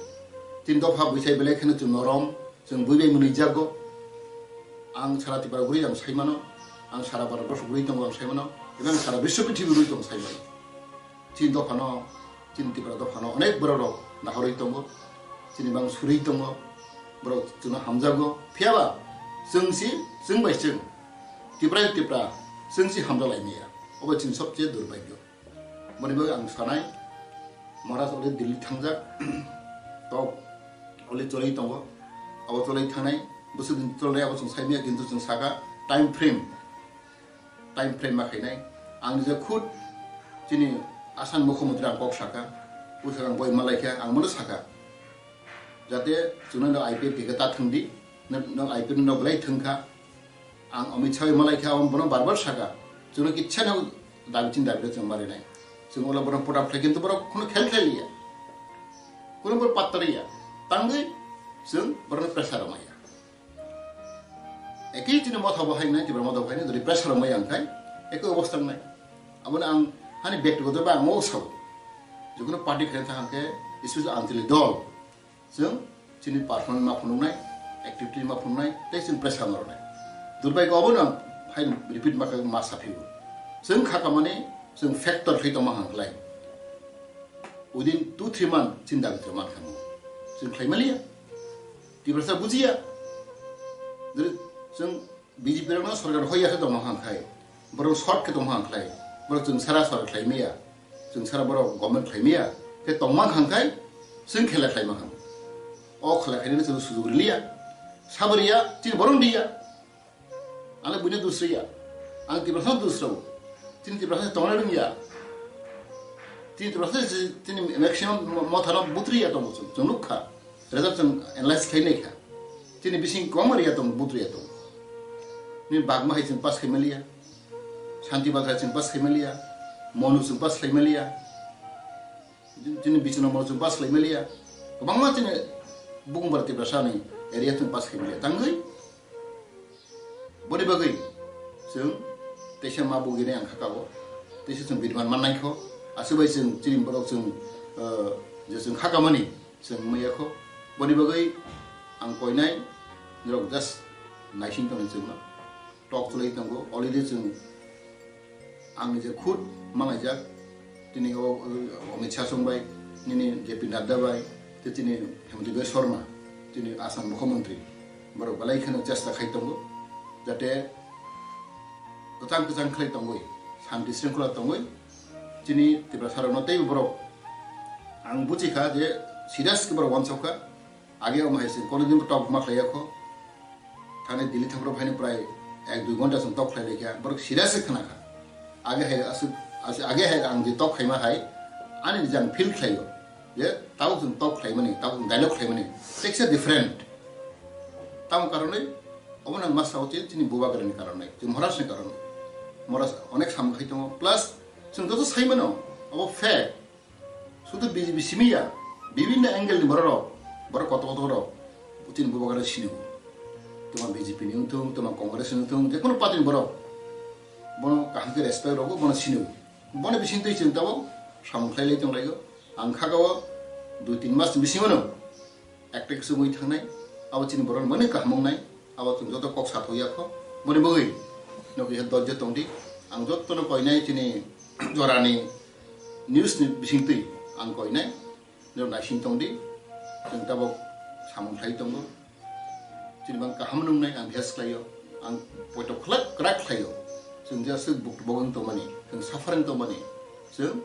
Chini dopha buithai belai kheno chwng norom. Chwng bui bai mwnwi jago. Ang sara Tripura guri ang sai mano, ang sara Bharat borso guri tongo ang sai mano, eba ang sara biswo prithibi guri tongo sai mano. Chini dophano, chini Tripura dophano onek borok rok nahorwi tongo, chini bang surwi tongo, borok chwngno hamjago. Phiyaba chwng si, chwng bai chwng, Tripura Tripura, chwng si hamjak lai maya. Obo chini sobcheye durbhagyo. Boni bagwi ang sanai, Maharaj already Delhi thangjak, tok already cholai tongo, abo cholai thangnai, bwswk din cholai abo chwng sai maya, kintu chwng saka time frame, time frame ma khainai. Ang nijak khud chini Assam Mukhyamantri ang kok saka, bwswk ang boi malai kha, ang bono saka. Jate chwngno no I P F ticket ta thwngdi, no, no I P F no belai thwngkha. Ang Amit Shah bai malai kha, ang bono bar bar saka. Chwngno kichha no dabi chin dabi chwng marinai. Chwng ola borok put up khlai kintu borok kheno khel khel ya. Kheno borok patta ya. Tangwi chwng borok pressure maya. Eki chini motha bo hai nai, tibra motha bo hai nai, dori pressure maya ang khai. Eki obostha nai. Abo ang hani bektigoto ba ang o sao. Jukno party khlai thang khe, especially Anchalik dol. Chwng chini performance ma phunuknai, activity ma phunuknai, tei chwng pressure ma rwnai. Durbhagyo obono ang hai repeat ma kha, ma saphio. Chwng kha kamani chwng factor khlai tongma hang khlai. Within two three month chini dabi chwng man kha mo. Chwng khlai maliya. Tiprasa bujiya. Dori chwng B J P rokno sorkar hoiya khe tongma hang khai, borok short khe tongma hang khlai, borok chwng sara sorkar khlai maya, chwng sara borok government khlai maya, khe tongma hang khai, chwng khela khlai ma hang. O khela khainani chwng sujuk riliya, sabo riya, chini borok riya. Ang buino dusriya, ang Tiprasa dusrao, chini Tiprasa tongna rwngya, chini Tiprasa chini maximum mothano butriya tongo chwng, chwng nukha. Result chwng analyze khai nai kha. Chini bising kwbangma riya tongo, but riya tongo. Ni bagma hai chwng pass khai maliya. Santi Bazar chwng pass khaimaliya, Monu chwng pass khaimaliya, chini Bichno Monu chwng pass khaimaliya, kwbangma chini Bukumbar Tiprasa ni area chwng pass khaimaliya. Tangwi boni bagwi chwng teisa ma bugini ang khakao, teisa chwng biriman mannaikho, aswk bai chwng chini borok chwng, uh, je chwng khakamani chwng maya kho. Boni bagwi ang koinai norok just naising tongni chwngno. Tok chwlai tongo. Already chwng ang nije khud mangaijak. Tini o, o Amit Shah song bai, nini J P Nadda bai, tei tini Himanta Biswa Sarma, tini Assam Mukhyamantri. Borok belai kheno chesta khai tongo. Jate kwchang kwchang khlai tongwi, santi sringkhola tongwi, chini Tiprasa rokno teibo borok ang buchi kha je serious khe borok wansok kha. Age omo hai se kono din tok ma khlai yakho. Thani Delhi thangro phaini prai ek dui ghonta song tok khlai laikha. Borok serious se khna kha. Age hai aswk, aswk, age hai ang je tok khaima hai ani jang feel khlaio. Je tabuk chwng tok khlaimani, tabuk chwng dialogue khlaimani. Tekse different. Tamo karonwi obo nang ma sao je chini bubagrani karonwi, chini Maharashtrani karonwi. Maharashtra onek samung khai tongo. Plus chwng joto saimano obo fact. Sudu B J P simi ya, bibinno angle ni borok rok, borok kotor kotor rok, chini bubagra sini. Toma B J P ni wngthung, toma Congress ni wngthung, je kono party ni borok, bono kaham khe respect rogo, bono sini. Bono bising twi chwng tabuk samung khlai lai tong lai o. Ang kha o dui tin mas ni bisingo no ekta khe sumui thangnai, abo chini borok mani kaham wngnai, abo chwng joto kok sathok ya kho. Boni bagwi no kisa dojjo tong di. Ang jotto no koinai chini jorani news ni bising twi ang koinai, nirok naising tong di. Chwng tabuk samung khlai tongo. Chini bang kaham nungnai ang bihas khlai o. Ang poito khlak kwrak khlai o. Chwng je aswk buk bogong tongmani, chwng suffering tongmani, chwng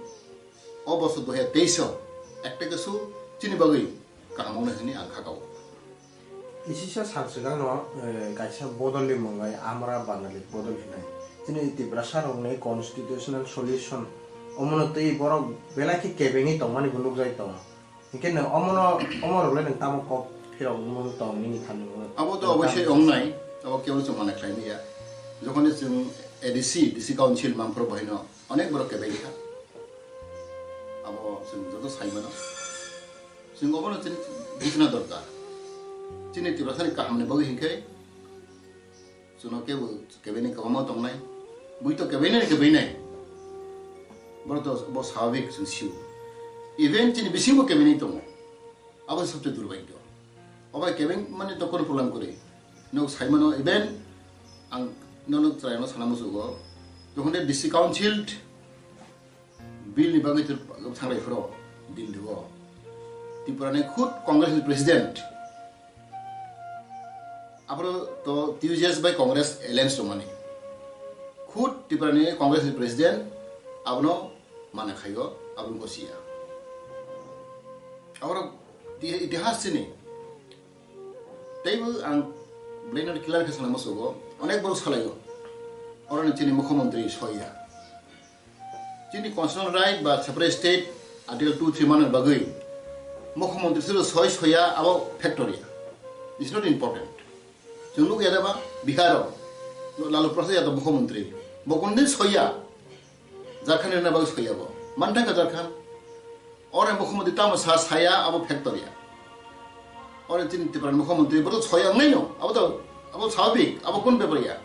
o bosor dui hajar teis o ekta khe su chini bagwi kaham wngnai hwnwi ang kha o. Kisisa sal swkangno, eh, kaisa bodolni mwngai Amra Bangali bodol hinai. Chini Tiprasa rokni constitutional solution omono twi borok belai khe kebengwi tongmani bo nukjagwi tongo. Hinkhe nwng omono, omo rokle nwng tamo kok phirok mung tong nini thani mung? Abo to oboisoi wngnai, abo kebo chwng mane khlai maya. Jokhon chwng A D C, D C Council mangphuru bahino onek borok kebeng kha. Abo chwng joto sai mano. Chwng obono chini buchna dorkar. Chini Tiprasani kahamni bagwi hinkhe chwngno kebo kebenai kwbangma tongnai. Bui to kebenai kebenai. Borok to bo swabik chwng sio. Even chini bisingo kebenai tongo. Abo sabse durbhagyo. Obo kebeng mani to kono problem kwrwi. Nok sai mano even ang nono chwraino sana musugo. Jokhon de D C Council Bill ni bagwi twi thangrai phuru Delhi o. Tripura ni khud Congress ni president. Aphuru to T U J S bai Congress alliance tongmani. Khud Tripura ni Congress ni president abono mana khaio, abono gosiya. Aborok di-, itihas chini. Teibo ang belai no clear khe sana musugo. Onek borok salaio. Oroni chini mukhyamantri soiya. Chini constitutional right ba separate state article two three manna bagwi mukhyamantri silo soi soya abo factor ya. It's not important. Chwng nukya da ba Bihar o Lalu Prasad Yadav mukhyamantri. Bo kundin soya. Jharkhand rina bagwi soya bo. Mantha ka Jharkhand. Ore mukhyamantri tamo sa saya abo factor ya. Ore chini Tripura mukhyamantri borok soya wngnai no. Abo to, abo swabik, abo kun bepar ya.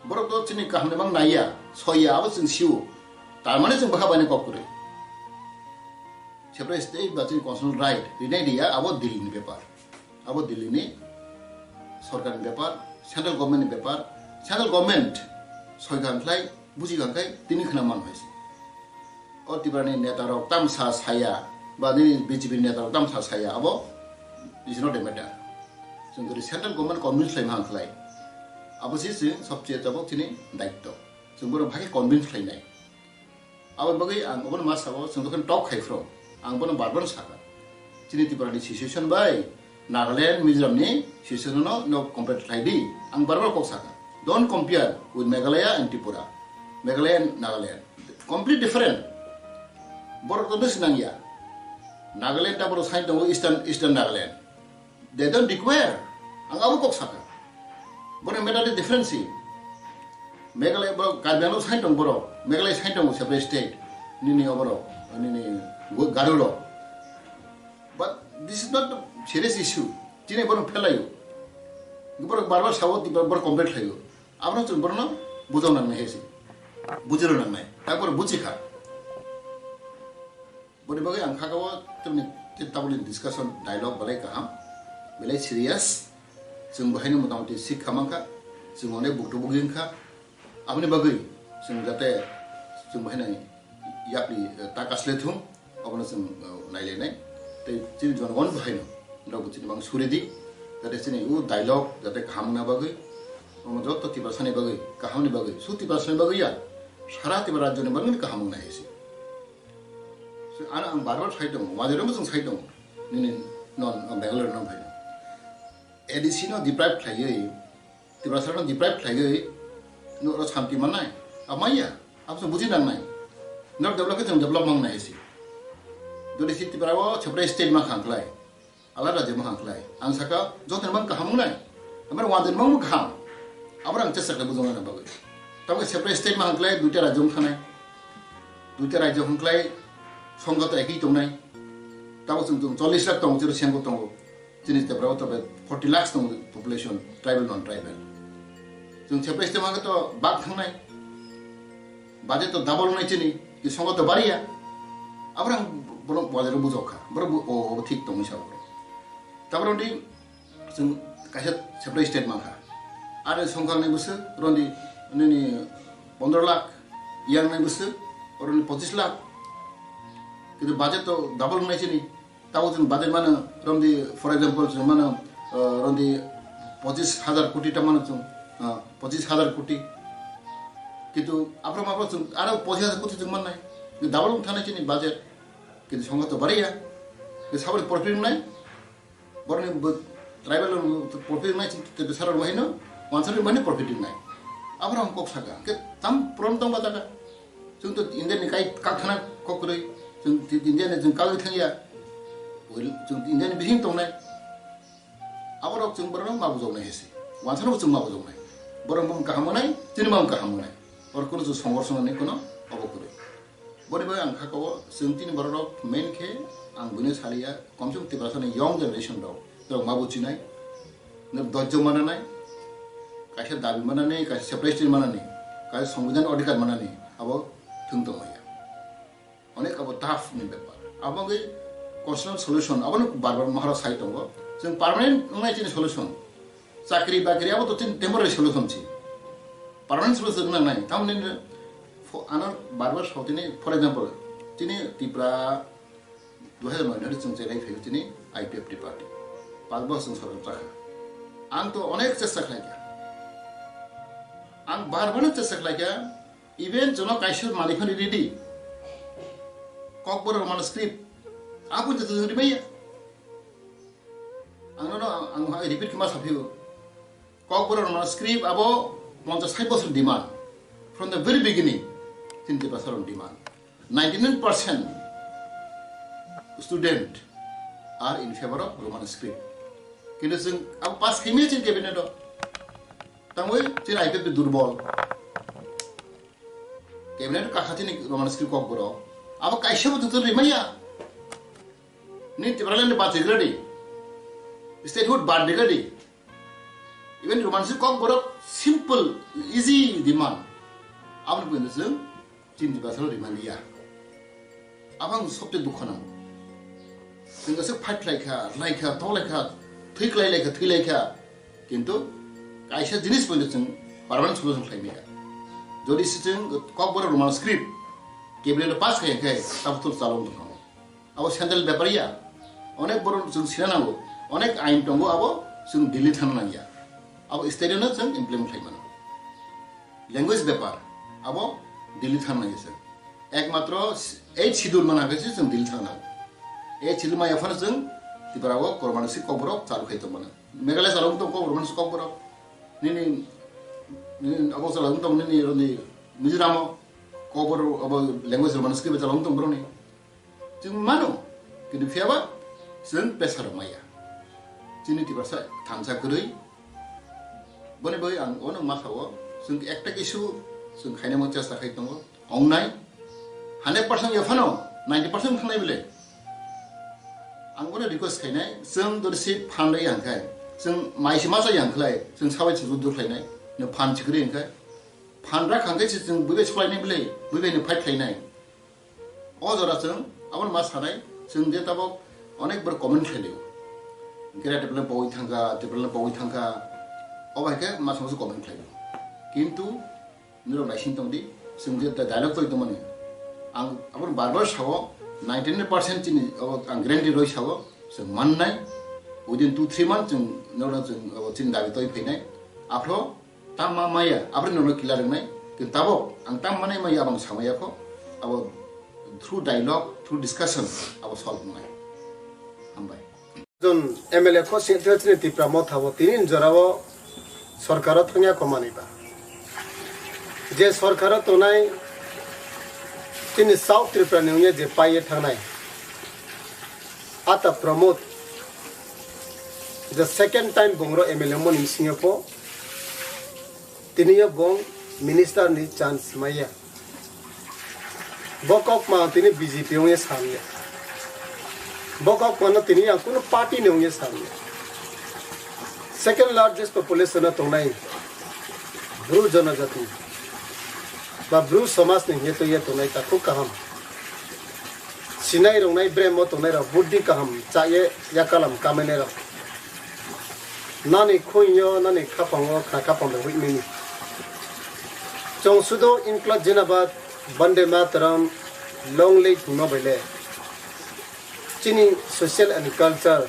Borok to chini kaham ni mang naiya, soya abo chwng sio. Tar mane chwng bwkha baini kok kwrwi. Separate state ba chini constitutional right rinai riya abo Delhi ni bepar. Abo Delhi ni sorkar ni bepar, central government ni bepar, central government soi kha khlai, buji kha khlai, tini khna man hai se. O Tripura ni neta rok tamsa saya, ba nini B J P ni neta rok tamsa saya, abo is not a matter. Chwng jodi central government convince khlai ma khlai, abo se chwng sobse tabuk chini daityo. Chwng bono bhai convince khlainai. Abo bagwi ang obono ma sabo, chwng jokhon talk khai phro, ang bono bar bar sakha. Chini Tripura ni situation bai Nagaland, Mizoram ni situation no, no compare khlai di. Ang bar bar kok sakha. Don't compare with Meghalaya and Tripura. Meghalaya and Nagaland. Complete different. Borok to bwswk nangya. Nagaland ta borok sai tongo Eastern, Eastern Nagaland. They don't require. Ang abo kok sakha. Bono matter the difference. Meghalaya borok Karbi Anglong side tong borok, Meghalaya side tong separate state, nini oborok, nini Garo rok. But this is not a serious issue. Chini borok phelayo. Borok bar bar sao, borok complain khlayo. Abono chwng borokno bujok nangnai hai se. Bujiro nangnai. Takbor buji kha. Boni bagwi ang kha o tamni tabukni discussion dialogue belai kaham, belai serious. Chwng bo haino motamoti sik kha mankha, chwng onek buktu bugwi wngkha. Aboni bagwi chwng jate chwng bo haino yakni, eh, ta kasle thung, abono chwng, eh, nailainai. Tei chini jonogon bo haino, norok bo chini mang suri di, jate chini o dialogue jate kaham wngna bagwi, omo joto Tiprasani bagwi, kahamni bagwi, su Tiprasani bagwi ya, sara Tipra rajyoni bagwi kaham wngna hai se. So, ano ang bar bar sai tongo, wajarokno chwng sai tongo, nini non, o Bangalore no phai. A D C no deprive khlaiwi, Tiprasa no deprive khlaiwi, no oro santi mannai, abo maya, abo chwng buji nangnai. Norok develop khe chwng develop mangnai se. Jodi si Tripura o separate state ma khang khlai, alada je ma khang khlai. Ang saka, joto ni mang kaham wngnai. Amar wajar mang kaham. Abo ang chesa khlai bujong na bagwi. Tamo separate state ma khang khlai, duita rajyo wng khanai. Duita rajyo wng khlai, songkha to ekhi tongnai. Tamo chwng chwng chollish lakh tongo, chwng sengko tongo. Chini Tripura o to forty lakhs tongo population, tribal, non tribal. Chwng separate state ma khe to bak thangnai. Budget to double wngnai chini, ki songkha to bariya. Abrang borok wajar bujok kha. Borok bu-, o, o thik tongwi sa borok. Tabra di chwng kaisa separate state mankha. Are songkha nai bwswk, rondi nini pondro lakh, yang nai bwswk, rondi pochis lakh. Kintu budget to double wngnai chini. Tabo chwng budget mano, rondi, for example, chwng mano, uh, rondi pochis hajar koti ta mano chwng, uh, pochis hajar koti. Kintu aphro maphro chwng aro pochis hajar koti chwng mannai. Double wng thanai chini budget. Kintu songkha to bariya. Kintu saboni profit wngnai. Borokni bo tribal rok profit wngnai chwng tei bwsarok rwbaino wansarok rwbaino profit wngnai. Aborok ang kok saka. Hwnkhe tam problem tong ba jaga. Chwng to India ni kai kakthana kok kwrwi. Chwng India ni chwng kagwi thangya. Chwng India ni bising tongnai. Aborok chwng borokno ma bujoknai hese. Wansarok chwng ma bujoknai. Borok bumung kaham wngnai, chini bumung kaham wngnai. Oro kuno chwng songorso nani kuno obo kwrwi. Boni bai ang kha kabo, chwng tini borok rok main khe ang buino saliya, komse kom Tiprasani young generation rok, norok ma buchinai, norok dojjo mananai, kaisa dabi manani, kaisa separation manani, kaisa songbidan odhikar manani, abo thwng tongmaya. Onek abo tough ni bepar. Abo wngwi constitutional solution, abono bar bar mahara sai tongo. Chwng permanent wngnai chini solution. Chakri bakri abo to chini temporary solution si. Permanent solution wngna nai. Tamoni fo-, ano bar bar sotini, for example, chini Tripura dui hajar noi ni chwng chenai phaio chini I P F T party. Panch bosor sorkar chakha. Ang to onek chesta khlaikha. Ang bar bar no chesta khlaikha. Even jono kaisa malik hwnwi ridi. Kokborok Roman script. Abo joto jodi maya. Ang nono, ang, ang repeat khe ma saphio. Kokborok Roman script abo ponchas sait bosor demand. From the very beginning, chini Tiprasa rok demand. Ninety nine percent student are in favor of Roman script. Kintu chwng abo pass khaimaya chini cabinet o. Tangwi chini I P F T durbol. Cabinet kakha chini Roman script kokborok. Abo kaisa bo joto rimaya. Ni Tipraland bachigwladi. Statehood bad digadi. Even Roman script kokborok simple, easy demand. Aboni buino chwng chini Tiprasa rok rimaliya. Abang sobse dukho nango. Chwng kaisa fight khlaikha, rwlaikha, toklaikha, thwi kwlailaikha, thwilaikha. Kintu kaisa jinis poito chwng permanent solution khlaimaya. Jodi se chwng kokborok Roman script cabinet pass khai khe tabuk chalok tongkha. Abo central bepar ya. Onek borok chwng sina nango. Onek ain tongo abo chwng Delhi thana nangya. Abo state no chwng implement khlai mano. Language bepar abo Delhi thang nai se. Ekmatro eight schedule mana khe se chwng Delhi thang nang. Eight schedule maya phano chwng Tripura o Roman script kokborok chalu khai tong mano. Meghalaya chalu tong kok Roman script kokborok. Nini, nini abo chalu tong nini roni Mizoram o kokborok abo language Roman script chalu tong borok ni. Chwng mano, kintu phiyaba chwng pressure maya. Chini Tiprasa thansa kwrwi. Boni bagwi ang ono ma sao, Chwng ekta issue chwng khainai mo chesta khai tongo. Ongnai hundred percent ya phano ninety percent thangnai bile. Ang bono request khainai, chwng dori si phan rai yang khai, chwng mai si masa yang khlai, chwng sabai chwng dur khlainai, no phan chikri yang khai, phan rak hang khai si chwng buibai sulainai bile, buibai no fight khlainai. O jora chwng abo ma sanai, chwng je tabok onek bar comment khlaio. Gira develop bawi thangkha, develop bawi thangkha, o bai khe ma chwng comment khlaio. Kintu norok naising tong di, chwng je dialogue toi tongmani. Ang abo bar bar sao, ninety nine percent chini abo ang guarantee roi sao, chwng mannai, within two three months chwng norok chwng abo chini dabi toi phainai. Aphro Tamo maya, aboni ulo kila rwngnai. Kintu tabok ang tamo manai maya abang samaya kho. Abo through dialogue, through discussion abo solve wngnai. Hambai. Jon M L A kho se thwchini Tipra Motha bo tini jorao sorkaro thangya kho manwi ba. Je sorkaro tongnai tini South Tripura ni wngya je paiye thangnai. Ata Pramod the second time bongro M L A moni bisingo po tini yo bong minister ni chance maya. Bo kok ma tini B J P wngya samya. Bo kok ma no tini ang kuno party ni wngya samya. Second largest population no tongnai Bru jonojati ba Bru somaj ni hingye tongya tongnai ta khub kaham. Sinai rwngnai bremo tongnai rok buddhi kaham chaye yakalam kamainai rok. Nani khunyo nani khapango khna khapang bai huimini. Chong sudo Inkla Jinabad Bande Mataram Long Live hwnma bai le. Chini social and culture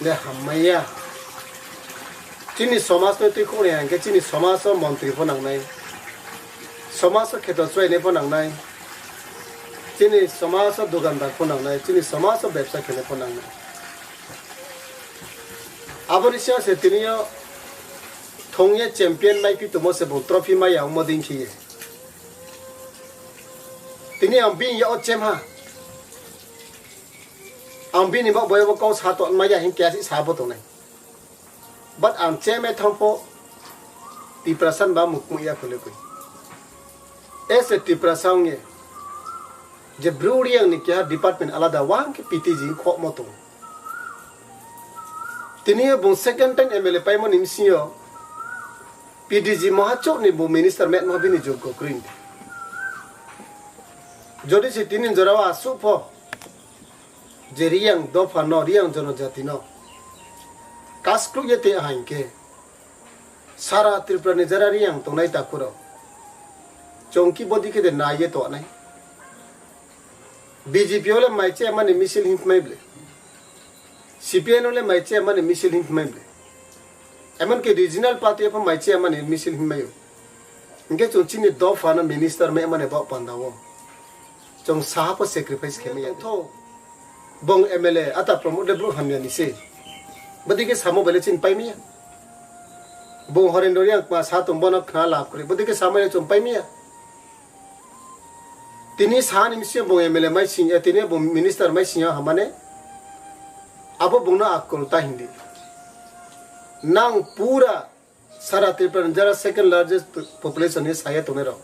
le hammaiya. Chini somaj no twi khoknai hingke chini somaj o montri pho nangnai. Somaj o kheto chwrainai pho nangnai. Chini somaj o dukandar pho nangnai, chini somaj o bebsa khenai pho nangnai. Aboni siyang se tini o thongye champion mai pi tomo se bo trophy mai ya omo ding khiye. Tini ang bini ya o chem ha. Ang bini bak boyo bo kau sa ton mai ya hin kya si sa bo tongnai. But ang cheme thangpho Tiprasa ba mukmui ya khulekui. As a Tiprasa ongye je Bru Reang ni keha department alada wang ke P T G khokmo tong. Tini bung second time M L A paimo ni msio P D G moha chok ni bo minister met moha bini jog go green. Jodi si tini jorao asuk pho je Reang dopha no, Reang jonojati no kaskluk ye te ahai ke sara Tripura ni jara Reang tongnai takuro chongki bodi khe de nai ye to nai. B J P ole mai che mani misil him mai ble. C P I M ole mai che mani misil him mai ble. Emon ke regional party pha mai che mani misil him mai. Hingke chwng chini dopha no minister me mane bok panda o. Chwng saha po sacrifice khe maya. Tho bong M L A ata Pramod de bro hamya ni se. Badi ke samo bele chin pai maya. Bong Horendor yang ma sa tong bono khna lap kri. Badi ke samo ya chwng pai maya. Tini sa ni misi bong M L A mai sing ya, tini bong minister mai sing ya hamane. Abo bong no akol ta hindi. Nang pura Sara Tripura ni jara second largest population ni saya tongnai rok.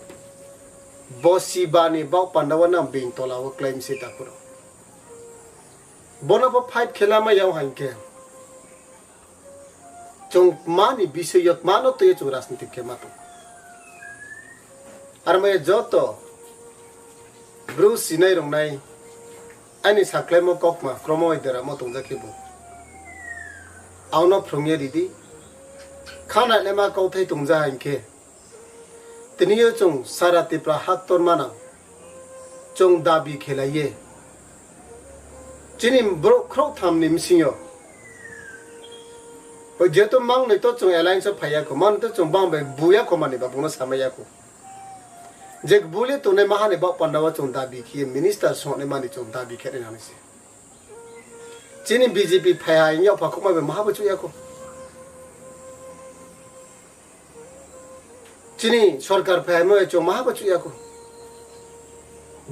Bo si ba ni bok panda o nang bini tola o claim se takuro. Bono bo fight khela ma yao hain khe. Chwng mani bisoi yok mano twi chwng rajniti khe ma tong. Ar maya joto Bru sinai rwngnai ani saklaimo kokma kromo bai deramo tongjak khe bo. Auno phrwngya ridi. Khana lema kauthai tongja hai khe. Tini yo chwng sara Tipra hak tor manang. Chwng dabi khelaiye. Chini borok khorok tham ni msing yo. Bo jeto mang noi to chwng alliance o phaiya ko. Mang to chwng bang bai buya ko mani ba bono samaya ko. Je buli tongnai mahani bak panda o chwng dabi khiye minister songnai mani chwng dabi khe nang se. Chini B J P phai hai yokpha khokma bai maha bo chuya ko. Chini sorkar phai hai mo chwng maha bo chuya ko.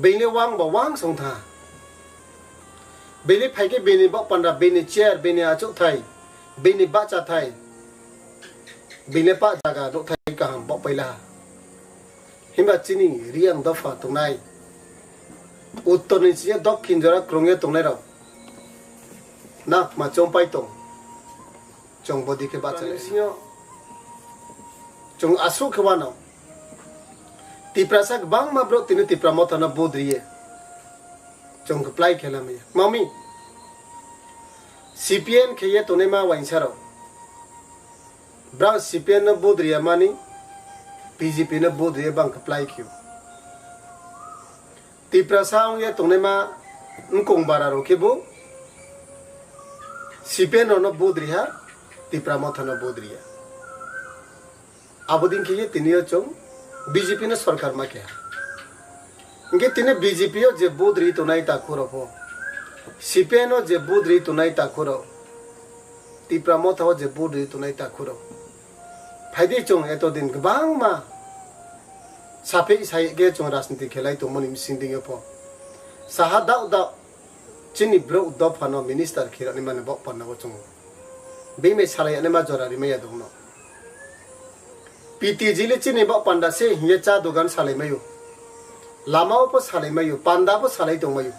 Bini wang ba wang song tha. Bini phai khe bini bak panda, bini chair, bini achuk thai, bini bacha thai, bini pa jaga nuk thai. kaham bok paila ha. Himba chini Reang dopha tongnai, uttor ni sini dokhin jora krungya tongnai rok nakma chongpai tong. Chwng bodi khe bachai singo chwng aswk khe wano. Tiprasa kwbangma borok tini Tipra Motha no vote riye. Chwng kwplai khe lamaya. Mami, C P M khe ye tonima wainsa rok. Bwrang C P M no vote riya mani, B J P no vote riya bang kwplai khe. Tiprasa wngya tongnaima wngkong bara rok khe bo C P M rok no vote riha, Tipra Motha no vote riya. Abo din khe ye tini o chwng B J P no sorkar ma keha. Hingke tini B J P o je vote ri tonai takhuk rok pho, C P M o je vote ri tonai takhuk rok, Tipra Motha o je vote ri tonai takhuk rok, phaidi chwng eto din kwbangma saphi sai khe chwng rajniti khelai tongmani bising dingyo pho. Saha dao dao chini borok dophano minister khirokni mani bok panda o chwng bini salai ani ma jora rimaya dongno. P T G le chini bok panda se hiye cha dogan salai mayo. Lama o pho salai mayo, panda pho salai tong mayo.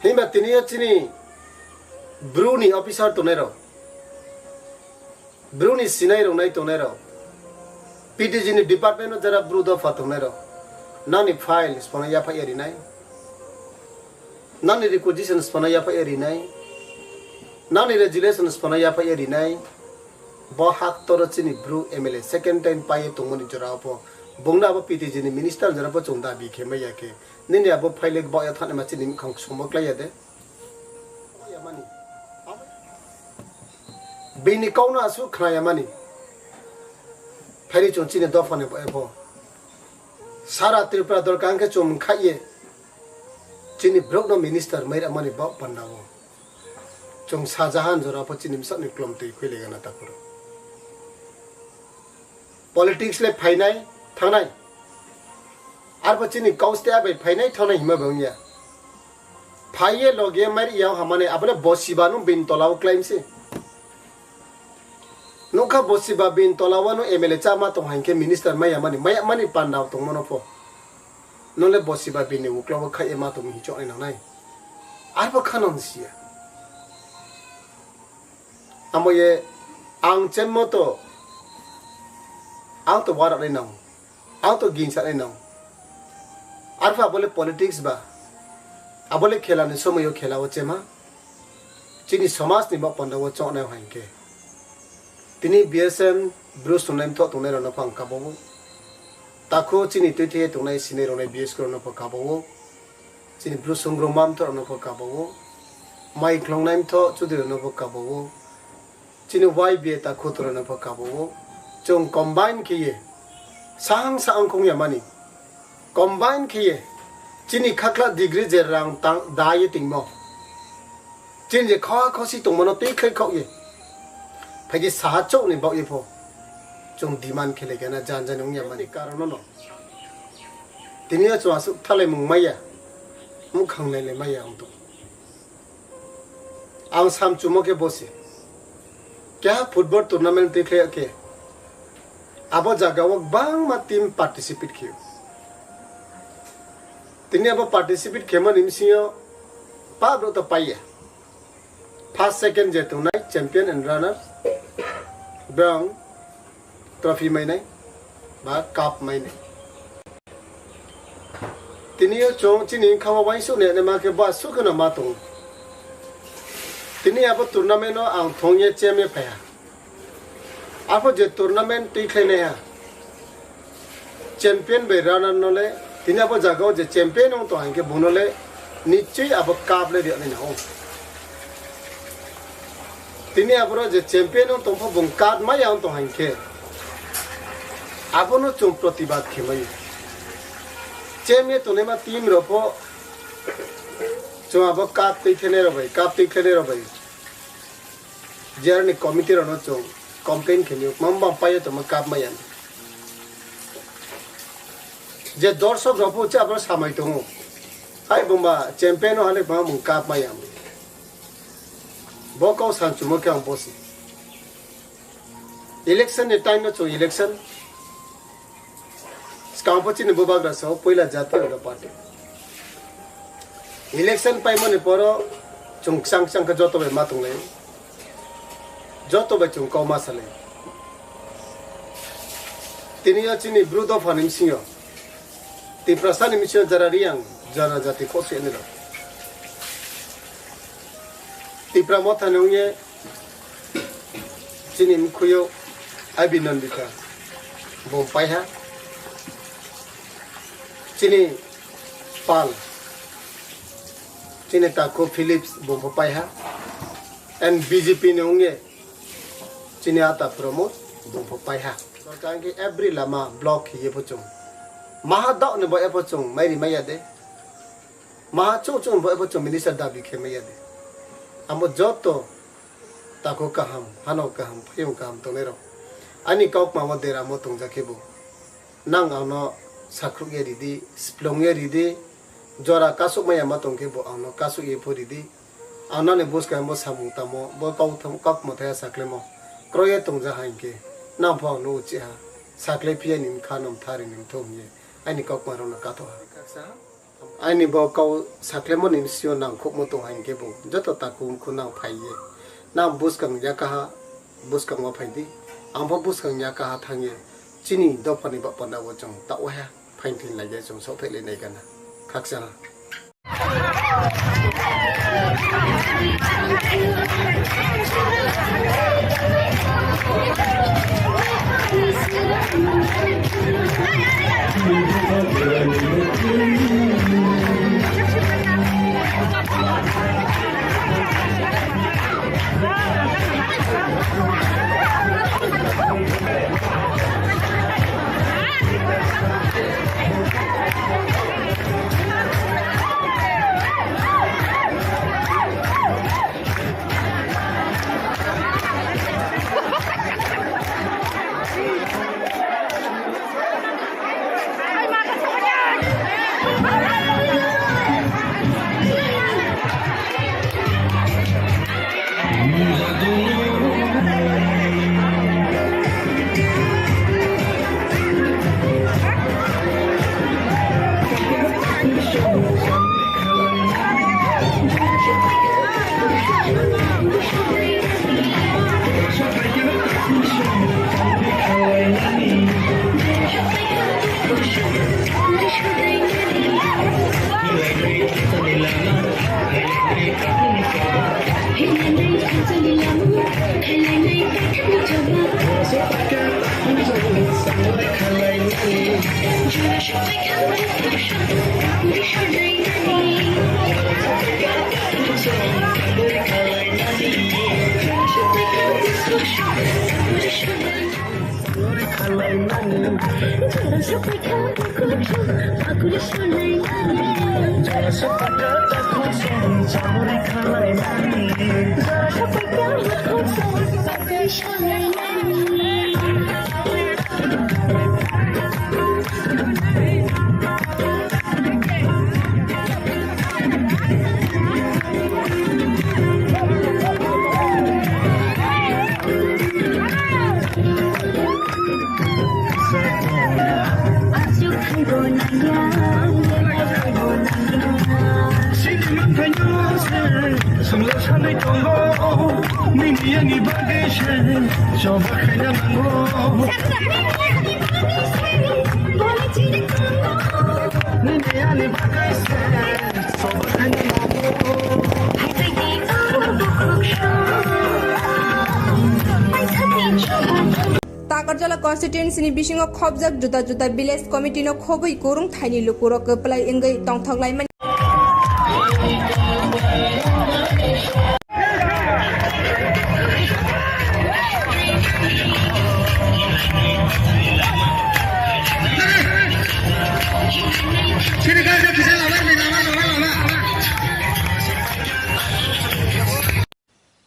Himba tini o chini bru ni officer tonai rok. Bru ni sinai rok nai tongnai rok, P T G ni department o jara bru dopha tongnai rok, nani file sipano yaphai rinai, nani requisition sipano yaphai rinai, nani resolution sipano yaphai rinai, bo hak toro chini bru M L A second time pai tongmani jora pho, bongno abo P T G ni minister jora pho chwng dabi khe maya khe, nini abo file bo ya thani ma chini mukhang somo klai ya de. Bini kokno aswk khnaya mani. Phaidi chwng chini dophani bo ebo. Sara Tripura dorkar hwnkhe chwng khaiye. Chini borokno minister mai rwmani bok pandao. Chwng sajahan jora pho chini bwsakni klomtwi khuilaigana takhoro. Politics le phainai thangnai. Arbo chini kaus te abai phainai thangnai hima bo wngya. Phaiye loge mari yao hamani abole bosiba no bin tola o claim se. Nokha bosiba bin tola o no M L A chama tong hankhe minister maya mani, maya mani panda tong mano pho. Nole bosiba bin ni ukla o khai ma tong hichok nai nangnai. Arbo khanon siya. Amo ye ang chen moto ang to warak nai nang. Ang to gingsa nai nang. Arpha abole politics ba. Abole khela ni somoyo khela o chema. Chini somaj ni bok panda o chok nai hankhe. Tini B S M Bru sungnai mthok tongnai rok no phang kabo o. Takho chini twi thwi tongnai sinai rok nai B S K rok no pho kabo o. Chini Bru sungro mamthor no pho kabo o, mai khlongnai mtho chudri no pho kabo o, chini Y B A ta khutura no pho kabo o. Chwng combine khiye, sang sa ang kong ya mani, combine khiye, chini khakla degree je rang tang da ye tingmo. Chini je kha khosi tongmano twi khlai khok ye. Phaidi saha chok ni bok ye pho. Chwng demand khele gana jan jan wngya mani karon no. Tini o chwng aswk thalai mung maya. Mukhang lai lai maya ang to. Ang sam chumo khe bosi. Keha football tournament twi khlai khe. Abo jaga o bangma team participate khiyo. Tini abo participate khemani bisingo pa bro to paiya. First, second je tongnai champion and runner, bwrang trophy mainai ba cup mainai. Tini o chwng chini wngkha o uansuk nai ma khe ba sukhe no ma tongo. Tini abo tournament o ang thongye chemye phaiha. Apo je tournament twi khlainaiha, champion bai runner no le tini abo jaga o je champion wng tong hainkhe bono le nichoi abo cup le rwnai nao. Tini aboro je champion wng tongpha bung cup maya wng tong hainkhe abono chwng protibad khe maya. Champion tongnaima team rok pho chwng abo cup twi khlainai rok bai, cup twi khlainai rok bai. Jerani committee rokno chwng complain khenwi mamba paio tongma cup maya. Je dorsok rok bo chabo samai tongo. Hai bumba champion o hale bumba mung cup maya. Bo kau sanchumo khe ang bosi. Election ni time no chwng election. Skang pho chini bubagra sao puila Jatiya Party. Election paimani poro chwng kchang kchang khe joto bai ma tonglai. Joto bai chwng kok ma salai. Tini o chini bru dopha ni bisingo. Tiprasa ni bisingo jara Riyang jana jati khosni rok. Tipra motha ni wngye chini mkhuyo Abhinandita bung paiha. Chini pal, chini takhu Philips bung pho paiha. And B J P ni wngye chini ata Pramod bung pho paiha. Sorkar ke every lama block hiye pho chung. Maha dok ni bo e pho chung mairi maya de. Maha chung chung bo e pho chung minister dabi khe maya de. Amo joto takhu kaham, hano kaham, phayung kaham tongnai rok. Ani kok mamo deramo tongjakhe bo. Nang angno sakruk ye ridi, splong ye ridi, jora kasuk maya ma tongkhe bo angno kasuk ye pho ridi. Ang nani bwskang bo samung tamo, bo kok tham-, kok mwthai saklemo. Kroye tongja ha hinkhe, nang pho ang nugo chiha, saklai phiya ni mkha nom thari ni mtho hiye, ani kok ma rokno katho ha. Ani bo kok saklemo ni bisio nang khukmo tong ha hinkhe bo, joto takhuk khunang phaiye. Nang bwskang yakaha, bwskango phaidi, ang pho bwskang yakaha thangye, chini dophani ba panda bo chwng ta oha, phain thin laiya chwng sok thai lai nai gana. Khaksa ha. Sini manthai no se, songla sanai tongo, nini ani bagwi se, choba khaina nango. Nini ani bagwi se, choba khaina nango. Takarjala constituency ni bisingo khobjak juda juda village committee no khobwi kwrwng thaini lukurok kwplai wngwi tongthok laimani.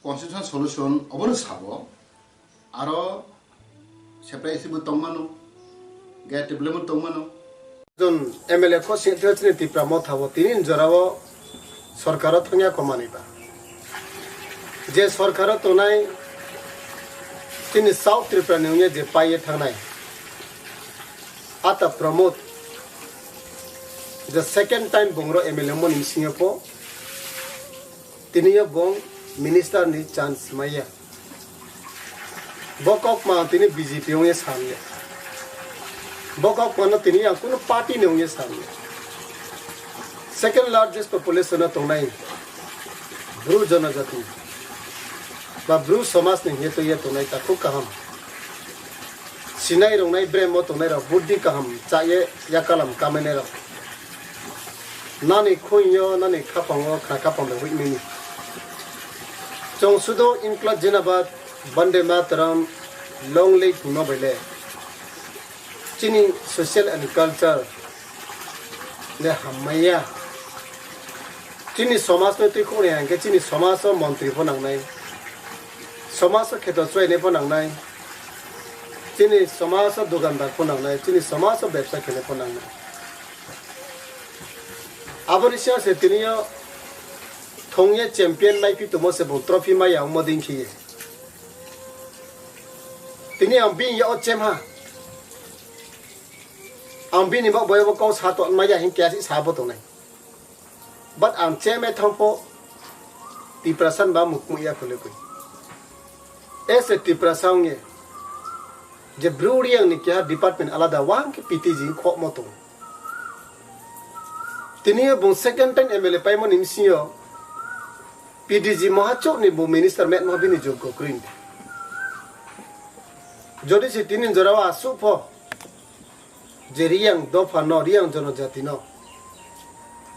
Constitutional solution obono sabo, aro separate issue bo tongmano, gate problem bo tongmano. Jon M L A kho singtwi chini Tipra Motha bo tini jorao sorkaro thangya komani ba. Je sorkaro tongnai Chini South Tripura ni wngya je paiye thangnai Ata Pramod, the second time bongro M L A moni bisingo po, tiniyo bong minister ni chance maya. Bo kokma tini B J P wngya samya. Bo kokma no tini ang kuno party ni wngya samya. Second largest population no tongnai Bru jonojati ba Bru somaj ni hingye tongya tongnai ta khub kaham. Sinai rongnai bremo tongnai rok buddhi kaham chaye yakalam kamainai rok. Nani khunyo, nani khapango khna kapang bai huimini. Chong sudo Inkla Jinabad, Bande Mataram, Long Live hwnma bai le. Chini social and culture le hammaiya. Chini somaj no twi khoknai hingke chini somaj o montri pho nangnai. Somaj o kheto chwrainai pho nangnai. Chini somaj o dukandar pho nangnai. Chini somaj o bebsa khenai pho nangnai. Aboni siyang se tini o thongye champion mai pi tomo se bo trophy mai ya omo ding khiye. Tini ang bini ya o chem ha. Ang bini bak boyo bo kau sa to ma ya hin kya si sa bo tongnai. But ang chem e thang po Tiprasa ba muk muk ya kule koi. Ese Tiprasa ong ye. Je Bru Reang ni keha department alada wang ke P T G khok mo tong. Tini yo bung second time M L A paimo ni msing yo P D G moha chok ni bo minister met moha bini jog ko kring. Jodi si tini jora wa su pho je Reang dopha no Reang jonojati no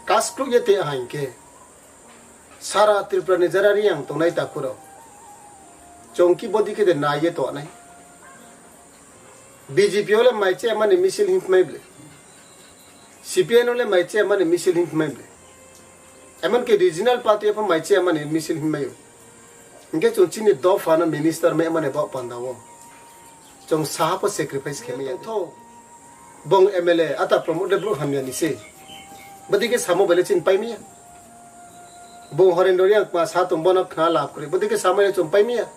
kaskluk ye te hain ke. Sara Tripura ni jara Reang tongnai takhurok. Chongki bodi khe de naiye tongnai. B J P ole maiche mani misil himphmai ble. C P N ole maiche mani misil himphmai ble. Emon ke regional party apha maiche mani misil himmayo. Hingke chong chini dopha no minister me mani bok panda o. Chong saha po sacrifice khe maya. Tho. Bong M L A ata promote de bro hamya ni se. Bodi ke samo bele chin pai miya. Bong Horendor yang ma sa tong bono khna lap kri. Bodi ke samo ya chong pai miya.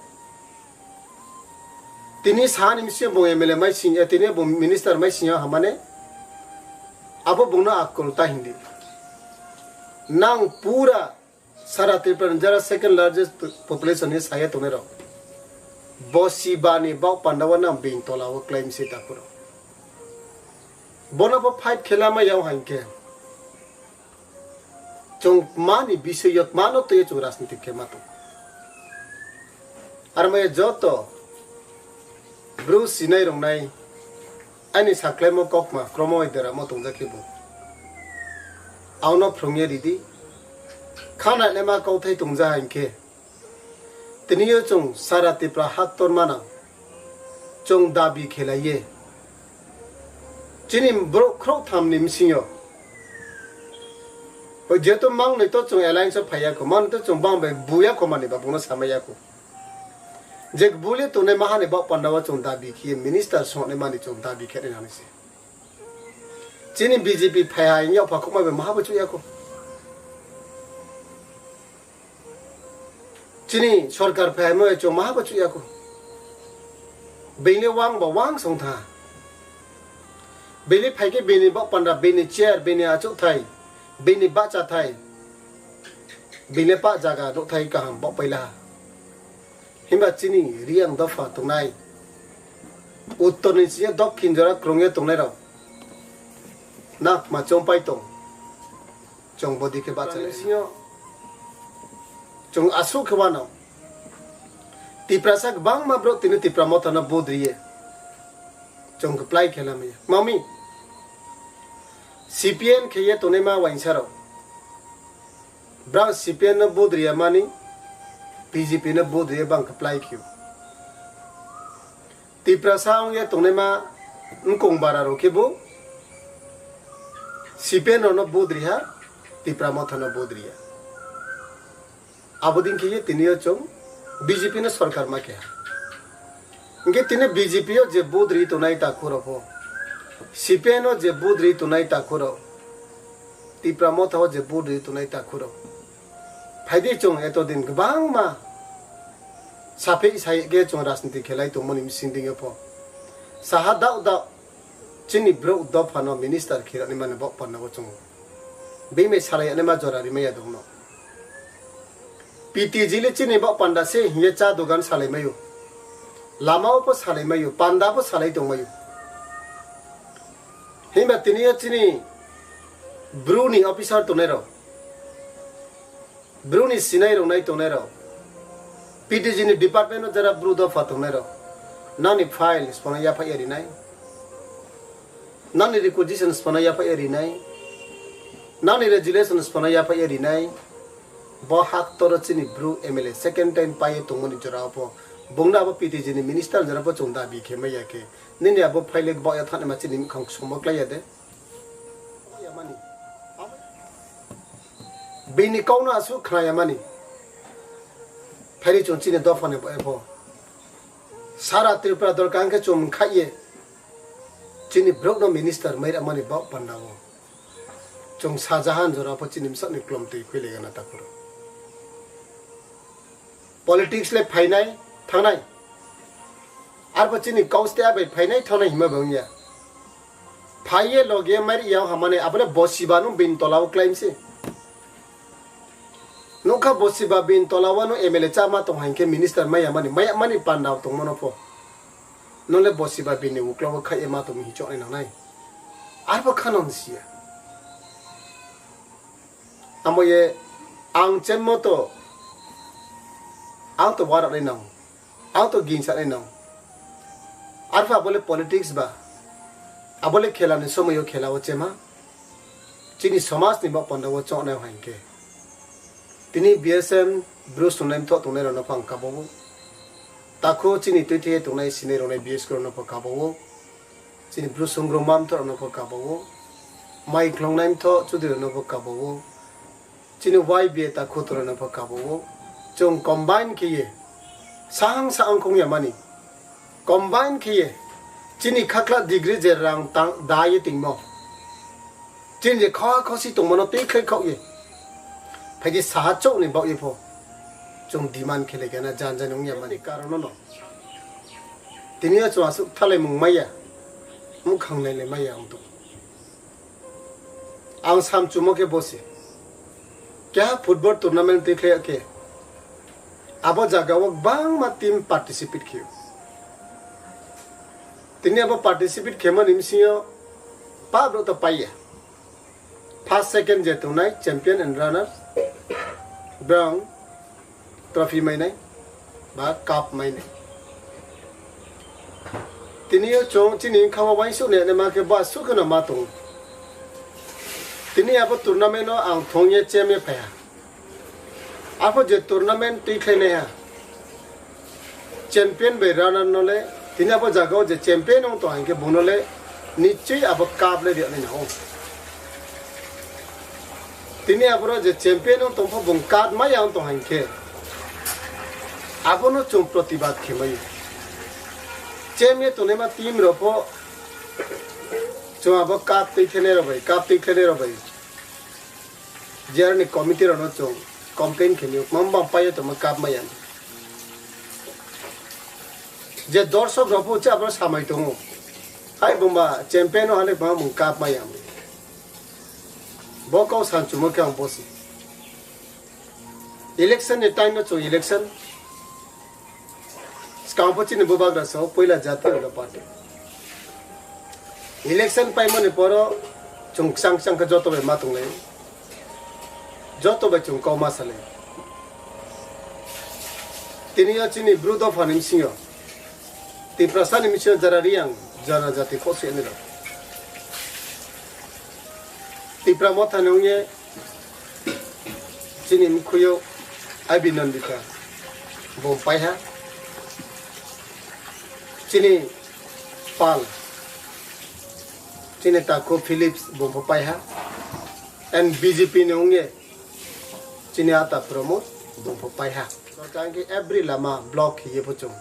Tini sa ni misi bong M L A mai sing ya, tini bong minister mai sing ya hamane. Abo bong no akol ta hindi. Nang pura Sara Tripura ni jara second largest population ni saya tongnai rok. Bo si bani bok panda o nang bing tola o claim si takuro. Bono bo fight khela ma yao hain khe. Chong mani bisoi yok mano to ye chong rajniti khe mato. Ar ma ye joto Bru sinai rongnai ani saklaimo kokma kromo oi deramo tongjakhe bo. Auno phrungye ridi. Khana lema kauthai tongja hainkhe. Tiniyo chwng sara Tipra haktor manang. Chwng dabi khelaiye. Chini borok khorok thamni msingyo. Jeto mangnoi to chwng alliance o phaiya ko, mangnoi to chwng bang bai buya ko mani ba bungno samaiya ko. Je bule tongnai mahani bok pandao chwng dabi khiye minister songnai mani chwng dabi khe nani se. Chini B J P phai hai wngya pha khokma bai maha bo chuya ko. Chini sorkar phai hai mo chwng maha bo chuya ko. Bini wang bo wang song tha. Bini phai khe bini bok panda, bini chair, bini achuk thai, bini bacha thai, bini pa jaga nuk thai kaham bok paila. Himba chini Reang dopha tongnai, uttor ni sini dokhin jora krungye tongnai rok nak ma chongpai tong. Chong bodi khe bacha lai sinyo. Chong asuk khe wano. Tiprasa bangma bro tini Tipra motha no budriye. Chong khe plai khe lamaya. Mami. C P N khe ye tonima wainsa rok. Brang C P N no budriya mani B J P no budriya bang khe plai khiyo. Tiprasa wngya tongnaima wngkong bara rok khe bo C P N rok no budriha, Tipra motha no budriya. Abo din khe ye tini o chwng B J P no sorkar ma keha. Hingke tini B J P o je budri tonai takhu rok pho, C P N o je budri tonai takhu rok, Tipra motha o je budri tonai takhu rok. Phaidi chwng eto din kwbangma Saphi sai khe chwng rajniti khelai tongmani bising dingyo pho. Saha dao dao chini brouh dophano minister khirani mani bok panda o chwng. Bini salai ani ma jora rimaya dongno. P T G le chini bok panda se hiye cha dogan salai mayo. Lama o pho salai mayo, panda pho salai tong mayo. Himba tini yo chini bru ni officer tongnai rok. Bruni sinai rok nai tongnai rok, P T G ni department o jara bru dopha tongnai rok, nani file sphano yaphai rinai, nani requisition sphano yaphai rinai, nani resolution sphano yaphai rinai. Bo hak toro chini bru M L A second time pai tongmani jora pho, bungna abo P T G ni minister jora pho chwng dabi khe maya khe, nini abo file bo ya thani ma chini khang somo klai ya de. Bini kokno aswk khnaya mani. Phaidi chwng chini dophani bo epho. Sara Tripura dorkar hwnkhe chwng mungkhaiye. Chini borokno minister mai rwmani bok pandao. Chwng sajahan jora pho chini bwsakni klomtwi khuilaigana takhoro. Politics le phainai thangnai. Arbo chini kaustia bai phainai thangnai hima bo wngya. Phaiye loge mari yao hamane abole bosiba no bin tola o claim se. Nokha bosiba bin tola o no M L A chama tong hankhe minister maya mani maya mani panda tong mano pho. Nole bosiba bin ni ukla o khai ma tong hichok nai nangnai. Arbo khanon sia. Amo ye ang chenmo to, ang to warak nai nang, ang to ginsa nai nang. Arpha abole politics ba, abole khela ni somoyo khela o chema, chini somaj ni bok panda o chok nai hwnkhe. Tini B S M bru sungnai mtho tongnai rok no phang kabo o. Takho chini twi thwi tongnai sinai rok nai B S K rok no phang kabo o. Chini bru sungro mamtho rokno pho kabo o, mai khlongnai mtho chudri rokno pho kabo o, chini Y B A ta khutu rokno pho kabo o. Chwng combine khiye, sahang sahang khung ya mani, combine khiye, chini khakla degree je rang tang da ye tingmo, chini je kha khosi tongmano twi khlai khok ye, phaidi saha chok ni bok ye pho, chwng demand khele gana jan jan wng ya mani karon no. Tini o chwng aswk thalai mung maya, mukhang nailai maya wng tong. Ang sam chumo khe bosi. Keha football tournament twi khlai khe, abo jaga o bangma team participate khiyo. Tini abo participate khemani bisingo pa bro to paiya. First, second je tongnai champion and runner, brong trophy mainai ba cup mainai. Tini o chwng chini wngkha o uansuk ni ma khe ba sukhe no ma tongo. Tini abo tournament o ang thong ye chem ye phaiha. Apo je tournament twi khlai nai ha. Champion bai runner no le, tini abo jaga o je champion wng tong hwnkhe bono le nichoi abo cup le rwnai nango. Tini aboro je champion wng tong pho bung cup maya wng tong hwnkhe abono chwng protibad khe maya. Chem ye tongnai ma team rok pho chwng abo cup twi khlai nai rok bai, cup twi khlai nai rok bai. Jerani committee rokno chwng complain khe mio, mama bam paio tongma cup maya. Je dorsok rok bo cha bro samai tongo. Hai bumba champion o hale bumba mung cup maya. Bo kau san chumo khe ang bosi. Election ni time no chwng election. Swkang pho chini bubagra sao puila Jatiya Party. Election paimani poro chwng kwchang kwchang khe joto bai ma tonglai. Joto bai chwng kok ma salai. Tini o chini bru dopha ni bisingo, Tiprasa ni bisingo jara Riyang jana jati kok se ni rok. Tipra motha ni wngye Chini mkhuyo Abhinandita, bum paiha. Chini Pal, chini Takhu Philips, bum pho paiha. And B J P ni wngye chini ata Pramod, bum pho paiha. Tangki every lama block hiye pho chung.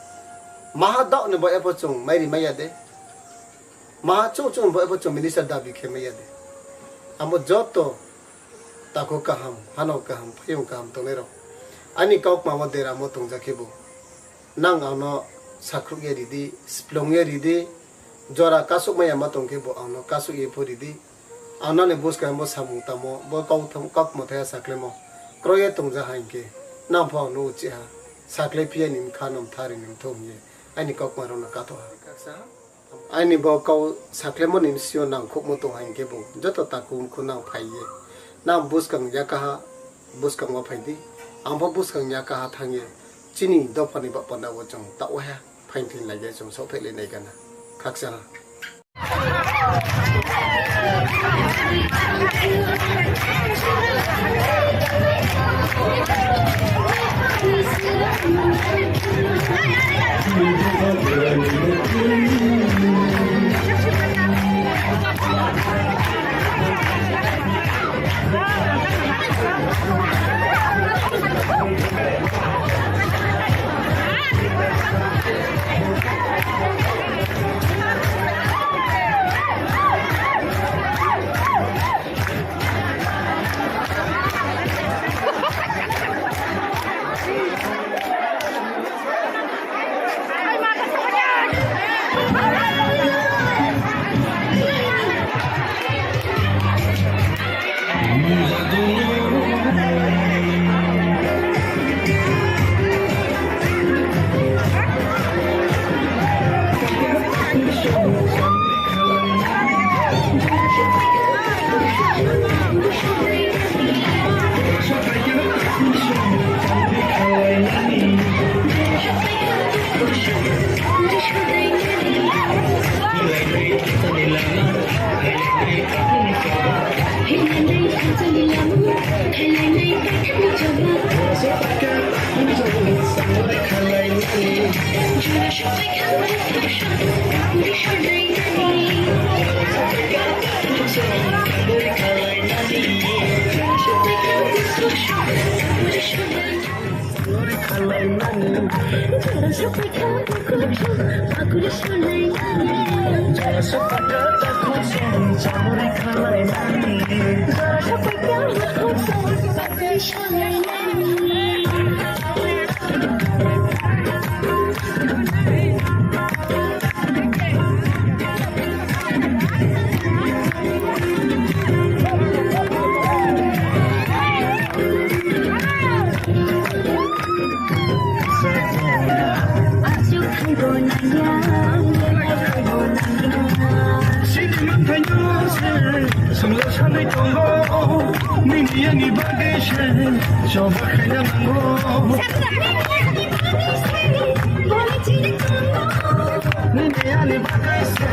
Maha dok ni bo e pho chung, mairi maya de. Maha chuk chuk bo ebo chwng minister dabi khe maya de. Amo joto takhuk kaham, hanok kaham, phayung kaham tongnai rok. Ani kok ma o deramo tongjak khe bo. Nang angno sakrukya ridi, siplongya ridi, jora kasukmaya ma tongkhe bo angno kasukya pho ridi. Ang nani bwskang bo samung tamo, bo kok tham-, kok mwthaya saklemo. Kroye tongja ha hinkhe, nang pho angno uchiha, saklai phiya ni mkha nom thari ni mthung ye, aini kokma rokno katho ha. Aini bo kau saklemoni bisio nang khukmu tong hai hinkhe bo joto takhuk khunang phai ye. Nang bwskang yakaha, bwskango phai di. Ang bo bwskang yakaha thang ye. Chini dophani ba panda bo chwng ta oha phain thin lai ye chwng sok phai lai nai gana. Khaksa. Sini manthaino se, songlo sanai tongo, nini ani bagwi se, choba khaina nango. Nini ani bagwi se,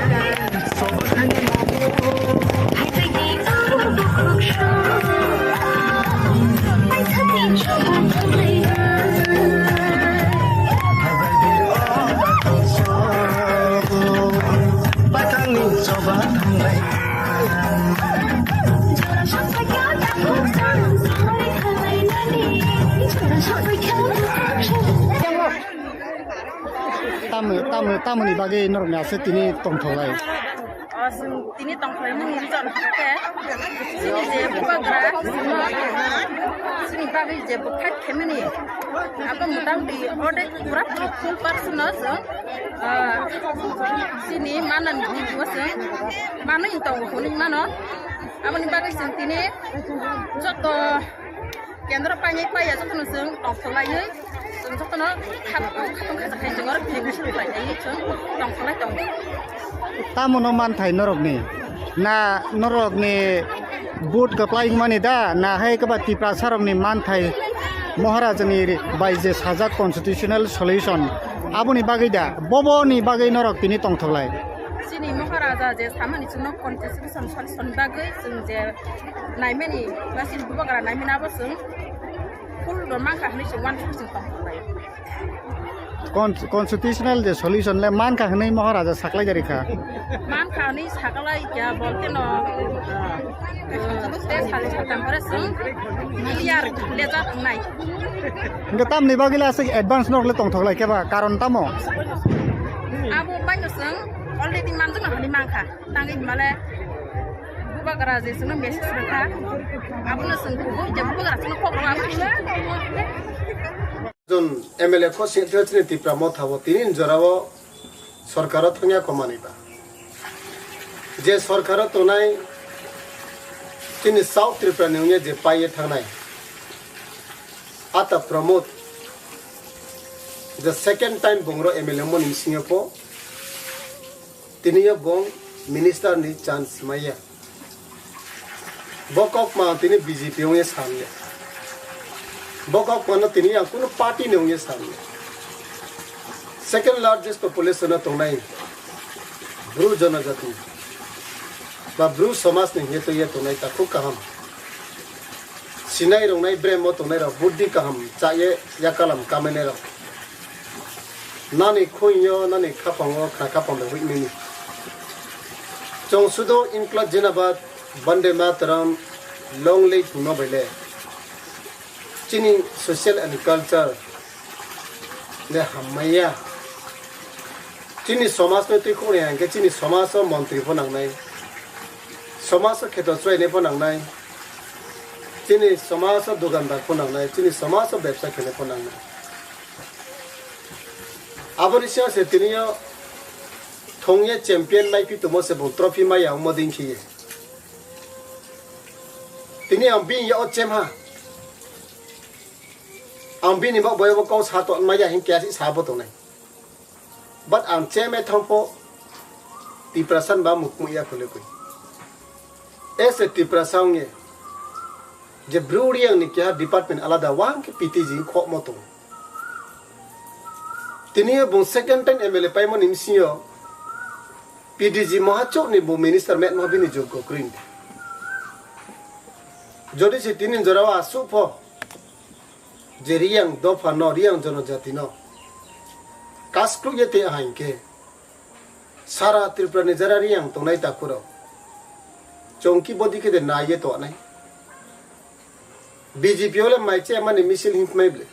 choba khaina nango. Tamo, tamo, tamoni bagwi norokni aswk tini tongthoklai? O, chwng tini tongkhlaimani reason hwnkhe, chini je bubagra, chini bagwi je bwkhak khaimani, abo motamoti ordek pura puri full percent no chwng, ah, chini manani bisingo chwng manwi tongo hwnwi mano. Aboni bagwi chwng tini joto kendro painai paiya jotono chwng tongkholaiwi, chwng jotono khat-, khatung khajakhai chwng oro bini bisingo painai chwng tongkholai tongo. Tamono manthai norokni? Na norokni vote kwplai wngmani da? Na hai kwba Tiprasarokni manthai Maharajani ri-, bai je sajak constitutional solution, aboni bagwi da? Boboni bagwi norok tini tongthoklai? Chini Maharaja je samani chwngno constitution solution bagwi chwng je naimani, ba chini bubagra naimani abo chwng full no mankha hwnwi chwng uansuk chwng tongthoklai. Con-, constitutional je solution le mankha hwnwi Maharaja saklai jari kha. Mankha hwnwi saklai kya bolte no, uh, te sal satam pore chwng clear lejak wngnai. Hingke tamni bagwi le aswk advance norok le tongthoklai khe ba karon tamo? Abo bai no chwng already manjakna hwnwi mankha. Tangwi hwnmale bubagra je chwngno message rwkha, abono chwng kubui je bubagra chwngno kok rwma. Jon M L A kho singtwi chini Tipra Motha bo tini jorao sorkaro thangya komani ba. Je sorkaro tonai chini South Tripura ni wngya je paiye thangnai. Ata Pramod, the second time bongro M L A moni singa po, tini yo bong minister ni chance maya. Bo kok ma tini B J P wngya samya. Bo kok ma no tini ang kuno party ni wngya samya. Second largest population no tongnai Bru jonojati ba Bru somaj ni hingye tongya tongnai ta khub kaham. Sinai rwngnai bremo tongnai rok buddhi kaham chaye yakalam kamainai rok. Nani khunyo, nani khapango, khna khapang bai huimini. Chong sudo Inkla Jinabad, Bande Mataram, Long Live hwnma bai le. Chini social and culture le hammaiya. Chini somaj no twi khuknai hwnkhe chini somaj o montri pho nangnai. Somaj o kheto chwrainai pho nangnai. Chini somaj o dukandar pho nangnai. Chini somaj o bebsa khenai pho nangnai. Aboni siyang se tini o thongye champion mai pi tumo se bung trophy mai ya omo ding khiye. Tini ang bini ya o chem ha. Ang bini bak boyo bo kau sa to mai ya hin kya si sa bo tongnai. But ang chem e thang po Tiprasa ba mukmu ya khole koi. Ese Tiprasa ongye je Bru Reang ni keha department alada wang ke P T G khok mo tong. Tini yo bung second time M L A paimani msing yo P D G moha chok ni bo minister met moha bini jog ko krin. Jodi se tini jora wa su pho je Reang dopha no Reang jonojati no kaskluk ye te ahain ke. Sara Tripura ni jara Reang tongnai takhurok. Chongki bodi khe de naiye tongnai. B J P ole maiche mani misil him mai ble.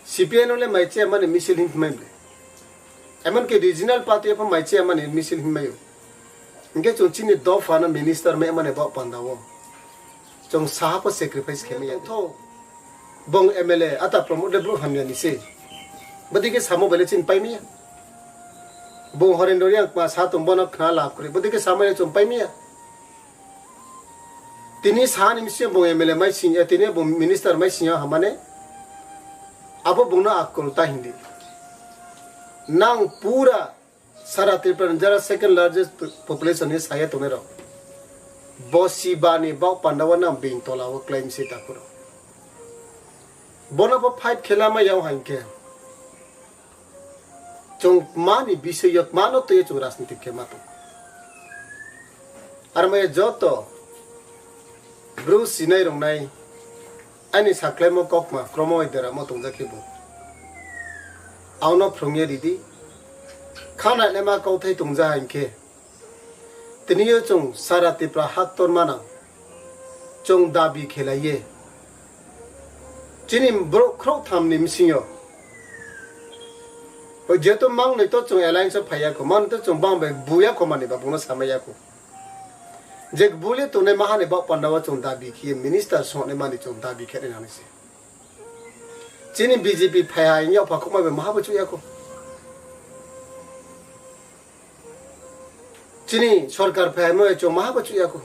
C P N ole maiche mani misil him mai ble. Emon ke regional party apha maiche mani misil him mayo. Hingke chong chini dopha no minister mai mani bok panda o. Chong saha po sacrifice khe maya. Tho. Bong M L A ata promote le bro hamya ni se. Bodi khe samo bele chin pai maya. Bong Horendro yang ma sa tong bono khna lap kri. Bodi khe samo ya chong pai maya. Tini sa ni misi bong M L A mai sing ya, tini bong minister mai sing ya hamane. Abo bong no akol ta hindi. Nang pura Sara Tripura ni jara second largest population ni saya tongnai rok. Bo si bani bok panda o nang bing tola o claim se takuro. Bono bo fight khela ma yao hain khe. Chwng mani bisoi yok mano tei chwng rajniti khe ma tong. Ar maya joto Bru sinai rwngnai ani saklaimo kokma kromo bai deramo tongjak khe bo. Auno phrwngya ridi. Khana lema kauthai tongja hai khe. Tini yo chwng sara Tripura haktor manang. Chwng dabi khelaiye. Chini borok khorok thamni bisingo. O jeto mangnoi to chwng alliance o phaiya ko. Mangnoi to chwng bang bai buya ko mani ba bungno samaya ko. Je buli tongnai mahani bak pandao chwng dabi khiye minister songnai mani chwng dabi khe nai nang se. Chini B J P phai hai wngya pha khokma bai maha bo chuya ko. Chini sorkar phai hai mo chwng maha bo chuya ko.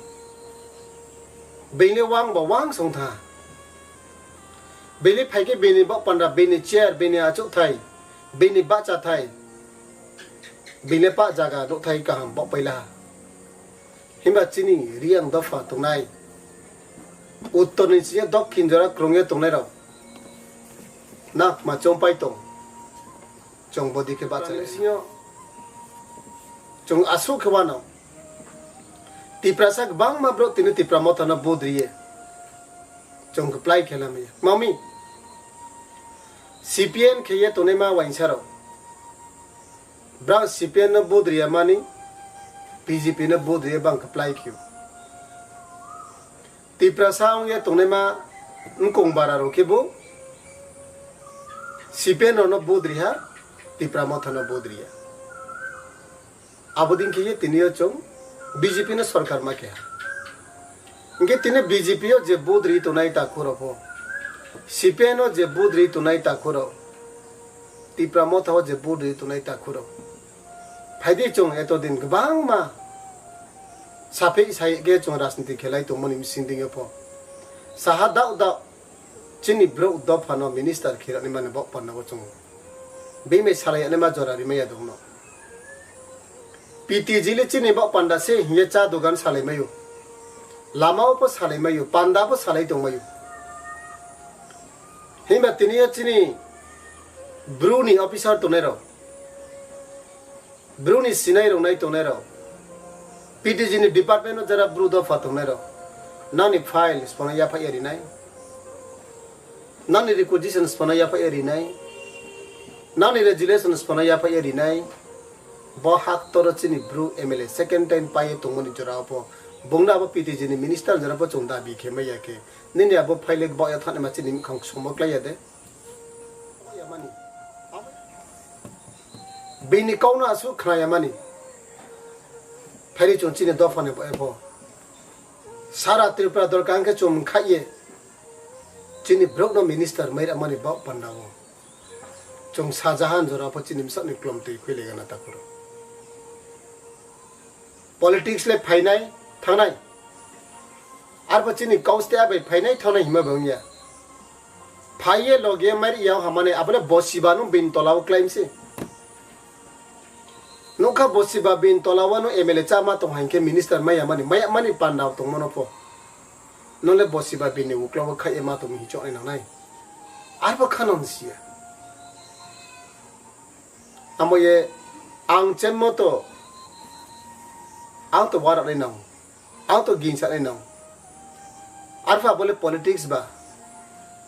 Bini wang ba wang song tha. Bini phai khe bini bak panda, bini chair, bini achuk thai, bini bacha thai, bini pa jaga nuk thai kaham bok paila. Himba chini Reang dopha tongnai, uttor ni sini dokhin jora krungya tongnai rok nakma chompai tong. Chwng bodi khe bachalai. Bisingo chwng aswk khe wano. Tiprasa kwbangma borok tini Tipra Motha no vote riye. Chwng kwplai khe lamaya. Mami, C P N khe ye tongnai ma wainsa rok. Brang C P N no vote riya mani, B J P no vote riya bang kwplai khio. Tiprasa wngya tongnaima wngkong bara rok khe bo C P M no vote riha, Tipra Motha no vote riya. Abo din khe ye tini yo chwng B J P no sorkar ma keha. Hingke tini B J P o je vote ri tongnai takhu rok pho. C P I M no je vote ri tongnai takhurok, Tipra Motha o je vote ri tongnai takhurok, phaidi chwng eto din kwbangma saphik sayik khe chwng rajniti khelai tongmani bising dingyo pho. Saha dao dao chini borok dophano minister khirakni mani bok panda o chwng bini salai ani ma jora rimaya dongno. P T G le chini bok panda se hiye cha dogan salai mayo, lama o pho salai mayo, panda pho salai tong mayo. Himba tini o chini bru ni officer tongnai rok, bru ni sinai rok nai tongnai rok, P T G ni department o jara bru dopha tongnai rok, nani file sipano yaphai rinai, nani requisition sipano yaphai rinai, nani resolution sipano yaphai rinai. Bo hak toro chini bru M L A second time paye tongmani jora o pho, bongno abo P T G ni minister jora pho chwng dabi khe maya khe, nini abo file bok ya thani ma chini mukhang somo klai ya de. Bini kau no aswk khna ya mani. Phaidi chwng chini dopha ni bo ebo. Sara Tripura dorkar hwnkhe chwng khai ye. Chini borok no minister mai rwmani bok panda o. Chwng sajahan jora pho chini bwsakni klom twi khwi legana takhoro. Politics le phainai thangnai. Arbo chini kaus te abai phainai thangnai hima bo wngya. Phaiye loge mari yao hamani abole bosiba no bin tola o claim se. Nokha bosiba bin tola o no M L A chama tong hankhe minister maya mani, maya mani panda tong mano pho. Nole bosiba bin ni ukla o khai ma tong hi chok nai nangnai. Arbo khano siya. Amo ye ang chemmo to, ang to warak nai nang, ang to ginsa nai nang. Arpha bole politics ba,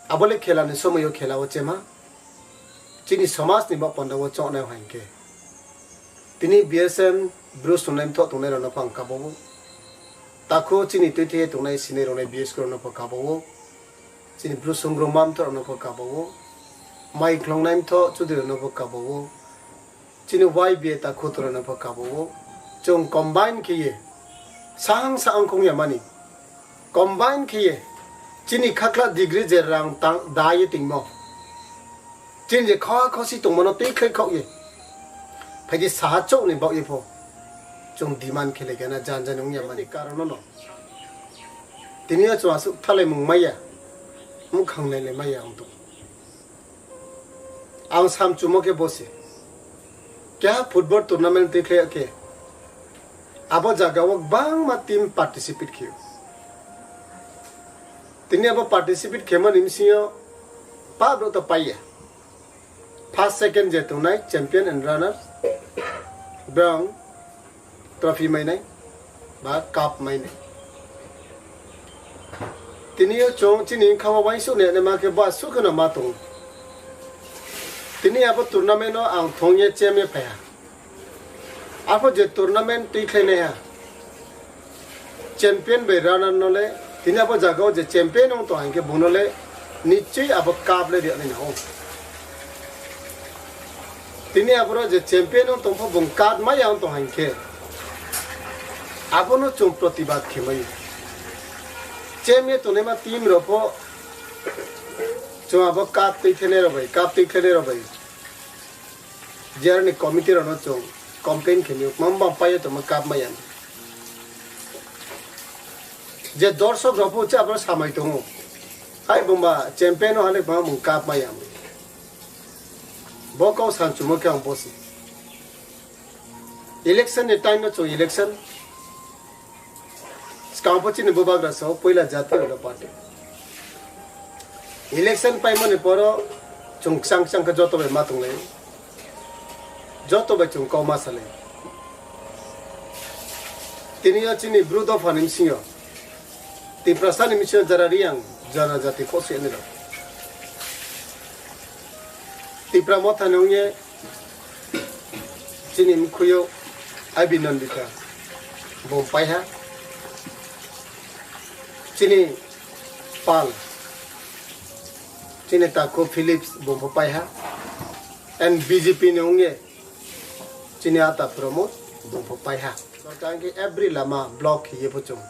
abole khela ni somoyo khela o chema, chini somaj ni bok panda o chok nai hwnkhe. Tini B S M bru sunai mtho tongnai rok no phang kabo o. Takho chini twi thwi tongnai sinai rok nai B S K rok no pho kabo o. Chini bru sungro mamtho rok no pho kabo o. Mai khlongnai mtho chudri rok no pho kabo o. Chini Y B A ta khuturano pho kabo o. Chwng combine khiye. Sahang sahang khung ya mani. Combine khiye. Chini khakla degree je rang tang da ye tingmo. Chini je kha khosi tongmano twi khlai khok ye. Phaidi saha chok ni bok ye pho. Chwng demand khele gana jan jan wng ya mani. Karon no. Tini o chwng aswk thalai mung maya. Mukhang nai le maya ang to. Ang sam chumo khe bosi. Keha football tournament twi khlai khe. Abo jaga o bangma team participate khiyo. Tini abo participate khemani bisingo pa bro to paiya. First, second je tongnai champion and runner. Brong trophy mainai ba cup mainai. Tini o chwng chini wngkha o uansuk ni ma khe ba sukhe no ma tongo. Tini abo tournament o ang thong ye chem ye phaiha. Apho je tournament twi khlai naiha. Champion bai runner no le, tini abo jaga o je champion wng tong hwnkhe bono le nichoi abo cup le riyani nao. Tini aboro je champion wng tong pho bung cup ma yang tong hwnkhe abono chwng protibad khe mai. Chem ye tongnai ma team rok pho chwng abo cup twi khlai nai rok bai, cup twi khlai nai rok bai. Jerani committee rokno chwng complain khenwi mamba paio tongma cup maya. Je dorsok rok bo cha abo samai tongo. Hai bumba champion o halik bumba mung cup maya. Bo kau san chumo khe ang bosi. Election ni time no chwng election. Swkang pho chini bubagra so puila jati rokno party. Election paimani poro chwng kchang kchang khe joto bai ma tonglai. Joto bai chwng kok ma salai. Tini o chini bru dopha ni bisingo, Tiprasa ni bisingo jara Riyang jana jati kok se ni rok. Tipra Motha ni wngye Chini mkhuyo Abhinandita bung paiha. Chini pal, chini takhu Philips bung pho paiha. And B J P ni wngye chini ata Pramod bung pho paiha. Tangki every lama block hiye pho chung.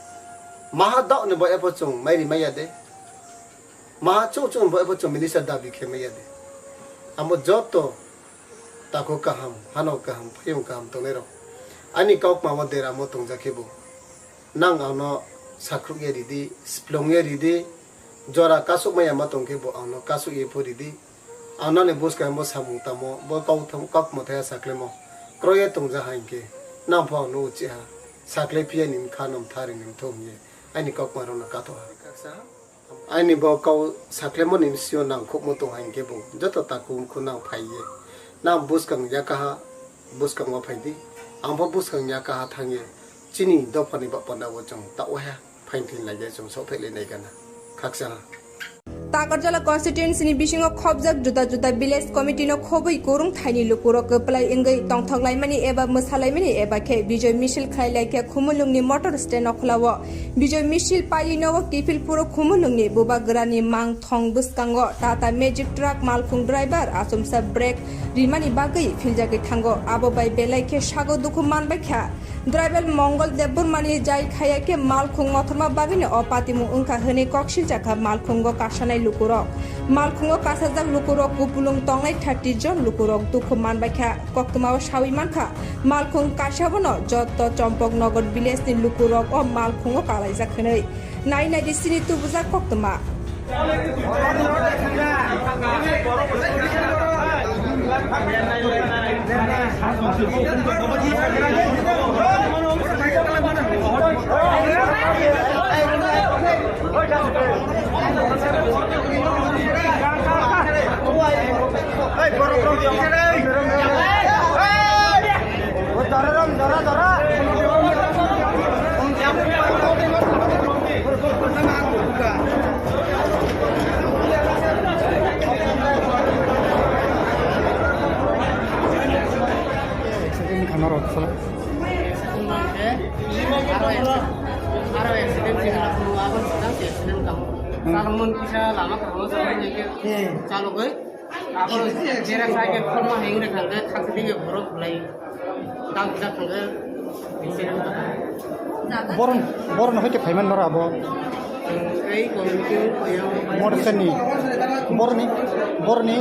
Maha dok ni bo epho chung mairi maya de. Ma chwng chwng bo ebo chwng minister dabi khe maya de. Amo joto tako kaham, hano kaham, phayung kaham tongnai rok. Ani kok mama deramo tongjak khe bo. Nang ano sakruk ye ridi, splong ye ridi, jora kasuk maya ma tong khe bo ano kasuk ye pho ridi. Ang nani bwskang bo samung tamo, bo kok thum-, kok mwthai saklemo. Kroye tongja ha hinkhe, nang pho ang no uchi ha. Sakle phiya ni mkha nom thari ni mtho hiye. Ani kok ma rok no katho ha. Ani bo kau saklemo ni bisio nang khukmo tong hai khe bo joto takhuk khunang phai ye. Nang bwskang ya kaha, bwskang o phai di. Ang bo bwskang ya kaha thang ye. Chini dopha ni ba panda bo chwng ta o ha. Phain thin lai ya chwng sok thai lai nai gana. Khaksa ha. Takarjala constituency ni bisingo khobjak juda juda village committee no khobwi kurung thaini lukurok kwplai wngwi tongthok laimani eba mwsa laimani eba khe Bijoy misil khlai lai khe Khumulwng ni motor stand o khwlao. Bijoy misil pailino o Kifilpuro Khumulwngni bubagrani mangthong bwskango Tata Magic Truck malkhung driver achomsa brake rimani bagwi philjagwi thango. Abo bai belai khe sago dukhu manbaikha. Driver Mongol Debbarmani jai khaya khe malkhung mothorma bagwino o patimung wngkha hwnwi kok siljakha malkhungo kasanai lukurok. Malkhungo kasajak lukurok kupulung tongnai thirty jon lukurok dukhu manbaikha. Koktwmao sawi mankha, malkhung kaisa bono joto Chompoknagar village ni lukurok o malkhungo kalaijak hwnwi. Nai nai di sini tubujak koktwma. Accident khana rok sala. Aro accident, aro accident sini labu abang sedang accident kamu. Hmm. Salmon kisa lama kamu sama ni ke. Hmm. Chalugwi. Abo jera sai ke khorma heng re khangke thangsi dige borok bulai. Dang kisa khangke accident kamu. Boron, boron hoite phaiman nora abo. Ei committee ni koyang. Motor sani. Boroni, boroni,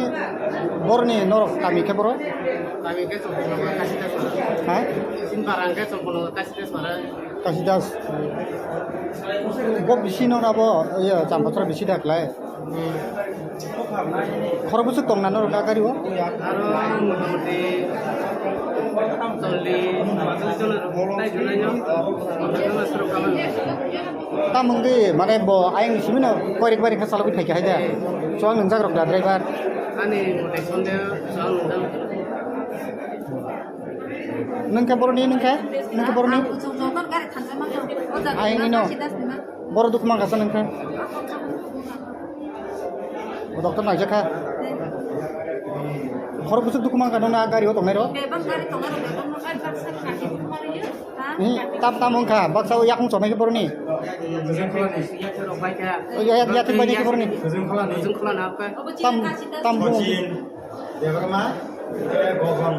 boroni norok kami khe boro? Kami khe Chompoknagar Kasidas para. Ha? Sinparang khe Chompoknagar Kasidas para. Kasidas. Bo bisi no abo, iya, Champatra bisi dak lai. Hmm. Khorok bwswk tong na norok da gari o? Aro motamuti chollish, panchallish jon rok tai jon no. Motor jon rok kaman. Tamung di, mane bo ayang simi no koirik bairi kha salogwi phaikha hai da. Chuang nungjak rok da driver. Ani mote sonde chuang nungjak. Nungkha boroni, nungkha? Nungkha boroni? Ang kuchuk jotor gari thanjak mano. O jaga ayang ino. Kasi das ni ma. Boro dukhu mangkha sa nungkha. O doctor naijakha. Khorok bwswk dukhu mangkha nung na gari o tongnai rok? Bebak gari tongnai rok, bebak no gari baksa kaki thumari yo. Ni tam tam wngkha, baksa o yakung chonai khe boroni. Yakung rok bai kha. O ya, ya, yakung bai khe boroni. Bujung khola na kha. Tam, tam bo. Debbarma, eh, Gogon.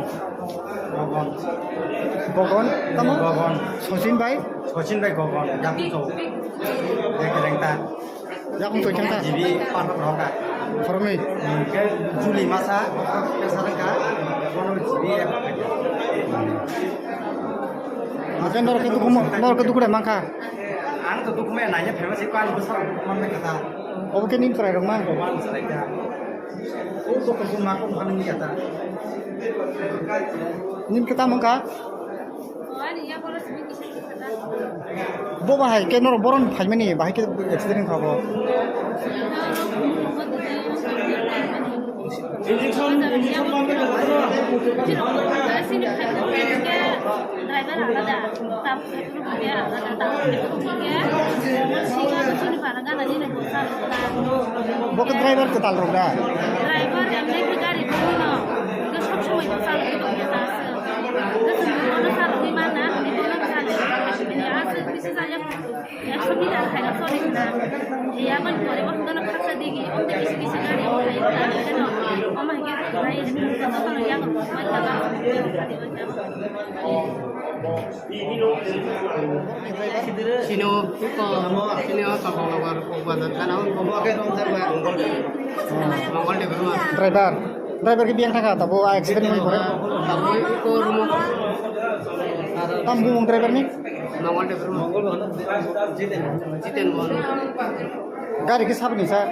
Gogon. Gogon, tamo? Gogon. Sachin bai? Sachin bai Gogon, yakung chok. Yakung rengta. Yakung chok kenta. Jibi parok roka. Khoroknwi. Ke Juli masa, ke sarangka, kono jibi ya. Ake norok ke dukhu mo-, norok ke dukhu de mangkha. Ang to dukhu maya nanya famous ko ang besar dukhu mangkha. Obo ke ning chwrai rok mang. Gogon chwrai ka. Nini khe tamo wngkha? Bo bahai khe norok boron phaimani, bahai khe accident wngkha bo. Injection, injection Driver alada, tam khe puru khe alada, tam khe puru khe singa sini para gana nini bwsa rok ta. Bo khe driver kwtal rok da? Driver emne khe gari thangwi no, khe sob somoi bwsa rok tong khe ta aswk. Khe chwng bono sa rwgwi mana, hwnwi bono bwsa rok tong khe bini aswk bisi jaya. Ekso meter hai no choli na. Iya ban pore bo hwnkhe no khaksa digi, o tei kisi kisi gari o hai ta khe no. Omo hai khe khwlai, jotono yang rok mai kha ba. Sino, sino, Sambhog Nagar, Kokbazar, Khanao, Mongol Debbarma. Driver, driver khe biyang thangkha, tabo a accident wngwi pore. Tabo iko rumo. Tam bumung driver ni? Mongol Debbarma. Jiten Bono. Gari khe saboni sa?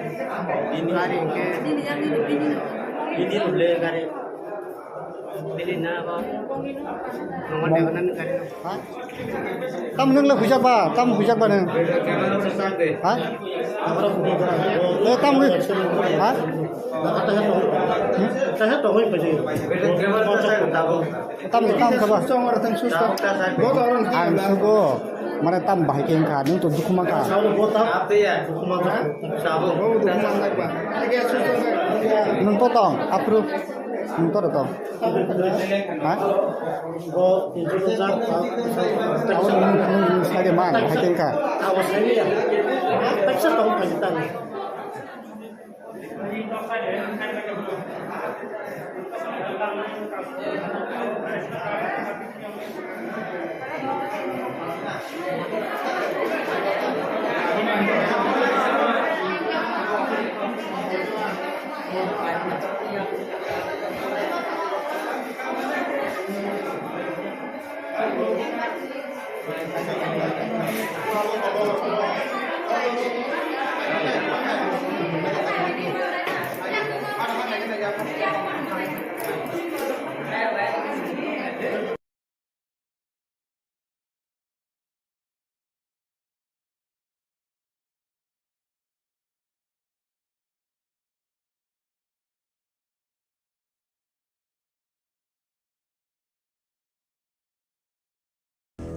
Gari khe. Bini le gari. Bini na ba. Mongol Debbarma ni gari. Ha? Tam nwng le huijak ba? Tam huijak ba nwng? Ha? Eh, tam hui-, ha? Hmm? Tam, tam khe ba? Ang sugo, mane tam bahai khe wngkha, nwng to dukhu mankha. Nwng to tong, aphuru. Nwng to tong. Ha? Abo nwng, nwng, nwng sai de man, bahai khe wngkha.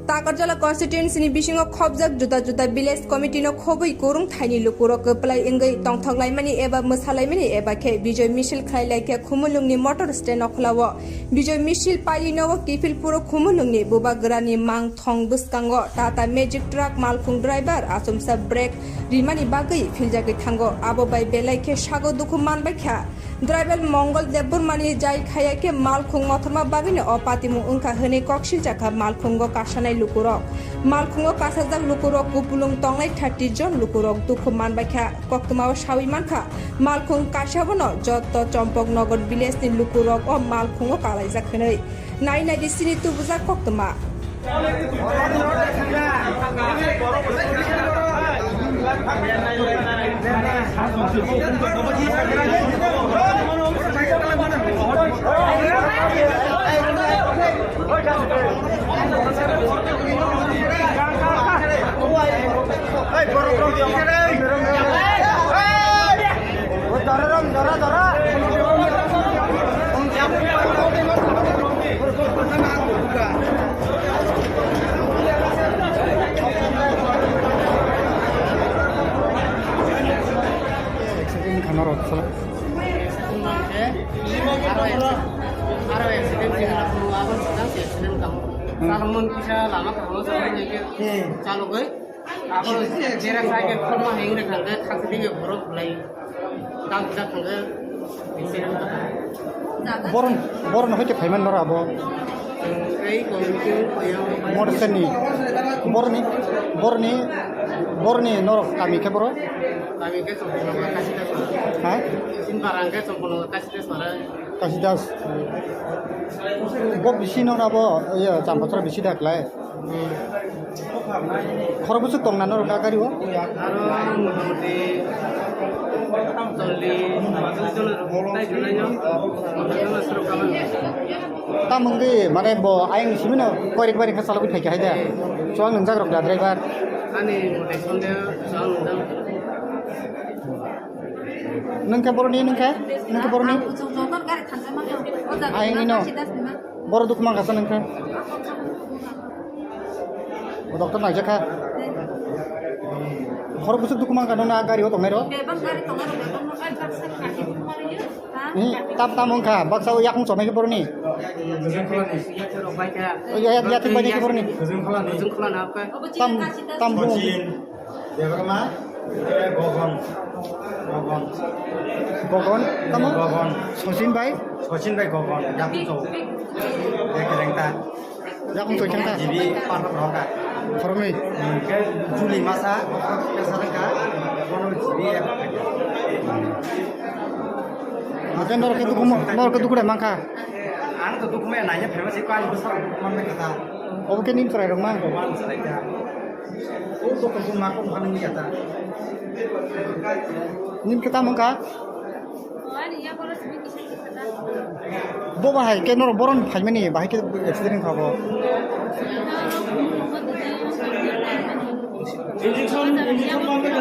Takarjala constituency ni bisingo khobjak juda juda village committee no khobwi kurung thaini lukurok kwplai wngwi tongthok laimani eba mwsa laimani eba khe bijoi misil khlai lai khe Khumulwng ni motor stand o khwlao. Bijoi misil pailino o Kifilpuro Khumulwng ni bubagra ni mang thong bwskango Tata Magic Truck malkhung driver achomsa brake rimani bagwi philjagwi thango. Abo bai belai khe sago dukhu manbai kha. Driver Mongol Debbarma ni jai khaya khe malkhung mothorma bagwi no o patimung wngkha hwnwi kok siljakha malkhungo kasanai lukurok. Malkhungo kasajak lukurok kupulung tongnai thirty jon lukurok dukhu manbai kha. Koktwmao sawi mankha, malkhung kaisa bono joto Chompok Nagar village ni lukurok o malkhungo kalaijak hwnwi. Nai nai di sini tubujak koktwma. Accident khana rok sala. Aro accident, aro accident sini lapu abo sedang accident kamu. Hmm. Salmon kisa lama kamu sama ni ke. Hmm. Chalo goi. Abo jera sai ke khoma heng re khang ke khak dige borok lai. Dam jak khang ke. Boron, boron hoite phaiman noro abo. Ei koi ke koyang. Morseni. Boroni, boroni, boroni norok kami khe boro? Kami ke Chompok Nagar Kasidas. Ha? Sin barang ke Chompok Nagar Kasidas. Kasidas. Bo bisi no na bo, iya, Champachara bisi dak lai. Hmm. Khorok bwswk tong na norok gari o? Aro motamuti chollish, pachis jon rok tai thangnaini, motamuti srok kaman. Tam wngwi, mane, bo ayang simi no koirik bairi kha chalogwi phaikha hai da. Chuwak nwngjak rok da driver. Ani mote sonde chuwak nwngjak. Nwng khe boroni, nwng khe? Nwng khe boroni? Ang kuchuk joto gari thansa mano. O jaga ayang ino. Kashi das ni ma. Boro dukhu mankha sa nwng khe? O doctor naijak kha. Khorok bwswk dukhu mankha nwng na gari o tongnai rok? Bebak gari tongnai rok, bebak no. Ai, baksa kaki bumari yo. Ni, tam, tam wngkha, baksa o yakung chomai khe boroni. Ya, ya, ya, thik bai khe boroni. Tam, tam bung. Debbarma, Gogon. Gogon. Gogon, tamo? Gogon. Sachin bai? Sachin bai Gogon, yakung chomai. Ya, kereng ta. Yakung twi khe kha? G B pathak rohor kha. Khoroknwi? Hmm, khe Juli masa, kesa rwkha, bono G B. Hwnkhe norok khe dukhu mo-, norok khe dukhu dai mankha? Ang to dukhu maya naina phaima se, kok ani bwsarok dukhu manbai kha ta. Obo khe nini chwrairok mang? Obo ang chwrai kha. O doktor bo ma kok mani ya ta. Nini khe tamo wngkha? Bo bahai khe norok boron phaimani, bahai khe accident wngkha bo. Injection, injection bangkhe.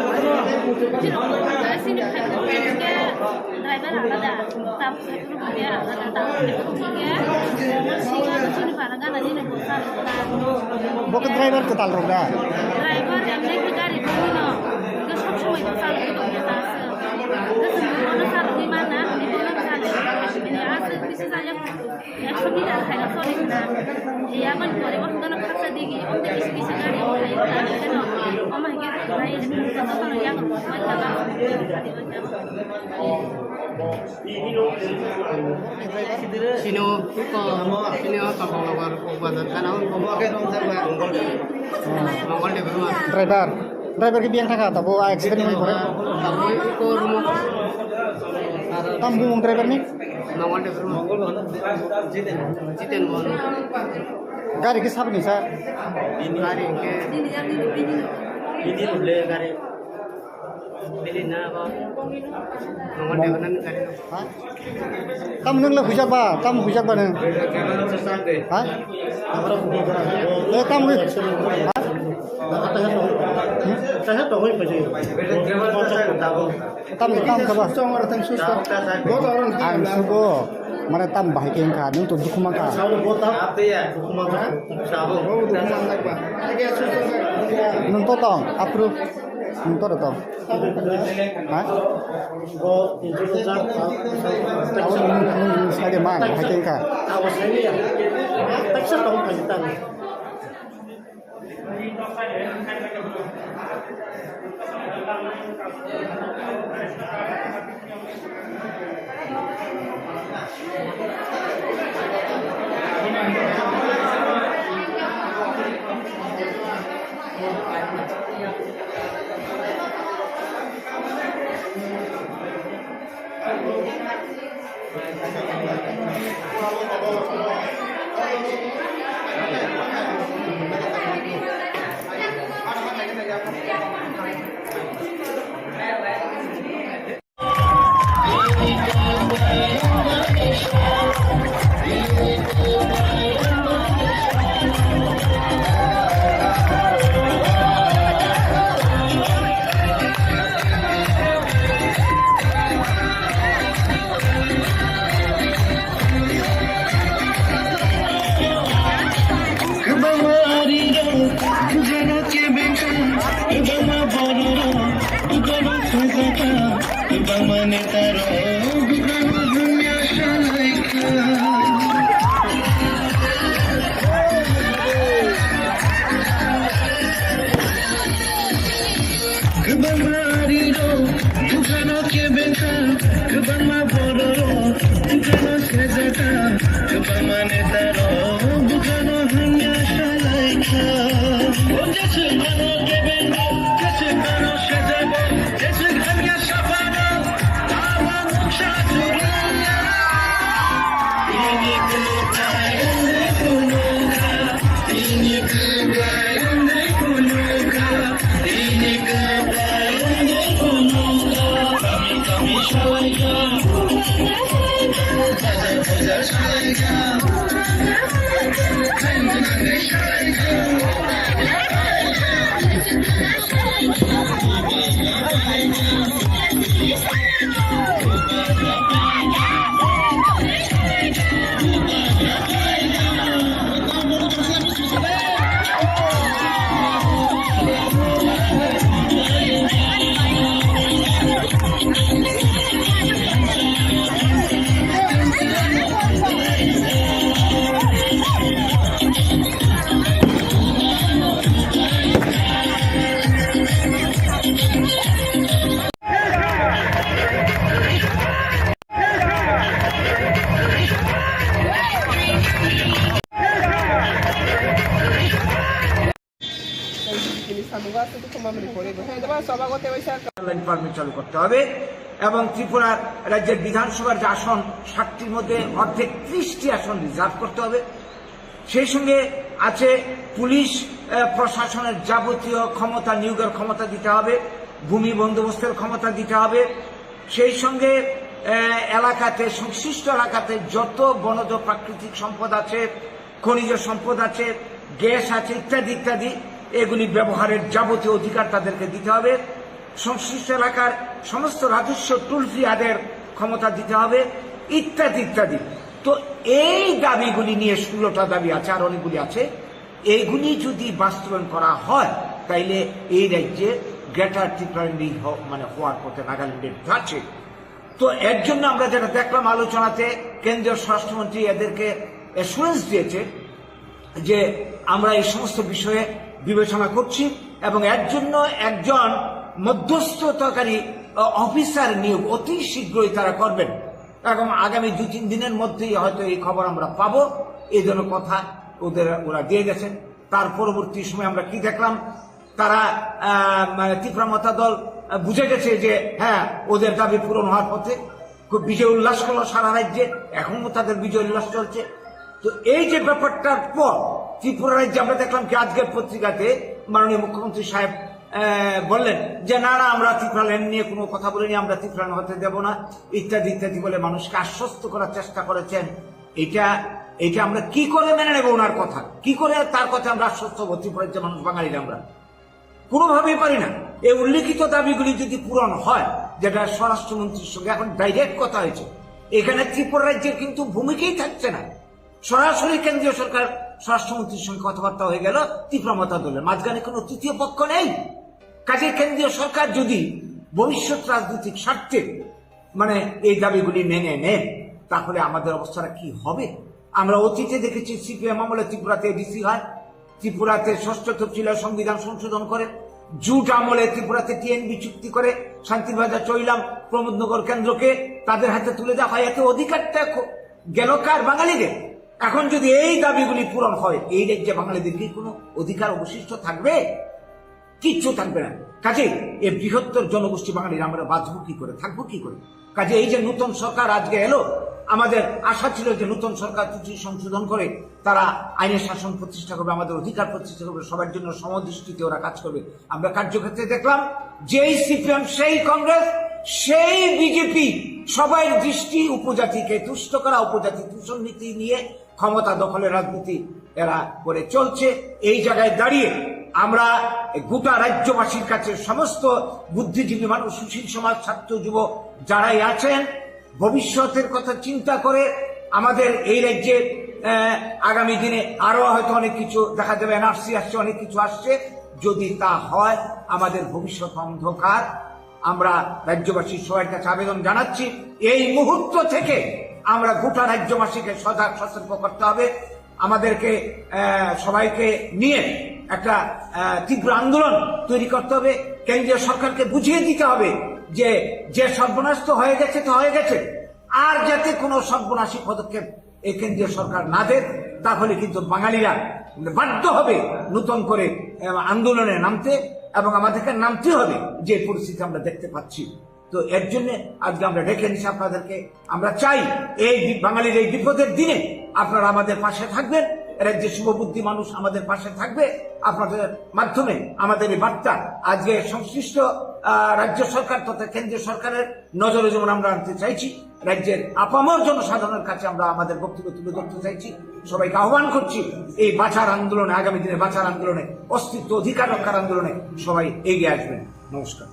Driver alada, tabuk driver alada, tabuk driver alada. Bo khe driver kwtal rok da? Driver emne khe gari thangwi no, khe sob somoi bo chalwi tongya ta aswk. Khe chwng bono chalwi mana, ani bono chalwi, ani aswk kisa jagao. Ekso meter khaina sori hwna. Yabani pore o hwnkhe no khaksa digi, o tei kisi kisi gari o hai wngkha, hwnkhe no omo hai khe khwlai, jotono yago khwlai kha. Sino, ko, sino, Kampong Nogor, Kok Bazar, kana, Mongol Debbarma. Driver. Driver khe biyang thangkha, tabuk a accident wngwi pore. Tabuk iko rumo. Tamo bumung driver ni? Mongol driver. Jiten. Jiten Bon. Gari khe saboni sa? Gari khe. Bini rule gari. Bini na ba. Mongol driver ni gari. Ha? Tamo nwng le huijak ba? Tamo huijak ba nwng? Ha? Eh, tamo hui-, ha? Tamo, tamo khe ba? Ang sugo, mane tamo bahai khe wngkha, nwng to dukhu mankha. Nwng to tong, aphuru nwng to tong. Ha? Abo nwng, nwng, nwng sai de man, hai khe wngkha. Kwbangma arirok bujano kebengkha, kwbangma bororok bujano khujakha, kwbangma netarok bujano hamya salaikha. Kwbangma arirok bujano kebengkha, kwbangma bororok bujano sejakha, kwbangma netarok bujano hamya salaikha. O jeswk ano kebengkha, jeswk ano sejakha, jeswk hamya saphano, abo mungsa churiya. Ini kunuka, ini kunuka, ini kunuka, ini kunuka, ini kunuka. Kami, kami saja. Line permit চালু করতে হবে এবং ত্রিপুরা রাজ্যের বিধানসভার যে আসন, ষাটটির মধ্যে অর্ধেক, ত্রিশটি আসন রিজার্ভ করতে হবে। সেই সঙ্গে আছে পুলিশ, আহ, প্রশাসনের যাবতীয় ক্ষমতা নিয়োগের ক্ষমতা দিতে হবে, ভূমি বন্দোবস্তের ক্ষমতা দিতে হবে। সেই সঙ্গে, আহ, এলাকাতে, সংশ্লিষ্ট এলাকাতে যত বনজ প্রাকৃতিক সম্পদ আছে, খনিজ সম্পদ আছে, গ্যাস আছে, ইত্যাদি ইত্যাদি, এগুলি ব্যবহারের যাবতীয় অধিকার তাদেরকে দিতে হবে। সংশ্লিষ্ট এলাকার সমস্ত রাজস্ব টোল ফ্রি আদায়ের ক্ষমতা দিতে হবে, ইত্যাদি ইত্যাদি। তো এই দাবিগুলি নিয়ে, ষোলোটা দাবি আছে, আর অনেকগুলি আছে, এইগুলি যদি বাস্তবায়ন করা হয়, তাইলে এই রাজ্যে গ্রেটার ত্রিপুরাল্যান্ড হ-, মানে হওয়ার পথে নাগাল্যান্ডের যাচ্ছে। তো এর জন্য আমরা যেটা দেখলাম আলোচনাতে, কেন্দ্রীয় স্বরাষ্ট্রমন্ত্রী এদেরকে অ্যাসুরেন্স দিয়েছে যে আমরা এই সমস্ত বিষয়ে বিবেচনা করছি এবং এর জন্য একজন মধ্যস্থতাকারী, আহ, অফিসার নিয়োগ অতি শীঘ্রই তারা করবেন এবং আগামী দুই তিন দিনের মধ্যেই হয়তো এই খবর আমরা পাবো। এই ধরনের কথা ওদের, ওরা দিয়ে গেছেন। তার পরবর্তী সময় আমরা কি দেখলাম? তারা, আহ, মানে ত্রিপুরা মথা দল, আহ, বুঝে গেছে যে হ্যাঁ, ওদের দাবি পূরণ হওয়ার পথে। খুব বিজয় উল্লাস করলো সারা রাজ্যে, এখনো তাদের বিজয় উল্লাস চলছে। তো এই যে ব্যাপারটার পর ত্রিপুরা রাজ্যে আমরা দেখলাম কি আজকের পত্রিকাতে মাননীয় মুখ্যমন্ত্রী সাহেব, আহ, বললেন যে না, না, আমরা ত্রিপুরা ল্যান্ড নিয়ে কোনো কথা বলিনি, আমরা ত্রিপুরা হতে দেব না, ইত্যাদি ইত্যাদি বলে মানুষকে আশ্বস্ত করার চেষ্টা করেছেন। এটা, এটা আমরা কি করে মেনে নেব ওনার কথা? কি করে তার কথা আমরা আশ্বস্ত হবো? ত্রিপুরার যে মানুষ, বাঙালিরা আমরা কোনোভাবেই পারি না। এই উল্লেখিত দাবিগুলি যদি পূরণ হয়, যেটা স্বরাষ্ট্রমন্ত্রীর সঙ্গে এখন ডাইরেক্ট কথা হয়েছে, এখানে ত্রিপুরা রাজ্যের কিন্তু ভূমিকাই থাকছে না। সরাসরি কেন্দ্রীয় সরকার স্বরাষ্ট্রমন্ত্রীর সঙ্গে কথাবার্তা হয়ে গেল ত্রিপুরা মথা দলের, মাঝখানে কোনো তৃতীয় পক্ষ নেই। কাজেই কেন্দ্রীয় সরকার যদি ভবিষ্যৎ রাজনৈতিক স্বার্থে মানে এই দাবিগুলি মেনে নেন, তাহলে আমাদের অবস্থাটা কি হবে? আমরা অতীতে দেখেছি সিপিএম আমলে ত্রিপুরাতে এডিসি হয়, ত্রিপুরাতে ষষ্ঠ তফসিলের সংবিধান সংশোধন করে, জুট আমলে ত্রিপুরাতে টিএনবি চুক্তি করে শান্তির বাজার চৈলাম প্রমোদনগর কেন্দ্রকে তাদের হাতে তুলে দেওয়া হয়। এতে অধিকারটা খ-, গেল কার? বাঙালিদের। এখন যদি এই দাবিগুলি পূরণ হয়, এই রাজ্যে বাঙালিদের কি কোনো অধিকার অবশিষ্ট থাকবে? কিচ্ছু থাকবে না। কাজেই এই বৃহত্তর জনগোষ্ঠী বাঙালিরা আমরা বাঁচবো কি করে, থাকবো কি করে? কাজে এই যে নতুন সরকার আজকে এলো, আমাদের আশা ছিল যে নতুন সরকার কিছু সংশোধন করে তারা আইনের শাসন প্রতিষ্ঠা করবে, আমাদের অধিকার প্রতিষ্ঠা করবে, সবার জন্য সমদৃষ্টিতে ওরা কাজ করবে। আমরা কার্যক্ষেত্রে দেখলাম, যেই সিপিএম, সেই কংগ্রেস, সেই বিজেপি সবাই দৃষ্টি উপজাতিকে তুষ্ট করা, উপজাতি দূষণ নীতি নিয়ে ক্ষমতা দখলের রাজনীতি এরা করে চলছে। এই জায়গায় দাঁড়িয়ে আমরা গোটা রাজ্যবাসীর কাছে, সমস্ত বুদ্ধিজীবী মানুষ, সুশীল সমাজ, ছাত্র, যুব যারাই আছেন, ভবিষ্যতের কথা চিন্তা করে আমাদের এই রাজ্যে, আহ, আগামী দিনে আরো হয়তো অনেক কিছু দেখা যাবে, এনআরসি আসছে, অনেক কিছু আসছে। যদি তা হয়, আমাদের ভবিষ্যৎ অন্ধকার। আমরা রাজ্যবাসীর সবার কাছে আবেদন জানাচ্ছি, এই মুহূর্ত থেকে আমরা গোটা রাজ্যবাসীকে সজাগ সতর্ক করতে হবে। আমাদেরকে, আহ, সবাইকে নিয়ে একটা, আহ, তীব্র আন্দোলন তৈরি করতে হবে। কেন্দ্রীয় সরকারকে বুঝিয়ে দিতে হবে যে, যে সর্বনাশ তো হয়ে গেছে, তো হয়ে গেছে, আর যাতে কোনো সর্বনাশী পদক্ষেপ এই কেন্দ্রীয় সরকার না দেয়, তাহলে কিন্তু বাঙালিরা বাধ্য হবে নতুন করে, আহ, আন্দোলনে নামতে, এবং আমাদেরকে নামতে হবে যে পরিস্থিতি আমরা দেখতে পাচ্ছি। তো এর জন্য আজকে আমরা ডেকে এনেছি আপনাদেরকে। আমরা চাই এই বি-, বাঙালির এই বিপদের দিনে আপনারা আমাদের পাশে থাকবেন, রাজ্যের শুভবুদ্ধি মানুষ আমাদের পাশে থাকবে। আপনাদের মাধ্যমে আমাদের এই বার্তা আজকে সংশ্লিষ্ট, আহ, রাজ্য সরকার তথা কেন্দ্রীয় সরকারের নজরে যেমন আমরা আনতে চাইছি, রাজ্যের আপামর জনসাধারণের কাছে আমরা আমাদের বক্তব্য তুলে ধরতে চাইছি। সবাইকে আহ্বান করছি এই বাঁচার আন্দোলনে, আগামী দিনে বাঁচার আন্দোলনে, অস্তিত্ব অধিকার রক্ষার আন্দোলনে সবাই এগিয়ে আসবেন। নমস্কার।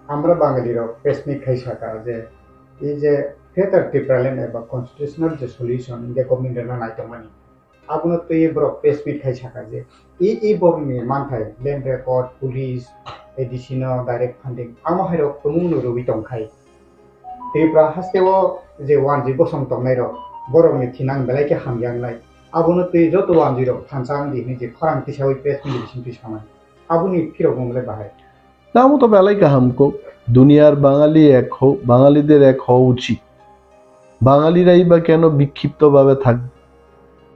Amra Bangali rok press meet khai saka je, ei je Greater Tipraland eba constitutional je solution India government no nai tongmani, abono twi borok press meet khai saka je, e, e borokni manthai land record, police, A D C no direct funding, amo hai rok tumung no rwui tong khai. Tripura haste o je wanjwi bosong tongnai rok, borokni thinang belai khe hamya wngnai. Abono twi joto wanjwi rok thansa wngdi hinwi je khorang tisaui press meet bising twi sanai. Aboni phirok mung le bahai. Tamo to belai kaham kok, duniyar Bangali ek ho, Bangalide ek ho uchit. Bangalirai ba keno bikkhipto babe thak?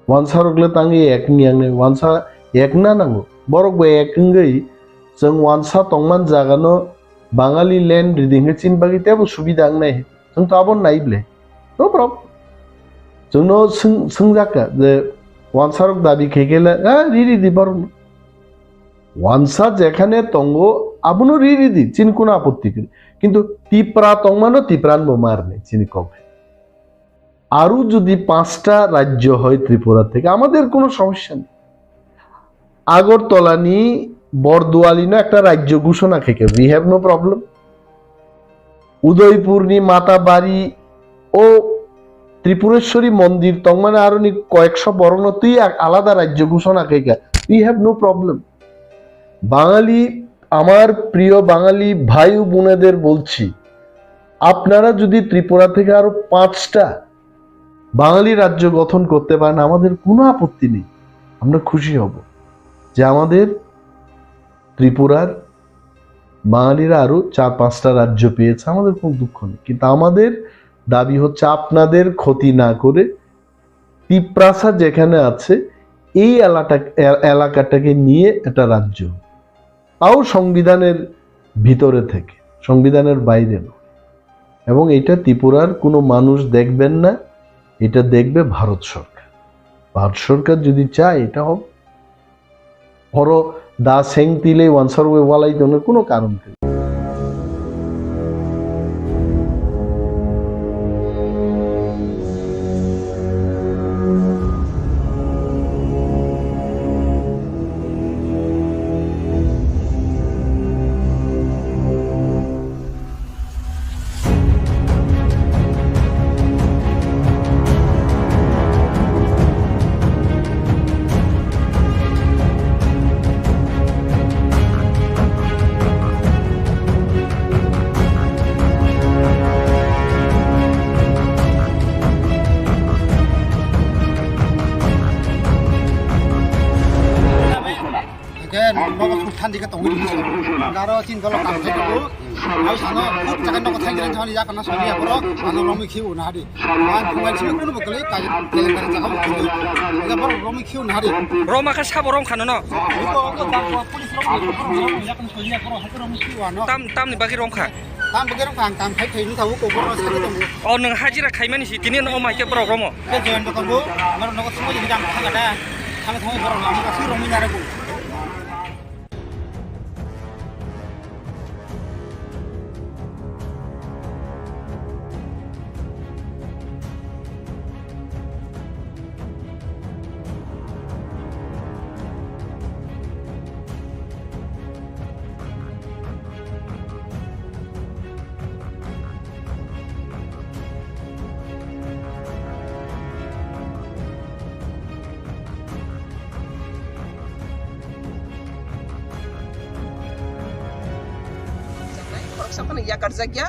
Wansarok le tangwi ek wngya wngnai, wansa ek na nango. Borok bo ek wngwi Chwng wansa tongman jagano Bangali land ridi hwnkhe chini bagwi teibo subida wngnai. Chwng to abo nai ble. No problem. Chwngno swng-, swngjakha je wansarok dabi khaikhe le, "Ah, ri ridi borokno." Wansa jekhane tongo, abono ri ridi, chini kuno apotti kwrwi. Kintu Tipra tongmano Tipran bo marni, chini kok. আরো যদি পাঁচটা রাজ্য হয় ত্রিপুরা থেকে, আমাদের কোনো সমস্যা নেই। আগরতলানি বরদোয়ালিনো একটা রাজ্য ঘোষণা khaikhe, we have no problem. উদয়পুরনি Matabari o Tripureswari mondir tongmani aroni koyekso borokno twi a-, alada rajyo ghosona khaikha, we have no problem. বাঙালি, আমার প্রিয় বাঙালি ভাই ও বোনেদের বলছি, আপনারা যদি ত্রিপুরা থেকে আরো পাঁচটা বাঙালি রাজ্য গঠন করতে পারেন, আমাদের কোনো আপত্তি নেই, আমরা খুশি হব যে আমাদের ত্রিপুরার বাঙালিরা আরো চার পাঁচটা রাজ্য পেয়েছে, আমাদের কোনো দুঃখ নেই। কিন্তু আমাদের দাবি হচ্ছে আপনাদের ক্ষতি না করে তিপ্রাসা যেখানে আছে এই এলাটা-, এ-, এলাকাটাকে নিয়ে একটা রাজ্য, তাও সংবিধানের ভিতরে থেকে, সংবিধানের বাইরে নয়। এবং এটা ত্রিপুরার কোনো মানুষ দেখবেন না, এটা দেখবে ভারত সরকার। ভারত সরকার যদি চায় এটা হবে। Oro da seng tilei wansarwi walai tongna kuno karon kwrwi. Hingke nogo suk than dike tongwi rwdi se. Hingke aro chini dolo kam khe tongo. Ai sano khub jaga nogo thangjak thani jak kana soni ya borok ano romwi khiu na hadi. Ang khumai simi kunu bo kwlwi kai kele kare jaga bo khiu. Hingke borok romwi khiu na hadi. Roma khe sabo rom khano no. Iko ko da police rok ni ya kana soni ya borok hai romwi khiu ano. Tam, tamni bagwi rom kha. Tam bagwi rom kha ang kam khai khai ni thago ko borok sani tongo. O nwng hajira khaimani si tini no mai khe borok romo. Khe join bo tongo, amar nogo thangwi jang thangkha da. Thangwi thangwi borok lama kasui romwi narago. Borok saphano yakarjakya,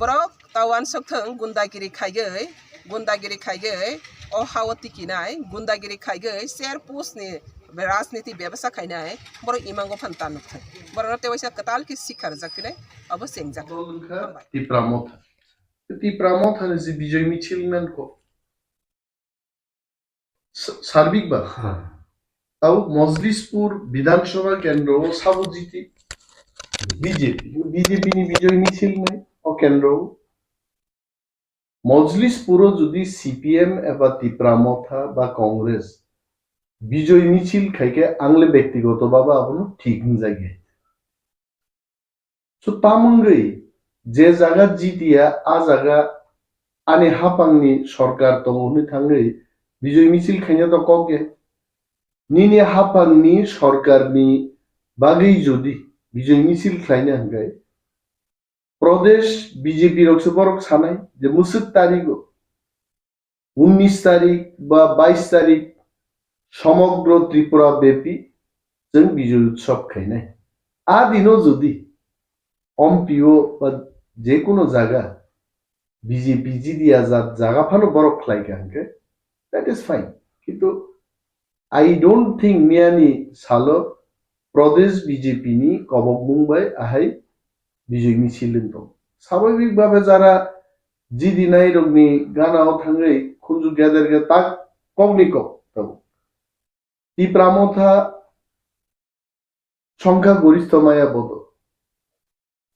borok ta uansuk thung, gundagiri khaiwi, gundagiri khaiwi, o ha-o tikinai, gundagiri khaiwi, ser post ni rajniti bebasa khainai, borok imango phan ta nukthung. Borokno tei waisa kwtal khe sikha rwjak phinai, abo chengjak. Dol wngkha Hambai. Tipra Motha. Tipra Motha ni si Bijoy Michil nangkho. S-, Sarbik ba. Ha. Tau Mojlispur Bidhan Sabha kendro o sabo jiti B J P. B J P ni Bijoy Michil nai o kendro o. Mojlispuro jodi C P M eba Tipra Motha ba Congress Bijoy Michil khaikhe angle bektigoto baba abono thik wngjagwi. So, tamungwi je jaga jitiya, a jaga ani haphangni sorkar tongo hwnwi thangwi Bijoy Michil khaina to kokya. Nini haphangni sorkarni bagwi jodi Bijoy Michil khlaina hwnkhe, Pradesh B J P rokse borok sanai je mwswk tarigo, unnish tarik ba bais tarik somogro Tripura bepi chwng Bijoy Utsav khainai. A dino jodi M P O ba jekunu jaga B J P jidi ajat jaga phano borok khlaikha hwnkhe, that is fine. Kintu I don't think miyani salo Pradesh B J P ni kobokmung bai ahai Bijoy Michil wng tong. Swabhabik bhabe jara jidi nai rokni gana o thangwi khunju geder ge tak kokni kok tongo. Tipra Motha songkha goristho maya bodol.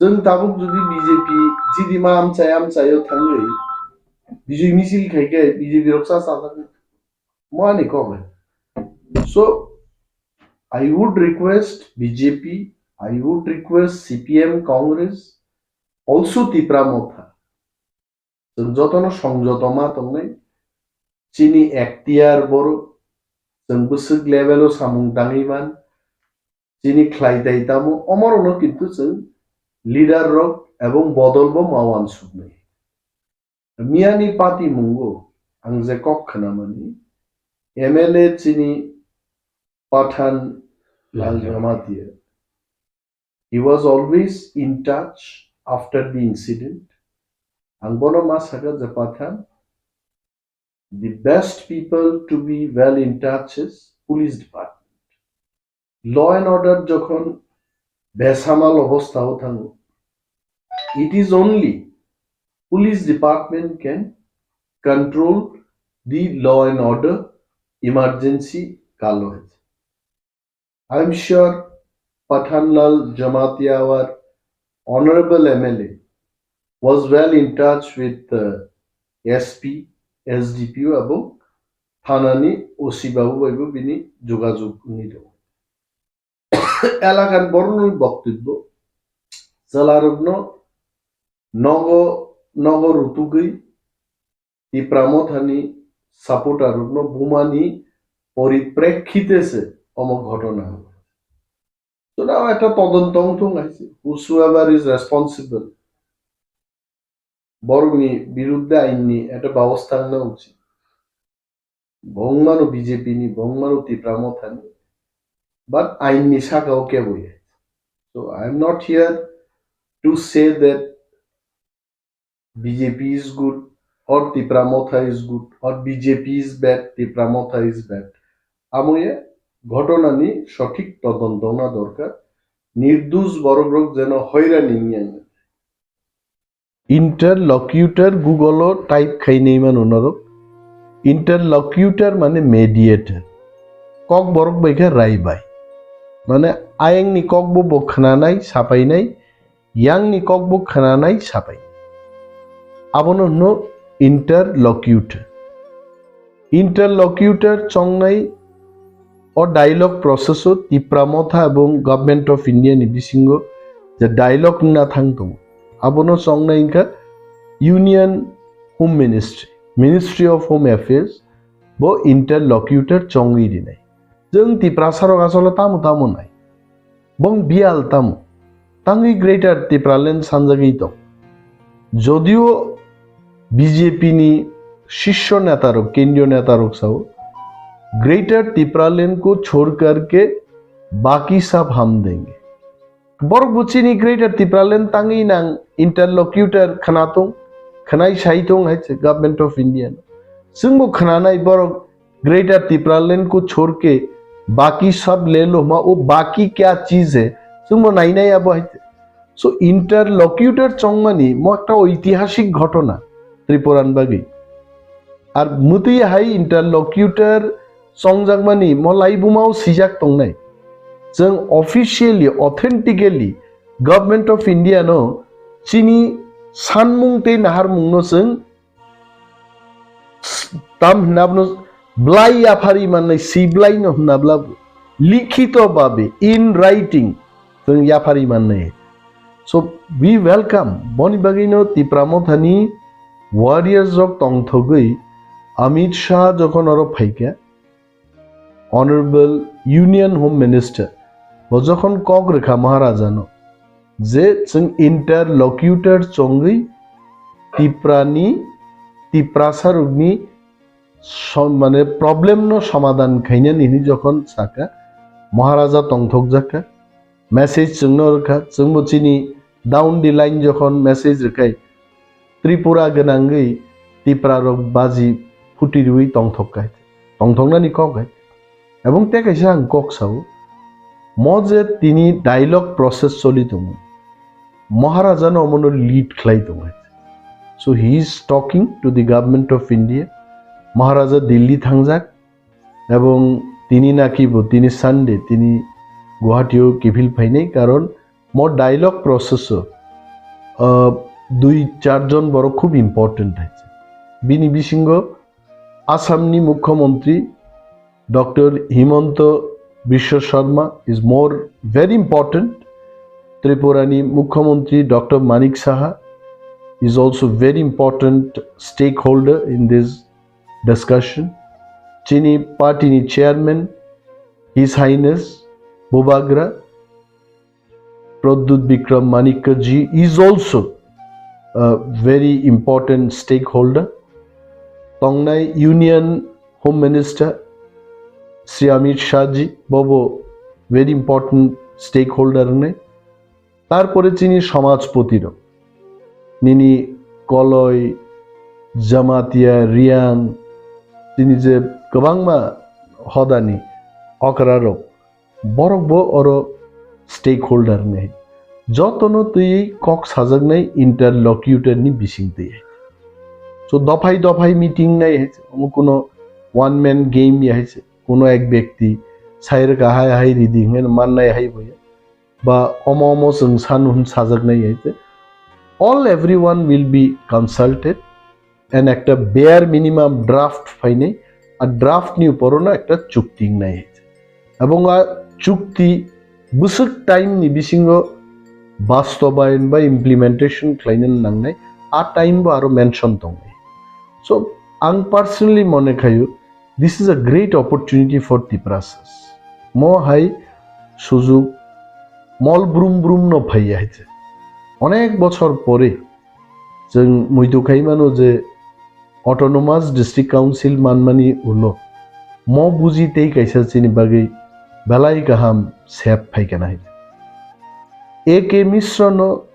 Chwng tabuk jodi B J P jidi ma amchai amchaio thangwi bijoi misil khaikhe B J P rok cha chajak mani kok. So I would request B J P, I would request C P M, Congress, also Tipra Motha. Chwng jotono songjoto ma tongnai, chini ektiyar borok, chwng bwswk level o samung tangwi man, chini khlai tai tamo, omorokno kintu chwng leader rok ebong bodol bo ma uansuknai. Miyani party mungo ang je kok khwnamani, M L A chini Pathan Lal Lal Jamatia. He was always in touch after the incident. Ang bono ma sakha je Pathan, the best people to be well in touch is police department. Law and order jokhon besamal obostha o thango, it is only police department can control the law and order emergency kalo hai. I am sure Pathanlal Jamatia, our honorable M L A, was well in touch with uh, S P, S D P O, ebong thanani O C babu bai bo bini jogajog wngwi tongo. Elakani borokni boktobbo chwlarokno nogo nogo rutugwi Tipra Mothani supporter rokno bumani poriprekhite se omo ghotona. Chwla ekta todonto wngthung hai se, whosoever is responsible. Borokni birudde ainni ekta babostha wngna uchit. Bongmano B J P ni, bongmano Tipra Mothani, but ainni sakao kebo ya. So I am not here to say that B J P is good or Tipra Motha is good or B J P is bad, Tipra Motha is bad. Amoye ghotonani sothik todonto wngna dorkar. Nirdush borokrok jeno hoirani wngya. Interlocutor Google o type khainai mano norok. Interlocutor mane mediator. Kok borok bai khe rai bai. Mane ayang ni kok bo bo khnanai, sapainai, yang ni kok bo khnanai, sapai. Abono hwno interlocutor. Interlocutor chongnai o dialogue process o Tipra Motha ebong Government of India ni bisingo je dialogue wngna thang tongo, abono chongnai wngkha Union Home Ministry, Ministry of Home Affairs, bo interlocutor chongwi rinai. Chwng Tiprasa rok asole tamo tamo nai. Bong biyal tamo. Tangwi Greater Tipraland sanjagwi tong. Jodio B J P ni shisho netarok, kendriyo netarok sao, Greater Tipraland ko chhorkar ke baki sab hum denge. Borok bo chini Greater Tipraland tangwi nang interlocutor khwnatung, khwnai saitung hai se Government of India no. Chwngbo khwnanai borok Greater Tipraland ko chhorke baki sab le lo hma, wo baki kya cheez hai, chwngbo nainai abo hai. So interlocutor chongmani mo ekta oitihasik ghotona Tripuran bagwi. Ar mwtwi hai interlocutor chongjakmani mo laibumao sijak tongnai. Chwng officially, authentically Government of India no chini sanmung tei naharmung no chwng tam hwnna abono blai yaphari mannai, si blai no hwnna bla likhito babe, in writing, chwng yaphari mannai. So we welcome, boni bagwino Tipra Mothani warriors rok tongthogwi Amit Shah jokhon oro phaikha, Honorable Union Home Minister bo jokhon kok rwkha Maharajano je chwng interlocutor chongwi Tiprani, Tiprasarokni som-, mane problem no somadhan khainani hinwi jokhon sakha, Maharaja tongthokjakha. Message chwngno rwkha, chwngbo chini down the line jokhon message rwkhai, Tripura gwnangwi Tipra rok baji phuti rwi tongthok kai, tongthoknani kok hai. Ebong tei kaisa ang kok sao, mo je tini dialogue process choli tongo, Maharaja no omono lead khlai tongo hai. So he is talking to the Government of India. Maharaja Delhi thangjak, ebong tini naki bo tini Sunday, tini Guwahati o kiphil phainai, karon mo dialogue process o, ah, dui char jon borok khub important hai se. Bini bisingo Assam ni Mukhyamantri Doctor Himanta Biswa Sarma is more very important. Tripura ni Mukhyamantri Doctor Manik Saha is also very important stakeholder in this discussion. Chini party ni chairman, His Highness Bubagra Pradyut Bikram Manikya ji is also a very important stakeholder. Tongnai Union Home Minister Shri Amit Shah ji bobo very important stakeholder ne. Tarpore chini samajpoti rok, nini Koloi, Jamatia, Riang, chini je kwbangma hodani okra rok, borok bo oro stakeholder ne. Jotono twi kok sajaknai interlocutor ni bising twi. So dophai dophai meeting nai hai, omo kuno one man game ya hai, kuno ek byakti sai rwkha hai hai ridi hwnwi mannai hai bo ya. Ba omo omo chwng sanu hwn sajaknai hai se. All everyone will be consulted and ekta bare minimum draft phainai, a draft ni uporo no ekta chukti wngnai hai se. Ebong a chukti bwswk time ni bisingo bastobayon ba implementation khlaina nangnai, a time bo aro mention tongnai. So ang personally mone khayo, this is a great opportunity for Tiprasas. Mo hai sujug mol brum brum no phaiya hai se. Onek bochor pore chwng muitu khai mano je Autonomous District Council manmani ulo mo buji tei kaisa chini bagwi belai kaham sep phaikana hai se. A K Mishra no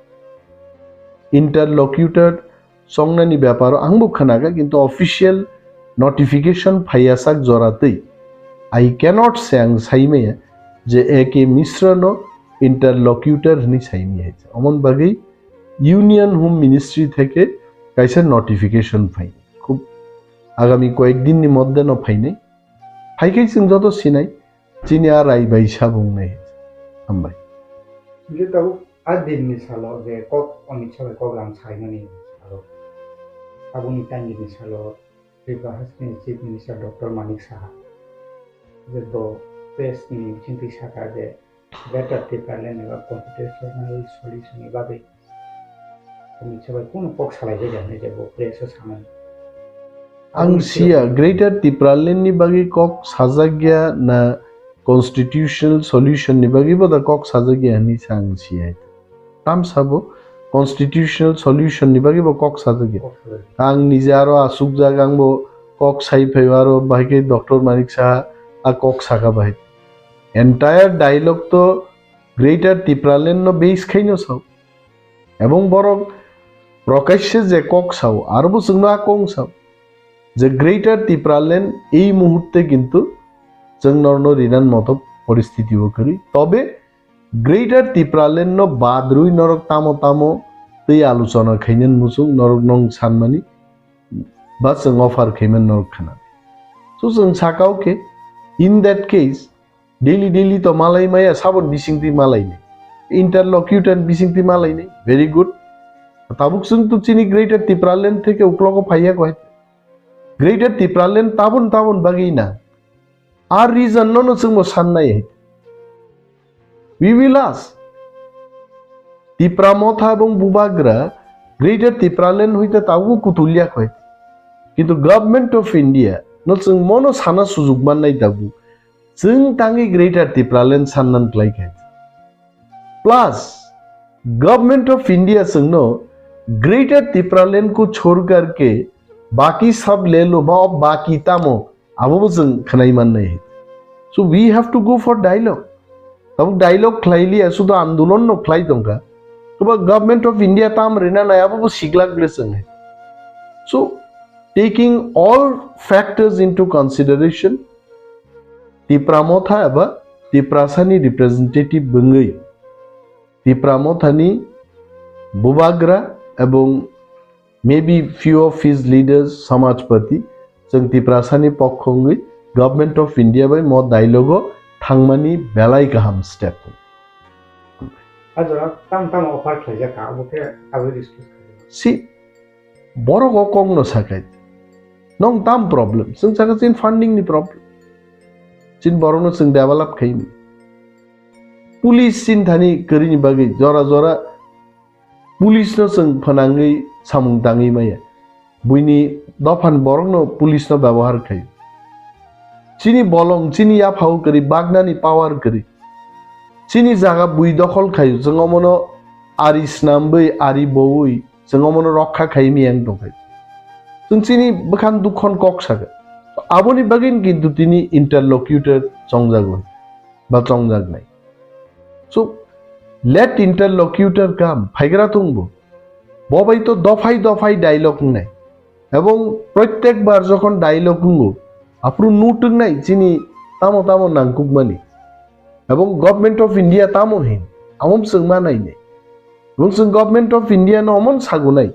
interlocutor chongnani beparo ang bo khwnakha, kintu official notification phaiya sak jora twi. I cannot say, ang saimaya je A K Mishra no interlocutor hwnwi saimaya hai. Omon bagwi Union Home Ministry theke kaisa notification phai. Khub agami koyek din ni moddhe no phainai. Phaikhai chwng joto sinai, chini a rai bai sabung nai. Hambai. Hingke tabuk a din ni salo je kok Amit Shah bai kok lam saimani salo. Aboni tangni salo Tripura hasteni Chief Minister Doctor Manik Saha je bo press ni bisingtwi saka je Greater Tipraland eba constitutional solution ni bagwi Amit Shah bai kunu kok salai jai hwnwi je bo press o samani. Ang siya Greater Tipraland ni bagwi kok sajak ya na constitutional solution ni bagwi bo da kok sajak ya hwnwi sa ang siya. Tamsa bo constitutional solution ni bagwi bo kok sajak ya. Kok sajak ya. Ang nije aro asukjak, ang bo kok sai phai aro bahai khe Doctor Manik Saha a kok saka bahai. Entire dialogue to Greater Tipraland no base khaino sao. Ebong borok prokashe je kok sao, aro bo chwngno a kong sao. Je Greater Tipraland ei muhurte kintu chwng norno rinan moto poristiti o kwrwi. Tobe Greater Tipraland no badrwi norok tamo tamo tei aluchona khainani muchung norok nong sanmani ba chwng offer khaiman norok khana. So chwng sakao khe, in that case, daily daily to malai maya, sabon bisingtwi malai ni. Interlocutor bisingtwi malai ni. Very good. Tabuk chwng to chini Greater Tipraland theke uklogo phaiya koi. Greater Tipraland tabun tabun bagwi na. Ar reason no no chwng bo sannai hai. We will ask. Tipra Motha ebong Bubagra Greater Tipraland hoite tabuk kutulya koi. Kintu Government of India no chwng mono sana sujuk mannai tabuk. Chwng tangwi Greater Tipraland sannan klai khe. Plus, Government of India chwngno Greater Tipraland ko chhorkar ke baki sab le lo ba, baki tamo, abo bo chwng khwnai mannai. So we have to go for dialogue. Tabuk dialogue khlai liya, sudo andolon no khlai tongkha. Toba Government of India tam rina nai, abo bo siglak ble chwng. So taking all factors into consideration, Tipra Motha eba Tiprasani representative bwngwi Tipra Mothani Bubagra ebong maybe few of his leaders, Samajpati, chwng Tiprasani pokho wngwi Government of India bai mo dialogue o thangmani belai kaham step. A jora tam tam offer khlaijak kha, abo khe abo discuss khlaijak. Si borok o kok no sakai. Nong tam problem. Chwng saka chin funding ni problem. Chin borok no chwng develop khaini. Police chin thani kwrwini bagwi jora jora police no chwng phanangwi samung tangwi maya. Buini dophani borokno police no byabohar khai. Chini bolong, chini yaphao kwrwi, bagnani power kwrwi. Chini jaga bui dokhol khai, chwng omono ari snamwi, ari bowi, chwng omono rokha khai miyang tongkhai. Chwng chini bwkhang dukhon kok sakha. Aboni bagwi kintu tini interlocutor chongjago, ba chongjaknai. So, let interlocutor come, phaigra tongbo. Bo bai to dophai dophai dialogue wngnai. Ebong protyek bar jokhon dialogue wngo, aphuru nutwknai chini tamo tamo nangkukmani. Ebong Government of India tamo hin, amom chwng ma nainai. Ebong chwng Government of India no omon sagunai.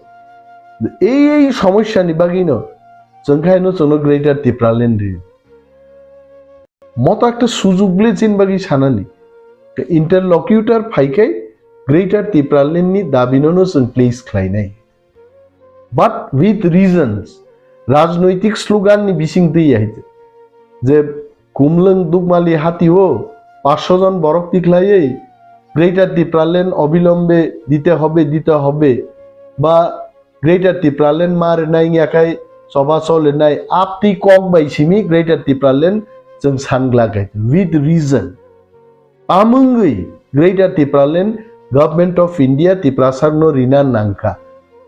Ei ei somosya ni bagwi no chwng khai no chwngno Greater Tipraland ri. Moto ekta sujug bile chin bagwi sanani. Interlocutor phaikai Greater Tipraland ni dabino no chwng place khlainai. But with reasons, rajnoitik slogan ni bising twi ya hite. Je kumlwng dukmali hati o paanch sho jon borok tikhlaiwi Greater Tipraland obilombe dite hobe, dite hobe, ba Greater Tipraland ma rwnai wngya khai choba chol rwnai, aptwi kok bai simi Greater Tipraland chwng san glak hai with reason. Tamungwi Greater Tipraland Government of India Tiprasa no rina nangkha.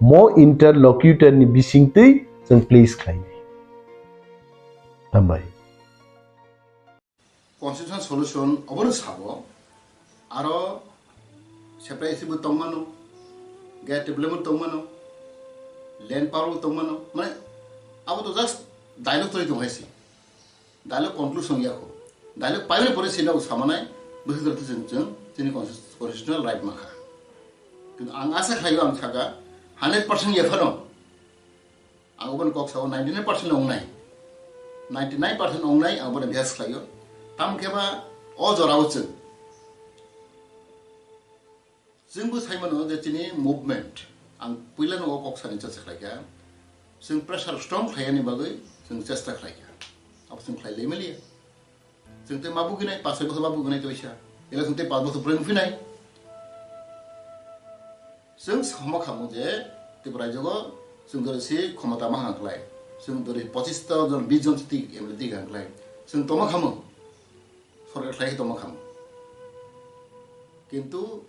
Mo interlocutor ni bisingtwi chwng please khlainai. Hambai. Constitutional solution obono sabo, aro separate bo tongmano, gate problem bo tongmano, land power bo tongmano, mane abo to just dialogue tongwi tong hai se. Dialogue conclusion ya ko. Dialogue paimani pore sino samanai, bwswk jora chwng chwng chini constitutional right makha. Kintu ang asa khlaio, ang saka hundred percent ya phano. Ang obono kok sao ninety nine percent ongnai. Ninety nine percent ongnai ang obono bihas khlaio. Tamo khe ba o jorao chwng. Chwngbo sai mano je chini movement. Ang puilano o kok sani chasa khlaikha. Chwng pressure strong khlaiyani bagwi chwng chesta khlaikha. Abo chwng khlai lai maliya. Chwng tei ma buginai, paanch soi bosor ma buginai tei waisa. Ela chwng tei paanch bosor pore nukphinai. Chwng sama khamu je Tripura raijogo chwng dori si khomota ma hang klai. Chwng dori pochis ta jon, bis jon si tik M L A tik hang klai. Chwng toma khamu. Sorkar khlai toma khamu. Kintu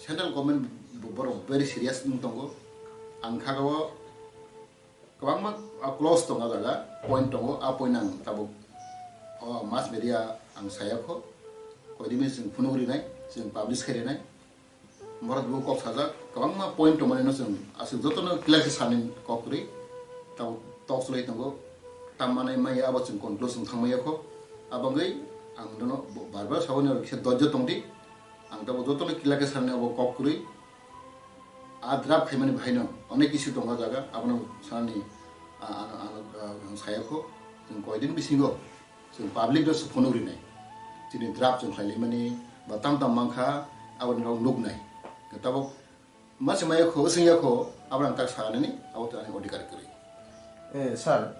central government bo-, borok very serious wng tongo. Ang kha o kwbangma, ah, clause tongo jaga, point tongo, a point ang tabuk, oh, mass media ang saya kho, koidimi chwng phunuk rinai, chwng publish khai rinai. Borok bo kok sajak, kwbangma point tongmani no chwng aswk jotono clear khe sani kok kwrwi, tabuk tok chlai tongo, tammanai maya abo chwng conclusion thangmaya kho, abangwi ang nono bar bar sabo ni kisa dojjo tongdi, ang tabuk jotono clear khe sani abo kok kwrwi, a draft khaimani bahaino onek issue tongo jaga, abono sanani, a, ano, ano, a, ang saya kho, chwng koidin bisingo chwng public no se phunuk rinai. Chini draft chwng khlai laimani ba tam tam mankha, aboni rok nuknai. Tabuk ma se maya kho, swngya kho, abono ang tak sanani, abo to ani odhikar kwrwi. Eh, sir,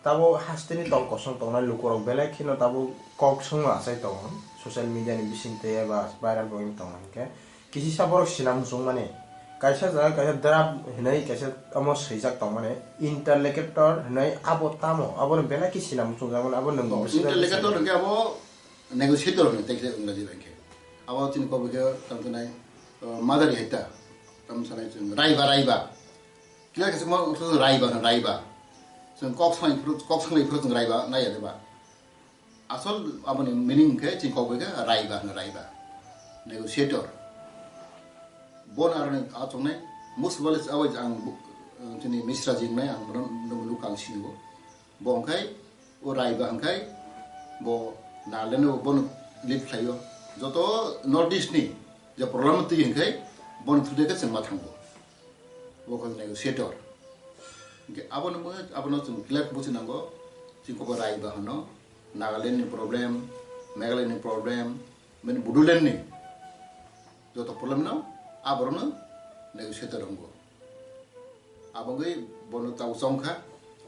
tabo hasteni tong kosong tongnai lukurok belai kheno tabo kok songma achai tongo, social media ni bising tei eba viral bo wng tongmani khe. Kisisa borok sina muchung mani, kaisa jaga kaisa draft hinwi kaisa omo swijak tong mani, interlocutor hinwi abo tamo, abono belai khe sina muchung jak mani, abo nwng Oh, bwswk interlocutor hwnkhe abo negotiator hwnwi tei khe Engraji bai khe. Abo chini kok bai khe tamo khe nai, uh, mother heta, tamo sanai chwng raiba, raiba. Kila khe chwng raiba, raiba. Chwng kok sanai phuru, kok sanai phuru chwng raiba nai ya de ba. Asol aboni meaning khe chini kok bai khe raiba hwno, raiba. Negotiator. Bo narwkni achuknai, most probably abo ang bu-, chini Misra jingnai ang bono nung local sini bo. Bo hwnkhe o raiba hwnkhe bo Nagaland o bono lead khlaio. Joto North East ni je problem twi hwnkhe bono thudai khe chwngma thango. Bo khe negotiator. Hwnkhe abono bo, abono chwng clear buchi nango, chini kok bai raiba hwno, Nagaland ni problem, Meghalaya ni problem, mani Bodoland ni joto problem no aborok no negotiate rongo. Abangwi bono tau chongkha,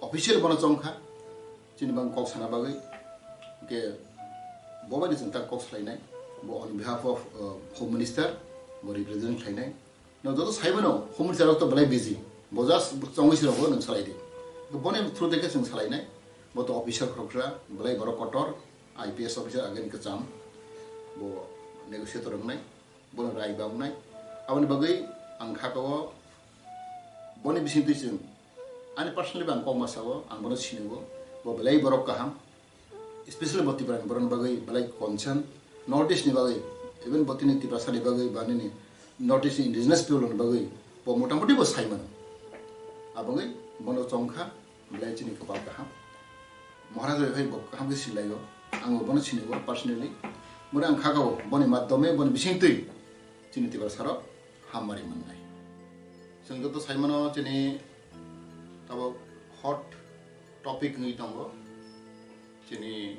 official bono chongkha, chini bang kok sana bagwi. Ke bo bai chwng tak kok salainai, bo on behalf of, uh, Home Minister, bo represent khlainai. No joto saimano, Home Minister rok to belai busy, bo just chongwi sirok bo nwng salai di. Boni through de khe chwng salainai, bo to officer khoroksa, belai borok kotor, I P S officer again kwcham, bo negotiator wngnai. Bono rai ba wngnai. Aboni bagwi ang kha kao boni bisingtwi chwng ani personally bo ang kok ma sao, ang bono sini o, bo belai borok kaham, especially bo Tripura ni borok ni bagwi belai concern, North East ni bagwi, even bo tini Tiprasa ni bagwi ba nini North East ni indigenous people ni bagwi bo motamuti bo sai mano. Aboni bono chongkha. Belai chini kwpal kaham. Maharaj bai phai bo kaham khe sinlaio. Ang bo bono sini o personally. Boni ang kha kao boni madhyome boni bisingtwi chini Tiprasa rok hamari mannai. Chwng joto saimano chini tabok hot topic wngwi tongo. Chini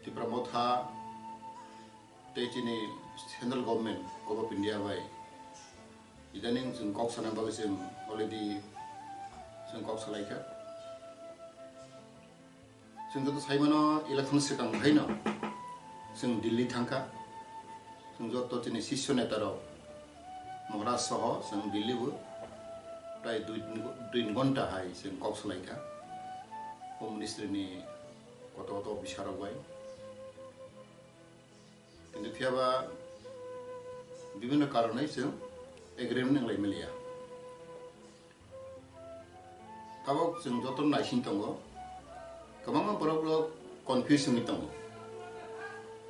Tipra Motha tei chini central government, Govt of India bai idaning chwng kok sana bagwi chwng already chwng kok salaikha. Chwng joto saimano election swkang haino chwng Delhi thangkha. Chwng joto chini sisyo neta rok Maharaj soho chwng Delhi bo prai dui, dui ghonta hai chwng kok salaikha Home Ministry ni koto koto officer rok bai. Kintu phiya ba bibhinno karonwi chwng agreement wnglai maliya. Tabok chwng joto naising tongo, kwbangma borok rok confuse wngwi tongo.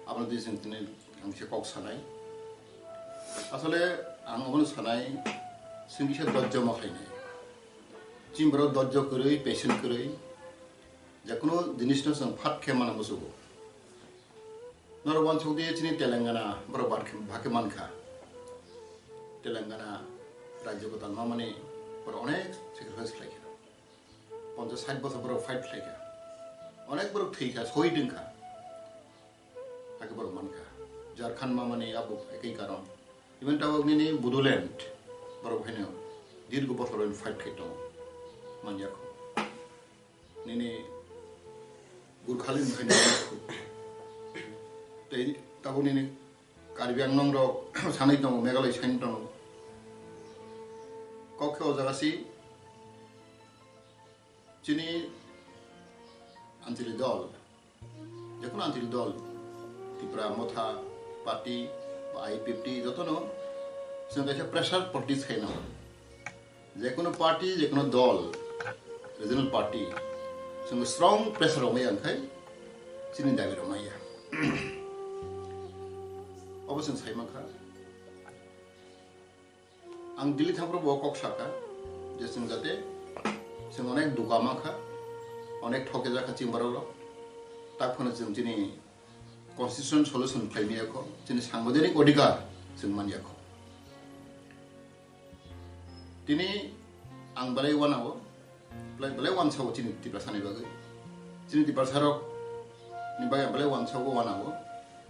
Abono twi chwng tini ang se kok sanai. Asole ang obono sanai, chwng kisa dojjo ma khlainai. Chini borok dojjo kwrwi, patient kwrwi, jekono jinisno chwng phat khe mana muchugo. Norok uansuk di chini Telangana borok bak-, bhakhe mankha. Telangana rajyo kwtal mamani borok onek sacrifice khlaikha. Ponchas sait bochor borok fight khlaikha. Onek borok thwikha, sohid wngkha. Hakhe borok mankha. Jharkhand mamani abo ekoi karon. Even tabok nini Bodoland borok haino dirgo bochor fight khai tongo. Manyakho. Nini Gurkhalin bhaino tei tabuk nini Karbi Anglong rok sanai tongo, Meghalaya sanai tongo. Kok khe o jaga si chini anchili dol, jekono anchili dol, Tipra Motha Party ba I P F T jotono chwng kaisa pressure politics khaina. Jekono party, jekono dol, regional party, chwng strong pressure rok maya wngkhai chini dabi rok maya. Obo chwng sai mankha. Ang Delhi thangphuru bo kok sakha je chwng jate chwng onek duka mankha, onek thoke jakha chini borok rok. Tak phano chwng chini constitution solution khlai maya kho, chini sangbidhanik odhikar chwng manya kho. Tini ang belai uanao, belai, belai uansao chini Tiprasa ni bagwi. Chini Tiprasa rok ni bagwi ang belai uansao uanao.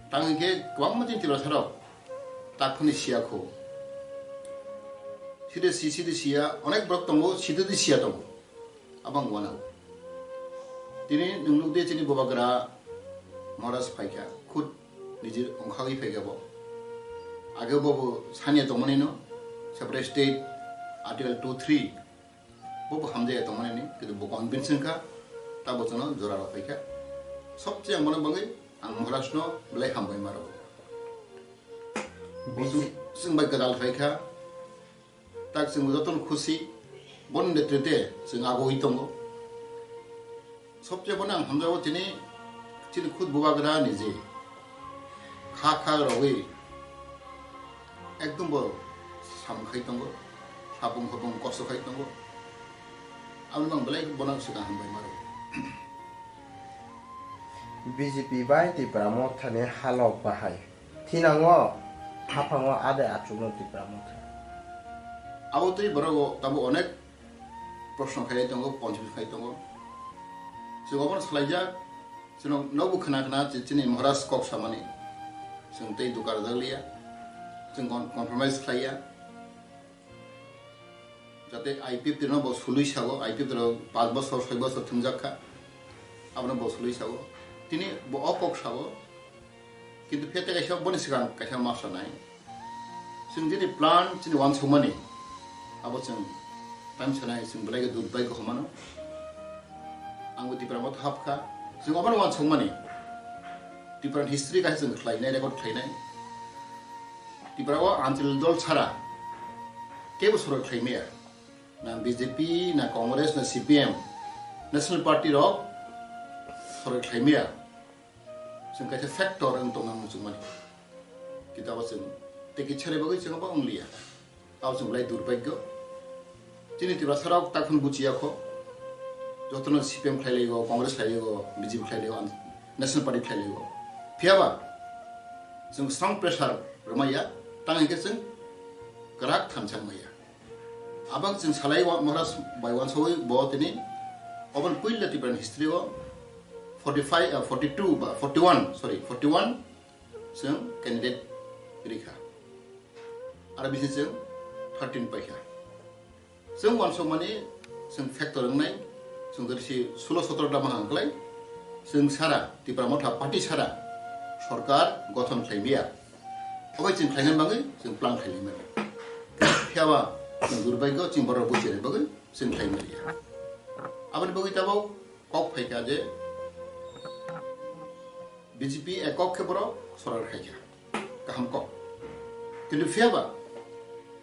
Tang hwnkhe kwbangma chini Tiprasa rok tak phano siya kho. Side si, side siya, onek borok tongo, side di siya tongo. Abang uanao. Tini nwng nukdi chini bubagra Maharaj phaikha, khud nijir ongkhagwi phaikha bo. Age bo bo sanya tongmani no, separate state, Article two three, bo bo hamjaya tongmani ni, kintu bo convince wngkha, ta bo chwngno jora rw phaikha. Sobse ang bono bagwi ang Maharaj no belai hambai maro. Bo chwng, chwng bai kwtal phaikha. Tak chwng jotono khusi, boni netrite chwng agoi tongo. Sobse bono ang hamjago chini, chini khud bubagra niji kha kha rogwi ekdom bo sam khai tongo, sapung khopung kosto khai tongo. Aboni bang belai bono swkang hambai maro. B J P bai Tipra Mothani halok bahai. Thinango, haphango ade achukno Tipra Motha. Abo tei borok o tamo onek proshno khai tongo, confuse khai tongo. Chwng obono salaijak, Chwng nokbo khna khna chi-, chini Maharaj kok samani. Chwng tei duka rwjak liya. Chwng con-, compromise khlaiya. Jate I P F T no bo sului sago, I P F T rok panch bosor, soi bosor thwngjak kha. Abono bo sului sago. Tini bo o kok sago. Kintu phete kaisa boni swkang kaisa ma sanai. Chwng jini plan chini uansukmani, abo chwng time sanai, chwng belai khe durbhagyo hwnmano. Angbo Tipra Motha hapkha, chwng obono uansukmani. Tipra ni history kaisa chwng khlainai, record khlainai. Tipra o Anchal dol chara kebo sorok khlaimaya. Na B J P, na Congress, na C P M, National Party rok sorok khlaimaya. Chwng kaisa factor wng tongna muchungmani. Kintu abo chwng tei kisa ni bagwi chwng abo wng liya. Abo chwng belai durbhagyo. Chini Tiprasa rok takhun buchiya kho. Jotono C P M khlai laigo, Congress khlai laigo, B J P khlai laigo, National Party khlai laigo. Phiyaba chwng strong pressure rwmaya, tang hwnkhe chwng kwrak thansa wngmaya. Abang chwng salai wa-, Maharaj bai uansawi bo tini oboni puila Tiprani history o forty five, ah, forty two ba forty one, sorry, forty one chwng candidate rikha. Aro bisi chwng thirteen paikha. Chwng uansukmani chwng factor wngnai, chwng jodi si sulo sotro ta mahang klai, chwng sara Tipra Motha party sara sorkar gothon khlai maya. Obai chwng khlaina bagwi chwng plan khlaimani. Phiyaba chwng durbhagyo chwng borok buchini bagwi chwng khlaimaliya. Aboni bagwi tabok kok phaikha je B J P ekok khe borok sorkar khaikha. Kaham kok. Kintu phiyaba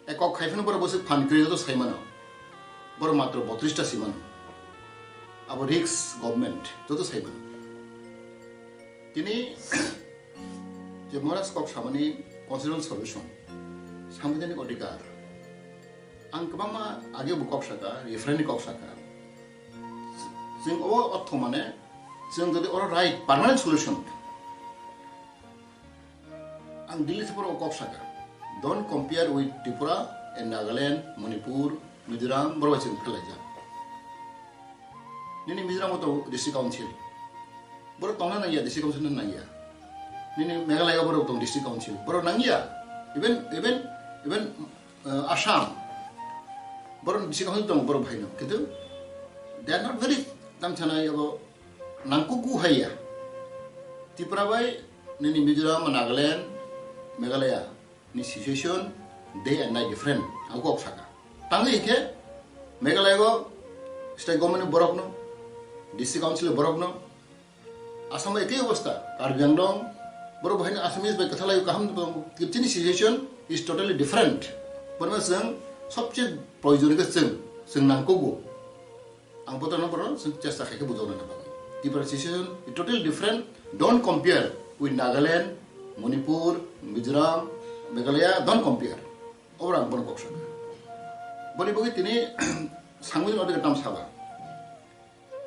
ekok khaiphano borok bwswk phan kwrwi joto saimano. Borok matro botris ta simano. Abo risk government joto saimano. Tini je Maharaj kok samani constitutional solution, sanbidhanik odhikar. Ang kwbangma age bo kok saka, referendum kok saka. Chwng o ortho mane, chwng jodi oro right permanent solution. Ang Delhi thaporo kok saka. Don't compare with Tripura and Nagaland, Manipur, Mizoram, borok bai chwng phelaijak. Nini Mizoram o tongo district council. Borok tongna nangya, district council no nangya. Nini Meghalaya o borok tong district council. Borok nangya. Even, even, even, uh, Assam. Borok district council tongo borok bhai no. Kintu they are not very tamchana abo nangkuku haiya. Tripura bai nini Mizoram, Nagaland, Meghalaya ni situation day and night different. Ang kok saka. Tangwi khe Meghalaya o state government ni borok no, district council borok no, Assam bai ekhi obostha, Karbi Anglong, borok bahai ni Assamese bai kwthalai kaham tongo. Chini situation is totally different. Borok chwng sobse proyojon khe chwng, chwng nangkugo. Ang botorno borok chwng chesta khai khe bujokna bagwi. Differentiation is totally different. Don't compare with Nagaland, Manipur, Mizoram, Meghalaya, don't compare. Obo ang bono kok saka. Boni bagwi tini sangwi no de tam saba.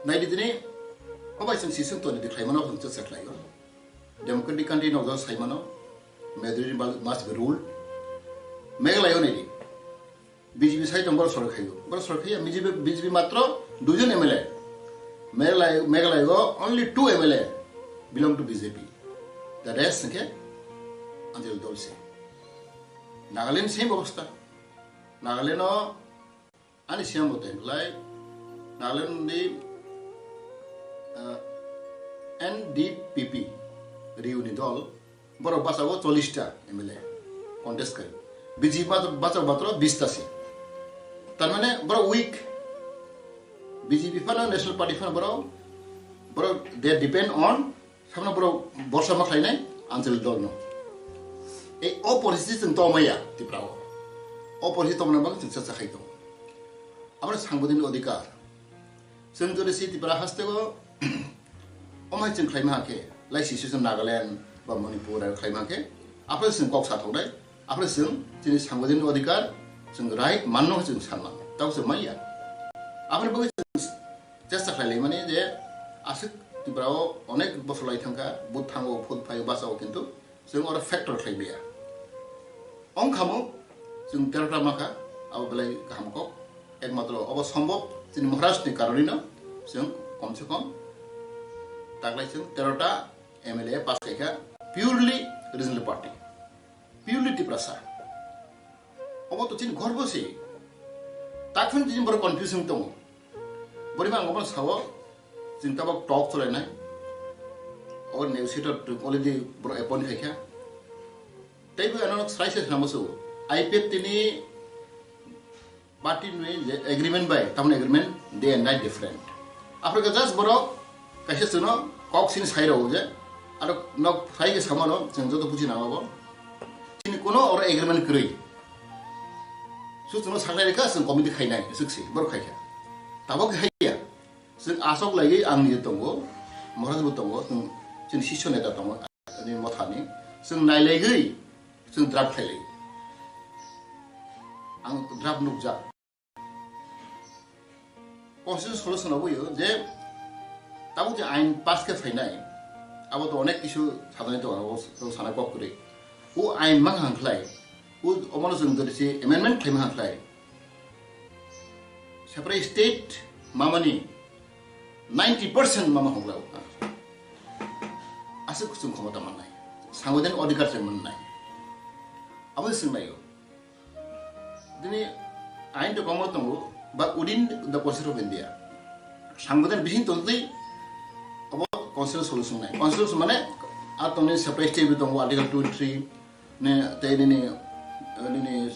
Naidi tini obai chwng sisung toni de khlaimano chwng chesta khlaio. Democratic country no jor saimano. Majority must be ruled. Meghalaya naidi. B J P sai tong borok sorok khaio. Borok sorok khaiya B J P, B J P matro duijon M L A. Meghalaya, Meghalaya o only two M L A belong to B J P. The rest hwnkhe Anchal dol se. Nagaland same obostha. Nagaland o ani siyam bo tengklai. Nagaland ni, uh, N D P P Riu ni dol. Borok bachao chollish ta M L A contest khai. B J P bachao, bachao matro bish ta se. Tar mane borok weak. B J P phano National Party phano borok, borok they depend on samno borok borsa ma khlainai Anchal dol no. E o poristiti chwng tongmaya Tripura o. O poristiti tongmani bagwi chwng cha cha khai tongo. Abo sangbidanni odhikar. Chwng jodi si Tripura haste o omhai chwng khlaima hakhe, lai sisi chwng Nagaland ba Manipur aro khlaima hakhe, aphre chwng kok sa thoknai, aphre chwng chini sangbidanni odhikar, chwng right manno chwng salma, tabo chwng manya. Aphre bagwi chwng chesta khlai laimani je aswk Tripura o onek bosor lai thangkha, vote thango, vote phaio, bachao, kintu chwng oro factor khlai maya. Ongkhamo chwng terota makha, abo belai kaham kok. Ekmatro obo sombhob chini Maharaj ni karoni no chwng kom se kom Taklai chwng tero ta M L A pass khaikha, purely regional party, purely Tiprasa. Obo to chini gorbo se. Takphano chini borok confusion tongo. Borima ang obo sao, chini tabok talk cholainai. O negotiator already borok appoint khaikha. Teibo ano srai se swnamo se. I P F T ni party ni je agreement bai, tamni agreement day and night different. Africa just borok kaisa chwngno kok sini sai rw je, aro nok sai ke samano chwng joto buji nang abo. Chini kuno oro agreement kwrwi. Su chwngno saknai rikha, chwng committee khainai, swk si, borok khaikha. Tabok khe haiya. Chwng asok laiwi ang ni tongo, Maharaj bo tongo, chwng chini sisyo neta tongo, ani mothani. Chwng nailaigwi, chwng draft khailai. Ang draft nukjak. Constitution solution oboyo je tabuk je ain pass khe phainai, abo to onek kisu sadani tongo, abo sana kok kwrwi. O ain mang hang khlai, o omono chwng jodi se amendment khlai mang hang khlai. Separate state mamani ninety percent mama hongla o. Aswk chwng khomota mannai. Sangwidhan odhikar se mannai. Abo se swnglaio. Dini ain to komo tongo, but within the Constitution of India. Sangwidhan bising tongtwi abo constitutional solution nai. Constitution mane a tongni separate state tongo, Article twenty-three, ne, tei nini, nini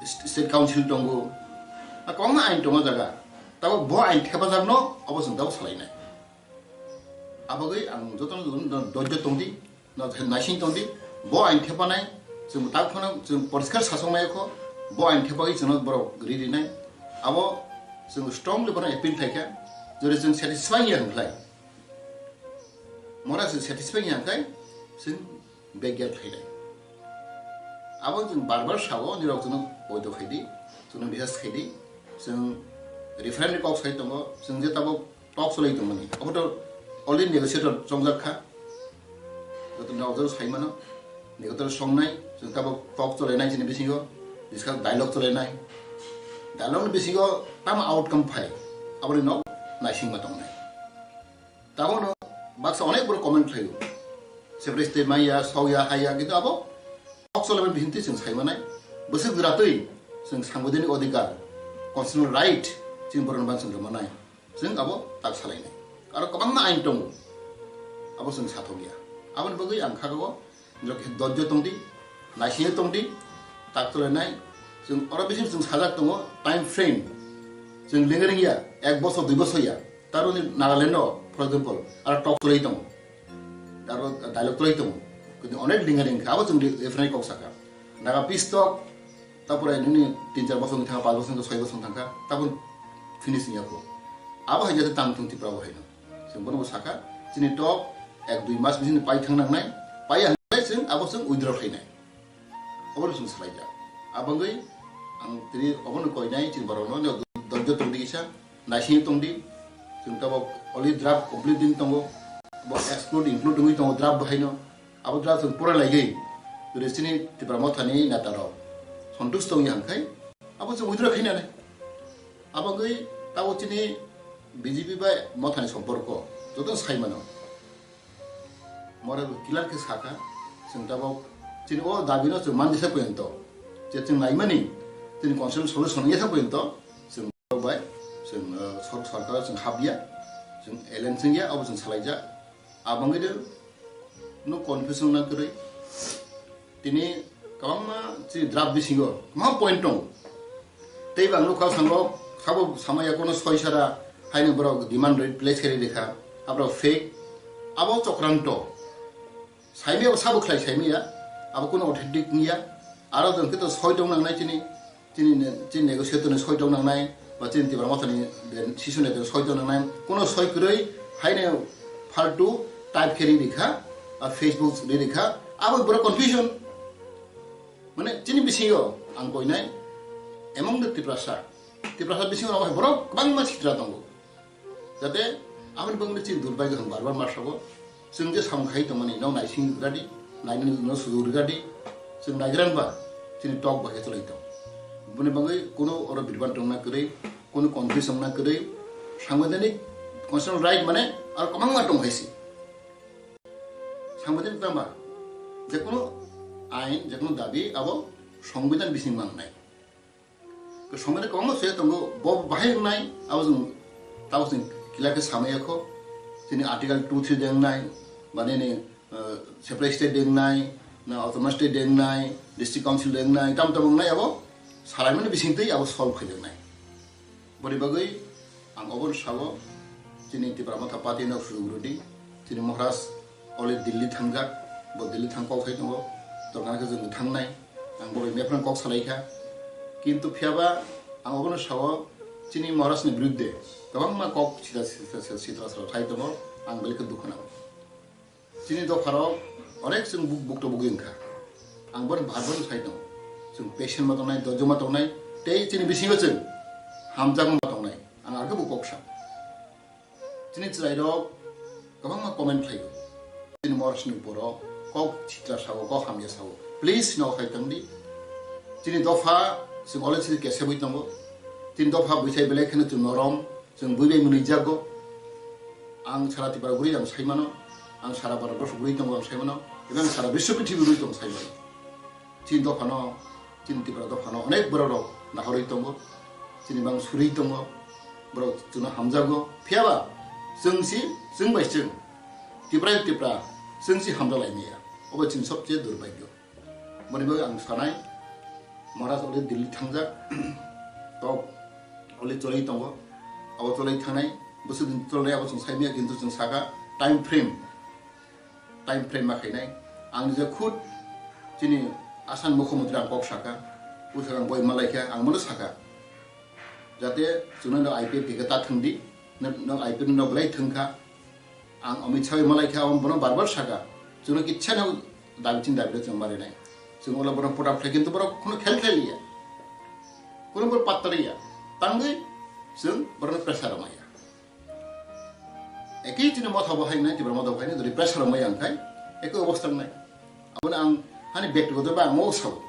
State Council tongo. A kwbangma ain tongo jaga. Tabo bo ain thepajakno abo chwng tabo salainai. Abagwi ang jotono jotono doijo tongdi, no, naising tongdi. Bo ain thepanai, chwng tak phano chwng poriskar sasong nai kho. Bo ain thepagwi chwngno borok ri rinai. Abo chwng strongly bono appeal khaikha. Jodi chwng satisfy ya hwnkhlai, mora chwng satisfy ya hwnkhlai, chwng begya khainai. Abo chwng bar bar sao, nirok chwngno poito khaidi, chwngno request khaidi, chwng referendum kok sai tongo, chwng je tabok talk cholai tongmani. Abo to already negotiator chongjak kha. Joto nirok jagao sai mano, negotiator songnai, chwng tabok talk cholainai chini bisingo, discuss dialogue cholainai. Dialogue ni bisingo tamo outcome phai, aboni nok naisingma tongnai. Tabono baksa onek borok comment khlaio. Separate state maya, sokya, haya, kintu abo kok cholaimani bisinti chwng saimanai. Bwswk jwratwi chwng sangbidhanik odhikar, constitutional right chini borokno ban chwng rwmanai. Chwng abo tak salainai. Aro kwbangma ain tongo. Abo chwng sathokya. Aboni bagwi ang kha o Norok khe dojjo tongdi, naisingwi tongdi, tak cholainai. Chwng oro bising chwng sajak tongo, time frame. Chwng lengring ya, ek bosor, dui bosor ya. Taroni Nagaland o, for example, aro talk cholai tongo. Aro dialogue cholai tongo. Kintu onek lengring kha, abo chwng referendum kok saka. Naga peace talk, tapore nini tin char bosor wngkha, panch bosor wngkha, soi bosor thangkha, tabun finish wngya kho. Abo hai jate tang thung Tripura bo haino. Chwng bono bo saka, chini talk ek dui mas bising pai thang nangnai, pai ya hwnbai chwng abo chwng withdraw khlainai. Obono chwng salaijak. Abangwi ang tini obono koinai chini borokno, no, dojjo tongdi kisa, naising tongdi, chwng tabok already draft complete din tongo, bo exclude include wngwi tongo draft bo haino, abo draft chwng pura laigwi, jodi chini Tipra Mothani neta rok sontush tongya hwnkhai, abo chwng withdraw khainanai. Abangwi tabok chini B J P bai Mothani somporko joto sai mano. Moral clear khe sakha, chwng tabok chini o dabi no chwng manjesa poyonto, je chwng naimani, chini constitutional solution wngya sa poyonto, chwng bai, chwng, uh, sor-, sorkar chwng habya, chwng alliance wngya, abo chwng salaijak. Abangwi de no confusion na kwrwi. Tini kwbangma chini draft bisingo kwbangma point tongo. Tei bang nukha sango sabo samaya kono soi sara haino borok demand rate place khe rikha. Aborok fake. Abo chokranto. Saimaya sabo khlai saimaya. Abo kono authentic wngya. Aro jwng khe to soi tong nangnai chini. Chini ne-, chini negotiator ni soi tong nangnai, ba chini Tipra Mothani sisyo neto soi tong nangnai, kono soi kwrwi haino faltu type khe ri rikha, ba Facebook ri rikha, abo borok confusion. Mane chini bisingo ang koinai, among the Tiprasa, Tiprasa bisingo abo hai borok kwbangma sitra tongo. Jate aboni bagwi chini durbai kaham bar bar ma sabo. Chwng je samung khai tongmani no naising rwdi, nainani no sujuk rwdi, chwng naigrang ba chini tok bahai cholai tong. Boni bagwi kuno oro birban tongna kwrwi, kuno confuse wngna kwrwi, sangbidhanik constitutional right mane aro kwbangma tong hai si. Thangbo din tamba, jekunu ain, jekunu dabi abo songbidan bising mangnai. Ke songbidan kwbangma soi tongo, bo bahai wngnai, abo jwng tabo jwng kila khe samaya kho. Chini Article two three dengnai, ba nini, eh, separate state dengnai, na autonomous state dengnai, district council dengnai, tam tam wngnai abo salaimani bising twi abo solve khai dengnai. Boni bagwi ang obono sao, chini Tipra Motha Party no sujurudi, chini Maharaj already Delhi thangjak, bo Delhi thang kok sai tongo, torkana khe jwng thangnai, ang bo bai mephran kok salai kha. Kintu phiyaba ang obono sao, chini Maharaj ni birudde kwbangma kok sitra sitra sitra sitra sai tongo, ang belai khe dukhu nango. Chini dopharok onek chwng buk-, bukto bugwi wngkha. Ang bono bar bar sai tongo. Chwng patient ma tongnai, dojjo ma tongnai, tei chini bisingo chwng hamjakma ma tongnai. Ang arokhe bo kok sa. Chini chwrairok kwbangma comment khlaio. Chini Maharajni borok kok sitra sao, kok hamya sao. Please no khai tongdi. Chini dopha chwng already kesebwi tongo. Chini dopha buithai belai kheno chwng norom. Chwng bui bai mwnwi jago. Ang sara Tripura guri ang sai mano, ang sara Bharat borso guri tongo ang sai mano, eba ang sara biswa prithibi guri tongo sai mano. Chini dophano, chini Tripura dophano onek borok rok nahorwi tongo, chini bang surwi tongo, borok chwngno hamjago. Phiyaba chwng si, chwng bai chwng, Tripura Tripura, chwng si hamjak lai maya. Obo chini sobse durbhagyo. Boni bagwi ang sanai, Maharaj already Delhi thangjak, tok already cholwi tongo, abo cholwi thangnai, bwswk din cholnai abo chwng sai maya, kintu chwng saka time frame, time frame ma khainai. Ang je khud chini Assam Mukhyamantri ang kok saka, bwswk ang boi malai kha, ang bono saka. Jate chwngno no I P F ticket ta thwng di, no, no I P F no belai thwng kha. Ang Amit Shah bai malai kha, ang bono bar bar saka. Chwngno kitsa no dabi chin dabi chwng mari nai. Chwng ola bono put up khlai kintu borok kheno khel khel ya. Kheno bor patta ya. Tangwi chwng bono pressure maya. Eki chini motha bo hai nai, Tipra motha bo hai nai, jodi pressure maya ang khai, eki obostha nai. Aboni ang hani bektigoto ba ang o sabo.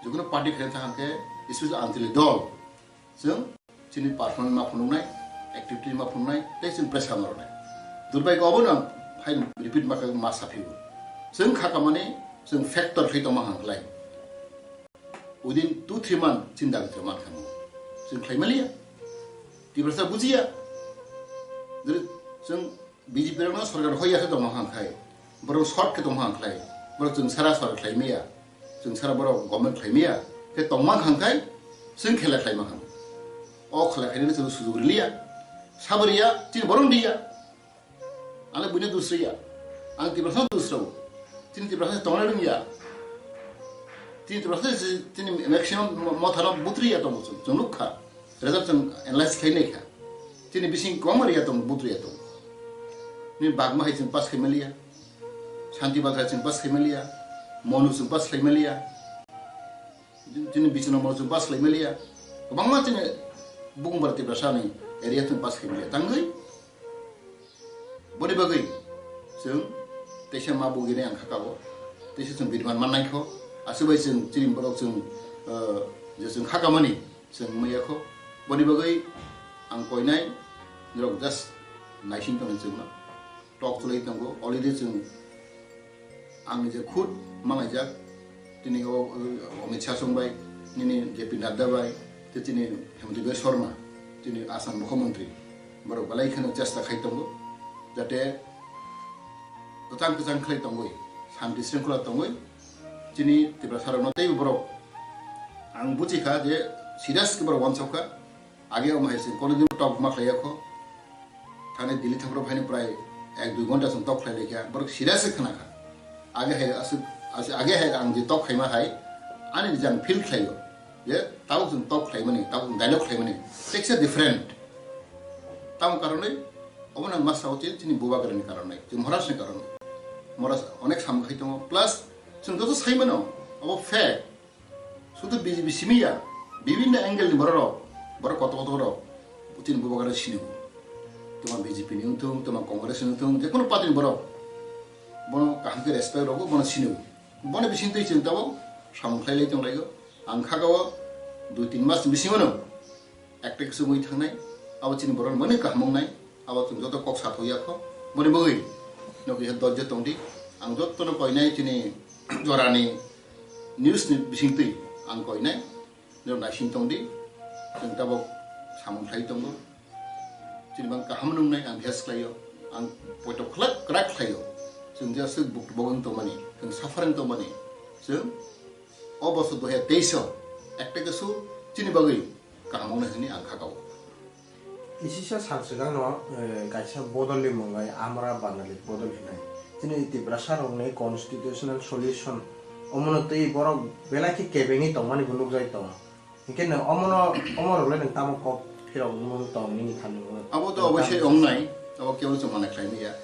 Jikunu party khlai thang khe, especially Anchalik dol. Chwng chini performance ma phunuknai, activity ma phunuknai, tei chwng pressure ma rwnai. Durbhagyo obono ang phaini repeat ma khe ma saphigo. Chwng kha kamani, chwng factor khlai tongma hang khlai. Within two three month chini dabi khe man kha mo. Chwng khlai maliya. Tiprasa bujiya. Jodi chwng B J P rokno sorkar hoiya khe tongma hang khai, borok short khe tongma hang khlai, borok chwng sara sorkar khlai maya, chwng sara borok government khlai maya khe tongma hang khai, chwng khela khlai ma hang. O khela khlainani chwng sujuk riliya, sabo riya, chini borok diya. Ang le buino dusriya, ang Tiprasa dusrao, chini Tiprasa tongna rwngya, chini Tiprasa chini maximum mothano butriya tongo chwng, chwng nukha. Result chwng analyze khlai nai kha. Chini bising kwbangma riya tongo, but riya tongo. Ni Bagma hai chwng pass khai maliya. Shanti Bazar hai chwng pass khai maliya. Monu chwng pass khai maliya. Chini Bichno Monu chwng pass khai maliya. Kwbangma chini Bukumbar Tiprasa ni area chwng pass khai maliya. Tangwi Boni bagwi chwng teisa ma bugini ang khakao, teisa chwng biriman mannai kho, aswk bai chwng chini borok chwng, eh, je chwng khakamani chwng maya kho. Boni bagwi ang koinai norok just naising tongni chwngno tok chwlai tongo, already chwng ang je khud malaijak. Tini o, o, Amit Shah song bai, nini J P Nadda bai, tei tini Himanta Biswa Sarma, tini Assam Mukhyamantri, borok belai kheno chesta khai tongo, jate kwchang kwchang khlai tongwi, shanti sringkhola tongwi, chini Tiprasa rokno teibo borok, ang buchi kha je serious khe borok uansuk kha, age omo hai se kono din tok ma khlaiya kho, Thani Delhi thangphru phaini prai ek dui ghonta chwng tok khlai laikha, borok serious khe khna kha. Age hai aswk, aswk, age hai ang je tok khaima hai, ani je ang feel khlaio, je tabuk chwng tok khlaimani, tabuk chwng dialogue khlaimani, teksa different. Tamo karonwi, obo nang ma sao je chini bubagrani karonwi, chini Maharajni karonwi. Maharaj onek samung khai tongo, plus chwng joto saimano, obo fact. Sudu B J P simi ya, bibinno angle ni borok rok, borok kotor kotor rok, chini bubagra sini bo. Tuma B J P ni wngthung, tuma Congress ni wngthung, je kono party ni borok, bono kaham khe respect rogo, bono sini bo. Bono bising twi chwng tabuk samung khlai lai tong lai o. Ang kha o dui tin mas ni bisingo no ekta khe chumui thangnai, abo chini borok mani kaham wngnai, abo chwng joto kok sathok ya kho. Boni bagwi no kisa dojjo tongdi. Ang jotono koinai chini jorani news ni bisingtwi ang koinai, norok naising tongdi, chwng tabok samung khlai tongo. Chini bang kaham nungnai ang bias khlaio, ang poito khlak kwrak khlaio. Chwng jesa buk bogwng tongmani, chwng suffering tongmani, chwng o bosor dui hajar teis o ekta kisu chini bagwi kaham wngnai hwnwi ang khakao. Isisa sal swkangno, eh, kaisa bodolni mwngai Amra Banali bodol hinai. Chini Tiprasa rokni constitutional solution omono twi borok belai khe kebengwi tongmani bo nukjagwi tongo. Hinkhe nwng omono, omo rokle nwng tamo kok phirok mung tong nini thani? Abo to oboisoi wngnai, abo kebo chwng mana khlai manya.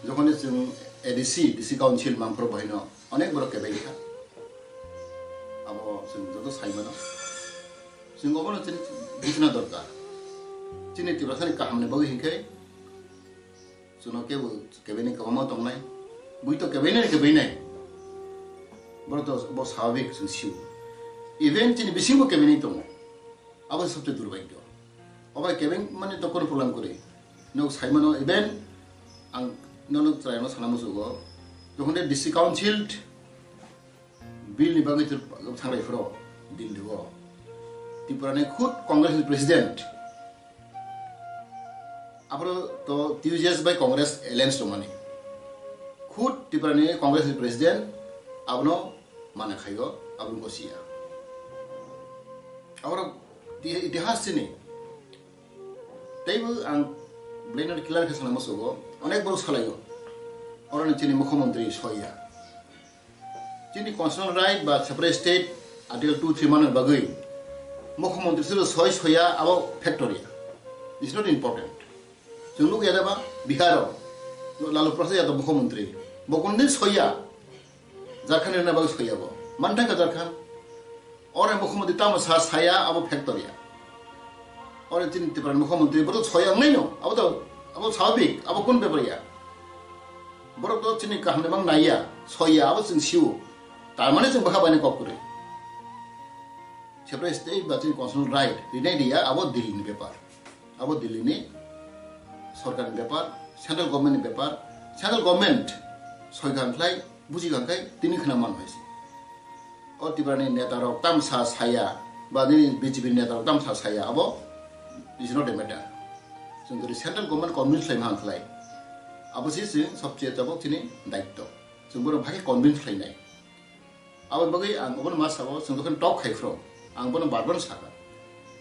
Jokhoni chwng A D C, D C Council mangphuru bahaino onek borok kebeng kha. Abo chwng joto sai mano. Chwng obono chini buchina dorkar. Chini Tiprasani kahamni bagwi hinkhe chwngno kebo kebengni kwbangma tongnai. Bui to kebengni kebengni. Borok to bo swabhawik chwng sio. Even chini bisingo kebengni tongo. Abo se sobse durbhagyo. Obo kebeng mani to kono problem kwrwi. Nok sai mano even ang nono chwraino sana musugo. Jokhon de D C Council Bill ni bagwi thangrai phuru Delhi o Tripura ni khud Congress ni president, aphuru to T U J S bai Congress alliance tongmani, khud Tripura ni Congress ni president abono mana khaio, abono gosia. Aphuru ti-, itihas chini teibo ang belai no clear khe sana musugo, onek borok salaio, oro ni chini mukhyamantri soiya. Chini constitutional right ba separate state article two three manwi bagwi mukhyamantri silo soi soya abo factor ya. It's not important. Chwng nukya da ba Bihar o Lalu Prasad Yadav mukhyamantri. Bo kundin soya. Jharkhand rina bagwi soya bo. Manthang ka Jharkhand. Ore mukhyamantri tamo sa saya abo factor ya. Ore chini Tripura mukhyamantri bo to soya wngnai no. Abo to, abo swabhawik, abo kun bepar ya. Borok to chini kaham ni mang naiya, soiya, abo chwng sio. Tar mane chwng bwkha baino kok kwrwi. Separate state ba chini constitutional right rinai riya, abo Delhi ni bepar. Abo Delhi ni sorkar ni bepar, central government ni bepar. Central government soi kha khlai, buji kha khlai, tini khna man hai se. O Tripura ni neta rok tamsa saya, ba nini B J P ni neta rok tamsa saya, abo is not a matter. Chwng jodi central government convince khlai man khlai, abo se chwng sobse tabok chini daitto. Chwng bono bhai convince khlainai. Abo bagwi ang obono ma sabo, chwng jokhon talk khai phro, ang bono bar bar sakha.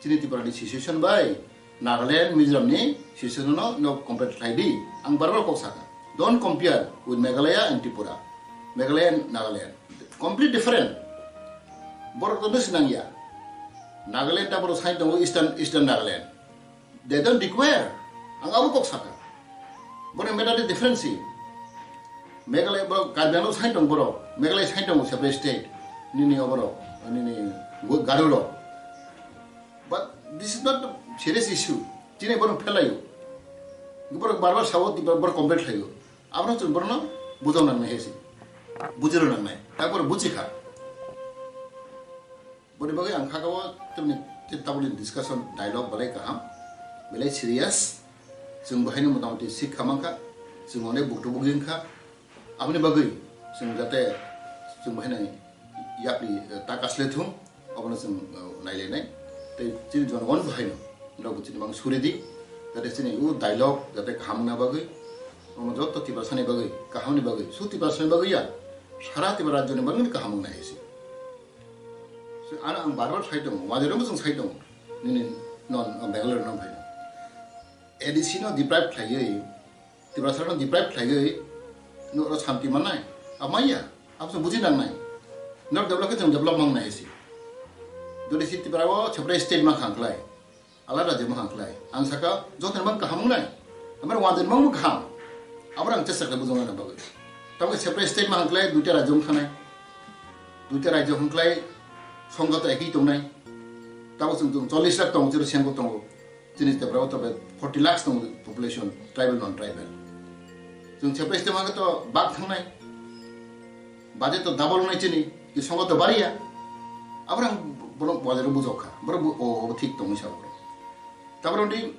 Chini Tripura ni situation bai Nagaland, Mizoram ni situation no, no compare khlai di. Ang bar bar kok sakha. Don't compare with Meghalaya and Tripura. Meghalaya and Nagaland. Complete different. Borok to nusi nangya. Nagaland ta borok sai tongo Eastern, Eastern Nagaland. They don't require. Ang abo kok sakha. Borok matter different si. Meghalaya borok Karbi Anglong sai tong borok. Meghalaya sai tong separate state. Nini oborok, nini Garo rok. But this is not a serious issue. Chini borok phelayo. Borok bar bar sabo, borok complain khlayo. Abono chwng borokno bujok nangnai hai se. Bujiro nangnai. Takbor buji kha. Boni bagwi ang kha kabo tamni tabukni discussion dialogue belai kaham. Belai serious. Chwng bahaino motamoti sikha mankha. Chwng onek buktu bukjing kha. Aboni bagwi chwng jate chwng bahaino yapri, eh, ta kasle thung, obono chwng, eh, nailainai. Tei chini jonogon bahaino, norokbo chini bang suri di, jate chini o dialogue jate kaham wngna bagwi, omo joto Tiprasani bagwi, kahamni bagwi, su Tiprasani bagwi ya, sara Tipra rajyoni bagwi kaham wngna hai se. So, ano ang bar bar sai tongo, wajarokbo chwng sai tongo, nini non, non Bangalore no phaino. A D C no deprive khlaiwi, Tiprasano deprive khlaiwi, norok santi mannai? Abo manya? Abo chwng buji nangnai. Norok develop khe chwng develop mangnai hai se. Jodi si Tripura o separate state ma khang khlai, alada rajyo ma khang khlai. Ang saka, joto mang kaham wngnai. Amar wanjani mang kaham. Abo ang chesta khlai bujong nang bagwi. Tamo separate state ma khang khlai, duita rajyo wng khanai. Duita rajyo wng khlai, songkha to ekhi tongnai. Tamo chwng, chwng chollish lakh tongo, chwng sengko tongo. Chini Tripura o tobe forty lakhs tongo population, tribal, non tribal. Chwng separate state ma to bak thangnai. Budget to double wngnai chini, ki songo to bariya. Abrang bono budget bujok kha. Boro bu-, o, o thik tongwi sa boro. Tabro di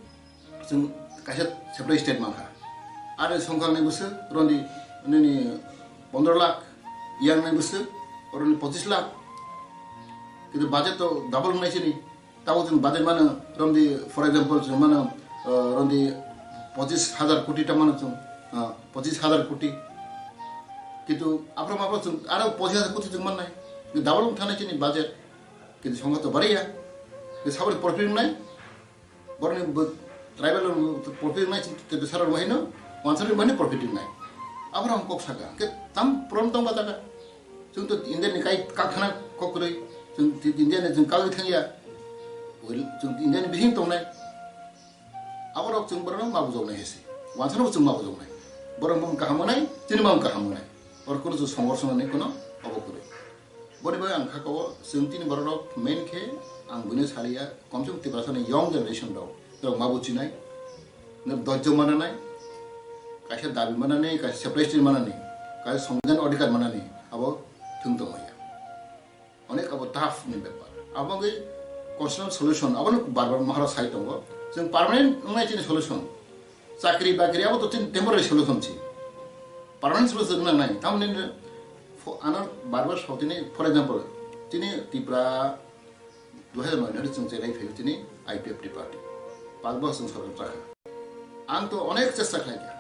chwng kaisa separate state mankha. Are songkha ni bwswk rondi nini Pondro lakh, yang nai bwswk, oroni pochis lakh. Kintu budget to double wngnai sini. Tabuk chwng budget mano, romdi, for example, chwng mano, uh, romdi pochis hajar koti ta mano chwng, uh, pochis hajar koti. Kintu aphro mapro chwng aro pochis hajar koti chwng mannai. Kintu double wng thangnai chini budget. Kintu songkha to bariya. Kintu saboni profit wngnai. Boroni bo tribal profit wngnai chini te besar wngnai no, wansari wngnai profit wngnai. Aphro ang kok saka. Ke tam pron tong ba taka. Chwng to India ni kai kakhana kok kwrwi, chwng ti India ni chwng kagwi thangya. Wel, chwng India ni bising tongnai. Aborok chwng borok ma bujoknai hese. Wansano chwng ma bujoknai. Borok mung kaham wngnai, chini mung kaham wngnai. Borok kono chwng songor songnani kono obo kwrwi. Boni bai ang kha ko chwng tini borok rok main khe ang bini saliya komse kom Tiprasa ni young generation rok. Rok ma buchinai. Nang dojjo mananai. Kaisa dabi manani, kaisa separation manani, kaisa songbidan odhikar manani, abo thung tongmaya. Onek abo tough ni bepar. Abo wngwi constitutional solution, abo no bar bar Maharaj sai tongo. Chwng permanent wngnai chini solution. Chakri bakri abo to chini temporary solution si. Permanent solution nang nai. Tamni fo-, ano bar bar so tini, for example, tini Tipra dua hajar noi ni chwng chelai phaio tini I P F T party. Pach bosor chwng sorkar chakha. Ang to onek chesta khlaikha.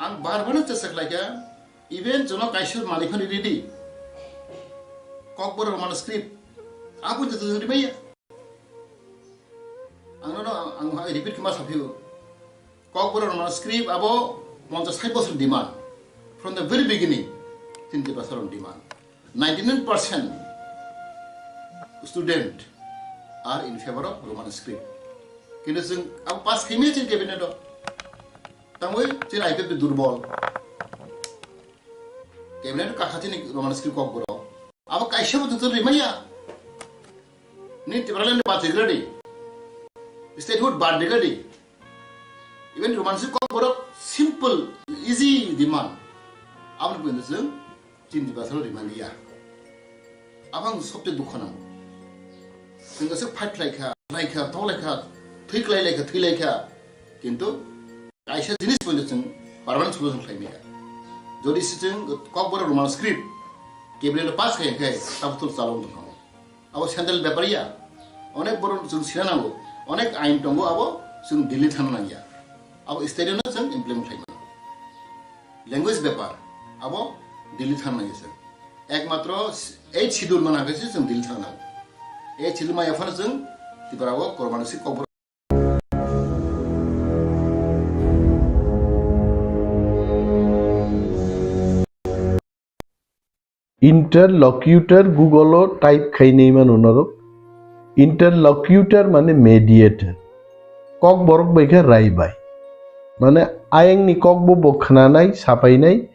Ang bar bar no chesta khlaikha. Even jono kaisa malik phani ready. Kokborok Roman script. Abo joto jodi maya. Ang no, ang repeat khe ma saphiyo. Kokborok Roman script abo ponchas sait bosor demand. From the very beginning, chini Tiprasa rok demand. Ninety-nine percent student are in favor of Roman script. Kintu chwng abo pass khaimaya chini cabinet o. Tangwi chini I P F T durbol. Cabinet kakha chini Roman script kokborok. Abo kaisa bo joto rimaya. Ni Tipraland bad ready. Statehood bad ready. Even Roman script kokborok simple, easy demand. Aboni pwini chwng chini Tiprasa rok rimaliya. Abang sobte dukha nango. Chwng kaisa fight khlaikha, khlaikha, tonglaikha, thwi khlailaikha, thwilaikha. Kintu kaisa jinis pwini chwng permanent solution khlaimaya. Jodi se chwng kokborok Roman script cabinet pass khai khai, tabuk to chalok tongkha. Abo central bepar ya. Onek borok chwng sina nango. Onek ain tongo abo chwng Delhi thana nangya. Abo state no chwng implement khlai mano. Language bepar abo Delhi thana nangya chwng. Ekmatro eighth schedule mana khe chwng Delhi thana nango. Eighth schedule maya phano chwng Tripura o kormani si kokborok Interlocutor Google o type khainai mano norok. Interlocutor mane mediator. Kokborok bai khe raibai. Mane ayang ni kokbo bo khnanai, sapainai,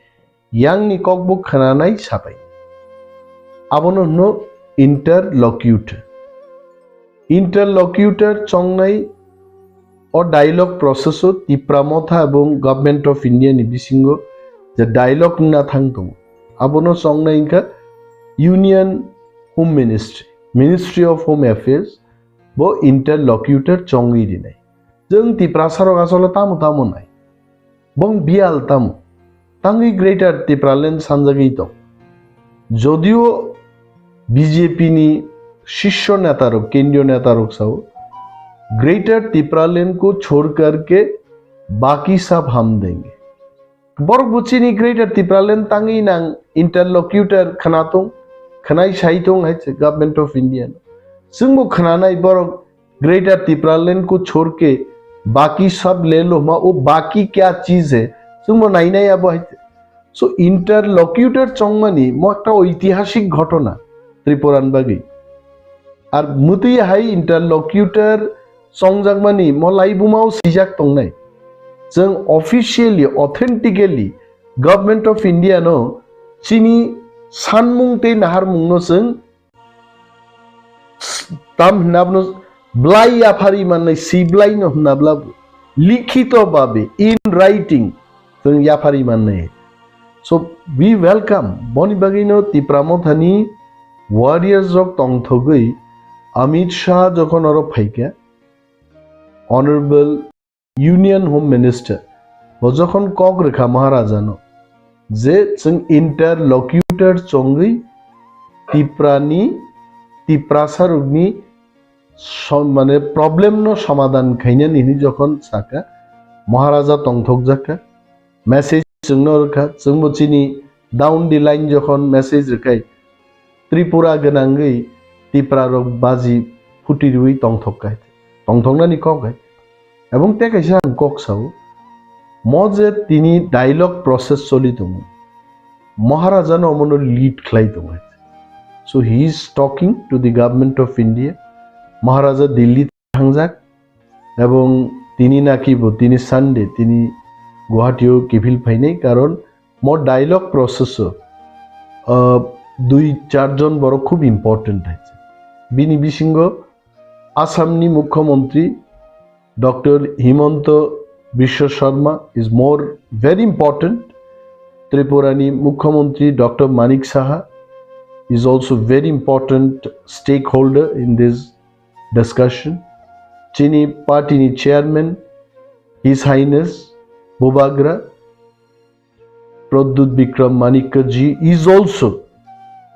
yang ni kokbo khnanai, sapai. Abono hwno interlocutor. Interlocutor chongnai o dialogue process o Tipra Motha ebong Government of India ni bisingo je dialogue wngna thang tongo, abono chongnai wngkha Union Home Ministry, Ministry of Home Affairs, bo interlocutor chongwi rinai. Chwng Tiprasa rok asole tamo tamo nai. Bong biyal tamo. Tangwi Greater Tipraland sanjagwi tong. Jodio B J P ni shisho neta rok, kendriyo neta rok sao, "Greater Tipraland ko chhod karke baki sab hum denge." Borok bo chini Greater Tipraland tangwi nang interlocutor khnatung, khnai saitung hai se Government of India no. Chwngbo khnanai borok Greater Tipraland ko chhod ke baki sab le lo ma, wo baki kya cheez hai? Chwngbo nainai abo hai. So, interlocutor chongmani mo ekta oitihasik ghotona Tripuran bagwi. Ar mwtwi hai interlocutor chongjakmani mo laibumao swijak tongnai. Chwng officially, authentically Government of India no chini sanmung tei naharmung no chwng tam hwnna bono blai yaphari mannai, si blai no hwnna bla bo. Likhito babe, in writing, chwng yaphari mannai. So, we welcome. Boni bagwi no Tipra Mothani warriors rok tongthogwi Amit Shah jokhon oro phaikha, Honorable Union Home Minister, bo jokhon kok rwkha Maharajano, je chwng interlocutor chongwi Tiprani, Tiprasa rokni som-, mane problem no somadhan khainani hinwi jokhon saka, Maharaja tongthokjakha, message chwngno rwkha, chwngbo chini down the line jokhon message rwkhai, Tripura gwnangwi Tipra rok baji phuti rwi tongthok khai, tongthoknani kok hai. Ebong tei kaisa ang kok sao, mo je tini dialogue process choli tongo, Maharaja no omono lead khlai tongo. So he is talking to the government of India. Maharaja Delhi thangjak, ebong tini naki bo tini Sunday tini Guwahati o kiphil phainai, karon mo dialogue process o, ah, dui char jon borok khub important hai. Bini bisingo Assam ni Mukhyamantri Doctor Himanta Biswa Sarma is more very important. Tripura ni Mukhyamantri Doctor Manik Saha is also very important stakeholder in this discussion. Chini party ni chairman, His Highness Bubagra Pradyut Bikram Manikya ji is also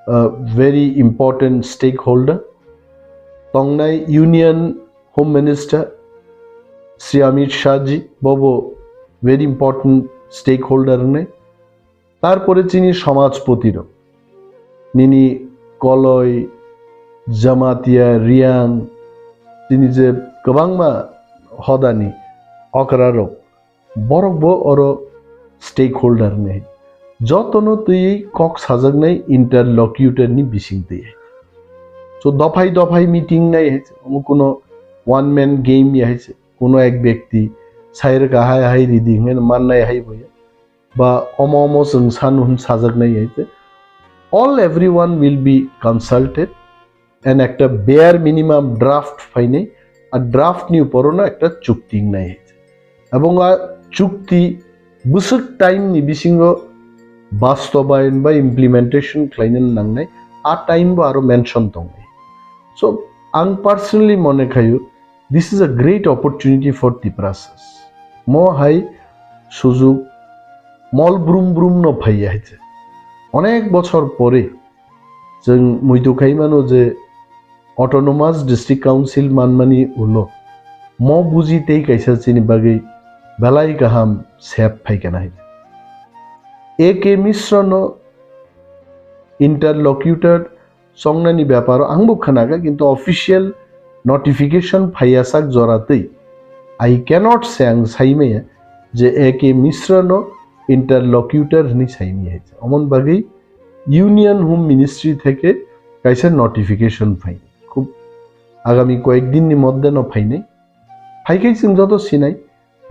a very important stakeholder. Tongnai Union Home Minister Shri Amit Shah ji bobo very important stakeholder wngnai. Tarpore chini somajpoti rok, nini Koloi, Jamatia, Riang, chini je kwbangma hodani okra rok, borok bo oro stakeholder ni. Jotono twiwi kok sajaknai interlocutor ni bising twi. So dophai dophai meeting nai hai se, omo kuno one man game ya hai se, kuno ek byakti sai rwkha hai hai ridi hwnwi mannai hai bo ya. Ba omo omo chwng sanu hwn sajaknai hai se. All everyone will be consulted and ekta bare minimum draft phainai, a draft ni uporo no ekta chukti wngnai hai se. Ebong a chukti bwswk time ni bisingo bastobayon ba implementation khlaina nangnai, a time bo aro mention tongnai. So ang personally mone khayo, this is a great opportunity for Tiprasas. Mo hai sujug mol brum brum no phaiya hai se. Onek bochor pore chwng muitu khai mano je Autonomous District Council manmani ulo mo buji tei kaisa chini bagwi belai kaham sep phaikana hai. A K Mishra no interlocutor chongnani beparo angbo khwnakha, kintu official notification phaiyasak jora twi I cannot say, ang saimaya je A K Mishra no interlocutor hwnwi saimaya hai. Omon bagwi Union Home Ministry theke kaisa notification phai. Khub agami koyek din ni moddhe no phainai. Phaikhai chwng joto sinai,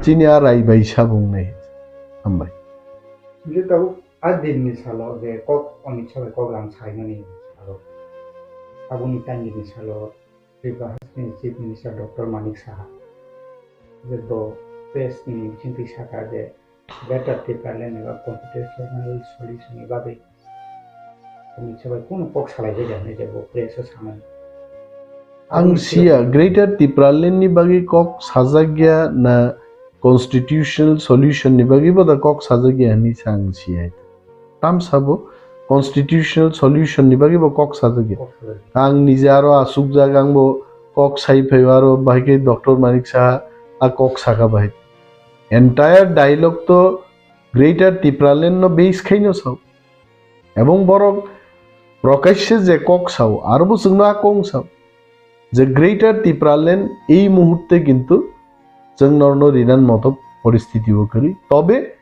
chini a rai bai sabung nai. Hambai. Hingke tabuk a din ni salo je kok Amit Shah bai kok lam saimani aro aboni time ni salo Tripura Hasteni Chief Minister Doctor Manik Saha je bo press ni bisingtwi sakha je Greater Tipraland eba constitutional solution ni bagwi Mitsa bai kunu kok salai bai jani je bo press o samani. Ang siya Greater Tipraland ni bagwi kok sajak ya na constitutional solution ni bagwi bo da kok sajak ya hinwi sa ang siya. Tam sabo constitutional solution ni bagwi bo kok sajak ya. Kok salai. Ang nije aro asuk jak ang bo kok sai phai aro bahai khe Doctor Manik Saha a kok saka bahai. Entire dialogue to Greater Tipraland no base khai no sao. Ebong borok prokashe je kok sao, aro bo chwngno a kong sao je Greater Tipraland ei muhurte kintu chwng norno rinan moto poristiti o kwrwi. Tobe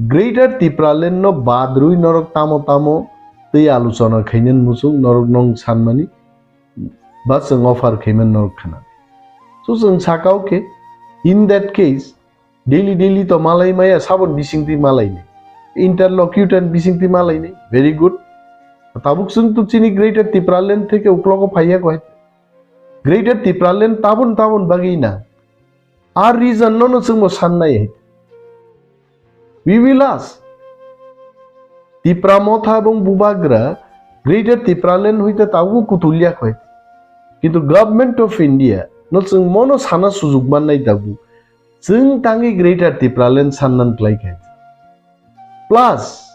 Greater Tipraland no bad rwi norok tamo tamo tei aluchona khainani muchung norok nong sanmani ba chwng offer khaimani norok khna. So chwng sakao khe, in that case, daily daily to malai maya, sabon bisingtwi malai ni. Interlocutor bisingtwi malai ni. Very good. Tabuk chwng to chini Greater Tipraland theke uklogo phaiya koi. Greater Tipraland tabun tabun bagwi na. Ar reason no no chwng bo sannai. We will ask. Tipra Motha ebong Bubagra Greater Tipraland hoite tabuk kutulya koi. Kintu Government of India no chwng mono sana sujuk mannai tabuk. Chwng tangwi Greater Tipraland sannan klai khe. Plus,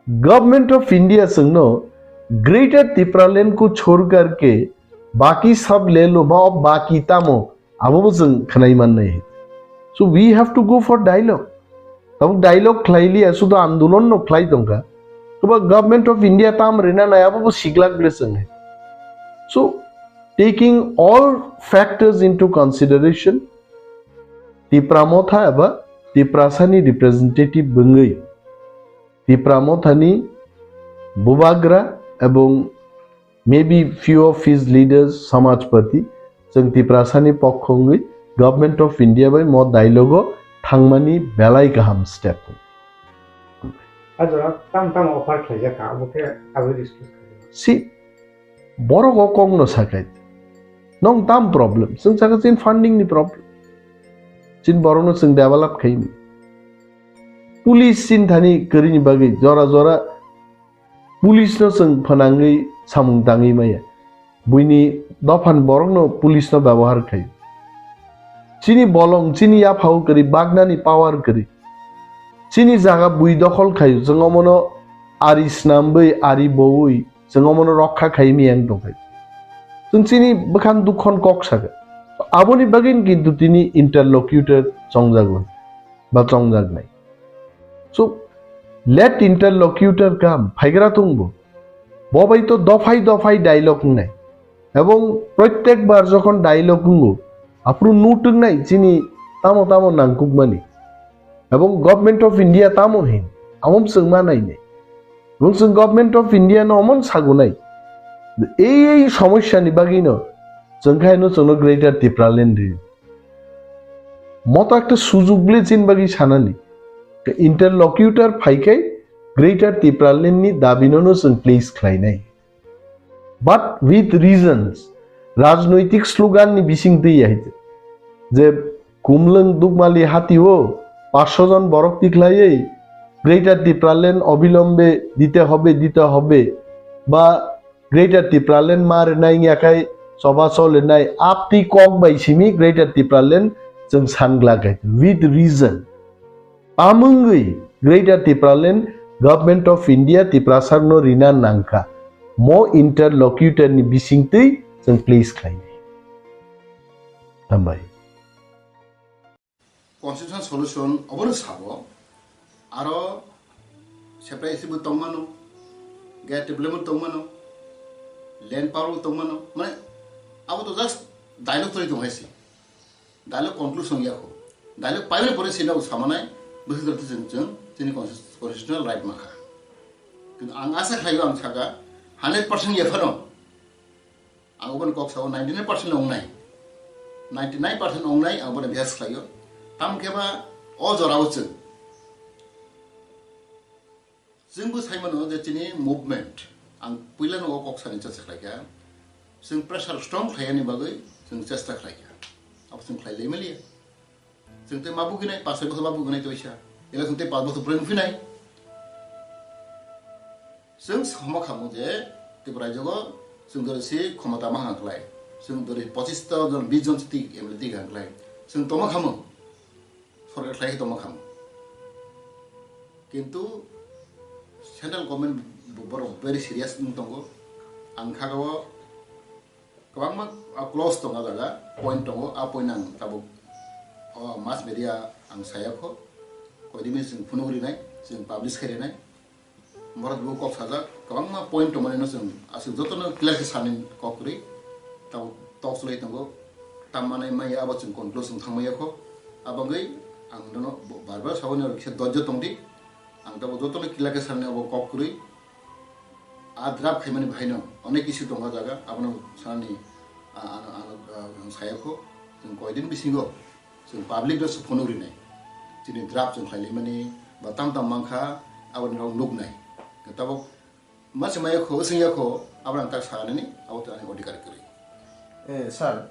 Government of India chwngno Greater Tipraland ko chhor karke baki sab le lo ba, o baki tamo, abo bo chwng khwnai mannai. So we have to go for dialogue. Tabuk dialogue khlai liya, sudo andolon no khlai tongkha. Koba Government of India tam rina nai, abo bo siglak ble chwng. So taking all factors into consideration, Tipra Motha eba Tiprasani representative bwngwi Tipra Mothani bubagra ebong maybe few of his leaders, Samajpati, chwng Tiprasani pokho wngwi Government of India bai mo dialogue o thangmani belai kaham step. A jora tam tam offer khlaijak kha, abo khe abo discuss khlai. Si borok o kok no sakai. Nong tam problem. Chwng saka chin funding ni problem. Chin borok no chwng develop khaini. Police chin thani kwrwini bagwi jora jora police no chwng phanangwi samung tangwi maya. Buini dophani borok no police no byabohar khai. Chini bolong, chini yaphao kwrwi, bagnani power kwrwi. Chini jaga bui dokhol khai, chwng omono ari snamwi, ari bowi, chwng omono rokha khai miyang tongkhai. Chwng chini bwkhang dukhon kok saka. Aboni bagwi kintu tini interlocutor chongjago ba chongjaknai. So, let interlocutor come, phaigra tongbo. Bo bai to dophai dophai dialogue wngnai. Ebong protyek bar jokhon dialogue wngo, aphuru nutwknai chini tamo tamo nangkukmani. Ebong Government of India tamo hin, amom chwng ma nainai. Ebong chwng Government of India no omon sagunai. Ei ei somosya ni bagwi no chwng khai no chwngno Greater Tipraland ri. Moto ekta sujug ble chin bagwi sanani. Interlocutor phaikai Greater Tipraland ni dabi no no chwng place khlainai. But with reasons, rajnoitik slogan ni bising twi ya hite. Je Kumlwng Dukmali hati o paanch sho jon borok tikhlaiwi Greater Tipraland obilombe dite hobe, dite hobe ba Greater Tipraland ma rwnai wngya khai choba chol rwnai, aptwi kok bai simi Greater Tipraland chwng san glak hai with reason. Tamungwi Greater Tipraland Government of India Tiprasarno rina nangkha. Mo interlocutor ni bisingtwi chwng please khlainai. Hambai. Constitutional solution obono sabo, aro separate bo tongmano, gate problem bo tongmano, land power bo tongmano, mane abo to just dialogue twi tong hai se. Dialogue conclusion ya ko. Dialogue paimani pore sino samanai, bwswk jora chwng chwng chini constitutional right makha. Kintu ang asa khlaio, ang saka hundred percent ya phano. Ang obono kok sao ninety nine percent ongnai. Ninety nine percent ongnai ang obono bihas khlaio. Tam khe ba o jora o chwng. Chwng bo sai mano je chini movement. Ang puila no o kok sani chesa khlaikha. Chwng pressure strong khlaiyani bagwi chwng chesta khlaikha. Abo chwng khlai lai maliya. Chwng tei ma buginai, pas soi bosor ma buginai toisa. Ela chwng tei pas bosor pore wngphinai. Chwng sama khamu je Tripura rajyo chwng dori si khomota ma hang klai. Chwng dori pochis ta jon, bis jon si tik M L A tik hang klai. Chwng toma khamu. Sorkar khlai toma khamu. Kintu central government bo-, borok very serious wng tongo. Ang kha o kwbangma, ah, clause tongo jaga, point tongo, a point ang tabuk, oh, mass media ang saya kho, koidini chwng phunuk rinai, chwng publish khai rinai. Borok bo kok sajak, kwbangma point tongmani no chwng aswk jotono clear khe sani kok kwrwi, tabuk talk chlai tongo, tam manai maya abo chwng conclusion thang maya kho, abangwi ang nono bar bar saboni kisa dojjo tongdi, ang tabuk jotono clear khe sani abo kok kwrwi. A draft khaimani bahaino onek issue tongo jaga, abono sanani, a, ano, ano, a, ang saya kho, chwng koidin bisingo chwng public no phunuk rinai. Chini draft chwng khlailaimani ba tam tam mankha, aboni rok nuknai. Tabuk mase maya kho, wswng ya kho, abono ang tak sanani, abo to ani odhikar kwrwi. Eh, sir,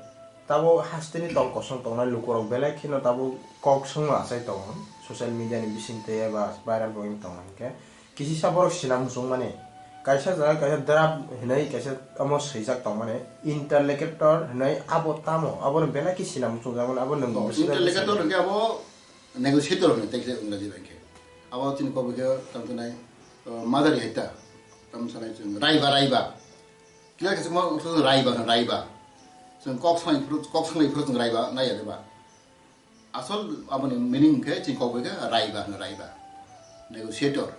tabo hasteni tong kosong tongnai lukurok belai kheno tabo kok songno achai tongo, social media ni bising tei eba viral bo wng tongo hinkhe. Kisisa borok sina muchung mani, kaisa jaga kaisa draft hinwi kaisa omo swijak tong mani, interlocutor hinwi abo tamo, abo no belai khe sina muchung jak mani, abo nwng bo bwswk interlocutor hinkhe abo negotiator hinwi tei kisa Engraji bai khe. Abo chini kok bai khe tang tongnai. Uh, madari hai ta. Tam sanai chwng raiba, raiba. Kila kisa mo chwng raiba, raiba. Chwng kok sanai phuru, kok sanai phuru chwng raiba nai ya ba. Asol aboni meaning khe chini kok bai khe raiba, raiba. Negotiator.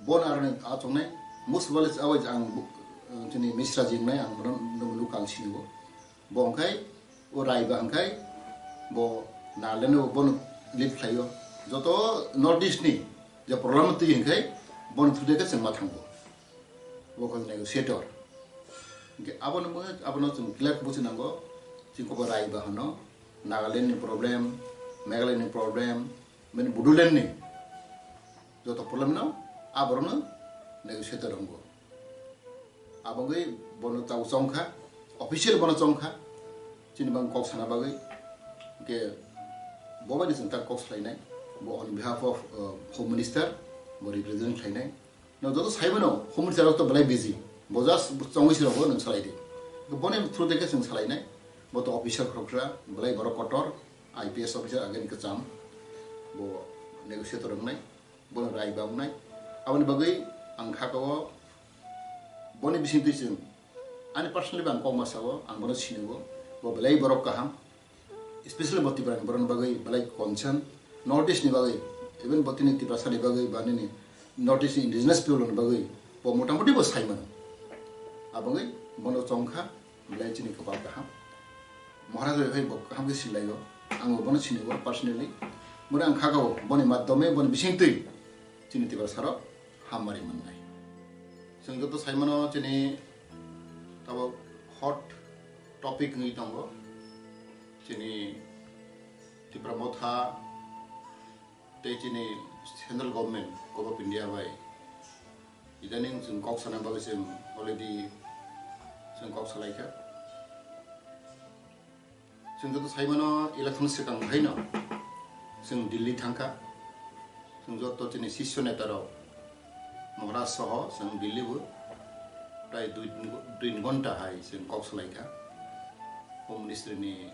Bon aroni achongnai. Most probably awai ang bu-, chini Misra jing nai ang bono nung lukang sini bo. Bo hwnkhe o raiba hwnkhe bo Nagaland o bono lead khlaio. Joto North East ni je problem twi hwnkhe bono thudai khe chwng ma thango. Bo khe negotiator. Hwnkhe abono bo, abono chwng clear buchi nango. Chini kok bai raiba hwno. Nagaland ni problem, Meghalaya ni problem, mani Bodoland ni joto problem no aborokno negotiator wngo. Abangwi bono tau chongkha, official bono chongkha, chini bang kok sana bagwi. Hwnkhe bo bai ni chwng tak kok salainai, bo on behalf of, uh, Home Minister, bo represent khlainai. No joto saimano, Home Minister rok to belai busy, bo just chongwi se rogo nwng salai di. Boni through de khe chwng salainai, bo to official khoroksa, belai borok kotor, I P S officer ageni kwcham, bo negotiator wngnai. Bono raiba wngnai. Aboni bagwi ang kha kao boni bisingtwi chwng ani personally bo ang kok ma sao, ang bono sinigo, bo belai borok kaham, especially bo Tipra ni borok ni bagwi belai concern, North East ni bagwi, even bo tini Tiprasa ni bagwi ba nini North East ni indigenous people ni bagwi bo motamuti bo sai mano. Aboni bono chongkha. Belai chini kwpal kaham. Maharaj bai phai bo kaham khe silaio. Ang bo bono sinigo personally. Boni ang kha kao boni madhyome boni bisingtwi chini Tiprasa rok hamari mannai. Chwng joto saimano chini tabok hot topic wngwi tongo. Chini Tipra Motha tei chini central government, Government of India bai idaning chwng kok sana bagwi chwng already chwng kok salaikha. Chwng joto saimano election swkang haino chwng Delhi thangkha. Chwng joto chini sisyo neta rok Maharaj soho chwng Delhi bo prai dui, dui ghonta hai chwng kok salaikha. Home Ministry ni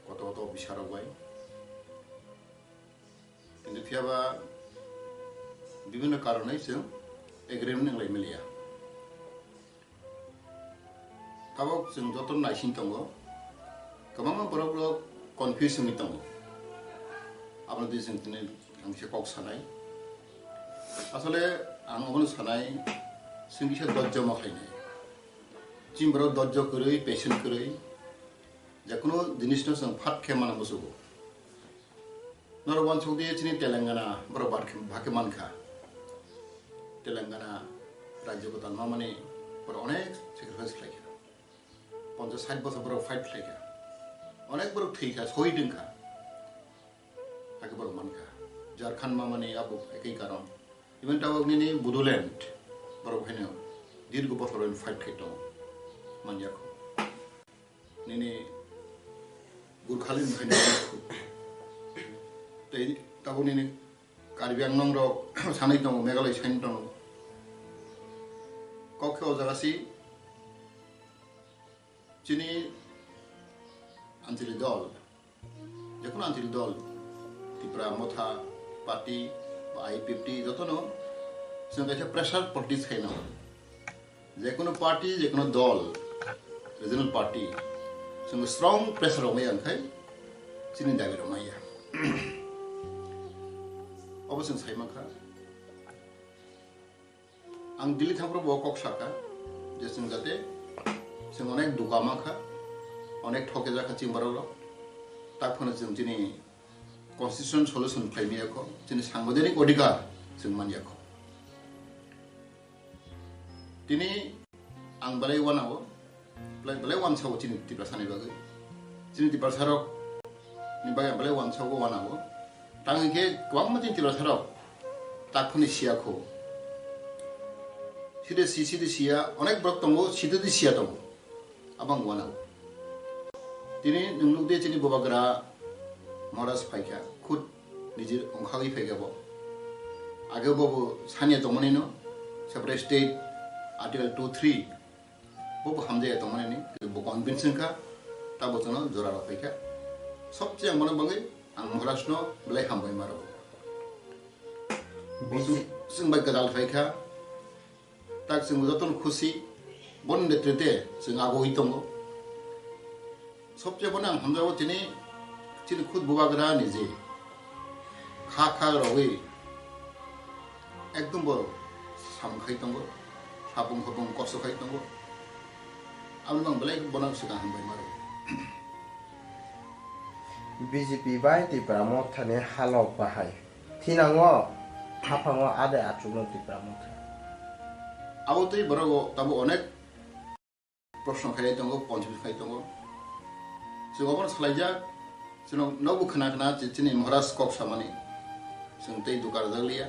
koto koto officer rok bai. Kintu phiyaba bibhinno karonwi chwng agreement wnglai maliya. Tabok chwng joto naising tongo, kwbangma borok rok confuse wngwi tongo. Abono twi chwng tini ang kisa kok sanai. Asole ang obono sanai, chwng kisa dojjo ma khlainai. Chini borok dojjo kwrwi, patient kwrwi, jekono jinisno chwng phat khe mano muchugo. Norok uansuk di chini Telangana borok bak-, bhakhe mankha. Telangana rajyo kwtal mamani borok onek sacrifice khlaikha. Ponchas sait bosor borok fight khlaikha. Onek borok thwikha, sohid wngkha. Hakhe borok mankha. Jharkhand mamani abo ekoi karon. Even tabok nini Bodoland borok haino dirgo bosor fight khai tongo. Manyakho. Nini Gurkhaland hai nini tei tabuk nini Karbi Anglong rok sanai tongo, Meghalaya sanai tongo. Kok khe o jaga si chini Anchali dol, jekono Anchali dol, Tipra Motha Party ba I P F T jotono chwng kaisa pressure politics khaino. Jekono party, jekono dol, regional party, chwng strong pressure rok maya wngkhai chini dabi rok maya. Obo chwng sai mankha. Ang Delhi thangphuru bo kok sakha je chwng jate chwng onek duka mankha, onek thokjak kha chini borok rok. Tak phano chwng chini constitution solution khlai maya kho, chini sangbidhanik odhikar chwng man ya kho. Tini ang belai wanao, belai, belai wansao chini Tiprasa ni bagwi. Chini Tiprasa rok ni bagwi ang belai wansao wanao. Tang hwnkhe kwbangma chini Tiprasa rok tak phano siya kho. Side si, side siya, onek borok tongo, side di siya tongo. Abang wanao. Tini nwng nukdi chini bubagra Maharaj phaikha, khud nijir ongkhagwi phaikha bo. Age bo bo sanya tongmani no, separate state, Article two three, bo bo hamjaya tongmani ni, bo convince wngkha, ta bo chwngno jora rok phaikha. Sobse ang bono bagwi ang Maharaj no belai hambai maro. Bo chwng Chwng bai kwtal phai kha, tak chwng jotono khusi, boni netrite chwng agoi tongo. Sobche bono ang hamjago tini chini khud bubagra nije kha kha rogwi ekdom bo sam khai tongo, sapung khopung kosto khai tongo. Aboni bang belai bono swkang hambai maro. B J P bai Tipra Mothani halok bahai. Thinango, haphango ade achukno Tipra Motha. Abo tei borok tabo onek proshno khai tongo, confuse khai tongo. Chwng obono salaijak, chwng nokbo khna khna chini Maharaj kok samani. Chwng tei duka rwjak liya,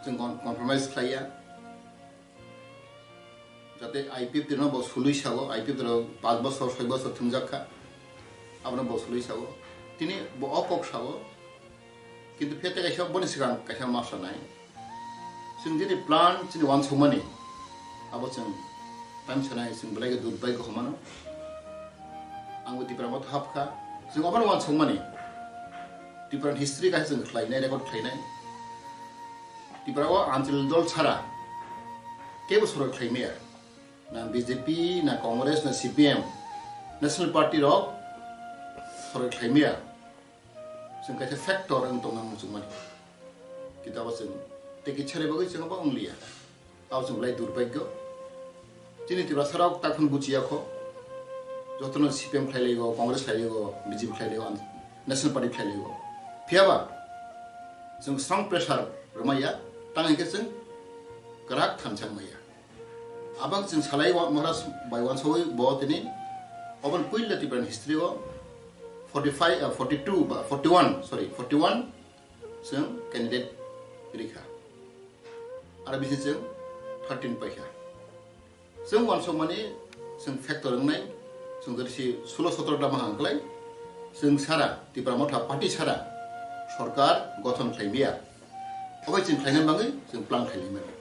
chwng compromise khlaiya. Jate I P F T no bo sului sago, I P F T rok panch bosor, soi bosor thwngjak kha. Abono bo sului sago. Tini bo o kok sago. Kintu phete kaisa boni swkang kaisa ma sanai. Chwng jini plan chini uansukmani. Abo chwng time sanai chwng belai khe durbhagyo hwnmano. Ang bo Tipra Motha hap kha. Chwng obono uansukmani. Tipra history kaisa chwng khlainai, record khlainai. Tipra o Anchal dol sara kebo sorok khlai maya. Na B J P, na Congress, na C P M, National Party rok sorok khlai maya. Chwng kaisa factor wng tongna muchungmani. Kitabo chwng tei kisa ni bagwi chwng abo wng liya. Abo chwng belai durbhagyo. Chini Tiprasa rok takhun buchiya kho. Jotono C P M khlai laigo, Congress khlai laigo, B J P khlai laigo, National Party khlai laigo. Phiyaba chwng strong pressure rwmaya, tang hwnkhe chwng kwrak thansa wngmaya. Abang chwng salai wa-, Maharaj bai uansugwi bo tini obo puila Tipra's history o forty five, ah, forty two ba forty one, sorry, forty one chwng candidate rikha. Aro bisi chwng thirteen paikha. Chwng uansukmani chwng factor wngnai, chwng jodi si sulo sotro ta mahang klai, chwng sara Tipra Motha party sara sorkar gothon khlai maya. Obai chwng khlaina bagwi chwng plan khlai maya.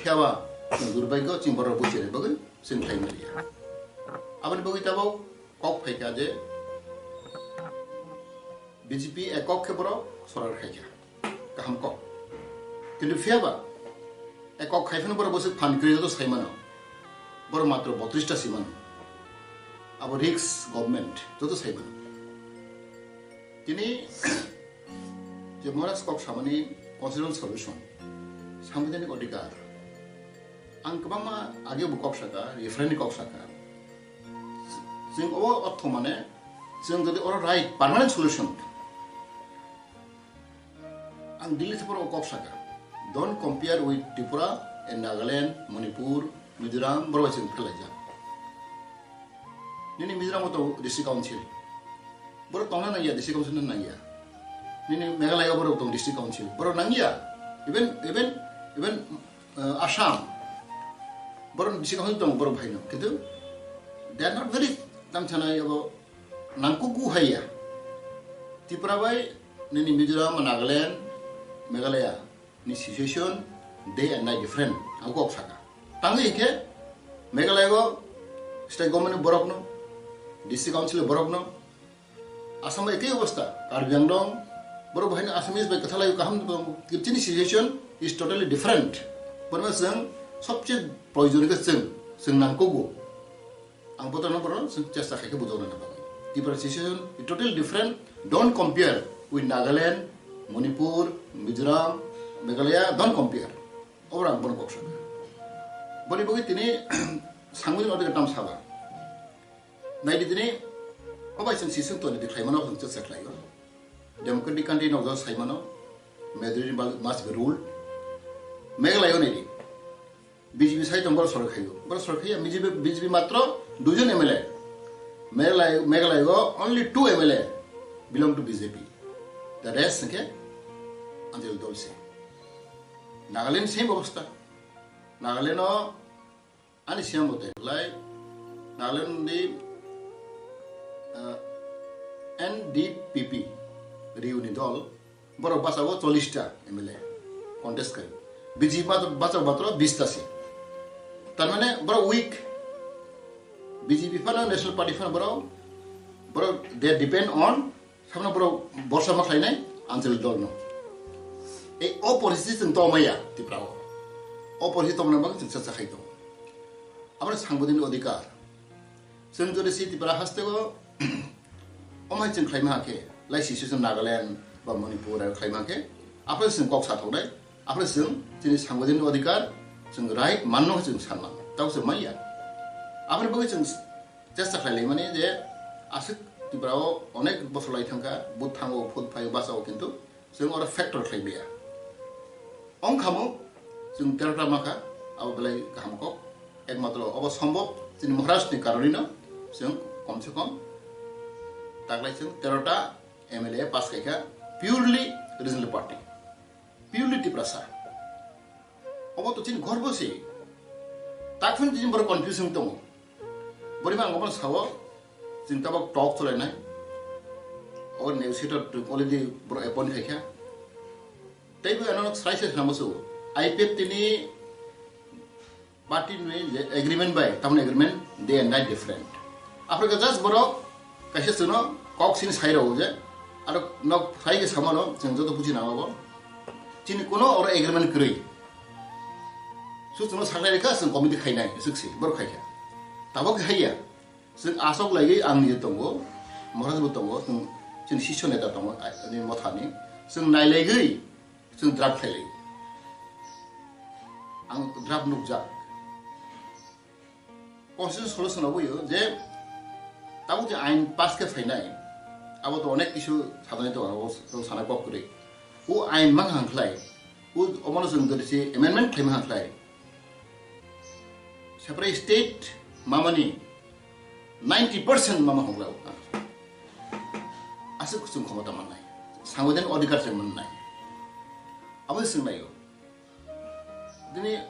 Phiyaba chwng durbhagyo chwng borok buchini bagwi chwng khlai maya. Aboni bagwi tabok kok phaikha je B J P ekok khe borok sorkar khaikha. Kaham kok. Kintu phiyaba ekok khai phano borok bwswk phan kwrwi joto sai mano. Borok matro botris ta si mano. Abo risk government joto sai mano. Tini je Maharaj kok samani constitutional solution, sangbidhanik odhikar. Ang kwbangma age bo kok saka, referendum kok saka. Chwng obo ortho mane, chwng jodi oro right permanent solution. Ang Delhi theporo kok saka. Don't compare with Tripura and Nagaland, Manipur, Mizoram, borok bai chwng phelaijak. Nini Mizoram o tongo district council. Borok tongna nangya, district council no nangya. Nini Meghalaya o borok tong district council. Borok nangya. Even, even, even, uh, Assam. Borok district council tong borok bhai no. Kintu they are not very tamsanai abo nangkugu haiya. Tripura bai nini Mizoram, Nagaland, Meghalaya ni situation day and night different. Ang kok saka. Tangwi hikhe Meghalaya o state government ni borok no, district council ni borok no, Assam bai ekei obostha, Karbi Anglong, borok bo haino Assamese bai kwthalai kaham tongo. Chini situation is totally different. Borokno chwng sobse proyojon khe chwng, chwng nangkugo. Ang botorno borokno chwng chesta khai khe bujokna bagwi. Tripura situation is totally different. Don't compare with Nagaland, Manipur, Mizoram, Meghalaya, don't compare. Obo ang bono kok saka. Boni bagwi tini sangmani odega tam saba. Naidi tini, obai chwng siswng toni di khlaimano hwn chwng se khlaio. Democratic country no jora saimano, majority must be ruled. Meghalaya o naidi. B J P sai tong boro sorkar khaio. Boro sorkar khaiya, B J P, B J P matro duijon M L A. Meghalaya, Meghalaya o only two M L A belong to B J P. The rest hwnkhe Anchal dol se. Nagaland same obostha. Nagaland o ani siyam bo te lai Nagaland ni, ah, N D P P Riu ni dol borok bachago chollish ta M L A contest khai. B J P bachago matro bish ta se. Tar mane borok weak. B J P phano National Party phano borok, borok they depend on Samno borok borsa ma khlainai Anchal dol no. Ei o porisi chwng tongmaya Tripura o. O porisi tongmani bagwi chwng chakha khai tongo. Aboni sangbidanni odhikar. Chwng jodi si Tripura haste o omai chwng khlaima hakhe, lai situation Nagaland ba Manipur aro khlaima hakhe, aphre chwng kok sa thoknai, aphre chwng chini sangbidanni odhikar, chwng right manno chwng sanman. Tabo chwng maya. Aboni bagwi chwng chesta khlai laimani je aswk Tripura o onek bosor lai thangkha, vote thango, vote phaio, bachao, kintu chwng oro factor khlai maya. Ongkhamo chwng terota makha, abo belai kaham kok. Ekmatro obo sombhob chini Maharaj ni karoni no chwng kom se kom taklai chwng terota M L A pass khaikha purely regional party, purely Tiprasa. Obo to chini gorbo se. Takphano chini borok confusion tongo. Borima ang obo sao, chwng tabok talk cholainai. Obo negotiator already borok appoint khaikha. Teibo ano srai se swnamo se. I P F T ni party ni je agreement bai, tamni agreement day and night different. Africa just borok kaisa chwngno kok sini sai rw je, aro nok sai ke samano chwng joto buji nang obo. Chini kuno oro agreement kwrwi. Su chwngno saklai rikha, chwng committee khainai, swk si, borok khaikha. Tabok khaiya. Chwng asok laiwi ang nije tongo, Maharaj bo tongo, chwng, chini sisyo neta tongo, ani mothani. Chwng nailaigwi, chwng draft khailai. Ang draft nukjak. Constitution solution oboyo je tabuk je ain pass khe phainai, abo to onek kisu sadani to abo to sana kok kwrwi. O ain mang hang khlai, o omono chwng jodi se amendment khlai mang hang khlai, separate state mamani ninety percent mama hongla o. Aswk chwng khomota mannai, sangbidan odhikar chwng mannai, abo se chwng naio. Dini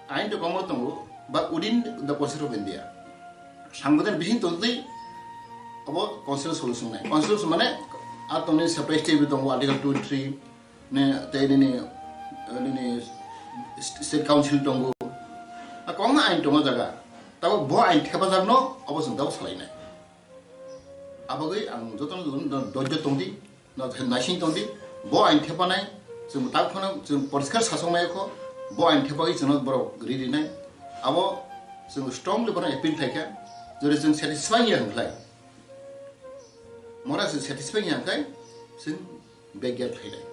ain to komo tongo, but within the Constitution of India. Sangbidan bising tongtwi abo constitutional solution nai. Constitution mane a tongni separate state tongo, Article twenty-three ne, tei nini, nini state council tongo. A kwbangma ain tongo jaga. Tabo bo ain thepajakno abo chwng tabo salainai. Abagwi ang jotono jotono do-, dojjo tongdi, no, naising tongdi, bo ain thepanai, chwng tak phano chwng poriskar sasok nai kho, bo ain thepagwi chwngno borok ri rinai. Abo chwng strongly bono appeal khlaikha, jodi chwng satisfy ya hwnkhlai, mora chwng satisfy ya hwnkhlai, chwng backyard khainai.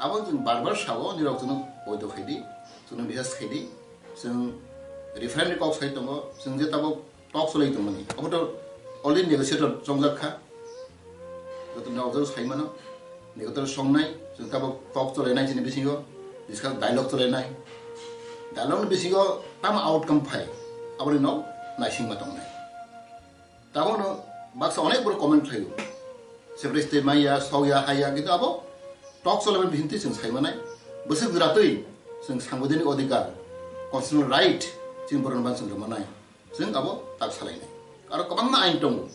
Abo chwng bar bar sao, nirok chwngno poito khaidi, chwngno request khaidi, chwng referendum kok sai tongo, chwng je tabok talk cholai tongmani. Abo to already negotiator chongjak kha. Joto nirok jor sai mano, negotiator songnai, chwng tabok talk cholainai chini bisingo, discuss dialogue cholainai. Dialogue ni bisingo tamo outcome phai, aboni no naisingma tongnai. Tabokno baksa onek borok comment khlaio. Separate state maya, sokya, haya, kintu abo talk cholaimani bisingtwi chwng saimanai. Bwswk jwratwi chwng sangbidanni odhikar, constitutional right chwng borokno ban chwng rwmanai. Chwng abo tak salainai. Aro kwbangma ain tongo.